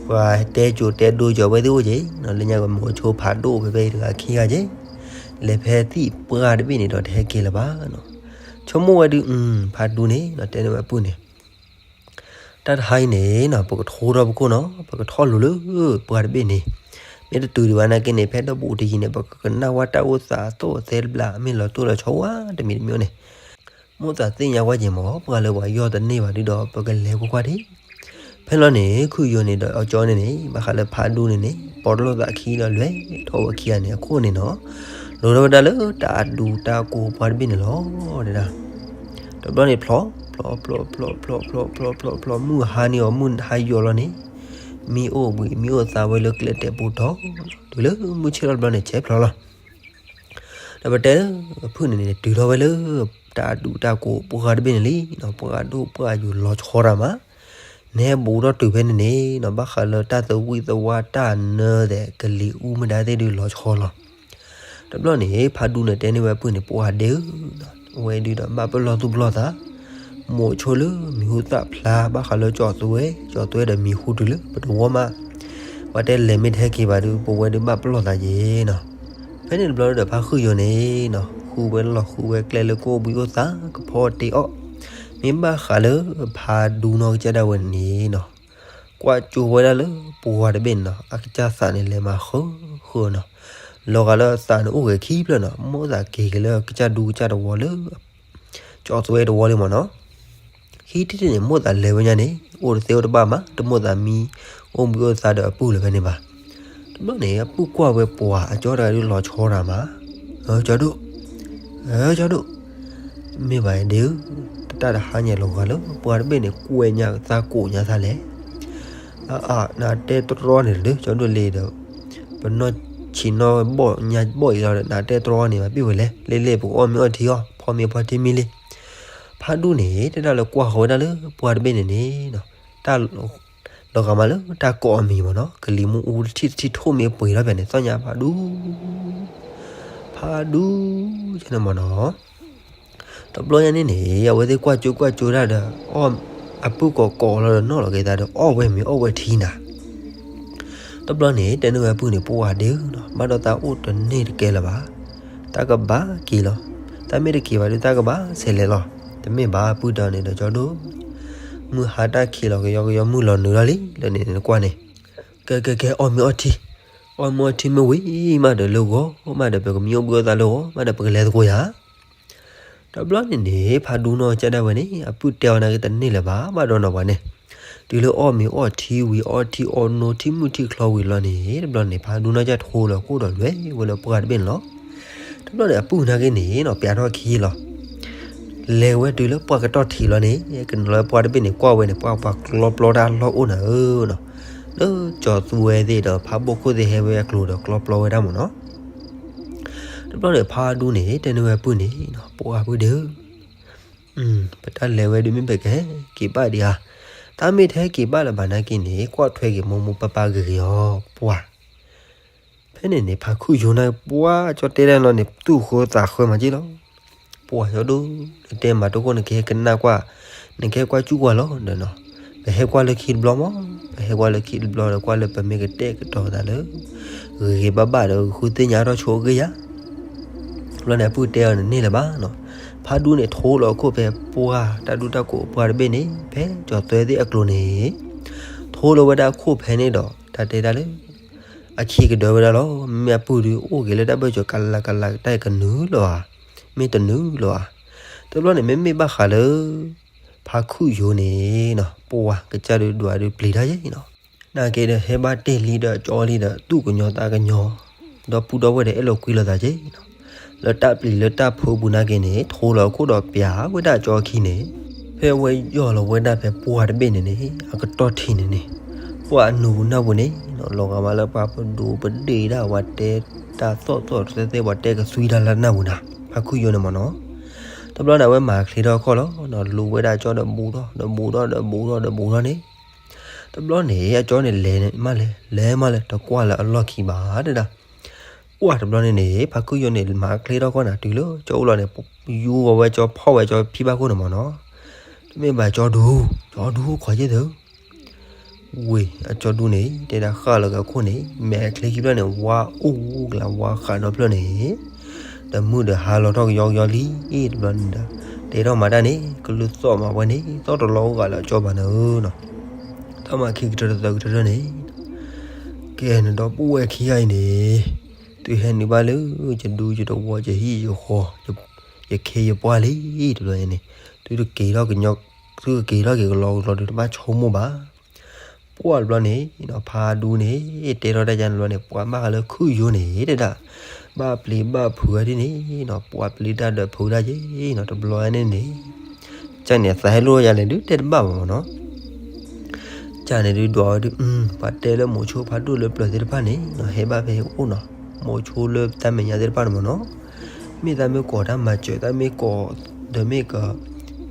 ပှၤတဲကိၤတဲဒိကီၤဝဲသ့ၣ်အိၣ်က့ၤနီၤ လၢညါကမိၤဆိဖးဒိၣ်ဖဲဖဲအံၤတဂၤခံဂၤက့ၤ လဲၤဖဲသံၣ်ပှၢ်တဘ့ၣ်န့ၣ်ဒီးတဟဲက့ၤလၢၤဘၣ်နီၤ ဆိကမိၣ်ဝဲဒုး ဖါဒူန့ၣ်နီၤ တဲန့ၢ်ဝဲအပုၢ်န့ၣ် တၢ်တဟါအံၤန့ၣ်နီၤ ပကထိထီၣ်ပခိၣ်နီၤ ပကထီၣ်လိၤလၢပှၢ်တဘ့ၣ်န့ၣ် မ့ၢ်တတုၤဒံးဘၣ်နာ်က့န့ၣ် ဖဲဒီးဘူးတယံၤန့ၣ် ပကကနၣ်ဝဲတၢ်အိၣ်သးအသိးအသဲတဘျါ မ့ၢ်လီၤတိၢ်လီၤဆီဝဲတမံၤတမံၤန့ၣ် မိၣ်သးသ့ၣ်ညါကွၢ်က့ၤမ့ၢ် ပှၤလၢပှၤယီၢ်တန့ၢ်ဘၣ်ဒုးဒီး ပကလဲၤကွၢ်ကွၢ်ထံ ဖဲလီၤန့ၣ် ခုၣ်ယိာ်န့ၣ်ဒီးအကၠီန့ၣ်န့ၣ် ဘၣ်ဃးလၢဖးဒူန့ၣ်န့ၣ် ပိာ်ထီၣ်လိာ်သးခံဒီးလဲၤထီၣ်ဝဲခံဂၤန့ၣ်အခိၣ်န့ၣ်နီၤ လိၤထီၣ်ဝဲဒၣ်လၢတၢ်အဒူတၢ်ကိးပှၢ်တဘ့ၣ်န့ၣ်လီၤ တဲဒၣ် တဘျီန့ၣ်ဖျိ ဖျိ ဖျိ ဖျိ ဖျိ ဖျိ ဖျိ ဖျိ ဖျိ မုၢ်ဟါန့ၢ်အီၤ မုၢ်ဟါယိာ်လီၤန့ၣ် မံအိၣ်ဘှံးမံအိၣ်သါဝဲလၢကျဲတဲာ်ပူၤတီၤ တုၤလၢမုၢ်ဆ့ၣ်ထီၣ်တဘျီန့ၣ် ဆဲးဖျိလီၤ ဒီးပတဲလၢ အဖုၣ်န့ၣ်န့ၣ် တုၤထီၣ်ဝဲလၢ တၢ်အဒူတၢ်ကိးပှၢ်တဘ့ၣ်န့ၣ်လံနီၤ ပှၤဒိၣ်ပှၢ်ယိာ်လီၤဆီတၢ်မး နဟဲဘူးထီၣ်တုၤဖဲန့ၣ်န့ၣ်နီၤ ဘၣ်ဃးလၢတၢ်သဝံၣ်သဝါတၢ်နၢသဲးကလံၤအူမ့ၢ်ဒၣ်သ့ၣ်ဒုးလီၤဆီလီၤ တဘျီန့ၣ် ဖးဒူန့ၣ်တဲန့ၢ်ဝဲအပုၢ်န့ၣ် ပှၤဒ့ဧၢ, အဝဲဒုးဒီးဘၣ်ပလီၢ်သူၣ်ပလီၢ်သး, မိာ်ဆိလၢမံၤဟူသၣ်ဖျါ ဘၣ်ဃးလၢကၠီၤသွဲ, ကၠီၤသွဲဒီးမံၤဟူတုၤလၢပတဝီမး, ပှၤတဲလဲၤမ့ၢ်တဟဲက့ၤဘၣ်ဒီး ပဝဲဒုးဘၣ်ပလီၢ်သးယဲနီၤ. ဖဲန့ၣ်တဘျီဒီး ဖါဃုာ်ယိၤန့ၣ်နီၤ ဃုဝဲလီၢ်ဃုဝဲကျဲလၢကအိၣ်ဘှံးအိၣ်သါ ကဖီတ့အီၣ်, မ့ၢ်ဘၣ်ဃးလၢဖးဒူနီၢ်ကစၢ်ဒၣ်ဝဲန့ၣ်နီၤ ကွၢ်ကၠိဝဲဒၣ်လၢပှၤတဘ့ၣ်န့ၣ်နီၤ အကစၢ်သးန့ၣ်လဲၤမၤဃုာ်ဃုာ်နီၤ, လီၤဂာ်လၢအသးန့ၣ်အိၣ်ဂဲၤခံဖျၢၣ်နီၤ မိၣ်သးက့ၤက့ၤလၢကစၢ်ဒူကစၢ်တဝီလၢ ကၠီၤသွဲတဝီလံမ့ၢ်နီၤ. ခံထံၣ်န့ၣ် မိၣ်သးလဲၤဝဲညါန့ၣ် အိၣ်တသ့အိၣ်တဘၣ်မး တမိၣ်သးမံ အိၣ်ဘှံးအိၣ်သါဒီးအပုၢ်လၢၤဖဲန့ၣ်ဘၣ်. တဘျီန့ၣ် အပုၢ်ကွၢ်ဝဲပှၤအကၠီတဂၤဒုးလီၤဆီတၢ်မး, ကၠီၤဒိၣ်, ကၠီၤဒိၣ် မ့ၢ်ဘၣ်ဒ့ဧၢ, တၢ်တဟါညါလီၤဂာ်လၢ ပှၤတဘ့ၣ်န့ၣ် ကွဲညါသးကိးညါသးလဲၣ်. အါအါ နတဲတြီန့ၣ်လၢ ကၠီၤဒိၣ်လံဒီး ပနီၢ်ဆံးနီၢ်ဘီၣ်ညါဘီၣ်အံၤလီၤဒီး နတဲတြီန့ၣ် ဘၣ်ပ့ၢ်ဝဲလဲၣ်, လ့လ့ၣ်ပကအီၣ်မ့ၤအီထံအီၣ် ဖီမ့ၤဖီထံမ့ၢ်လံ. ဖးဒူန့ၣ် တဲဒၣ်လၢကွၢ်ဃီၤဝဲဒၣ်လၢ ပှၤတဘ့ၣ်န့ၣ်န့ၣ် တၢ် လီၤဂာ်မးလၢတၢ်ကိးအမံၤမ့ၢ်နီၤ ကလံၤမုၢ်အူတထံၣ်တထံၣ်ထိၣ်မ့ၢ်ပှ့ၤထီၣ်ဖဲန့ၣ် သီၣ်ညါဖးဒူ ဖးဒူ ကန့ၣ်မ့ၢ်နီၤ. တဘျီညါန့ၣ်န့ၣ် အဝဲသ့ၣ်ကွၢ်ကၠိကွၢ်ကၠိတၢ်ဒီး အီၣ် အပုၢ်ကိးကိးလီၤဒီးနီၣ်လီၤက့ၤသးဒီး အီၣ်ဝဲမ့ၤအီၣ်ဝဲထံနၤ တဘျီန့ၣ် တဲန့ၢ်ဝဲပုၢ်န့ၣ် ပှၤဒ့ဧၢနီၤ ဘၣ်ဒီးသးအိၣ်တန့ၢ်တကဲလၢၤဘၣ်. သးကဘၣ်က့ၤလီၤ. သးမ့ၢ်တက့ၤဘၣ်ဒီး သးကဘၣ်ဆဲးလဲၤလီၤ. တမ့ၢ်ဘၣ်ပုၢ်ဒီးန့ၣ်ဒီး ကၠီၤဒိၣ် မုၢ်ဟါတၢ်ခံးလီၤကယီကယီ မုၢ်လီၤနုာ်လီၤလံ လၢန့ၣ်နကွၢ်န့ၣ်, ကဲကဲကဲ အီၣ်မ့ၤအီထံ, အီၣ်မ့ၤအီထံမ့ၢ်ဝံၤမးဒီးလၢဂီၤမးဒီး ပကမံအိၣ်ဘှံးအိၣ်သးလၢဂီၤမးဒီး ပကလဲၤသကိးယၤ တဘျီန့ၣ်န့ၣ် ဖးဒူနီၢ်ကစၢ်ဒၣ်ဝဲန့ၣ် အပုၢ်တဲအီၤနာ်က့ တန့ၢ်လၢၤဘၣ် ဘၣ်ဒီးနီၤပှၤန့ၣ်, တုၤလၢအီၣ်မ့ၤအီထံဝံၤ အီထံအီနိ ထံမုၢ်ထံချီဝံၤလီၤန့ၣ် တဘျီန့ၣ် ဖးဒူနီၢ်ကစၢ်ထိလီၤခိၣ်ဒီးလဲၤဝဲလၢပှၢ်တဘ့ၣ်န့ၣ်လီၤ. တဘျီန့ၣ် အပုၢ်နာ်က့န့ၣ်နီၤ ပျးထီၣ်ခံလီၤ. လဲၤဝဲတုၤလၢပှၢ်ကတီၢ်ထံးလီၤန့ၣ် ကနုာ်လီၤပှၢ်တဘ့ၣ်န့ၣ် ကွၢ်ဝဲန့ၣ် ပှၢ်ပှၤကျီပျီတၢ်လီၢ်အိၣ်နၤဧၢနီၤ, လၢကၠီၤသူဝဲသ့ၣ်ဒီး ဖးဘိၣ်ခိၣ်သ့ၣ်ဟဲဝဲအကျိၤဒီး ကျီပျီဝဲဒၣ်မ့ၢ်နီၤ. တဘျီန့ၣ် ဖးဒူန့ၣ် တဲန့ၢ်ဝဲပုၢ်န့ၣ်နီၤ, ပှၢ်ပုၢ်ဒီး ပတၢ်လဲၤဝဲဒုး မ့ၢ်ပကဟဲက့ၤဘၣ်ဒံးဧါ, တၢ်မ့ၢ်တဟဲက့ၤဘၣ်လၢၤဘၣ်နာ်က့န့ၣ် ကွၢ်ထွဲက့ၤမိၢ်မိၢ်ပၢ်ပၢ်ဂ့ၤဂ့ၤအီၤ ပှၢ်. ဖဲန့ၣ်န့ၣ် ဖးခုၣ်ယိၤန့ၣ် ပှၢ်ကၠီတဲဒၣ်လီၤန့ၣ် သူၣ်ဃၢသးဃၢမးက့လီၤ. ပှၢ်ကၠီဒိၣ်, နတဲမၤတအိၣ်ခိၣ် နကဟဲကနၣ်ကွၢ်, နကဟဲကွၢ်ကူၣ်ကွၢ်လီၤဒီးနီၤ, ပဟဲကွၢ်လၢခံတဘျီမး, ပဟဲကွၢ်လၢခံတဘျီဒီး ကွၢ်လၢပမ့ၢ်ကတဲာ်ကတီၤသးလၢ ဂ့ၤဂ့ၤဘၣ်ဘၣ်ဒီး ဃုသ့ၣ်ညါထီၣ်ဆိအဂ့ၢ်ယၤ တဘျီန့ၣ် အပုၢ်တဲအီၤန့ၣ် န့ၢ်လၢၤဘၣ်နီၤ. ဖးဒူန့ၣ် ထိလီၤအခိၣ်ဖဲပှၢ်တၢ်ဒူတၢ်ကိးအပှၢ်တဘ့ၣ်န့ၣ် ဖဲကၠီၤသွဲသ့ၣ်အကျိၤန့ၣ်, ထိလီၤဝဲဒၣ်အခိၣ်ဖဲန့ၣ်ဒီး တၢ်တဲတၢ်လၢ အခံကဒၢဝဲဒၣ်လီၤ. မ့မ့ၢ်အပုၢ်ဒုး အိၣ်က့ၤလၢတၢ်ဘၢၣ်စၢၤကလးကလး တၢ်ကနုာ်လီၤဧါ, မ့ၢ်တနုာ်လီၤဧါ. တဘျီန့ၣ် မ့မ့ၢ်ဘၣ်ဃးလၢ ဖးခုၣ်ယိၤန့ၣ်နီၤ ပှၢ်ကစၢ်ဒုးဒွးဒုးပျံၤတၢ်ယဲနီၤ, နာ်က့ဒီး ဟဲဘၣ်တ့ၢ်လံဒီးကၠီလံဒီး သူၣ်ကညီၤသးကညီၤ, ဒီပုၢ်ဒီဝဲၢ်ဒီး အဲၣ်လိာ်ကွံလိာ်သးက့နီၤ, လၢတၢ်ပျံၤလၢတၢ်ဖုးပူၤနာ်က့န့ၣ် ထိလီၤအခိၣ်ဒီးပျးဝဲဒၣ်ကၠီအခံန့ၣ်, ဖဲဝဲယီၢ်လီၤဝဲဒၣ်ဖဲပှၢ်တဘ့ၣ်န့ၣ်န့ၣ် အကတီၢ်ထံးန့ၣ်န့ၣ်, ပှၢ်အနူၤပူၤနၢ်ပူၤန့ၣ်နီၤ လီၤဂာ်မးလၢပှၤပဒိးပဒ့ၣ်ဒၣ် ပှၤတဲတၢ်သီၣ်သီၣ်သဲသဲ ပှၤတဲကသွံတၢ်လၢနၢ်ပူၤနၤ, ဖးခုၣ်ယိၤန့ၣ်မ့ၢ်နီၤ. တဘျီန့ၣ် အဝဲမၤချ့ထီၣ်အခီၣ်လီၤ, လူၤဝဲဒၣ်ကၠီဒီးဘူးထီၣ် ဒီးဘူးထီၣ် ဒီးဘူးထီၣ်န့ၣ်, တဘျီန့ၣ် အကၠီန့ၣ်လဲၤမးလဲၤ လဲၤမးလဲၤ တကွၢ်လၢအလီၢ်ခံဘၣ်တဒၣ်. ပှၢ်တဘျီန့ၣ်န့ၣ် ဖးခုၣ်ယိၤန့ၣ် မၤချ့ထီၣ်ခီၣ်နၤ တုၤလၢကၠီအိၣ်လီၤန့ၣ် ယူဝဲကၠီ ဖီၣ်ဝဲကၠီဖံဘၣ်ခိၣ်န့ၣ်မ့ၢ်နီၤ, တမ့ၢ်ဘၣ်ကၠီဒူ, ကၠီဒူခိးယ့ၢ်သု ဝ့ၢ် အကၠီဒူန့ၣ် တဲဒၣ်ဃၣ်လီၤက့ၤအခိၣ်န့ၣ် မဲာ်ချ့ခံဖျၢၣ်န့ၣ် ဝါအိၣ်ကလးဝါဃးဒီဖျၢၣ်န့ၣ်, ဒီးမုၢ်ဒီးဟါလီၤထီၣ်ကယီကယီလံ, တဘျီန့ၣ်ဒီး တဲထီၣ်မၤတၢ်န့ၣ် ကလုၢ်သီၣ်မးဝဲန့ၣ် သီၣ်တလီၤအိၣ်ဂာ်လၢအကၠီဘၣ်နၤဧၢနီၤ, တၢ်မၤခံကတၢၢ်တသၢကတၢၢ်န့ၣ်, ကဲနဒီပုၢ်ဝဲၢ်ခံဂၤအံၤန့ၣ်, သုဟဲနုာ်ဘၣ်လၢ ယဒူယတဝီ ယဟံၣ်ယဃီ ယခ့ယပှၢ်လံ, တဘျီန့ၣ် သုတက့ၤထီၣ်ကညီ သုကက့ၤထီၣ်က့ၤကလီကလီဒီး တဘၣ်ဆိကမိၣ်ဘၣ်. ပှၢ်တဘျီန့ၣ် ဖးဒူန့ၣ် တဲထီၣ်တၢ်ယါန့ၣ်တဘျီန့ၣ် ပှၢ်ဘၣ်ဃးလၢခုၣ်ယိၤန့ၣ်တဲဒၣ်, ဘၣ်ပျံၤဘၣ်ဖုးဝဲဒ်န့ၣ်နီၤ, ပှၢ်ပျံၤတၢ်ဒီးဖုးတၢ်ယ့နီၤ, တဘျီန့ၣ်န့ၣ် ကန့ၣ်သးဟဲလိၣ်ယါလဲၣ်ဒုး တဲတဘၣ်ဘၣ်မ့ၢ်နီၤ. ကန့ၣ်ဒုးဒွးဝဲဒုး ပှၤတဲလၢမိၤဆိဖးဒိၣ်လၢပျၢၤသ့ၣ်တဖၣ်န့ၣ်နီၤ ဟဲဘၣ်ဖဲအိၣ်နီၤ, မိၤဆိလၢတၢ်မဲာ်ညါသ့ၣ်တဖၣ်န့ၣ်မ့ၢ်နီၤ, မ့ၢ်သးမ့ၢ်ကိးတၢ်မၤစၢၤ တၢ်မ့ၢ်ကိး ဒီးမ့ၢ်က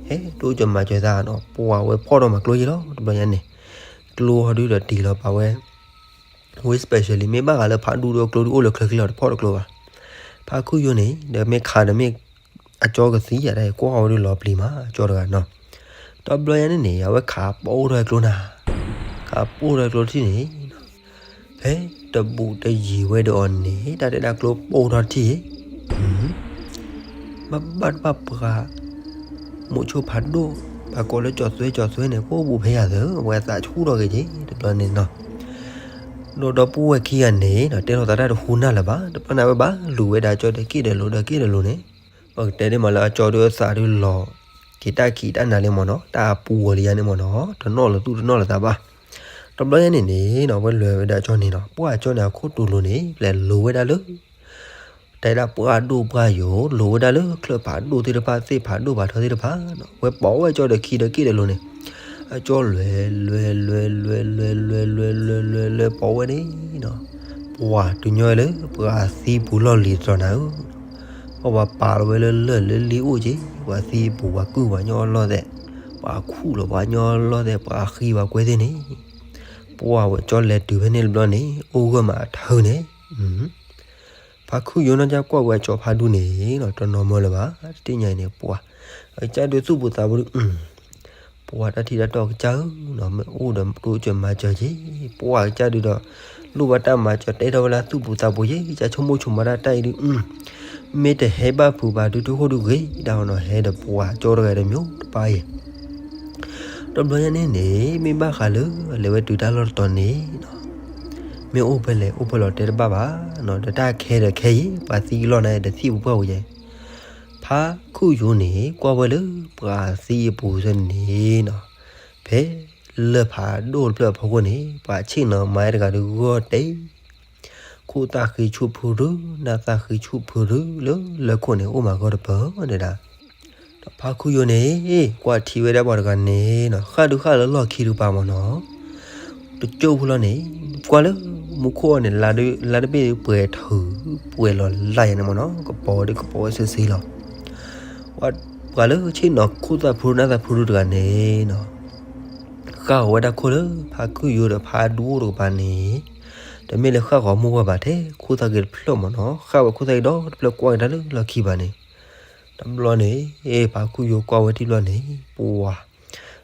ဟဲတိစၢၤမၤစၢၤသးနီၤ, ပှၢ်ဝဲဖီၣ်ထီၣ်မၤကျိယ့လီၤ တဘျီညါန့ၣ်, ကျိဟီဒုးဒီးတ့ၢ်လီၤပာ်ဝဲ ဝ့ၢ် specially မ့ၢ်ဘၣ်ဃးလၢဖးဒူဒီးကျိဒုးအိၣ်လၢချၢခံလီၤ တဖီၣ်တကျိဘၣ်. ဖးခုၣ်ယိၤန့ၣ် ဒီးမ့ၢ်ခးဒီးမ့ၢ် အကၠီကသံယါ တၢ်ကွၢ်ဝဲဒုးလီၤပျံၤမး အကၠီတဂၤနီၤ. တဘျီညါန့ၣ်န့ၣ် အဝဲခးပိၢ်ထီၣ်ကျိနၤ, ခးပိၢ်ထီၣ်ကျိထံၣ်န့ၣ် ဖဲတဘူးတယံၤဝဲဒီးအီၤန့ၣ် တၢ်တဲဒၣ်ကျိပိၢ်ထီၣ်ထံၣ် ဘၣ်ဘၣ်တဘၣ်ပှၤ မိၤဆိဖးဒိၣ် ပှၤကိးလၢကၠီသွဲကၠီသွဲန့ၣ် ကိးပူၤဖဲယၤသၢ အဝဲအသးဆူၣ်ထီၣ်က့ၤက့ၤ တဘျီန့ၣ်နီၤ. ဒီးဒီပုၢ်ဝဲၢ်ခံဂၤန့ၣ်နီၤ တဲထီၣ်သးတၢ်တဟူနၢ်လၢၤဘၣ် တဘျီန့ၣ်ဝဲဘၣ်လူၤဝဲဒၣ်ကၠီဒီးက့ၣ်ဒီးလိၤဒီးက့ၣ်ဒီးလိၤန့ၣ် ပကတဲဒ်မးလၢအကၠီဒုးအသးဒုးလီၤ က့ၤတၢ်ခံးတၢ်နၤလံမ့ၢ်နီၤ တၢ်အပူၤဝဲလံယါန့ၣ်မ့ၢ်နီၤ တနီၣ်လၢသူၣ်တနီၣ်လၢသးဘၣ်. တဘျီညါန့ၣ်န့ၣ်နီၤ ဝဲလဲၤဝဲဒၣ်ကၠီန့ၣ်နီၤ ပှၢ်ကၠီန့ၣ်အခိၣ်တူၢ်လိၤန့ၣ် ပျဲလိၤဝဲဒၣ်လၢ တဲဒၣ်ပှၢ်ဒိၣ်ပှၢ်ယိာ် လိၤဝဲဒၣ်လၢချၢၣ်ဖးဒိၣ်သ့ၣ်တဖၣ် သ့ၣ်ဖးဒိၣ်ဖးထီသ့ၣ်တဖၣ်နီၤ ဝဲပိာ်ဝဲကၠီဒီးခံးဒီးက့ၣ်ဒီးလိၤန့ၣ် အကၠီလဲၤ လဲၤ လဲၤ လဲၤ လဲၤ လဲၤ လဲၤ လဲၤ လဲၤ လဲၤ ပိာ်ဝဲန့ၣ်နီၤ ပှၢ်တုၤညီလၢပှၤသံပူၤလီၢ်လံၤတတီၤနၤဧၢ ပှၤပာ်လီၤဝဲလၢလၢၢ်လၢလံအိၣ်က့ၤ ပှၤသံပူၤ ပှၤကုၢ်ပှၤညီအလီၢ်သဲး ပှၤခူၣ်လီၤပှၤညီအလီၢ်သဲး ပှၤဃံပှၤကွဲသ့ၣ်န့ၣ် ပှၢ်ဝဲကၠီလဲၤတုၤဖဲန့ၣ်တဘျီန့ၣ် အိၣ်ဂၢၢ်မးအထၢန့ၣ် ဖါခုၣ်ယိနီၢ်ကၠၢ်ကွၢ်ဝဲကၠီဖးဒူန့ၣ်နီၤ တနီၤမၢလၢၤဘၣ် တသ့ၣ်ညါအံၤန့ၣ် ပှၢ် အကစၢ်ဒုးသူၣ်ပူၤသးပူၤဒုး ပှၢ်တၢ်ထံၣ်တၢ်တီကစၢ်ဧၢနီၤ မ့ၢ်အိၣ်ဒီးတိစၢၤမၤစၢၤက့ၤ ပှၢ်ကစၢ်ဒုးဒီး လိၣ်ဘၣ်တၢ်မၤစၢၤတဲထီၣ်ဝဲလၢသူၣ်ပူၤသးပူၤက့ၤ ကစၢ်ဆိကမိၣ်ဆိကမးတၢ်တၢ်အံၤဒုး မ့ၢ်တဟဲဘၣ်ဖုးဘၣ်ဒုး တဟိၣ်ဒုးဂ့ၤဒၣ်နီၤ ဟဲဒီးပှၢ်ကၠီတဂၤဒီး မျိုးတပါအံၤ တဘျီညါန့ၣ်န့ၣ် မ့ၢ်ဘၣ်ဃးလၢ လဲၤဝဲတုၤတၢ်လီၢ်တတီၤန့ၣ်နီၤ, မ့ၢ်အိၣ်ဖဲလဲၣ်အိၣ်ဖဲလဲၣ်တဲတဘၣ်ဘၣ်နီၤ, ဒီးတၢ်ခဲဒီးခဲအံၤ ပှၤသံလီၢ်န့ၣ် တသံပှၢ်ဝဲယဲ, ဖါခုၣ်ယိန့ၣ် ကွၢ်ဝဲလၢပှၤသံအပူၤစ့ၢ်န့ၣ်နီၤ, ဖဲလၢၢ်ဖးဒိၣ်တဖျၢၣ်အဖီခိၣ်န့ၣ် ပှၤဆ့ၣ်နီၤမၤတဂၤဒုးဂီၢ်တဲ ခိၣ်သၣ်ဃံဆူၣ်ဖုရုၢ် နၢ်သၣ်ဃံဆူၣ်ဖုရုၢ်လၢလၢခိၣ်န့ၣ် အိၣ်မးဂီၢ်တပၢၢ်ဒဲဒၣ်. ဒီးဖါခုၣ်ယိန့ၣ် ကွၢ်ထံဝဲဒၣ်ပှၤတဂၤန့ၣ်နီၤ, ဃၣ်ဒုးဃၣ်လၢလီၢ်ခံတကပၤမ့ၢ်နီၤ, တကၠိၢ်ဖိလီၤန့ၣ်, ကွၢ်လၢမူခိၣ်အီၤန့ၣ် လါတဘ့ၣ်ပှဲၤထုး ပှဲၤလီၤလၢ်ယဲန့ၣ်မ့ၢ်နီၤ, ကပီၤဒုးကပီၤဝဲဆ့ဆ့လီၤ. ပှၤလၢဆ့ၣ်နီၤခိၣ်သၣ်ဖုရုၢ်နၢ်သၣ်ဖုရုၢ်တဂၤန့ၣ်နီၤ ဃၣ်ဃီၤဝဲဒၣ်ခိၣ်လၢဖါခုၣ်ယိဒီးဖါဒူအိၣ်တကပၤန့ၣ်, တမ့ၢ်လၢဃၣ်ဃီၤမိၢ်ပှၢ်ဘၣ်ထဲ ခိၣ်သၣ်ဂ့ၤတဖျၢၣ်မ့ၢ်နီၤ, ဃၣ်ဝဲခိၣ်သၣ်ဂ့ၤဒီတဖျၢၣ်ကွၢ်ကဒါလၢလီၢ်ခံဘၣ်န့ၣ်, တဘျီန့ၣ် ဖါခုၣ်ယိကွၢ်ဝဲထံၣ်ဘျီန့ၣ် ပှၤ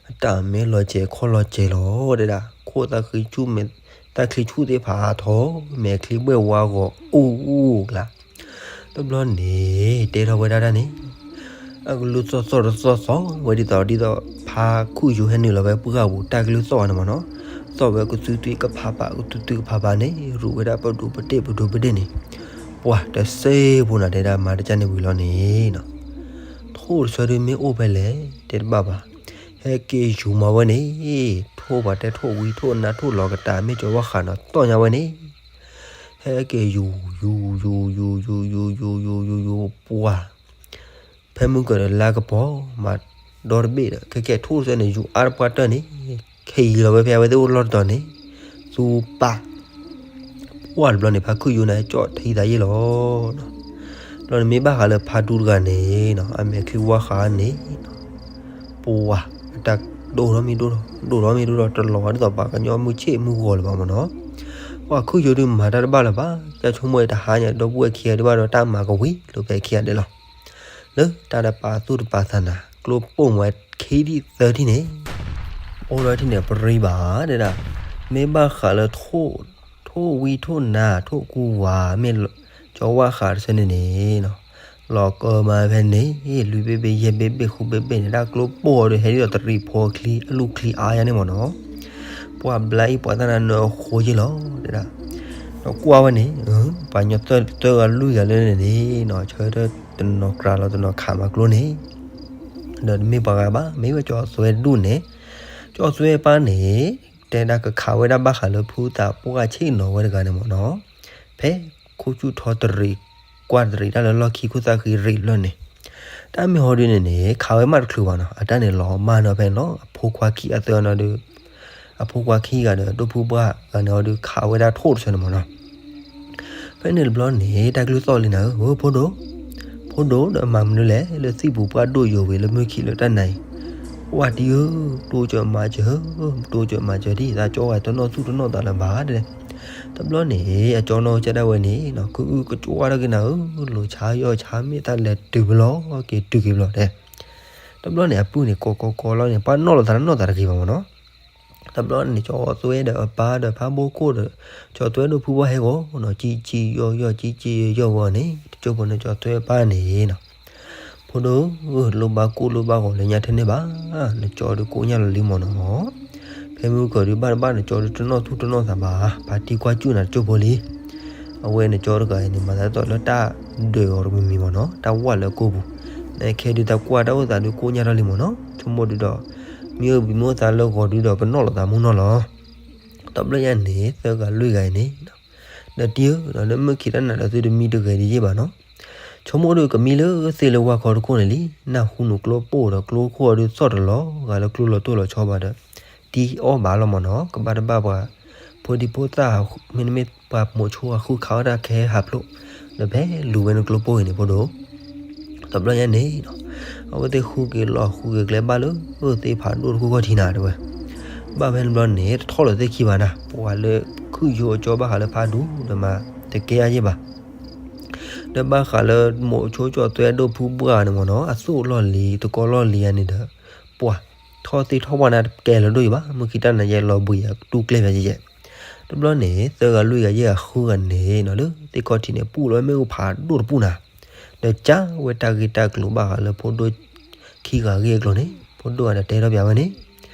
အတၢ်မဲာ်လီၤစဲၤခီၣ်လီၤစဲၤလီၤဒဲဒၣ်, ခိၣ်သၣ်ဃံဆူၣ်မဲာ် သၣ်ချံဆူၣ်သ့ၣ်ဖးထီ မဲာ်ချံဘှဲၣ်ဝါဂီၤအိၣ်အိၣ်ကျါ တဘျီန့ၣ်တဲထီၣ်ဝဲဒၣ်တၢ်န့ၣ်, အကလုၢ်သီၣ်သီၣ်တသီၣ်သီၣ်ဝဲဒ်သိးဒ်သိး ဖါခုၣ်ယိဟဲနုာ်လီၤဝဲပှၢ်ပူၤတၢ်ကလုၢ်သီၣ်ဝဲန့ၣ်မ့ၢ်နီၤ, သီၣ်ဝဲကသူတံၢ်ကဖးဖး ကသူတံၢ်ကဖးဖးန့ၣ် ရူးဝဲဒၣ်ပဒိၣ်ပဒ့ၣ်ပဒိၣ်ပဒ့ၣ်န့ၣ်, ပှၤတစဲးဖိန့ၣ်တဲဒၣ်မၤတကၢ်န့ၣ်ဝံၤလီၤန့ၣ်နီၤ, ထိၣ်တဆၢဒုးမ့ၢ်အိၣ်ဖဲလဲၣ်တဲတဘၣ်ဘၣ်, ဟဲက့ၤယူၤမၤဝဲန့ၣ်, ထိၣ်ပှၤတဲထိၣ်ဝံထိၣ်နါထိၣ်လီၤကတၢ်မ့ၢ်ကၠီၤဝၣ်ဃးနီၤသီၣ်ညါဝဲန့ၣ် ဟဲက့ၤယူၤ ယူၤ ယူၤ ယူၤ ယူၤ ယူၤ ယူၤ ယူၤ ယူၤ ယူၤ ယူၤ ပှၤ, ဖဲမုၢ်ကၢၤဒီးလါကပီၤ မၤဒီတဘ့ၣ်ဒီး ခဲကဲထိၣ်တဆၢန့ၣ် ယူၤအါတပှၢ်တၢၢ်န့ၣ် ခဲအံၤလီၤဝဲဖဲအဝဲသ့ၣ်အိၣ်လီၢ်တတီၤန့ၣ် သူပာ် ပှၢ်တဘျီန့ၣ် ဖါခုၣ်ယိန့ၣ် ကၠီၣ်ထံသးယ့ၢ်လီၤ. ဘျီန့ၣ်မ့ၢ်ဘၣ်ဃးလၢဖါဒူတဂၤန့ၣ်နီၤ အမဲာ်ချံဝါဃးန့ၣ်နီၤ ပှၤ အတၢ်ဒိၣ်ထီၣ်မ့ၢ်ဒိၣ်ထီၣ် ဒိၣ်ထီၣ်မ့ၢ်ဒိၣ်ထီၣ် တလီၤဝဲဒ်သိးပှၤကညီမုၢ်ဆ့ၣ်မုၢ်ဂီၤလၢၤဘၣ်မ့ၢ်နီၤ. ပှၤခုၣ်ယိဒုးမၤတၢ်တဘၣ်လၢၤဘၣ် ကၢ်ဆိကမိၣ်အံၤတဟါညါဒီပုၢ်ဝဲၢ်ခံဂၤဒံးဘၣ်ဒီး တၢ်မၤကဝံၤလိာ်ဖဲခံဂၤဒဲးလီၤ. လၢတၢ်တပာ်သူၣ်တပာ်သးနၤ ကျိပိၢ်မွဲခံဒံၣ်သၢထံၣ်န့ၣ် အိၣ်ဒီးထံၣ်န့ၣ် ပရံဘၣ်ဒဲဒၣ် မ့ၢ်ဘၣ်ဃးလၢ ထိၣ်ဝံထိၣ်နါ ထိၣ်ကူဝါ မ့ၢ်ကၠီဝၣ်ဃးတဆၢန့ၣ်န့ၣ် လီၤကၢမးဖဲန့ၣ် လွံၢ်ဘ့ၣ်ဘ့ၣ် ယဲၢ်ဘ့ၣ်ဘ့ၣ် ဃုဘ့ၣ်ဘ့ၣ်န့ၣ် တၢ်ကျိပိၢ်ဒီးဟဲဒ်သိးတရံးဖိအချံ အလူၢ်ချံအါယါန့ၣ်မ့ၢ်နီၤ. ပှၤဘျါအံၤပှၤတၢ်နါနၢအဃိယ့ၢ်လီၤဒဲဒၣ် ဒီးကွၢ်ဝဲန့ၣ် ပှၤကညီသၢဂၤလွံၢ်ဂၤလၢန့ၣ်န့ၣ်နီၤ ဆၢထၢၣ်တနီၤကြၤလီၤတနီၤခးမၤကျိန့ၣ် ဒီးတမ့ၢ်ပှၤဂၤဘၣ် မ့ၢ်ဝဲကၠီသွဲဒူၣ်န့ၣ် ကၠီသွဲပၢ်န့ၣ် တဲဒၣ်ကခးဝဲဒၣ်ဘၣ်ဃးလၢဖုသးပှၢ်ဆ့ၣ်နီၤဝဲတဂၤန့ၣ်မ့ၢ်နီၤ ဖဲခိၣ်ဆူၣ်ထီတရံး ကွၢ်တရံးတၢ်လၢလီၢ်ခံခိၣ်သၣ်ဃံရံးဘျီန့ၣ် တၢ်မ့ၢ်ဟီဒုန့ၣ်န့ၣ် ခးဝဲမးတချုးဘၣ်နီၤ အတၢ်န့ၣ်လီၤမၢ်နီၤဖဲန့ၣ်လီၤ အဖိခွါခံဂၤသၢဂၤန့ၣ်ဒီး အဖိခွါခံဂၤဒီး ဒိၣ်ဖုဘၣ်ဂၤန့ၣ်အီၤဒီး ခးဝဲဒၣ်ထိၣ်တဆၢန့ၣ်မ့ၢ်နီၤ. ဖဲန့ၣ်တဘျီန့ၣ် တၢ်ကလုၢ်သီၣ်လံနၤဧၢ ဖိဒိၣ်, ဖိဒိၣ်ဒီးမၤမနုၤလဲၣ် လၢသံၣ်ပူၤပှၢ်ဒိၣ်ယိာ်ဝံၤလၢမုၢ်ခံလၢတၢ်နါအံၤ, ဝၢ်တံၢ်ဧၢ, တိစၢၤမၤစၢၤဧၢ, တိစၢၤမၤစၢၤဒံး သးကၠီဂၤတနီၣ်သူၣ်တနီၣ်သးလၢၤဘၣ်တဲ. တဘျီန့ၣ် အကၠီနီၢ်ကစၢ်ဒၣ်ဝဲန့ၣ် ကအုကကွၢ်ထီၣ်က့ၤနၤဧၢ, လိၤဆါယီၢ်ဆါမ့ၢ်သးလဲၤတုၤဖဲလဲၣ် က့ၤတုၤက့ၤဖဲလဲၣ်တဲ. တဘျီန့ၣ် အပုၢ်န့ၣ် ကိးကိးကိးလီၤန့ၣ် ပှၤနီၣ်လိာ်သးတနီၣ်သးတဂ့ၤဘၣ်မ့ၢ်နီၤ. တဘျီန့ၣ် ကၠီသွဲဒီးအပၢ်ဒီးဖးဘိခိၣ်ဒီး ကၠီသွဲဒိၣ်ဖုဘၣ်ဟဲဂီၤနီၤ ကံကံယီၢ်ယီၢ် ကံကံယီၢ်ယီၢ်ဝဲန့ၣ် တကၠိဖိန့ၣ်ကၠီသွဲပၢ်န့ၣ်နီၤ ဖိဒိၣ်ဧၢ, လိၣ်ဘၣ်ကိၢ်လိၣ်ဘၣ်ဂီၤလၢညါထဲန့ၣ်ဘၣ်, နကၠီဒုးကိညၢ်လီၤလံမ့ၢ်နီၤ. ဖဲမုၢ်ကီၢ်ဒုးဘၣ်တဘၣ်နကၠီဒုးတနီၣ်သူၣ်တနီၣ်သးဘၣ်, ပာ်တံၢ်ကွၢ်စူၣ်နၤတကၠိဖိလံ. အဝဲနကၠီတဂၤအံၤန့ၣ် မၤသးဒ်သိးလၢတၢ်ဒၢးအီၤတမံၤမံၤမ့ၢ်နီၤ, တၢ်ဝၢ်လၢအကိာ်ပူၤ, နခဲဒုးတၢ်ကွၢ်တၢ်အိၣ်သးဒုးကိညၢ်ထီၣ်လံမ့ၢ်နီၤ, ဆိကမိၣ်ဒုးဒီး မ့ၢ်အၢဘံမ့ၢ်အိၣ်သးလၢဂီၤဒုးဒီးကနီၣ်လိာ်သးမုၢ်နီၤလီၤ. တဘျီညါန့ၣ် သၢဂၤလွံၢ်ဂၤအံၤန့ၣ် ဒီးတံၢ်ဧၢ, ဒီးလၢမုၢ်ခံတၢ်နၤဒီးသုတမံတဂဲၤဒံးယ့ၢ်ဘၣ်နီၤ. ဆိကမိၣ်ဒုးကမံလၢသ့ၣ်လၢဝါခီတခိၣ်န့ၣ်လံ, နၢ်ဟူနူၤကျိပိၢ်ဒီးကျိခိၣ်အီၤဒုးသီၣ်တလီၤဂာ်လၢကျိလီၤတိၢ်လီၤဆီဘၣ်ဒီး တံၢ်အီၣ်ဘၣ်လီၤမ့ၢ်နီၤ, ကဘၣ်တဘၣ်ပှၤ ဖိဒံဖိသၣ် မ့တမ့ၢ်ပှၤမိၤဆိအဃုခးအီၣ်တၢ်ခဲဟးဖျိး, ဒီးဖဲလူၤဝဲနကျိပိၢ်အံၤန့ၣ်ဖိဒိၣ် တဘျီညါန့ၣ် အဝဲသ့ၣ်ဃုက့ၤလီၤဃုက့ၤကျဲဘၣ်လၢသ့ၣ်ဖးဒိၣ်တခိၣ်ခီၣ်ထံးနၤတဲဝဲ, ဘၣ်ဖဲန့ၣ်တဘျီန့ၣ် တထီၣ်လၢၤသ့ၣ်ခံဘၣ်နၤ, ပှၤလၢခုၣ်ယိအကၠီဘၣ်ဃးလၢဖးဒူဒီးမၤတကဲအါယ့ၢ်ဘၣ်. ဒီးဘၣ်ဃးလၢမိၤဆိကၠီသွဲဒိၣ်ဖုဘှၢ်န့ၣ်မ့ၢ်နီၤ အသိၣ်လီၢ်လံၤ တကီလီၢ်လံၤဧါန့ၣ်ဒီး ပှၤထီၣ်သ့ၣ်ထီၣ်ပှၢ်န့ၣ်တကဲလၢၤဒိၣ်ယံၤဘၣ်, မုၢ်ခံတၢ်နၤယဲလီၤဘှံးယဲ တူၢ်ကျဲဖဲယဲယဲ. တဘျီန့ၣ် သၢဂၤလွံၢ်ဂၤယဲၢ်ဂၤဃုဂၤန့ၣ်နီၤ လၢသ့ၣ်ခီၣ်ထံးန့ၣ် ပူၣ်လီၤဝဲမ့ၣ်အူဖးဒိၣ်တပူၣ်နၤ, ဒီးကၢ်ဝဲတၢ်ဂ့ၢ်တၢ်ကျိၤဘၣ်ဃးလၢဖိဒိၣ်ခံဂၤအဂ့ၢ်အကျိၤန့ၣ် ဖိဒိၣ်ဂၤဒီးတဲထီၣ်ပၠးဝဲန့ၣ်,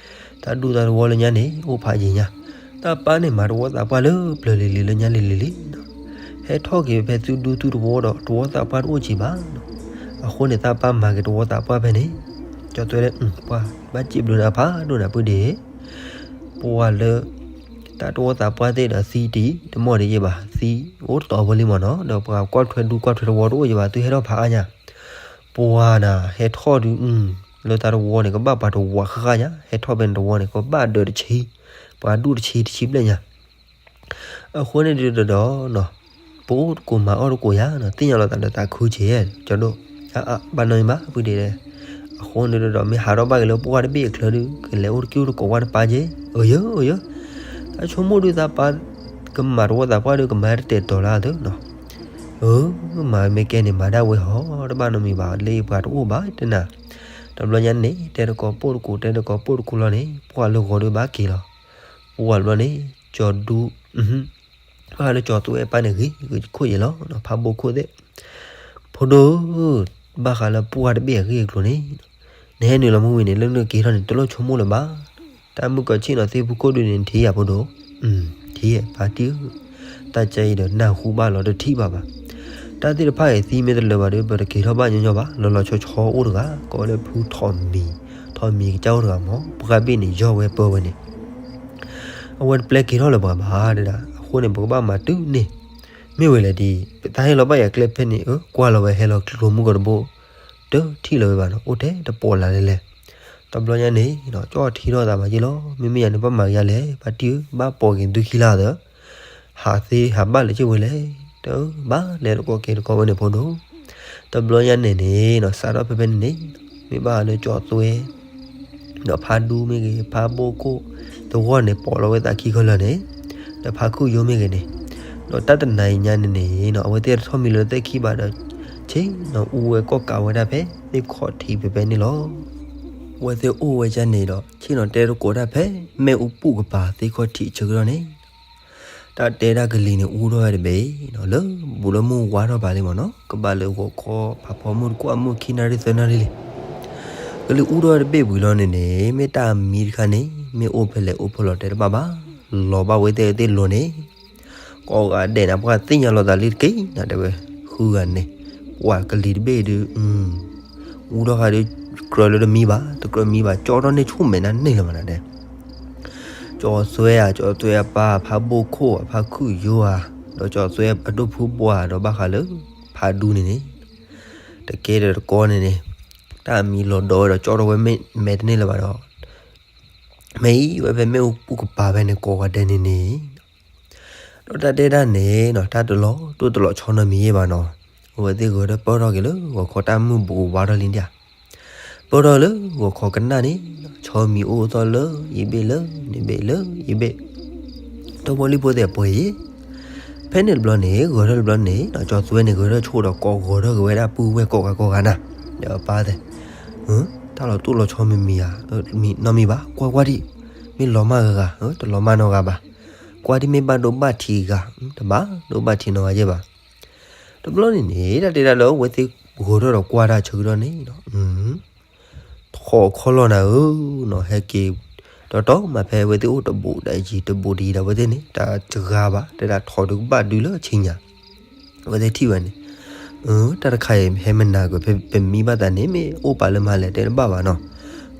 တၢ်ဒူၣ်တၢ်သဝီလၢညါန့ၣ် အိၣ်ဖးယံၤညါ, တၢ်ပၢ်န့ၣ်မၤတဝီသးပှၢ်လၢပျၢၤလံၤလံၤလၢညါလံၤလံၤလံနီၤ, ဟဲထီၣ်က့ၤဖဲသုဒူသုသဝီဒီး တဝီသးပှၢ်တအိၣ်က့ၤဘၣ်နီၤ. အဃိန့ၣ် တၢ်ပၢ်မၤက့ၤတဝီသးပှၢ်ဖဲန့ၣ်, ကၠီၤသွဲလၢ ပှၤဘၣ်စံးဘျုးနၤဖးဒိၣ်နၤပုၢ်ဒ့ၣ်, ပှၤလၢ တၢ်တဝီသးပှၢ်သ့ၣ်ဒီးသံတံၤ တမီၢ်ဒ်ယဲဘၣ် သံအိၣ်တတီၤဖိလံမ့ၢ်နီၤ, ဒီးပှၤကွၢ်ထွဲဒူကွၢ်ထွဲသဝီတအိၣ်ယဲဘၣ် သုဟဲထီၣ်ဖးအါညါ, ပှၤနၤဟဲထီၣ်ဒုး လၢတၢ်တဝီန့ၣ် ကဘၣ်ပှၤတဝီဃၣ်ဃၣ်ညါ, ဟဲထီၣ်ဖဲန့ၣ်တဝီန့ၣ် ကဘၣ်ဒၢးတဆံ, ပှၤဒူၣ်တဆံတဆံဘျဲၣ်ညါ. အဃိန့ၣ်ဒုးဒီးနီၤ, ပအိၣ်တကိးမၤအီၣ်တကိးယၤနီၤ, သ့ၣ်ညါလီၤသးဒီးသးခုက့ၤ, ကၠီၤဒိၣ်, အါအါ ဘၣ်နီတမံၤဘၣ် ပုၢ်ဒ့ၣ်, အဃိန့ၣ်ဒုးဒီး မ့ၢ်ဟးထီၣ်ဘၣ်က့ၤလၢပှၢ်တဘ့ၣ်အချၢဒုး ကလဲၤအိၣ်တက့ၢ်အိၣ်တကိးဝဲတပၢ်က့ၤ, အိၣ်ယၢ အိၣ်ယၢ, တၢ်ဆိကမိၣ်ဒုးသးပၢ် ကမၤတဝီသးပှၢ်ဒုး ကမၤတတဲာ်တီၤလၢအသိးနီၤ, အၢ မၤမ့ၢ်ကဲန့ၣ် မၤဒၣ်ဝဲဟီ တဘၣ်နီတမံၤဘၣ် လၢပှၤတအိၣ်ဘၣ်တနၤ, တဘျီညါန့ၣ် တဲတကိးပိၢ်တကိး တဲတကိးပိၢ်တကိးလီၤန့ၣ် ပှၢ်လၢဂီၤဒုးဘၣ်က့ၤလီၤ, ပှၢ်တဘျီန့ၣ် ကၠီၤဒူ ဘၣ်ဃးလၢကၠီၤသွဲအပၢ်န့ၣ်ဂ့ၤဂ့ၤခိၣ်ယဲၢ်လီၤ, ဖးဘိခိၣ်သ့ၣ်, ဖိဒိၣ်ဧၢ, ဘၣ်ဃးလၢပှၢ်တဘ့ၣ်အဂ့ၢ်အကျိၤန့ၣ်, နဟဲနုာ်လီၤမ့ၢ်ဝံၤန့ၣ် လၢနက့ၤထီၣ်န့ၣ် တလိၣ်ဆိကမိၣ်လၢၤဘၣ်, တၢ်မုၢ်ကီၤဆ့ၣ်နီၤသ့ၣ်ဖုခိၣ်ဒုးန့ၣ် ထံၣ်ယၤဖိဒိၣ်, ထံၣ်ယဲၢ်ပၢ်တံၢ်ဧၢ, တၢ်ကဲအံၤဒီးနၢ်ဟူဘၣ်လီၤတထံၣ်ဘၣ်ဘၣ်, တၢ်သ့ၣ်တဖၣ်အံၤသံမ့ၢ်တလၢာ်ဘၣ်ဒီး ပတက့ၤထီၣ်ဘၣ်ညီညီဘၣ်, လီၤလီၤဆီဆီအိၣ်တဂၤ ကိးဝဲလၢဖုထိးမံၤ, ထိးမံၤကစၢ်အိၣ်တဂၤမ့ၢ် ပှၢ်ဘ့ၣ်န့ၣ် ယီၢ်ဝဲပၢဝဲန့ၣ် အဝဲတပျဲက့ၤထီၣ်လၢၤပှၤဘၣ်ဒၣ်, အဃိန့ၣ် ပကဘၣ်မၤတုၤန့ၣ်, မ့ၢ်ဝဲလဲၣ်ဒ်, ပတၢ်ဟဲလီၤဘၣ်ယၤကျဲဖဲန့ၣ် အၢ ကွၢ်လီၤဝဲ ဟဲလီၤကျိၤမုၢ်ကီၤတဘိ, တထံၣ်လၢၤဝဲဘၣ်နီၤ, အိၣ်ထဲတပိာ်လၢ်လဲၣ်လဲၣ်, တဘျီညါန့ၣ် ကၠီထံထီၣ်သးမၤယ့ၢ်လီၤ, မ့မ့ၢ်ယၤန့ၣ် ဘၣ်မၤကယၤလဲၣ်, ပၢ်တံၢ်ဧၢ, ဘၣ်ပိာ်က့ၤသုခံလၢ်သၢ ဟးသ့ဟးဘၣ်လၢၤက့ၤဝဲလဲၣ်, တဘၣ်လဲၤတကိးက့ၤတကိးဝဲန့ၣ်ဖိဒိၣ်, တဘျီညါန့ၣ်န့ၣ် စးထီၣ်ဖဲဖဲန့ၣ်န့ၣ်, မ့ၢ်ဘၣ်လၢကၠီသွဲ ဒီးဖးဒူမ့ၢ်ဂ့ၤ, ဖးဘိခိၣ်, တဝီန့ၣ် ပိာ်လီၤဝဲသးခံခဲလၢာ်န့ၣ်, ဒီးဖးခုၣ်ယိမ့ၢ်ဂ့ၤန့ၣ်, ဒီးတၢ်တနၤအံၤညါန့ၣ်န့ၣ် အဝဲသ့ၣ်တထီၣ်မံလၢသ့ၣ်ခံဘၣ်ဒီး, ဆ့ၣ်နီၤအူဝဲကီၢ်ကးဝဲဒၣ်ဖဲ သ့ၣ်ခီၣ်ထံးဖဲဖဲန့ၣ်လီၤ. အဝဲသ့ၣ်အိၣ်ဝဲဒၣ်န့ၣ်ဒီး ဆ့ၣ်နီၤတဲတကိးတၢ်ဖဲ မ့ၣ်အူပူၤကပၤသ့ၣ်ခီၣ်ထံးဆၢကတီၢ်န့ၣ် တၢ်တဲဒၣ်ကလံၤန့ၣ် အူထီၣ်ဝဲတဘ့ၣ်, လၢဘူးလၢမုၢ်ဝါထီၣ်ဘၣ်လံမ့ၢ်နီၤ, ကဘၣ်လၢဂီၤခီဖးဖီမုၢ်တကွၢ်မုၢ်ခံနၣ်ရံၣ်သၢနၣ်ရံၣ်လံ. ကလံၤအူထီၣ်ဝဲတဘ့ၣ်ဝံၤလီၤန့ၣ်န့ၣ် မ့ၢ်တၢ်မံတခါန့ၣ် မ့ၢ်အိၣ်ဖဲလဲၣ်အိၣ်ဖဲလဲၣ်တဲတဘၣ်ဘၣ်, လီၤဘၣ်ဝဲသ့ၣ်သ့ၣ်လိၤန့ၣ် ကိးဂၤဒဲးန့ၣ် ပှၤသ့ၣ်ညါလီၤသးလံတက့ၢ်နၤ တဲဝဲ, ဃုဂၤန့ၣ်, ပှၤကလံၤတဘ့ၣ်ဒုး အူထီၣ်ဃာ်ဒီး ကြၢးလၢတမံဘၣ်, တကြၢးမံဘၣ်, ကၠီထီၣ်န့ၢ်ဆူၣ်မဲာ်နၤန့ၣ်လၢၤမးနၤဒဲး, ကၠီသွဲဧါ, ကၠီသွဲအပၢ်, ဖးဘိခိၣ်ဧါ, ဖးခုၣ်ယိဧါ, ဒီးကၠီသွဲအဒိၣ်ဖုဘှါ ဒီးဘၣ်ဃးလၢ ဖးဒူန့ၣ်န့ၣ်, တကဲဒီးတကီန့ၣ်န့ၣ်, တၢ်အမံၤလီၤဒီးဝဲဒီး ကၠီထီၣ်ဝဲမဲာ်တန့ၢ်လၢၤဘၣ်ဒီး မ့ၢ်အံၤဝဲဖဲမ့ၣ်အူပူၤကပၤဖဲန့ၣ် ကိးဂၤဒဲးန့ၣ်န့ၣ် ဒီးတၢ်တဲဒၣ်န့ၣ်နီၤ တၢ်တလီၤတိၢ်တလီၤဆီနီတမံၤယဲၢ်ဘၣ်နီၤ, အဝဲသ့ၣ်ဂဲၤထီၣ်ပၢၢ်ထီၣ်က့ၤလၢဂီၤခီတၢ်မုၢ်ဘူးဝါထီၣ်လံဒၣ်, ပၢၢ်ထီၣ်လၢဂီၤခီကနၣ်န့ၣ်, ဆီမံၤအိၣ်သီၣ်လၢယဘ့ၣ်လၢန့ၣ်ဘ့ၣ်လၢယဘ့ၣ်, တီဘီလံဖိသ့ၣ်ပှဲၤယဲၢ်, ဖဲန့ၣ်တဘျီန့ၣ် ဂဲၤထီၣ်တဘျီန့ၣ် ကၠီသွဲန့ၣ် ဂဲၤထီၣ်ဆိဒီးကိးဂီၤထီၣ်က့ၤဝဲဒၣ်ပုၢ်ဝဲၢ်ကိးဂၤကိးဂၤနၤ, ဒီးအပၢ်သ့ၣ် တၢ်လီၤတိၢ်လီၤဆီမံၤမံၤဧါ, နီတမံၤဘၣ်, ကွၢ်ကွၢ်ဒံး, မ့ၢ်လီၤမၢ်ဂၤဂၤ, တလီၤမၢ်နီတဂၤဘၣ်, ကွၢ်ဒံးမ့ၢ်ဘၣ်ဒိဘၣ်ထံးဂၤ, တဘၣ်ဒိဘၣ်ထံးနီတဂၤယဲၢ်ဘၣ်. တဘျီန့ၣ်န့ၣ် တၢ်တဲဒၣ်လၢအဝဲသ့ၣ်ဂဲၤထီၣ်ဒီးကွၢ်တၢ်ဆၢကတီၢ်န့ၣ် ထီၣ်ခီလီၤနၤဧၢနီၤ, ဟဲက့ၤ တီတီမးဖဲအဝဲသ့ၣ်အိၣ်တဘူးဒီးယံၤ တဘူးဒီးယံၤဒီးအဝဲသ့ၣ်န့ၣ် တၢ်တဂၤဘၣ်, တဲဒၣ်ထီၣ်ဒုးကဘၣ်ဒုးလၢဆံညါ, အဝဲသ့ၣ်ထံၣ်ဝဲန့ၣ်, တၢ်တခါအံၤ ဟဲမနၤကွံာ် ဖဲပမံဘၣ်သးန့ၣ် မ့ၢ်အိၣ်ပာ်လၢမၤလဲၣ် တဲတဘၣ်ဘၣ်နီၤ,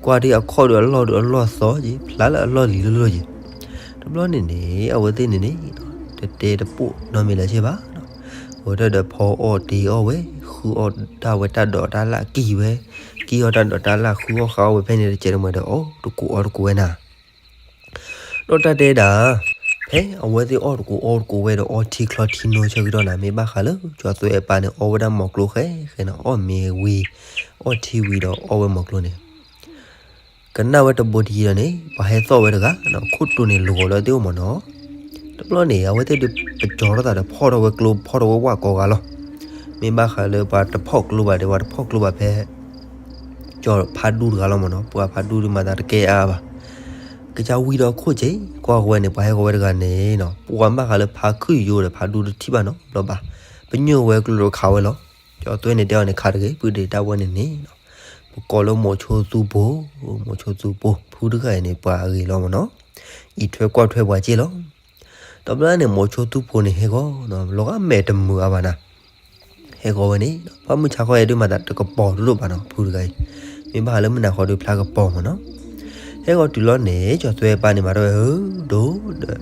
ကွၢ်ဒံးအခီၣ်ဒုးအလီၢ်ဒုးအလီၢ်သီက့ၤ ဖျါလၢအလီၢ်လံၤလိၤလိၤက့ၤ, တဘျီန့ၣ်န့ၣ် အဝဲသ့ၣ်န့ၣ်န့ၣ် တတဲတပိာ်နီတမံၤလၢၤဘၣ်နီၤ, ဂဲၤထီၣ်ဒီးဖီအီၣ်တ့အီၣ်ဝဲ ဃုအီၣ်တၢ်ဝဲတၢ်ဒိးတၢ်လၢ်ကံၢ်ဝဲ, ကံၢ်အီၣ်တၢ်ဒိးတၢ်လၢ် ဃုအီၣ်ဃုအီၣ်ဝဲဖဲန့ၣ်တစဲးတမှဲၤဒီး အီၣ်တကိးအီတကိးဝဲနၤ ဒီးတၢ်တဲဒၣ်, ဖဲအဝဲသ့ၣ်အီၣ်တကိးအီတကိးဝဲဒီး အီထံချီထံနိဆၢကတီၢ်န့ၣ် မ့ၢ်ဘၣ်ဃးလၢ ကၠီသွဲအပၢ်န့ၣ် အီဝဲဒၣ်မီၤကျိၤဃဲဃဲန့ၣ် အီၣ်မ့ၤဝံၤ, အီထံဝံၤဒီးအီဝဲမီၤကျိၤန့ၣ်, ကနၣ်ဝဲတဘိတယံၤဒီးန့ၣ် ပှၤဟဲသီၣ်ဝဲတဂၤ ခိၣ်တူာ်န့ၣ်လိာ်ဂီၤလၢသ့ၣ်အိၣ်မးနီၤ, တဘျီန့ၣ် အဝဲသ့ၣ်ဒုးပကၠီထီၣ်သးဒီးဖီၣ်ထီၣ်ဝဲကျိ ဖီၣ်ထီၣ်ဝဲဝၣ်ကိးဂၤလီၤ, မ့ၢ်ဘၣ်ဃးလၢပှၤတဖီၣ်ကျိဘၣ်ဒီး ပှၤတဖီၣ်ကျိဘၣ်ဖဲ ကၠီဖးဒူတဂၤလီၤမးနီၤ, ပှၤဖးဒူဒုးမၤသးတကဲအါဘၣ်, ကစၢ်ဝံဒီးခိၣ်က့ၤ ကွၢ်ဃီဝဲန့ၣ် ပှၤဟဲဃီဝဲတဂၤန့ၣ်နီၤ ပှၤမၣ်ဃးလၢဖးခုၣ်ယိဒီးဖးဒူတထံၣ်ဘၣ်နီတဘျီဘၣ်, ပညိၣ်ဝဲကျိဒီးခးဝဲလီၤ, ကၠီသွဲန့ၣ်တဲအီၤန့ၣ် ခးတဂ့ၤ ပုၢ်ဒ့ၣ်တၢ်ဝဲန့ၣ်န့ၣ်နီၤ, ပကိးလၢမိၤဆိသူပိၤ, မိၤဆိသူပိၤ ဖုတဂၤအံၤန့ၣ် ပှၤအဂ့ၤလီၤမ့ၢ်နီၤ, အံးထွဲကွၢ်ထွဲပှၤစ့ၢ်လီၤ. တဘျီန့ၣ် မိၤဆိသူပိၤန့ၣ်ဟဲဂီၤနီၤ, လီၤဂာ်မဲာ်တမုာ်အါဘၣ်နၤ, ဟဲဂီၤဝဲန့ၣ် ဘၣ်မုၢ်ဆါခီဟဲဒုးမၤသးတကပီၤဒိၣ်ဒိၣ်ဘၣ်နီၤ, ဖုတဂၤအံၤ မ့ၢ်ဘၣ်ဃးလၢမုၢ်နၤဃီဒုးဖျါကပီၤမ့ၢ်နီၤ, ဟဲဂီၤတုၤလီၤန့ၣ် ကၠီၤသွဲပၢ်န့ၣ် မၤထီၣ်ဝဲဧၢ, ဒိၣ်ဒီး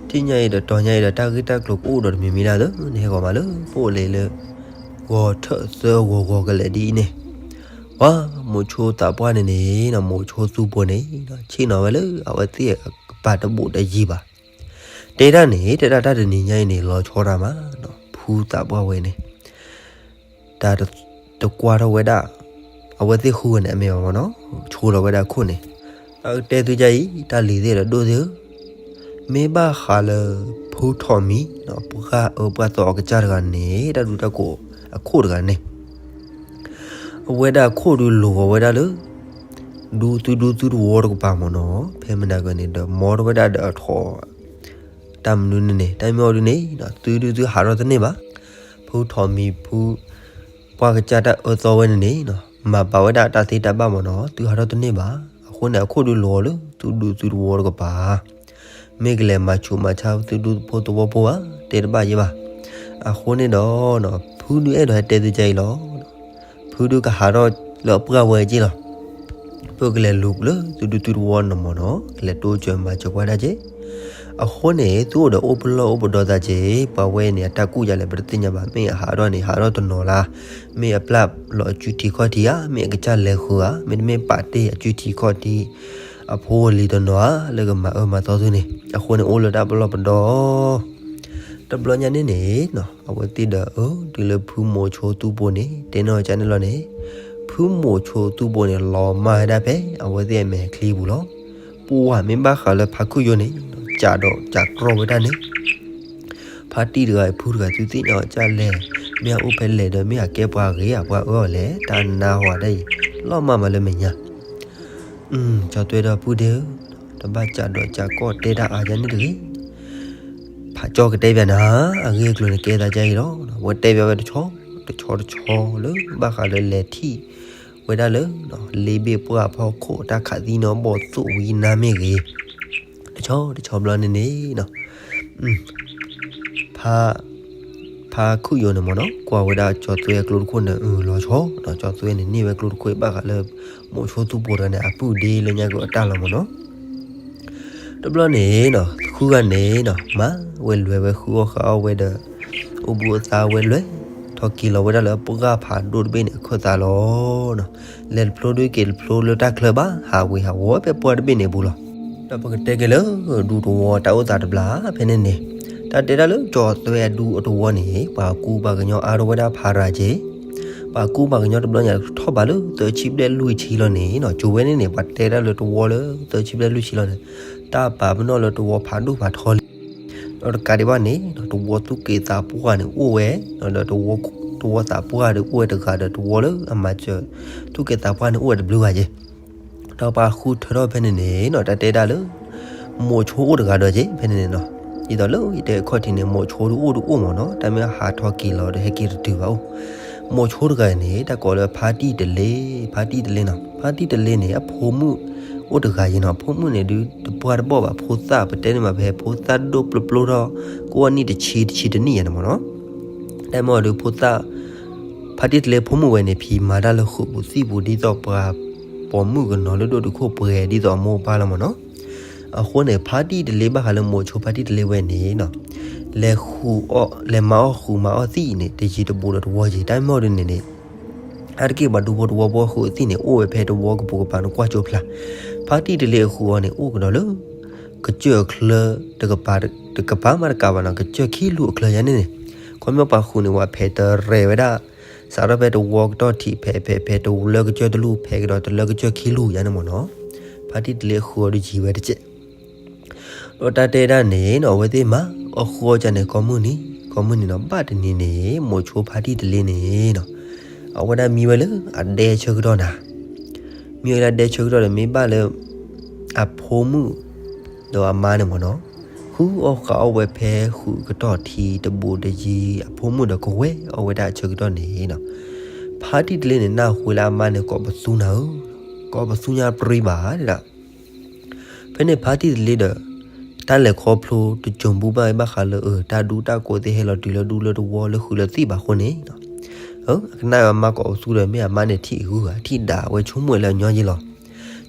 ထံၣ်ညါအံၤဒီးတီၤညါအံၤဒီး တၢ်ဂ့ၢ်တၢ်ကျိၤကအိၣ်ဒီးတမံၤမံၤဒၣ်လၢ နဟဲဂီၤမးလၢ ပအိၣ်လဲၤလၢ ဂီၤထၢၣ်သၢဂီၤဂီၤကလဲာ်ဒ်အံၤန့ၣ်, ပှၤမိၤဆိသးပှၢ်န့ၣ်န့ၣ်နီၤ, မိၤဆိသူပိၤန့ၣ် ဆ့ၣ်နီၤဝဲလၢအဝဲသ့ၣ်အကပၤတဘူးတယံၤဘၣ်. တဲဒၣ်န့ၣ် တဲဒၣ်တၢ်တနံၤညါအံၤန့ၣ် လီၤဆီတၢ်မး, ဖုသးပှၢ်ဝဲန့ၣ် တၢ်တကွၢ်ထီၣ်ဝဲဒၣ် အဝဲသ့ၣ်ဃုဂၤန့ၣ် အမ့ၢ်ဘၣ်မ့ၢ်နီၤ, ဆိလီၤဝဲဒၣ်အခိၣ်န့ၣ်, အတဲသုကါအံၤ တၢ်လံၤသ့ၣ်ဒီးဒိၣ်သ့ၣ်ဧၢ, မ့ၢ်ဘၣ်ဃးလၢ ဖုထီးမံၤ ပှၤအၢပှၤသီအကစၢ်တဂၤန့ၣ် တၢ်ဒူတၢ်ကိးအခိၣ်တဂၤန့ၣ် အဝဲဒၣ်အခိၣ်ဒုးလိာ်အီၤဝဲဒၣ်လၢ ဒူသုဒူသုတဝီတကပၤမ့ၢ်နီၤ, ဖဲမနၤကန့ၣ်ဒီး မီထီၣ်ဝဲဒၣ်ဒီးအထီၣ် တၢ်မနုၤန့ၣ်န့ၣ် တၢ်မ့ၢ်အီၤဒုးန့ၣ် သုဒုသုဟးထီၣ်တန့ၢ်ဘၣ်. ဖုထီးမံၤဖု ပှၤကစၢ်တၢ်အၢသီဝဲန့ၣ်န့ၣ် မၤပာ်ဝဲဒၣ်တၢ်သ့တၢ်ဘၣ်မ့ၢ်နီၤ, သုဟးထီၣ်တန့ၢ်ဘၣ်. အဃိန့ၣ် အခိၣ်ဒုးလိာ်အီၤလၢ သုဒူသုတဝီတကပၤ မ့ၢ်ကလဲၤမၤဆူးမၤဆါသုဒူဖိသဝီဖိဘၣ် တဲတဘၣ်ယဲဘၣ်. အဃိန့ၣ်ဒီး ဖုဒုးအဲၣ်ဒိးဟဲတဲသုကါအံၤလီၤ. ဖုဒုးကဟးထီၣ်လၢအပှၢ်ဝဲက့ၢ်လီၤ. ဖုကလဲၤလူၤလၢသုဒူသုတဝီန့ၣ်မ့ၢ်နီၤ, ကလဲၤတိစၢၤမၤစၢၤပှၤဒၣ်က့ၢ်. အဃိန့ၣ် သုအိၣ်ဒီးအိၣ်ပလီၢ်အိၣ်ပဒီသးက့ၢ်, ပှၤဝဲန့ၣ် အတၢ်ကူၣ်ယၤလဲၣ် ပတသ့ၣ်ညါဘၣ်. မ့ၢ်အဟးထီၣ်န့ၣ် ဟးထီၣ်တနီၤလၢ်, မ့ၢ်အပျၢ်လီၤအစုထံခီၣ်ထံဧါ, မ့ၢ်အကစၢ်လဲၤဃုာ်ဧါ, မ့တမ့ၢ်ပာ်တ့ၢ်အစုထံခီၣ်ထံ အဖိအလံၤတနီၤဧါ လၢကမၤအၢမၤသီသုန့ၣ်. အဃိန့ၣ် အိၣ်လၢတၢ်ပလီၢ်ပဒီ တဘျီညါန့ၣ်န့ၣ်နီၤ, အဝဲသ့ၣ်ဒီး အၢ တုၤလၢဖုမိၤဆိသူပိၤန့ၣ် တဲနီၢ်ကန့ၣ်လီၤန့ၣ်, ဖုမိၤဆိသူပိၤန့ၣ် လီၤမၢ်ဝဲဒၣ်ဖဲ အဝဲသ့ၣ်အမဲာ်ချံပူၤလီၤ. ပှၤမ့ၢ်ဘၣ်ဃးလၢဖါခုၣ်ယိန့ၣ် ကးဒီးကးကြီဝဲဒၣ်န့ၣ်, ဖါတံၢ်တဂၤအံၤ ဖုတဂၤ သုသ့ၣ်ညါအီၤကလဲၣ်, မ့ၢ်အအိၣ်ဖဲလဲၣ်ဒီး မ့ၢ်အကဲပှၤဂ့ၤဧါ ပှၤအၢအီၤလဲၣ်, တၢ်နါဟီဒၣ်အံၤ လီၤမၢ်မးလၢမဲာ်ညါ ကၠီၤသွဲဒီးပုၢ်ဒ့ဧၢ, တဘၣ်ကးဒီးကးကြီတဲတၢ်အါယါန့ၣ်တဂ့ၤ. ဖးကၠီကတဲဘၣ်နၤ, အဂ့ၢ်အကျိၤန့ၣ်ကဲသးကါအံၤလီၤ. ဝဲတဲဘၣ်ဝဲတဆီ, တဆီတဆီလၢ ဘၣ်ဃးလၢလဲၤထံၣ်ဝဲဒၣ်လၢ လ့ဘ့ၣ်ပှၢ်ဖီခိၣ်တၢ်ခးသံနီၤ ဘီၣ်သိၣ်ဝံနါမ့ၢ်ဂ့ၤ, တဆီတဆီဘျီန့ၣ်န့ၣ် ဖါ ဖါခုၣ်ယိန့ၣ်မ့ၢ်နီၤ ကွၢ်ဝဲဒၣ်ကၠီၤသွဲအကျိတခိၣ်န့ၣ် အၢ လီၤဆီ, ကၠီၤသွဲန့ၣ်န့ၢ်ဝဲကျိတခိၣ်အံၤ ဘၣ်ဃးလၢ မိၤဆိသူပိၤတဂၤန့ၣ် အပုၢ်ဒ့လၢညါကအတၢ်လီၤမ့ၢ်နီၤ. တဘျီန့ၣ်နီၤ ဃုဂၤန့ၣ်နီၤ မၤဝဲလဲၤဝဲ ဃုအီၣ်ဃုအီၣ်ဝဲဒီး အိၣ်ဘှံးအိၣ်သါဝဲလဲၤ ထီၣ်က့ၤလီၤဝဲဒၣ်လၢပှၢ်ဖးဒိၣ်တဘ့ၣ်န့ၣ် အခၢၣ်သးလီၤ. လဲၤတဖျိဒုးက့ၤတဖျိလၢတၢ်ချၢဘၣ် ဟးဝ့ၤဟးဝီၤဖဲပှၢ်တဘ့ၣ်န့ၣ်အပူၤလီၤ. ဒီးပကတဲက့ၤလၢ ဒူသဝီတၢ်အိၣ်သးတဘျီဖဲန့ၣ်န့ၣ်, တၢ်တဲတၢ်လၢကၠီၤသွဲအဒူအတဝီန့ၣ် ပှၤကူပှၤကညီအါထီၣ်ဝဲဒၣ်ဖးရၤက့ၤ, ပှၤကူပှၤကညီတဘျီညါထီၣ်ဘးလၢသၢဆံဘျဲၣ်လွံၢ်ဆံလီၤန့ၣ်နီၤ, ကၠိဝဲန့ၣ်န့ၣ် ပှၤတဲတၢ်လၢတဝီလၢသၢဆံဘျဲၣ်လွံၢ်ဆံလီၤန့ၣ်, တၢ်ပာ်ပနီၣ်လၢတဝီဖးဒိၣ်ဖးထီလံ ဒီးတကးဒံးဘၣ်န့ၣ် တဝီသူၣ်က့သးပှၢ်န့ၣ်အိၣ်ဝဲ, ဒီးတဝီသးပှၢ်ဒီးအိၣ်ဝဲတဂၤဒီးတဝီလၢအမၤစၢၤ သူၣ်က့သးပှၢ်န့ၣ်အိၣ်ဝဲတဘျုးဂၤက့ၤ, ဒီးပှၤဃုထၢထီၣ်ဖဲန့ၣ်န့ၣ်နီၤ တၢ်တဲဒၣ်လၢ မိၤဆိအိၣ်တဂၤဒီးက့ၤဖဲန့ၣ်န့ၣ်နီၤ, ဒ်သိးလၢယတဲအခီၣ်ထံးန့ၣ် မိၤဆိဒုးအိၣ်ဒုးအိၣ်မ့ၢ်နီၤ, တၢ်မ့ၢ်ဟးထီၣ်က့ၤလီၤဒီးဟဲက့ၤတတုၤဘၣ်အိၣ်, မိၤဆိတဂၤန့ၣ် တၢ်ကိးလၢဖါတံၢ်တလ့, ဖါတံၢ်တလ့နီၤ, ဖါတံၢ်တလ့န့ၣ် အဖိမုၣ်အိၣ်တဂၤယ့ၤနီၤ, အဖိမုၣ်န့ၣ်ဒုး တပှၢ်တဘီၣ်ဘၣ်, ဖိသၣ်ပတဲန့ၣ်မး ဖဲဖိသၣ်ဒိၣ်ပျိပျိထီၣ် ကအိၣ်နံၣ်တဆံတဆံတနံၣ်ယဲန့ၣ်မ့ၢ်နီၤ, တၢ်မ့ၢ်အီၤဒုးဖိသၣ် ဖါတံၢ်တလ့ဖိမုၣ်ဝဲန့ၣ် ဖံးမၤတၢ်လၢဃုာ်ပူၤသံၣ်ပူၤ ဒ်သိးပှၤပိာ်မုၣ်ကနီၤလၢဒိၣ်တုာ်ခိၣ်ပှဲၤဒ်သိးအမိၢ်အပၢ်လီၤမ့ၢ်နီၤ, အဃိန့ၣ် ဖါတံၢ်တလ့ဘၣ်ဃးလၢမိၤဆိဖါတံၢ်တလ့ဝဲန့ၣ်နီၤ, လဲၤဃုာ်အီၣ် လဲၤမၤအီၣ်ဃုာ်မၤအီၣ်သံၣ်အံၤန့ၣ် တယံၤတဘူးဒီးတဝီယ့ၤ, တၢ်မ့ၢ်အီၤဒ်န့ၣ်န့ၣ် အါတက့ၢ်ပှၤဒူဖိတဝီဖိဃုာ်သံၣ်န့ၣ် အိၣ်ဝဲဖဲတဝီကပိာ်ကပၤန့ၣ်ကွၢ်ကၠိဖျါ, ဖါတံၢ်တလ့အဃုာ်အီၤန့ၣ် အိၣ်ကဒီးလၢ ကစၢၢ်အချၢ တကပၤ တကပၤမးတကးဘၣ်နီၤ, ကစၢၢ်ခံလူၢ်အချၢယဲန့ၣ်န့ၣ်, ခီပညီပှၤဃုာ်န့ၣ် ဝဲဖဲတရဲၣ်ဝဲဒၣ် စးထီၣ်ဖဲတဝီကတီၢ်ထံး ဖဲ ဖဲ ဖဲတလၢကစၢၢ်တလူၢ် ဖဲကဒီးတလၢကစၢၢ်ခံလူၢ်ယဲန့ၣ်မ့ၢ်နီၤ, ဖါတံၢ်တလ့အဃုာ်အီၤဒုးယံၤဝဲတကဲး ဒီးတၢ်တဲဒၣ်န့ၣ်နီၤ အဝဲသ့ၣ်မၤအီၣ်ဃုာ်အီၣ်ကန့ၣ် ကိးမုၢ်နံၤ ကိးမုၢ်နံၤနီၤ ဘၣ်တနံၤန့ၣ် မိၤဆိဖါတံၢ်တလ့န့ၣ်နီၤ အဝဲဒၣ်မံဝဲလၢအဒဲဆၢကတီၢ်နၤ, မံဝဲလၢအဒဲဆၢကတီၢ်ဒီး မ့ၢ်ဘၣ်လၢ အဖိမုၣ် ဒီးအမါန့ၣ်မ့ၢ်နီၤ, ဃုအီၣ်ဃုာ်အီၣ်ဝဲဖဲဃုာ်ကတီၢ်ထံတဘူးတယံၤ အဖိမုၣ်ဒီးကဝဲၢ်အီၣ်ဝဲဒၣ်အဆၢကတီၢ်န့ၣ်နီၤ, ဖါတံၢ်တလ့န့ၣ် နၢ်ဟူလၢအမါန့ၣ် ကိးပသူနၤဧၢ, ကိးပသူညါပြံဘၣ်ဒၣ်. ဖဲန့ၣ်ဖါတံၢ်တလ့ဒီး တၢ်လဲၤခီဖျိတစိၤဘူၣ်ဘၣ်ဘၣ်ဃးလၢ တၢ်ဒူတၢ်ကိးသ့ၣ်ဟဲလီၤတုၤလၢဒူလၢတဝီလၢဃုာ်လၢသံၣ်ဘၣ်အဃိန့ၣ် အကနၣ်အမါကိးပသူဒီး မ့ၢ်အမါန့ၣ်ထံၣ်ဂုာ်ဧါ ထံၣ်ဒၣ်ဝဲဆိကမိၣ်လၢအညီယ့လီၤ.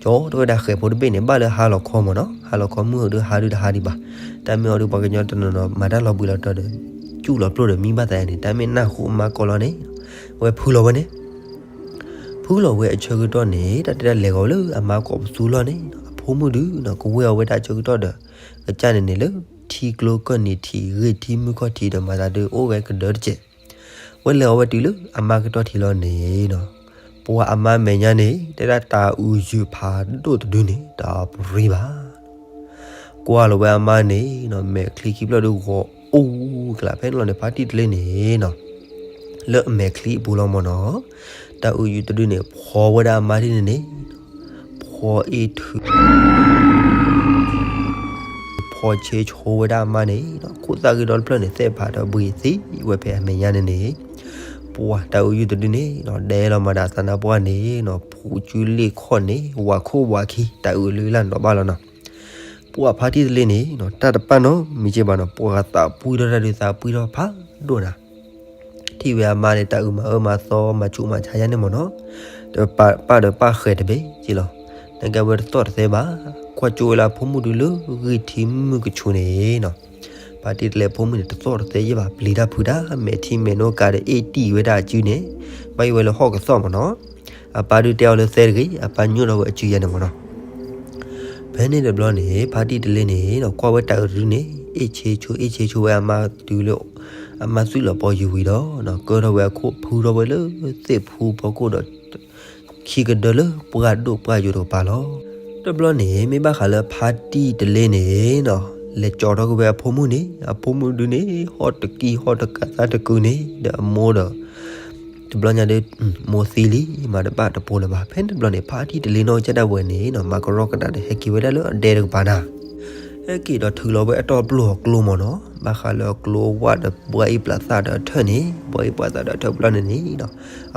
ကၠီတဲဝဲဒၣ်ဃဲးဖိတဘ့ၣ်န့ၣ် ဘၣ်လၢဟါလီၤခီမ့ၢ်နီၤ, ဟါလီၤခီမုၢ်ဟူးဒုးဟါဒုးတဟါဒံးဘၣ်. တၢ်မ့ၢ်အီၤဒုးပှၤကညီတနီၤနီၤ မၤတၢ်လီၤဘှံးလီၤတီၤဒီး စူၣ်လီၤပျိၢ်ဒီးမံဘၣ်သးယါန့ၣ် တၢ်မ့ၢ်နၢ်ဟူအမါကိးလီၤန့ၣ် ဝဲဖုလီၤဝဲန့ၣ် ဖုလီၤဝဲအဆၢကတီၢ်န့ၣ် တၢ်တဲဒၣ်လဲၤဂီၤဝဲလၢအမါကိးပသူလီၢ်န့ၣ် အဖိမုၣ်ဒုးနီၤ ကဝဲၢ်အီၤဝဲဒၣ်အဆၢကတီၢ်ဒီး ကစၢ်န့ၣ်န့ၣ်လၢ ထံကျိကၢၢ်နံၤထံး ဂ့ၢ်ထံမုၢ်ခီၣ်ထံးဒီးမၤသးဒုးအိၣ်ဝဲကဒၢတစဲး ဝဲလဲၤအီၤဝဲတုၤလၢအမါကတီၢ်ထံးလီၤန့ၣ်နီၤ ပှၤအမါမဲာ်ညါန့ၣ် တဲဒၣ်တၢ်အုးယုာ်ဖးဒိၣ်တဒုန့ၣ် တပြံဘၣ် ကွၢ်လီၤဝဲအမါန့ၣ်နီၤ မဲာ်ချံခံဖျၢၣ်ဒုးဂီၤအိၣ်ကလာ် ဖဲန့ၣ်လီၤန့ၣ် ဖါတံၢ်တလ့န့ၣ်နီၤ လၢအမဲာ်ချံအပူၤလီၤမ့ၢ်နီၤ တၢ်အုးယုာ်တဒုန့ၣ် ဖီဝဲဒၣ်အမါဒ်န့ၣ်န့ၣ် ဖီအ့ၣ်ထုး ဖီဆ့ဆိဝဲဒၣ်အမါန့ၣ်နီၤ ခိၣ်သၣ်ဂ့ၤဒီတဖျၢၣ်န့ၣ် သဲၣ်ဖးဒီးဘှံးသံဝဲဖဲအမဲာ်ညါန့ၣ်န့ၣ် ပှၤတၢ်အုးယုာ်တဒုန့ၣ်နီၤ ဒဲလီၤမၤဒၣ်သးနါပှၢ်န့ၣ်နီၤ ဖူးစုလ့ၣ်ခီၣ်န့ၣ် ဝးခိၣ်ဝးခံ တၢ်အုးလၢလၢ်နီၤဘၣ်လီၤနီၤ ပှၤဖါတံၢ်တလ့န့ၣ်နီၤ တၢ်တပာ်နီတမံၤကဲဘၣ်နီၤ ပှၤသးပှံထီၣ်တၢ်ဒုးသးပှံထီၣ်ဖးဒိၣ်နၤ ထံၣ်ဝဲအမါန့ၣ် တၢ်အုးမၤအၢမၤသီမၤဆူးမၤဆါယါန့ၣ်မ့ၢ်နီၤ ဒီးပာ်ဒီးပာ်ဃဲၤတဘ့ၣ်က့လီၤ နကဲဝဲတသီၣ်တသဲဘၣ် ကွၢ်ကၠိဝဲလၢအဖိမုၣ်ဒုးလၢဂ့ၢ်ထံမုၢ်ကဆူးန့ၣ်နီၤ ဖါတံၢ်တလ့အဖိမုၣ်န့ၣ် တသီၣ်တသဲယဲၢ်ဘၣ် ပျံၤတၢ်ဖုးတၢ် မဲာ်ထံမဲာ်နိကးဒီးအ့ၣ်တံၢ်ဝဲဒၣ်အစုန့ၣ် ဘၣ်ယိၣ်ဝဲလၢဟီၣ်ကသီၣ်မ့ၢ်နီၤ အပၢ်ဒုးတဲအီၤလၢသဲတဂ့ၤ အပၢ်ညိၣ်ထီၣ်ဝဲအစုယါန့ၣ်မ့ၢ်နီၤ ဖဲန့ၣ်တဘျီန့ၣ် ဖါတံၢ်တလ့န့ၣ်နီၤ ကွၢ်ဝဲတၢ်အုးတဒုန့ၣ် အ့ၣ်ဆ့ဆိ အ့ၣ်ဆ့ဆိဝဲအမါတုၤလၢ အမါသွံၣ်လီၤပီယူၤဝံၤဒီးနီၤ ကၢထီၣ်ဝဲအခိၣ် ဖုထီၣ်ဝဲလၢသ့ၣ်ဖူဖီခိၣ်ဒီး ခံကဒၢလၢပှၢ်ဒိၣ်ပှၢ်ယိာ်တကပၤလီၤ. တဘျီန့ၣ် မ့ၢ်ဘၣ်ဃးလၢဖါတံၢ်တလ့န့ၣ်နီၤ လဲၤကၠီထီၣ်က့ၤဝဲအဖိမုၣ်န့ၣ် အဖိမုၣ်ဒုန့ၣ် ဟီၣ်တကံၢ်ဟီၣ်တကးသၣ်တကုာ်န့ၣ် ဒီးအမိၢ်ဒီး တဘျီညါဒီး မိၢ်သံလံ မၤတဘၣ်တပိၤလၢၤဘၣ်. ဖဲန့ၣ်တဘျီန့ၣ် ဖါတံၢ်တလ့နီၢ်ကစၢ်ဒၣ်ဝဲန့ၣ်နီၤ မၤကရီကဒါဒီး ဟဲက့ၤဝဲဒၣ်လၢအဒဲတကပၤနၤ ဟဲက့ၤဒီးထုးလီၤဝဲအတီၢ်ပျိၢ်အကျိမ့ၢ်နီၤ ဘၣ်ဃးလၢအကျိအဝၣ်ဒီး ဘှါအ့ၣ်ပျးသၣ်ဒီးအထၢၣ်န့ၣ် ဘှါအ့ၣ်ပျးသၣ်ဒီးအထၢၣ်တဘျီန့ၣ်န့ၣ်နီၤ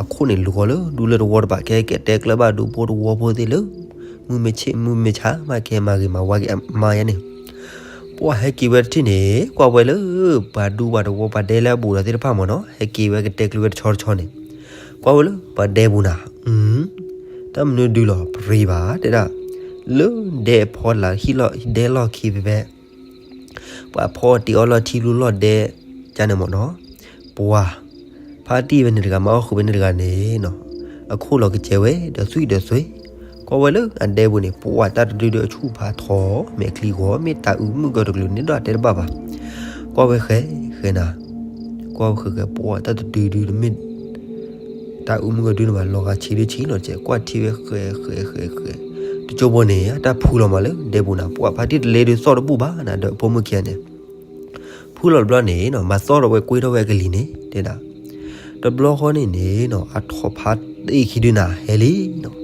အခိၣ်န့ၣ်လူၤဃီၤလၢဒူလၢတဝီတဖၣ် ကဟဲက့ၤတဲကျၢၤဘၣ်ဒူဖိတဝီဖိသ့ၣ်လၢ မုၢ်မ့ၢ်ဆ့ၣ်မုၢ်မ့ၢ်ဆါ မ့ၢ်ကဟဲမၤဂ့ၤမၤဝါက့ၤအမါယါန့ၣ် ပှၤဟဲက့ၤဝဲတထံၣ်န့ၣ် ကွၢ်ဝဲလၢ ပှၤဒူပှၤတဝီပှၤဒဲလၢအဘူးဒီးသ့ၣ်တဖၣ်မ့ၢ်နီၤ ဟဲက့ၤဝဲကတဲကျၢၤဝဲတဆီတဆီန့ၣ် ကွၢ်ဝဲလၢပှၤဒဲပူၤနၤ တၢ်မနုၤဒုလီၤ ပြံဘၣ်တဲဒၣ် လၢဒဲအဖီလာ်ဟံၣ်လီၢ်ဒဲလီၢ်ခံဖဲဖဲ ပှၤဖီတံၢ်အီၣ်လီၢ်ထံလူလီၢ်ဒဲ ကန့ၣ်မ့ၢ်နီၤ ပှၤ ဖါတံၢ်ဝဲန့ၣ်တဂၤ မၤအီၣ်ဃုာ်ဝဲန့ၣ်တဂၤန့ၣ်နီၤ အခိၣ်လီၤကစဲးဝဲ ဒီးသွံၣ်ဒီးသွဲ ကွၢ်ဝဲလၢအဒဲပူၤန့ၣ် ပှၤတၢ်တဒုဒုအဆူၣ်ဖးထီ မဲာ်ချံဂီၤ မ့ၢ်တၢ်အုးမုၢ်ကီၤတကလုာ်န့ၣ်ဒီးအတဲတဘၣ်ဘၣ် ကွၢ်ဝဲဃဲဃဲနၤ ကွၢ်ဝဲဃဲဃဲ ပှၤတၢ်တဒုဒုတမ့ၢ် တၢ်အုးမုၢ်ကီၤဒုန့ၣ်ဘၣ် လီၤဂာ်ဆံးဒုဆံးလီၤကဲး ကွၢ်ထံဝဲဃဲဃဲဃဲဃဲ တကၠိဘိန့ၣ် အတၢ်ဖုလီၤမးလၢဒဲပူၤနၤ ပှၤဖါတံၢ်တလ့ဒုးသီၣ်တဘူၣ်ဘၣ်နၤ ဒီးအဖိမုၣ်ခံဂၤန့ၣ် ဖုလီၤတဘျီန့ၣ်နီၤ မၤသီၣ်ဒီးဝဲကွ့ထီၣ်ဝဲအကလံၤန့ၣ် တဲဒၣ် တဘျီဃီန့ၣ်န့ၣ်နီၤ အထိးဖါတံၢ်ခံဒုနၤ ဟဲလံနီၤ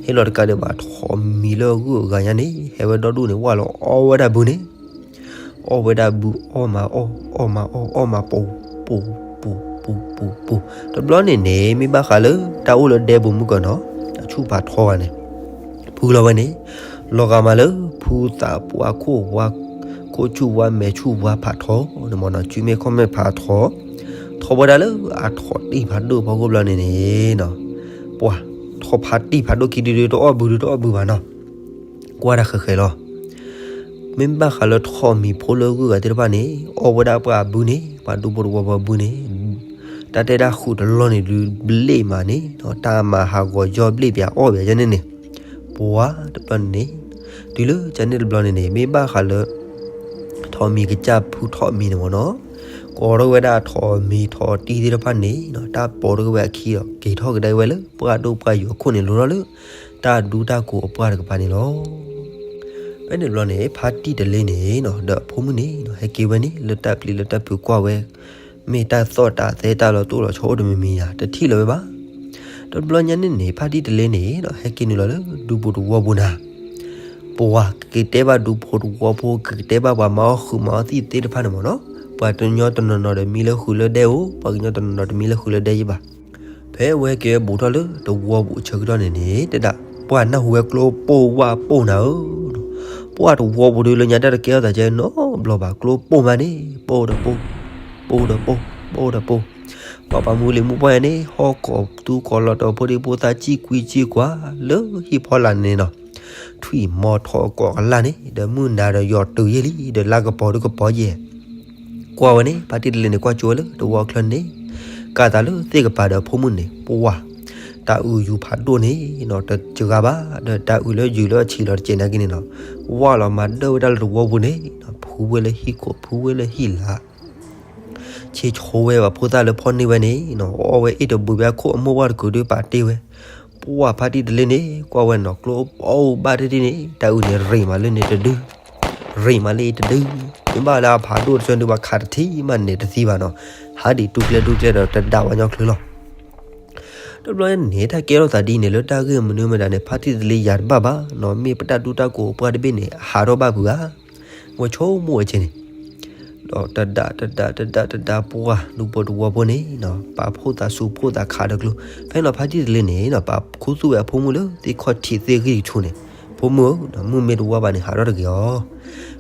ဟဲလီၤတကးဒံးဘၣ် ထိးမံၤလၢအဂုၢ်အဂၤညါန့ၣ် ဟဲဝဲဒီဒူၣ်န့ၣ် ဝၢ်လီၤအီဝဲဒၣ်ဘုန့ၣ် အီဝဲဒၣ်ဘု အီၣ်မၤအီၣ် အီၣ်မၤအီၣ် အီၣ်မၤပူၤ ပူၤ ပူၤ ပူၤ ပူၤ ပူၤ တဘျီန့ၣ်န့ၣ် မ့ၢ်ဘၣ်ဃးလၢတၢ်အိၣ်လၢဒဲပူၤမုၢ်ကီၤနီၤ အဆူၣ်ဖးထီဂၤန့ၣ် ဖုလီၤဝဲန့ၣ် လီၤဂာ်မးလၢ ဖုသးပှၢ်ခိၣ်ဝါ ခိၣ်ဆူၣ်ဝါမဲာ်ဆူၣ်ဝါဖးထီန့ၣ်မ့ၢ်နီၤ စုမ့ၢ်ခီၣ်မဲာ်ဖးထီ ထီဝဲဒၣ်လၢအထိးတံၢ်ဖးဒိၣ်ဖီခိၣ်ဘျီန့ၣ်န့ၣ်နီၤ ပှၤ ထိးဖါတံၢ်ဖးဒိၣ်ခံဒုဒုတအီၣ်ဘုဒုတအီၣ်ဘုဘၣ်နီၤ ကွၢ်တၢ်ဃဲးဃဲးလီၤ မ့ၢ်ဘၣ်ဃးလၢထိးမံၤဖိလၢဂုၢ်ဂၤသ့ၣ်တဖၣ်န့ၣ် အီဝဲဒၣ်ပှၤအဘုန့ၣ် ပှၤဒူဖိတဝီဖိအဘုန့ၣ် တၢ်တဲဒၣ်ဃုာ်တလီၢ်န့ၣ်ဒုးဘျ့ၣ်မးန့ၣ် တၢ်မၤဟးဂီၤယီၢ်ဘျ့ၣ်ပၠးအီၣ်ပၠးယဲန့ၣ်န့ၣ် ပှၤတဘျီန့ၣ်န့ၣ် တုၤလၢကန့ၣ်တဘျီန့ၣ်န့ၣ် မ့ၢ်ဘၣ်ဃးလၢ ထိးမံၤကစၢ်ဖုထိးမံၤန့ၣ်မ့ၢ်နီၤ ကိးထီၣ်ဝဲဒၣ်ထိးမံၤထိးတံၢ်သ့ၣ်တဖၣ်န့ၣ်နီၤ တၢ်ပိာ်ထီၣ်က့ၤဝဲအခံဒီး က့ၤထီၣ်ကဒါဝဲလၢ ပှၢ်ဒိၣ်ပှၢ်ယိာ်အခိၣ်န့ၣ် လိၤထီၣ်လၢ တၢ်ဒူတၢ်ကိးအပှၢ်တကပၤန့ၣ်လီၤ. ဖဲန့ၣ်တဘျီန့ၣ် ဖါတံၢ်တလ့န့ၣ်နီၤ ဒီးအဖိမုၣ်န့ၣ်နီၤ ဟဲက့ၤဝဲန့ၣ် လၢတၢ်ပျံၤလၢတၢ်ဖုးကွၢ်ဝဲ မ့ၢ်တၢ်သီၣ်တၢ်သဲတၢ်လီၤတိၢ်လီၤဆီအိၣ်တမံၤမံၤဧါ တထံၣ်လၢၤဝဲဘၣ်. တဘျီညါန့ၣ်န့ၣ် ဖါတံၢ်တလ့န့ၣ်နီၤ ဟဲက့ၤနုာ်လီၤလၢဒူပူၤတဝီပူၤနၤ ပှၤကက့ၤတဲဘၣ်ဒူဖိတဝီဖိ ကက့ၤတဲဘၣ်ပှၤမၤအီၣ်ဃုာ်မၤအီၣ်သံၣ်သ့ၣ်တဖၣ်န့ၣ်မ့ၢ်နီၤ ပှၤကညီတနီၤနီၤဒီးမံလၢဃုာ်လၢဒဲဧိၤ ပှၤကညီတနီၤနီၤတမံလၢဃုာ်လၢဒဲယဲၢ်ဘၣ်. ဖဲအဝဲက့ၤဘူးထီၣ်လၢတဝီပူၤအဆၢကတီၢ်န့ၣ်န့ၣ် တဲဒၣ် ပှၢ်နၢ်ဟူဝဲကျိပိၢ်ဝၢ်ပိၢ်နၤဧၢ, ပှၢ်တဝီပူၤဒုးလၢညါတၢ်တကဲထီၣ်သးကဲနီတဘျီဘၣ် ကျိပိၢ်မးန့ၣ် ပိၢ်ဒီးပိၢ်, ပိၢ်ဒီးပိၢ်, ပိၢ်ဒီးပိၢ်, ပှၤပှၤမုၢ်လံၤမုၢ်ပှၢ်န့ၣ် ဟီၣ်ကိးသူကိးလီၤတီၤဖိဒံဖိသၣ်စံၣ်ကွံစံၣ်ကွၢ် လၢဟံၣ်ဖီလာ်န့ၣ်နီၤ ထွံၣ်မီၤထီၣ်အကိးကလၢ်န့ၣ် ဒီးမုၢ်နၤဒီးယီၤတုၤယဲၢ်လံ ဒီးလါကပီၤဒုကပီၤယဲၢ် ကွၢ်ဝဲန့ၣ် ဖါတံၢ်တလ့န့ၣ် ကွၢ်ကၠိဝဲလၢတဝီချၢန့ၣ် ကးသးလၢသ့ၣ်ကပၤဒီးအဖိမုၣ်န့ၣ် ပဝၢ် တၢ်အုးယူၤဖးဒိၣ်န့ၣ်နီၤ တစှၤဘၣ် ဒီးတၢ်အုးလၢယူၤလၢအဆံးလီၤတစဲးနာ်က့န့ၣ်နီၤ ဝၢ်လီၤမၤဒၢၣ်ဝဲဒၣ်လၢတဝီပူၤန့ၣ်နီၤ ဖုဝဲလၢဟံၣ်ခိၣ် ဖုဝဲလၢဟံၣ်လၤ ဆ့ဆိဝဲဘၣ်ဖိသၣ်လၢဖီၣ်န့ၢ်ဝဲန့ၣ်နီၤ အီၣ်ဝဲအ့ၣ်တဘုးဘၣ်အခိၣ်အမိၢ်ဝၢ်တကုာ်ဒုးပာ်တ့ၢ်ဝဲ ပှၢ်ဖါတံၢ်တလ့န့ၣ် ကွၢ်ဝဲနီၤ ကျိအိၣ်ဘၣ်တထံၣ်န့ၣ် တၢ်အုးန့ၣ်ရ့ၣ်မးလၢန့ၣ်တဒု ရ့ၣ်မးလၢအံၤတဒု မ့ၢ်ဘၣ်လၢအဖးဒိၣ်တဆၢဒုးဘၣ်ခးတထံၣ်မးန့ၣ်တသံဘၣ်နီၤ ဟးဒံးတူၢ်ကျဲတူၢ်ကျဲဒီးတဒၣ်ဝဲညီချုလီၤ တဘျီန့ၣ် တၢ်ကဲထီၣ်သးဒ်န့ၣ် လၢတၢ်ဂ့ၢ်မနုၤမတၤန့ၣ် ဖါတံၢ်တလ့ယၤတဘၣ်ဘၣ်နီၤ မ့ၢ်ပတၢ်ဒူတၢ်ကိးပှၢ်တဘ့ၣ်န့ၣ် ဟးထီၣ်ဘၣ်ဖုးဧါ ဝဲဆိကမိၣ်ဝဲကဲန့ၣ် ဒီးတဒၣ်တဒၣ်တဒၣ်တဒၣ်ပှၢ် ဒူဖိတဝီဖိန့ၣ်နီၤ ပာ်ဖှိၣ်သးစူၤဖှိၣ်သးခးဒီးကျိ ဖဲန့ၣ်နီၤ ဖါတံၢ်တလ့န့ၣ်နီၤ ပာ်ခူသူၣ်ဝဲအဖိမုၣ်လၢသ့ၣ်ခီၣ်ထံးသ့ၣ်ဂံၢ်ဆူၣ်န့ၣ် ဖိမုၣ်ဧၢ မုၢ်မ့ၢ်တဝါဘၣ်န့ၣ် ဟးထီၣ်တဂ့ၤအီၤ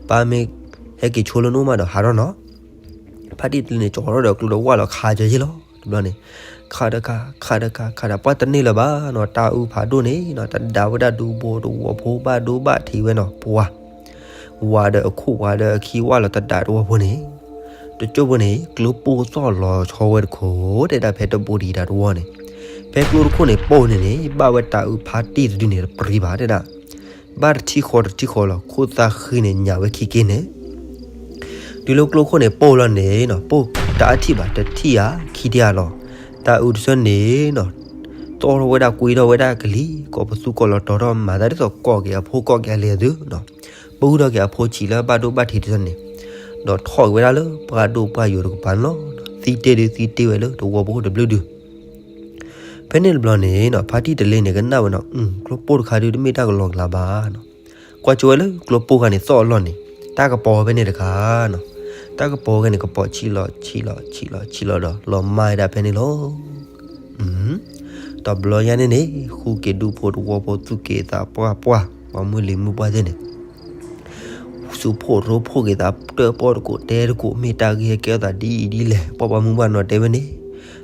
ပၢ်မ့ၢ်ဟဲက့ၤဆိလၢနအိၣ်မးဒီးဟးထီၣ်နီၤ ဖါတံၢ်တလ့န့ၣ် ကၠီထီၣ်ဒီးကျိဒီးဝၢ်လီၤခးကၢယဲၢ်လီၤ တဘျီန့ၣ် ခးတခါ ခးတခါ ခးတခါ ပှၢ်တန့ၢ်လၢၤဘၣ်နီၤ တၢ်အုးဖးဒိၣ်န့ၣ်နီၤ တဒၣ်ဝဲဒၣ်ဒူဖိတဝီဖိဘၣ်ဒိဘၣ်ထံးဝဲနီၤ ပှၢ် ဝၤဒီးအခိၣ်ဝၤဒီးအခံဝၢ်လီၤတဒၣ်တဝီဖိန့ၣ် တကၠိၢ်ဖိန့ၣ် ကျိပိၢ်သီၣ်လီၤဆီဝဲတခိၣ် တဲဒၣ်ဖဲတဘူးတံၤတၢ်တဝီန့ၣ် ဖဲကျိတခိၣ်န့ၣ်ပိၢ်န့ၣ်န့ၣ် ဘၣ်ဝဲတၢ်အုးဖါတံၢ်တဒုန့ၣ်တပြံဘၣ်တဲဒၣ် ဘၣ်တထံၣ်ဃီတထံၣ်ဃီလီၤ ခိၣ်သၣ်ဃံန့ၣ်ညၣ်ဝဲခံက့န့ၣ် တုၤလၢကျိခိၣ်န့ၣ်ပိၢ်လီၤန့ၣ်နီၤ ပိၢ်တအါထံၣ်ဘၣ် တထံၣ်ဧါ ခံထံၣ်ဧါလီၤ တၢ်အုးတဆၢန့ၣ်နီၤ တီထီၣ်ဝဲဒၣ်ကွံထီၣ်ဝဲဒၣ်ကလံၤ ကိးပသူကိးလီၤတီၤထီၣ်မၤသးဒ်သိးကိးက့ၤအဖိကိးက့ၤအလဲၤသုနီၤ ပူထီၣ်က့ၤအဖိဆံးလၢဘၣ်ဒိဘၣ်ထံးတဆၢန့ၣ် ဒီးထီၣ်က့ၤဝဲဒၣ်လၢပှၢ်ဒိၣ်ပှၢ်ယိာ်တကပၤန့ၣ်လီၤ သံတ့ၢ်ဒုးသံတ့ၢ်ဝဲလၢတဝီဖိတဘျုးဒုး ဖဲန့ၣ်တဘျီန့ၣ်နီၤ ဖါတံၢ်တလ့န့ၣ် ကနၣ်ဝဲနီၤ ကျိပိၢ်တခါဒုးတမ့ၢ်တၢ်ကလီကလီဘၣ်နီၤ ကွၢ်ကၠိဝဲလၢကျိပိၢ်ခါန့ၣ်သီၣ်အလီၢ်န့ၣ် တၢ်ကပီၤဖဲန့ၣ်တခါနီၤ တၢ်ကပီၤဖဲန့ၣ် ကပီၤဆံးလီၤဆံးလီၤဆံးလီၤဆံးလီၤဒီး လီၤမၢ်ဝဲဒၣ်ဖဲန့ၣ်လီၤ တဘျီညါန့ၣ်န့ၣ် ဃုက့ၤဒူဖိတဝီဖိ သူၣ်က့ၤသးပှၢ်ပှၢ် ပှၤမုၢ်လံၤမုၢ်ပှၢ်သ့ၣ်န့ၣ် စူးဖှိၣ်ရိဖှိၣ်က့ၤသး တၢၣ်ပီၣ်တကိးတဲတကိး မ့ၢ်တၢ်ဂ့ၢ်ဟဲကဲထီၣ်သးဒ်အံၤဒ်လဲၣ် ပှၤပှၤမုၢ်ပှၢ်နီၤတဲဝဲန့ၣ်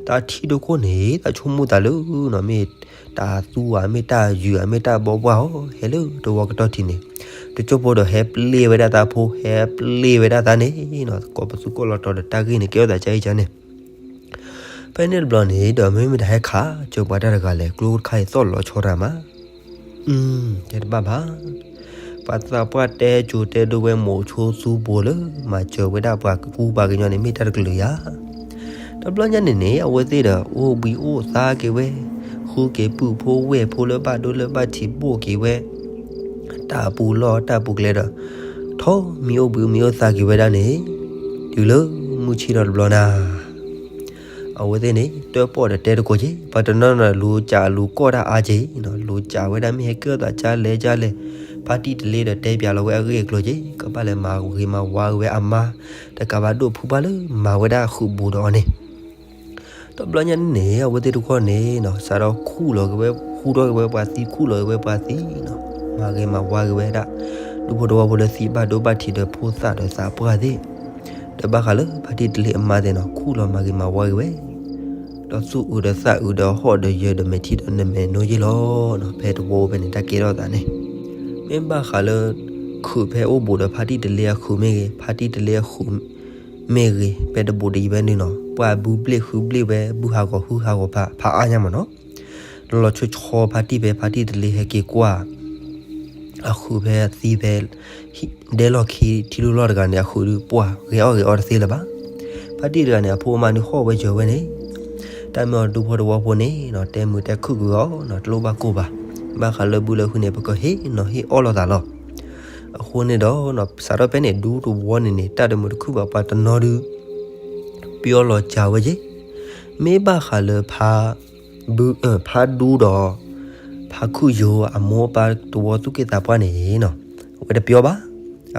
တၢ်ထံၣ်တခိၣ်န့ၣ် တၢ်ဆိကမိၣ်သးလၢနီၤ မ့ၢ်တၢ်သူဧါ မ့ၢ်တၢ်ယုာ်ဧါ မ့ၢ်တၢ်ဘီပှၢ်ဧါ ဟဲလၢတဝီကတီၢ်ထံးန့ၣ် တကၠိၢ်ဖိဒီးဟဲပျ့ၢ်ဝဲဒၣ်သးဖိ ဟဲပျ့ၢ်ဝဲဒၣ်သးန့ၣ်နီၤ ကိးပသူကိးလီၤတီၤဒီးတၢ်ဂ့ၢ်န့ၣ် ကဲထီၣ်သးကၢအံၤကၢန့ၣ် ဖဲန့ၣ်တဘျီန့ၣ်ဒီး မ့မ့ၢ်တၢ်ဟဲခးစၢၤပှၤတၢ်တဂၤလဲၣ် ကျိတခါအံၤသီၣ်လီၤဆီတၢ်မး တဲတဘၣ်ဘၣ် ပှၤသးပှၢ်တဲကိၤတဲဒိဝဲ မိးဆိသူဘိလၢ မၤစၢၤဝဲဒၣ်ပှၤကူပှၤကညီန့ၣ် မ့ၢ်တၢ်တကလုာ်ဧါ တဘျီညါန့ၣ်န့ၣ် အဝဲသ့ၣ်ဒီး အိၣ်ဘှံးအိၣ်သါက့ၤဝဲ ဃုက့ၤပုၢ်ဖိဝဲၢ်ဖိလၢဘၣ်ဒိလၢဘၣ်ထံးဘိၣ်က့ၤဝဲ တၢ်ပူၤလီၢ်တၢ်ပူၤကျဲဒီး ထီၣ်မံအိၣ်ဘှံးမံအိၣ်သါက့ၤဝဲဒၣ်န့ၣ် တုၤလၢမုၢ်ဆ့ၣ်ထီၣ်တဘျီနၤ အဝဲသ့ၣ်န့ၣ် တၢၣ်ပီၣ်ဒီးတဲတကိးက့ၤ ပှၤတနီၤနီၤ လူၤကးလူၤကီၢ်တၢ်အါက့ၤနီၤ လူၤကးဝဲဒၣ်မ့ၢ်ဟဲကဲထီၣ်သးကၢလဲၣ်ကၢလဲၣ် ဖါတံၢ်တလ့ဒီးတဲပၠးလီၤဝဲအဂ့ၢ်အကျိၤက့ၤ ကဘၣ်လဲၤမၤဂ့ၤမၤဝါက့ၤဝဲအမါ တကးဘၣ်ဒိၣ်ဖုပှၢ်လၢမၤဝဲဒၣ်ဃုာ်ဘူးဒီးအီၤန့ၣ် တဘျီညါန့ၣ်န့ၣ် အဝဲသ့ၣ်တခီန့ၣ်နီၤ စးထီၣ်ခူၣ်လီၤက့ၤဝဲ ဟူထီၣ်က့ၤဝဲပှၤသံ ခူၣ်လီၤက့ၤဝဲပှၤသံနီၤ မၤဂ့ၤမၤဝါက့ၤဝဲဒၣ် ဒူဖိတဝီဖိလၢသံဘၣ်ဒိဘၣ်ထံးဒီးဖိသၣ်ဒီးသးပှၢ်သ့ၣ် ဒီးဘၣ်ဃးလၢဖါတံၢ်တလ့အမါသ့ၣ်နီၤ ခူၣ်လီၤမၤဂ့ၤမၤဝါက့ၤဝဲ ဒီးသူၣ်အုးဒီးသးအုးဒီးဟီၣ်ဒီးယၢၤဒီးမဲာ်ထံဒီးနမဲာ်နိယ့ၢ်လီၤနီၤ ဖဲတဝီဖဲန့ၣ် တၢ်ကဲထီၣ်သးန့ၣ် မ့ၢ်ဘၣ်ဃးလၢ ခုးဖဲအိၣ်ဘူးဒီးဖါတံၢ်တလ့အခုးမ့ၢ်ဂ့ၤ ဖါတံၢ်တလ့အခုးမ့ၢ်ဂ့ၤ ဖဲတဘူးတယံၤဖဲန့ၣ်နီၤ ပှၤဘုဘျ့ၣ်ဟုဘျ့ၣ်ဝဲ ဘုဟးဂီၤဟုဟးဂီၤဖး ဖးအါညါမးနီၤ လီၤလီၤဆီဆီဖါတံၢ်ဖဲ ဖါတံၢ်တလ့ဟဲက့ၤကွၢ် အဃုဖဲအသံဖဲ ဒဲလီၢ်ခံထံဒိၣ်လီၢ်တဂၤန့ၣ် အဃုဒုးပှၢ် ဂဲၤအီၣ်ဂဲၤအီတသ့လၢၤဘၣ်. ဖါတံၢ်တဂၤန့ၣ် အဖိအမါဒုးဟီၣ်ဝဲယၢၤဝဲန့ၣ်, တၢ်မ့ၢ်အီၤဒူဖိတဝီဖိန့ၣ် တဲမုာ်တဲခုၣ်ကွံာ်အီၤ တလိၣ်ဘၣ်ကိၢ်ဘၣ်. ဘၣ်ဃးလၢဘုလၢဟုန့ၣ် ပကဟ့ၣ်နီၤဟ့ၣ်အီၣ်လိာ်သးလီၤ. အဃိန့ၣ်ဒီး စးထီၣ်ဖဲန့ၣ် ဒူတဝီန့ၣ်န့ၣ် တၢ်တမုာ်တခုၣ်ဘၣ် ပှၤတနီၤဒုး ပျီလီၤစှၤဝဲက့ၤ. မ့ၢ်ဘၣ်ဃးလၢ ဖါဒူဒီး ဖါခုၣ်ယိၤ အမိၢ်အပၢ်တဝီသူၣ်က့သးပှၢ်န့ၣ်နီၤ, အဝဲတပျီဘၣ်.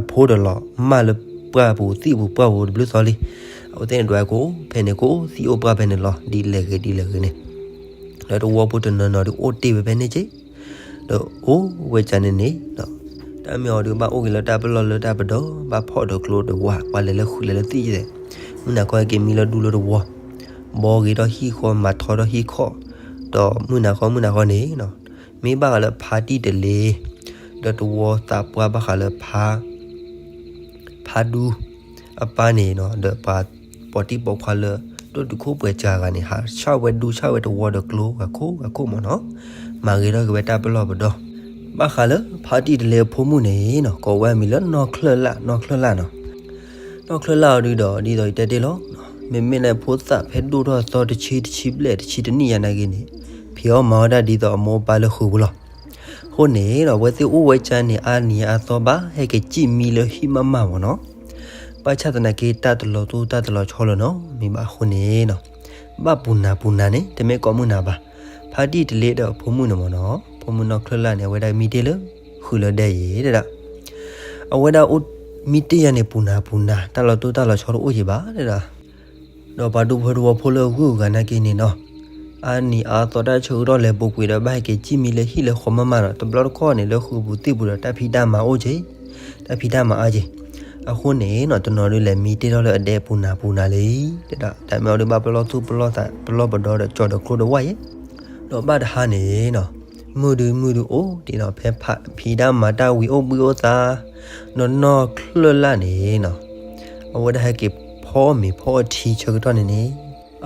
အဖိဒီးလီၤမၢ်လၢပှၢ်ပူၤသံၣ်ပူၤပှၢ်ပူၤတဘျုးသီလံ. အဝဲသ့ၣ်န့ၣ်ဒွးကအိၣ်ဖဲန့ၣ် ကအိၣ်သံၣ်အိၣ်ပှၢ်ဖဲန့ၣ်လီၤ ဒ်လဲၣ်ဂ့ၤဒ်လဲၣ်ဂ့ၤန့ၣ် ဒီးတဝီဖိတနီၤနီၤဒုးအိၣ်တ့ၢ်ဝဲဖဲန့ၣ်က့ၤ, ဒီးအိၣ်ဝဲကန့ၣ်န့ၣ်, တၢ်မ့ၢ်အီၤဒုးဘၣ်အိၣ်က့ၤလၢတၢ်ပလီၢ်လၢတၢ်ပဒီ, ဘၣ်ဖီၣ်ဒီးကျိဒီးဝၢ်, ပှၤလဲၤလၢဃုာ်လဲၤလၢသံၣ်ယဲ, မုၢ်နၤခီဟဲက့ၤမံလၢဒူလၢတဝီ, ဘီဂ့ၤထီၣ်ဟံၣ်ဃီ မၤထီထီၣ်ဟံၣ်ခီ, ဒီးမုၢ်နၤခီမုၢ်နၤခီန့ၣ်, မ့ၢ်ဘၣ်ဃးလၢဖါတံၢ်တလ့, ဒီးတဝီသးပှၢ်ဘၣ်ဃးလၢ ဖါဒူ အပၢ်န့ၣ်နီၤ, ဒီးပှၤပိာ်တံၢ်ပိာ်ခွါလၢ ဒိၣ်တုာ်ခိၣ်ပှဲၤစှၤဂၤန့ၣ် ဟးဆှၣ်ဝဲဒူဆှၣ်ဝဲတဝီဒီးကျိဂၤခိၣ်ဂၤခိၣ်မ့ၢ်နီၤ, မၤဂ့ၤထီၣ်က့ၤဝဲတၢ်ပလီၢ်ပဒီ, ဘၣ်ဃးလၢဖါတံၢ်တလ့အဖိမုၣ်န့ၣ်နီၤ, ကိးဝဲအမံၤလၢနီၢ်ချၢၣ်လၣ်, နီၢ်ချၢၣ်လၣ်နီၤ, နီၢ်ချၢၣ်လၣ်အီၤဒုဒီး ဒ်သိးယတဲတ့ၢ်လီၤ, မ့မ့ၢ်လၢဖိသၣ်ဖဲဒိၣ်ထီၣ်သီတဆံတဆံဘျဲၣ်တဆံတနံၣ်ယါနာ်က့န့ၣ်, ဖံးအီၣ်မၤအီၣ်တၢ်ဒ်သိးအမိၢ်အပၢ်လၢဃုာ်ပူၤလီၤ. အဃိန့ၣ်ဒီး အဝဲသ့ၣ်အိၣ်ဝဲကန့ၣ် အါနံၤအါသီဘၣ် ဟဲက့ၤစံၣ်မံလၢဟံၣ်မးမးမ့ၢ်နီၤ, ဘၣ်ဆၣ်သနာ်က့ တၢ်တလီၤတိၢ်တၢ်တလီၤဆီလၢၤနီတမံၤဘၣ်အဃိန့ၣ်နီၤ, ဘၣ်ပူၤနၤပူၤနၤန့ၣ် တမ့ၢ်ကိးမုၢ်နၤဘၣ်, ဖါတံၢ်တလ့ဒီးအဖိမုၣ်န့ၣ်မ့ၢ်နီၤ, ဖိမုၣ်နီၢ်ချၢၣ်လၣ်န့ၣ် အဝဲဒၣ်မံတ့ၢ်လၢ ဃုာ်လၢဒဲယဲၢ်ဒၣ်, အဝဲဒၣ်အိၣ်မံတ့ၢ်ယါန့ၣ် ပူၤနၤပူၤနၤ တၢ်လီၤတိၢ်တၢ်လီၤဆီတအိၣ်ယဲၢ်ဘၣ်ဒၣ် ဒီးပှၤဒူဖိတဝီဖိလၢအဂုၤအဂၤနာ်က့န့ၣ်နီၤ, အါနံၤအါသီတၢ်ဆၢကတီၢ်လဲၤပူၤကွံာ်ဒီး ဘၣ်ဟဲက့ၤစံၣ်မံလၢဟံၣ်လၢဃီမးမးဒီး တဘျီတခီၣ်န့ၣ် လၢဃုာ်ပူၤသ့ၣ်ပူၤဒီး တၢ်ဖံးတၢ်မၤအိၣ်က့ၤ, တၢ်ဖံးတၢ်မၤအါက့ၤ, အဃိန့ၣ်နီၤ တနီၤဒုးလဲၤမံတ့ၢ်ထီၣ်လၢအဒဲပူၤနၤပူၤနၤလံ, တဒၣ် တၢ်မ့ၢ်အီၤဒုးဘၣ်ပလီၢ်သူၣ်ပလီၢ်သး ပလီၢ်ပဒီဒီး ကၠီၤဒီးကျိဒီးဝၣ်ယဲၢ် ဒီးဘၣ်တဟါန့ၣ်နီၤ, မုၢ်ဒုမုၢ်ဒုအိၣ်ဒံးနီၤ ဖဲဖံးတၢ်မၤတၢ်ဝံၤအိၣ်ဘှံးအိၣ်သါ, ဒီးနီၢ်ချၢၣ်လၣ်န့ၣ်နီၤ, အဝဲဒၣ်ဟဲက့ၤဖီမ့ၤဖီအထံဆၢကတီၢ်န့ၣ်န့ၣ်,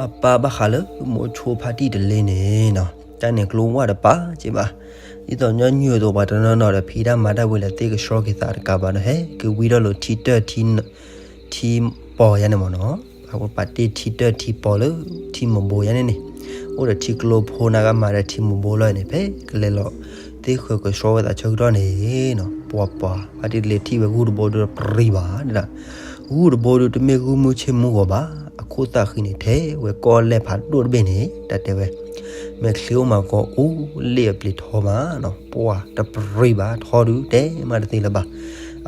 အပၢ်ဘၣ်ဃးလၢမိၢ်ဆိဖါတံၢ်တလ့န့ၣ်နီၤ, တၢ်န့ၣ်ကျိဝၣ်တပာ်က့ၤဘၣ်, ဒ်သိးညီနုၢ်အသိးပှၤတနီၤနီၤဒီး ဖံးတၢ်မၤတၢ်ဝံၤလၢသ့ၣ်ကဆှီက့ၤသးတကးဘၣ်ဒီး ဟဲက့ၤဝံထီၣ်လိာ်ထံတၢၢ်ထံ ထံပီၤယါန့ၣ်မ့ၢ်နီၤ, ပှၤပာ်တ့ၢ်ထံတၢၢ်ထံပီၤလၢ ထံမိၢ်ဘိယါန့ၣ်န့ၣ်, အိၣ်ဒီးထံကျိဖိနၤကမၤဒီးထံမိၢ်ဘိလီၤန့ၣ် ဖဲကလဲၤလီၤ သ့ၣ်ဃၢၤကဆှီဝဲသးဆၢကတီၢ်န့ၣ်နီၤ, ပှၤပှၤ ဖါတံၢ်တလ့ထံၣ်ဝဲဂုၢ်တဘိဒုးတပရံဘၣ်ဒၣ်, ဂုၢ်တဘိဒုးတမ့ၢ်ဂုၢ်မုၢ်ဆ့ၣ်မုၢ်ဂီၤဘၣ်, အခိၣ်သၣ်ဃံန့ၣ် ထဲဝဲကီၢ်လဲၢ်ဖးဒိၣ်တဘ့ၣ်န့ၣ် တၢ်တဲဝဲ, မဲာ်ချံအိၣ်မးကီအိၣ်လ့ၣ်အပျ့ၤထီမးနီၤ, ပှၤတပရံဘၣ်ထီဒုး တဲမးတသ့လၢၤဘၣ်,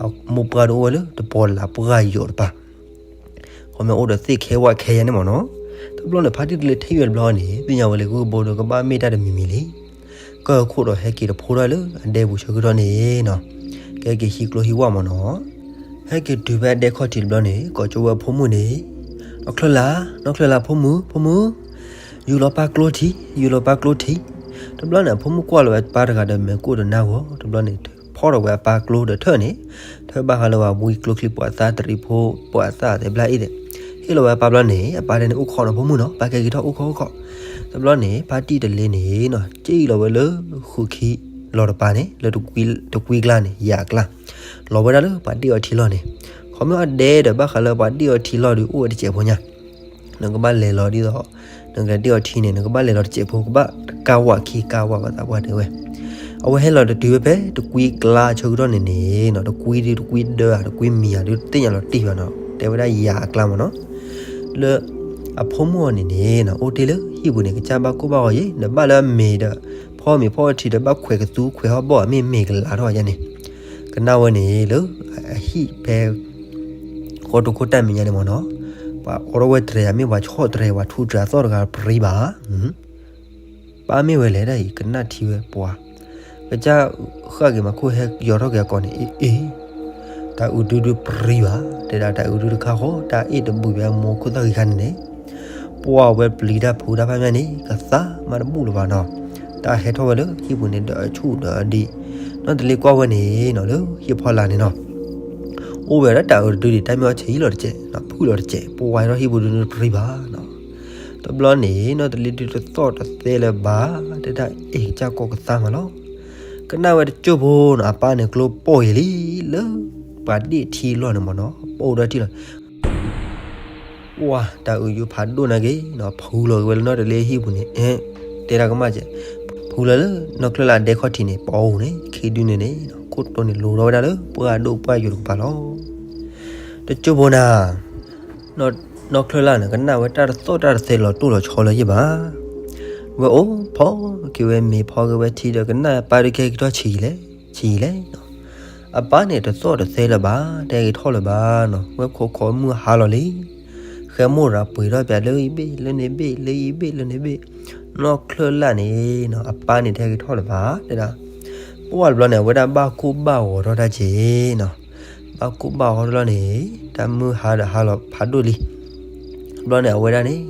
အမိၢ်ပှၢ်ဒုးအိၣ်ဝဲလၢတပီၤလၢ်ပှၢ်ယိာ်တပၤ ခီမ့ၢ်အိၣ်ဒီးသ့ၣ်ခဲဝၣ်ခဲယါန့ၣ်မ့ၢ်နီၤ, တဘျီန့ၣ် ဖါတံၢ်တလ့ထံၣ်ဝဲတဘျီန့ၣ် သ့ၣ်ညါဝဲလၢဂုၢ်ဘိဒုးကဘၣ်မ့ၢ်တၢ်တမံၤမံၤလံ, ကၢၢ်ခိၣ်ဒီးဟဲက့ၤတဖိထီၣ်လၢအဒဲပူၤဆၢကတီၢ်န့ၣ်နီၤ, ကဟဲက့ၤဟံးကျိဟံးဝၣ်မ့ၢ်နီၤ, ဟဲက့ၤတုၤဖဲအဒဲခီၣ်ထံးတဘျီန့ၣ် ကိးကၠိဝဲအဖိမုၣ်န့ၣ်, နီၢ်ချၢၣ်လၢ်, နီၢ်ချၢၣ်လၢ် ဖိမုၣ်, ဖိမုၣ်, ယူၤလီၤပၢ်ကျိထံး, ယူၤလီၤပၢ်ကျိထံး, တဘျီန့ၣ် အဖိမုၣ်ကွၢ်လီၤဝဲအပၢ်တဂၤဒီးမဲာ်ကိၣ်ဒီးနါဂီၤ, တဘျီန့ၣ် ဖီၣ်ထီၣ်ဝဲအပၢ်ကျိဒီးထၢၣ်န့ၣ်, ထၢၣ်ဘၣ်ဃးလၢပှၤဝံကျိချံ ပှၤသၣ်တရံးဖိ ပှၤသၣ်သဲးဘျါအံၤသ့ၣ်, ဟ့ၣ်လီၤဝဲအပၢ်ဘျီန့ၣ် အပၢ်တဲန့ၣ် အိၣ်ခိးနီၤ ဖိမုၣ်နီၤ ပၢ်ကဲက့ၤထီၣ်အိၣ်ခိးအိၣ်ခိး, တဘျီန့ၣ် ဖါတံၢ်တလ့န့ၣ်နီၤ စံၣ်လီၤဝဲလၢဃုာ်ခံလီၤတပၤန့ၣ် လၢတကွံကျါန့ၣ် ယၤအကျါ, လီၤဝဲဒၣ်လၢပှၤတ့ၢ်အီၤထံလီၢ်န့ၣ်, ခီမ့ၢ်အဒဲဒီးဘၣ်ဃးလၢပှၤတ့ၢ်အီၤထံလီၢ်ဒီး အိၣ်ဝဲတစဲးဖိညါ နကဘၣ်လဲၤလီၤဒ်သိး နကတ့ၢ်အီၤထံန့ၣ် နကဘၣ်လဲၤလီၤတစဲးဖိ ကဘၣ်တကးဝးခံကးဝး ပှၤသးပှၢ်တဲဝဲ, အဝဲဟဲလီၤတတုၤဝဲဖဲတကွံကျါဆၢကတီၢ်န့ၣ်န့ၣ်နီၤ တကွံဒုးတကွံဒၢဧါ တကွံမံၤဧါ ဒုးတသ့ၣ်ညါလီၤတံၢ်ဘၣ်နီၤ တဲဝဲဒၣ်ယၤအကျါမ့ၢ်နီၤ, လၢ အဖိမုၣ်အီၤန့ၣ်န့ၣ်နီၤ အိၣ်တ့ၢ်လၢဟံၣ်ပူၤန့ၣ် ကစၢ်ဘၣ်ကိၢ်ဘၣ်ဂီၤယဲ နဘၣ်လၢအမ့ၤဒီး ဖီမ့ၤဖီအီထံဒီး ဘၣ်ခွဲးကသူခွဲးဟီၣ်ဘီၣ် မ့ၢ်မ့ၤကလးထီၣ်ယါန့ၣ်, ကနၣ်ဝဲန့ၣ်လၢ အဟံၣ်ဖဲ ဃီတိခိၣ်တၢ်မဲာ်ညါန့ၣ်မ့ၢ်နီၤ, ပှၤအိးထီၣ်ဝဲတြဲၤ မ့ၢ်ပှၤဆီၣ်တြဲၤ ပှၤထူတြဲၤအသီၣ်တဂၤ ပရံဘၣ် ပၢ်မ့ၢ်ဝဲလဲၣ်ဒၣ်အံၤ ကနၣ်ထံဝဲပှၤ, ကစၢ်ဃၣ်က့ၤမၤခိၣ်ဟဲယီၤထီၣ်က့ၤအကိာ်န့ၣ် အ့ၣ်အ့ၣ်, တၢ်အုးဒုဒုပရံဘၣ်, တဲဒၣ်တၢ်အုးဒုတခါဃီ တၢ်အ့ၣ်တဘုးဘၣ်အမိၢ်ခိၣ်သၣ်ဂံၢ်ခါန့ၣ်န့ၣ်, ပှၤဝဲပျံၤတၢ်ဖုးတၢ်ဖးမၢ်န့ၣ် ကသးမးတဘူၣ်လၢၤဘၣ်နီၤ, တၢ်ဟဲထီၣ်ဝဲလၢဟံၣ်ပူၤန့ၣ် ဒီးအဆူၣ်ဒီးအဒံး, နီၢ်တလ့ကွၢ်ဝဲန့ၣ်နီၤ လၢဟံၣ်ဖီလာ်န့ၣ်နီၤ အိၣ်ဝဲဒၣ်တၢ်အုးတဒုဒံး တၢ်မ့ၢ်အီၣ်ဆံးလီၤတစဲး, ဖုၣ်လီၤတစဲး, ပှၤဟဲထီၣ်ဟံၣ်ပူၤဒုဒုပရံဘၣ်နီၤ, တဘျီန့ၣ် နီၢ်တလ့ဒုတသီၣ်တသဲလၢၤဘၣ်, တဲဒၣ်အ့ၣ်ကစၢ်ကိးကသါမးလီၤ, ကနၣ်ဝဲတကၠိၢ်ဖိနီၤ အပၢ်န့ၣ်ကျိပိၢ်အံၤလံ, လၢပှၤဒ့ၣ်ထံလီၢ်န့ၣ်မ့ၢ်နီၤ ပိၢ်ဒီးထံလီၤ ပှၤတၢ်အုးယိဖးဒိၣ်နာ်က့နီၤ ဖုးလီၤက့ၤဝဲလၢနီၢ်တလ့ဟံၣ်ပူၤန့ၣ်, တဲဒၣ်ကမၣ်ကဲ, ဖုးလီၤလၢနီၢ်ချၢၣ်လၢ်အဒဲခီၣ်ထံးန့ၣ် ပအိၣ်န့ၣ် ခံဒုန့ၣ်န့ၣ် ခိၣ်တိန့ၣ်လိၤထီၣ်ဝဲဒၣ်လၢပှၢ်ဒိၣ်ပှၢ်ယိာ်တကပၤလီၤ. တကၠိၢ်ဖိနၤ, နီၢ်ချၢၣ်လၢ်န့ၣ် ကနၣ်ဝဲတၢ်တသီၣ်တၢ်တသဲလီၤတိၢ်လီၤဆီလၢၤယဲၢ်ဘၣ်. ဝဲအိၣ်ဖီက့ၤဝဲမ့ၤဖီက့ၤဝဲထံဒီး ကနၣ်ပၢ်ဒုးကဲက့ၤထီၣ်ဆံးလဲၣ်, ဆံးလဲၣ်နီၤ. အပၢ်န့ၣ်တသီၣ်တသဲလၢၤဘၣ်, တဟဲက့ၤထီၣ်လၢၤဘၣ်နီၤ. ဝဲခိးခိးမုၢ်ဟါလီၤလံ. ဃဲမိၢ်ရၤပှ့ၤထီၣ်ပၠးလၢအံၤဘ့ၣ်လၢန့ၣ်ဘ့ၣ် လၢအံၤဘ့ၣ်လၢန့ၣ်ဘ့ၣ်. နီၢ်ချၢၣ်လၣ်န့ၣ်နီၤ အပၢ်န့ၣ်တဟဲက့ၤထီၣ်လၢၤဘၣ် တဲဒၣ်. ပှၢ်တဘျီန့ၣ် အဝဲဒၣ်ဘၣ်ကိၢ်ဘၣ်ဂီၤထီၣ်တၢ်က့ၤနီၤ. ဘၣ်ကိၢ်ဘၣ်ဂီၤထီၣ်တဘျီန့ၣ် တၢ်မုၢ်ဟါဒီးဟါလီၤဖးဒိၣ်လံ. တဘျီန့ၣ် အဝဲဒၣ်န့ၣ်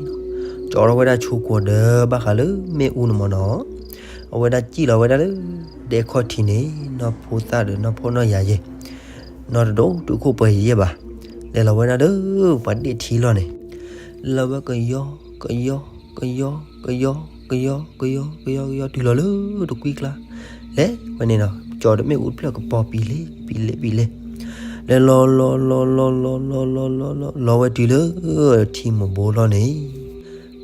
ကၠီထီၣ်ဝဲဒၣ်ဆိကိးဒၢဘၣ်ဃးလၢမ့ၣ်အူန့ၣ်မ့ၢ်နီၤ. အဝဲဒၣ်စံၣ်လီၤဝဲဒၣ်လၢ ဒဲခီၣ်ထံးန့ၣ် နီၢ်ဖိသၣ်ဒီးနီၢ်ဖိနီၢ်ယၤယဲၢ် နီၢ်တဒိၣ်တုာ်ခိၣ်ပှဲၤယဲၢ်ဘၣ်. လဲၤလီၤဝဲဒၣ်လၢပှၤဒ့ၣ်ထံလီၢ်န့ၣ် လီၤဝဲကယီ ကယီ ကယီ ကယီ ကယီ ကယီ ကယီ ကယီ တုၤလီၤလၢတကွံကျါ လဲၤဝဲန့ၣ်နီၤ ကၠီဒီးမ့ၣ်အူတဖျၢၣ်ကပီၤပံၤလ့ ပံၤလ့ ပံၤလ့ လဲၤလီၤလီၤလီၤလီၤလီၤလီၤလီၤလီၤလီၤလီၤ လီၤဝဲတုၤလၢထံမိၢ်ဘိလီၢ်န့ၣ်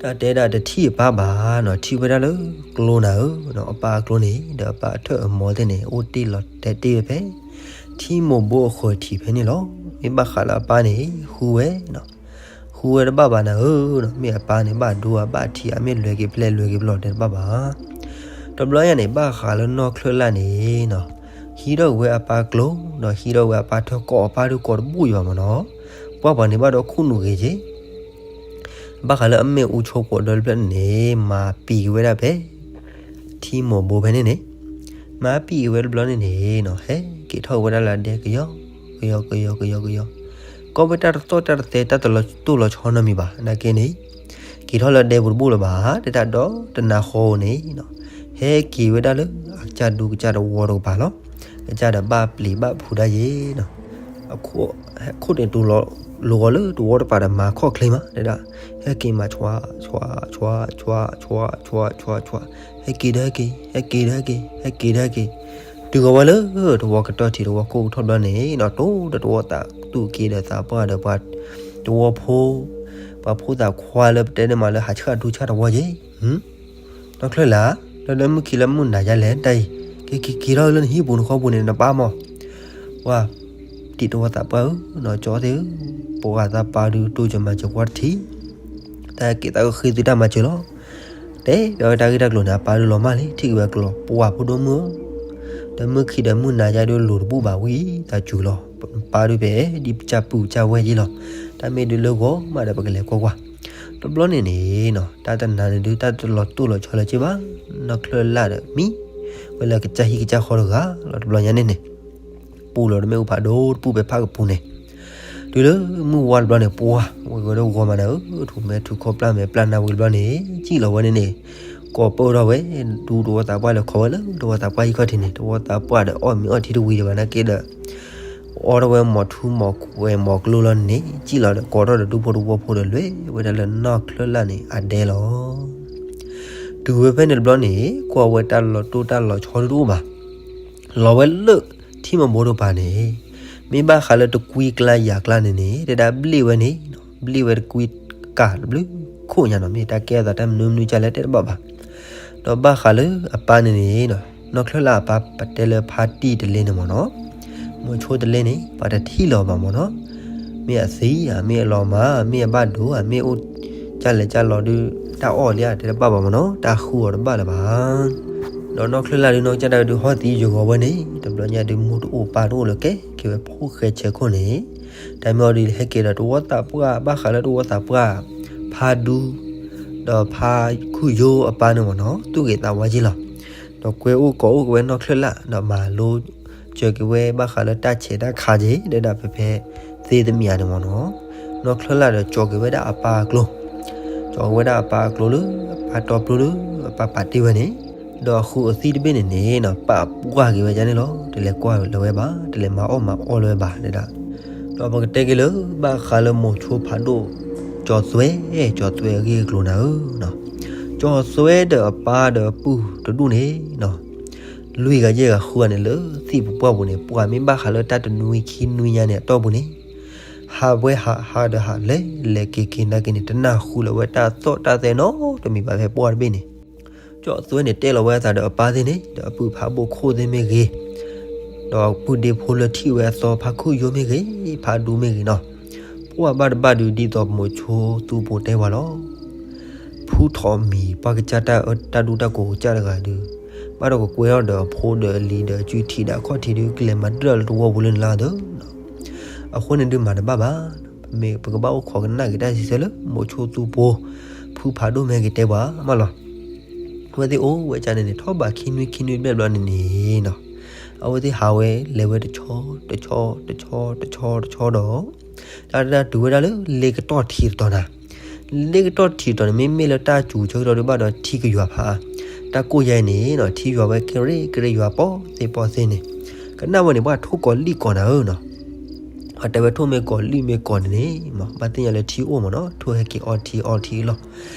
တၢ်တဲဒၣ်တထံၣ်အပၢ်ဘၣ်နီၤ ထံၣ်ဝဲဒၣ်လၢကျိနၤဧၢနီၤ အပၢ်အကျိန့ၣ် ဒီးအပၢ်အထၢၣ်အမီၤသ့ၣ်န့ၣ် အိၣ်တ့ၢ်လီၤတဲာ်တ့ၢ်ဝဲဖဲ ထံမိၢ်ဘိအဃၢၤထံးဖဲန့ၣ်လီၤ. မ့ၢ်ဘၣ်ဃးလၢအပၢ်န့ၣ် ဃုဝဲနီၤ ဃုဝဲတဘၣ်ဘၣ်နၤဧၢနီၤ မ့ၢ်အပၢ်န့ၣ် ဘၣ်ဒိအဘၣ်ထံး အမ့ၢ်လွဲၤက့ၤဖဲလဲၣ် လွဲၤက့ၤဖဲလဲၣ်တဲတဘၣ်ဘၣ်. တဘျီညါန့ၣ် ဘၣ်ဃးလၢနီၢ်ချၢၣ်လၣ်န့ၣ်နီၤ ဟံးထီၣ်က့ၤဝဲအပၢ်ကျိ ဒီးဟံးထီၣ်ဝဲအပၢ်ထၢၣ် ကိးအပၢ်ဒုးကိးတဘူၣ်ယံၤဘၣ်မ့ၢ်နီၤ ပှၢ်ပှၤန့ၣ်ဘၣ်ဒီးခူၣ်နူာ်ဂ့ၤက့ၤ ဘၣ်ဃးလၢအမ့ၣ်အူဆိကိးဒၢတဖျၢၣ်န့ၣ် မၤပံာ်က့ၤဝဲဒၣ်ဖဲ ထံမိၢ်ဘိဖဲန့ၣ်န့ၣ် မၤပံာ်က့ၤဝဲတဘျီန့ၣ်န့ၣ်နီၤ ဟဲက့ၤထီၣ်ဝဲဒၣ်လၢအဒဲကယီ ကယီ ကယီ ကယီ ကယီ ကီၢ်ဝဲတၢ်တသီၣ်တၢ်တသဲတၢ်တလီၤတိၢ်လီၤဆီနီတမံၤဘၣ် နာ်က့န့ၣ် က့ၤထီၣ်လၢအဒဲပူၤတဘူၣ်လၢၤဘၣ် တဲဒၣ်ဒီးတနၤဃီဧိၤန့ၣ်နီၤ ဟဲက့ၤဝဲဒၣ်လၢအကစၢ်ဒူကစၢ်တဝီတကပၤလီၤ. ကစၢ်ဒီးဘၣ်ပျံၤဘၣ်ဖုးဒၣ်ယဲနီၤ အခိၣ်န့ၣ်တူၢ်လီၤ လိၤဂီၤလၢတဝီတကပၤဒီးမၤခီၣ်ချ့မး တဲဒၣ် ဟဲက့ၤမး ဆွါ ဆွါ ဆွါ ဆွါ ဆွါ ဆွါ ဆွါ ဆွါ ဟဲက့ၤဒီးဟဲက့ၤ ဟဲက့ၤဒီးဟဲက့ၤ ဟဲက့ၤဒီးဟဲက့ၤ တုၤဃီၤဝဲလၢတဝီကတၢၢ်ထံးတဝီကိၢ်ကထီၣ်ဘျီန့ၣ်နီၤ တိၢ်ဒီးတဝီသးသူၣ်က့ဒီးသးပှၢ်ဒီးပှၤ တဝီဖိ ပှၤဖိသၣ်ခွါလၢပတဲန့ၣ်မးလၢဟးဆှၣ်ဒူဆှၣ်တဝီယဲ နီၢ်ချၢၣ်လၢ် လၢလၢမုၢ်ခံလၢမုၢ်နၤယါလဲၣ်တၢ်အံၤ က့ၤက့ၤက့ၤထီၣ်လၢနဟံၣ်ပူၤနဃီပူၤန့ၣ် နပၢ်မး ပှၤ ဒံးတဝီသးပှၢ်ဧၢ နီၢ်ကၠီသ့ၣ်ဧၢ ပှၤသးပှၢ်ဒုးတိစၢၤမၤစၢၤကွၢ်တထံၣ် တၢ်က့ၤသးကဃ့သုတၢ်မၤစၢၤလီၤ တဲဒီးတၢ်ဂ့ၢ်တၢ်ကျိၤန့ၣ် အပၢ်ဒုးလီၤမၢ်လံ ထံၣ်က့ၤဝဲကျိၤ ပှၤဖိဒိၣ်မုၣ်ဧၢ ဒီးမုၢ်ခံဒီးမုၢ်နၤယါဒုးလိၤတဘူၣ်ဘၣ်ဝံသးစူၤလီၤ ပၢ်ဒုးဖဲဒ်ပစၢ်ပုၢ်ပစၢ်ဝဲၢ်ယ့လီၤ တၢ်မ့ၢ်ဒုးလၢဂီၤမးဒီးပကလဲၤကွၢ်ကွၢ် တဘျီန့ၣ်န့ၣ်နီၤ တၢ်တနၤန့ၣ်ဒုး တၢ်တလီၤတိၢ်လီၤဆီလၢၤက့ဘၣ် နီၢ်ချၢၣ်လၢ်ဒီးမံ ဝဲလၢကစၢ်ဟံၣ်ကစၢ်ဃီတဂၤလီၤ တဘျီညါန့ၣ်န့ၣ် ပူၤလီၤဒီးမ့ၣ်အူဖးဒိၣ်တပူၤဖဲဖၣ်ကပူၤန့ၣ် တုၤလၢမုၢ်ဝါတဘျီန့ၣ် ပှၤ ဝဲကဝဲဒၣ်ဂီၤမးနၤဧၢ ထူၣ်မဲထူၣ်ခီၣ်ပျၢ်မဲာ်ပျၢ်နၢ်ဝံၤတဘျီန့ၣ် စံၣ်လီၤဝဲန့ၣ်န့ၣ် ကိးပၢၢ်ထီၣ်ဝဲ ဒူတဝီသးပှၢ်လၢခိးဝဲလၢတဝီသးပှၢ်ဟံၣ်ခီၣ်ထံးန့ၣ် တဝီသးပှၢ်ဒီးအီၣ်မ့ၤအီထံတဝံၤဒံးဘၣ်နာ်က့ဒီး အီထီၣ်ဝဲမီၤထူမီၤကွဲၤမီၤကျိလီၤန့ၣ် စံၣ်လီၤဒီးကိးထီၣ်ဒီးဒူဖိတဝီဖိဒီးလွဲၢ်ဝဲဒၣ်လၢနီၢ်ချၢၣ်လၢ်န့ၣ်အဒဲလီၤ တုၤဝဲဖဲန့ၣ်တဘျီန့ၣ် ကွၢ်ဝဲတၢ်လီၤတိၢ်တၢ်လီၤဆီဒုးတအိၣ်ဘၣ် လီၤဝဲလၢထံမိၢ်ဘိတကပၤန့ၣ် မ့ၢ်ဘၣ်ဃးလၢတကွံကျါယၤကျါန့ၣ်န့ၣ် တဲဒၣ်ဘျ့ၣ်ဝဲန့ၣ် ဘျ့ၣ်ဝဲတကွံကးတဘျုးခိၣ်ညါနီၤ မ့ၢ်တၢ်ကဲအသးတၢ်မနုၤမနုၤကလဲၣ်တဲတဘၣ်ဘၣ် ဒီးဘၣ်ဃးလၢအပၢ်န့ၣ်န့ၣ် နီၢ်ချၢၣ်လၢ်အပၢ် ပတဲလၢဖါတံၢ်တလ့န့ၣ်မ့ၢ်နီၤ မိၤဆိတလ့န့ၣ် ပှၤတထံၣ်လၢၤဘၣ်မ့ၢ်နီၤ မ့ၢ်အသံဧါ မ့ၢ်အလီၤမၢ် မ့ၢ်အဘၣ်ဒိဧါ မ့ၢ်အိၣ်ကၢ်လဲၤကၢ်လီၤဒုး တၢ်အီၣ်လံဧါတဲတဘၣ်ဘၣ်မ့ၢ်နီၤ တၢ်ဃုအီၤတဘၣ်လၢၤဘၣ် ဒီးနီၢ်ချၢၣ်လၢ်ဒုး နီၢ်ကစၢ်ဒၣ်ဝဲဒုး ဟီၣ်သံယဂီၤဝဲန့ၣ် တဘျီညါဒုး မိၢ်တအိၣ်ပၢ်တအိၣ်လၢၤ ကဲက့ၤဝဲဖိၣ်ဃဲဆဲးခိၣ်န့ၣ် တၢ်မ့ၢ်အီၤဒုး ဟဲက့ၤဒီးတဝီသးပှၢ် ဘၣ်ဃးလၢတဝီသးပှၢ် ဖါဒူ ဒီးဖါခူၣ်ယိအပၢ်န့ၣ်မ့ၢ်နီၤ သူၣ်ဂ့ၤသးဝါက့လီၤ ဒီးကွဲအိၣ်ကိးအိၣ်က့ၤဝဲနီၢ်ချၢၣ်လၢ် ဒီးမၤလိစၢၤက့ၤဝဲဘၣ်ဃးလၢတၢ်ဆဲးတၢ်ခးက့ၤ ဒဲဒၣ်ဖဲဖဲသ့သမံၤဧါန့ၣ်မ့ၢ်နီၤ နီၢ်ချၢၣ်လၢ်ဒီးကၠီက့ၤဝဲဒၣ်အပၢ်အကျိ ကၠီက့ၤဝဲဒၣ်အပၢ်အကျိလၢ အပၢ်တီပျိလၢ အပၢ်ပာ်တ့ၢ်ဝဲန့ၣ် ဒီးအဃုအသံၣ်တဘ့ၣ်န့ၣ်န့ၣ်နီၤ ပာ်ပှၢ်က့ၤဝဲဒၣ်န့ၣ်လီၤ တလဲၤကွၢ်လၢၤဝဲဘၣ် တလဲၤမၤအီၣ်မၤအီလၢၤဝဲဘၣ်ဒဲဒၣ် ဒီးပကတဲက့ၤလၢ ဘၣ်ဃးလၢမိၤဆိဖးဒိၣ် ကၠီသွဲ ကၠီသွဲအဂ့ၢ်အကျိၤနၤဧၢ ကၠီသွဲဒီးအပၢ်ဒီးအပုၢ်တဒူၣ်န့ၣ်နီၤ လွံၢ်ဂၤယဲၢ်ဂၤဃုဂၤန့ၣ် လၢသ့ၣ်ပူၤပှၢ်ပူၤန့ၣ် ပှၤမ့ၢ်ဘၣ်ဃးလၢတၢ်တနွံခံနွံညါန့ၣ် အတီၢ်ပူၤန့ၣ် ဟးဝဲဟးဟးဒီးဟးလဲၤလဲၤက့ၤက့ၤနာ်က့န့ၣ် တနၢ်ဟူလၢၤဝဲတၢ်သီၣ်တၢ်သဲနီတမံၤဘၣ် ဖဲပှၢ်တဘ့ၣ်န့ၣ် ကၠီသွဲန့ၣ်တဲလီၤဝဲအသးဒီးအပၢ်သ့ၣ်န့ၣ် ဒီးအပုၢ်ဖးဘိၣ်ခိၣ်သ့ၣ်မ့ၢ်ဂ့ၤ ဒီးပုၢ်ဒ့ဖိလၢထံၣ်ဝဲအသီဖါခူၣ်ယိမ့ၢ်ဂ့ၤ ဖးဒူမ့ၢ်ဂ့ၤနီၤ ပှၢ်ဘၣ်တဘၣ်ဒုး ဒ်သိးမိၤဆိသူဖိတဲဝဲလီၤ ဖုထီၣ်မံၤပှၢ်ကစၢ်တၢ်အၢတၢ်ဒူတၢ်ကိးကစၢ်တဂၤဒုး ဘၣ်ဒီးကကွဲထီၣ်ဒီးအဖိဒီးအလံၤဒီးအကုထံးဒီးအခီၣ်ထံးဒုး ကလဲၤမၤဒၢၣ်လၢတဝီပူၤလၢနလါဒီး အဃိန့ၣ်ဒုးမၤတဘၣ်ဘၣ် ပမ့ၢ်ပကဘၣ်အိၣ်ခိးကနၣ်က့ၤတၢ်စံးဆၢလၢ မိၤဆိသူဖိ ဖုဖးဒိၣ်မ့ၢ်ဂ့ၤတဲပှၤမးလီၤ အဝဲသ့ၣ်အိၣ်ဝဲကၠၢန့ၣ်န့ၣ် ထီၣ်ဘးခံနွံခံနွံဘျဲၣ်ဘျီန့ၣ်န့ၣ်နီၤ, အဝဲသ့ၣ်ဟးဝဲလဲၤဝဲတဆီတဆီတဆီတဆီတဆီဒီး တၢ်တၢ်တုၤဝဲဒၣ်လၢ လ့ကတီၢ်ထံတတီၤနၤ, လ့ကတီၢ်ထံတတီၤန့ၣ် မ့မ့ၢ်လၢတၢ်စူၤဆၢကတီၢ်ဒုးဘၣ်ဒီးထံကယွၤဖး, တၢ်ကိၢ်ယဲန့ၣ်နီၤ ထံယွၤဝဲကရ့ကရ့ယွၤပီၣ်သ့ပီၣ်သ့န့ၣ်, ကနၣ်ဝဲန့ၣ် ပှၤထိၣ်ကီၤလံၣ်ကီၤနၤဧၢနီၤ အတဲဝဲထိၣ်မ့ၢ်ကီၤလံၣ်မ့ၢ်ကီၤန့ၣ်န့ၣ် ဘၣ်သ့ၣ်ညါလၢထံအိၣ်မ့ၢ်နီၤ ထိၣ်ဟဲက့ၤအီထံအီထံလီၤ.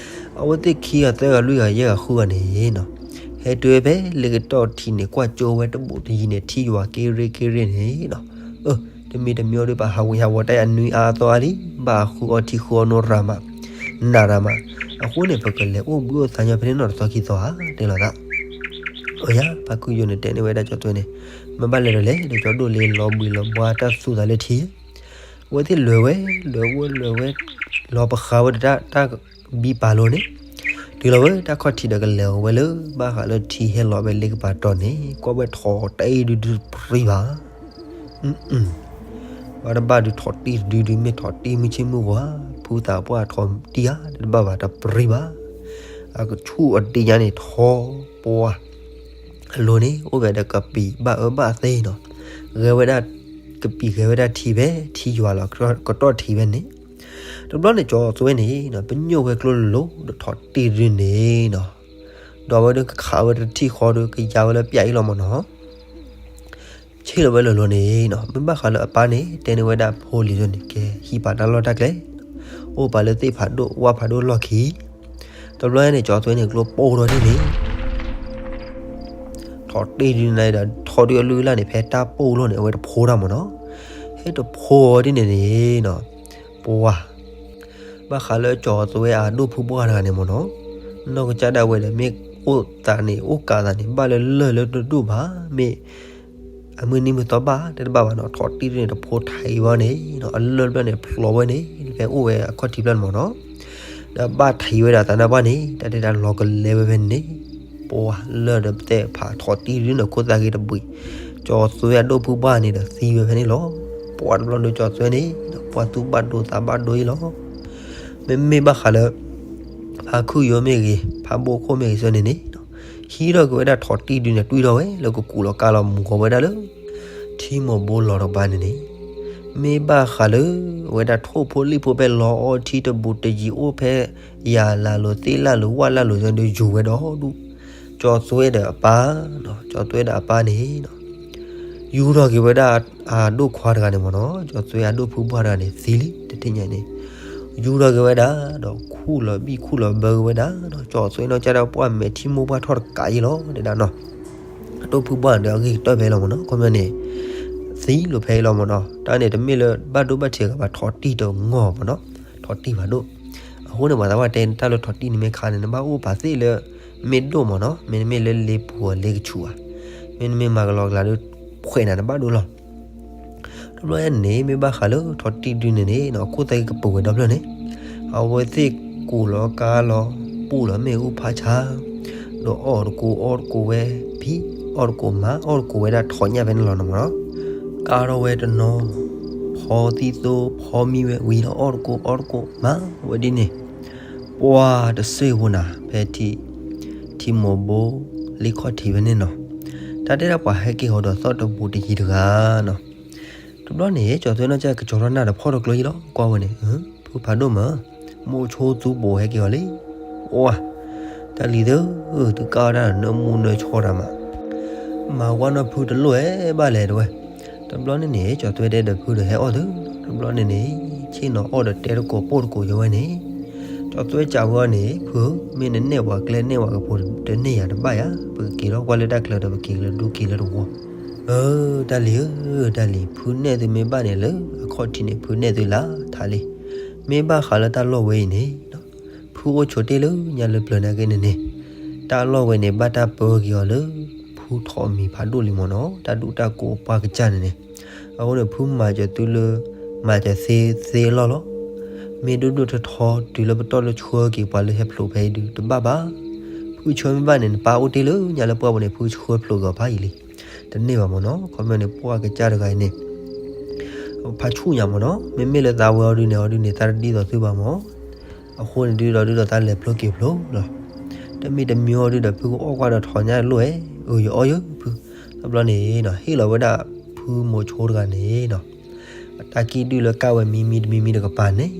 အဝဲသ့ၣ်ခံဂၤသၢဂၤလွံၢ်ဂၤယဲၢ်ဂၤဃုဂၤန့ၣ်နီၤ, ဟဲတုၤဝဲဖဲလ့ကတီၢ်ထံန့ၣ် ကွၢ်ကၠိဝဲတဘူးတယံၤန့ၣ် ထံယွၤက့ရ့က့ရ့န့ၣ်နီၤ, အၢ တမံၤတမံၤအီၤဒုး ပှၤဟးဝံၤဟးဝီၤတၢ်အနွံအါအသီအါလံ, ဘၣ်ဃုအီထံဃုအီနိရၤမး, နၤရၤမး, အဃိန့ၣ် ပကလဲၤအိၣ်ဘှံးအိၣ်သါညီဖဲန့ၣ်နီၤတသီခံသီဧါ တဲလီၤသး အၢယၤ ဖါခုယိၤန့ၣ်တဲန့ၢ်ဝဲဒၣ်ကၠီၤသွဲန့ၣ်, မ့ၢ်ဘၣ်လဲၤဒီးလဲၤဒီးကၠီၤဒိၣ်လ့လီၤဘှံးလီၤဘှါတၢ်သူၣ်သးလၢထံ, အဝဲသ့ၣ်လဲၤဝဲ လဲၤဝဲလဲၤဝဲ, လီၤပဃးဝဲဒီးတၢ်ဘံပာ်လိၤန့ၣ်, တုၤလီၤဝဲတၢ်ခီၣ်ထံးဒီးကလဲၤဝဲလၢ ဘၣ်ဃးလၢထံဟဲလီၤဝဲလ့ကပၤတီၤန့ၣ် ကွၢ်ဝဲထိးတ့ၢ်ဒုဒုတပြံဘၣ် ဘၣ်တဘၣ်ဒုးထိးတ့ၢ်တဒုဒုးမ့ၢ်ထိးတ့ၢ်မုၢ်ဆ့ၣ်မုၢ်ဂီၤဧါ, ဖုသးပှၢ်ထိးတ့ၢ်ဧါ တဘၣ်ဘၣ်တပြံဘၣ်, အကဆူၣ်အဒ့ညါန့ၣ်ထိးပှၢ်, အလိၤန့ၣ် အိၣ်ဝဲဒီးကပံာ်ဘၣ်အၢဘၣ်သီနီၤ, ဂဲၤဝဲဒၣ်, ကပံာ်ဂဲၤဝဲဒၣ်ထံဖဲထံယွၤလီၤကတီၢ်ထံဖဲန့ၣ်, တဘျီန့ၣ်ကၠီၤသွဲန့ၣ်နီၤ ပညိၣ်ဝဲကျိလိၤလိၤဒီးထိးတ့ၢ်တဒုန့ၣ်နီၤ, ဒီးဝဲဒုးကခးဝဲတထံၣ်ဃီဒီးကယါဝဲလၢပျၢ်အံၤလီၤမ့ၢ်နီၤ ဆ့ၣ်လီၤဝဲလိၤလိၤန့ၣ်နီၤ, မ့ၢ်ဘၣ်ဃးလၢအပၢ်န့ၣ် တဲန့ၢ်ဝဲဒၣ်ဖိလံၤဒုန့ၣ် ကဲဟံးပာ်တၢ်လီၢ်တၢ်ကျဲ, အိၣ်ပာ်လၢသ့ၣ်ဖးဒိၣ်ဝၣ်ဖးဒိၣ်လီၢ်ခံ, တဘျီန့ၣ် ကၠီၤသွဲန့ၣ် ကျိပိၢ်ထီၣ်ဒ်န့ၣ် ထိးတ့ၢ်ဒုန့ၣ်ဒီး ထိးဒုအလုၢ်အလၢ်န့ၣ် ဖဲတၢ်ပိၢ်လီၢ်န့ၣ် အဝဲတဖိတၢ်မ့ၢ်နီၤ, ဟဲတဖိဒ်န့ၣ်န့ၣ်နီၤ, ပှၤ ဘၣ်ဃးလၢကၠီၤသွဲအဒိၣ်ဖုဘှၣ်တဂၤန့ၣ်မ့ၢ်နီၤ, နီၢ်ကစၢ်ဒၣ်ဝဲဒီး မ့ၢ်အိၣ်သးန့ၣ် အိၣ်ကးသးန့ၣ် ဘၣ်လၢလၢၢ်လၢတဒိၣ်ဘၣ်, မ့ၢ် အမုၢ်နံၤမုၢ်သီဘၣ် တဘၣ်ဘၣ်နီၤ, ထိးတ့ၢ်ဒုန့ၣ် တဖိထံးဝဲန့ၣ်နီၤ, အလၢၢ်တဘျီန့ၣ် ဖျိးဝဲန့ၣ် ဖဲအိၣ်ဝဲအခီၣ်ထံးတဘျီန့ၣ်မ့ၢ်နီၤ, ဒီးဘၣ်ထံးဝဲဒၣ်သးနါပှၢ်န့ၣ် တၢ်ဒဲးတၢ်လီၤကလဲဝဲဖဲန့ၣ်, ပှၤလၢၢ်ဒီးပတဲဖးထိးတ့ၢ်ဒုန့ၣ် ခိၣ်သၣ်ဂ့ၤတဘှံး, ကၠီၤသွဲအဒိၣ်ဖုဘှၣ်န့ၣ်ဒီးသံဝဲဖဲန့ၣ်လီၤ. ပှၤတဘျီဒီးကၠီၤသွဲန့ၣ် ပှၤသူၣ်ဘၣ်ဒိသးဘၣ်ဒိအံၤလီၤ. မ့မ့ၢ်ဘၣ်ဃးလၢ ဖါခုယိၤမ့ၢ်ဂ့ၤ ဖါဘိခိၣ်မ့ၢ်ဂ့ၤစ့ၢ်န့ၣ်န့ၣ်, ဟံးထီၣ်က့ၤဝဲဒၣ်ထိးတ့ၢ်ဒုန့ၣ် တွံၢ်ထီၣ်ဝဲလၢကကူးလီၤကါလီၤမူၤကီၤဝဲဒၣ်လၢ ထံမိၢ်ဘိလီၤတကပၤန့ၣ်န့ၣ်, မ့ၢ်ဘၣ်ဃးလၢ အဝဲဒၣ်ထိၣ်ဖိလံၣ်ဖိဖဲလီၤအီထံတဘူးတယံၤအိၣ်ဖဲ ယၤလၢ်လိၤသ့လၢ်လိၤဝၣ်လၢ်လိၤဒီးယူၤဝဲဒီးဒူၣ်, ကၠီၤသွဲဒီးအပၢ်, ကၠီၤသွဲဒီးအပၢ်န့ၣ် ယူၤထီၣ်က့ၤဝဲဒၣ်အဒိၣ်ခွါတဂၤန့ၣ်မ့ၢ်နီၤ, ကၠီၤသွဲအဒိၣ်ဖုဘှၣ်တဂၤန့ၣ် သံလံ တထံၣ်ညါန့ၣ်, ယူၤထီၣ်က့ၤဝဲဒၣ် ဒီးခူၣ်လီၤဘံၣ်ခူၣ်လီၤဘၢက့ၤဝဲဒၣ်နီၤ, ကၠီၤသွဲနီၢ်ကစၢ်ဒၣ်ပှၢ်မဲာ်ထံမိၢ်ပှၢ်ထီၣ်တကးအံၤလီၤ တဲဒၣ်နီၤ, အဒိၣ်ဖုဘှၣ်ဒီးအဂ့ၢ်ကတၢၢ်ဖဲအံၤလီၤမ့ၢ်နီၤ, ခီပညီန့ၣ် သံလီၤဖဲအံၤလီၤမ့ၢ်နီၤ, တၢ်န့ၣ်တမ့ၢ်လၢဘၣ်ဒိဘၣ်ထံးအဂၤဘၣ် ထိးတံၢ်တဂီၢ်မ့ၢ်နီၤ, ထိးတံၢ်ဖးဒိၣ်, အဃိန့ၣ် ပှၤသးပှၢ်တဲတၢ်လၢထိးတံၢ်န့ၣ်မ့ၢ်ခါန့ၣ် နဘၣ်အိၣ်ပာ်သ့ၣ်လၢ မ့ၢ်ဒိၣ်မ့ၢ်နီၤ, မ့တမ့ၢ်လၢလ့ပူၤအလ့ကဆူးဘၣ်, မ့တမ့ၢ်မၤကလီကလီဒီး ဖှဲးနၤတဘၣ်ဒိလီၤ. တဘျီညါန့ၣ် မ့ၢ်ဘၣ်ဃးလၢထိးတံၢ်ဒုန့ၣ်န့ၣ်နီၤ, ခိၣ်သၣ်ဂ့ၤကပူၤဝဲဒီဖျၢၣ်န့ၣ်, အဝဲသ့ၣ်ကူးလီၤကါလီၤ ပူၣ်လီၤမ့ၣ်အူဖးဆါ, ဒီးအီၣ်တကိးအီၣ်တကိးဝဲဖံး, အီၣ်တကိးမၤ အီၣ်တကိးဝဲဒၣ်ထိးညၣ်ဖဲန့ၣ်လီၤနီၤမ့ၢ်နီၤ, ကါထီၣ်ဝဲတနီၤ ဖီသံသိ ဖီမံဝဲဝံၤလီၤ အီၣ်တကိးအီၣ်တကိးမၤဝဲဒ်န့ၣ်, ပှၤတစ့ၢ်ဖိနၤ ဖဲထံ ထံမိၢ်ဘိ လ့ခီၣ်ထံးဖဲန့ၣ်နီၤ, တၢ်တဲဒၣ်ပှၤဟဲက့ၤဟီဒီးသီၣ်တဘူးတယံၤတဂၤနီၤ, တဘျီန့ၣ် ကၠီၤသွဲနီၢ်ကစၢ်ကကၠီထီၣ်နၢ်ဒီးဖီၣ်တကျိယံၤလီၤ, ကွၢ်ဝဲန့ၣ် ဖုဖးဒိၣ်မး, မိၢ်ဆိသူပိာ်ဟဲက့ၤအီၤလံ, အိၣ်ဧါ, တၢ်လံၤသၢ, သုကၢ်ဝဲဒၣ်နၢမူနၢဆှီတၢ်မး, မၤဝဲနီၢ်ဖုတလိၣ်ဧဲဘၣ်လဲၣ်တဲဝဲ, တဘျီန့ၣ်န့ၣ် ကၠီၤသွဲတဲဒီးဖုဒီးဟဲအီၣ်သု, တဘျီန့ၣ်န့ၣ် ဆ့ၣ်နီၤအီၣ်ဒီးတဲတကိးပိာ်တကိးယဝဲန့ၣ်, ကၠီၤသွဲစံးဝဲအီၤန့ၣ် ဖုဧၢ, မ့ၢ်နနဲၣ်ပှၤကျဲနဲၣ်ပှၤကပူၤတန့ၢ်ယၤတဘၣ်ယၤ, ပကက့ၤထီၣ်ကွၢ်လၢတၢ်ချၢဒီး ပက့ၤလၢဒူက့ၤလၢတဝီ ဧၢ, တၢ်လံၤဧၢ, တၢ်လံၤ, ဖုနဲၣ်သုမ့ၢ်ဘၣ်န့ၣ်လၢအခီၣ်ထံးန့ၣ် ဖုနဲၣ်သုလၢထးလံ, မ့ၢ်ဘၣ်ဃးလၢတၢ်လီၢ်ဝဲအံၤန့ၣ်, ဖုအိၣ်ဆိးတ့ၢ်လၢညါလၢပျၢၤနာ်က့န့ၣ်န့ၣ်, တၢ်လီၢ်ဝဲန့ၣ် ဘၣ်တၢ်ပၢက့ၤအီၤလၢ ဖုထိးမံၤဖးဒိၣ်လံမ့ၢ်နီၤ, တၢ်ဒူၣ်တၢ်ကိးပှၢ်ကစၢ်န့ၣ်န့ၣ်, အဃိန့ၣ် ဖုမၤစၢၤသုလၢ မၤစၢၤသ့သ့အလီၢ်လီၤ. မ့ၢ်ဒိၣ်ဒိၣ်ထီထီတုၤလၢပတီၢ်လၢဆှၢက့ၤပှၤလၢဟဲဖျိးဖဲအံၤဒုး တဘၣ်ဘၣ်. ဖုဆှၢမ့ၢ်ဘၣ်န့ၣ် နပၢ်အိၣ်တ့ၢ်လၢညါလၢပှၢ်ပူၤန့ၣ် ဖုဆှၢဖျိးက့ၤအီၤဖးယံာ်လံ. တန့ၢ်ဘၣ်မ့ၢ်နီၤ. ခီပညီန့ၣ် ပှၢ်ကစၢ်တဂၤအံၤန့ၣ် ဖးဆူၣ်ညါမ့ၢ်နီၤ. မ့မ့ၢ်လၢသးဝဲအီၤဒုးန့ၣ် အီၤဒုးန့ၣ် သးတဒ်သိးသုဘၣ်မ့ၢ်. အဃိန့ၣ်ဒုးဒီး ဒုးဒီးသးလဲၤဖျိက့ၤဖျိလီၤ. တမ့ၢ်တမံၤအီၤဒုဒီး ဖုကအီၣ်ကွၢ်ဒီးထီၣ်ညါလိၣ်ဧဲ, အၢ ယအီၣ်ယၢဖု. တဘျီန့ၣ်နီၤ ဟ့ၣ်လီၤဝဲဒၣ်ဖုမိၤဆိတဂၤန့ၣ်နီၤ အတၢ်ကံၣ်ဒုၣ်လၢကၣ်ဝဲမံမံတမံမံတကပၤန့ၣ်,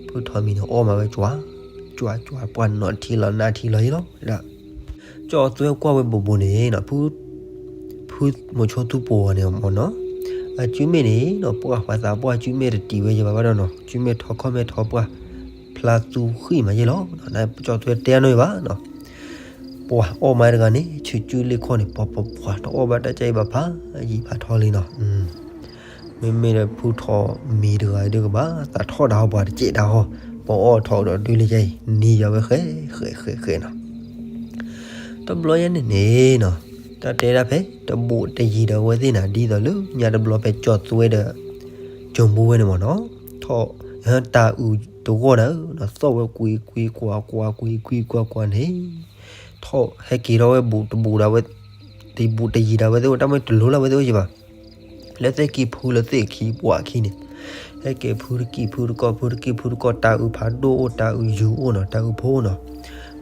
ဖုထီၣ်မံၤန့ၣ် အီၣ်မးဝဲကွၢ်, ကွၢ်ကွၢ် ပှၢ်နီၤထံလီၤနၢ်ထံလီၤယဲလီၤဝဲဒၣ်. ကၠီၣ်သွဲကွၢ်ဝဲဘူးဘူးန့ၣ်နီၤ ဖု ဖုမိၤဆိသူပှိၤဂီၤန့ၣ်မ့ၢ်နီၤ, အစုမ့ၣ်န့ၣ်နီၤ ပှၢ်ပှၤသးပှၢ်စုမ့ၣ်တတံာ်ဝဲယဲဘၣ်ဘၣ်ဒီးနီၤ, စုမ့ၣ်ထီခီၣ်မဲာ်ထီပှၢ် ဖျါသူဃံၣ်မးယဲလီၤ. ကၠီၣ်သွဲတဲအနီၢ်ဘၣ်နီၤ, ပှၢ်အီၣ်မးတဂၤန့ၣ် ဆူၣ်စုၣ်လ့ၣ်ခီၣ်န့ၣ် ပှၤပှၤပှၢ် တအီၣ်ဘၣ်တၢ်ကၢ်အံၤဘၣ်ဖးယံာ်ဖးထီလံနီၤ. မ့မ့ၢ်လၢဖုထီၣ်မံၤတဂၤအံၤဒုကဘၣ် သးထီၣ်တၢ်ဟီပှၤတစဲးတၢ်ဟီ, ပှၤအီၣ်ထီၣ်ဒီးဒုလၢယဲအံၤ နံၤယၤဝဲဃဲဃဲဃဲဃဲနီၤ. တဘျီယဲန့ၣ်န့ၣ်နီၤ တၢ်တဲဒၣ်ဖဲ တဘူးတယံၤဒီးအဝဲသ့ၣ်န့ၣ် ဒ်သိးလၢညါတဘျီဖဲကၠီၣ်သွဲဒီး ကၠိၤဘူဝဲန့ၣ်မ့ၢ်နီၤ, ထီၣ်တၢ်အုးတဂီၢ်နၤဧၢ, သီၣ်ဝဲကွံာ်ကွံာ်ကွၢ်ကွၢ်ကွံာ်ကွံာ်ကွၢ်ကွၢ်န့ၣ်, ထီၣ်ဟဲက့ၤထီၣ်ဝဲဘူးတဘူးဒၣ်ဝဲ, တဘူးတယံၤဒၣ်ဝဲသ့ၣ်အိၣ် တၢ်မ့ၢ်တလိၤလၢဝဲသ့ၣ်အိၣ်ယံၤဘၣ် လၢသ့ၣ်ခံဖုလၢသ့ၣ်ခံပှၢ်ခံန့ၣ်, ဟဲက့ၤဖုတကံၢ်ဖုတကီၢ် ဖုတကံၢ်ဖုတကီၢ် တၢ်အုးဖးဒိၣ်အိၣ် တၢ်အုးယူၤအိၣ်နီၤ တၢ်အုးဖိနီၤ,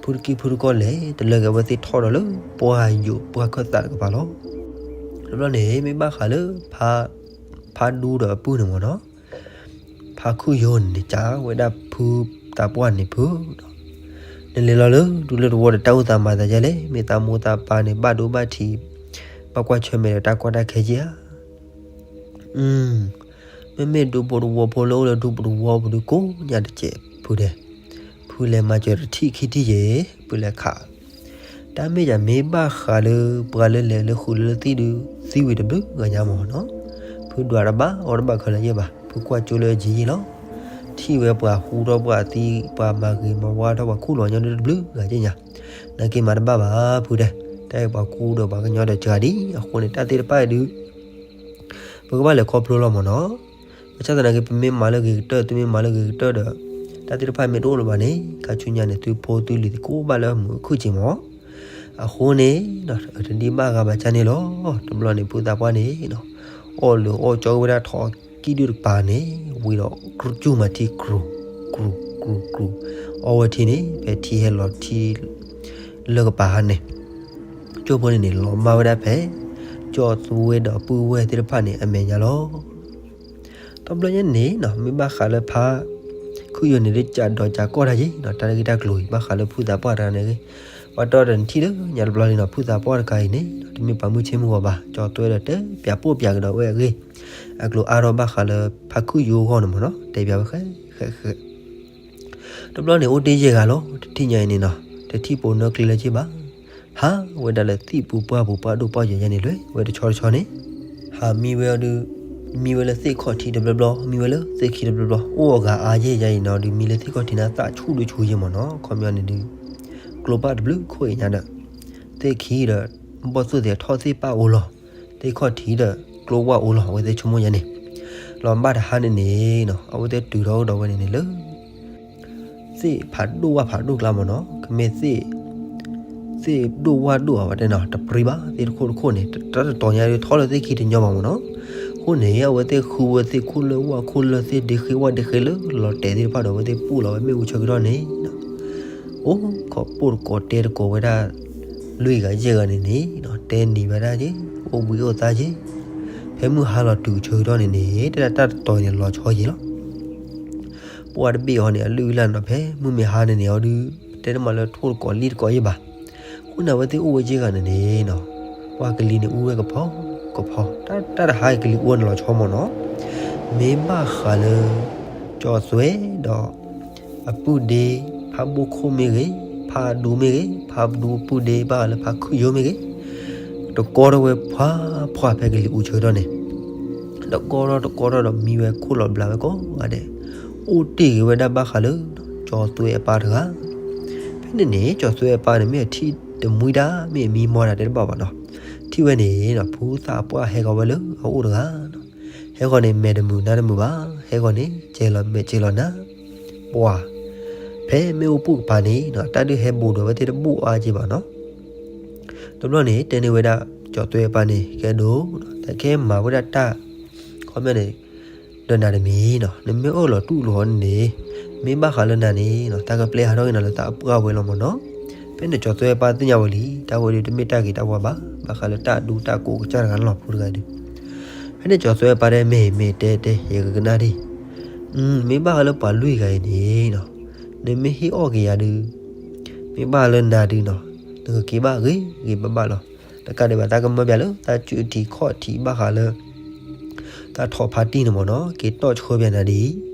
ဖုတကံၢ်ဖုတကီၢ်လဲၤတလၢက့ၤ အဝဲသ့ၣ်ထီၣ်ဒီးလၢပှၢ်ယိာ်ပှၢ်ခၢၣ်သးတကပၤလီၤ. တဘျီန့ၣ် မ့ၢ်ဘၣ်ဃးလၢ ဖါဒူဒီးအပုၢ်န့ၣ်မ့ၢ်နီၤ, ဖါခုၣ်ယိၤန့ၣ် ကးဝဲဒၣ်ဖုသးပှၢ်န့ၣ်ဖု နလဲၤလီၤလၢဒူလၢတဝီဒီး တၢ်အိၣ်သးမၤသးယဲလဲၣ်, မ့ၢ်သးမိၢ်သးပၢ်န့ၣ် ဘၣ်ဒိဘၣ်ထံး ဘၣ်ကွၢ်ဆၢၣ်မဲာ်ဒီးတၢ်ကီတၢ်ခဲက့ဧါ. မ့မ့ၢ်ဒူဖိတဝီဖိလၢအိၣ်လၢဒူပတဝီပူၤဒုကိးညါတစဲးဖုဒဲး, ဖုလဲၤမၤစၢၤတထံၣ်ခံထံၣ်ယဲ, ဖုလဲၤခး တၢ်မ့ၢ်ယၤမ့ၢ်ဘၣ်ဃးလၢ ပှၤလၢလဲၤလၢဃုာ်လၢသံၣ်ဒု သံဝံၤတဘျုးဂၤညါမ့ၢ်နီၤ, ဖုဒွးတဘၣ်အီၤတဘၣ်ခဲလၢာ်ယဲၢ်ဘၣ်, ဖုကွၢ်ကၠိလၢအယံၤယံၤလီၤ. ထံၣ်ဝဲပှၤဟူထီၣ်ပှၤသံ ပှၤမၤဂ့ၤမၤဝါထီၣ်ပှၤခူၣ်လီၤညီဒုတဘျုးဂၤက့ညါ, နာ်က့မၤတဘၣ်ဘၣ်ဖုဒဲး, တၢ်အံၤပှၤခူဒီးပှၤကညီဒီးစှၤဒံး, အဃိန့ၣ် တၢ်သ့ၣ်တဖၣ်အံၤဒု ပကဘၣ်လဲၤခီဖျိလီၤမ့ၢ်နီၤ. ဘၣ်ဆၣ်သနာ်က့ ပမ့ၢ်မၤလၢဂ့ၤကတၢၢ် သုမ့ၢ်မၤလၢဂ့ၤကတၢၢ်ဒီး တၢ်သ့ၣ်တဖၣ်မ့ၢ်တအိၣ်လၢၤဘၣ်န့ၣ် ခါဆူညါန့ၣ် သုဖိသုလံၤသကိးဘၣ်လၢမုာ်အခုၣ်က့မ့ၢ်. အဃိန့ၣ် တဒံးဘၣ်ဂၤဘၣ်ဆၣ်န့ၣ်လီၤ. တဘျီန့ၣ် ဖုသးပှၢ်န့ၣ် အီၣ်လၢအီၣ်ကၠီဝဲဒၣ်ထီၣ်ကံၣ်ဒုၣ်တကပၤန့ၣ် ဝံၤဒီး ကစူၢ်မၤထံ ကြူၢ် ကြူၢ် ကြူၢ် အီဝဲထံန့ၣ် ဖဲထံဟဲလီၤထံ လၢကပၤဟါန့ၣ် ကၠိဖိန့ၣ်န့ၣ် လီၤမၢ်ဝဲဒၣ်ဖဲ ကၠီၣ်သူဝဲဒီးပုၢ်ဝဲၢ်သ့ၣ်တဖၣ်န့ၣ် အမဲာ်ညါလီၤ. တဘျီညါန့ၣ်နီၤ မ့ၢ်ဘၣ်ဃးလၢဖါခုၣ်ယိၤန့ၣ် ဒ်ကးဒီးကးကီၢ်တၢ်ယ့ၣ်နီၤ တၢ်ဂ့ၢ်တၢ်ကျိၤအံၤ ဘၣ်ဃးလၢဖုသးပှၢ်တဂၤန့ၣ်ဂ့ၤ, ပှၤတီဒီးနထံၣ်လၢညါတဘျီလံနီၤ ဖုသးပှၢ်တဂၤအံၤန့ၣ် တမ့ၢ်ပှၤမုၢ်ဆ့ၣ်မုၢ်ဂီၤဘၣ် ကၠီၣ်သွဲဒီးတဲပၠးပိၢ်ပၠးကဒီးဝဲအဂ့ၢ်, အကျိၤအါထီၣ်ဘၣ်ဃးလၢဖါခုၣ်ယိၤအဂီၢ်န့ၣ်မ့ၢ်နီၤ တဲပၠးဝဲဃဲ ဃဲ ဃဲ တဘျီန့ၣ် အိၣ်တ့ၢ်ယဲၢ်ဂၤလီၤ. တထံၣ်ညါအံၤန့ၣ်နီၤ တထံၣ်ပိာ်နၢကျ့လၢၤဘၣ်. ဟးဝဲဒၣ်လၢသ့ၣ်ပူၤပှၢ်ပူၤ ပှၢ်ဒိၣ်ပှၢ်ယိာ်ညါန့ၣ် လဲၤဝဲတဆီတဆီန့ၣ် ဟးမံဝဲအီၤဒုး မံဝဲလၢသ့ၣ်ခီၣ်ထံးတဘျီဘျီ မံဝဲလၢသ့ၣ်ခံတဘျီဘျီ အိၣ်အဂၤအါယဲၢ်ညါအံၤနီၤ ဒုးမံလၢသ့ၣ်ခီၣ်ထံးန့ၣ် သးဆူၣ်ဒုးဆူၣ်ယဲၢ်မ့ၢ်နီၤ ခီပညီန့ၣ်ဒုး ကျိပၢ်တဘျုးခိၣ်အံၤညါဒီး သ့ၣ်ခံဒီး ဘီၣ်သိၣ်သ့ၣ်ထီၣ်သ့ၣ်ပၢ်အိၣ်လီၤ သ့ၣ်ခီၣ်ထံးဒီး ကျိဝၢ်အိၣ်လီၤ အဝဲသ့ၣ်ဆိကမိၣ်ယါန့ၣ် လီၤဘၣ်တဟါန့ၣ်န့ၣ်နီၤ အဝဲသ့ၣ်တုၤထီၣ်အိၣ်ဒီးဝဲန့ၣ်န့ၣ်လၢ သ့ၣ်ဖးဒိၣ်ဝၢ်ဖးဒိၣ်ကျါမ့ၢ်နီၤ ကမ့ၢ်သ့ၣ် သ့ၣ်ဒိၣ်ဝၢ်ဒိၣ်အဝဲတဲနီၤ တပြံဘၣ် သ့ၣ်တခိၣ်တခိၣ်န့ၣ် တၢ်တတီၤညါဒုးထီၣ်လၢသ့ၣ်ခံတညီဘၣ်မ့ၢ်နီၤ အဃိန့ၣ် အဝဲသ့ၣ်ဃုဝဲသ့ၣ်ခိၣ်လၢဝၢ်ခိၣ်လၢ သ့ၣ်ဒ့ဃ့ဝၢ်ဒ့ဃ့လၢလီၤတဲာ်သ့ၣ်တဖၣ်ဒီး အဝဲသ့ၣ်ပူၣ်လီၤဝဲမ့ၣ်အူဆၢကတီၢ်န့ၣ် အိၣ်ခိးပိၢ်တကိးတဲတကိးဝဲဒၣ် လွံၢ်ဂၤယဲၢ်ဂၤန့ၣ်န့ၣ် တဲနံၤဝဲဒၣ်က့ၤ အိၣ်ဘှံးအိၣ်သါက့ၤ ဖဲမုၢ်ဟါလီၤတုၤဆၢကတီၢ်န့ၣ်န့ၣ် တဲဒၣ်တၢ်တတီၤန့ၣ်လီၤဆီယံၤလီၤ ပှၢ်တဘ့ၣ်အီၤန့ၣ် အလုၢ်အလၢ်နီၤ ဖဲမုၢ်မ့ၢ်ဟါန့ၣ်န့ၣ် အီၤဒုး တဲတမးလၢထိၣ်တကိးလံၣ်တကိးယဲၢ်ဘၣ် အဃိန့ၣ် အဝဲသ့ၣ်အိၣ်ဝဲယဲၢ်ဂၤန့ၣ်န့ၣ်နီၤ ပှၢ်ကလံၤန့ၣ်အူဝဲကဖီ ကဖီ တၢ်တဟါကလံၤအူဝဲန့ၣ်လီၤဆီမ့ၢ်နီၤ မ့ၢ်ဘၣ်ဃးလၢ ကၠီသွဲဒီး အပုၢ်ဒ့ ဖါဘိၣ်ခိၣ်မ့ၢ်ဂ့ၤ ဖါဒူမ့ၢ်ဂ့ၤ ဖါဒူပုၢ်ဒ့ ဘၣ်ဃးလၢဖါခုၣ်ယိၤမ့ၢ်ဂ့ၤ တကီထီၣ်ဝဲဖှါဖှါဖဲကလံၤအူဆၢကတီၢ်န့ၣ် တကီထီၣ်တကီထီၣ်ဒီးမံဝဲခိၣ်လီၤဘျးဝဲကိးဂၤဒဲး အိၣ်တ့ၢ်ဂ့ၤဝဲဒၣ်ဘၣ်ဃးလၢ ကၠီသွဲအပၢ်တဂၤ ဖဲန့ၣ်န့ၣ် ကၠီသွဲအပၢ်န့ၣ် မ့ၢ်အထံၣ်တမှံတၢ် မ့ၢ်အမံမီၢ်တၢ်တဲတဘၣ်ဘၣ်နီၤ ထံၣ်ဝဲန့ၣ်နီၤ ဖုသးပှၢ်ဟဲဃီၤဝဲလၢအအိၣ်တဂၤနီၤ ဟဲဃီၤန့ၣ် မဲာ်တမုာ်နါတမုာ်ဘၣ် ဟဲဃီၤန့ၣ် ကဲလီၤမဲာ်ကဲလီၤနါ ပှၤ ဖဲမ့ၣ်အူပူၤကပၤန့ၣ်နီၤ တၢ်ဒုးဟဲဘူးဒီးဝဲသ့ၣ်တဘူးအါက့ဘၣ်နီၤ တဘျီန့ၣ် တဲန့ၢ်ဝဲဒၣ် ကၠီသွဲအပၢ်န့ၣ် ကဲဒိၣ် တၢ်ကဲမၤဝဲဒၣ်တၢ် ခီပညီန့ၣ် ဒီးနၤတမံၤနီၤ နမ့ၢ်အၢၣ်လီၤတူၢ်လိာ်အီၤန့ၣ်န့ၣ် မ့ၢ်ဘၣ်ဃးလၢနၤန့ၣ်နီၤ တၢ်ကပျဲဟးထီၣ်က့ၤနၤလၢသးပှၢ်ဝဲလီၤမ့ၢ်နီၤ ဖဲန့ၣ်ကၠီၤသွဲပၢ်သ့ၣ်ညါဝဲလံ တၢ်ဝဲဒုးတမ့ၢ်တၢ်ဂ့ၤတၢ်ဝါဘၣ်, ဘၣ်ဃးလၢတၢ်ဒူတၢ်ကိးကစၢ်တဂၤလီၤ ဖိတဂၤဒုး. ဖဲန့ၣ်ကၠီၤသွဲပၢ်တဲ မ့ၢ်မ့ၢ်တဲတဲ ယကကနၣ်ဒံး, မ့ၢ်ဘၣ်ဃးလၢပှၤလွံၢ်ဂၤအံၤန့ၣ်နီၤ, နမ့ၢ်ဟ့ၣ်အီၣ်က့ၤယၤဒုး, မ့ၢ်ဘၣ်လၢနၤဒုးနီၤ, နကက့ၤဘၣ်ဂ့ၤဂ့ၤဘၣ်ဘၣ်လီၤ. တကးဒံးဘၣ် တၢ်ကမၢပၠးလၢတၢ်စုထံးခီၣ်ထံးဘၣ်ဃးလၢ တၢ်ထီၣ်ဖါတံၢ်န့ၣ်မ့ၢ်နီၤ, က့ၤတီၣ်ဆှၢပၠးနၤဒ်အံၤ.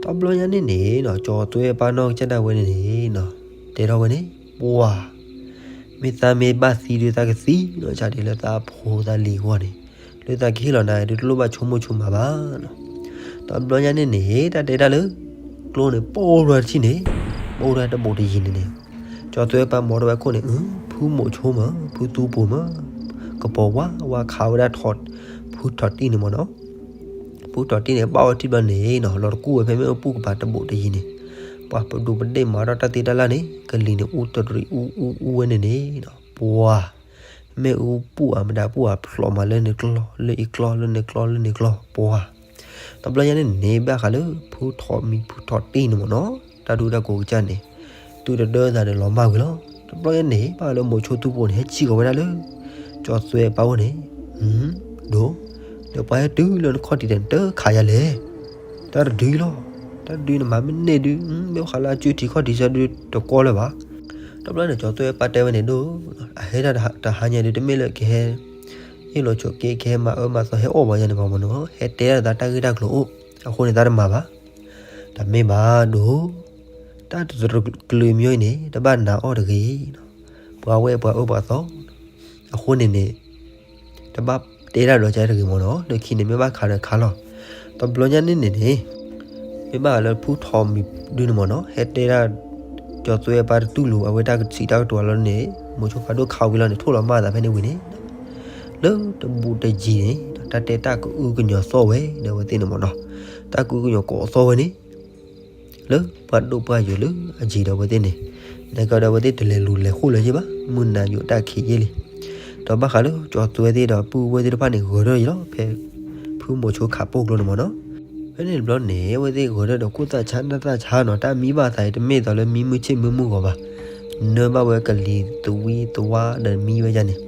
တဘျီညါန့ၣ်န့ၣ်နီၤ, ကၠီၤသွဲပၢ်နီၢ်ကစၢ်ဒၣ်ဝဲန့ၣ်န့ၣ်နီၤ, တဲထီၣ်ဝဲန့ၣ် ပှၤ မ့ၢ်သးမ့ၢ်ဘၣ်သံဒုး သးကသံနီၤ, ဆၣ်ဒ်လၢသးဖိသးလံၤအဂီၢ်န့ၣ်, လၢသးကဟ့ၣ်လီၤနၤဒုး တလိၣ်ဘၣ်ဆိကမိၣ်ဆိကမးဘၣ်နီၤ. တဘျီညါန့ၣ်န့ၣ် တၢ်တဲတၢ်လၢ ကျိန့ၣ် ပိၢ်ထီၣ်တထံၣ်န့ၣ်, ပိၢ်ထီၣ်တဘိးတယံၤန့ၣ်န့ၣ်, ကၠီၤသွဲပၢ်မိၣ်ထီၣ်ဝဲခိၣ်န့ၣ်, ဖုမိၣ်ဆိမ့ၢ် ဖုသူပိၤမ့ၢ် ကပီၤဝါဝါခးဝဲဒၣ်ထီၣ်, ဖုထီၣ်တံၢ်န့ၣ်မ့ၢ်နီၤ. ဖုထီၣ်တံၢ်န့ၣ် ဘၣ်ဝဲထံၣ်ဘျီန့ၣ်နီၤ, လီၤတကူၣ်ဝဲဖဲမ့ၣ်အူပူၤကပၤတဘိးတယံၤန့ၣ်, ပှၤပဒိးပဒ့ၣ်မၤထီၣ်တၢ်သ့တၢ်လၢ်န့ၣ် ကလံၤန့ၣ်အူတရံးအူအူအူဝဲန့ၣ်န့ၣ်နီၤ, ပှၤ မ့ၣ်အူပူၤအမတၤပူၤအဖျိးမး လၢန့ၣ်ကျီ လၢအံၤကျီ လၢန့ၣ်ကျီ လၢန့ၣ်ကျီ ပှၤ. တဘျီညါန့ၣ်န့ၣ် ဘၣ်ဃးလၢ ဖုထီၣ်မံၤ ဖုထီၣ်တံၢ်န့ၣ်မ့ၢ်နီၤ, တၢ်ဒူတၢ်ကိးကစၢ်န့ၣ် သုတဒၢသးဒီးလီၤမၢ်ဝံၤလီၤ. တဘျီညါန့ၣ် ဘၣ်ဃးလၢမိၤဆိသူပိၤန့ၣ် ဟဲစံၣ်ကီးဝဲဒၣ်လၢ ကၠီၤသွဲပၢ်အိၣ်န့ၣ်, ဒိၣ်, ဒီးပှၤဟဲတုၤလၢနခီၣ်ထံးဒီး နတခးယၤလဲၣ်. တၢ်တဒုလီၤ, တၢ်တဒုန့ၣ်မၤမ့ၢ်န့ၢ်ဒုး, မ့ၢ်ဘၣ်ဃးလၢအစုထံးခီၣ်ထံးစ့ၢ်ဒုးတကီလၢၤဘၣ်. တဘျီန့ၣ် ကၠီၤသွဲပၢ်တဲဝဲန့ၣ်ဒိၣ်, အဟဲတၢ်တဟါညါဒုး တမ့ၢ်လၢကဟဲ ဟ့ၣ်လီၤဆိးက့ ကဟဲမၤအၢမၤသီ ဟဲအီၣ်ပှၤယၤန့ၣ်ဘၣ်မ့ၢ်နီၤ, ဟဲတဲဒၣ်သးတၢ်ဂ့ၢ်တၢ်ကျိၤအိၣ်, အဃိန့ၣ် သးတမၤဘၣ်. တမ့ၢ်ဘၣ်ဒိၣ်, တၢ်တတြၢၤကလုာ်မံၤအံၤန့ၣ် တဘၣ်နာ်အီၤတဂ့ၤ, ပှၤဝဲပှၤအၢပှၤသီ, အဃိန့ၣ်န့ၣ် တဘၣ်တဲဒၣ်ဒီးကတဂ့ၤမ့ၢ်နီၤ, လၢခံန့ၣ်မ့ၢ်ဘၣ်ခးဒီးခးလီၤ. တဘျီညါန့ၣ်န့ၣ်န့ၣ် မ့ၢ်ဘၣ်ဃးလၢဖုထီၣ်မံၤဒုန့ၣ်မ့ၢ်နီၤ, ဟဲတဲဒၣ် ကၠီၤသွဲပၢ်တတူၢ်လိာ်အဝဲတၢ်ကစံးတၢ်ကတိၤလီၤန့ၣ်, မိၤဆိဖးဒိၣ်ခးဝံၤလီၤန့ၣ် ထိၣ်လီၤမၢ်သးဖဲန့ၣ်ဝံၤန့ၣ်, လၢတဘူးတယံၤန့ၣ် တၢ်တဲတၢ်ကအုကညီၤသီၣ်ဝဲဒီးအဝဲသ့ၣ်န့ၣ်မ့ၢ်နီၤ, တၢ်ကအုကညီၤကိးသီၣ်ဝဲန့ၣ် လၢပှၢ်ဒိၣ်ပှၢ်ယိာ်လၢအယံၤဒီးအဝဲသ့ၣ်န့ၣ်, နကဒီးအဝဲသ့ၣ်တလဲၤလူၤလဲၤဃိၣ်လၢၤယဲၢ်ဘၣ်, မုၢ်နၤယိာ်တၢ်ခံးယဲၢ်လံ. ဒီးဘၣ်ဃးလၢကၠီၤသွဲသ့ၣ်ဒီးပုၢ်ဝဲၢ်သ့ၣ်တဖၣ်န့ၣ် ဂဲၤထီၣ်ယံၤလီၤ ဖဲဖုမိၤဆိခးပိၢ်ကျိန့ၣ်မ့ၢ်နီၤ. ဖဲန့ၣ်တဘျီန့ၣ် အဝဲသ့ၣ်ဂဲၤထီၣ်ဒီးခိၣ်သၣ်ဆါနၢ်သၣ်ဆါနီၤ, တၢ်မံဘၣ်သးအံၤတမ့ၢ်သိးလၢမံမုၢ်ဆ့ၣ်မုၢ်မုၢ်ဂီၤဘၣ်, နၢဘၣ်ဝဲကလံၤသဝံသဝါဒီးမံဝဲဒၣ်န့ၣ်.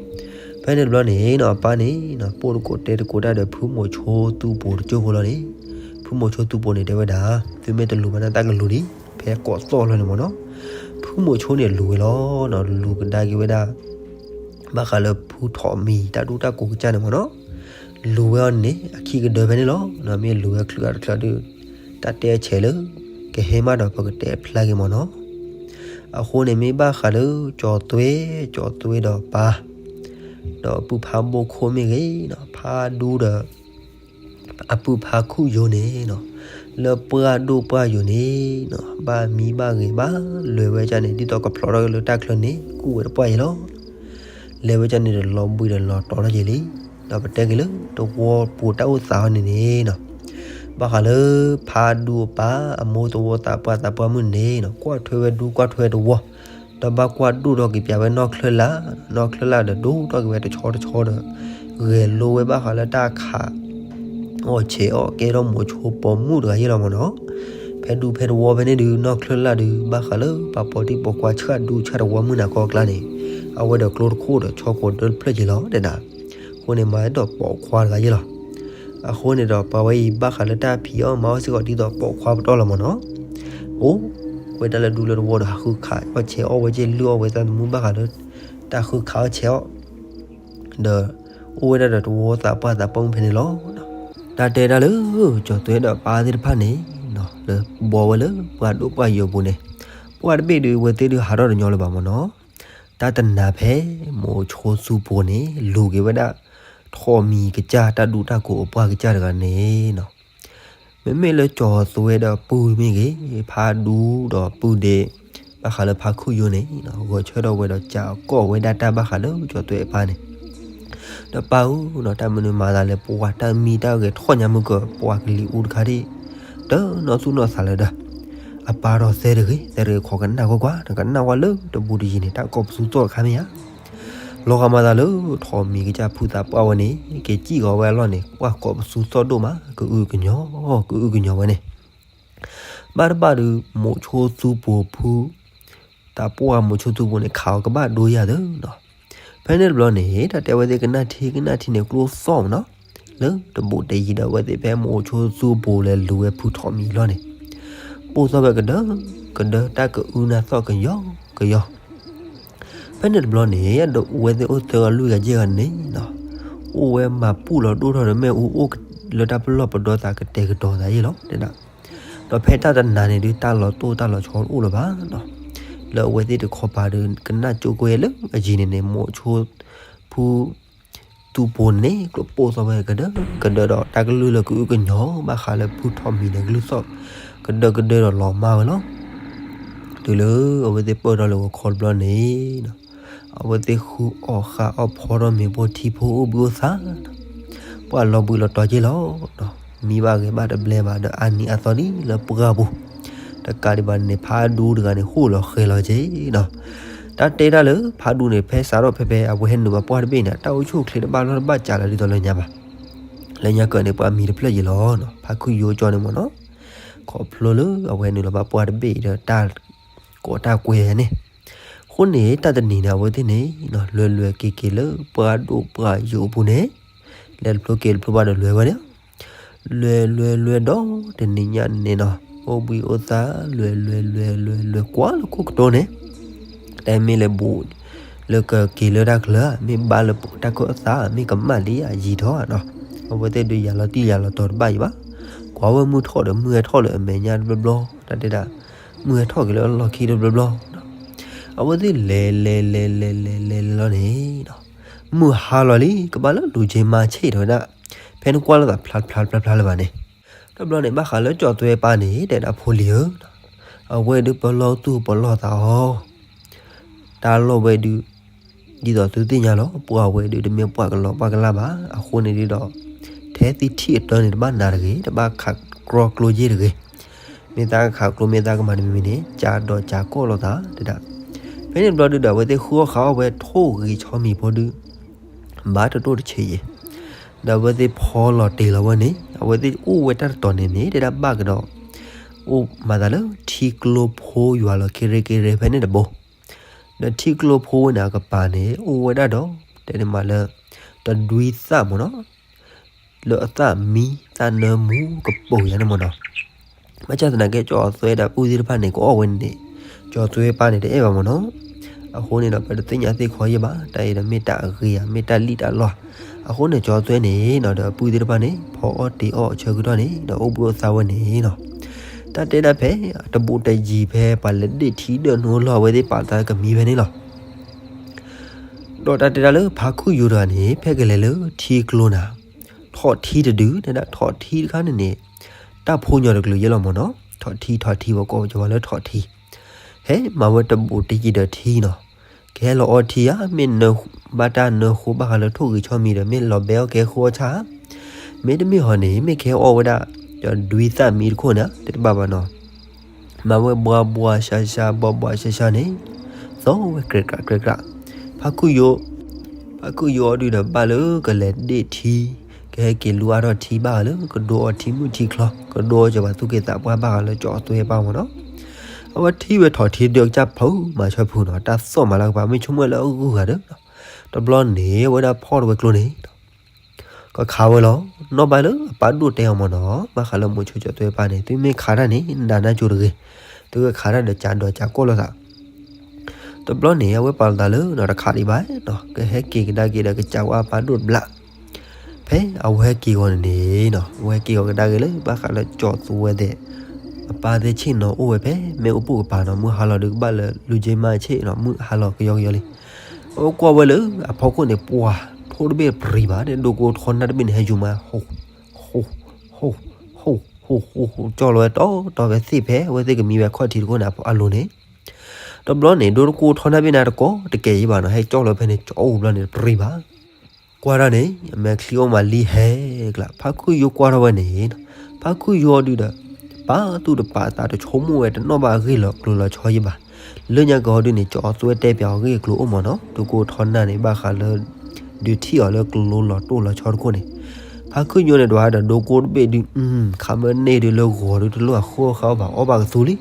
ဖဲန့ၣ်တဘျီန့ၣ်နီၤ အပၢ်န့ၣ် ပိၢ်တကိးတဲတကိးတၢ်ဒီးဖုမိၤဆိသူပိၤတကၠိဖိလီၤန့ၣ်, ဖုမိၤဆိသူပိၤန့ၣ်တဲဝဲဒၣ်, သုမ့ၢ်တလူၤဘၣ်န့ၣ် သးကလူၤလံ, ဖဲကိးသီၣ်လီၤန့ၣ်မ့ၢ်နီၤ. ဖုမိၤဆိန့ၣ်လူၤဝဲလီၤနီၤ, လူၤကဒါက့ၤဝဲဒၣ် ဘၣ်ဃးလၢဖုထီၣ်မံၤ တၢ်ဒူတၢ်ကိးကစၢ်န့ၣ်မ့ၢ်နီၤ, လူၤဝဲအီၤန့ၣ် အခံကဒၢဖဲန့ၣ်လီၤ. မ့ၢ်လူၤဝဲချုးအါတချုးဒီး တၢ်တဲအဆဲးလၢ ကဟဲမးဒီးပကတဲဖျါက့ၤမ့ၢ်နီၤ. အဃိန့ၣ် မ့ၢ်ဘၣ်ဃးလၢကၠီၤသွဲ, ကၠီၤသွဲဒီးပၢ် ဒီးပုၢ်ဖးဘိၣ်ခိၣ်မ့ၢ်ဂ့ၤနီၤ, ဖးဒူဒီး အပုၢ်ဖးခူၣ်ယိာ်န့ၣ်နီၤ, လၢပှၢ်ဒိၣ်ပှၢ်ယိာ်န့ၣ်နီၤ, ဘၣ်မံဘၣ်ဂ့ၤဘၣ်လဲၤဝဲဒၣ်န့ၣ် ဒ်သိးကဖျိးထီၣ်က့ၤလၢတၢ်ချၢန့ၣ် ကူၣ်ဝဲတပှၢ်အံၤလီၤ. လဲၤဝဲဒၣ်န့ၣ်ဒီးလီၤဘှံးဒီးလီၤတီၤထီၣ်က့ၤလံ. ဒီးပတဲက့ၤလၢတဝီပူၤတၢ်အိၣ်သးအီၤန့ၣ်န့ၣ်နီၤ, ဘၣ်ဃးလၢဖးဒူအပၢ်အမိၢ်သဝီသးပှၢ်သးပှၢ်မုၣ်န့ၣ်နီၤ, ကွၢ်ထွဲဝဲဒူကွၢ်ထွဲတဝီ ဒီးဘၣ်ကွၢ်ဒိၣ်ထီၣ်က့ၤပၠးဝဲနီၢ်ချၢၣ်လၢ်, နီၢ်ချၢၣ်လၢ်ဒီးဒိၣ်ထီၣ်က့ၤဝဲတဆီတဆီဒီး ဂဲၤလိဝဲဘၣ်ဃးလၢတၢ်ခး အီၣ်ဆဲးအီၣ် ကဲထီၣ်မိၤဆိပိာ်မုၣ်တဂၤယဲၢ်လီၤမ့ၢ်နီၤ. ဖဲဒူဖဲတဝီဖဲန့ၣ်ဒုး နီၢ်ချၢၣ်လၢ်ဒုး ဘၣ်ဃးလၢပှၤပိာ်တံၢ်ပိာ်ခွါဆှၣ်ဒူဆှၣ်တဝီမုၢ်နၤခီကျါန့ၣ်, အဝဲဒီးကျိတခိၣ်ဒီးဆီကိးဒၢတဖျၢၣ်က့ၤလီၤတဲဒၣ်. အဃိန့ၣ် မၤဒ်သိးပိာ်ခွါတဂၤယဲၢ်လီၤ. အဃိန့ၣ်ဒီး ပှၤဝဲအံၤဘၣ်ဃးလၢတၢ်ဖံးအီၣ်မၤအီၣ်စ့ၢ်ကီးဒ်သိးပိာ်ခွါပတီၢ်လီၤမ့ၢ်နီၤ. အိၣ်ဝဲဒၣ်လၢဒူလၢတဝီဒီး ဟးဃုခးအီၣ်ဆဲးအီၣ်ဝဲ ကလုၢ်အီၣ်ဝဲသးသမူဘၣ်ဃးလၢ တၢ်ဃုခးအီၣ်ဆဲးအီၣ် ဒီး အိၣ်ဝဲဒၣ်ဒီးတဝီသးပှၢ်သးပှၢ်မုၣ်ဖဲန့ၣ်လီၤ. တၢ်တဲဒၣ်လၢ ကၠီၤသွဲဒီးပၢ်သ့ၣ်တဖၣ်န့ၣ် လၢဘီဝဲလၢပှၢ်ဒိၣ်ပှၢ်ယိာ်ပူၤန့ၣ်, ပှၢ်တဘ့ၣ်ဒုး အဝဲသ့ၣ်ဒုးဟးထီၣ်တညီလၢၤဘၣ်မ့ၢ်နီၤ. တၢ်တနၤဖဲ မိၤဆိသူပူၤန့ၣ် လူၤက့ၤဝဲဒၣ် ထိးမံၤကစၢ် တၢ်ဒူတၢ်ကိးအပှၢ်ကစၢ်တဂၤန့ၣ်နီၤ. မ့မ့ၢ်လၢကၠီၤသွဲဒီးပုၢ်မ့ၢ်ဂ့ၤ, ဖးဒူဒီးပုၢ်ဒ့း ဘၣ်ဃးလၢဖးခုၣ်ယိန့ၣ် ဂဲၤဆၢထၢၣ်ဝဲဒီး ကးကီၢ်ဝဲဒၣ်တၢ်ဘၣ်ဃးလၢကၠီၤသွဲအပၢ်န့ၣ်, ဒီးပၢ်ဧၢ, တၢ်မနုၤမၤသးလဲၣ်, ပှၤတၢ်မံတၢ်ဂဲၤထီၣ်ညါမုၢ်က ပှၤကလံၤအူတခါဒံး, တနီၢ်သူၣ်နီၢ်သးလၢၤဒီး, အပၢ်ဒီးသဲတဂ့ၤ, သဲတဂ့ၤ ခိးကနၣ်ကွၢ်ကွၢ်, နကနၣ်ဝဲလၢတဘူးတယံၤန့ၣ် တၢ်ကိးပသူသီၣ်တခါမ့ၢ်ဧါ. လီၤဂာ်မၤသးလၢ ထိးမံၤကစၢ်ဖုသးပှၢ်ဝဲန့ၣ် က့ၤစံၣ်ဂီၤဝဲအလီၢ်န့ၣ် ပှၢ်ကိးပသူသီၣ်ဒိၣ်မး ကအုကညီၤ ကအုကညီၤဝဲန့ၣ်, ဘၣ်တဘၣ်ဒုး မိၤဆိသူပူၤဖု သးပှၢ်မိၤဆိသူဘိန့ၣ် ခးအီၤကဘၣ်ဒိယၤသၢနီၤ. ဖဲန့ၣ်တဘျီန့ၣ် တၢ်တဲဝဲသ့ၣ်ကနၣ်ထံကနၣ်ထံန့ၣ် ကျိသီၣ်မးနီၤ, လၢတဘူးတယံၤဒီးအဝဲသ့ၣ်ဖဲမိၤဆိသူဘိလဲၤလူၤဝဲဖုထီၣ်မံၤလီၤန့ၣ်, ပိၢ်သီၣ်ဝဲကဒၢကဒၢ တၢ်ကအုနၢ်သီၣ်ကယီကယီ ဖဲန့ၣ်တဘျီန့ၣ် ဒီးအဝဲသ့ၣ်အိၣ်သၢဂၤလွံၢ်ဂၤယဲၢ်ဂၤန့ၣ်နီၤ, အိၣ်ဝဲမၤပူၣ်လီၤဒိၣ်ထီၣ်ဒီးမ့ၣ်အူအိၣ်လၢတၢ်ပလီၢ်ပဒီသးကတဲာ်ကတီၤသးယဲၢ်လီၤတဲဒၣ်. ဒီးဖဲတၢ်တနၤန့ၣ်ဒုး တၢ်လီၤတိၢ်တၢ်လီၤဆီတအိၣ်လၢၤဘၣ်နီၤ, လၢအဝဲသ့ၣ်တခီပၤဒီး ကနၣ်ကၠိကဝဲလၢအယံၤန့ၣ်န့ၣ် မိၤဆိဖု သူပိၤန့ၣ် ကျိပိၢ်သီၣ်ဝဲကဒၢကဒၢဒီး တၢ်ကလုၢ်လၢကအုကညီၤ ဘၣ်ဃးလၢဖုထီၣ်မံၤန့ၣ် ကလုၢ်သီၣ်ကဒၢကဒၢဒီးလီၤမၢ်ဝဲလီၤ. တုၤလၢအဝဲသ့ၣ်ပၢၢ်ထီၣ်လၢဂီၤခီတဘျီန့ၣ် အဝဲသ့ၣ်ဃုအီၣ်ဃာ်အီၣ်ဖီထီၣ်မ့ၤဘိထံဖိအိၣ်ဘှံးအိၣ်သါ ပှၤလီၤဘှံးလီၤတီၤက့ၤလီၤ. မံဘၣ်ဂဲၤဘၣ်တဘျဲဘၣ်ဒီးအါနံၤအါသီဒ်လၢပှၢ်ပူၤ, တကးဒံးဘၣ်န့ၣ် ဖးဒူတဂၤန့ၣ် ဟိၣ်လီၤဃဲၤလီၤက့ၤနီၤ. တၢ်တဲတၢ်လၢဖးဒူန့ၣ် ဖဲစးထီၣ်ဖဲဖဲအဝဲဟဲနုာ်ဘၣ်ပှၢ်တဘ့ၣ်န့ၣ် တၢ်အိၣ်ဆူၣ်အိၣ်ချ့တဘၣ်လီၢ်တဘၣ်ကးလၢၤဒ်သိးလၢညါဘၣ်. လၢညါကၢးန့ၣ် ပှၤမံၤတဖျၢၣ်ယံၤလီၤနီၤ, ဖးခုယိကၠီန့ၣ်မ့ၢ်နီၤ, ခီဖျိလၢအဝဲဟဲနုာ်လီၤဘၣ်ပှၢ်တဘ့ၣ်အံၤဒီးတၢ်ကိးတၢ်ကွဲန့ၣ်, အဃိန့ၣ် တၢ်တနံၤန့ၣ် အဝဲသ့ၣ်န့ၣ် လွဲၤလွဲၤက့ၤက့ၤလၢပှၢ်ဒိၣ်ပှၢ်ယိာ်အပူၤန့ၣ်, လဲၤတဖျိက့ၤတဖျိဘၣ်ဒီးလွဲၤဝဲန့ၣ် လွဲၤလွဲၤလွဲၤဒီးတနံၤညါန့ၣ်နီၤ, အိၣ်ဘှံးအိၣ်သါ လွဲၤလွဲၤလွဲၤလွဲၤလွဲၤ ကွၢ်လၢခိၣ်ကတိၤန့ၣ်, တၢ်မ့ၢ်လဲၤဘူး လၢကက့ၤလၢတၢ်ချၢ, မ့ၢ်ဘါလၢတၢ်ခၢၣ်သး မ့ၢ်ကမၣ်လံဧါ ယံာ်ထီၣ်နီၤ. အဝဲသ့ၣ်ဒုးယၤလီၤတံၢ်ယၤလီၤတီၤတဘၣ်အံၤဘၣ်, ကွၢ်ဝဲမုၢ်ထီၣ်ဒီးမုၢ်ဟဲထီၣ်လၢအမဲာ်ညါတဘျီဘျီ, တၢ်တဲဒၣ် မုၢ်ဟဲထီၣ်က့ၤလၢအလီၢ်ခံတဘျီဘျီ အဝဲသ့ၣ်လဲၤလဲၤလဲၤလဲၤလဲၤလဲၤလဲၤလီၤန့ၣ်, မုၢ်ဟါလီၤလံ ကဘၣ်လၢလူၤက့ၤမၤဆ့ၣ်ထီၣ်ဝဲဒၣ်, ဖဲနကွၢ်လိာ်သးဖျါတဖျါတဖျါတဖျါလၢၤဘၣ်န့ၣ်, တဘျီန့ၣ် ဘၣ်ဃးလၢကၠီၤသွဲပၢ်န့ၣ် တဲဒၣ်ဖိလံၤဧၢ, အဝဲဒုးပလီၢ်သူၣ်ပလီၢ်သးအီၤ, တၢ်လီၢ်ဝဲဒုး ဒ်သိးသုသ့ၣ်ညါလီၤ, ပှၤဝဲဒုးတမ့ၢ်ပှၤကလီၤပှၤကလၢဘၣ်, အဃိန့ၣ်ဒုးဒီး ထဲသံထံၣ်အတၢန့ၣ် တဘၣ်နၤတဂ့ၤ, တဘၣ်ခးကြီကျိယ့ၢ်တဂ့ၤ, မ့ၢ်သးကခးကျိမ့ၢ်သးကမၤတမံၤမံၤန့ၣ် ကးဒီးကးကီၢ်လိာ်သးတဲဒၣ်. ဖဲန့ၣ်တဘျီဒုးဒီး အဝဲသ့ၣ်ဃုအီၣ်ဃာ်အီၣ်ဝဲထိၣ်ဂ့ၤဆီမံၤဖိဒုး ဘၣ်တတိၢ်တဆံးယံၤ, ဒီးအဝဲသ့ၣ်ဖီလီၤတ့ၢ်လီၤဝဲန့ၣ် အဝဲသ့ၣ်အိၣ်ဝဲတၢ်တတီၤန့ၣ်န့ၣ် တဲဒၣ်ဘၣ်ကဒီး အိၣ်မၤသးလၢထံကျိဖိယွၤလီၤက့ၤရ့က့ၤရ့ဖဲန့ၣ်တဘိ, ဒီးထံကျိဖိဝဲန့ၣ်အကပၤန့ၣ် အိၣ်ဝဲဒၣ်ဒီး တဲန့ၣ်မးလၢ တဒွံသၣ်မ့ၢ်နီၤ, လၢအသၣ်မံသၣ်နၢမူကပိာ်ယၤန့ၣ်မ့ၢ်နီၤ. ဘၣ်ဆၣ်သနာ်က့ ကၠီၤသွဲဒီးပုၢ်သ့ၣ်တဖၣ်န့ၣ် ကအီၣ်ဝဲန့ၣ်န့ၣ် ကၠီၤသွဲပၢ်န့ၣ်တအဲၣ်ဘၣ်မ့ၢ်နီၤ. အဃိန့ၣ်ဒီး ပတသ့ၣ်ညါသ့ၣ်ခီယဲၢ်ဘၣ်, တၢ်အံၤဒီးမ့ၢ်တၢ်အဂ့ၤဧါ မ့ၢ်တၢ်လံၣ်တၢ်လီၢ်. အဃိန့ၣ် ကၠီၤသွဲန့ၣ်နီၤ ဒီးအပုၢ်သ့ၣ်တဖၣ်န့ၣ် ဖီအီၣ်တ့ၤအီၣ်အဆၢကတီၢ်န့ၣ် ဒီးအိၣ်ဘှံးအိၣ်သါဝဲန့ၣ်နီၤ. တၢ်တဲဒၣ်ဖဲ တဘူးတယံၤဖဲ ပှၤလဲၤဒ့ၣ်ထံဒၢၣ်နူအလီၢ် အဝဲသ့ၣ်ပာ်သးကမံဖဲန့ၣ်လီၤ. ဒီးတၢ်တဲဒၣ်လၢဖါခုၣ်ယိၤတဂၤန့ၣ် ဖဲကလဲၤလၢထံကျိနၤ, ထိးထံတဒု, တဲဒၣ်ထိးထံတခါန့ၣ်န့ၣ် တၢ်ဖိညီတကလုာ်ယဲၢ်လီၤမ့ၢ်နီၤ. ထိးထံ ထိးထံ ပကိးကီၤလၢထိးထံ, ဟဲမၤဝဲတဘူးတယံၤဒီးထံနီၤ. ကဟဲလီၤအီထံဧါ, မ့ၢ်နၢဘၣ်တၢ်နၢဃိဘၣ်ဃးလၢထိၣ်ဂ့ၤဆီမံၤဒီး မ့ၢ်လီၤဘဲအီၣ်ကဟဲဃုအီၣ်ဆၣ်, မ့တမ့ၢ်ဟီန့ၣ် မ့ၢ်ကဟဲအီၣ်ဝဲဒၣ် ဒွံသၣ်မံတခိၣ်န့ၣ် တတဘၣ်ဘၣ်နီၤ. မၤဝဲဘှါဘှါရှါရှါ ဘှါဘှါရှါရှါန့ၣ် သီဝဲကြဲးကြးကြဲးကြး. ဖါခုၣ်ယိၤ, ဖါခုၣ်ယိၤအီၤဒုးဒီးဘၣ်လၢကလဲၤဒ့ၣ်ထံ, ကဟဲက့ၤလူအါထီၣ်ထံဘၣ်လၢ ကဒိအီထံမုၢ်ထံချီ, ကဒိအီကၢၤပှၤသူၣ်က့သးပှၢ်ဘၣ်ဃးလၢကၠီၤသွဲပၢ်မ့ၢ်နီၤ. အဝဲထံၣ်ဝဲထိးထံဒုးကစၢ်ဖုမၤဆၢဖုနီၤ, တၢ်သီၣ်မၤလၢကပၤ မ့ၢ်ဆိကမိၣ်လၢအဂုၤဂၤဒီး တဘျီန့ၣ် အဝဲဒၣ်ဖီၣ်ထီၣ်ဝဲကျိန့ၣ် ကခးဝဲလီၤ. နီၢ်ဘၣ်လၢအပၢ်ဒိၣ်တဲအီၤမ့ၢ်နီၤ, ဘၣ်ဃးလၢမိၤဆိကၠီၤသွဲပၢ်န့ၣ် သုမ့ၢ်ခးတၢ်န့ၣ် နးနးကၠိတဂ့ၤ, သုကခးတၢ်ဒီးကးဒီးကးကီၢ်လိာ်သး. တဘျီန့ၣ် အဝဲပာ်လီၤသးလၢနီၤ တခးဒံးဘၣ်နီၤ, ကဟဲက့ၤကဒါက့ၤဒီးကစးဝဲအပၢ်ဒိၣ်တဘျီ. ဖဲအဝဲဟဲက့ၤဂီၤန့ၣ်န့ၣ်နီၤ, အဝဲဟဲက့ၤဂီၤကဒါက့ၤလၢ ဘၣ်ဃးလၢကၠီၤသွဲသ့ၣ် အပၢ်သ့ၣ်ဆ့ၣ်နီၤအိၣ်ဝဲဖဲ မ့ၣ်အူပိၢ်ကပၤနီၤ, မုၢ်ဟါလီၤဒုးကဘၣ်လၢလူၤက့ၤမၤဆ့ၣ်နီၤ, မုၢ်ဟါလီၤကယီကယီလံ. အဝဲကွၢ်ဝဲလၢအဖီခိၣ်န့ၣ် ပှၤထိၣ်တဘ့ၣ်ပြံၤဘၣ်န့ၣ်, ဒိကိထီနၢ်တဘ့ၣ်န့ၣ် ဟဲယူၤမး ဟိၣ် ဟိၣ် ဟိၣ် ဟိၣ် ဟိၣ် ဟိၣ် ကၠီလီၤဝဲတီတီဖဲသ့ၣ်ဖဲ အဝဲသ့ၣ်ကမံဝဲခီၣ်ထံးတခိၣ်န့ၣ် အလိၤန့ၣ်. တဘျီန့ၣ် ဒိတကိထီနၢ်ဘ့ၣ်န့ၣ် တကိးတကဲယံၤဘၣ်နီၤ, ဟဲကၠီလီၤဖဲန့ၣ် ကၠီအိၣ်ဘျီန့ၣ် ပြံၤဘၣ်. ကွၢ်တၢ်န့ၣ် အမဲာ်ချံအိၣ်မးလံဟဲကျါ, ဖါခုၣ်ယိၤကွၢ်ထီၣ်ဝဲန့ၣ်, ဖါခုၣ်ယိၤဒုးဒီး ပာ်သူၣ်တပာ်သးတဆိကမိၣ်ဝဲတနီၣ်ဘၣ်အဂ့ၢ်လီၤကျိၤလီၤဆီယံၤဘၣ်. လၢညါကီဒုးန့ၣ် ကၠီသွဲတဲပၠးအီၤအဂ့ၢ်အကျိၤအိၣ်မ့ၢ်နီၤ, ဒိကိထီနၢ်န့ၣ် ဘၣ်ဃးလၢ ဒုးထံၣ်အီၤလၢကျိလီၤတိၢ်လီၤဆီတခိၣ်န့ၣ်, ဖါခုၣ်ယိၤန့ၣ် ဒွးဒီးဒိကိတဘ့ၣ်ဒုး ခးမၢန့ၢ်ဒုးလၢဂီၤဒုးတလိၣ်အဃိအဃါအီၣ်ဘၣ် အီၣ်ဘၣ်ကသူလံ.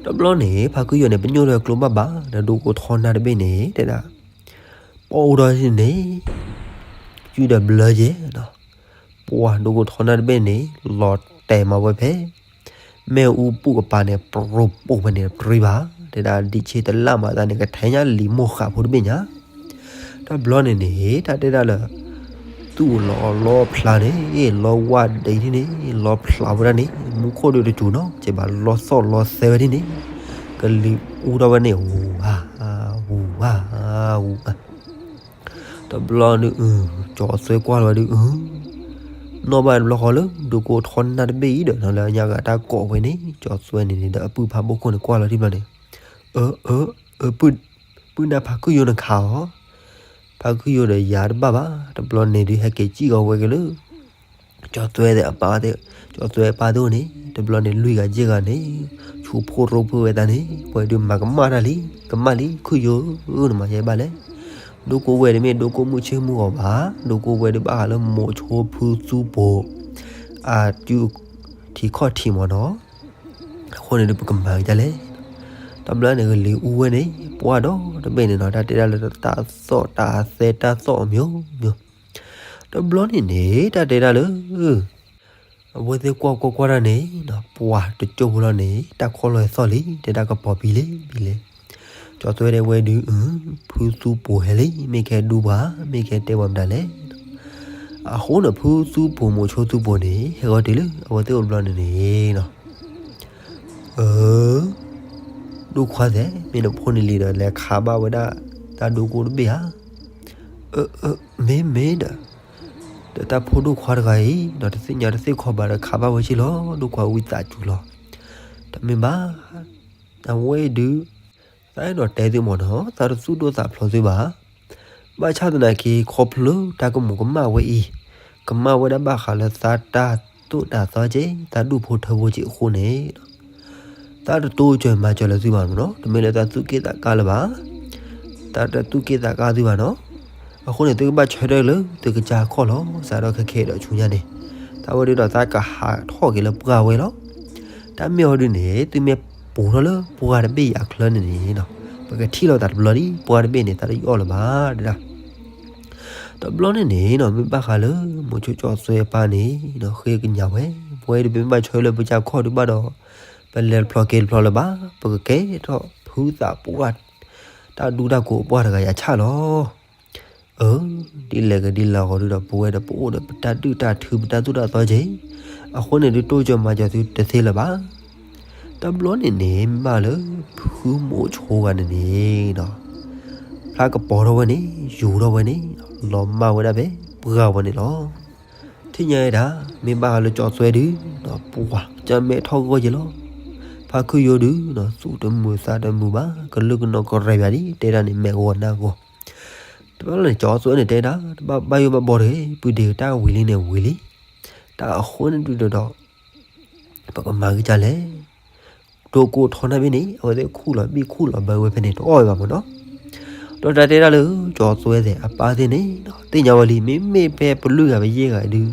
တဘျီန့ၣ် ဖါခုယိာ်န့ၣ် ပညိၣ်ဒီးကျိဘၣ်ဘၣ် ဒီးဒိကိးထီနၢ်တဘ့ၣ်န့ၣ် တဲဒၣ် ပီၣ်အိၣ်ထီၣ်န့ၣ် ကုဒီးဘျၢယဲၢ်နီၤ, ပှၤဒိကိးထီနၢ်တဘ့ၣ်န့ၣ် လီၤတဲာ်မးဝဲဖဲ မ့ၣ်အူပူၤကပၤန့ၣ် ပရိပိာ်ဖဲန့ၣ်တြံဘၣ်, တဲဒၣ်ဒံးဆ့တလၣ်မးသးန့ၣ် ကထဲညါလံာ်မိၢ်ဃးဖိတဘ့ၣ်ညါ တဘျီန့ၣ်န့ၣ် တၢ်တဲဒၣ်လၢ သူၣ်လီၤအီၣ်လီၤဖျါန့ၣ် လီၤဝါဒံးထံၣ်န့ၣ် လီၤဖျါဝဲဒၣ်န့ၣ် မူခိၣ်ဒုးတစူၤနီၤ ကဘၣ်လီၤသီၣ်လီၤသဲဝဲဒၣ်န့ၣ် ကလံၤအူထီၣ်ဝဲန့ၣ် ဝူၤဧါ ဝူၤဧါ ဝူၤဧါ တဘျီဒုး ကၠီသွဲကွၢ်လီၤဝဲဒုး နီၣ်ဘၣ်တဘျီဃီလၢ ဒိကိးထီနၢ်တဘ့ၣ်အံၤဒီး နီၢ်လၢညါဂၤတၢ်ကိးဝဲန့ၣ် ကၠီသွဲန့ၣ်န့ၣ်ဒီးအပုၢ်ဖးဘိခိၣ်န့ၣ်ကွၢ်လီၤထံၣ်ဘျီန့ၣ် အၢ အၢ အၢ ပုၢ်နၢ်ဖါခုယိာ်နခးအီၤ, ဖါခုယိာ်ဒီးယၤတဘၣ်ဘၣ် တဘျီန့ၣ်ဒုးဟဲက့ၤစံၣ်ကီးဝဲက့ၤလၢ ကၠီသွဲသ့ၣ်အပၢ်သ့ၣ် ကၠီသွဲအပၢ်သ့ၣ်န့ၣ် တဘျီန့ၣ်လွံၢ်ဂၤယဲၢ်ဂၤန့ၣ် ဆူးဖိရိဖုဝဲသးန့ၣ် ပှဲၤဒုးမၤကမၣ်တၢ်လံ ကမၣ်လံ ခုယိာ်ဧၢ နမၤယဲဘၣ်လဲၣ်, ဒိကိးဝဲတမ့ၢ်ဒိကိးမုၢ်ဆ့ၣ်မုၢ်ဂီၤဘၣ် ဒိကိးဝဲဒုးဘၣ်ဃးလၢမိၤဆိဖုသူပိာ် အစုထံးခီၣ်ထံးမ့ၢ်နီၤ အဃိန့ၣ်ဒုးပကမၤကဒါလဲၣ်, တဘျီန့ၣ်ကလံၤအူဝဲန့ၣ် ပှၢ်ဒီတဘ့ၣ်န့ၣ်နီၤ တၢ်တဲဒၣ်လၢတၢ်သီၣ်တၢ်သဲတၢ်သီၣ်အမျိုးမျိုး, တဘျီန့ၣ်န့ၣ် တၢ်တဲဒၣ်လၢ အဝဲသ့ၣ်ကွၢ်ကွၢ်ကွၢ်တၢ်န့ၣ် ပှၤတကၠိဖိလီၤန့ၣ် တၢ်ခီၣ်လီၤသီၣ်လံ တဲဒၣ်ကပီၤပံၤလံ ပံၤလံ, ကၠီသွဲဒၣ်ဝဲဒုး ဖုသူပိာ်ဟဲလံ မ့ၢ်ကဲဒူပှၤ မ့ၢ်ကဲတဲပှၤမတၤလဲၣ် အဃိန့ၣ် ဖုသူပိာ် မိၤဆိသူပိာ်န့ၣ် ဟဲဂီၤတုၤလၢအဝဲသ့ၣ်အိၣ်တဘျီန့ၣ်န့ၣ်နီၤ, အၢ ဒိၣ်ခွါသဲး မ့ၢ်နဖိန့ၣ်လံဒီး လဲၤခးဘၣ်ဝဲဒၣ် တၢ်ဒိကိတဘ့ၣ်ဧါ, အၢ အၢ မ့ၢ်မ့ၢ်ဒီး ဒီးတၢ်ဖိဒိၣ်ခွါတဂၤအံၤ ဒီးတသ့ၣ်ညါတသ့ၣ်ခီဘၣ်ဒီး ခးဘၣ်ဝဲဆ့လီၤ ဒိၣ်ခွါဝံသးစူၤလီၤ, တမ့ၢ်ဘၣ် အဝဲဒုး သးအဲၣ်ဒိးတဲသုမ့ၢ်နီၤ သးတသူၣ်ဒိၣ်သးဖျိးသုဘၣ်, ဘၣ်ဆၣ်သနာ်က့ ခီဖျိတၢ်ကမူးကမၣ်ဝဲအံၤ ကမၣ်ဝဲဒၣ်ဘၣ်ဃးလၢသးတၢ်သိၣ်တၢ်သီက့ၤ သးဒူၣ်ဖိထၢဖိက့ၤအဃိန့ၣ် သးတတိစၢၤမၤစၢၤလၢသုဘၣ်မ့ၢ်နီၤ တမ့ၢ်လၢသးသူၣ်က့ၣ်သးကါလၢၤဘၣ်, သးတသူၣ်က့ၣ်သးကါသုဘၣ်နီၤ, အဃိန့ၣ် သုကဘၣ်ဆၢထၢၣ်လၢသုကစၢ်ခီၣ်လီၤ စးထီၣ်ခဲခဲဒီးဆူညါန့ၣ်, သးဝဲဒုးဒီးသးကဟးထီၣ်က့ၤလၢပှၢ်ဝဲလီၤ, တၢ်မ့ၢ်အီၤဒုးန့ၣ် သုမ့ၢ်ပူၤထီၣ်လၢပှၢ်တဘ့ၣ်အံၤအချၢန့ၣ်န့ၣ်နီၤ, ပကထံၣ်လိာ်သးတဘျီလံ ပှၢ်တဘ့ၣ်န့ၣ် သးတယီၣ်လၢၤဘၣ်ဒၣ် တဘျီန့ၣ်န့ၣ်နီၤ မ့ၢ်ဘၣ်ဃးလၢ မိၤဆိကၠီသွဲအပၢ်န့ၣ်နီၤ ဃ့ကညးဝဲ, ပဝဲဒုးပမ့ၢ်ဘၣ်ဆၢလၢပစၢ်ခီၣ်ဒုးဘၣ်ဒီး ပလဲၤတဖျီက့ၤတဖျီလၢၤဘၣ်, ပကကဲထီၣ်ဖုသးပှၢ် တၢ်ဒူတၢ်ကိးအပှၢ်တဂၤယၤဆၣ်လီၤ. အၢ ဒ်လဲၣ်ဂ့ၤဒ်လဲၣ်ဂ့ၤဒုးဒီး ပဝဲဒီးပအိၣ်ဒီးပတၢ်ဒုၣ်တၢ်ထု ပတၢ်သိၣ်တၢ်သီက့ၤ, အဃိန့ၣ်ဒုးတိစၢၤမၤစၢၤသုတသ့လၢၤဘၣ်. တဘျီန့ၣ်န့ၣ် မ့ၢ်ဘၣ်လၢ ဖုမိၤဆိဂၤန့ၣ်န့ၣ်ဒီး ဖျါကပီၤထီၣ်ဝဲန့ၣ် ယူၤထီၣ်ဝဲန့ၣ် လီၤမၢ်ဝဲဒၣ်ဖဲပှၢ်ဝဲန့ၣ်လီၤ. ထံၣ်ညါဝဲဒၣ် မ့ၢ်ဘၣ်ဃးလၢကၠီသွဲဒုး ပှၤကစၢ်မဲထီၣ်ဂီၢ်က့ၤလီၤ. ဖါခုယိဒုး သူၣ်တမုာ်သးတမုာ်ဘၣ် ကလုာ်ကနီၤကရဲၣ်ပၠးဒ် တဲဒၣ်န့ၣ် မဲာ်ဂီၤနါဂီၤ တဘျီန့ၣ် ကၠီသွဲန့ၣ်တဲဒၣ် တဘၣ်ဘၣ်ယိၣ်ဘၣ်ဘီတဂ့ၤ ပုၢ်ဒ့ၣ်တၢ်ဝံၤလံန့ၣ်ဝံၤလံ. တၢ်အဃိန့ၣ်ဒုးဒီး ပကမၤကစၢ်လဲၣ်. ဒိကိးထီနၢ်ဘ့ၣ်န့ၣ် အဝဲသ့ၣ်ခူၣ်လီၤဘံၣ်ခူၣ်လီၤဘၢဝဲဖဲန့ၣ် တအီၣ်ဝဲဘၣ်မ့ၢ်နီၤ. ဒီးတၢ်တဲဒၣ်လၢ ကၠီသွဲသ့ၣ်အပၢ်သ့ၣ်န့ၣ် သ့ၣ်ညါဝဲလံ မ့မ့ၢ်ဖဲပလွံၢ်ဂၤပယဲၢ်ဂၤဒုး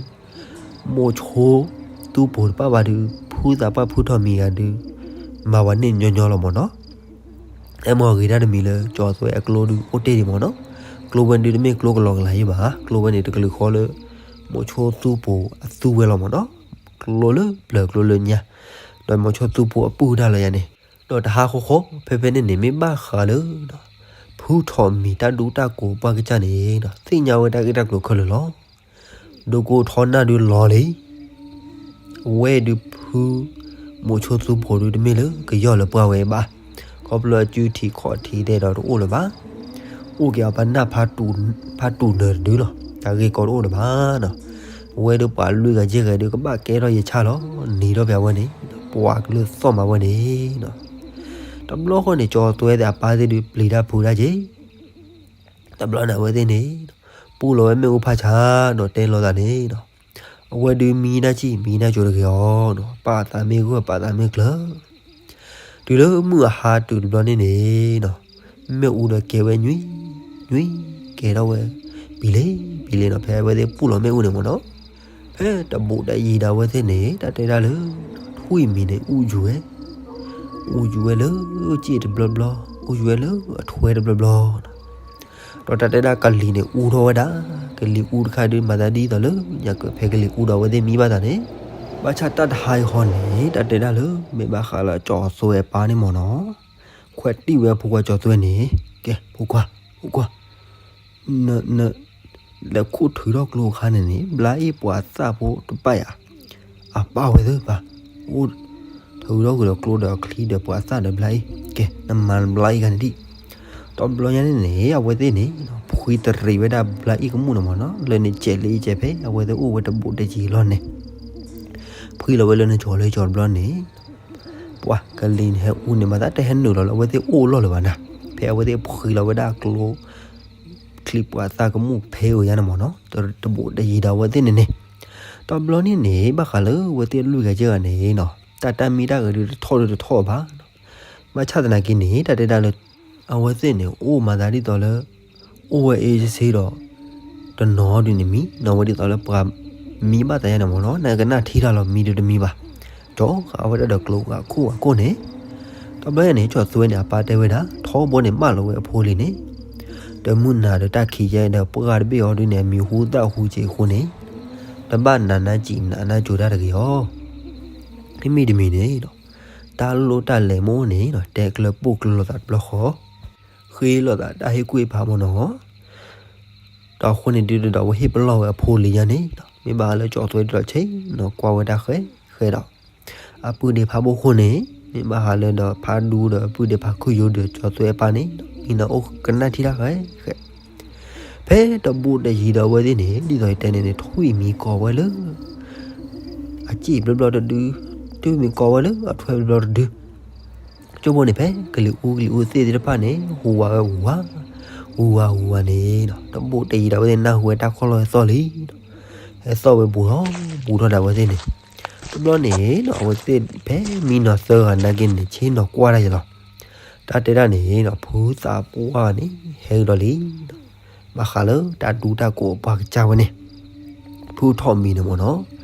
မိၤဆိသူပိၤတပၣ်ဘၣ်ဒုး ဖုသးပှၢ်ဖုထီၣ်မံၤဂၤဒုး မၤဝဲန့ၣ်ညီညီလီၤမ့ၢ်နီၤ. အဲၣ်မ့ၢ်ဂ့ၤတၢ်တမံၤလၢ ကၠီသွဲအကျိဒုးအိၣ်တ့ၢ်ဒံးမ့ၢ်နီၤ. ကျိဝဲဒုးတမ့ၢ်ကျိကလီကလၤယဲဘၣ်. ကျိဝဲန့ၣ်တကလုာ်ဃီလၢ မိၤဆိသူပိၤအသူဝဲလီၤမ့ၢ်နီၤ. ကျိလၢပျၢၤကျိလၢညါ ဒီးမိၤဆိသူပိၤအပုၢ်တၢ်လီၤယၤန့ၣ် ဒီးတဟါဃီဃီ ဖဲဖဲန့ၣ်န့ၣ် မ့ၢ်ဘၣ်ဃးလၢ ဖုထီၣ်မံၤတၢ်ဒူတၢ်ကိးပှၢ်ကစၢ်န့ၣ် သ့ၣ်ညါဝဲတၢ်ဂ့ၢ်တၢ်ကျိၤခဲလၢာ်လီၤ. ဒိကိးထီနၢ်ဒုးလီၤလံ အဝဲဒုးဖု မိၤဆိသူပိၤဒုးတမ့ၢ်လၢကယီၢ်လၢပှၢ်ဝဲဘၣ်. ခီဖျိအစုထံးခီၣ်ထံးတဲဒီးတအိၣ်လၢၤဘၣ်. အိၣ်က့ၤအီၤပနၢ်ဖးတူာ်နၢၤတဒုလီၤ. တၢ်ဂ့ၢ်ကီတအိၣ်လၢၤဘၣ်နီၤ. အဝဲဒုးပှၤလွံၢ်ဂၤယဲၢ်ဂၤဒုးကဘၣ်ကဲထီၣ်ယဲၢ်ဆၣ်လီၤ. နံၤထီၣ်ပၠးဝဲန့ၣ် ပှၤကလုာ်သီၣ်မးဝဲန့ၣ်နီၤ. တဘျီဃီန့ၣ် ကၠီသွဲသ့ၣ်အပၢ်သ့ၣ်ဒုးပျံၤတၢ်ဖုးတၢ်က့ၤ တဘျီန့ၣ်အဝဲသ့ၣ်န့ၣ် ပူၢ်လီၤဝဲမ့ၣ်အူဖးဆါဒီးတဲလီၤသးန့ၣ်နီၤ. အဝဲဒုးမံနၢ်ဆံၣ်မံနၢ်ကၠိတဂ့ၤအီၤနီၤ. ပာ်သးမ့ၢ်ဂၢၢ်ပာ်သးမ့ၢ်ကျၢၤ တုၤလၢမုၢ်အဟါတုၤတဘျီန့ၣ်န့ၣ်နီၤ မ့ၣ်အူဒီးကဲဝဲနွံ နွံ ကဲထီၣ်ဝဲ ပံၤလ့ ပံၤလ့နီၤ. ဖဲအဝဲသ့ၣ်ပူၢ်လီၤမ့ၣ်အူန့ၣ်မ့ၢ်နီၤ ဖဲတဘူးတယံၤဒီးအဝဲသ့ၣ်န့ၣ် တၢ်တဲဒၣ်လၢ ထွံၣ်မံၤန့ၣ်အူယူၤဝဲ အိၣ်ယံၤဝဲလၢစ့ၣ်တဘျီဘျီ, အိၣ်ယံၤဝဲလၢအထွဲတဘျီဘျီနီၤ. ဒီးတၢ်တဲဒၣ်ကလံၤန့ၣ်အူထီၣ်ဝဲဒၣ်, ကလံၤအူတခါဒုးမၤသးဒ်သိးလၢ ညၣ်ကၢၣ်ဖဲကလံၤအူဒီးအဝဲသ့ၣ်မံဘၣ်သးန့ၣ်, ဘၣ်ဆၣ်တၢ်တဟါအံၤဟီန့ၣ် တၢ်တဲဒၣ်လၢ မ့ၢ်ဘၣ်ဃးလၢကၠီၤသွဲအပၢ်န့ၣ်မ့ၢ်နီၤ, ခွဲးတံၢ်ဝဲအဖိခွါကၠီၤသွဲန့ၣ်, ကဲ ဖိခွါ, ဖိခွါ န န လဲၤခိၣ်ထုးထီၣ်ကျိအခါန့ၣ်န့ၣ် ဘျါအ့ၣ်ပှၤသၣ်ဖိတပာ်ယၤ, အပာ်ဝဲသ့ၣ်ပၢ်, အိၣ် ထုးထီၣ်ကွံာ်ဒီးကျိဒီးအချံဒီးပှၤသၣ်ဒီးဘျါအ့ၣ်, ကဲ နမၤဘျါအ့ၣ်ဂၤန့ၣ်ဒံး. တဘျီညါန့ၣ်န့ၣ် အဝဲသ့ၣ်န့ၣ် ဖှံတရံးဝဲဒၣ်ဘျါအ့ၣ်ကမူၣ်န့ၣ်မ့ၢ်နီၤ, လၢန့ၣ်ကဲးလၢအံၤကဲးဖဲ အဝဲသ့ၣ်အိၣ်ဝဲတဘူးတယံၤလီၤန့ၣ် ဖှံလီၤဝဲလၢန့ၣ်ကၠီၤလၢကၠီၤတဘျီန့ၣ် ပှၤကလံၤန့ၣ်ဟဲအူန့ၣ် မၤသးတဟဲနုာ်လီၤလၢအဝဲသ့ၣ်အိၣ်အလီၢ်လၢၤဘၣ်နၤ, ဖဲအဝဲသ့ၣ်ဖှံလီၤဝဲဒၣ်ကျိ ချံပှၤသၣ်ကမူၣ်ဖဲအံၤညါန့ၣ်မ့ၢ်နီၤ, တဘူးတယံၤဒီးအဝဲသ့ၣ်န့ၣ်န့ၣ်, တဘျီန့ၣ်န့ၣ် ဘၣ်ဃးလၢအဝဲသ့ၣ်လွံၢ်ဂၤယဲၢ်ဂၤန့ၣ်နီၤ, တၢ်တၢ်မံတၢ်ဂဲၤဒုးတထီၣ်ဒုးတထီၣ်ဘၣ်, ဘၣ်ဆၣ်သနာ်က့န့ၣ် တၢ်တဲဒၣ်လၢ အဝဲသ့ၣ်န့ၣ် အိၣ်မၤသးဒ်သိးလၢ အိၣ်ဝဲအ့ၣ်စ့ဒီး တနီၤဒုးန့ၣ်မံ, နီၤဝဲဒ်သိးလၢပှၤမံဘၣ်သးယါန့ၣ်မ့ၢ်နီၤ, နကနၣ်ထံတၢ်လီၤ မံဒုးတမံဘၣ်, ကၠီၤဃာ်ဝဲဒၣ်ဒီးကျိဂၤခိၣ်ဂၤခိၣ်န့ၣ်, တဘျီညါန့ၣ် ကၠီၤသွဲန့ၣ် အပၢ်တဲဝဲဒၣ် ထီဘိန့ၣ် ဘၣ်လီၤဝဲအဖိလံၤန့ၣ်, တမုၢ်နၤဒီးတၢ်ခံးယဲဒီးပှၢ်တဘ့ၣ်အီၤဒုးန့ၣ် အမံၤဟူသၣ်ဟူစ့အဃိန့ၣ်, တဘၣ်နးနးစံးနးနးစိၤတၢ်တဂ့ၤအီၤ, မ့မ့ၢ်တမံၤန့ၣ် တၢ်လိၣ်တၢ်လဲၤမ့ၢ်အိၣ်န့ၣ် တဲကျၢၤပိာ်ကျၢၤလိာ်သးတဘျီဃီ, ဃ့လိာ်သးတၢ်ဟ့ၣ်ကူၣ်ဟ့ၣ်ဖးမ့ၢ်နီၤ, ဒီးအဃိန့ၣ်ဒုးဒီး အဝဲဟ့ၣ်ပလီၢ်ဝဲအဖိလံၤညါန့ၣ်, မ့ၢ်ဘၣ်ဃးလၢကၠီၤသွဲဒုးဒီးဆ့ၣ်နီၤကွၢ်ဝဲဒၣ်ဃဲဃဲဒီး အပုၢ်ဒ့ဖးဘိခိၣ်န့ၣ်, မ့ၢ်ဘၣ်ဃးလၢဒီးဖးဒူဒီးအပုၢ်ဒ့ဖးခုယိၤဒီးကၠီၤသွဲအပၢ်န့ၣ်, မံနီၤအိၣ်ကနၣ်ထံတၢ်ဃဲဃဲ, ဖဲတဘူးတယံၤဒီးအဝဲသ့ၣ်န့ၣ် ဒ်သိးယတဲန့ၣ်န့ၣ် ထွံၣ်မံကိးဝဲလၢ အစ့ၣ်ဘျီဘျီတဒု, ထွံၣ်မံကိးဝဲလၢအထွဲဘျီဘျီတဒု, ကၠိဖိန့ၣ် ဖဲကလံၤအူကလံၤအူသ့ၣ်သ့ၣ်တဖၣ်န့ၣ် ဟူးဝးဝဲဟူးဝး, ဟူးဝးဟူးဝးန့ၣ်ဒီး တဘူးတယံၤဒီးအဝဲသ့ၣ်နၢ်ဟူဝဲတၢ်ခီၣ်လီၢ်ဟဲသီၣ်လံ, ဟဲသီၣ်ဝဲဘူးထီၣ်, ဘူးထီၣ်ဒီးအဝဲသ့ၣ်န့ၣ်, တဘျီန့ၣ်ဒီး အဝဲသ့ၣ်ဖဲမံနီၤသၢဂၤနာ်က့န့ၣ် ဆ့ၣ်နီၤကွၢ်တၢ်ယလီၤ, တၢ်တဲဒၣ်န့ၣ်ဒီး ဖုသးပှၢ်န့ၣ် ဟဲကဒီးလံ ဘၣ်ဃးလၢတၢ်ဒူတၢ်ကိးအပှၤကစၢ်ဝဲန့ၣ်, ဖုထီၣ်မံန့ၣ်မ့ၢ်နီၤ,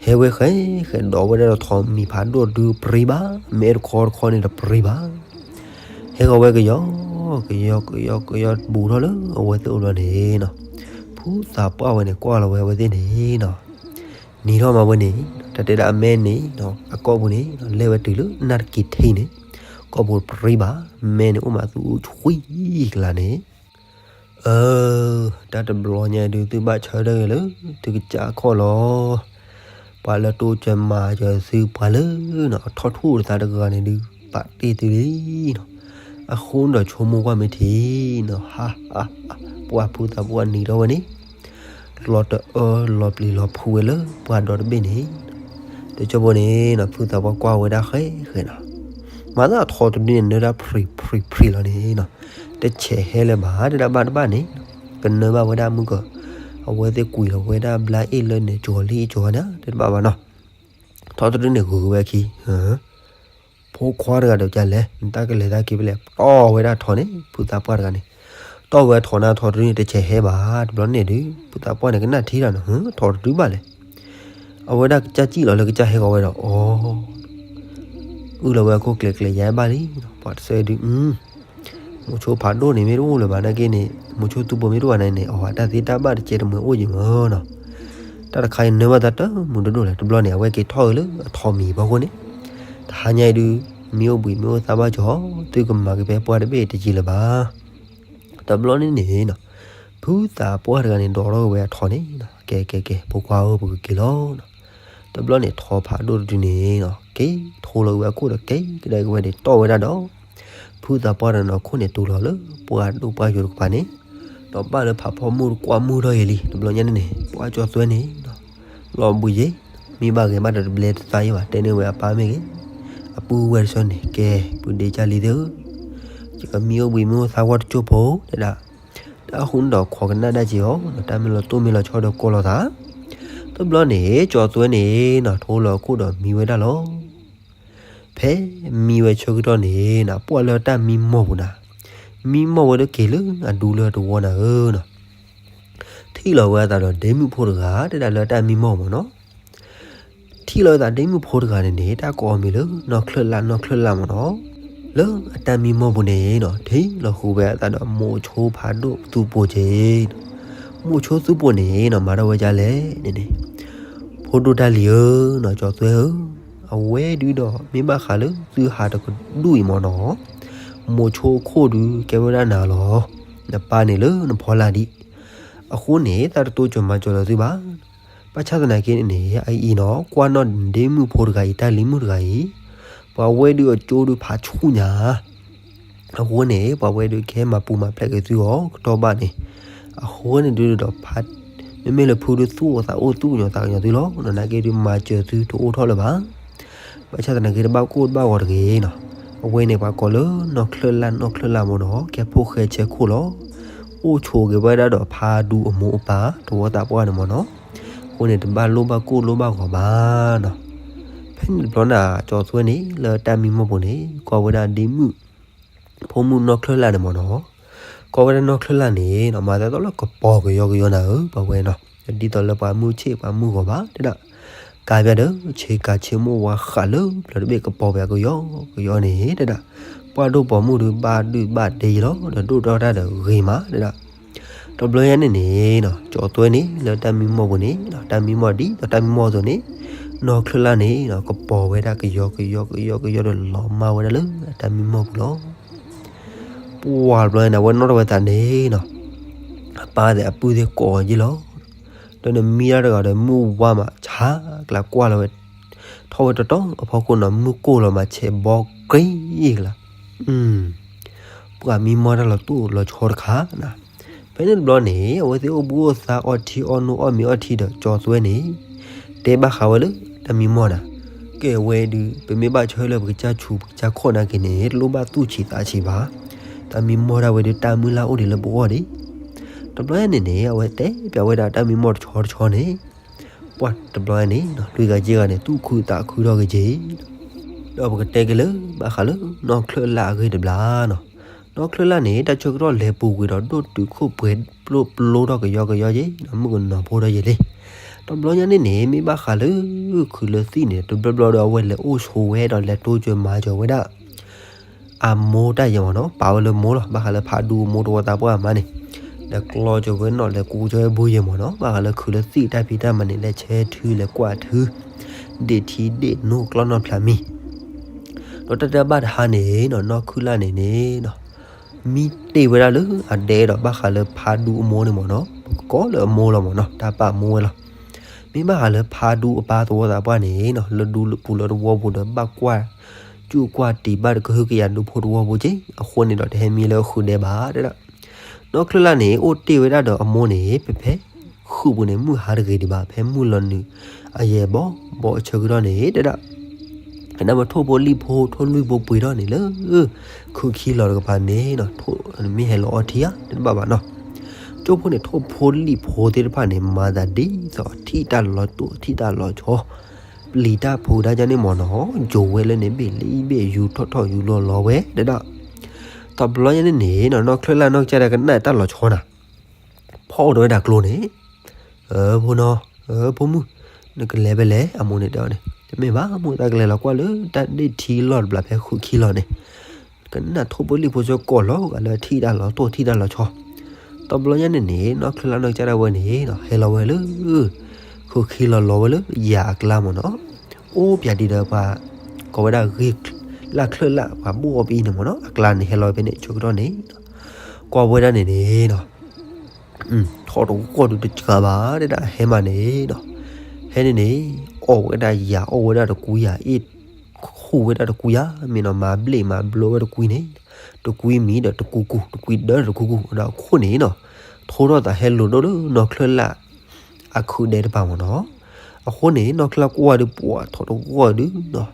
ဟဲဝဲဃဲဃဲဒီးဝဲဒၣ်ဒီးထီၣ်မံၤဖးဒိၣ်ဒုးပြံဘၣ်, မ့ၢ်တခီတခီန့ၣ်တပြံဘၣ်, ဟဲဃီၤဝဲကယီ, ကယီကယီကယီဘူးထီၣ်လၢအဝဲသ့ၣ်အိၣ်ဘျီန့ၣ်နီၤ, ဖုသးပှၢ်ဝဲန့ၣ်ကွၢ်လီၤဝဲအဝဲသ့ၣ်န့ၣ်နီၤ, နံၤထီၣ်မးဝဲန့ၣ်, တၢ်တဲဒၣ်အမဲန့ၣ်, အကိာ်ပူၤန့ၣ် လဲၤဝဲတုၤလၢနၢ်တက့ၤထံန့ၣ်, ကိာ်ပူၤပြံဘၣ်, မဲန့ၣ်အိၣ်မးသူအူဆှံကလါန့ၣ် အၢ, တၢ်တဘျီညါဒုး သုဘၣ်ဆၢထၢၣ်ဂ့ၤလၢ သုကစၢ်ခီၣ်လီၤ, ပှၤလၢတိစၢၤမၤစၢၤသု ပှၤလၢ အထီၣ်ထူၣ်တသးတဂၤန့ၣ်ဒုး ပာ်တ့ၢ်သုလံနီၤ, အဃိဒီးဆိကမိၣ်ကွၢ်မ့ၢ်ထံနီၤ, ဟါဟါ, ပှၤဖုသးပှၢ်နံၤထီၣ်ဝဲန့ၣ် လီၤတအၢလီၤပျံၤလီၤဖုးဝဲလၢပှၤဒီတဘ့ၣ်န့ၣ်, တကၠိဖိန့ၣ်နီၤ ဖုသးပှၢ်ကွၢ်ဝဲဒၣ်ဃဲဃဲနီၤ, မၤသးထီတဒုန့ၣ် နၢတၢ်ဖြံးဖြံးဖြံးလီၤန့ၣ်နီၤ, တဆဲးဟဲလၢၤဘၣ် တဲဒၣ်ဘၣ်တဘၣ်န့ၣ်, ကနၢဘၣ်ဝဲဒၣ်မုၢ်ကီၤ, အဝဲသ့ၣ်ကွံာ်လီၤဝဲဒၣ်ဘျါအ့ၣ်လၢန့ၣ် ကၠီၤလံကၠီၤန့ၣ် တဲတဘၣ်ဘၣ်နီၤ, ထီတဒုန့ၣ်ဂုၤဝဲအခံ ဖိခွါတဂၤဒီးကလဲၣ် နတၢ်ကလဲၤတၢ်က့ၤဖဲလဲၣ် တီၢ်ဝဲဒၣ်ထီန့ၣ် ဖုသးပှၢ်တဂၤန့ၣ်, တီၢ်ဝဲထီနၤထီတဒုန့ၣ် တဆဲးဟဲဘၣ် တဘျီန့ၣ်ဒုး ဖုသးပှၢ်န့ၣ် ကနၣ်ထံလီၤနီၤ ထီတဒုဘၣ်လဲၣ်, အဝဲဒၣ်ကစၢ်စံၣ်လီၤလၢကစၢ်ဟဲဃီၤဝဲဒီး အီ အုၣ်လီၤဝဲအခိၣ်ကျဲၤကျဲၤယါဘၣ်လံ, ပှၤတဆၢဒုး မိၤဆိဖးဒိၣ်န့ၣ်မ့ၢ်တအိၣ်လၢၤဘၣ်နာ်က့န့ၣ် မိၤဆိသူပိၤမ့ၢ်တအိၣ်ဘၣ်နာ်က့န့ၣ် အီ တၢ်သ့တၢ်ဘၣ်တကဲတမှဲၤအိၣ်ယံၤမ့ၢ်နီၤ, တၢ်တခါအံၤနၢဘၣ်သးတမုာ်တဒိၣ်လဲၣ် တဘျီန့ၣ် အဝဲက့ၤထီၣ်အၢလၢအထီမံၤဖီခိၣ်န့ၣ်, တဟါညါအံၤဒုး မ့ၢ်အိၣ်ဘှံးမ့ၢ်အိၣ်သါဘၣ်ကီ သုကမၤက့ၤဖဲပှၢ်တဘ့ၣ်တယံာ်လၢၤဘၣ် တဘျီန့ၣ်န့ၣ်နီၤ, ဖုသးပှၢ်တဂၤန့ၣ် ဒိးထီၣ်ဝဲအထီန့ၣ်, ကဲကဲကဲ ဖိခွါဧၢ ပကက့ၤလီၤနီၤ, တဘျီန့ၣ် ထီဖးဒိၣ်တဒုန့ၣ်နီၤ က့ၤထိလီၤဝဲအခိၣ်ဒီးက့ၤကဒါက့ၤဝဲန့ၣ် တီၢ်ဝဲဒၣ်ဒီး ဖုသးပှၢ်တဂၤန့ၣ် အခိၣ်န့ၣ်တူၢ်လီၤလၢ ပှၢ်ဒိၣ်ပှၢ်ယိၤတကပၤန့ၣ်, ဒီးဘၣ်လၢဖးဖီမုၢ်တကွၢ်မုၢ်ထီၣ်ယံၤလံ တဘျီညါန့ၣ်န့ၣ် ပှၢ်ကၠီသွဲန့ၣ်နီၤ, လီၤဘှံးယံၤ, မ့ၢ်ဘၣ်ဂ့ၤဘၣ်ဒီးတဘျဲတသါယံၤဘၣ် တဲန့ၢ်ဝဲအပၢ်မ့ၢ်ဂ့ၤ, အပုၢ်ဝဲၢ်တဆီန့ၣ် ကဲ ပုၢ်ဒ့ကၢ်လံသ့ၣ်ဧၢ, ယကမံအိၣ်ဘှံးမ့ၢ်အိၣ်သါဝဲတကၠိဖိ တဲဒၣ် တၢ်ဃုာ်ဒီးခိးကနၣ်ဒၣ်က့ၤအီၤ တၢ်မ့ၢ်လီၤတိၢ်မ့ၢ်လီၤဆီဒီးကိးလီၤသး, တဘျီန့ၣ် ကၠီသွဲန့ၣ်နီၤ ထိလီၤအခိၣ်ဒီးမံဝဲဒၣ်လီၤ. ဖဲမံဝဲဆၢကတီၢ်န့ၣ်နီၤ ပှၢ်လၢတၢ်မံမီၢ်ပူၤနၤ, မံမီၢ်ဝဲလၢက့ၤလၢအဒူလၢတဝီနၤဧၢနီၤ, ထံၣ်လီၤဝဲအသးဒီးဒ့မုၣ်ဖိတဂၤ တဲဒၣ်လၢတၢ်မံမီၢ်မ့ၢ်နီၤ ထံၣ်လီၤအသးဒ့မုၣ်ဖိတဂၤန့ၣ်န့ၣ် တၢ်ကိးအီၤမံၤလၢနီၢ်ချၢၣ်လၣ် နီၢ်ချၢၣ်လၣ်မ့ၢ်နီၤ. လၢအတၢ်မံမီၢ်ပူၤန့ၣ်နီၤ ထံၣ်လီၤဃုာ်ဝဲအသးဒီးမိၢ်ဆိဖးဒိၣ်သူပူၤက့ၤ, မိၢ်ဆိသူပူၤန့ၣ်နီၤ မၤထီၣ်ဝဲဒ်လဲၣ်န့ၣ်န့ၣ်, ဖိဒိၣ်တၢ်လံၤဧၢနီၤ ကၠီၤသွဲဧၢ, အဝဲဒုဒီးမ့ၢ်ဘၣ်ဃးလၢသုဟးတကဒူၣ်အံၤမ့ၢ်နီၤ, မိၢ်ဆိအခိၣ်ဒုကဲဝဲဒၣ်နၤလီၤ. နပၢ်န့ၣ်လၢနဖီလာ်ဒံး, အဃိန့ၣ် သးတတိစၢၤမၤစၢၤလၢၤသုဘၣ်. ဘၣ်ဆၣ်သနာ်က့န့ၣ်န့ၣ် အအံၤနီၤ ကွၢ်နီၣ်ဒ့မုၣ်ဖိတဂၤအံၤ တၢ်လံၤမုၣ်တဂၤအံၤ, ပှၤဝဲဒုအကၠိဒုဖးဆူၣ်ညါ အဃိန့ၣ် ပှၤဝဲဒုကဟဲမၤပူၤမၤဖျဲးက့ၤသုအီၤကတီၢ်ဘၣ်န့ၣ်, အဃိန့ၣ်ဒုဒီးဖး, မ့မ့ၢ်လၢဖုဒုသူၣ်အိၣ်သးအိၣ်သူၣ်ကညီၤသးကညီၤသုလီၤ. နာ်က့ဒုမၤစၢၤသုတအိၣ်ထီၣ်လၢၤဘၣ်. ဘၣ်ဆၣ်သနာ်က့တဘၣ်ကိၢ်တဘၣ်ဂီၤတဂ့ၤနီၤ. အဝဲန့ၣ်ပှၤကိးလၢနီၢ်ချၢၣ်လၣ် နီၢ်ချၢၣ်လၣ်မ့ၢ်နီၤ ကဲဖိၣ်ဃဲဆဲခိၣ်လီၤ. အိၣ်ဆိးက့ၤဝဲဒၣ်ဒီးဖးဒူအမိၢ်အပၢ်သဝီသးပှၢ်န့ၣ်မ့ၢ်နီၤ. အဃိန့ၣ် တဘၣ်လိၣ်ဘၣ်ကိၢ်လိၣ်ဘၣ်ဂီၤဘၣ်နီၤ. ဖဲန့ၣ်တဘျီန့ၣ် ကၠီၤသွဲန့ၣ် လၢတၢ်မံမီၢ်ပူၤန့ၣ် ကွၢ်ဝဲဒၣ်ဒ့မုၣ် ဖိမုၣ်နီၢ်ချၢၣ်လၣ်န့ၣ်မ့ၢ်နီၤ. ကွၢ်ဝဲဒၣ်နီၢ်ချၢၣ်လၣ်န့ၣ်နီၤ မၤသးဒ်သိးလၢကပီၤကယီကယီနၤဧၢ ပှၤဝဲနီၤ. ဒ်သိးလၢပှၤမုၢ်ဆ့ၣ်ပှၤမုၢ်ဂီၤဘၣ်တဲဒၣ်, ကးပၠးဒီး ဆ့ကၤဆ့မိၢ်ဝါဃးလၢပျၢၤတဘ့ၣ်ကပီၤပၠးကယီကယီန့ၣ်တဲဒၣ်, ပှၢ်ဒိၣ်ပိာ်မုၣ်ဒုဘၣ်ဒုၣ်ဘၣ်ဒ့ယလီၤ ဒီးဒိၣ်ထီၣ်တၢ်ဒီးဂ့ၤမးတဲဒၣ်. တဘျီညါန့ၣ်န့ၣ်နီၤ ကၠီၤသွဲန့ၣ် လၢတၢ်မံမီၢ်ပူၤန့ၣ် တၢ်မံမီၢ်ဒ်သိးတၢ်မံမီၢ်အသိးန့ၣ် နီၢ်ချၢၣ်လၣ်န့ၣ်နီၤ ကပီၤဝဲဒၣ်ကယီကယီကယီကယီဒီးလီၤမၢ်ဝဲဒၣ်လၢအတၢ်မံမီၢ်ပူၤလီၤ. ပှၢ်တဘျီန့ၣ် အဝဲနီၣ်ထီၣ်ဝဲသးန့ၣ်နီၤ, အပၢ်သ့ၣ်အပုၢ်သ့ၣ်ကိးအီၤယ့ၢ်လီၤ. ဒီးနမံတၢ်တဂၤဒီးမုၢ်ဝါမးဆါကျါကွၢ်လီၤဝဲ, ထီၣ်ဝဲတတီၤအဖီခိၣ်နီၤ မုၢ်ကိၢ်လီၤမးဆဲးဘီက့ၤကျါ, ပှၤမံမီၢ်တၢ်လီၤတိၢ်လီၤဆီတခါနၤ. ဖဲန့ၣ်တဘျီန့ၣ် အဝဲသ့ၣ်အိၣ်ဘှံးအိၣ်သါအီထံအီနိအီမ့ၤအီထံဒီးကၠီၤသွဲန့ၣ် တဲဘၣ်ဃးဝဲလၢတၢ်မံမီၢ်နၤ, ကဲဝဲဒုး ပမ့ၢ်ဘၣ်ဆၢလၢပကစၢ်ဆူးပကစၢ်ခီၣ်နာ်က့န့ၣ် တလိၣ်ဘၣ်သူၣ်ဆံးသးဆံးဘၣ်. တၢ်မံမီၢ်ဒၣ်ဝဲဒုးတၢ်မုၢ်လၢ်အိၣ်ဒံးလၢပဂီၢ်ဒံး. တဘျီန့ၣ်န့ၣ် အဝဲတဲပၠးဝဲဒၣ်တၢ်မံမီၢ်တဆီတဆီန့ၣ် ပှၢ်တဘျီန့ၣ် လွံၢ်ဂၤယဲၢ်ဂၤန့ၣ် သူၣ်ခုသးခုထီၣ်က့ၤက့ၤ, ဒီးပကတဲက့ၤလၢ ဘၣ်ဃးလၢနီၢ်ချၢၣ်လၣ်အဂ့ၢ်တဘျီနီၤ. နီၢ်ချၢၣ်လၣ်န့ၣ် တၢ်ဆၢကတီၢ်လဲၤပူၤကွံာ်ဒီးဒိၣ်တုာ်ခိၣ်ပှဲၤပျိပျိထီၣ်ကယီကယီက့ၤ ဒီးမုၣ်ကနီၤဖိထီၣ်ယဲၢ်လံ. တဘျီညါန့ၣ်န့ၣ် မ့ၢ်ဘၣ်ဃးလၢ ခုးလၢသံၣ်န့ၣ် တဘျီဘျီဒီးအဝဲလဲၤအိၣ်ဆိးဝဲဒီးလဲၤတိစၢၤမၤစၢၤဝဲဒၣ် အမိၢ်တၢ်ယဲၢ်မ့ၢ်နီၤ ပာ်ဝဲလၢမိၢ်လီၤ ဘၣ်ဃးလၢဖးဒူအမိၢ်သဝီသးပှၢ်အမါန့ၣ်, လဲၤကျီစၢၤဝဲနီၣ် လဲၤကူစၢၤဝဲဘိယဲၢ်မ့ၢ်နီၤ ဘၣ်ဃးလၢခုးလၢသံၣ်တၢ်ဖံးတၢ်မၤန့ၣ် လဲၤဆဲထုလဲၤကွၢ်ထု ဒ့ၣ်ထံဒ့ၣ်နိကျီနီၢ်ဖျးမံၤ, ဒီးတၢ်တဘၣ်တဟါန့ၣ်နီၤ နီၢ်ခုၣ်လၣ်န့ၣ်န့ၣ်နီၤ မံတ့ၢ်ဝဲဒၣ်လၢအဒဲဒီးဘၣ်ဃးလၢဖးဒူအမိၢ်န့ၣ်မ့ၢ်နီၤ ပကကိးလၢအမိၢ်လီၤမ့ၢ်နီၤ တၢ်ပာ်မိၢ်ဝဲလီၤ. မ့ၢ်ဘၣ်ဃးလၢဖးဒူအပၢ်သဝီသးပှၢ်န့ၣ်နီၤ လၢဒူပူၤလၢသဝီပူၤဒီးဘၣ်ကွၢ် စူၣ်ကွၢ်တံာ်ဘၣ်တကဟုကယာ်ဒူဖိသဝီဖိက့ၤ အဃိန့ၣ်ဒီးတဟဲမံလၢဃုာ်ဒဲးဘၣ်တဲဒၣ်. နီၢ်ချၢၣ်လၣ်န့ၣ် အိၣ်တ့ၢ်ဝဲဒၣ်ဒီးအမိၢ်န့ၣ် ဖဲဖဲ ဃုာ်ပူၤန့ၣ် မုၢ်ဟါတဂ့ၤဒံးဘၣ် ဖဲမုၢ်လီၤနုာ်အယဲၢ်ဘီဘီအဆၢကတီၢ်န့ၣ်တဲဒၣ် ကနၣ်မ့ၢ်ထိၣ်ဖိလံၣ်ဖိထိၣ်လွံၢ်ဖိပှ့ၤထီၣ်န့ၣ်လၢ ခုးခံလီၤတကပၤန့ၣ်နီၤ ထိၣ်မ့ၢ်ဟဲလီၤအီထံဧါ တဘၣ်ဘၣ်နီၤ. ကၠိဖိန့ၣ် ထိၣ်ဖိလံၣ်ဖိသ့ၣ်တဖၣ်န့ၣ် မၤသးဒ်သိးထံၣ်တၢ်လီၤတိၢ်ထံၣ်တၢ်လီၤဆီ ပျံၤတၢ်ဖုးတၢ်ဒ်န့ၣ်မ့ၢ်နီၤ ယိၤဝဲလၢန့ၣ်ဘ့ၣ်လံဘ့ၣ်ယူၤထီၣ်ထီၣ်ယူၤလီၤလီၤဝဲဒၣ်. တဘျီညါန့ၣ်န့ၣ်နီၤ နီၢ်ချၢၣ်လၣ်နီၢ်ကစၢ်ဒၣ်ကနၣ်တၢ်လီၤဆီနၤ ဖီၣ်ဒီးဝဲဒၣ်ကျိန့ၣ် ဖိနီၤ ဖိမုၣ် နကလဲၤဖဲလဲၣ် အမိၢ်န့ၣ်တဲအီၤန့ၣ် တမ့ၢ်ဘၣ်မိၢ် သးကလဲၤလီၤကွၢ်လၢတၢ်ဒ့ၣ်ထံလီၢ်တဘျီဖဲဃုးခံလီၤန့ၣ် ကနၣ်ထိၣ်ဖိလံၣ်ဖိစ့ၢ်ကီးလီၤဂာ်လၢထံၣ်တၢ်လီၤတိၢ်ထံၣ်တၢ်လီၤဆီ. တဘျီညါန့ၣ်န့ၣ် နီၢ်ချၢၣ်လၣ်နီၢ်ကစၢ်ဒၣ်ဝဲန့ၣ် ဟဲလီၤဝဲလၢ ဃုးခံလီၤလီၤဝဲလၢယၤအကျါမ့ၢ်နီၤ အိၣ်ပၠးဒံးဒီးပှၤ ကိးဝဲဒၣ်ဂ့ၢ်လၢ်ချၢၣ်လၢ် ပှၤဘိၣ်အီၤပအံၤန့ၣ်မ့ၢ်နီၤ အကျါန့ၣ် ဟဲလီၤဝဲဖဲန့ၣ် ဆၢကတီၢ်န့ၣ် ကွၢ်ဝဲဒၣ်န့ၣ်န့ၣ်နီၤ ထီၣ်တဂီၢ်ဒုးတစှၤဘၣ် တဲဒၣ်ဟဲမးန့ၣ်နီၤ ဟဲန့ၣ်န့ၣ် အီၣ်ဝဲဒၣ်ယၤ အီၣ်ဝဲဒၣ်တကွံယၤ အ့ၣ်ခူၣ်ဝဲဒၣ်တကွံယၤ မ့ၢ်နီၤ မၤဘျ့ၣ်မၤဘျိဝဲတကွံန့ၣ် တကွံမံၤဒီးတကွံကူၢ် တကွံဒၢဒီးတကွံကူၢ် ဒီးအခိၣ်န့ၣ်နီၤ ထိထီၣ်သးဟဲလိၤဒိၣ်လၢနီၢ်ချၢၣ်လၣ် အခုးဒဲးတပၤမ့ၢ်နီၤ. အဃိန့ၣ် နီၢ်ချၢၣ်လၣ်ကွၢ်ဒုးပှၤထီၣ်တဂီၢ်ဒုးနီၤ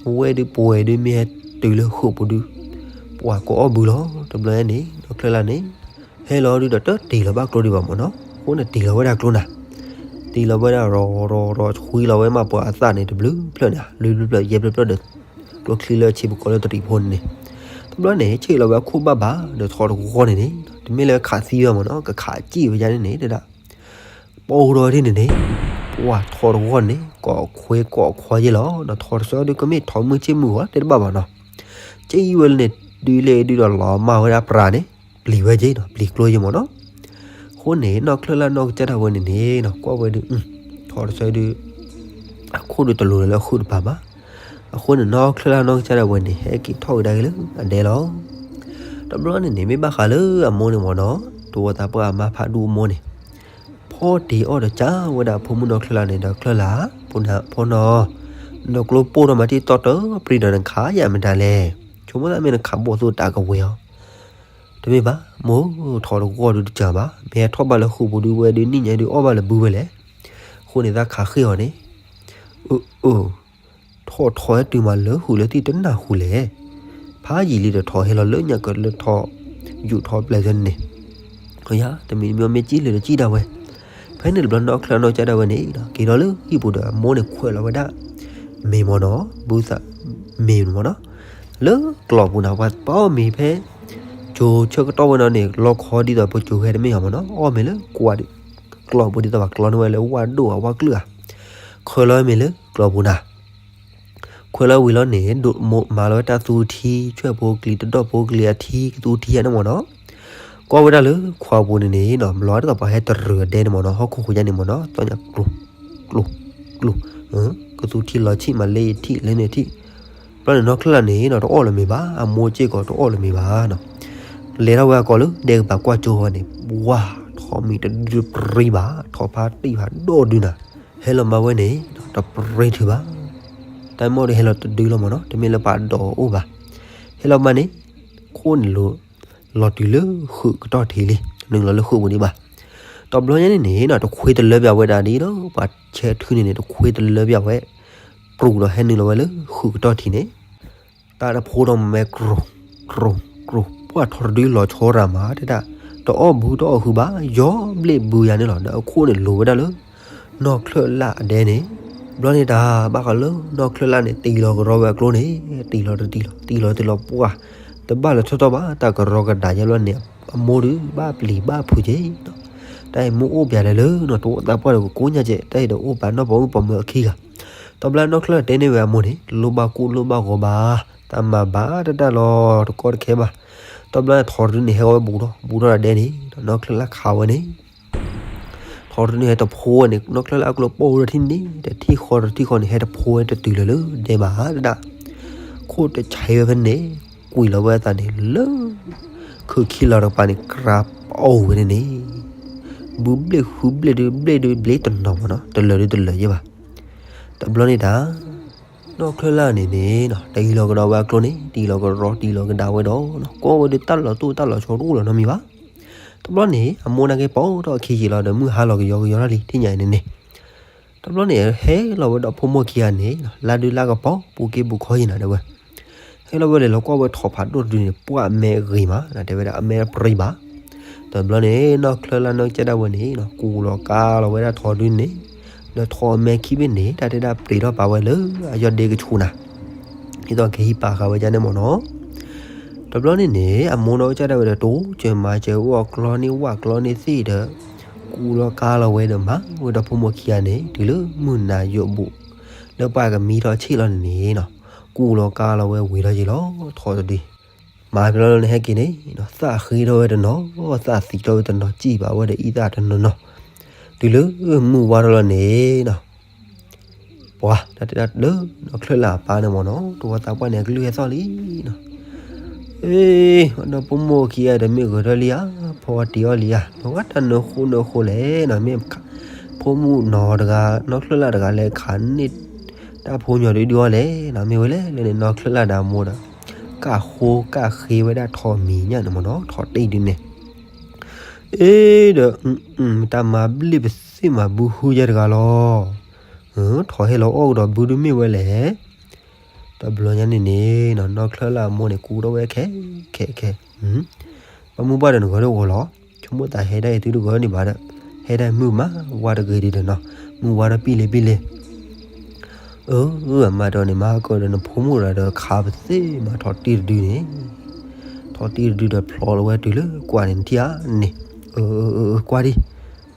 အဝဲဒုးပဝဲဒုးမ့ၢ်ဟဲတုၤလၢဃုးပူၤဒုး ပှၤကိးအီၣ်ဘုလီၤ တဘျီန့ၣ် နီၢ်ချၢၣ်လၣ်န့ၣ် ဟဲလီၤဒုးဒီးတတ့ၢ်လီၤဘၣ်ကျိဒံးဘၣ်မ့ၢ်နီၤ အဃိန့ၣ်တ့ၢ်လီၤဝဲဒၣ်ကျိနၤ တ့ၢ်လီၤဝဲဒၣ်ရီၤရီၤရီၤ ဆှံလီၤဝဲမးပှၤအသးန့ၣ် တဘျုးဖျၢၣ်န့ၣ် လွံၢ်ဖျၢၣ်ဖျၢၣ် ယဲၢ်ဖျၢၣ်ဖျၢၣ်ဒီး ကျိချံလၢဆံးပကီၢ်လၢတရံးဖိန့ၣ် တဘျီန့ၣ် ဆ့ၣ်လီၤဝဲအခိၣ်ဘၣ်ဘၣ်ဒီးထီၣ်တဂီၢ်န့ၣ်န့ၣ် တမ့ၢ်လၢခးသံဝဲမ့ၢ်နီၤ ကခးစံၣ်ဝဲဒၣ်န့ၣ်န့ၣ် တဲဒၣ် ပိၢ်ဒီးဒ်န့ၣ်န့ၣ် ပိ ပှၢ်ထီၣ်တဂီၢ်န့ၣ် ကိးခွ့ကိးခွါယ့ၢ်လီၤနီၤ, ထီၣ်တဆီဒုးကမ့ၢ်ထီၣ်မုၢ်ဆ့ၣ်မုၢ်ဂီၤတဲတဘၣ်ဘၣ်နီၤ, ကံဝဲလၢန့ၣ် ဒုးလဲၣ်ဒုးဒီးလီၤမၢ်ဝဲဒၣ်ပြးန့ၣ် ပျံၤဝဲက့ၤနီၤ, ပျံၤကျိယ့ၢ်မၢ်နီၤ. အဃိန့ၣ် နီၢ်ချၢၣ်လၢ်နီၢ်ကစၢ်ဒၣ်ဝဲန့ၣ်န့ၣ်နီၤ ကွၢ်ဝဲဒုး ထီၣ်တဆီဒုး အခိၣ်ဒုးတလိၤလၢဃုာ်တပၤဘၣ်. အဃိန့ၣ် နီၢ်ချၢၣ်လၢ်နီၢ်ကစၢ်ဒၣ်ဝဲန့ၣ် ဟဲက့ၤထီၣ်ကဒါက့ၤလၢအဒဲလီၤ. တဘျီန့ၣ်န့ၣ် မ့ၢ်ဘၣ်ဃးလၢအမိၢ်န့ၣ်မၢ်နီၤ, တဝီသးပှၢ်အမါဖးဒူၣ်အမိၢ်န့ၣ် ဖီတ့ၢ်အီၣ်ဒီးကၢ်ဝဲဒၣ်ဖိမုၣ်နီၢ်ချၢၣ်လၢ်န့ၣ်ဒီး ချၢၣ်လၢ်, ဖိနီၤ, နကျိပိၢ်ထီၣ်မးတံၢ်တီၢ်တပြံဒီးနခးယၤမတၤလဲၣ်. ဆိကမိၣ်သးမ့ၢ်နခးဘိၣ်သိၣ်တၢ်ကဝဲၤအီၤ, တမ့ၢ်ဘၣ်, မိၢ်ထီၣ်တဂီၢ်ဒုးတစၢၤဘၣ်, မ့ၢ်ဟဲထီၣ်ဘၣ်လၢဃုာ်ပူၤဒုးဝဲဒုးနံၣ်ညါဒုးအီၣ်ဘၣ်လၢဘုဝဲလဲၣ်. အဃိန့ၣ်သးခးဃ့ၢ်အီၤန့ၣ်, အၢ အၢ ထီၣ်ထီၣ်ဟဲတုၤမးလၢဃုာ်လၢသံၣ်တနၢ်ဟူလဲၣ်. ဖးယံာ်လံဒီးထီၣ်ဟဲလီၤလၢညါကလၢထီၣ်ယူာ်ထီၣ်ပျဲၢ်သၢန့ၣ်, တမံၤတမံၤမ့ၢ်ကံၣ်လံဒီးကံၣ်ဒၣ်ဝဲ. ဖဲန့ၣ်တဘျီနီၢ်ချၢၣ်နီၢ်ကစၢ်ဒၣ်ဝဲန့ၣ် က့ၤဒီးလၢဟံၣ်ပူၤဒီးအမိၢ်န့ၣ်ခွဲးလီၤဝဲဒၣ် မ့ၤမၢ်နီၤ, ဘုသးမ့ၤမၢ်နီၤ, လၢကျီၢ်ပူၤန့ၣ် ပှၤပာ်အီၣ်မ့ၤဖဲ ကၠိဆၢကတီၢ်ဝဲနီၤန့ၣ် လီခီဒ်သိးပကၠိဟဲတမ့ၢ်အီၤမၢ်နီၤ, အီၣ်မ့ၤလၢကွၢ် ကျီၢ်ပူၤဒ်သိးပှၤကျီန့ၢ်ဝဲလၢဝၣ်ဒိၣ်ဧါဝၣ်ကျၢၢ်ဧါ, ခွဲးလီၤမ့ၤလၢကျီၢ်ပူၤနၤ ခွဲးလီၤဝံၤလီၤန့ၣ် ဒိၣ်မးလီၤဝဲတၢ်သူထံ ဆွဲၣ်ဖိကလံၤတဒီၣ်ဖိကလံၤအထံ ကသူထံယါန့ၣ်မၢ်နီၤ, ကွၢ်ဝဲဒၣ်လၢခွးပူၤန့ၣ်န့ၣ်နီၤ ဘျီဒ်သိးပှၤဟဲတရံးအဒဲန့ၣ်မၢ်နီၤ ဟီၣ်ခိၣ်ဃိညါန့ၣ်မၢ်နီၤ သီၣ်ညါကျိၤ ကျိၤ ကျိၤ ကသူထံလီၤဆံၣ်မးလၢယထံၣ်လၢန့ၣ်ထံၣ်, ဘျီန့ၣ်နီၢ်ချၢၣ်လၢ်န့ၣ်နီၤ တအီၣ်လၢၤမ့ၤဘၣ် အမိၢ်စ့ၢ်ကီးတအီၣ်လၢၤမ့ၤဘၣ်နီၤ, လဲၤထီၣ်ဝဲအကီၢ်လၢဒဲကပၤကွၢ်ကၠိဝဲန့ၣ် ဝါ ထီၣ်မံၤတဒုပြံဘၣ် ထီၣ်ဖးတံၢ်ဖးဒိၣ်ဒုနၤ ဟဲလီၤမၤဝဲန့ၣ် တပြံထုးဘၣ်, တၢ်မီၢ်ဒီးဟဲလီၤတဒုလီၤမၢ်နီၤ တမ့ၢ်လၢပှၤဒိးအိၣ်ဘၣ်, ဟဲလီၤမၤန့ၣ် ခိၣ်န့ၣ်လိၤ လီၤတုၤလၢဃုာ်ကတီၢ်ထံးလံ နုာ်လီၤလၢဃုာ်ပူၤဒံးဘၣ်, တဘျီညါန့ၣ်န့ၣ်နီၤ တခွ့တလၢပျးဝဲဒၣ်ဒ်ဒီး ပှၤဆဲးထုးန့ၣ်န့ၣ် တခွ့တလၢပျးဝဲ ပြူးဒီးဟဲနုာ်လီၤဝဲလၢဃုာ်ကတီၢ်ထံးန့ၣ် တၢ်တဖိဒီးမဲ ကြိၤ ကြိၤ ကြိၤ ပှၢ်ထီၣ်တဒုလီၤဆီရၤမး တဲဒၣ် တအီၣ်ဘုတအီၣ်ဟုဘၣ် ယီၤဘျ့ၣ်ဘုယၤန့ၣ်လီၤ ဒီးအခိၣ်န့ၣ်လိၤဝဲဒၣ်လၢ နီၢ်ချၢၣ်လၢ်အဒဲန့ၣ်, ဘျီန့ၣ်တၢ်ဘၣ်ဃးလၢ နီၢ်ချၢၣ်လၢ်န့ၣ် တံၢ်လီၤကရီဝဲအကျိန့ၣ် တံၢ်လီၤတတံၢ်လီၤ တံၢ်လီၤတံၢ်လီၤပှၢ် တဘၣ်လၢၤထီၣ်ထီၣ်ဘၣ် တၢ်ကရီကဒးယဲဘျီန့ၣ် အမိၢ်ဒုးဘၣ်ပျံၤဘၣ်ဖုးက့ၤ တၢ်အံၤမိၢ်အိၣ်ပျးလၢလၢနီၤ တအိၣ်သးပှၢ်ဒီးကကိးညါကဲး တၢ်အံၤဒီးအိၣ်ပာ်နီၢ်ပိာ်မုၣ်ပိာ်မုၣ်အခံဂၤ, တဘျီနီၢ်ချၢၣ်တဲန့ၢ်ဝဲအမိၢ်န့ၣ် လိၣ်ဘၣ်ကူၣ်လိၣ်ဘၣ်ဂီၤဘၣ်, တၢ်မၤဘၣ်တတၢ်လီၤတကီတခဲဘၣ်, တဘျီထီၣ်တဒုန့ၣ် ဟဲဝဲဘူးထီၣ် ဘူးထီၣ်ဒီးဒဲန့ၣ် နီၢ်ချၢၣ်လၢ်ခးဝဲန့ၣ် ထီၣ်တဒုန့ၣ် ဟဲတဖိဝဲန့ၣ် နီၢ်ချၢၣ်လၢ်အကျိပိၢ်ဝဲထံၣ်န့ၣ် တထံၣ်ဃီတထံၣ်ဃီန့ၣ် ဟဲတဖိဝဲတတုၤလၢၤလၢဒဲဘၣ်တဒၣ်, ခိၣ်တဆဲးဝဲဖဲန့ၣ် ကွံာ်လီၤဝဲအသးန့ၣ်လၢ ခုၣ်ခံလီၤတကပၤန့ၣ် ကြးပအိၣ်ဝဲန့ၣ်န့ၣ်, ဘုဘျ့ၣ်ဃုဘျ့ၣ်ဒုဘျ့ၣ်ဒုဘျ့ၣ်တနီၤမၢ်နီၤ တလၢာ်ဒုတလၢာ်ယဲဘၣ်, တဘျီန့ၣ်တၢ် နီၢ်ချၢၣ်လၢ်န့ၣ်န့ၣ် တံၢ်လီၤကဒီးဝဲအကျိန့ၣ် တံၢ်လီၤကရီတံၢ်လီၤကဒါဝဲဒီး ကွၢ်ဝဲဒုးတၢ်လီၤတိၢ်တၢ်လီၤဆီတအိၣ်လၢၤနီတမံၤဘၣ်, တဘျီန့ၣ် အမိၢ်နာ်က့ၤပိာ်ထီၣ်အခံယံာ်လီၤဒီး မုၢ်ဟါလီၤကယီကယီထီၣ်လံ ထံၣ်ညါအံၤန့ၣ်န့ၣ်, တဘျီန့ၣ် ဟဲလီၤဝဲဒီးဖိမိၢ်ခံဂၤန့ၣ် လါဒုလါကပီၤ ပူၤက့ပူၤခီယံာ်နၤတဲဝဲ, ဟဲလီၤဝဲလဲၤလီၤကွၢ်ဝဲထီၣ်ဖးဒိၣ်တဒုန့ၣ် ပှၢ်အမဲအဂ့ၤမး နတဲဝဲဒၣ်အမဲပြံဘၣ်, တဘျီန့ၣ် နီၢ်ချၢၣ်လၢ်နီၢ်ကစၢ်ဒၣ်ဝဲန့ၣ် ကူလီၤကါလီၤဝဲဒၣ်ထီၣ်ဒုန့ၣ် ဒီးထီၣ်အမဲခံဘ့ၣ်န့ၣ် တၢ်တဲဒၣ်ပျံၤထီၣ်ပာ်ဝဲလၢအယီၢ်ဒ့ကဆူးနၤ, ဒ်သိးကဟံးပာ်ဃာ်ဝဲဒ်န့ၣ်မၢ်နီၤ, တဘျီန့ၣ်န့ၣ် အမိၢ်နီၢ်ကစၢ်ဒၣ်ဝဲဒီး တိစၢၤမၤစၢၤအိၣ်အကျီန့ၢ်ဝၣ်ကျီန့ၢ်သ့ၣ်ဒီး ကူလီၤကါလီၤဝဲဒီးမၤဝဲဒီးဖိမိၢ်ခံဂၤန့ၣ် တုၤလၢမုၢ်နၤယိာ်ဘူး လၢပှၢ်ကမံထီၣ်ဆံးလီၤန့ၣ်န့ၣ်နီၤ, ကူလီၤကါလီၤဝဲဝံၤထီၣ်ယံာ်လီၤ ထီၣ်တဒု မၤဖဲလီၤန့ၣ်ဟဲက့ၤန့ၣ် သးဃ့ထီၣ်ဝဲတနီၤ သးသံထီၣ်ဝဲတနီၤ စံၣ်ဘၣ်ဝဲဒီးအံသၣ်တနီၤနီၤ, တုၤလၢမုၢ်ဝါထီၣ်လီၤန့ၣ်နီၤ, ပှၤတၢ်တဲဒၣ်လၢနီၢ်ချၢၣ်လၢ်အပၢ်န့ၣ်မၢ်နီၤ တဝီသးပှၢ်န့ၣ် အကလုၢ်ဟဲသီၣ်လံနီၤ, အ့ ဒီးဖိမိၢ်ခံဂၤဒီးမ့ၢ်ဂဲၤထီၣ်လံဧါ, ဖီအီၣ်တ့ၤအီၣ်လံဧါ, နဝဲတၢ်နၢဃိနၢဃိလဲၣ်နီၤ, မ့ၢ်ဖိမုၣ်နီၤတဂၤ နီၢ်ချၢၣ်လၢ်တဂၤလဲၣ် ခးန့ၢ်တၢ်ဖိညီဒုဒုအီၤလဲၣ်နီၤ, မ့ၢ်ဝဲလဲၣ်လၢန့ၣ် နီၢ်ချၢၣ်လၢ်ဒီးအမိၢ်ဒီး ကၣ်ဃိကၣ်ဃ့ဝဲဒၣ်ထီၣ်မံၤညၣ်န့ၣ်မၢ်နီၤ ထီၣ်တ့ၢ်ဒုန့ၣ် အ့ ဒီး တၢ်မၤဘျ့ၣ်ပသ့ၣ်မၤဘုဟုယဲၢ်တဂၤလီၤ, ထီၣ်ဟဲလီၤအီၣ်ကဒီးဘုဒုမ့ၢ်ဝဲလဲၣ်, တဘျီညါန့ၣ်န့ၣ်နီၤ နီၢ်ချၢၣ်လၢ်အမိၢ်န့ၣ် ကူထီၣ်ဝဲခဲ ခဲ ခဲ ပှၤမုၢ်ပှၢ်ဒီးနဂီၢ်တဂီၢ်လီၤ, ဆိကမိၣ်သးဟဲဒၣ်အံၤသုတဂီၢ်န့ၣ်ဘၣ်ဒီး ဟဲဒၣ်မုၢ်မးဝါတဂ့ၤဒံးဒီးနီၤ, မုၢ်ဝါထီၣ်ပံၣ်လံပံၣ်လံ အၢ အမါဒီးန့ၣ် မၤဟါကီဒီးနဖိမုၣ်တဂၤဒီးခးပသ့ၣ်မးထီၣ်တ့ၢ်တဒုန့ၣ်, ထီၣ်တ့ၢ်တဒုဒီးဖျိးလီၤဝဲတုၤလၢကွၢ်န့ၣ်နထံၣ်ဧါန့ၣ်, အၢ အၢ အၢ ကွၢ်ဒံး,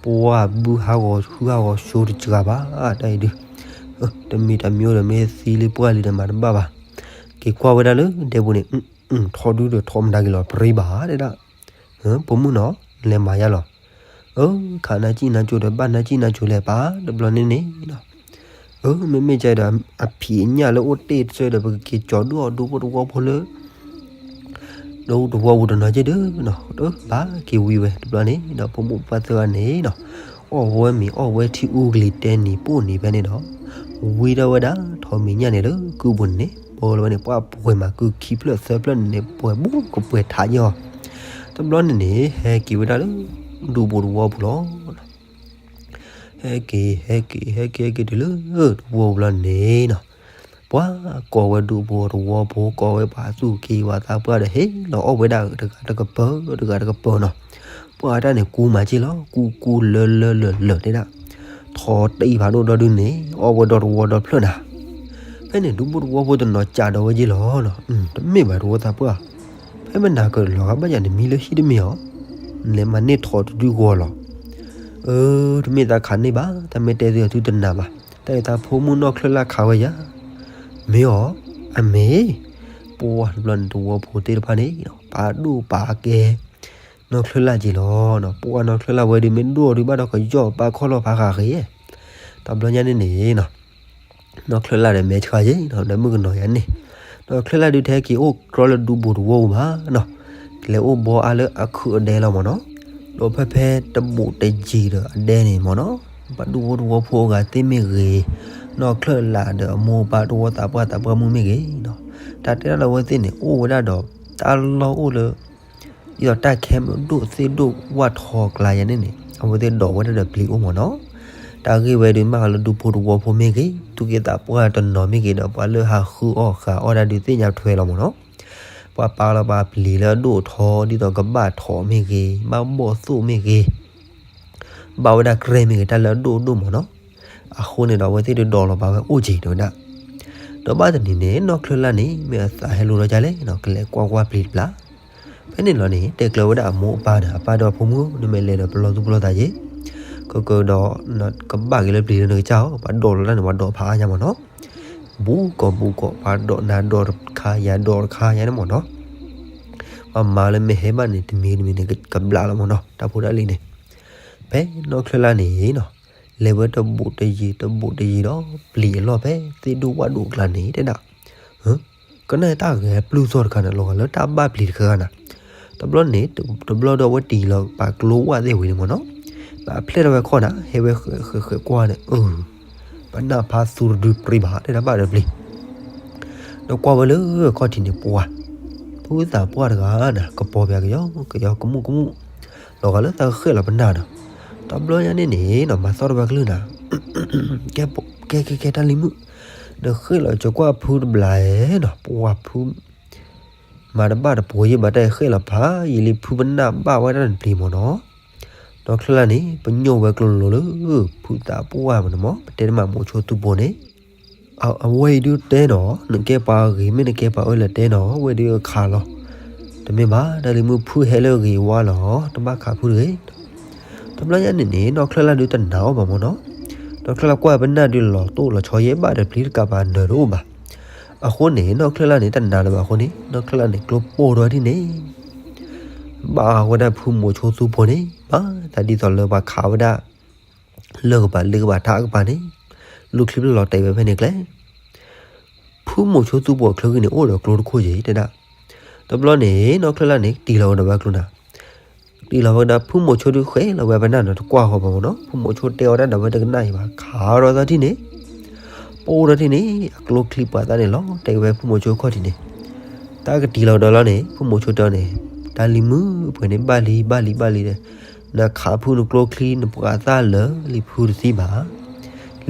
ပ ပှၢ်ဘုဟးဂီၤဟုဟးဂီၤဆိတစှၤဘၣ် တၢ်အံၤဒုး, တမံၤတမံၤအိၣ်ဒီးမ့ၢ်သံလံပှၢ်လံဒီးမၤတဘၣ်ဘၣ်, က့ၤကွၢ်ဝဲဒၣ်လၢဒဲပူၤန့ၣ်, ထီဒုဒီးထီမတၤက့ၤလီၤ ပြံဘၣ်တဲဒၣ်, ပိာ်မုၣ်နီၤ လဲၤမၤယါလီၤ, အၢ ခးနါစံၣ်နါစိၤဒီးဘၣ်နါစံၣ်နါစိၤလဲၤပာ် တဘျီန့ၣ်န့ၣ်နီၤ, အၢ မ့မ့ၢ်ကဒီး အဖံးအညၣ်လၢအိၣ်တ့ၢ်တစၢဒီး ပကက့ၤကၠီၤဒိၣ်အီၤဒူဖိတဝီဖိလၢ ဒီးတဝီပူၤတနီၤက့ၢ်ဒုးနီၤ, ဘၣ်က့ၤဝံၤဝဲတဘျီန့ၣ်ဒီး ဖိမုၣ်ပှၢ်သၢဂၤန့ၣ်နီၤ, အီၣ်ဝဲမ့ၤအီၣ်ဝဲထံအူကလံၤတဲနံၤပိၢ်နံၤဖဲန့ၣ်ဒီး, ဝံထီၣ်ဝဲဒၣ်ထီးမဲာ်ညါန့ၣ်လၢကုၢ်ပူၤန့ၣ်န့ၣ်, ပှၤလၢဝဲန့ၣ် ပှၢ်ပှဲၤမးကုၢ်ခံဖျၢၣ်သၢဖျၢၣ်န့ၣ်န့ၣ် ပှဲၤဘူးကပှဲၤထးယီၤ, တဘျီန့ၣ်န့ၣ် ဟဲက့ၤဝဲဒၣ်လၢ ဒူဖိတဝီပူၤလီၤ. ဟဲက့ၤ ဟဲက့ၤ ဟဲက့ၤ ဟဲက့ၤတုၤလၢ တဝီပူၤလီၤန့ၣ်နီၤ, ပှၤကိးဝဲဒူဖိတဝီဖိ ကိးဝဲပှၤသူၣ်က့ၤပှၤသးပှၢ်ဒီး ဟ့ၣ်လီၤအီၣ်ဝဲဒၣ်တဂၤတကပၤ တဂၤတကပၤနီၤ, ပှၤတၢ်န့ၣ်ကူမးက့ၢ်လီၤ ကူကူလၢလၢလၢာ်လၢာ်တဲဒၣ်, ထီတံၢ်ဖးဒိၣ်ဒီဒုန့ၣ် အီၣ်ဝဲဒီတဝီဒီဖျၢၣ်နၤ, ဖဲန့ၣ်ဒူဖိတဝီဖိတနီၤကးဒီးဝဲက့ၢ်လီၤ, တမ့ၢ်ဘၣ်တဝီသးပှၢ်, ဖဲမနၤကလီၤဂာ်ဘၣ်ယၤန့ၣ် မံလၢဟံၣ်တမ့ၢ်အီၤ, နလဲၤမၤန့ၢ်ထီတဒုဂီၤလီၤ, အၢ တမ့ၢ်သးခးန့ၢ်ဘၣ် တၢ်မ့ၢ်တဲသုအသုတနာ်ဘၣ်, တၢ်အံၤသးဖိမုၣ်နီၢ်ချၢၣ်လၢ်ခးဝဲယၤ, မ့ၢ်အီၤ, အမ့ၢ်, ပှၢ်တဘျီန့ၣ်တဝီဖိသ့ၣ်တဖၣ်န့ၣ် ပာ်ဒိၣ်ပာ်ကဲ နီၢ်ချၢၣ်လၢ်က့ၢ်လီၤ, ပှၢ်နီၢ်ချၢၣ်လၢ်ဝဲဒုးမ့ၢ်ဒိၣ်ဒုးဘၣ်ဒီးကယီၣ်ပာ်ခီၣ်လီၤဖးဃာ်ဃ့, တဘျီညါန့ၣ်န့ၣ်နီၤ နီၢ်ချၢၣ်လၢ်ဒီးမဲာ်ဆှးယ့ၣ်နီၤ ဒီးမုၣ်ကနီၤယါန့ၣ်, နီၢ်ချၢၣ်လၢ်ဒုးထဲက့ၤအိၣ်ကြီလၢဒူပူၤတဝီပူၤဘၣ်နီၤ, ကလဲၤအိၣ်ဘှီအါလၢအခုးအဒဲလီၤမ့ၢ်နီၤ, ဒီးဖဲဖဲတဘူးတယံၤဒီးအဒဲန့ၣ်မ့ၢ်နီၤ, ပှၤဒူဖိတဝီဖိအဂၤသ့ၣ်မ့ၢ်ဂ့ၤ, နီၢ်ချၢၣ်လၢ်ဒီးအမိၢ်အပၢ်တဝီသးပှၢ်သးပှၢ်မုၣ်မ့ၢ်ဂ့ၤနီၤ, တၢ်တဲဒၣ်လၢအဝဲသ့ၣ်န့ၣ် အိၣ်ဝဲဒၣ်ဒီး တၢ်လီၢ်အိၣ်လၢ ဒ်သိးတၢ်ခဲမုၢ်ဒိၣ်သ့ၣ်ဒိၣ်ဝၣ်ထီကျါယါန့ၣ်န့ၣ် အဝဲသ့ၣ်ဒိးဝဲဒၣ်ဒီးပျံၤအိၣ်မ့ၢ်နီၤ, တၢ်ဂ့ၢ်ဝဲဒုးမ့ၢ်လၢဒူဖိတဝီဖိမ့ၢ်ဂ့ၤ သူၣ်က့သးပှၢ်တနီၤမ့ၢ်ဂ့ၤဒီး ပှၤလၢဟးဃုအီၣ်ဃုအီၣ်ဒၣ်ဒုးသ့ၣ်ညါထွဲလီၤမ့ၢ်နီၤ, ပှၤပာ်လီၤပာ်ပျံၤလၢအဒိၣ်အထီ ဒ်သိးကဘၣ်ထီၣ်မ့ၢ်ဂ့ၤ ဘၣ်ဘီၣ်သိၣ်မ့ၢ်ဂ့ၤ ဘၣ်ဝဲဒၣ်ကြဲမ့ၢ်ဂ့ၤ တၢ်လၢအဒိၣ်ဒိၣ်မ့ၢ်နီၤ, အဃိန့ၣ်ဒီး အဝဲသ့ၣ်ဒုးဒိးလီၤပာ်ဝဲအိၣ်က့ၤတဲဝဲဒၣ်, ဒီးဘၣ်တနံၤန့ၣ် နီၢ်ချၢၣ်လၢ်န့ၣ် မ့ၢ်အသးဟဲလိၤထီၣ်ကလဲၣ်နီၤ ကလဲၤကွၢ်ကွၢ်ပျံၤတဘျီ, ဖဲန့ၣ်လီၤန့ၣ် တဲကျၢၤဝဲဒၣ်အမိၢ်အပၢ်ဒီး အပၢ်ဒီးအဖိမုၣ် နမ့ၢ်လဲၤဒီးပလီၢ်သူၣ်ပလီၢ်သးယ့ၣ်, ကကဒီး ကဘၣ်က့ၤလၢပျံၤလၢနကစၢ်အီၤ ပှၤဒိးလီၤတၢ်န့ၣ် ပှၤဒိးဖးအါညါမ့ၢ်နီၤ, ဘူးကီးဘူးကီး ပှၤဒိးနၤဒိးတခါ ယၤဒိးတခါယါန့ၣ်မ့ၢ်နီၤ, ပှၤမၤလၢမ့ၢ်ဟဲဘၣ်န့ၣ် တမံၤတမံၤန့ၣ် ကဘျးလီၤမ့ၢ်နီၤ တၢ်ဖိတၢ်လံၤန့ၣ်, ဖဲနီၢ်ချၢၣ်လၢ်န့ၣ်နီၤ, လဲၤဝဲတဘူးတယံၤတဘူးတယံၤဒီး ပျံၤအလီၢ်ဖဲသ့ၣ်ဒိၣ်ဝၣ်ဒိၣ်ကျါန့ၣ်တဲဒၣ် ကနၣ်တၢ်ဂဲၤပျုၢ်သီၣ်တခါန့ၣ် လီၤဂာ်လၢတၢ်ဘၣ်ပျံၤတခါခါန့ၣ်, တဘျီန့ၣ် တဘျီဒီးအဝဲတံၢ်လီၤပာ်ကျိဝၣ်သ့ၣ်ဝံၤန့ၣ်မ့ၢ်နီၤ, ဘၣ်ဖျဲၣ်ထီၣ်ဝဲခီၣ်နၤ ဟဲဝဲဃဲးဃဲးဃဲးကွၢ်န့ၣ် အၢ ပနၢ်ဖးသူတဒုပြံဘၣ်တဲဒၣ်ဘၣ်ဒီးပျံၤ, ဒီးကွၢ်ဝဲလၢခီၣ်ထံးန့ၣ်ပှၤ, ဖုသးပှၢ်တဂၤန့ၣ် ကပီၤပၠးကယီကယီကမူၣ်ကမူၣ်, လီၤဂာ်လၢသးဃဲးလီၤပနၢ်ဒီး, တဘျီညါန့ၣ်န့ၣ်နီၤ မၤသီၣ်ထီၣ်ဝဲကလုၢ်နၤ ကဲကဲကဲတၢ်လံၤမုၣ်, ဒီးဃဲးလီၤကၠီၤကွၢ်ဖုတဘျီနီၤ ပှၤဖု မၤတဘၣ်တပှဲၤယံၤဘၣ်တၢ်ဃဲးလီၤဖးယံၤလံ ဖုပနၢ်ဘၣ်ဝဲဒၣ်တပျံၤမ့ၢ်နီၤ, နီၢ်ချၢၣ်လၢ်န့ၣ် ပညိၣ်ဝဲကျိလိၤလၢ ဖုသးပှၢ်မ့ၢ်နီၤ ပတဲတမးမိၤဆိသူပိၤန့ၣ် အဝဲအံၤဒုးတဲနီၤ နကဲပှၤဂ့ၤမ့ၢ်နကဲပှၤအၢလဲၤတဲနီၤ ဝဲဒုးအခးလီၤ, တမ့ၢ်ဘၣ် တၢ်လံၤမုၣ်ဖုဟဲလၢဂ့ၤဝါလီၤ တဘၣ်ခးဖုတဂ့ၤ တဘျီညါန့ၣ်န့ၣ် နီၢ်ချၢၣ်လၢ်ဒုးတနာ်အီၤဘၣ်မ့ၢ်နီၤ, နီၢ်ချၢၣ်လၢ်ကွၢ်ပနၢ်ဒုးလီၤတိၢ်လီၤဆီယဲၢ်ဘၣ်ဒီးပျံၤတကးပၤနၢၤတအိၣ်ဘၣ်, အဃိန့ၣ် နီၢ်ချၢၣ်လၢ်န့ၣ် တနာ်လၢၤဘၣ်အဃိန့ၣ် နီၢ်ချၢၣ်လၢ်န့ၣ် ကျိပိၢ်ထီၣ်ဒ်န့ၣ် ဘၣ်ဝဲဒၣ်ဖုမိၤဆိသူပိၤန့ၣ် ဘၣ်သးဒ်သိးလၢပှၤခးဝဲဒၣ် လၢကပၤလၢကပၤထးကပၤန့ၣ် လူၢ်ချံပလီၤတဲာ်ဝဲဖဲန့ၣ်ကျဲ ဖုမိၤဆိသူပိၤအချၢဂံၢ်န့ၣ် အိၣ်ဒီးကျိတခိၣ်ယံၤတဲဒၣ်, တဘျီန့ၣ် နီၢ်ချၢၣ်လၢ်န့ၣ် တံၢ်လီၤဝဲဒီးဝဲကျိနၤ, တံၢ်လီၤဝဲဒီးဖုမိၤဆိဒုးဃဲးလီၤဝဲပနၢ်နီၤ တကွၢ်ဃီၤဘၣ်မ့ၢ်နီၤ ဖုမိၤဆိတဲအီၤတၢ်ဒီးဝဲတကနၣ်အံၤဘၣ် ခးဒီးသီထံၣ်န့ၣ်, ပိၢ်ဒီးထံၣ်န့ၣ် အကျိချံပှၤသၣ်န့ၣ်လီၤတဲာ်ဝဲဖုမိၤဆိခီၣ်ထံးန့ၣ်, တၢ်ကတံၢ်လီၤဒီးလီၤန့ၣ် ဖုမိၤဆိတဲအီၤန့ၣ်, တၢ်လံၤမုၣ်ပှဲၤန့ၣ်ဘၣ်လံဘၣ်လံဘၣ်လံဒီး နခးဖုနကျိချံနပှၤသၣ်လၢာ်လံဖုတသံဘၣ်,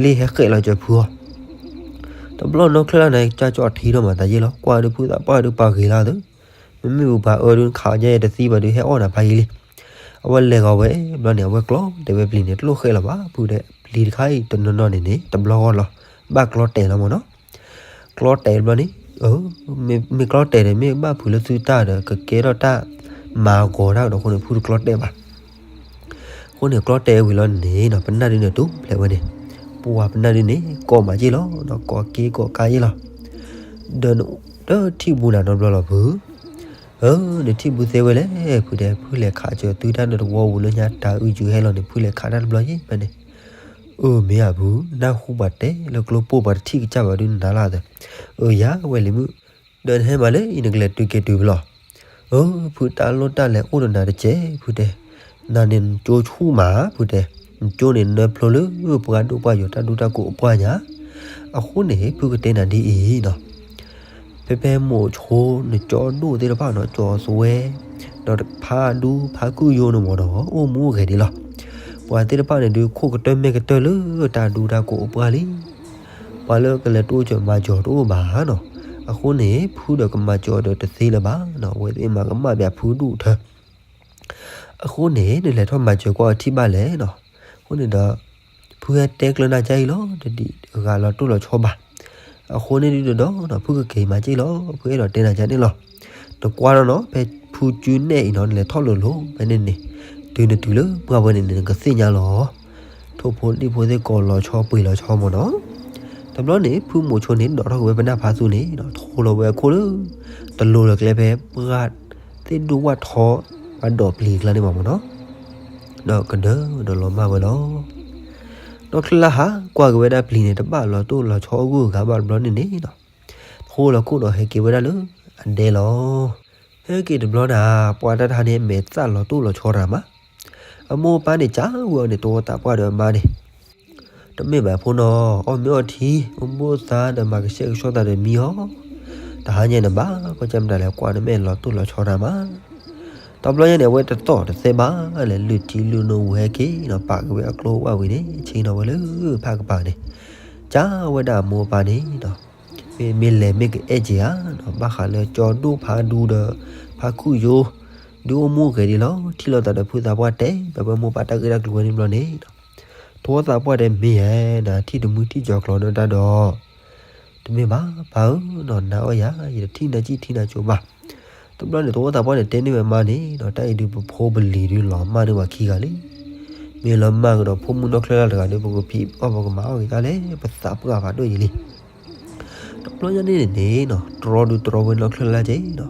လ့ၣ်ဟဲဃဲးလီၤကၠီၤဖုအီၤ, တဘျီနီၢ်ချၢၣ်လၢ်န့ၣ် ကၠီကၠီထံထီၣ်မၤသးယဲၢ်လီၤ ကွၢ်ဒုးဖုသးပှၢ်ဒုးပှၤဂ့ၤလၢ်သု, မ့မ့ၢ်ပပှၤအၢဒုးခးယဲၢ်တသံဘၣ်ဒုးဟဲအီၣ်နၤဖးယံၤလံ, အဝဲလဲၤဂီၤဝဲ ဘျီန့ၣ် အဝဲကျီတဲာ်ဝဲပျံၤန့ၣ် တလိၣ်ဃဲးလီၤဘၣ် ဖုတဲ ပျံၤတခါအံၤတနီၤနီၤန့ၣ်န့ၣ် တဘျီဂီၢ်လီၤ, ဘၣ်ကျီတဲာ်လီၤမ့ၢ်နီၤ ကျီတဲာ်တဘျီန့ၣ်, မ့ၢ်ကျီတဲာ်ဒီး မ့ၢ်ဘၣ်ဖုးလၢသုတၢ်ဒီး ကကဲထီၣ်တၢ်မၤဂီၤတၢ်ဒီးအဃိန့ၣ် ဖုတကျီတဲာ်ဘၣ်. အဃိန့ၣ် ကျီတဲာ်ဝံၤလီၤန့ၣ်နီၤ ပနၢ်ဒုန့ၣ်တူၢ်ဖျဲးဝဲန့ၣ်, ပှၤပနၢ်ဒုန့ၣ် ကိးမးက့ၢ်လီၤနီၤ, ကိးက့ကိးကါယ့ၢ်လီၤ. ဒီး တထံၣ်ဘူးနၤနီတဘျီလီၤဖု, အၢ နထံၣ်ဘူးသ့ဝဲလဲၣ်ဖုတဲ, ဖုလဲၤခးစၢၤသုတၢ်နတဝီပူၤလၢညါ တၢ်အုၣ်ယုၤဟဲလီၤန့ၣ် ဖုလဲၤခးတၢ်တဘျီယ့ၢ်ဖဲန့ၣ်. အၢ မ့ၢ်ဧါဖု, နၢ်ဟူပှၤတဲလၢကျိပိၢ်ပှၤတထံၣ်ကစၢ်ဘၣ်ဒုနၤလၢ်သၢ, အၢ ယၤဝဲလံၤမုၣ်, ဒီးနဟဲမးလၢအံၤ နကလဲၤတုၤက့ၤတုၤဖဲလဲၣ်. အၢ ဖုတၢ်လိၣ်တၢ်လဲၤအိၣ်ဒီးနၤတစဲးဖုတဲ, နၤန့ၣ်နကၠိဆူၣ်မးဖုတဲ, နကၠိန့ၣ်နၢဖျိလၢပှၤဒိၣ်ပှၢ်ယိၤတၢ်ဒူတၢ်ကိးအပှၢ်ညါ, အဃိန့ၣ် ဖုကတဲနၤဒ်အံၤနီၤ, ဖဲဖဲမိၤဆိနကၠီဒိၣ်သ့ၣ်တဖၣ်နီၤ ကၠီသွဲ, ဒီးဖးဒူဖးခုၣ်ယိၤန့ၣ်မ့ၢ်နီၤ အိၣ်မူဂဲၤဒံးလီၤ. ပှၤသ့ၣ်တဖၣ်န့ၣ်ဒုး ခိၣ်ကတၢၢ်မဲာ်ကတၢၢ်လၢတၢ်ဒူတၢ်ကိးအပှၢ်လံ. ပှၤလၢကလဲၤတိစၢၤမၤစၢၤတအိၣ်ဘၣ်နီၤ, အဃိန့ၣ် ဖုဒီးကမၤစၢၤဒီးတသ့လၢၤဘၣ်နီၤ, အဝဲသ့ၣ်မၤကမၣ်ပၠးဖုဒူၣ်ထၢ အဃိန့ၣ် နလဲၤထီၣ်မၤစၢၤကွၢ်အထံၣ်ဘၣ်လဲၣ်နီၤ. အဃိန့ၣ်ဒီး ဖုဟဲတဲကျၢၤနၤကါအံၤလီၤ, တဒံးဂၤလီၤတိၢ်လီၤဆီဘၣ်. အဃိန့ၣ်ဒုးဒီးနီၤ ဖုကက့ၤမၤက့ၢ်လီၤ, ဖုအဲၣ်ဒိးတဲနၤကါန့ၣ်လီၤ. နကွၢ်လီၤနီၤ ဖဲဖုကုနဲၣ်အံၤနီၤ နလဲၤထီၣ်လိၤလိၤဖဲန့ၣ်န့ၣ်, တုၤနတုၤလၢပှၢ်ဝဲန့ၣ်န့ၣ် နကသ့ၣ်ညါလီၤ. ထိၣ်ဖိလံၣ်ဖိသ့ၣ်ကိးလီၤဆီပှ့ၤလီၤဆီမ့ၢ်နီၤ. တဘျီန့ၣ် ဖုမိၤဆိန့ၣ် ဒိးထီၣ်က့ၤဝဲပနၢ်ဖးသူန့ၣ် ထိလီၤဝဲအခိၣ်လၢ တလိၤလၢၤကျဲဖဲ ပှၢ်သ့ၣ်ဒိၣ်ဝၣ်ထီ ပှၤဒိးပျံၤအကျါန့ၣ်ဘၣ်မ့ၢ်နီၤ. ဒီးကဒၢဒီးလီၤမၢ်ဝဲလီၤ. နီၢ်ချၢၣ်လၢ်ဟးကွၢ်က့ၤဝဲဒၣ်ပျံၤန့ၣ် တဘၣ်လီၤတိၢ်လီၤဆီအဂုၤအဂၤဘၣ်တဘျီန့ၣ်န့ၣ်နီၤ, ထိလီၤခိၣ်ဒီးဟဲက့ၤဝဲဒၣ်လၢအဒဲလီၤ. ဟဲက့ၤတဘျီန့ၣ် ပှၤတၢ်တဟါန့ၣ် မဲာ်သၣ်လီၤတိၢ်လီၤဆီတဂၤမး. အမိၢ်အပၢ်န့ၣ် ကးဝဲအီၤန့ၣ် တဝီသးပှၢ်ဒီးအမါန့ၣ် တမ့ၢ်ဘၣ်ဖိနီၤ, အီၣ်မ့ၤအီထံ အိၣ်ဘှီၣ်သါဒီးမၤကဆှဲကဆှီသးဒီးမံအီၤ, တဟါညါန့ၣ်ဘၣ် ကွၢ်ကၢ်မတၤလဲၣ် ကွၢ်နမဲာ်လီၤတိၢ်လီၤဆီတၢ်မး. တဘျီညါန့ၣ် အဝဲတသီၣ်တသဲဘၣ်လဲၣ် လုၢ်ထံလုၢ်နိဝံၤဟဲက့ၤနီၤ ပာ်က့ၤဝဲအကျိဝဲဝံၤန့ၣ် ဆ့ၣ်နီၤဝဲလၢဖးကပၤန့ၣ်, ကးဝဲဒၣ်အမိၢ်အပၢ်န့ၣ်နီၤ, မ့ၢ်မ့ၢ်လဲၤမ့ၢ်ကအဲၣ်က့ၤဧါနီၤ, ဘၣ်ဃးလၢကၠီဒိၣ်ဖးဒူဒီး ဖးခုၣ်ယိၤ ဒုးအိၣ်မူဂဲၤဒံးလီၤ. ထံၣ်လိာ်သးဒီးဖုသးပှၢ်တဲ ဘၣ်ဝဲမိၢ်ပၢ်တၢ်ဂ့ၢ်တၢ်ကျိၤဝဲန့ၣ်ဘျီန့ၣ်နီၤ, တဝီသးပှၢ်တဲမ့ၢ်ဧါနီၤ, ထံၣ်တမုၢ်ထံၣ်ကၠီၤကျီၤဒီးတၢ်ဒီး တမ့ၢ်ဘၣ် ပၢ်ဧၢနီၤ, နၤအီၣ်ယၤ ယတထံၣ်နၤကံၣ်ထံၣ်နၤကၠိဘၣ်. တဘျီန့ၣ် တဝီသးပှၢ်န့ၣ် တဲန့ၢ်ဝဲမါန့ၣ်နီၤ, တၢ်အံၤဒုးပဖိပလံၤဒုးလီၤမၢ်န့ၢ်ပှၤခံဂၤလံ. မ့ၢ်လီၤမၢ်ကဒီးဖိမုၣ်နီၢ်ချၢၣ်လၢ်တဂၤဒီး ပကဖံးအီၣ်ပကမၤအီၣ်က့ၤတၢ်လဲၣ် ပသးပှၢ်ဖးဒိၣ်ယံၤလံ. တဘျီညါန့ၣ်န့ၣ်နီၤ တြီဒုးတြီဝဲနီၢ်ချၢၣ်လၢ်က့နီၤ,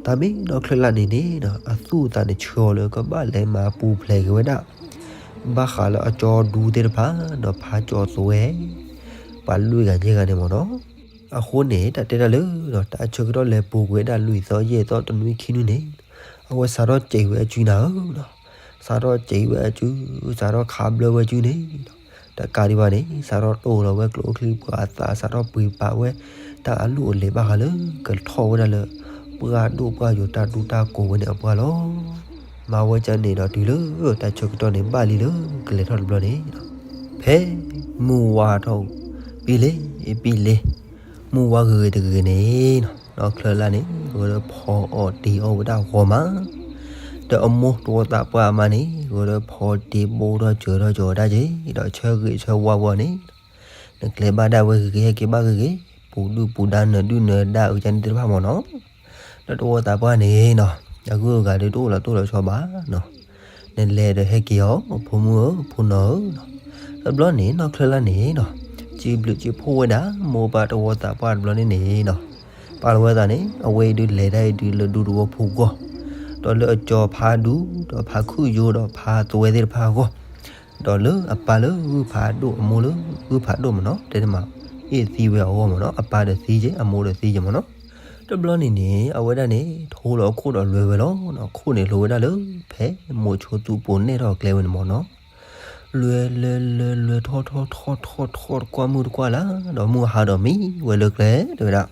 တၢ်မ့ၢ်နီၢ်ချၢၣ်လၢ်န့ၣ်န့ၣ်နီၤ အသူၣ်အသးန့ၣ်ဆှၢအီၤလၢကဘၣ်လဲၤမၤပူၤဖျဲးက့ၤဝဲဒၣ် ဘၣ်ဃးလၢအကၠီဒူသ့ၣ်တဖၣ်ဒီးဖးကၠီသွဲ ပှၤလွံၢ်ဂၤယဲၢ်ဂၤန့ၣ်မ့ၢ်နီၤ. အဃိန့ၣ် တၢ်တဲတၢ်လၢ တၢ်ဆၢကတီၢ်လဲၤပူၤကွံာ်ဝဲဒၣ်လွံၢ်သီယဲၢ်သီတနွံခံနွံန့ၣ် အဝဲစးထီၣ်စံးဝဲအစုနၤဧၢ, စးထီၣ်စံးဝဲအစု, စးထီၣ်ခးဘျၢဝဲအစုန့ၣ် တကးဒံးဘၣ်န့ၣ် စးထီၣ်တိၢ်လီၤဝဲကျိချံပှၤအသး စးထီၣ်ပှ့ၤပာ်ဝဲ တၢ်အလုၢ်အလၢ်ဘၣ်ဃးလၢ ကထီၣ်ဝဲဒၣ်လၢ ပှၢ်ဒိၣ်ပှၢ်ယိၤတၢ်ဒူတၢ်ကိးဝဲန့ၣ်အပှၢ်လီၤ. မၤဝဲကန့ၣ်ဒီးတုၤလၢ တၢ်ဆၢကတီၢ်န့ၣ်ဘၣ်လံလၢ ကလဲၤထီၣ်တဘျီန့ၣ် ဖဲမုၢ်ဝါထီၣ် ပံလ့ ပံလ့ မုၢ်ဝါဂ့ၤဂ့ၤတဂ့ၤဂ့ၤန့ၣ် နီၢ်ချၢၣ်လၢ်န့ၣ် ဂဲၤလၢဖီအီၣ်တ့ၤအီၣ်ဝဲဒၣ်ဂီၤမး ဒီးအမိၢ်တဝီသးပှၢ်အမါန့ၣ် ဂဲၤလၢဖီတ့ၤဘိထီၣ်စၢၤထီၣ်စၢၤဝဲဒၣ်က့ၤ ဒီးဆၢဂ့ၤဆၢဝါဝဲန့ၣ် နကျဲၤဘၣ်ဒၣ်ဝဲဂ့ၤဂ့ၤ ဟဲက့ၤဘၣ်ဂ့ၤဂ့ၤ ပူၤဒုၣ်ပူၤဒါနၢၤဒုၣ်နၢၤဒါအုကန့ၣ်သ့ၣ်တဖၣ်မ့ၢ်နီၤ. ဒီးတဝီသးပှၢ်န့ၣ်နီၤ အဂုၤအဂၤဒုးတအိၣ်လီၤတိၢ်လီၤဆီဘၣ်နီၤ. နလဲၤဒီးဟဲက့ၤအီၤ ဖိမုၣ်ဧၢ ဖိနီၢ်ဧၢနီၤ. တဘျီန့ၣ် နီၢ်ချၢၣ်လၢ်န့ၣ်နီၤ စံးဘျုးစံးဖှိၣ်ဝဲဒၣ် မိၢ်ပၢ်တဝီသးပှၢ်တဘျီန့ၣ်န့ၣ်နီၤ ပာ်လီၤဝဲသးန့ၣ် အဝဲအံၤဒုးလဲၤတၢ်အံၤဒုးလၢဒူသဝီဖိဂီၢ် ဒီးလၢအကၠီဖးဒူ ဒီးဖးခုၣ်ယိၤဒီးဖးသွဲသ့ၣ်တဖၣ်အဂီၢ် ဒီးလၢအပၢ်လၢဂုၢ်ဖးဒိၣ်အမိၢ်လၢဂုၢ်ဖးဒိၣ်မ့ၢ်နီၤ တဲန့ၣ်မး အ့ၣ်သံဝဲအဂီၢ်မ့ၢ်နီၤ အပၢ်ဒီးသံက့ၤ အမိၢ်ဒီးသံက့ၤမ့ၢ်နီၤ. တဘျီန့ၣ်န့ၣ် အဝဲဒၣ်န့ၣ် ထိလီၤအခိၣ်ဒီးလွဲၤဝဲလီၤ. ခိၣ်န့ၣ်လိၤဝဲဒၣ်လၢ ဖဲမိၤဆိသူၣ်ပိာ်နဲၣ်ထီၣ်ကျဲဝဲန့ၣ်မ့ၢ်နီၤ. လွဲၤလွဲၤလွဲၤလွဲၤထီၣ်ထီၣ်ထီၣ်ထီၣ်ထီၣ်တကွၢ်မုၢ်တကွၢ်လၢ် ဒီးမုၢ်ဟါဒီးမံဝဲလၢကျဲတဲဝဲဒၣ်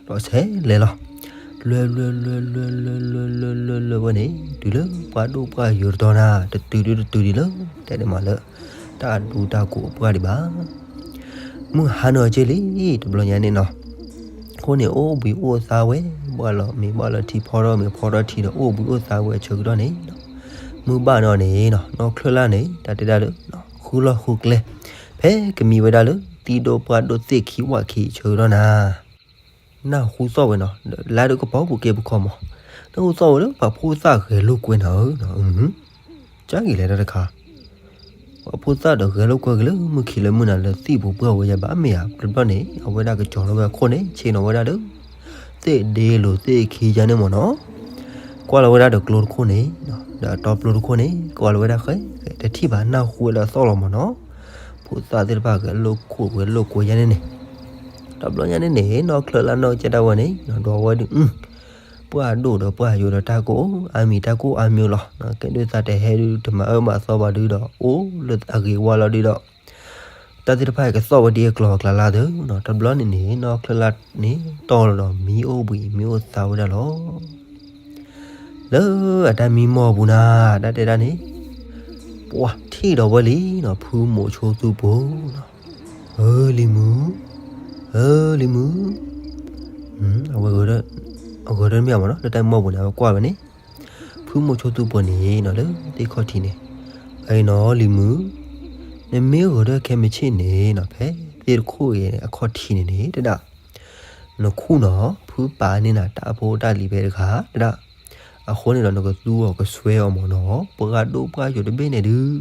ဒီးဆဲးလဲၤလီၤ. လွဲၤလွဲၤလွဲၤလွဲၤလွဲၤလွဲၤလွဲၤလွဲၤလွဲၤဝဲန့ၣ် တုၤလၢပှၢ်ဒိၣ်ပှၢ်ယိၤတတီၤနၤ တတုၤဒုတတုၤဒံးလၢ တဲန့ၣ်မးလၢ တၢ်ဒူတၢ်ကိးအပှၢ်ဒံးဘၣ်. မုၢ်ဟါနုာ်က့ၤလံ တဘျီညါန့ၣ်နီၤ. အဃိန့ၣ် အိၣ်ဘှံးအိၣ်သါဝဲ ဘၣ်လီၤမ့ၤဘၣ်လီၤထံ ဖီထီၣ်မ့ၤဖီထီၣ်ထံဒီး အိၣ်ဘှံးအိၣ်သါဝဲအဆၢကတီၢ်န့ၣ် မုၢ်ဘၣ်နီၤန့ၣ်နီၤ နီၢ်ချၢၣ်လၢ်န့ၣ် တၢ်တဲဒၣ်လၢ ဃုလီၢ်ဃုကျဲ ဖဲကမံဝဲဒၣ်လၢ သံဒိၣ်ပှၢ်ဒိၣ်သ့ၣ်ခံဝၣ်ခံအဆၢကတီၢ်နၤ နၢ်ဟူသီၣ်ဝဲနီၤ လါဒုးကပီၤပူၤက့ပခီမး နၢ်ဟူသီၣ်ဝဲလၢပှၤဖိသၣ်ဂဲၤလိာ်ကွဲနၤဧၢ ကၢ်ဂ့ၤလဲၣ်တၢ်တခါ ပှၤဖိသၣ်ဒီးဂဲၤလိာ်ကွဲက့ၤလၢမုၢ်ခံလၢမုၢ်နၤလၢသံၣ်ပူၤပှၢ်ဝဲယၤဘၣ်မ့ၢ်ဧါ. တဘျီန့ၣ် အဝဲဒၣ်ကစီၤထီၣ်ဝဲအခိၣ်န့ၣ် ဆ့ၣ်နီၤဝဲဒၣ်လၢ သ့ၣ်ဒ့လိၤသ့ၣ်ခံယါန့ၣ်မ့ၢ်နီၤ. ကွၢ်လီၤဝဲဒၣ်ဒီးကျိတခိၣ်န့ၣ် ဒီးအတီပျိတခိၣ်န့ၣ် ကွၢ်လီၤဝဲဒၣ်ဃဲ တထံၣ်ဘၣ် နၢ်ဟူဝဲလၢအသီၣ်လီၤမ့ၢ်နီၤ. ဖိသၣ်သ့ၣ်တဖၣ်ဂဲၤလိာ်ခိၣ်ဂဲၤလိာ်ကွဲယါန့ၣ်န့ၣ် တဘျီညါန့ၣ်န့ၣ် နီၢ်ချၢလၢနီၢ်ကစၢ်ဒၣ်ဝဲန့ၣ် ဒီးဝဲဒုး ပှၢ်ဒိၣ်ဒီးပှၢ်ယိာ်ဒီးတၢ်ကအိၣ်အါမံၤတၢ်ကအိၣ်အါမံၤလီၤ. ကဲဒုးသးတဟဲဒုးတမၤအၢမၤသီဘၣ်ဒုးဒီး အိၣ်လၢအဂ့ၤဝါလီၤဒုးဒီး တၢ်သ့ၣ်တဖၣ်ကသီၣ်ဝဲဒ်အကျီၤအကျါလၢသၢနီၤ. တဘျီန့ၣ်န့ၣ် နီၢ်ချၢလၢန့ၣ် တီၢ်လီၤဒီးမံအိၣ်ဘှံးမံအိၣ်သါဝဲဒၣ်လီၤ. လၢအတၢ်မံမီၢ်ပူၤနၤ တၢ်တဲဒၣ်န့ၣ် ပှၢ်ထံၣ်ဒီးဝဲလံနီၤ ဖုမိးဆိသူပှိၤနီၤ. ဧၢ လံၤမုၣ်, ဧၢ လံၤမုၣ်, အဝဲဂဲၤဒီးမ့ၢ်မ့ၢ်နီၤ လၢတၢ်မံမီၢ်ပူၤန့ၣ် အဝဲကွၢ်ဝဲန့ၣ် ဖုမိးဆိသူပှိၤန့ၣ်နီၤ လၢသ့ၣ်ခီၣ်ထံးန့ၣ် အံၤနီၤ လံၤမုၣ်, နမ့ၢ်ဂဲၤဒီးခဲမုၢ်ဆ့ၣ်န့ၣ်နီၤ ဖဲသ့ၣ်တခိၣ်အံၤအခီၣ်ထံးန့ၣ်န့ၣ် တဒၣ် နခူၣ်နီၤ ဖုပာ်န့ၢ်နၤတၢ်ဖိတၢ်လံၤဖဲတဂၤ တဒၣ် အဃိန့ၣ်ဒီးနကသူအီၤကစွဲအီၤမ့ၢ်နီၤ ပှၢ်ဒိၣ်ပှၢ်ယိာ်တဘ့ၣ်န့ၣ်ဒုး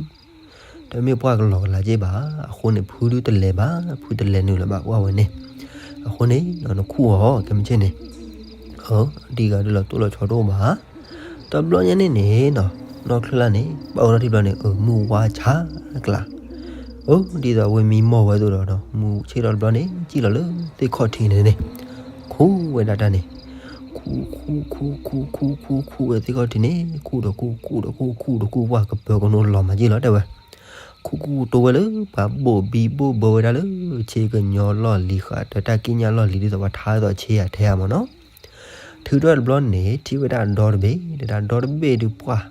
တမ့ၢ်ပှၢ်ကလီၤကလးက့ဘၣ်. အဃိန့ၣ် ဖုဒုးတလဲၤဘၣ် ဖုတလဲၤနုာ်လီၤဘၣ် ကွၢ်ဝဲန့ၣ်. အဃိန့ၣ် နခူၣ်အီၤ ခဲမုၢ်ဆ့ၣ်န့ၣ် ဒ်ဂၤဒုးလီၤတိၢ်လီၤဆီတအိၣ်ဘၣ်. တဘျီညါန့ၣ်န့ၣ်နီၤ နီၢ်ချၢလၢန့ၣ် ဘၣ်အိၣ်ထီၣ်ထံဘျီန့ၣ် အမုၢ်ဝါဆါကျါ အၢ ဒ်သိးအဝဲမံမီၢ်ဝဲအသိးဒီး မုၢ်ဆ့ၣ်ထီၣ်တဘျီန့ၣ် စံၣ်လီၤလၢသ့ၣ်ခီၣ်ထံးန့ၣ်န့ၣ် ခူၣ်ဝဲဒၣ်တၢ်န့ၣ် ခူၣ် ခူၣ် ခူၣ် ခူၣ် ခူၣ် ခူၣ် ခူၣ်ဝဲသ့ၣ်ခီၣ်ထံးန့ၣ် ခူၣ်ဒီးခူၣ် ခူၣ်ဒီးခူၣ် ခူၣ်ဒီးခူၣ် ပှၢ်ကပၢၤကနိလီၤမးက့လီၤ တဲဝဲ. ခူၣ်ခူၣ်တိဝဲလၢ ပှၤဘိၣ်ဘံဘိၣ်ဘၢဝဲဒၣ်လၢ ဆ့ကညီလီၢ်လံၤဃာ်တၢ်တၢ်ကံၣ်ညါလီၢ်လံၤ ဒ်သိးပှၤထါသိးဆ့ယၤထဲဧါမ့ၢ်နီၤ. ထုးထီၣ်တဘျီန့ၣ် ထံၣ်ဝဲဒၣ်ဒီတဘ့ၣ် တဒၣ်ဒီတဘ့ၣ်ဒုးပှၢ်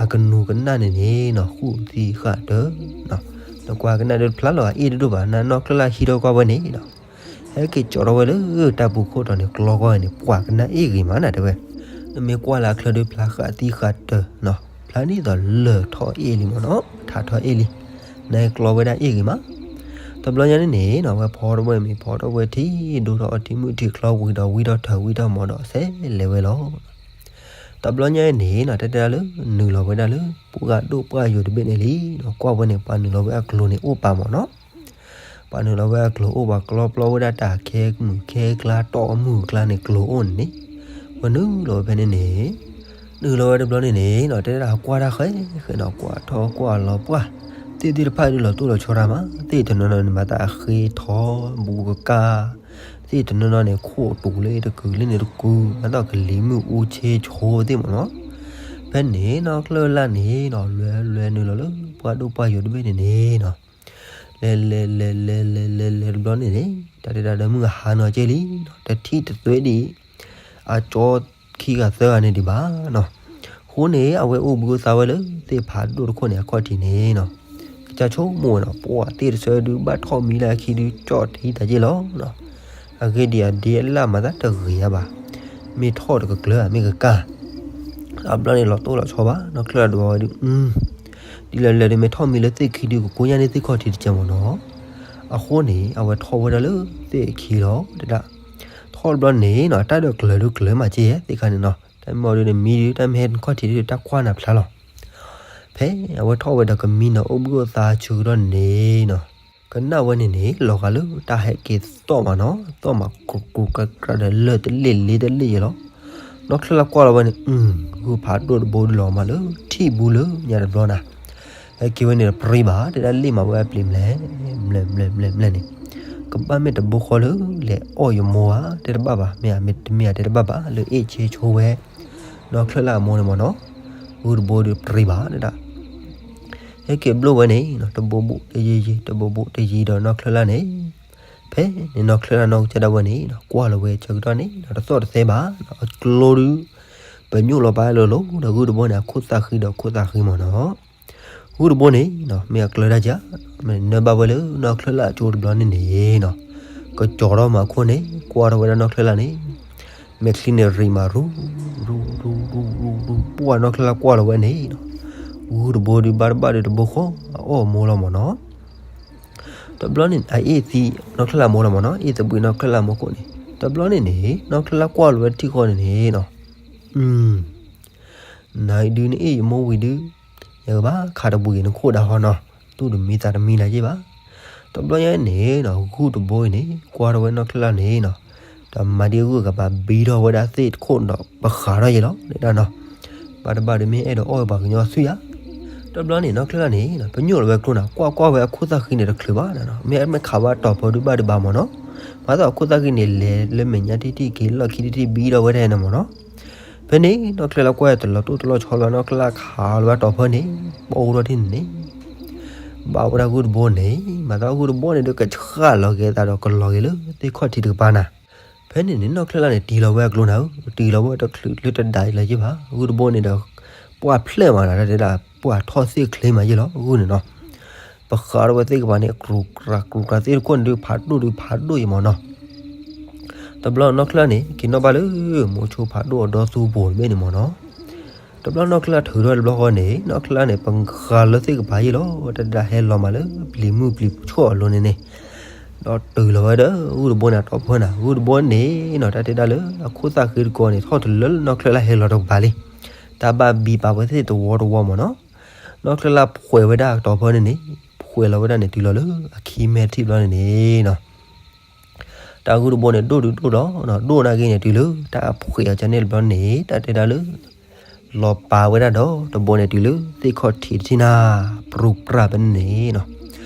အကနူၤကနၣ်န့ၣ်န့ၣ်နီၤ ဃူၣ်သံဃာ်တၢၢ် နကွၢ်ကနၣ်ဒုးတဖျါလီၤ အအ့ၣ်တဒိၣ်ဘၣ် နနီၢ်ချၢလၢဟံးထီၣ်ကွၢ်ဝဲန့ၣ်နီၤ ဟဲက့ၤကၠီထီၣ်ဝဲလၢတၢ်ပူၤခိၣ်တီၤန့ၣ် ကျီကွၢ်န့ၣ် ပှၢ်ကနၣ်အ့ၣ်ဂ့ၤမးနၤတဲဝဲ. နမ့ၢ်ကွၢ်လၢအချၢဒုးဖျါဃာ်သံဃာ်တၢၢ်နီၤ ဖျါန့ၣ်သိးလၢာ်ထီၣ်အ့ၣ်လံမ့ၢ်နီၤ ထးထီၣ်အ့ၣ်လံ နကျီဝဲဒၣ်အ့ၣ်ဂ့ၤမး. တဘျီညါန့ၣ်န့ၣ်နီၤ ဝဲဖီထီၣ်ဝဲမ့ၤဖီထီၣ်ဝဲထံ ဒိထီၣ်အီထံမုၢ်ထံချီဝံၤဒီးဝံထီၣ်ထၢၣ်ဝံထီၣ်မီၤဒီးဆဲးလဲၤဝဲလီၤ. တဘျီညါန့ၣ်နီၤ တဲတဲဒၣ်လၢ နုာ်လီၤဝဲဒၣ်လၢ ပှၢ်ဒိၣ်ပှၢ်ယိာ်တဘ့ၣ်န့ၣ်လံနီၤ ကွၢ်ဝဲန့ၣ် ပှၤနုာ်လီၤဝဲအကျိၤန့ၣ်အိၣ်ပာ်မ့ၢ်နီၤ ပှၤနုာ်လီၤဝဲအကျိၤအိၣ် ပှၤကျီပျီဝဲဒၣ်တၢ်ခဲမုၢ်ခဲကျါတီၢ်မုၢ်ကျါန့ၣ်ကျိၤအိၣ်န့ၣ်န့ၣ် ပှၤနုာ်လီၤဝဲဖဲန့ၣ်န့ၣ် နုာ်လီၤဝဲတဘျီန့ၣ်န့ၣ်နီၤ တဲဒၣ်ကွၢ်တၢ်ဃဲဃဲနီၤ ကွၢ်ထီၣ်ကွၢ်လီၤပှၢ် သ့ၣ်သ့ၣ်တဖၣ်ဒုးလီၤတိၢ်လီၤဆီတၢ်မး သ့ၣ်တနီၤနီၤန့ၣ် မၤသးအဃ့ထီ ဘူးကကၢ် သ့ၣ်တနီၤနီၤန့ၣ် ခိၣ်တူာ်လၢတကုာ်လၢန့ၣ်တကုာ် မၤသးကလံၤမုၢ်အူဆ့ဆိသ့ၣ်မ့ၢ်နီၤ. ဖဲန့ၣ်နီၢ်ချၢလၢ်န့ၣ်နီၤ လွဲလွဲနုာ်လီၤလၢ ပှၢ်ဒိၣ်ပှၢ်ယိာ်တဘ့ၣ်န့ၣ်န့ၣ်နီၤ လဲၤလဲၤလဲၤလဲၤလဲၤလဲၤလဲၤတဘျီန့ၣ်န့ၣ် တၢ်တဲဒၣ်ဒီးမုၢ်ဟါနီၤကဲလံနီၤ တထံၣ်တသွဲဒံး အကၠီခံဂၤသၢဂၤန့ၣ်ဒံးဘၣ်နီၤ. အဃိန့ၣ် အဝဲအိၣ်ဘှံးအိၣ်သါဝဲလၢ သ့ၣ်ဖးဒိၣ်တခိၣ်န့ၣ် အခီၣ်ထံးန့ၣ်နီၤ ကစၢ်ဆိကမိၣ်ဝဲနီၤ ပှၢ်သ့ၣ်တဆၢဒုးဘၣ်ထီၣ်မံလၢအခံဒုး ကၠီၣ်တဟံးတၢ်က့ၢ်လီၤနီၤ. အဂ့ၢ်ဒ်အံၤ အဒ့အလၣ်မၤသးတဂ့ၤဧါဘၣ် မ့ၢ်ထီၣ်တကကျၢၤဧါ မ့ၢ်ကကၢ် အဘျီန့ၣ် လီၤတိၢ်လီၤဆီဘၣ် နီၢ်ချၢလၢ်ဒုးဝဲဒုး ဒ်လဲၣ်လဲၣ်ဒုးမ့ၢ်ထီၣ်မံလၢသ့ၣ်ခံဒုး ကကိညါန့ၢ်သ့ၣ်ခီၣ်ထံးတကဲးမ့ၢ်နီၤ. အဃိန့ၣ် အဝဲထီၣ်ဝဲဒၣ်လၢသ့ၣ်ခံလီၤ တဒၣ် ထီၣ်တဘျီန့ၣ်နီၤ တၢ်ဒုးကျၢၤဒုးကျၢၤမးက့ သ့ၣ်ခါန့ၣ်နီၤ တၢ်မ့ၢ်အီၤဒုးနမံဒုး တၢ်မ့ၢ်ဟဲခီၣ်ထံးဒုး တၢ်ကွၢ်နၤဖျါလီၤ. ဖဲအဝဲထီၣ်ဝဲဒီးကမံနီၤ အိၣ်ဘှံးအိၣ်သါဆၢကတီၢ်န့ၣ်နီၤ ကနၣ်ဝဲန့ၣ်န့ၣ် လီၤဂာ်လၢတၢ်ဟဲက့ၤသီၣ်မးနီၤ သီၣ်မးကရူၢ်ကရူၢ်ကရၢ်ဒီးလၢၢ်တလ့ၣ်လ့တလ့ၣ်ယဲလီၤ. နီၢ်ချၢလၢ်ကွၢ်လီၤဝဲန့ၣ် ဂုၢ်ဖးဒိၣ်တဘိဒုးလီၤမးလၢထံၣ်ဘုလၢညါတဘျီနၤ ဟဲက့ၤဝဲန့ၣ်တပြံဘၣ် တဲဒၣ်လ့ၣ်မးဝဲအပျံၤ မျဲၢ်မျဲၢ်မျဲၢ်မျဲၢ်န့ၣ် ကဘၣ်မ့ၢ်တဘိဃီလၢ လဲၤအီၣ်ယမိၢ်ဧါ တဲတဘၣ်ဘၣ် မ့ၢ်ဧါ မ့ၢ်တမ့ၢ်ဧါ တဲတဘၣ်ဘၣ် လၢအ့ၣ်ဆ့ဆိဝဲ နီၢ်ချၢလၢ်အမိၢ်န့ၣ်မ့ၢ်နီၤ ဂုၢ်တဘိဒုးပြံဘၣ်ဒၣ် ဟဲက့ၤဘျိဝဲန့ၣ် တဘိဘိတယံၤယံၤ တဘိဘိတယံၤဒီးနီၢ်ချၢလၢ်န့ၣ် ဖဲန့ၣ်နီၢ်ချၢလၢ်နီၢ်ကစၢ်ဒၣ်ဝဲန့ၣ် ကွၢ်လီၤဝဲဆၢကတီၢ်န့ၣ် တသီၣ်တသဲဘၣ် အကျိဒုး ပညိၣ်လီၤပာ်လၢလိၤဒီးဂုၢ်တဘိန့ၣ် အခိၣ်သၣ်ဃံဒီးအခိၣ်သၣ်ဃံမ့ၢ်နီၤ ဂုၢ်တဘိန့ၣ် မ့ၢ်အကျၢၤဒၣ်က မ့ၢ်နၢဘၣ်ဝဲလၢနီၢ်ချၢလၢ်အကၠိတဘျီန့ၣ်န့ၣ်နီၤ ကကၠီၤထီၣ်မၤခိၣ်န့ၣ် ကွၢ်ထီၣ်ဝဲဒၣ်နီၢ်ချၢလၢ်န့ၣ် မဲာ်ချံန့ၣ်ရံၣ်မးရူ ရူ ရူ ရူ ရူ ရူ ပှၢ်နီၢ်ချၢလၢ်ကွၢ်လီၤဝဲန့ၣ်နီၤ ဂုၢ်တဘိဒုးဘၣ်တဘၣ်ဒီးတဘိဃီ အအီၣ်မိၢ်လီၤမ့ၢ်နီၤ တဘျီန့ၣ် အအ့ၣ်သံနီၢ်ချၢလၢ်မိၢ်လီၤမ့ၢ်နီၤ အ့ၣ်သဘှံးနီၢ်ချၢလၢ်မိၢ်ခိၣ်န့ၣ် တဘျီန့ၣ်န့ၣ် နီၢ်ချၢလၢ်ကွၢ်လီၤဝဲတထံၣ်ဃီန့ၣ်န့ၣ်နီၤ နဒုးနအ့ၣ်ယမိၢ်ဝံၤဒုး ယကဘၣ်ခးတဘှံးက့ၤနခိၣ်ဒၣ်ဃီနီၤ သူၣ်တမံသးတမံနၤယ့ၢ်ဘၣ်. တဘျီညါန့ၣ်နီၤ ဂုၢ်တဘိအံၤန့ၣ် ကွၢ်ထီၣ်ဝဲနီၢ်ချၢၣ်လၢ်န့ၣ်နီၤ တမၤဒ်အဂုၢ်အဂၤဘၣ် ဘံထီၣ်ဝဲဒၣ်သ့ၣ်တခိၣ်ဒီး ပဃးထီၣ်ယ့ၢ်လီၤ တဲဒၣ်နီၤ. ဘၣ်တဘၣ်ဒီးမ့ၢ်အဲၣ်ဒိးအီၣ်ဝဲပှၤကညီသွံၣ်ဧါ. တဘျီန့ၣ် နီၢ်ချၢၣ်လၢ်န့ၣ် ပညိၣ်လီၤဝဲကျိနၤ ကွၢ်ကွၢ်ဝဲအခိၣ်သၣ်ဃံန့ၣ်တချုးဘၣ်နၤနီၤ မ့ၢ်မ့ၢ်ခးဘၣ်တီၤဖၢဒုးဘၣ်ဒုးဘၣ်မၢ်နီၤ. မၤသးအခိၣ်သၣ်ဃံန့ၣ် လဲၤလၢမဲာ်ညါထံထံက့ၤလီၢ်ခံထံထံ ဘံထီၣ်ဝဲဒၣ်န့ၣ်မၢ်နီၤ. ဖဲန့ၣ် နီၢ်ချၢၣ်လၢ်ကွၢ်တလီၤတိၢ်တလီၤဆီလၢၤ နီၢ်ချၢၣ်လၢ်ခးလီၤဝဲတီၤဖၢန့ၣ် ပအိၣ်ထီၣ်ထံၣ်န့ၣ်န့ၣ် ဘၣ်ဝဲဒၣ်ဂုၢ်တဘိန့ၣ် မၤသးဂုၢ်တဘိန့ၣ်ဒီး ကဆှၣ်လီၤက့ၤသးဒီးကလီၤက့ၤလၢသ့ၣ်ခီၣ်ထံးတကပၤနၤ. ဖဲန့ၣ်န့ၣ် နီၢ်ချၢၣ်လၢ်န့ၣ် တံၤလီၤဝဲအကျိနၤဧၢ တံၤလီၤဝဲတချုးလၢတဒါအံၤလၢၤယ့ၢ်ဘၣ် ဂုၢ်တဘိန့ၣ်ဒီး ပှၢ်ဖျဲၣ်မးနၤ တဲဒၣ် ပှၢ်ထီၣ်သ့ၣ်ချ့မးယ့ၢ်လီၤ ဂုၢ်န့ၣ်နီၤ. ပဃးထီၣ်ဝဲသ့ၣ်ကပၤန့ၣ် ကြူးကြူးကြူးကြူး သ့ၣ်တခိၣ်န့ၣ်ဒုး ဖးဒိၣ်ဒုးဖးဒိၣ်ယ့ၢ်မၢ်နီၤ. တဘျီနီၢ်ချၢၣ်လၢ်န့ၣ် က့ၤနီၣ်ဘၣ်လၢ မိၤဆိဖးဒိၣ်အဒီသူပူၤတဘ့ၣ်န့ၣ်မၢ်နီၤ. တဘျီနီၢ်ချၢၣ်လၢ်ထုးထီၣ်တဘျီဃီန့ၣ် နီၢ်ချၢၣ်လၢ်န့ၣ် ပဃးလၢသ့ၣ်ကပၤယ့ၢ်လီၤ တၢ်တဲဒၣ်ဟဲလီၤမးလၢပျံၤမုၢ်ပျံၤဆိၣ်အလိၤန့ၣ်န့ၣ် ဒီးတုၤလီၤဝဲဒီး ဂုၢ်တဘိန့ၣ်အတီၤဖၢနၤ ဂုၢ်တဘိန့ၣ်နီၤ တၢ်တဲဒၣ်လၢ အခိၣ်သၣ်ဃံတကီန့ၣ် ထီၣ်တုၤလၢနီၢ်ချၢၣ်လၢ်ဟဲလီၤတကပၤလံ. တၢ်ဘၣ်ဘံပာ်ဝဲသ့ၣ်တဝီတဝီမၢ်နီၤ. နီၢ်ချၢၣ်လၢ်ဖှဲးဝဲဒၣ်အတီၤဖၢန့ၣ်န့ၣ် ဖှဲးလီၤဝဲဒၣ်န့ၣ် တုၤလီၤလၢအခံမဲာ်တထံၣ်ဘျီန့ၣ်န့ၣ်နီၤ တၢ်ဂုၢ်တဘိန့ၣ် ဒိၣ်ဒုးဒိၣ်လီၤနီၤ ဒိၣ်နာ်က့န့ၣ် တုၤလၢတၢ်အဖှဲးအီၤကန့ၣ်တဘျီန့ၣ် တၢ်တဲဒၣ်လၢ လီၤပာ်ဝဲဒၣ်ဒီးတဘိန့ၣ် တုၤလၢသ့ၣ်ခီၣ်ထံးတထံၣ်နၤ ပြူပြၢ်ဖဲန့ၣ်န့ၣ်နီၤ.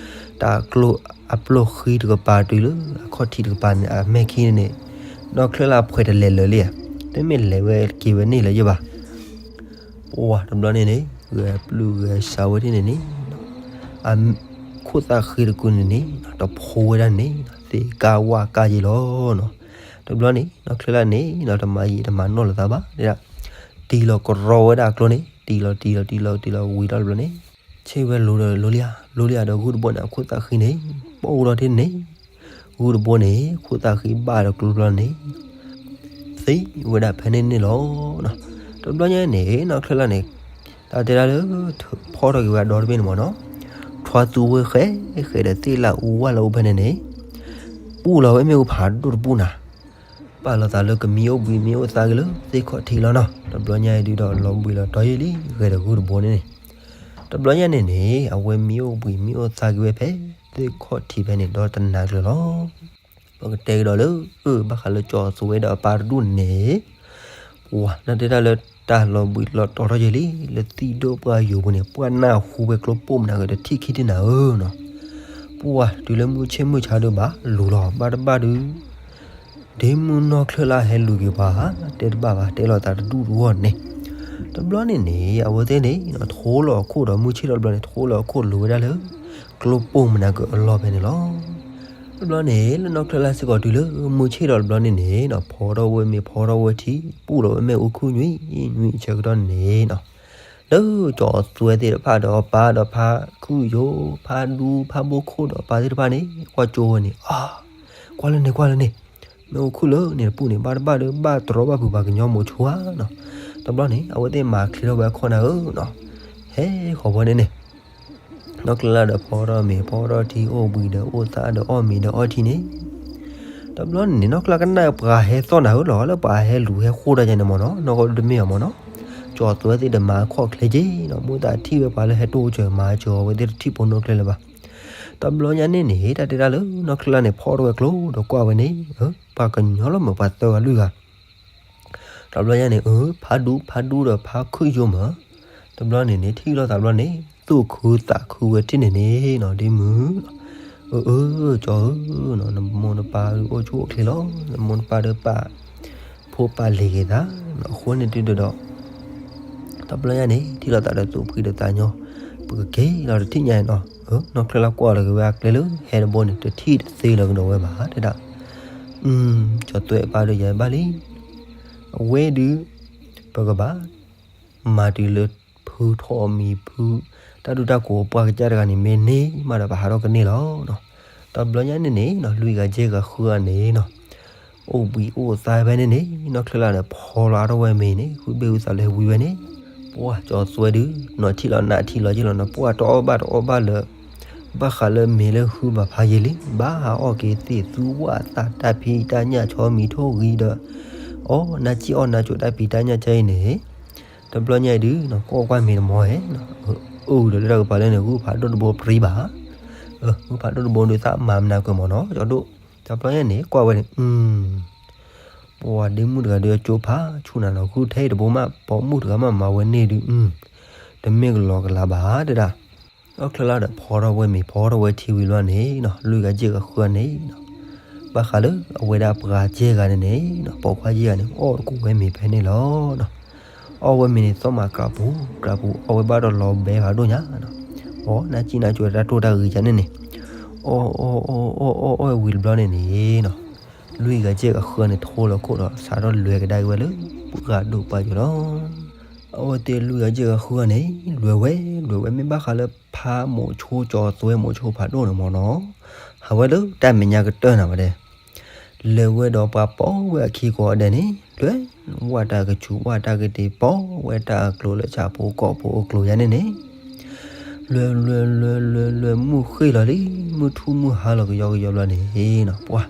တၢ်ကျိအပျိၢ်ဃံတကပၤတုၤလၢအခီၣ်ထံးတကပၤန့ၣ် အမဲာ်ခံန့ၣ်န့ၣ် နီၢ်ချၢၣ်လၢ်ဖှဲးတလဲၤလၢာ်လံဧါ. တမ့ၢ်လဲၤဝဲက့ၤဝဲန့ၣ်လၢၤယ့ၢ်ဘၣ်. ပှၢ်တဘျီန့ၣ်န့ၣ် ဂဲၤပျုၢ်ဂဲၤစးဝဲဒၣ်န့ၣ်န့ၣ် အခိၣ်သၣ်ဃံတကုန့ၣ်န့ၣ် တဖိဝဲဒၣ်န့ၣ် သ့ၣ်ကါဝၣ်ကါယ့ၢ်လီၤနီၤ. တဘျီန့ၣ် နီၢ်ချၢၣ်လၢ်န့ၣ်နီၤ တမၤယံာ်တမၤနီၢ်လိာ်သးဘၣ် တဲဒၣ် တံၤလီၤကရီဝဲဒၣ်အကျိန့ၣ် တံၤလီၤတံၤလီၤတံၤလီၤတံၤလီၤဝံၤထီၣ်တဘျီန့ၣ် ဆ့ၣ်ဝဲလိၤဒီးလိၤလံဧါ လိၤလံဧါဒီးဂုၢ်တဘိန့ၣ် အခိၣ်သၣ်ဃံန့ၣ် ပအိၣ်ထီၣ်တ့ၢ်န့ၣ် ဂုၢ်တဘိန့ၣ် ခိၣ်သၣ်ဃံဘၣ်ဒီးကျိတဘျီန့ၣ် သံဝဲဒၣ်ဖဲန့ၣ်န့ၣ်လီၤ. တဘျီညါန့ၣ် နီၢ်ချၢၣ်လၢ်န့ၣ် တၢ်တဲဒၣ်လၢ ဖီထီၣ်က့ၤဝဲအဒီတဘ့ၣ်န့ၣ်မၢ်နီၤ ထွါသူဝဲဃဲဃဲဒီးသ့ၣ်လၢအူဝၣ်လၢအအိၣ်ဖဲန့ၣ်န့ၣ် ပူၣ်လီၤဝဲမ့ၣ်အူဖးဒိၣ်တပူၣ်နၤ ပာ်လီၤသးလၢကမံအိၣ်ဘှံးမံအိၣ်သါက့ၤလၢသ့ၣ်ခီၣ်ထံးလီၤနီၤ. တဘျီညါအံၤဒုးဒီးလီၤဘှံးလီၤတီၤယ့ၢ်လံ ဂဲၤဒီးဂုၢ်တဘိန့ၣ်န့ၣ် တဘျီညါန့ၣ်န့ၣ် အဝဲမံအိၣ်ဘှံးမံအိၣ်သါက့ၤဝဲဖဲသ့ၣ်ခီၣ်ထံးဖဲန့ၣ် ဒီတနၤကျၢၤလီၤ. ပကတဲကဒီးလၢ ဘၣ်ဃးလၢကၠီၤသွဲဒီးအပၢ်တဒူၣ်န့ၣ် ပှၤနၢ်တဲတၢ်လၢတၢ်လီၤဘှံးလီၤတီၤထီၣ်ယ့ၢ်လံ လၢသံၣ်ဒိၣ်ပှၢ်ယိာ်ပူၤန့ၣ် ပှၢ်နၢ်ဟူဝဲကျိပိာ်မနၤက့ၤတထံၣ်ခံထံၣ်နၤဧၢနီၤ. ပှၢ်တုၤလၢမုၢ်ဆ့ၣ်မုၢ်ဆါဒုးဘၣ်လူၤလီၤ ဘၣ်တဘၣ်ဒုး ဒ့မုၢ်နီၢ်ချၢၣ်လၢ်ဟဲလူၤက့ၤပှၤ တဲတဘၣ်ဘၣ် တဲလီၤသးတဒူၣ်တဂီၢ်န့ၣ် တဘျီန့ၣ်န့ၣ် အဝဲသ့ၣ်န့ၣ် ထိလီၤအခိၣ်ဒီးမုၢ်ဆ့ၣ်ထီၣ်တဘျီန့ၣ် ထိလီၤအခိၣ်လူၤဝဲဒၣ်လၢ ကျိပိာ်မနၤကအလီၢ်ဖဲန့ၣ်လီၤ. တဘျီန့ၣ် လၢနီၢ်ချၢၣ်လၢ်စ့ၢ်ကီးတုၤလၢမုၢ်ဆ့ၣ်ထီၣ်တဘျီန့ၣ်န့ၣ် ဖီထီၣ်ဝဲမ့ၤဖီထီၣ်ဝဲထံ ပူၣ်လီၤဝဲမ့ၣ်အူခုၣ်ညွံးညွံးဆၢကတီၢ်န့ၣ်နီၤ လၢကၠီၤသွဲသ့ၣ်တဖၣ်ဒီးအပၢ်ဒီးဖါခုၣ်ယိာ် ဖါဒူ ဖါဘိခိၣ်ဒီးအပၢ်သ့ၣ်တဖၣ်န့ၣ် ကွၢ်ကၠိဝဲန့ၣ် အါ ကွၢ်လၢန့ၣ် ကွၢ်လၢန့ၣ် မ့ၣ်အူခုၣ်လၢန့ၣ်တပူၤန့ၣ် ဘၣ်တဘၣ်ဒီးဘၣ်တြီဘၣ်ဖုးပှၤကညီမိၤဆိဧါနီၤ. တဘျီန့ၣ် အဝဲသ့ၣ်မၤချ့ထီၣ်ဝဲအခီၣ်နၤဧၢနီၤ ဟဲဃီၤဝဲန့ၣ်န့ၣ် နီၢ်ချၢၣ်လၢ်ဒီးဖီထီၣ်မ့ၤဖီထီၣ်ထံအိၣ်ဘှံးဒီးအိၣ်သါဒီးအီၣ်မ့ၤဒီးအီထံန့ၣ် တဘျီန့ၣ်န့ၣ် နီၢ်ချၢၣ်လၢ်ကနၣ်ပှၤဟဲသီၣ်နၤဧၢလီၤ လၢပှၤဟဲလူၤဟဲဃိတၢ်ယါန့ၣ်မ့ၢ်နီၤ နီၢ်ကီၢ်ဒုတမ့ၢ်အီၤမ့ၢ်နီၤ ကၠီၤသွဲသ့ၣ်ဒီးမၤအခီၣ်ချ့က့ၤနီၤ မိၢ်သးထံၣ်ဝဲပှၤလၢဟဲတိၢ်ကၠီၤမၤကၠီၤဝဲသ့ၣ်တထံၣ်ဖိနီၢ်ချၢၣ်လၢၤဘၣ်. တဘျီညါန့ၣ်န့ၣ် တၢ်တဲတၢ်လၢနီၢ်ချၢၣ်လၢ်န့ၣ် ဖီထီၣ်ဝဲကျိဒီးကွၢ်ဝဲန့ၣ် ပှၤကညီလီၤမၢ်ပှၤသၢဂၤလွံၢ်ဂၤ တဘျီညါန့ၣ် အၢ ဖါဒူ ဖါဒူဒီးဖါခုၣ်ယိာ်မး တဘျီန့ၣ်န့ၣ် ထံၣ်လိာ်သးဘျီန့ၣ် သူၣ်ခုသးခုဝဲထံၣ်န့ၣ်န့ၣ်နီၤ ဒ့မုၢ် အၢ အၢ ကၠီၤဧၢ နမိၢ်နပၢ်အိၣ်ဆူၣ်အိၣ်ချ့လီၤ နမိၢ်နပၢ်ဒီးပာ်ဖိပာ်လံၤက့ၤသး အဃိန့ၣ်တုၤဒီး တဘျီညါန့ၣ် ထံၣ်လိာ်သးဒီးသူၣ်ဖှံဒီးသးညီ ပကက့ၤလီၤတထံၣ်ညါနီၤ နီၢ်ချၢၣ်လၢ်ကွၢ်လီၤက့ၤဝဲအကျဲလၢဟဲတဘိန့ၣ် တထံၣ်တသ့လၢၤကဒီးဝဲဘၣ် တဲဒၣ် ကၠီၤသွဲပၢ်ဒီးယၤဘၣ်လံ အဝဲဒုး ပကဘၣ် မၤတုၤလၢဖုထီၣ်မံၤဖု တၢ်ဒုၣ်တၢ်ကိးပှၢ်ကစၢ်တဂၤန့ၣ်မ့ၢ်န့ၢ်မးဒီးပဟးထီၣ်ကန့ၢ်လီၤ. တဘျီညါန့ၣ်န့ၣ် လွံၢ်ဂၤယဲၢ်ဂၤဃုဂၤန့ၣ်နီၤ အိၣ်ဘှံးအိၣ်သါဖဲန့ၣ်န့ၣ် နီၢ်ချၢၣ်လၢ်ဒီးဖီလီၤအါထီၣ်ဝဲမ့ၤန့ၣ် ဃုဘ့ၣ်ဝံသးလၢဟဲဝံဝဲန့ၣ် ပှၢ်ကၠီၤသွဲဒုး နီၢ်ထံၣ်လီၤနးထံၣ်လီၤယ့ၢ်လီၤနီၤ ပှၢ်တအီၣ်ဘၣ်တအီၣ်ဘၣ်လၢ ဘၣ်ဃးလၢမ့ၤလၢဟုဘၣ်ဖးယံာ်လံ ဘၣ်ဟးအီၣ်က့ၤသ့ၣ်သူဝၣ်သးတၢ်ဖံးတၢ်ညၣ်ဆီမံၤထိၣ်ဂံၤဒီး အီၣ်နါစံၣ်အီၣ်နါကိၤတၢ်ဖံးတၢ်ညၣ်ကဲအံၤန့ၣ် တဘျီညါအံၤဒုး ကွၢ်ကွၢ်မ့ၤတမီၤဧၢ အိၣ်ဒီးလၢတၢ်ကပၤလၢန့ၣ် ဂုၢ်ဖးဒိၣ်တဘိပြံဘၣ်, ဂုၢ်ဖးဒိၣ်တဘိဒုးသးမၤမနၤကွဲးမ့ၢ်နီၤ ကၠီဒိၣ်, တဘျီညါန့ၣ် ကွၢ်ဝဲန့ၣ် ပှၤဒ့မုၣ်တဂၤဒုးအကၠိဖးဆူၣ်နၤလီၤ ဃုထဲတဘိမး ပိာ်မုၣ်တဂၤမးမၤဝဲန့ၢ်ဒုး တမ့ၢ်ကလီကလးဘၣ်တဲဒၣ်. အီၣ်ချၢလၢဒီးဖီထီၣ်ဝဲမ့ၤ ဖီထီၣ်ဝဲထံဝံၤဘျီန့ၣ်နီၤ လွံၢ်ဂၤယဲၢ်ဂၤဃုဂၤန့ၣ်နီၤ ဘၣ်ဃးလၢအဝဲဒၣ်ပှၤယဲၢ်ဂၤန့ၣ်န့ၣ်နီၤ ပိာ်ခွါယဲၢ်ဂၤန့ၣ် အီၣ်တကိးဝဲမ့ၤဖဲန့ၣ်လီၤနီၤ. အီၣ်ဝဲမ့ၤန့ၣ် သီၣ်မးကြးပူၤ ကြးပူၤ အီၣ်ဝဲဘၣ်ဒီးလီၤဘဲဖးဒိၣ်ညါနီၤ. အီၣ်နၢ်ကံၣ်နၢ်ကၠိတၢ်တိၢ်တၢ်ဂ့ၤယါန့ၣ်န့ၣ် အီၣ်အီၣ်အီၣ်အီၣ်အီၣ်အီၣ်ဝံၤတဘျီန့ၣ်န့ၣ်နီၤ လွံၢ်ဂၤယဲၢ်ဂၤဃုဂၤန့ၣ် ထိလီၤခိၣ်ဒီး စးထီၣ်လဲၤကဒါက့ၤဝဲလၢ ပှၢ်ဒိၣ်ပှၢ်ယိာ်လီၤ. အဝဲသ့ၣ်လွံၢ်ဂၤယဲၢ်ဂၤဃုဂၤန့ၣ် လဲၤဝဲ လဲၤဝဲ မ့ၢ်ဘၣ်ဃးလၢဖးမိၤဆိ ကၠီၤသွဲမိၤဆိဖးဒိၣ်န့ၣ်မ့ၢ်နီၤ ဟးဝဲလၢတၢ်မဲာ်ညါကတၢၢ်နၤဝဲဒဲး လဲၤဝဲဒီးပှၤပိာ်ဝဲအခံကိးဂၤဒဲးန့ၣ် လဲၤ ဝၢ်တၢ်ကဆူးဝၢ်တၢ်ကတ့ၤ ပိာ်ဝဲတၢ်အကျိၤလၢဆၣ်ဖိကီၢ်ဖိအကျိၤယါန့ၣ်န့ၣ် လဲၤလဲၤလဲၤလဲၤလဲၤ မုၢ်ဃ့ၢ်လီၤလံ မုၢ်ထူၣ်မုၢ်ဟါလီၤကယီကယီဘျီန့ၣ်နီၤ ပှၢ်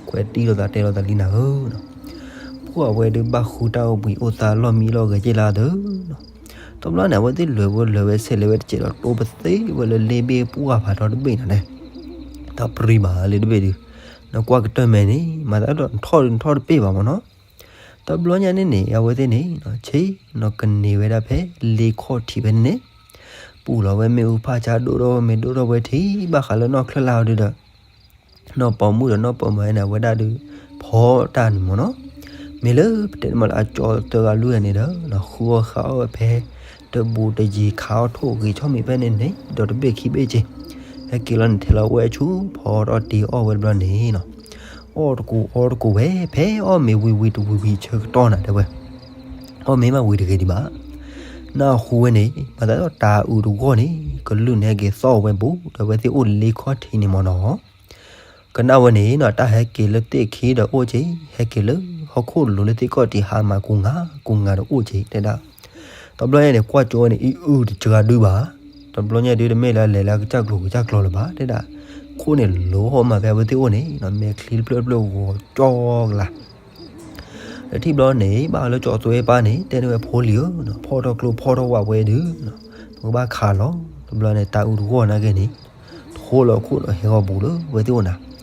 ကွဲးတံၢ်လိာ်သးတဲလိာ်သးလံနၤဧၢနီၤ ပှၢ်အဝဲဒုးဘၣ်ဃုတၢ်အိၣ်ဘှံးအိၣ်သါလီၢ်မံလီၢ်ဂဲၤက့ၤလၢအဒၢနီၤ တဘျီန့ၣ် အဝဲသ့ၣ်လဲၤဝဲလဲၤဝဲဆဲးလဲၤဝဲတစဲးဒီး တိပသ့ဝဲလၢလ့ဘ့ၣ်ပှၢ်ဖးထီတဘ့ၣ်နၤန့ၣ် တၢ်ပြံဘၣ်လၢတဘ့ၣ်ဒုး နကွၢ်ကတၢၢ်မဲာ်န့ၣ် မၤသးဒီးနထီၣ်ဒုးနထီၣ်တပ့ၢ်ဘၣ်မ့ၢ်နီၤ တဘျီညါန့ၣ်န့ၣ် အဝဲသ့ၣ်န့ၣ် ဆ့ၣ်နီၤကန့ၢ်ဝဲဒၣ်ဖဲလ့ခီၣ်ထံးဖဲန့ၣ်န့ၣ် ပူၤလီၤဝဲမ့ၣ်အူဖၣ်ဆါ ဒိၣ်ထီၣ်ဝဲမ့ၤ ဒိၣ်ထီၣ်ဝဲထံ ဘၣ်ဃးလၢနီၢ်ချၢၣ်လၢ်အီၤဒုးဒီး နီၢ်ပိာ်မုၣ်ဒီးနီၢ်ပိာ်မၢၤန့ၣ် အဝဲဒၣ်ဒုး ဖီတၢ်န့ၣ်မ့ၢ်နီၤ မ့ၢ်လၢပတဲန့ၣ်မ့ၢ်လၢအကၠီသၢဂၤလွံၢ်ဂၤန့ၣ်ဒီး ဃုအီၣ်ဃုအီၣ်ဝဲဖဲ တဘူးတယံၤ ခးအီၣ်ထိၣ်ဂ့ၤဆီၣ်မံၤဖဲန့ၣ်န့ၣ် ဒီးတဘ့ၣ်ခံဘ့ၣ်က့ၤ ဟဲက့ၤလီၤန့ၣ် ထဲလီၤဝဲဆူ ဖီထီၣ်တ့ၤအီၣ်ဝဲတဘျီန့ၣ်နီၤ အီၣ်တကိးအီတကိးဝဲ ဖဲအီၣ်မ့ၤဝံၤဝံၤတဝံၤဝံၤဆၢကတီၢ်နၤတဲဝဲ အီၣ်မ့ၤမးဝံၤတဂ့ၤဒံးဘၣ် နၢ်ဟူဝဲန့ၣ် မၤသးဒီးတၤအုးတဂီၢ်န့ၣ် ကလုၢ်န့ၣ်ဟဲက့ၤသီၣ်ဝဲဘူး ဒီးအဝဲသ့ၣ်အိၣ်လ့ခီၣ်ထံးန့ၣ်မ့ၢ်နီၤ ကနၣ်ဝဲန့ၣ်နီၤ တၢ်ဟဲက့ၤလၢသ့ၣ်ခံဒီးအိၣ်က့ၤ ဟဲက့ၤလၢဟီၣ်ခိၣ်လိၤလၢသ့ၣ်ကီၢ်ထံးဟးမၤကူငါ ကူငါဒီးအိၣ်က့ၤတဲဒၣ် တဘျီညါန့ၣ် ကွၢ်ကၠိဝဲန့ၣ် အံၤအုၣ်တစှၤဒုဘၣ် တဘျီညါဒုတမ့ၢ်လၢလဲၤလၢကစၢ်ကျိၤကစၢ်ကျိၤလၢၤဘၣ်တဲဒၣ် ခိၣ်န့ၣ်လိၤဟီၣ်မးဖဲအဝဲသ့ၣ်အိၣ်န့ၣ်နီၤ မဲာ်ချံတဖျၢၣ်တဖျၢၣ်ဂီၤကၠီကလါ ဒီးထံၣ်ဘျီန့ၣ် ဘၣ်လၢကၠီသွဲပၢ်န့ၣ် တဲန့ၢ်ဝဲဖိလံၤဧၢနီၤ ဖီၣ်ထီၣ်ကျိဖီၣ်ထီၣ်ဝဲဒုးနီၤ ပကဘၣ်ခးလီၤ တဘျီန့ၣ် တၤအုးတဂီၢ်နာ်က့န့ၣ် ထိလီၤခိၣ်ဒီးဟဲဂီၤဘူးလၢဝဲသ့ၣ်အိၣ်နၤ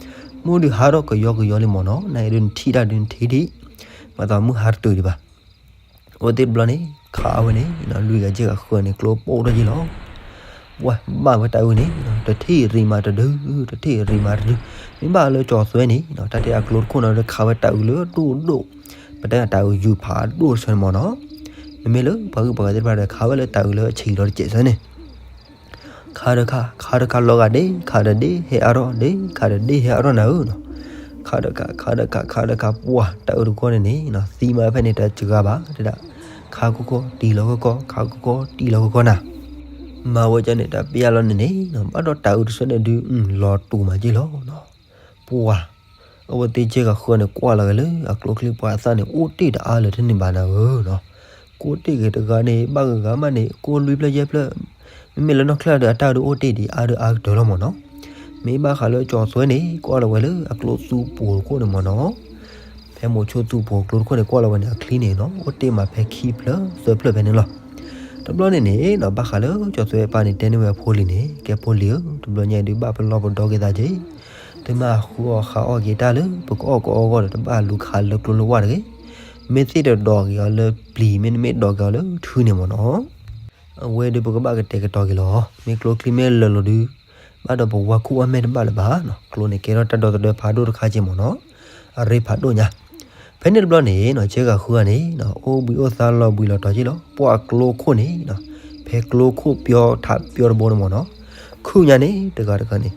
မုၢ်ဒုးဟါထီၣ်ကယီကယီလံမ့ၢ်နီၤ နဒုးနထံၣ်တၢ်ဒုးနထံၣ်ဒံး မၤသးမုၢ်ဟါတတုၤဒံးဘၣ် အဝဲသ့ၣ်တဘျီန့ၣ် ခးအဝဲန့ၣ် လွံၢ်ဂၤယဲၢ်ဂၤဃုဂၤန့ၣ် ကျိပိၣ်ထီၣ်ယ့ၢ်လီၤ ပှၢ်ဘၣ်ဝဲတၤအုးန့ၣ် တထံၣ်ရံးမးတဒု တထံၣ်ရံးမးတဒု မ့ၢ်ဘၣ်လၢကၠီသွဲန့ၣ် တၢ်တဲအကျိတခိၣ်နီၤ ဒီးခးဝဲတၤအုးလၢဒိၣ်ဒိၣ် ပတဲတၤအုးယူၤဖးဒိၣ်ဆၢန့ၣ်မ့ၢ်နီၤ မ့မ့ၢ်လၢပှၤဂုၤပှၤဂၤသ့ၣ်တဖၣ်ဒီး ခးဝဲလၢတၤအုးလၢအဆံးလီၤတစဲးဆၢန့ၣ် ခးတခါ ခးတခါလီၤဂာ်ဒ့ ခးတဒ့ ဟဲအါထီၣ်ဒ့ ခးတဒ့ ဟဲအါထီၣ်နၤဧၢနီၤ ခးတခါ ခးတခါ ခးတခါ ပှၢ်တၤအုးတဂီၢ်န့ၣ်န့ၣ် သံမးဖဲန့ၣ်တစှၤဘၣ်တဲဒၣ် ခးကီကီ တံၢ်လီၤကီကီ ခးကီကီ တံၢ်လီၤကီကီနၤ မၤဝဲကန့ၣ် တၢ်ပျဲလီၤန့ၣ်န့ၣ် ဘၣ်ဒီးတၤအုးတဆၢန့ၣ်ဒုး လီၤတူာ်မးက့ၢ်လီၤနီၤ ပှၤ အဝဲသ့ၣ်ယဲၢ်ဂၤဃုဂၤန့ၣ် ကွၢ်လီၤဂ့ၤလၢအကျိချံ ပှၤအသၣ်န့ၣ် အိၣ်တ့ၢ်တအါလၢၤတန့ၢ်ဘၣ်နၤဧၢနီၤ ကိးတ့ၢ်ဂ့ၤတဂၤန့ၣ် ဘၣ်ဂ့ၤဂၤမးန့ၣ် ကိးလွံၢ်ဖျၢၣ်ယဲၢ်ဖျၢၣ် မ့မ့ၢ်လၢနီၢ်ချၢၣ်ဒီး အတၢ်ဒုးအိၣ်တ့ၢ်ဒံးအါဒုးအါကတၢၢ်လီၤမ့ၢ်နီၤ မ့ၢ်ဘၣ်ဃးလၢကၠီသွဲန့ၣ် ကွၢ်လီၤဝဲလၢအကျိသူပူၤတခိၣ်န့ၣ်မ့ၢ်နီၤ ဖဲမိၤဆိသူပူၤအကျိတခိၣ်န့ၣ် ကွၢ်လီၤဝဲန့ၣ် အချံန့ၣ်နီၤ အိၣ်တ့ၢ်မးဖဲခံဖျၢၣ်သၢဖျၢၣ်ဖဲန့ၣ်လီၤ တဘျီန့ၣ်န့ၣ်နီၤ ဘၣ်ဃးလၢကၠီသွဲအပၢ်န့ၣ် တဲန့ၢ်ဝဲအဖိလံၤန့ၣ် ကဲဖိလံၤဧၢ တဘျီညါဒုးဘၣ်ပလီၢ်ပဒီက့ၤသးက့ၤ တမ့ၢ်ဃုအီၣ်ဃုအီၣ်က့ၤတၢ်လၢ ပကအီၣ်ကအီအဂီၢ်ဒီး တဘၣ်လူၤခးလၢကျိလၢဝၢ်တဂ့ၤ မ့ၢ်သ့ၣ်တဒိးက့ၤအီၤလၢပျံၤ မ့တမ့ၢ်ဒိးက့ၤအီၤလၢထုန့ၣ်မ့ၢ်နီၤ အဝဲဒုးပကဘၣ်ကတဲာ်ကတီၤက့ၤလီၤ မ့ၢ်ကျိချံမ့ၢ်လၢာ်လီၤဒုး ဘၣ်ဒီးပဝါခိၣ်အီၣ်မ့ၢ်တဘၣ်လၢၤဘၣ်နီၤ ကျိန့ၣ်ကဲထီၣ်တၢ်ဒီသဒၢဖးဒိၣ်တခါက့ၢ်မ့ၢ်နီၤ အရ့ဖးဒိၣ်ညါ ဖဲန့ၣ်တဘျီန့ၣ်နီၤ ယဲၢ်ဂၤဃုဂၤန့ၣ်နီၤ အိၣ်ဘှံးအိၣ်သါလီၤဘှံးလီၤတီၤက့ၢ်လီၤ ပှၢ်ကျိခိၣ်န့ၣ်နီၤ ဖဲကျိခိၣ်ပျီထးပျီတဘိန့ၣ်မ့ၢ်နီၤ ခုၣ်ညါန့ၣ် တဂၤတဂၤန့ၣ်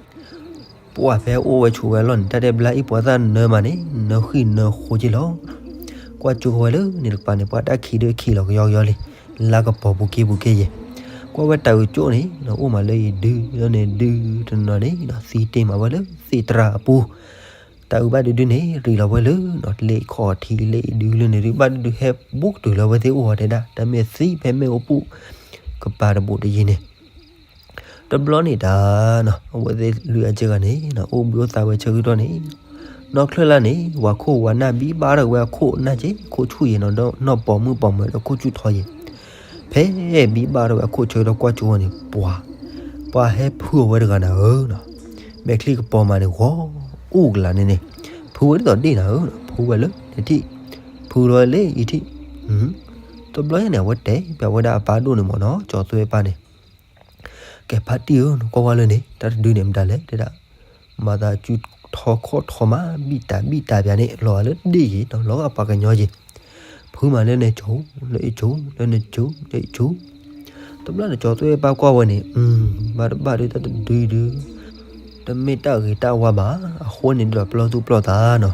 ပှၢ်ဖဲအိၣ်ဝဲဆိးဝဲအလီၢ်န့ၣ် တၢ်တဲဘျါအံၤပှၤသၣ်နၢမးန့ၣ် နၢဃံၣ်နၢဃိက့ၢ်လီၤ ကွၢ်ကၠိဝဲလၢန့ၣ်တကပၤန့ၣ် ပှၤတၢ်ခံးဒုးခံးလီၤကယီကယီလံ လါကပီၤပူၤက့ပူၤက့ယဲၢ် ကွၢ်ဝဲတၤအုးကၠိန့ၣ် အိၣ်မးလၢအံၤဒုလၢန့ၣ်ဒုတနီၤန့ၣ် သံတ့ၢ်မးဝဲလၢသ့ၣ်တြၢ်အပူၤ တၤအုးဘၣ်ဒုဒုန့ၣ် ရံးလီၤဝဲလၢ လ့ခီၣ်ထံးလၢအံၤဒုလၢန့ၣ်ဒု ဘၣ်ဒုဒုဟဲဘူးကတုၤလၢအဝဲသ့ၣ်အိၣ်ဝဲတဲဒၣ် တၢ်မ့ၢ်သံဖဲမ့ၣ်အူပူၤ ကပၤတဘူးတယံၤန့ၣ် တဘျီန့ၣ်တၢ်နီၤ အဝဲသ့ၣ်လွံၢ်အကဲဂၤန့ၣ် အိၣ်ဘှံးအိၣ်သါဝဲဆၢကတီၢ်န့ၣ် နီၢ်ချၢၣ်လၢ်န့ၣ် ဝၤခိၣ်ဝၤနၢ်ဘံၣ်ဘၣ်ထီၣ်ဝဲအခိၣ်နၢ်က့ ခိၣ်ဆူၣ်ယဲၢ်နီၤ ဒီးနီၢ်ပိာ်မုၣ်ပိာ်မၢၤဒီးခိၣ်ဆူၣ်ထီယဲၢ် ဖဲဘံၣ်ဘၣ်ထီၣ်ဝဲအခိၣ်ဆၢကတီၢ်ကွၢ်ကၠိဝဲန့ၣ် ပှၤ, ပှၤဟဲဖုးအီၤဝဲတဂၤနၤဧၢနီၤ, မဲာ်ချံကပီၤမးန့ၣ် ဂီၤအိၣ်ကလာ်န့ၣ်န့ၣ်, ဖုးဝဲဒ်သိးဒ့ၣ်နၤဧၢ, ဖုးဝဲလၢနထံၣ်, ဖုးလီၤလၢယထံၣ်, တဘျီညါန့ၣ် အဝဲတဲဘၣ်ဝဲဒၣ်အပၢ်ဒိၣ်န့ၣ်မ့ၢ်နီၤ, ကၠီၤသွဲပၢ်န့ၣ် ကဲဖါတံၢ်ဧၢ, နကွၢ်ဝဲလၢန့ၣ် တၢ်တဒုန့ၣ်မတၤလဲၣ် တဲဒၣ်, မၤသးစုထီခီၣ်ထီမး ဘံၣ်တၢ်ဘံၣ်တၢ်ပၠးန့ၣ် လီၤဂာ်လၢဒ့ၣ်ယံၤနီၤ, လီၤဂာ်ပှၤကညီယံၤ, ဖုးမးလၢနကိၤ, လၢယကိၤ, လၢနကိၤ, လၢယကိၤ, တဘျီန့ၣ် ကၠီၤသွဲပၢ်ကွၢ်ဝဲန့ၣ်, ဘၣ်တဘၣ်ဒုးတၢ်တဒုဒုး တမ့ၢ်တၢ်ဂ့ၤတၢ်ဝါဘၣ်, အဃိန့ၣ်ဒုးဒီးပျီသူၣ်ပျီသးနီၤ,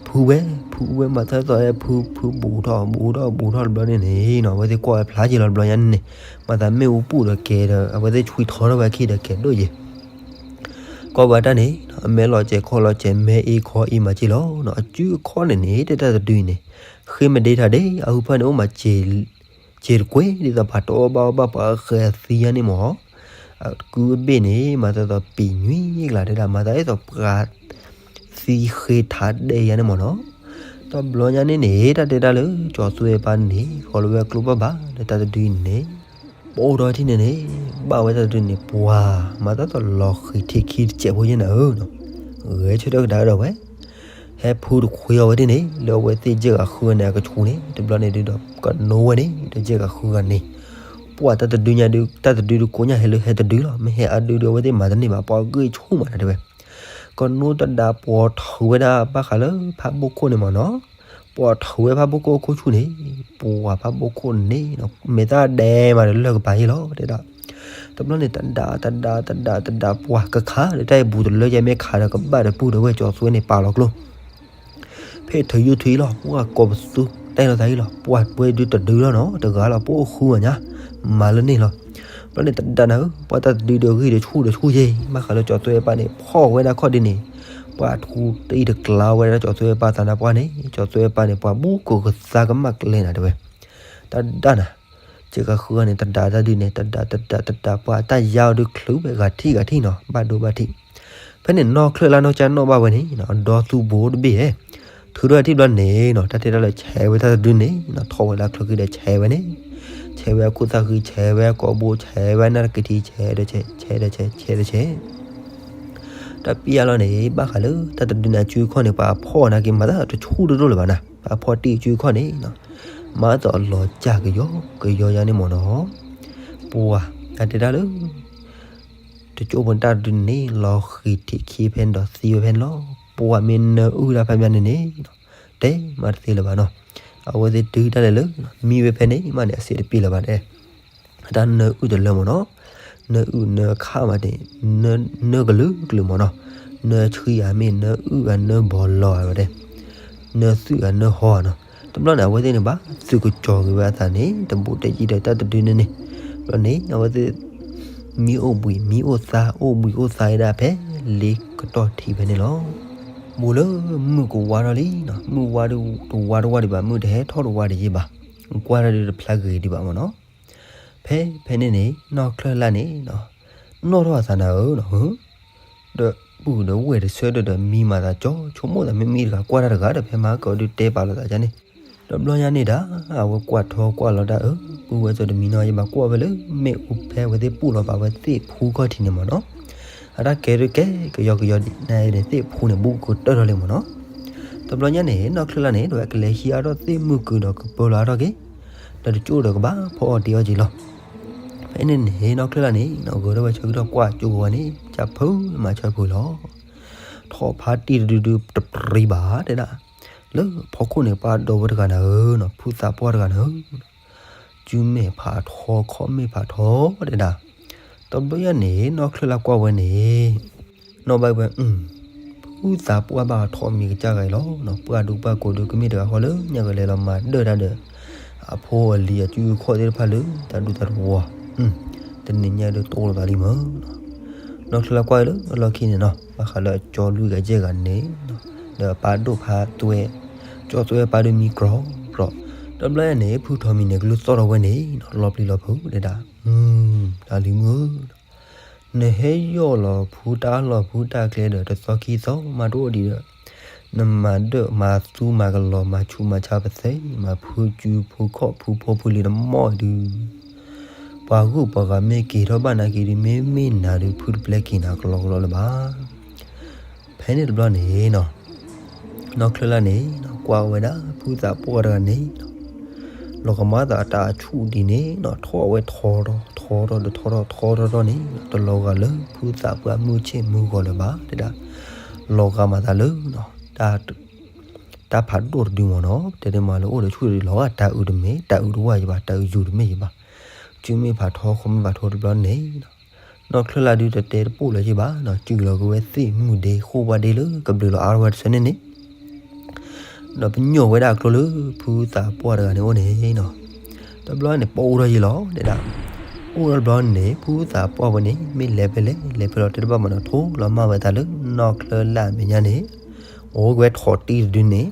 ဖုးဝဲ, ဖုးဝဲမၤသးသိးဖုး, ဖုးဘူးထီၣ် ဘူးထီၣ် ဘူးထီၣ်တဘျီန့ၣ်န့ၣ်နီၤ, အဝဲသ့ၣ်ကွၢ်ဝဲဖျါက့ၤလီၤတဘျီညါန့ၣ်န့ၣ်, မၤသးမ့ၣ်အူပူၣ်ဒီးကဲဒီး အဝဲသ့ၣ်ဆွံထီထီၣ်ဝဲအခံဒီးကဲဒိၣ်ယံၤ, ကွၢ်ဝဲတၢ်န့ၣ်, အမဲာ်လီၤစဲးခီၣ်လီၤစဲး မဲာ်အ့ခီအ့မးက့ၤလီၤ, အစုအခီၣ်န့ၣ်န့ၣ် တဲတၢ်တဒုအံၤန့ၣ်, ဃ့မ့ၢ်ဒ့တၢ်ဒ့ၣ် အဟုဖၢၣ်န့ၣ်အိၣ်မး စ့တကွ့ၢ် ဒ်သိးပှၤတအီၣ်ဘၣ်အီဘၣ်ပှၤအဃဲၤသံယါန့ၣ်မ့ၢ်, အကုအဘ့ၣ်န့ၣ် မၤသးသိးပံၤညွံကလးတဲဒၣ် မၤသးဒ်သိးပှၤသံဃ့ထးဒဲးယါန့ၣ်မ့ၢ်နီၤ, တဘျီညါန့ၣ်န့ၣ် တၢ်တဲတၢ်လၢကၠီၤသွဲပၢ်န့ၣ် ဃီလၢဝဲအကျိဘၣ်ဘၣ်လၢတၢ်တဒုအံၤန့ၣ်န့ၣ်, ပအိၣ်ထီၣ်ထံၣ်န့ၣ်န့ၣ်, ဘၣ်ဝဲတၢ်တဒုန့ၣ် ပှၤ, မၤသးသိးလီၤဃံၤထံးခံတစဲးဖိယဲၢ်နၤဧၢ, ဂဲၤဆၢထၢၣ်ကဒါကဒီးဝဲ ဟဲဖုတခွ့အီၤဝဲဒၣ်န့ၣ် လၢအဝဲသ့ၣ်ယဲၢ်ဂၤဃုဂၤန့ၣ် အကဆူးန့ၣ် တဘျီန့ၣ်ဒုးဒီး ကနိဝဲန့ၣ် ဒီးယဲၢ်ဂၤဃုဂၤန့ၣ်, ပှၤတၢ်တဒုညါဒုး တၢ်တဒုဒုးကိးညါဟဲလၢဟဲတဒုလီၤ, မ့ၢ်ဟဲအဒုဒုးအဝဲသ့ၣ်မၤတန့ၢ်ဘၣ် ပှၤဂ့ၢ်ဆူၣ်မးနၤတဲဝဲ, ကနိတဒးပှီၤထုးဝဲဒၣ်ဘၣ်ဃးလၢဖးဘိၣ်ခိၣ်န့ၣ်မ့ၢ်နီၤ, ပှီၤထုးဝဲဖးဘိၣ်ခိၣ်အခိၣ်ဆူၣ်န့ၣ်, ပှၤဖးဘိၣ်ခိၣ်န့ၣ် မဲာ်သၣ်ဒဲမးဒီးလၢၢ်ကပၤယ့ၢ်လီၤ တဲဒၣ် တဘျီန့ၣ် တဒး တဒး တဒး တဒး ပှၤကခးဒီးတၢ်အံၤဘူးတလၢယဲမ့ၢ်ခးဒီးကဘၣ်ဒီးပူၢ်ဒီးဝဲကၠီၤသွဲန့ၣ်ပာ်လီၤကျိ ဖဲထုးယူၢ်ထုးအံၤလီၤ ပှၤကိးပသူ တၢ်အံၤလီၤသးအံၤလီၤ ပှၤဝဲဒုးတဒုလီၤနီၤ တဂၤလီၤ ပအိၣ်ဃုအီၤညါ မၤလၢန့ၣ်လီၤ ဘျီန့ၣ်တဒးနၤဧၢ ပှၤတၢ်တဒုဒီးဂံၢ်ဒီးဆူၣ်ဒီးဆူၣ်ယဲ ဘၣ်ဃးလၢကၠီၤသွဲပၢ်န့ၣ် ဖီၣ်ဝဲဒၣ်ခီၣ်ဒ်န့ၣ် ပှၤထူတအံၤတကျါဝဲဒၣ်ကၠီၤသွဲပၢ်သးနါပှၢ်န့ၣ် ကၠီၤသွဲပၢ်န့ၣ် ပှၤဘူးကိးကသါကမၣ်ကျဲနၤတဲဝဲ တၢ်ဒၣ်နၤ စ့ၢ်ကီးဃုဂၤန့ၣ် တဒးတၢ်ဒုးန့ၣ် တဒးတဒးတဒး ပှၤတၢ်ယါအီၤဒုးချုးဝဲဂၤထံၣ်ဂၤထံၣ်နီၤ ဘၣ်ဒိဘၣ်ထံး ဖဲန့ၣ်နီၢ်ချၢၣ်လၢနီၢ်ကၠၢ်နီၣ်ဘၣ်ဝဲန့ၣ် အဒီသူဘိတဘ့ၣ်ဧဲ ထုးထီၣ်ထံၣ်ဘျီန့ၣ်နီၤ တၢ်တဲတၢ်လၢဆဲးဝဲတၢ်တဒုန့ၣ်နီၤ ထီၣ်ဝဲလၢချၢခံဒီးဆဲးဝဲန့ၣ် ဆဲးဝဲအခိၣ်သၣ်ဃံ ဆဲးဝဲအကိာ်ဘိ ဆဲးဝဲနၢ်တကထံ ဆဲးဒီးဆဲး ဆဲးဒီးဆဲး ဆဲးဒီးဆဲး တၢ်ပျၢ်လီၤန့ၣ် ဘၣ်ဃးလၢတၢ်တဒုန့ၣ်အစုအခီၣ်န့ၣ် ပှၤဖီၣ်နာ်က့ၤမၤသးတဆူၣ်တဒိၣ်လၢၤဘၣ်နၤ ပှၤဖီၣ်တံၢ်အစုအခီၣ်န့ၣ် မၤသးလီၤစၢ်ကယီကယီယါန့ၣ်မ့ၢ်နီၤ ပှၤ တၢ်တဲတၢ်လၢ တကၠိဖိတၢ်တဒုန့ၣ် လီၤဃံၤထံးခံဖဲန့ၣ်ဒီးသံဝဲဖဲန့ၣ်လီၤ ပှၤမ့ၢ်နၢအုၣ်တၢ်ဖးမးန့ၣ်န့ၣ် တဲမၤတသ့လၢၤဘၣ်နီၤ အဝဲသ့ၣ်တုၤတၢ်လဲၤလၢ မံဝဲဖဲန့ၣ်မးန့ၣ် အစ့တပ့ၢ်လၢၤဘၣ်တဲ အတၢ်နၢအုၣ်တလၢမ့ၢ်နီၤ နၢအုၣ်နၢခးမးန့ၣ် နၢကလုာ်ကလုာ်မ့ၢ်နီၤ နၢဆှံဧါမ့ၢ် နၢအုၣ်ဧါ နၢဘီလီၤဧါဝဲတဲ နၢသုးဧါ နၢဟီဧါနီၤ တဘျီန့ၣ် အဝဲသ့ၣ်န့ၣ်ဘၣ် သုးကစီၤက့ၤဝဲအသးန့ၣ် တဘူးတယံၤဒီးတၢ်တဒုန့ၣ်န့ၣ် ဘျီန့ၣ် အဝဲသ့ၣ် မံအိၣ်ဘှံး မံအိၣ်သါ အိၣ်ဘှံးအိၣ်သါဝဲဒၣ်ဖဲ လ့ကတီၢ်ထံးဖဲန့ၣ်လီၤ ဘူးလၢမုၢ်ကဝါထီၣ်လံနီၤ မုၢ်ဝါဒုးတဝါတဝါဒံးဘၣ် မုၢ်တဟဲထီၣ်တဝါဒံးယ့ၢ်ဘၣ် ကွၢ်တၢ်ဒုးတဖျါဂ့ၤဒံးဘၣ်မ့ၢ်နီၤ ဖဲဖဲန့ၣ်န့ၣ် နီၢ်ချၢၣ်လၢ်န့ၣ် နီၢ်ထီၣ်အသးနၤဧၢနီၤ ဒီးပုၢ်ဒီးဝဲၢ်တဆၢဒီးဒီးမံမၤသးကၠီ ဆိကမိၣ်သးမ့ၢ်မံတဂၤကွၢ်တၢ်တဂၤဒီးဖဲမၤကီဒုးတဲပာ်လီၤသးကန့ၣ် ဒီးဘျီညါန့ၣ်ဒၣ် အဝဲကွၢ်ထီကွၢ်လီၤတၢ်အၢ ပုၢ်ဝဲၢ်စၢၤတမံနီၤယဘၣ်ကွၢ်ဝဲလၢ မ့ၣ်အူဖဲအဝဲသ့ၣ်ပူၣ်လီၤပာ်ဝဲသ့ၣ်ဖူခီၣ်ထံးန့ၣ်မ့ၢ်နီၤ အတၢ်ကဲဒုးကဲ ကယီကယီဒ်န့ၣ်သ့ၣ်ဖူန့ၣ် ဘူးကတၢၢ်ထီၣ်လံမ့ၢ်နီၤ တဘျီညါန့ၣ် နီၢ်ချၢၣ်လၢ်န့ၣ် ဒီးဝဲကလဲၤဟံးအါထီၣ်သ့ၣ်မုၢ်ကုာ်ဒီးကပၢလီၤအါထီၣ်က့ၤ ဒီးတကၠိၣ်ဒီးကဘၣ်ဖီအီၤတ့အီၤက့ၤလီၤ ဖဲန့ၣ်န့ၣ် နီၢ်ချၢၣ်လၢ်န့ၣ် ဂဲၤထီၣ်ဝဲဆၢကတီၢ်ကွၢ်ကၠိဖိဝဲန့ၣ် ကၢ်ဖုးမၤဆၢဖုးလီၤ ထီၣ်ဖးတံၢ်တဒုဒုတပြံဘၣ်တဲဒၣ် လၢဖီခိၣ်န့ၣ် ပှၤဒိးဝဲတဂၤနၤဧၢနီၤ ဖုသးပှၢ်တဂၤနၤဧၢ စုမဲာ်ဖးထီ ခီၣ်မဲာ်ဖးထီတဲဒၣ် တဘျီညါန့ၣ် နီၢ်ချၢၣ်လၢ်ကွၢ်ဝဲန့ၣ် နီၢ်ဘၣ်ဝဲ ဖုသးပှၢ်ဘၣ်ထီၣ်မံၤကစၢ်ဂၤအံၤလီၤနီၤ ပှၢ်ဒူပှၢ်ကိးဒုးကမ့ၢ်တဂၤဃီလၢညါကလဲၤလီၤမၤဒၢၣ်တၢ်ဒီး အဖိအလံၤအစုအခီၣ်သ့ၣ်တဖၣ်လၢတၢ်ဒူတၢ်တဝီ တနံၤညါဒုးတိၢ်လိာ်သးလံမ့ၢ်နီၤ နီၢ်ချၢၣ်လၢ်ကွၢ်လၢအလီၢ်ခံန့ၣ်နီၤ ဘၣ်ဃးလၢအကၠီလွံၢ်ဂၤယဲၢ်ဂၤန့ၣ်နီၤ ဒီးအပၢ်ဒိၣ်ဖးသွဲ ကၠီသွဲပၢ်ဒုးမံကြီကြီ တဘျီညါန့ၣ် ဖုထီၣ်မံၤန့ၣ် ကလုၢ်သီၣ်ထီၣ်ဝဲန့ၣ်နီၤ လီၤပျံၤလီၤဖုးတဲဒၣ် တၢ်လံၤမုၢ်ဧၢ နဟဲယီၢ်လီၤဖုတၢ်လီၢ်ဖုတၢ်ကျဲဒီး တသီခံသီမးတအိၣ်ဒံးဒီး နမၤဒၢၣ်မၤသူမၤကလီၤ မၤဆူးမၤဆါပသ့, မၤဖုစုဖုခီၣ်ဖုဖိဖုလံၤတမီၢ်ဒုး, ပှၤဂုၢ်ပှၤဂၤမ့ၢ်က့ၤထီၣ်ဘၣ်နာ်က့ဒုး မ့မ့ၢ်နၤဒုး ဖုတပျဲက့ၤနၤကလီကလီလၢၤဘၣ်. ဖဲန့ၣ်တဘျီန့ၣ်နီၤ, နီၢ်ချၢၣ်လၢ်န့ၣ် ကွၢ်ဝဲဒၣ်ဖုသးပှၢ်တဂၤန့ၣ် လီၤဂာ်မၤသးတၢ်အဆူၣ်ဒ်န့ၣ်နီၤ, ထီၣ်ဝဲထီထီၣ်ထီထီၣ်ဒီးထီထီၣ်ထီထီၣ်ထီန့ၣ် တလီၤဂာ်လၢဖုသးပှၢ်မုၢ်ဆ့ၣ်မုၢ်ဂီၤလၢၤဘၣ် တဲဒၣ်, လီၤဂာ်မၤသးလၢ တၢ်ဖးဒိၣ်တဒုမ့ၢ်နီၤ, တဲဒၣ်မးလၢအိၣ်ဒီးဆူၣ်ဒီးလီၤဂာ် တၢ်အုးတမ့ၢ် တၢ်အုးတဝၢ်ယဘၣ် တၢ်အုးယူၤတမ့ၢ်ယဘၣ်, စုမ့ၢ်ဖးထီ ဃီမ့ၢ်ဖးထီတဘျီန့ၣ် နီၢ်ချၢၣ်လၢ်ဒုးတတဲတပိၢ်လၢၤယဘၣ်နီၤ, စုလီၤက့ၤဝဲသ့ၣ်မုၢ်ဒ့ဃိၣ်ဝါဒ့လၢကဘျုးလီၤအါထီၣ်ဝဲတဆၢန့ၣ်န့ၣ် ဒီးပညိၣ်ဝဲဒၣ်အကျိလၢဖုသးပှၢ်တဂၤန့ၣ်အိၣ်န့ၣ်နီၤ, တဘျီန့ၣ် ပအိၣ်ထီၣ်ယံၤလီၤ တဲဒၣ်, အိၣ်ထီၣ်တဘျီန့ၣ် ဖုသးပှၢ်ဝဲန့ၣ် မ့ၢ်လဲၤဖဲလဲၣ် လဲၤဖဲလီၤတဲတဘၣ်မးနီၤ, ထိလီၤမၢ်ဝဲသးလၢနီၢ်ချၢၣ်လၢ်အမဲာ်ညါန့ၣ် အိၣ်က့ၤဝဲထိးတံၢ်တဒုန့ၣ်,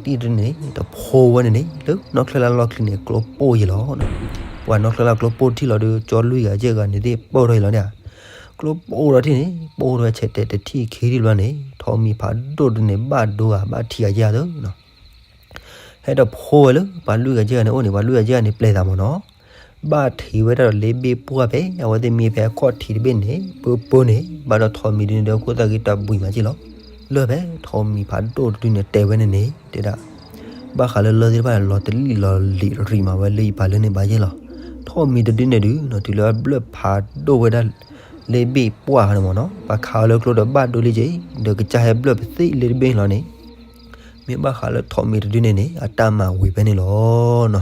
ထိးတံၢ်တဒုန့ၣ် တဖိဝဲန့ၣ်န့ၣ် လၢနီၢ်ချၢၣ်လၢ်လီၢ်ခံန့ၣ် ကျိပိၢ်ယံၤလီၤနီၤ, ပှၤနီၢ်ချၢၣ်လၢ်ကျိပိၢ်တထံၣ်လီၤဒီး ကၠီလွံၢ်ဂၤယဲၢ်ဂၤန့ၣ်သ့ၣ် ပၢၢ်ထီၣ်ယံၤလီၤန့ၣ်ဧါ, ကျိပိၢ်ထီၣ်တထံၣ်န့ၣ် ပိၢ်ထီၣ်ဝဲဆဲးတဲာ်တထံၣ်ခံထံၣ်တဘျီန့ၣ် ထိးမံၤဖးဒိၣ်တဒုန့ၣ် ဘၣ်ဒိဂၤဘၣ်ထံးဂၤယဲၢ်ဂၤသၢနီၤ ဟဲတဖိဝဲလၢ ပှၤလွံၢ်ဂၤယဲၢ်ဂၤန့ၣ် အိၣ်န့ၣ် ပှၤလွံၢ်ဂၤယဲၢ်ဂၤန့ၣ် ပျဲသးမ့ၢ်နီၤ, ဘၣ်ထံးဝဲဒၣ်ဒီးလ့ဘ့ၣ်ပှၢ်ဖဲ အဝဲသ့ၣ်မံဖဲအခီၣ်ထံးတဘ့ၣ်န့ၣ် ပၢပၢန့ၣ် ဘၣ်ဒီးထိးမံၤဒုန့ၣ်ဒီး ခိၣ်သၣ်ဂ့ၤတၢ်ဘှံးမးက့လီၤ, လၢဖဲထိးမံၤဖးဒိၣ်တဒုန့ၣ် တဲဝဲန့ၣ်န့ၣ် တဲဒၣ်, ဘၣ်ဃးလၢလၢသ့ၣ်တဖၣ်န့ၣ် လီၤတလံၣ်လီၤလံၤရံးမးဝဲလၢယပာ်လၢန့ၣ်ဘၣ်ယဲၢ်လီၤ, ထိးမံၤတဒုန့ၣ်ဒုးနီၤ တုၤလၢအဘျၢၣ်ဖးဒိၣ်ဝဲဒၣ် လ့ဘ့ၣ်ပှၢ်န့ၣ်မ့ၢ်နီၤ ပှၤခးအီၤလၢကျိဒီးဘၣ်ဒိလံက့ၤ ဒီးကစၢ်ဟဲဘျၢၣ်ပသ့ၣ်လ့တဘ့ၣ်လီၤန့ၣ် မ့ၢ်ဘၣ်ဃးလၢထိးမံၤတဒုန့ၣ်န့ၣ် အတၢ်မၤဝံၤဖဲန့ၣ်လီၤနီၤ,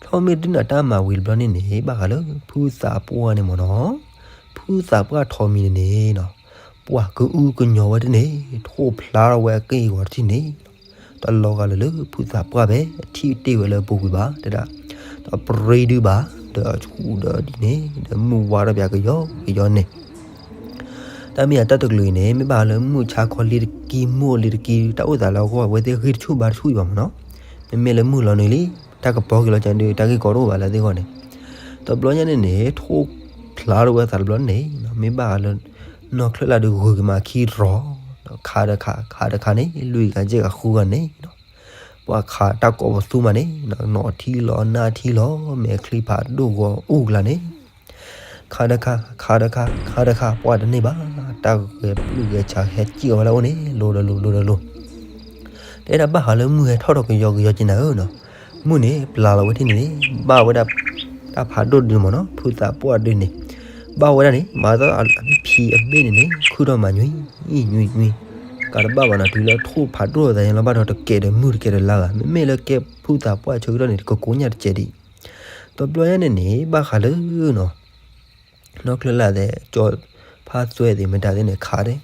ထိးမံၤတဒုန့ၣ်အတၢ်မၤဝံၤတဘျီန့ၣ်န့ၣ် ဘၣ်ဃးလၢဖုသးပှၢ်န့ၣ်မ့ၢ်နီၤ, ဖုသးပှၢ်ထိးမံၤန့ၣ်န့ၣ်နီၤ, ပှၤကအုကညီၤဝဲတန့ၣ် ထိၣ်ဖျါထီၣ်ဝဲအက့ၢ်အဂီၤတထံၣ်န့ၣ် တလီၤဂာ်လၢ်လၢဖုသးပှၢ်ဖဲအထံၣ်တ့ၢ်ဝဲလၢအပူၤကွံာ်ဘၣ် တဲဒၣ်, ဒီးပြ့ဒုဘၣ် ဒီးအဆူၣ်ဒီးဒ်န့ၣ် ဒီးမုၢ်ဝါထီၣ်ပၠးကယီကယီန့ၣ် တၢ်မ့ၢ်အတၢ်တကလုာ်အံၤန့ၣ် မ့ၢ်ဘၣ်ဃးလၢမုၢ်ဆါခီလံတကံ မုၢ်အိၣ်လံတကံ တၢ်အိၣ်သးလၢအဂီၢ် အဝဲသ့ၣ်ဂံၢ်တဆူၣ်ဘါတဆူၣ်အံၤဘၣ်မ့ၢ်နီၤ, မ့မ့ၢ်လၢမုၢ်လီၤနုာ်လံ တၢ်ကပီၤက့ၤလီၤကဒီး တၢ်ဂ့ၢ်ကီတအိၣ်ဘၣ်လၢသ့ၣ်အဂီၢ်န့ၣ်, တဘျီညါန့ၣ်န့ၣ် ထိၣ်ဖျါထီၣ်ဝဲသးတဘျီန့ၣ် မ့ၢ်ဘၣ်ဃးလၢ နီၢ်ချၢၣ်လၢ်ဒုးဂုာ်က့ၤမးခံရီၤ ခးတခါခးတခါန့ၣ် လွံၢ်ဂၤယဲၢ်ဂၤဃုဂၤန့ၣ် ပှၤခးတၢ်ကိးပသူမးန့ၣ် နီၢ်ထံလီၤနၢ်ထံလီၤ မဲာ်ချံဖးဒိၣ်ဂီၤအိၣ်ကျါန့ၣ် ခးတခါ ခးတခါ ခးတခါ ပှၢ်တန့ၢ်ဘၣ် တၢ်ဂဲၤပျုၢ်ဂဲၤဆးဟဲစံၣ်အီၤဝဲလၢအအိၣ်န့ၣ် လိၤဒီးလိၤ လိၤဒီးလိၤ တဲဒၣ်ဘၣ်ဃးလၢမုၢ်ဟဲထီၣ်ထီၣ်ကယီကယီက့ၤနၤဧၢနီၤ, မုၢ်န့ၣ် ပျၢ်လီၤဝဲထံၣ်န့ၣ်န့ၣ် ဘၣ်ဝဲဒၣ် တၢ်ဖးဒိၣ်တဒုမ့ၢ်နီၤ ဖုသးပှၢ်တဒုန့ၣ် ဘၣ်ဝဲဒၣ်န့ၣ် မၤသီအဖံးအဘ့ၣ်န့ၣ်န့ၣ် ခုၣ်ထီၣ်မးညွံ နွံ နွံ ကးတဘၣ်ဘၣ်နီၤ တုၤလၢထိၣ်ဖးဒိၣ်သးညါလီၤဘၣ်ဒီးတကဲးဒီးမုၢ်တကဲးဒီးလါဘၣ် မ့မ့ၢ်လၢကဲဖုသးပှၢ်ဆၢကတီၢ်န့ၣ် ကကိးညၣ်တစဲးဒံး တဘျီညါန့ၣ်န့ၣ် ဘၣ်ဃးလၢနီၤ နီၢ်ချၢၣ်လၢ်သဲး ကၠီဖါသွဲသ့ၣ်မတၤသ့ၣ်န့ၣ် ခးဒၣ်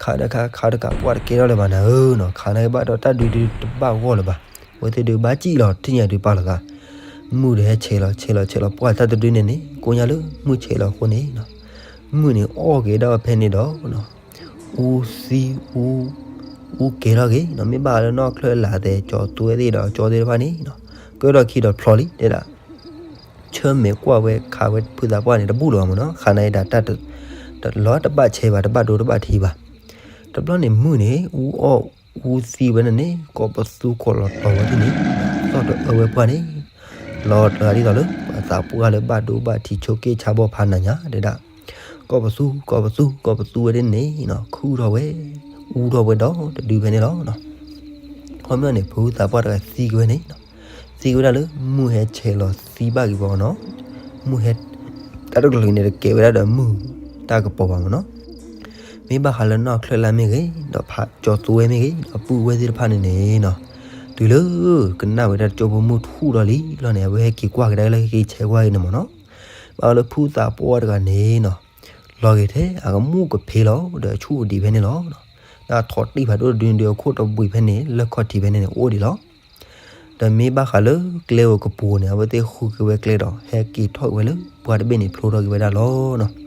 ခးတခါ ခးတခါ ပှၢ်တကဲထီၣ်လၢၤဘၣ်နၤဧၢနီၤ ခးန့ၢ်ဘၣ်ဒီးတၢ်ဒုးဒုးတဘၣ်ဂီၢ်လၢၤဘၣ် အဝဲသ့ၣ်ဒုးဘၣ်စံၣ်လီၤ ထံၣ်ညါဒုးပာ်လီၤသး မုၢ်ဒီးဟဲဆဲးလီၤ ဆဲးလီၤ ဆဲးလီၤ ပှၢ်တၢ်တဒုန့ၣ်န့ၣ် ကိးညါလၢမုၢ်ဆဲးလီၤအဃိန့ၣ် မုၢ်န့ၣ်အီၣ်က့ၤဒၣ်ဝဲဖဲန့ၣ်ဒီး အူသံ အူ အူကဲထီၣ်က့ၤနီၤ မ့ၢ်ဘၣ်လၢနီၢ်ချၢၣ်လၢ်သဲး ကၠီသွဲသ့ၣ်ဒီးကၠီသ့ၣ်တဖၣ်န့ၣ် ကၢထီၣ်ခံဒီးဖျိလံ တဲဒၣ် ဆၢမဲာ်ကွၢ်ဝဲခးဝဲဖုသးပှၢ်န့ၣ် တဘူၣ်လၢၤဘၣ်မ့ၢ်နီၤ ခးန့ၢ်ဒၣ်တၢ်တလီၤတဘၣ်ဆဲးဘၣ် တဘၣ်ဒိတဘၣ်ထံးဘၣ် တဘျီန့ၣ်မုၢ်န့ၣ် အူအီၣ်အူသံဝဲန့ၣ်န့ၣ် ကိးပသူကိးလီၤတီၤဝဲဒ်န့ၣ် သီၣ်တအၢဝဲပှၢ်န့ၣ် လီၤတဂၤဒ်သိးလၢ ပှၤသးပှၢ်လၢဘၣ်ဒိဘၣ်ထံးဆိးက့ဆါဘီဖးနၤညါ တဲဒၣ် ကိးပသူ ကိးပသူ ကိးပသူဝဲဒ်န့ၣ်နီၤ ခုၣ်ထီၣ်ဝဲ အူထီၣ်ဝဲဒီးတဒုဖဲန့ၣ်လီၤနီၤ ခီပညီန့ၣ် ဖုသးပှၢ်တဂၤသံကွံာ်ဝဲန့ၣ်နီၤ သံကွံာ်ဝဲဒၣ်လၢ မုၢ်ဟဲဆဲးလီၤသံဘၣ်က့ၤဝဲနီၤ မုၢ်ဟဲ တၢ်တကလုာ်န့ၣ် တကဲဝဲဒၣ်ဒီးမုၢ်တၢ်ကပီၤဘၣ်မ့ၢ်နီၤ မ့ၢ်ဘၣ်ဃးလၢနီၢ်ချၢၣ်လၢ်မ့ၢ်ဂ့ၤ ဒီးဖးကၠီသွဲမ့ၢ်ဂ့ၤ ဒီးပုၢ်ဝဲၢ်သ့ၣ်တဖၣ်န့ၣ်န့ၣ်နီၤ တုၤလၢ ကနၣ်ဝဲဒၣ်တကၠိဖိမုၢ်ထူၣ်ထီၣ်လံလီၤန့ၣ် အဝဲဟဲက့ၤကွၢ်ကဒါလၢဟဲက့ၤဆဲးကွၢ်ဂ့ၤန့ၣ်မ့ၢ်နီၤ ဘၣ်ဃးလၢဖုသးပှၢ်တဂၤန့ၣ်နီၤ လီၤဂ့ၤထဲအကမူၣ်ကဖ့လီၤ ဒီးအဆူၣ်အဒံးဖဲန့ၣ်လီၤ ဒီးထိးတံၢ်ဖးဒိၣ်တဒုန့ၣ်ဒီးအခိၣ်တဘှံးဖဲန့ၣ် လၢခီၣ်ထံးဖဲန့ၣ်န့ၣ် အိၣ်ဒံးလီၤ ဒီးမ့ၢ်ဘၣ်ဃးလၢကျဲဧိၤကပူၤန့ၣ် အဝဲသ့ၣ်ဃုက့ၤဝဲကျဲဒီး ဟဲက့ၤထီၣ်က့ၤဝဲလၢ ပှၢ်တဘ့ၣ်န့ၣ် ဖျိထီၣ်က့ၤဝဲဒၣ်လီၤနီၤ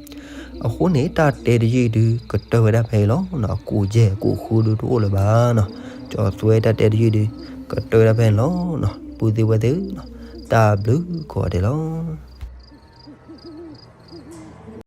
အဃိန့ၣ် တၢ်တဲတယုၢ်ဒုး ကတၢၢ်ဝဲဒၣ်ဖဲအံၤလီၤနီၤ အကိးယဲၢ်ကိးဃုဒုးတအိၣ်လၢၤဘၣ်နီၤ ကၠီသွဲတၢ်တဲတယုၢ်ဒုး ကတၢၢ်ဝဲဒၣ်ဖဲအံၤလီၤနီၤ ပုၢ်သ့ၣ်ဝဲၢ်သ့ၣ်နီၤ တၢ်ဘျုးကိးဂၤဒဲးလီၤ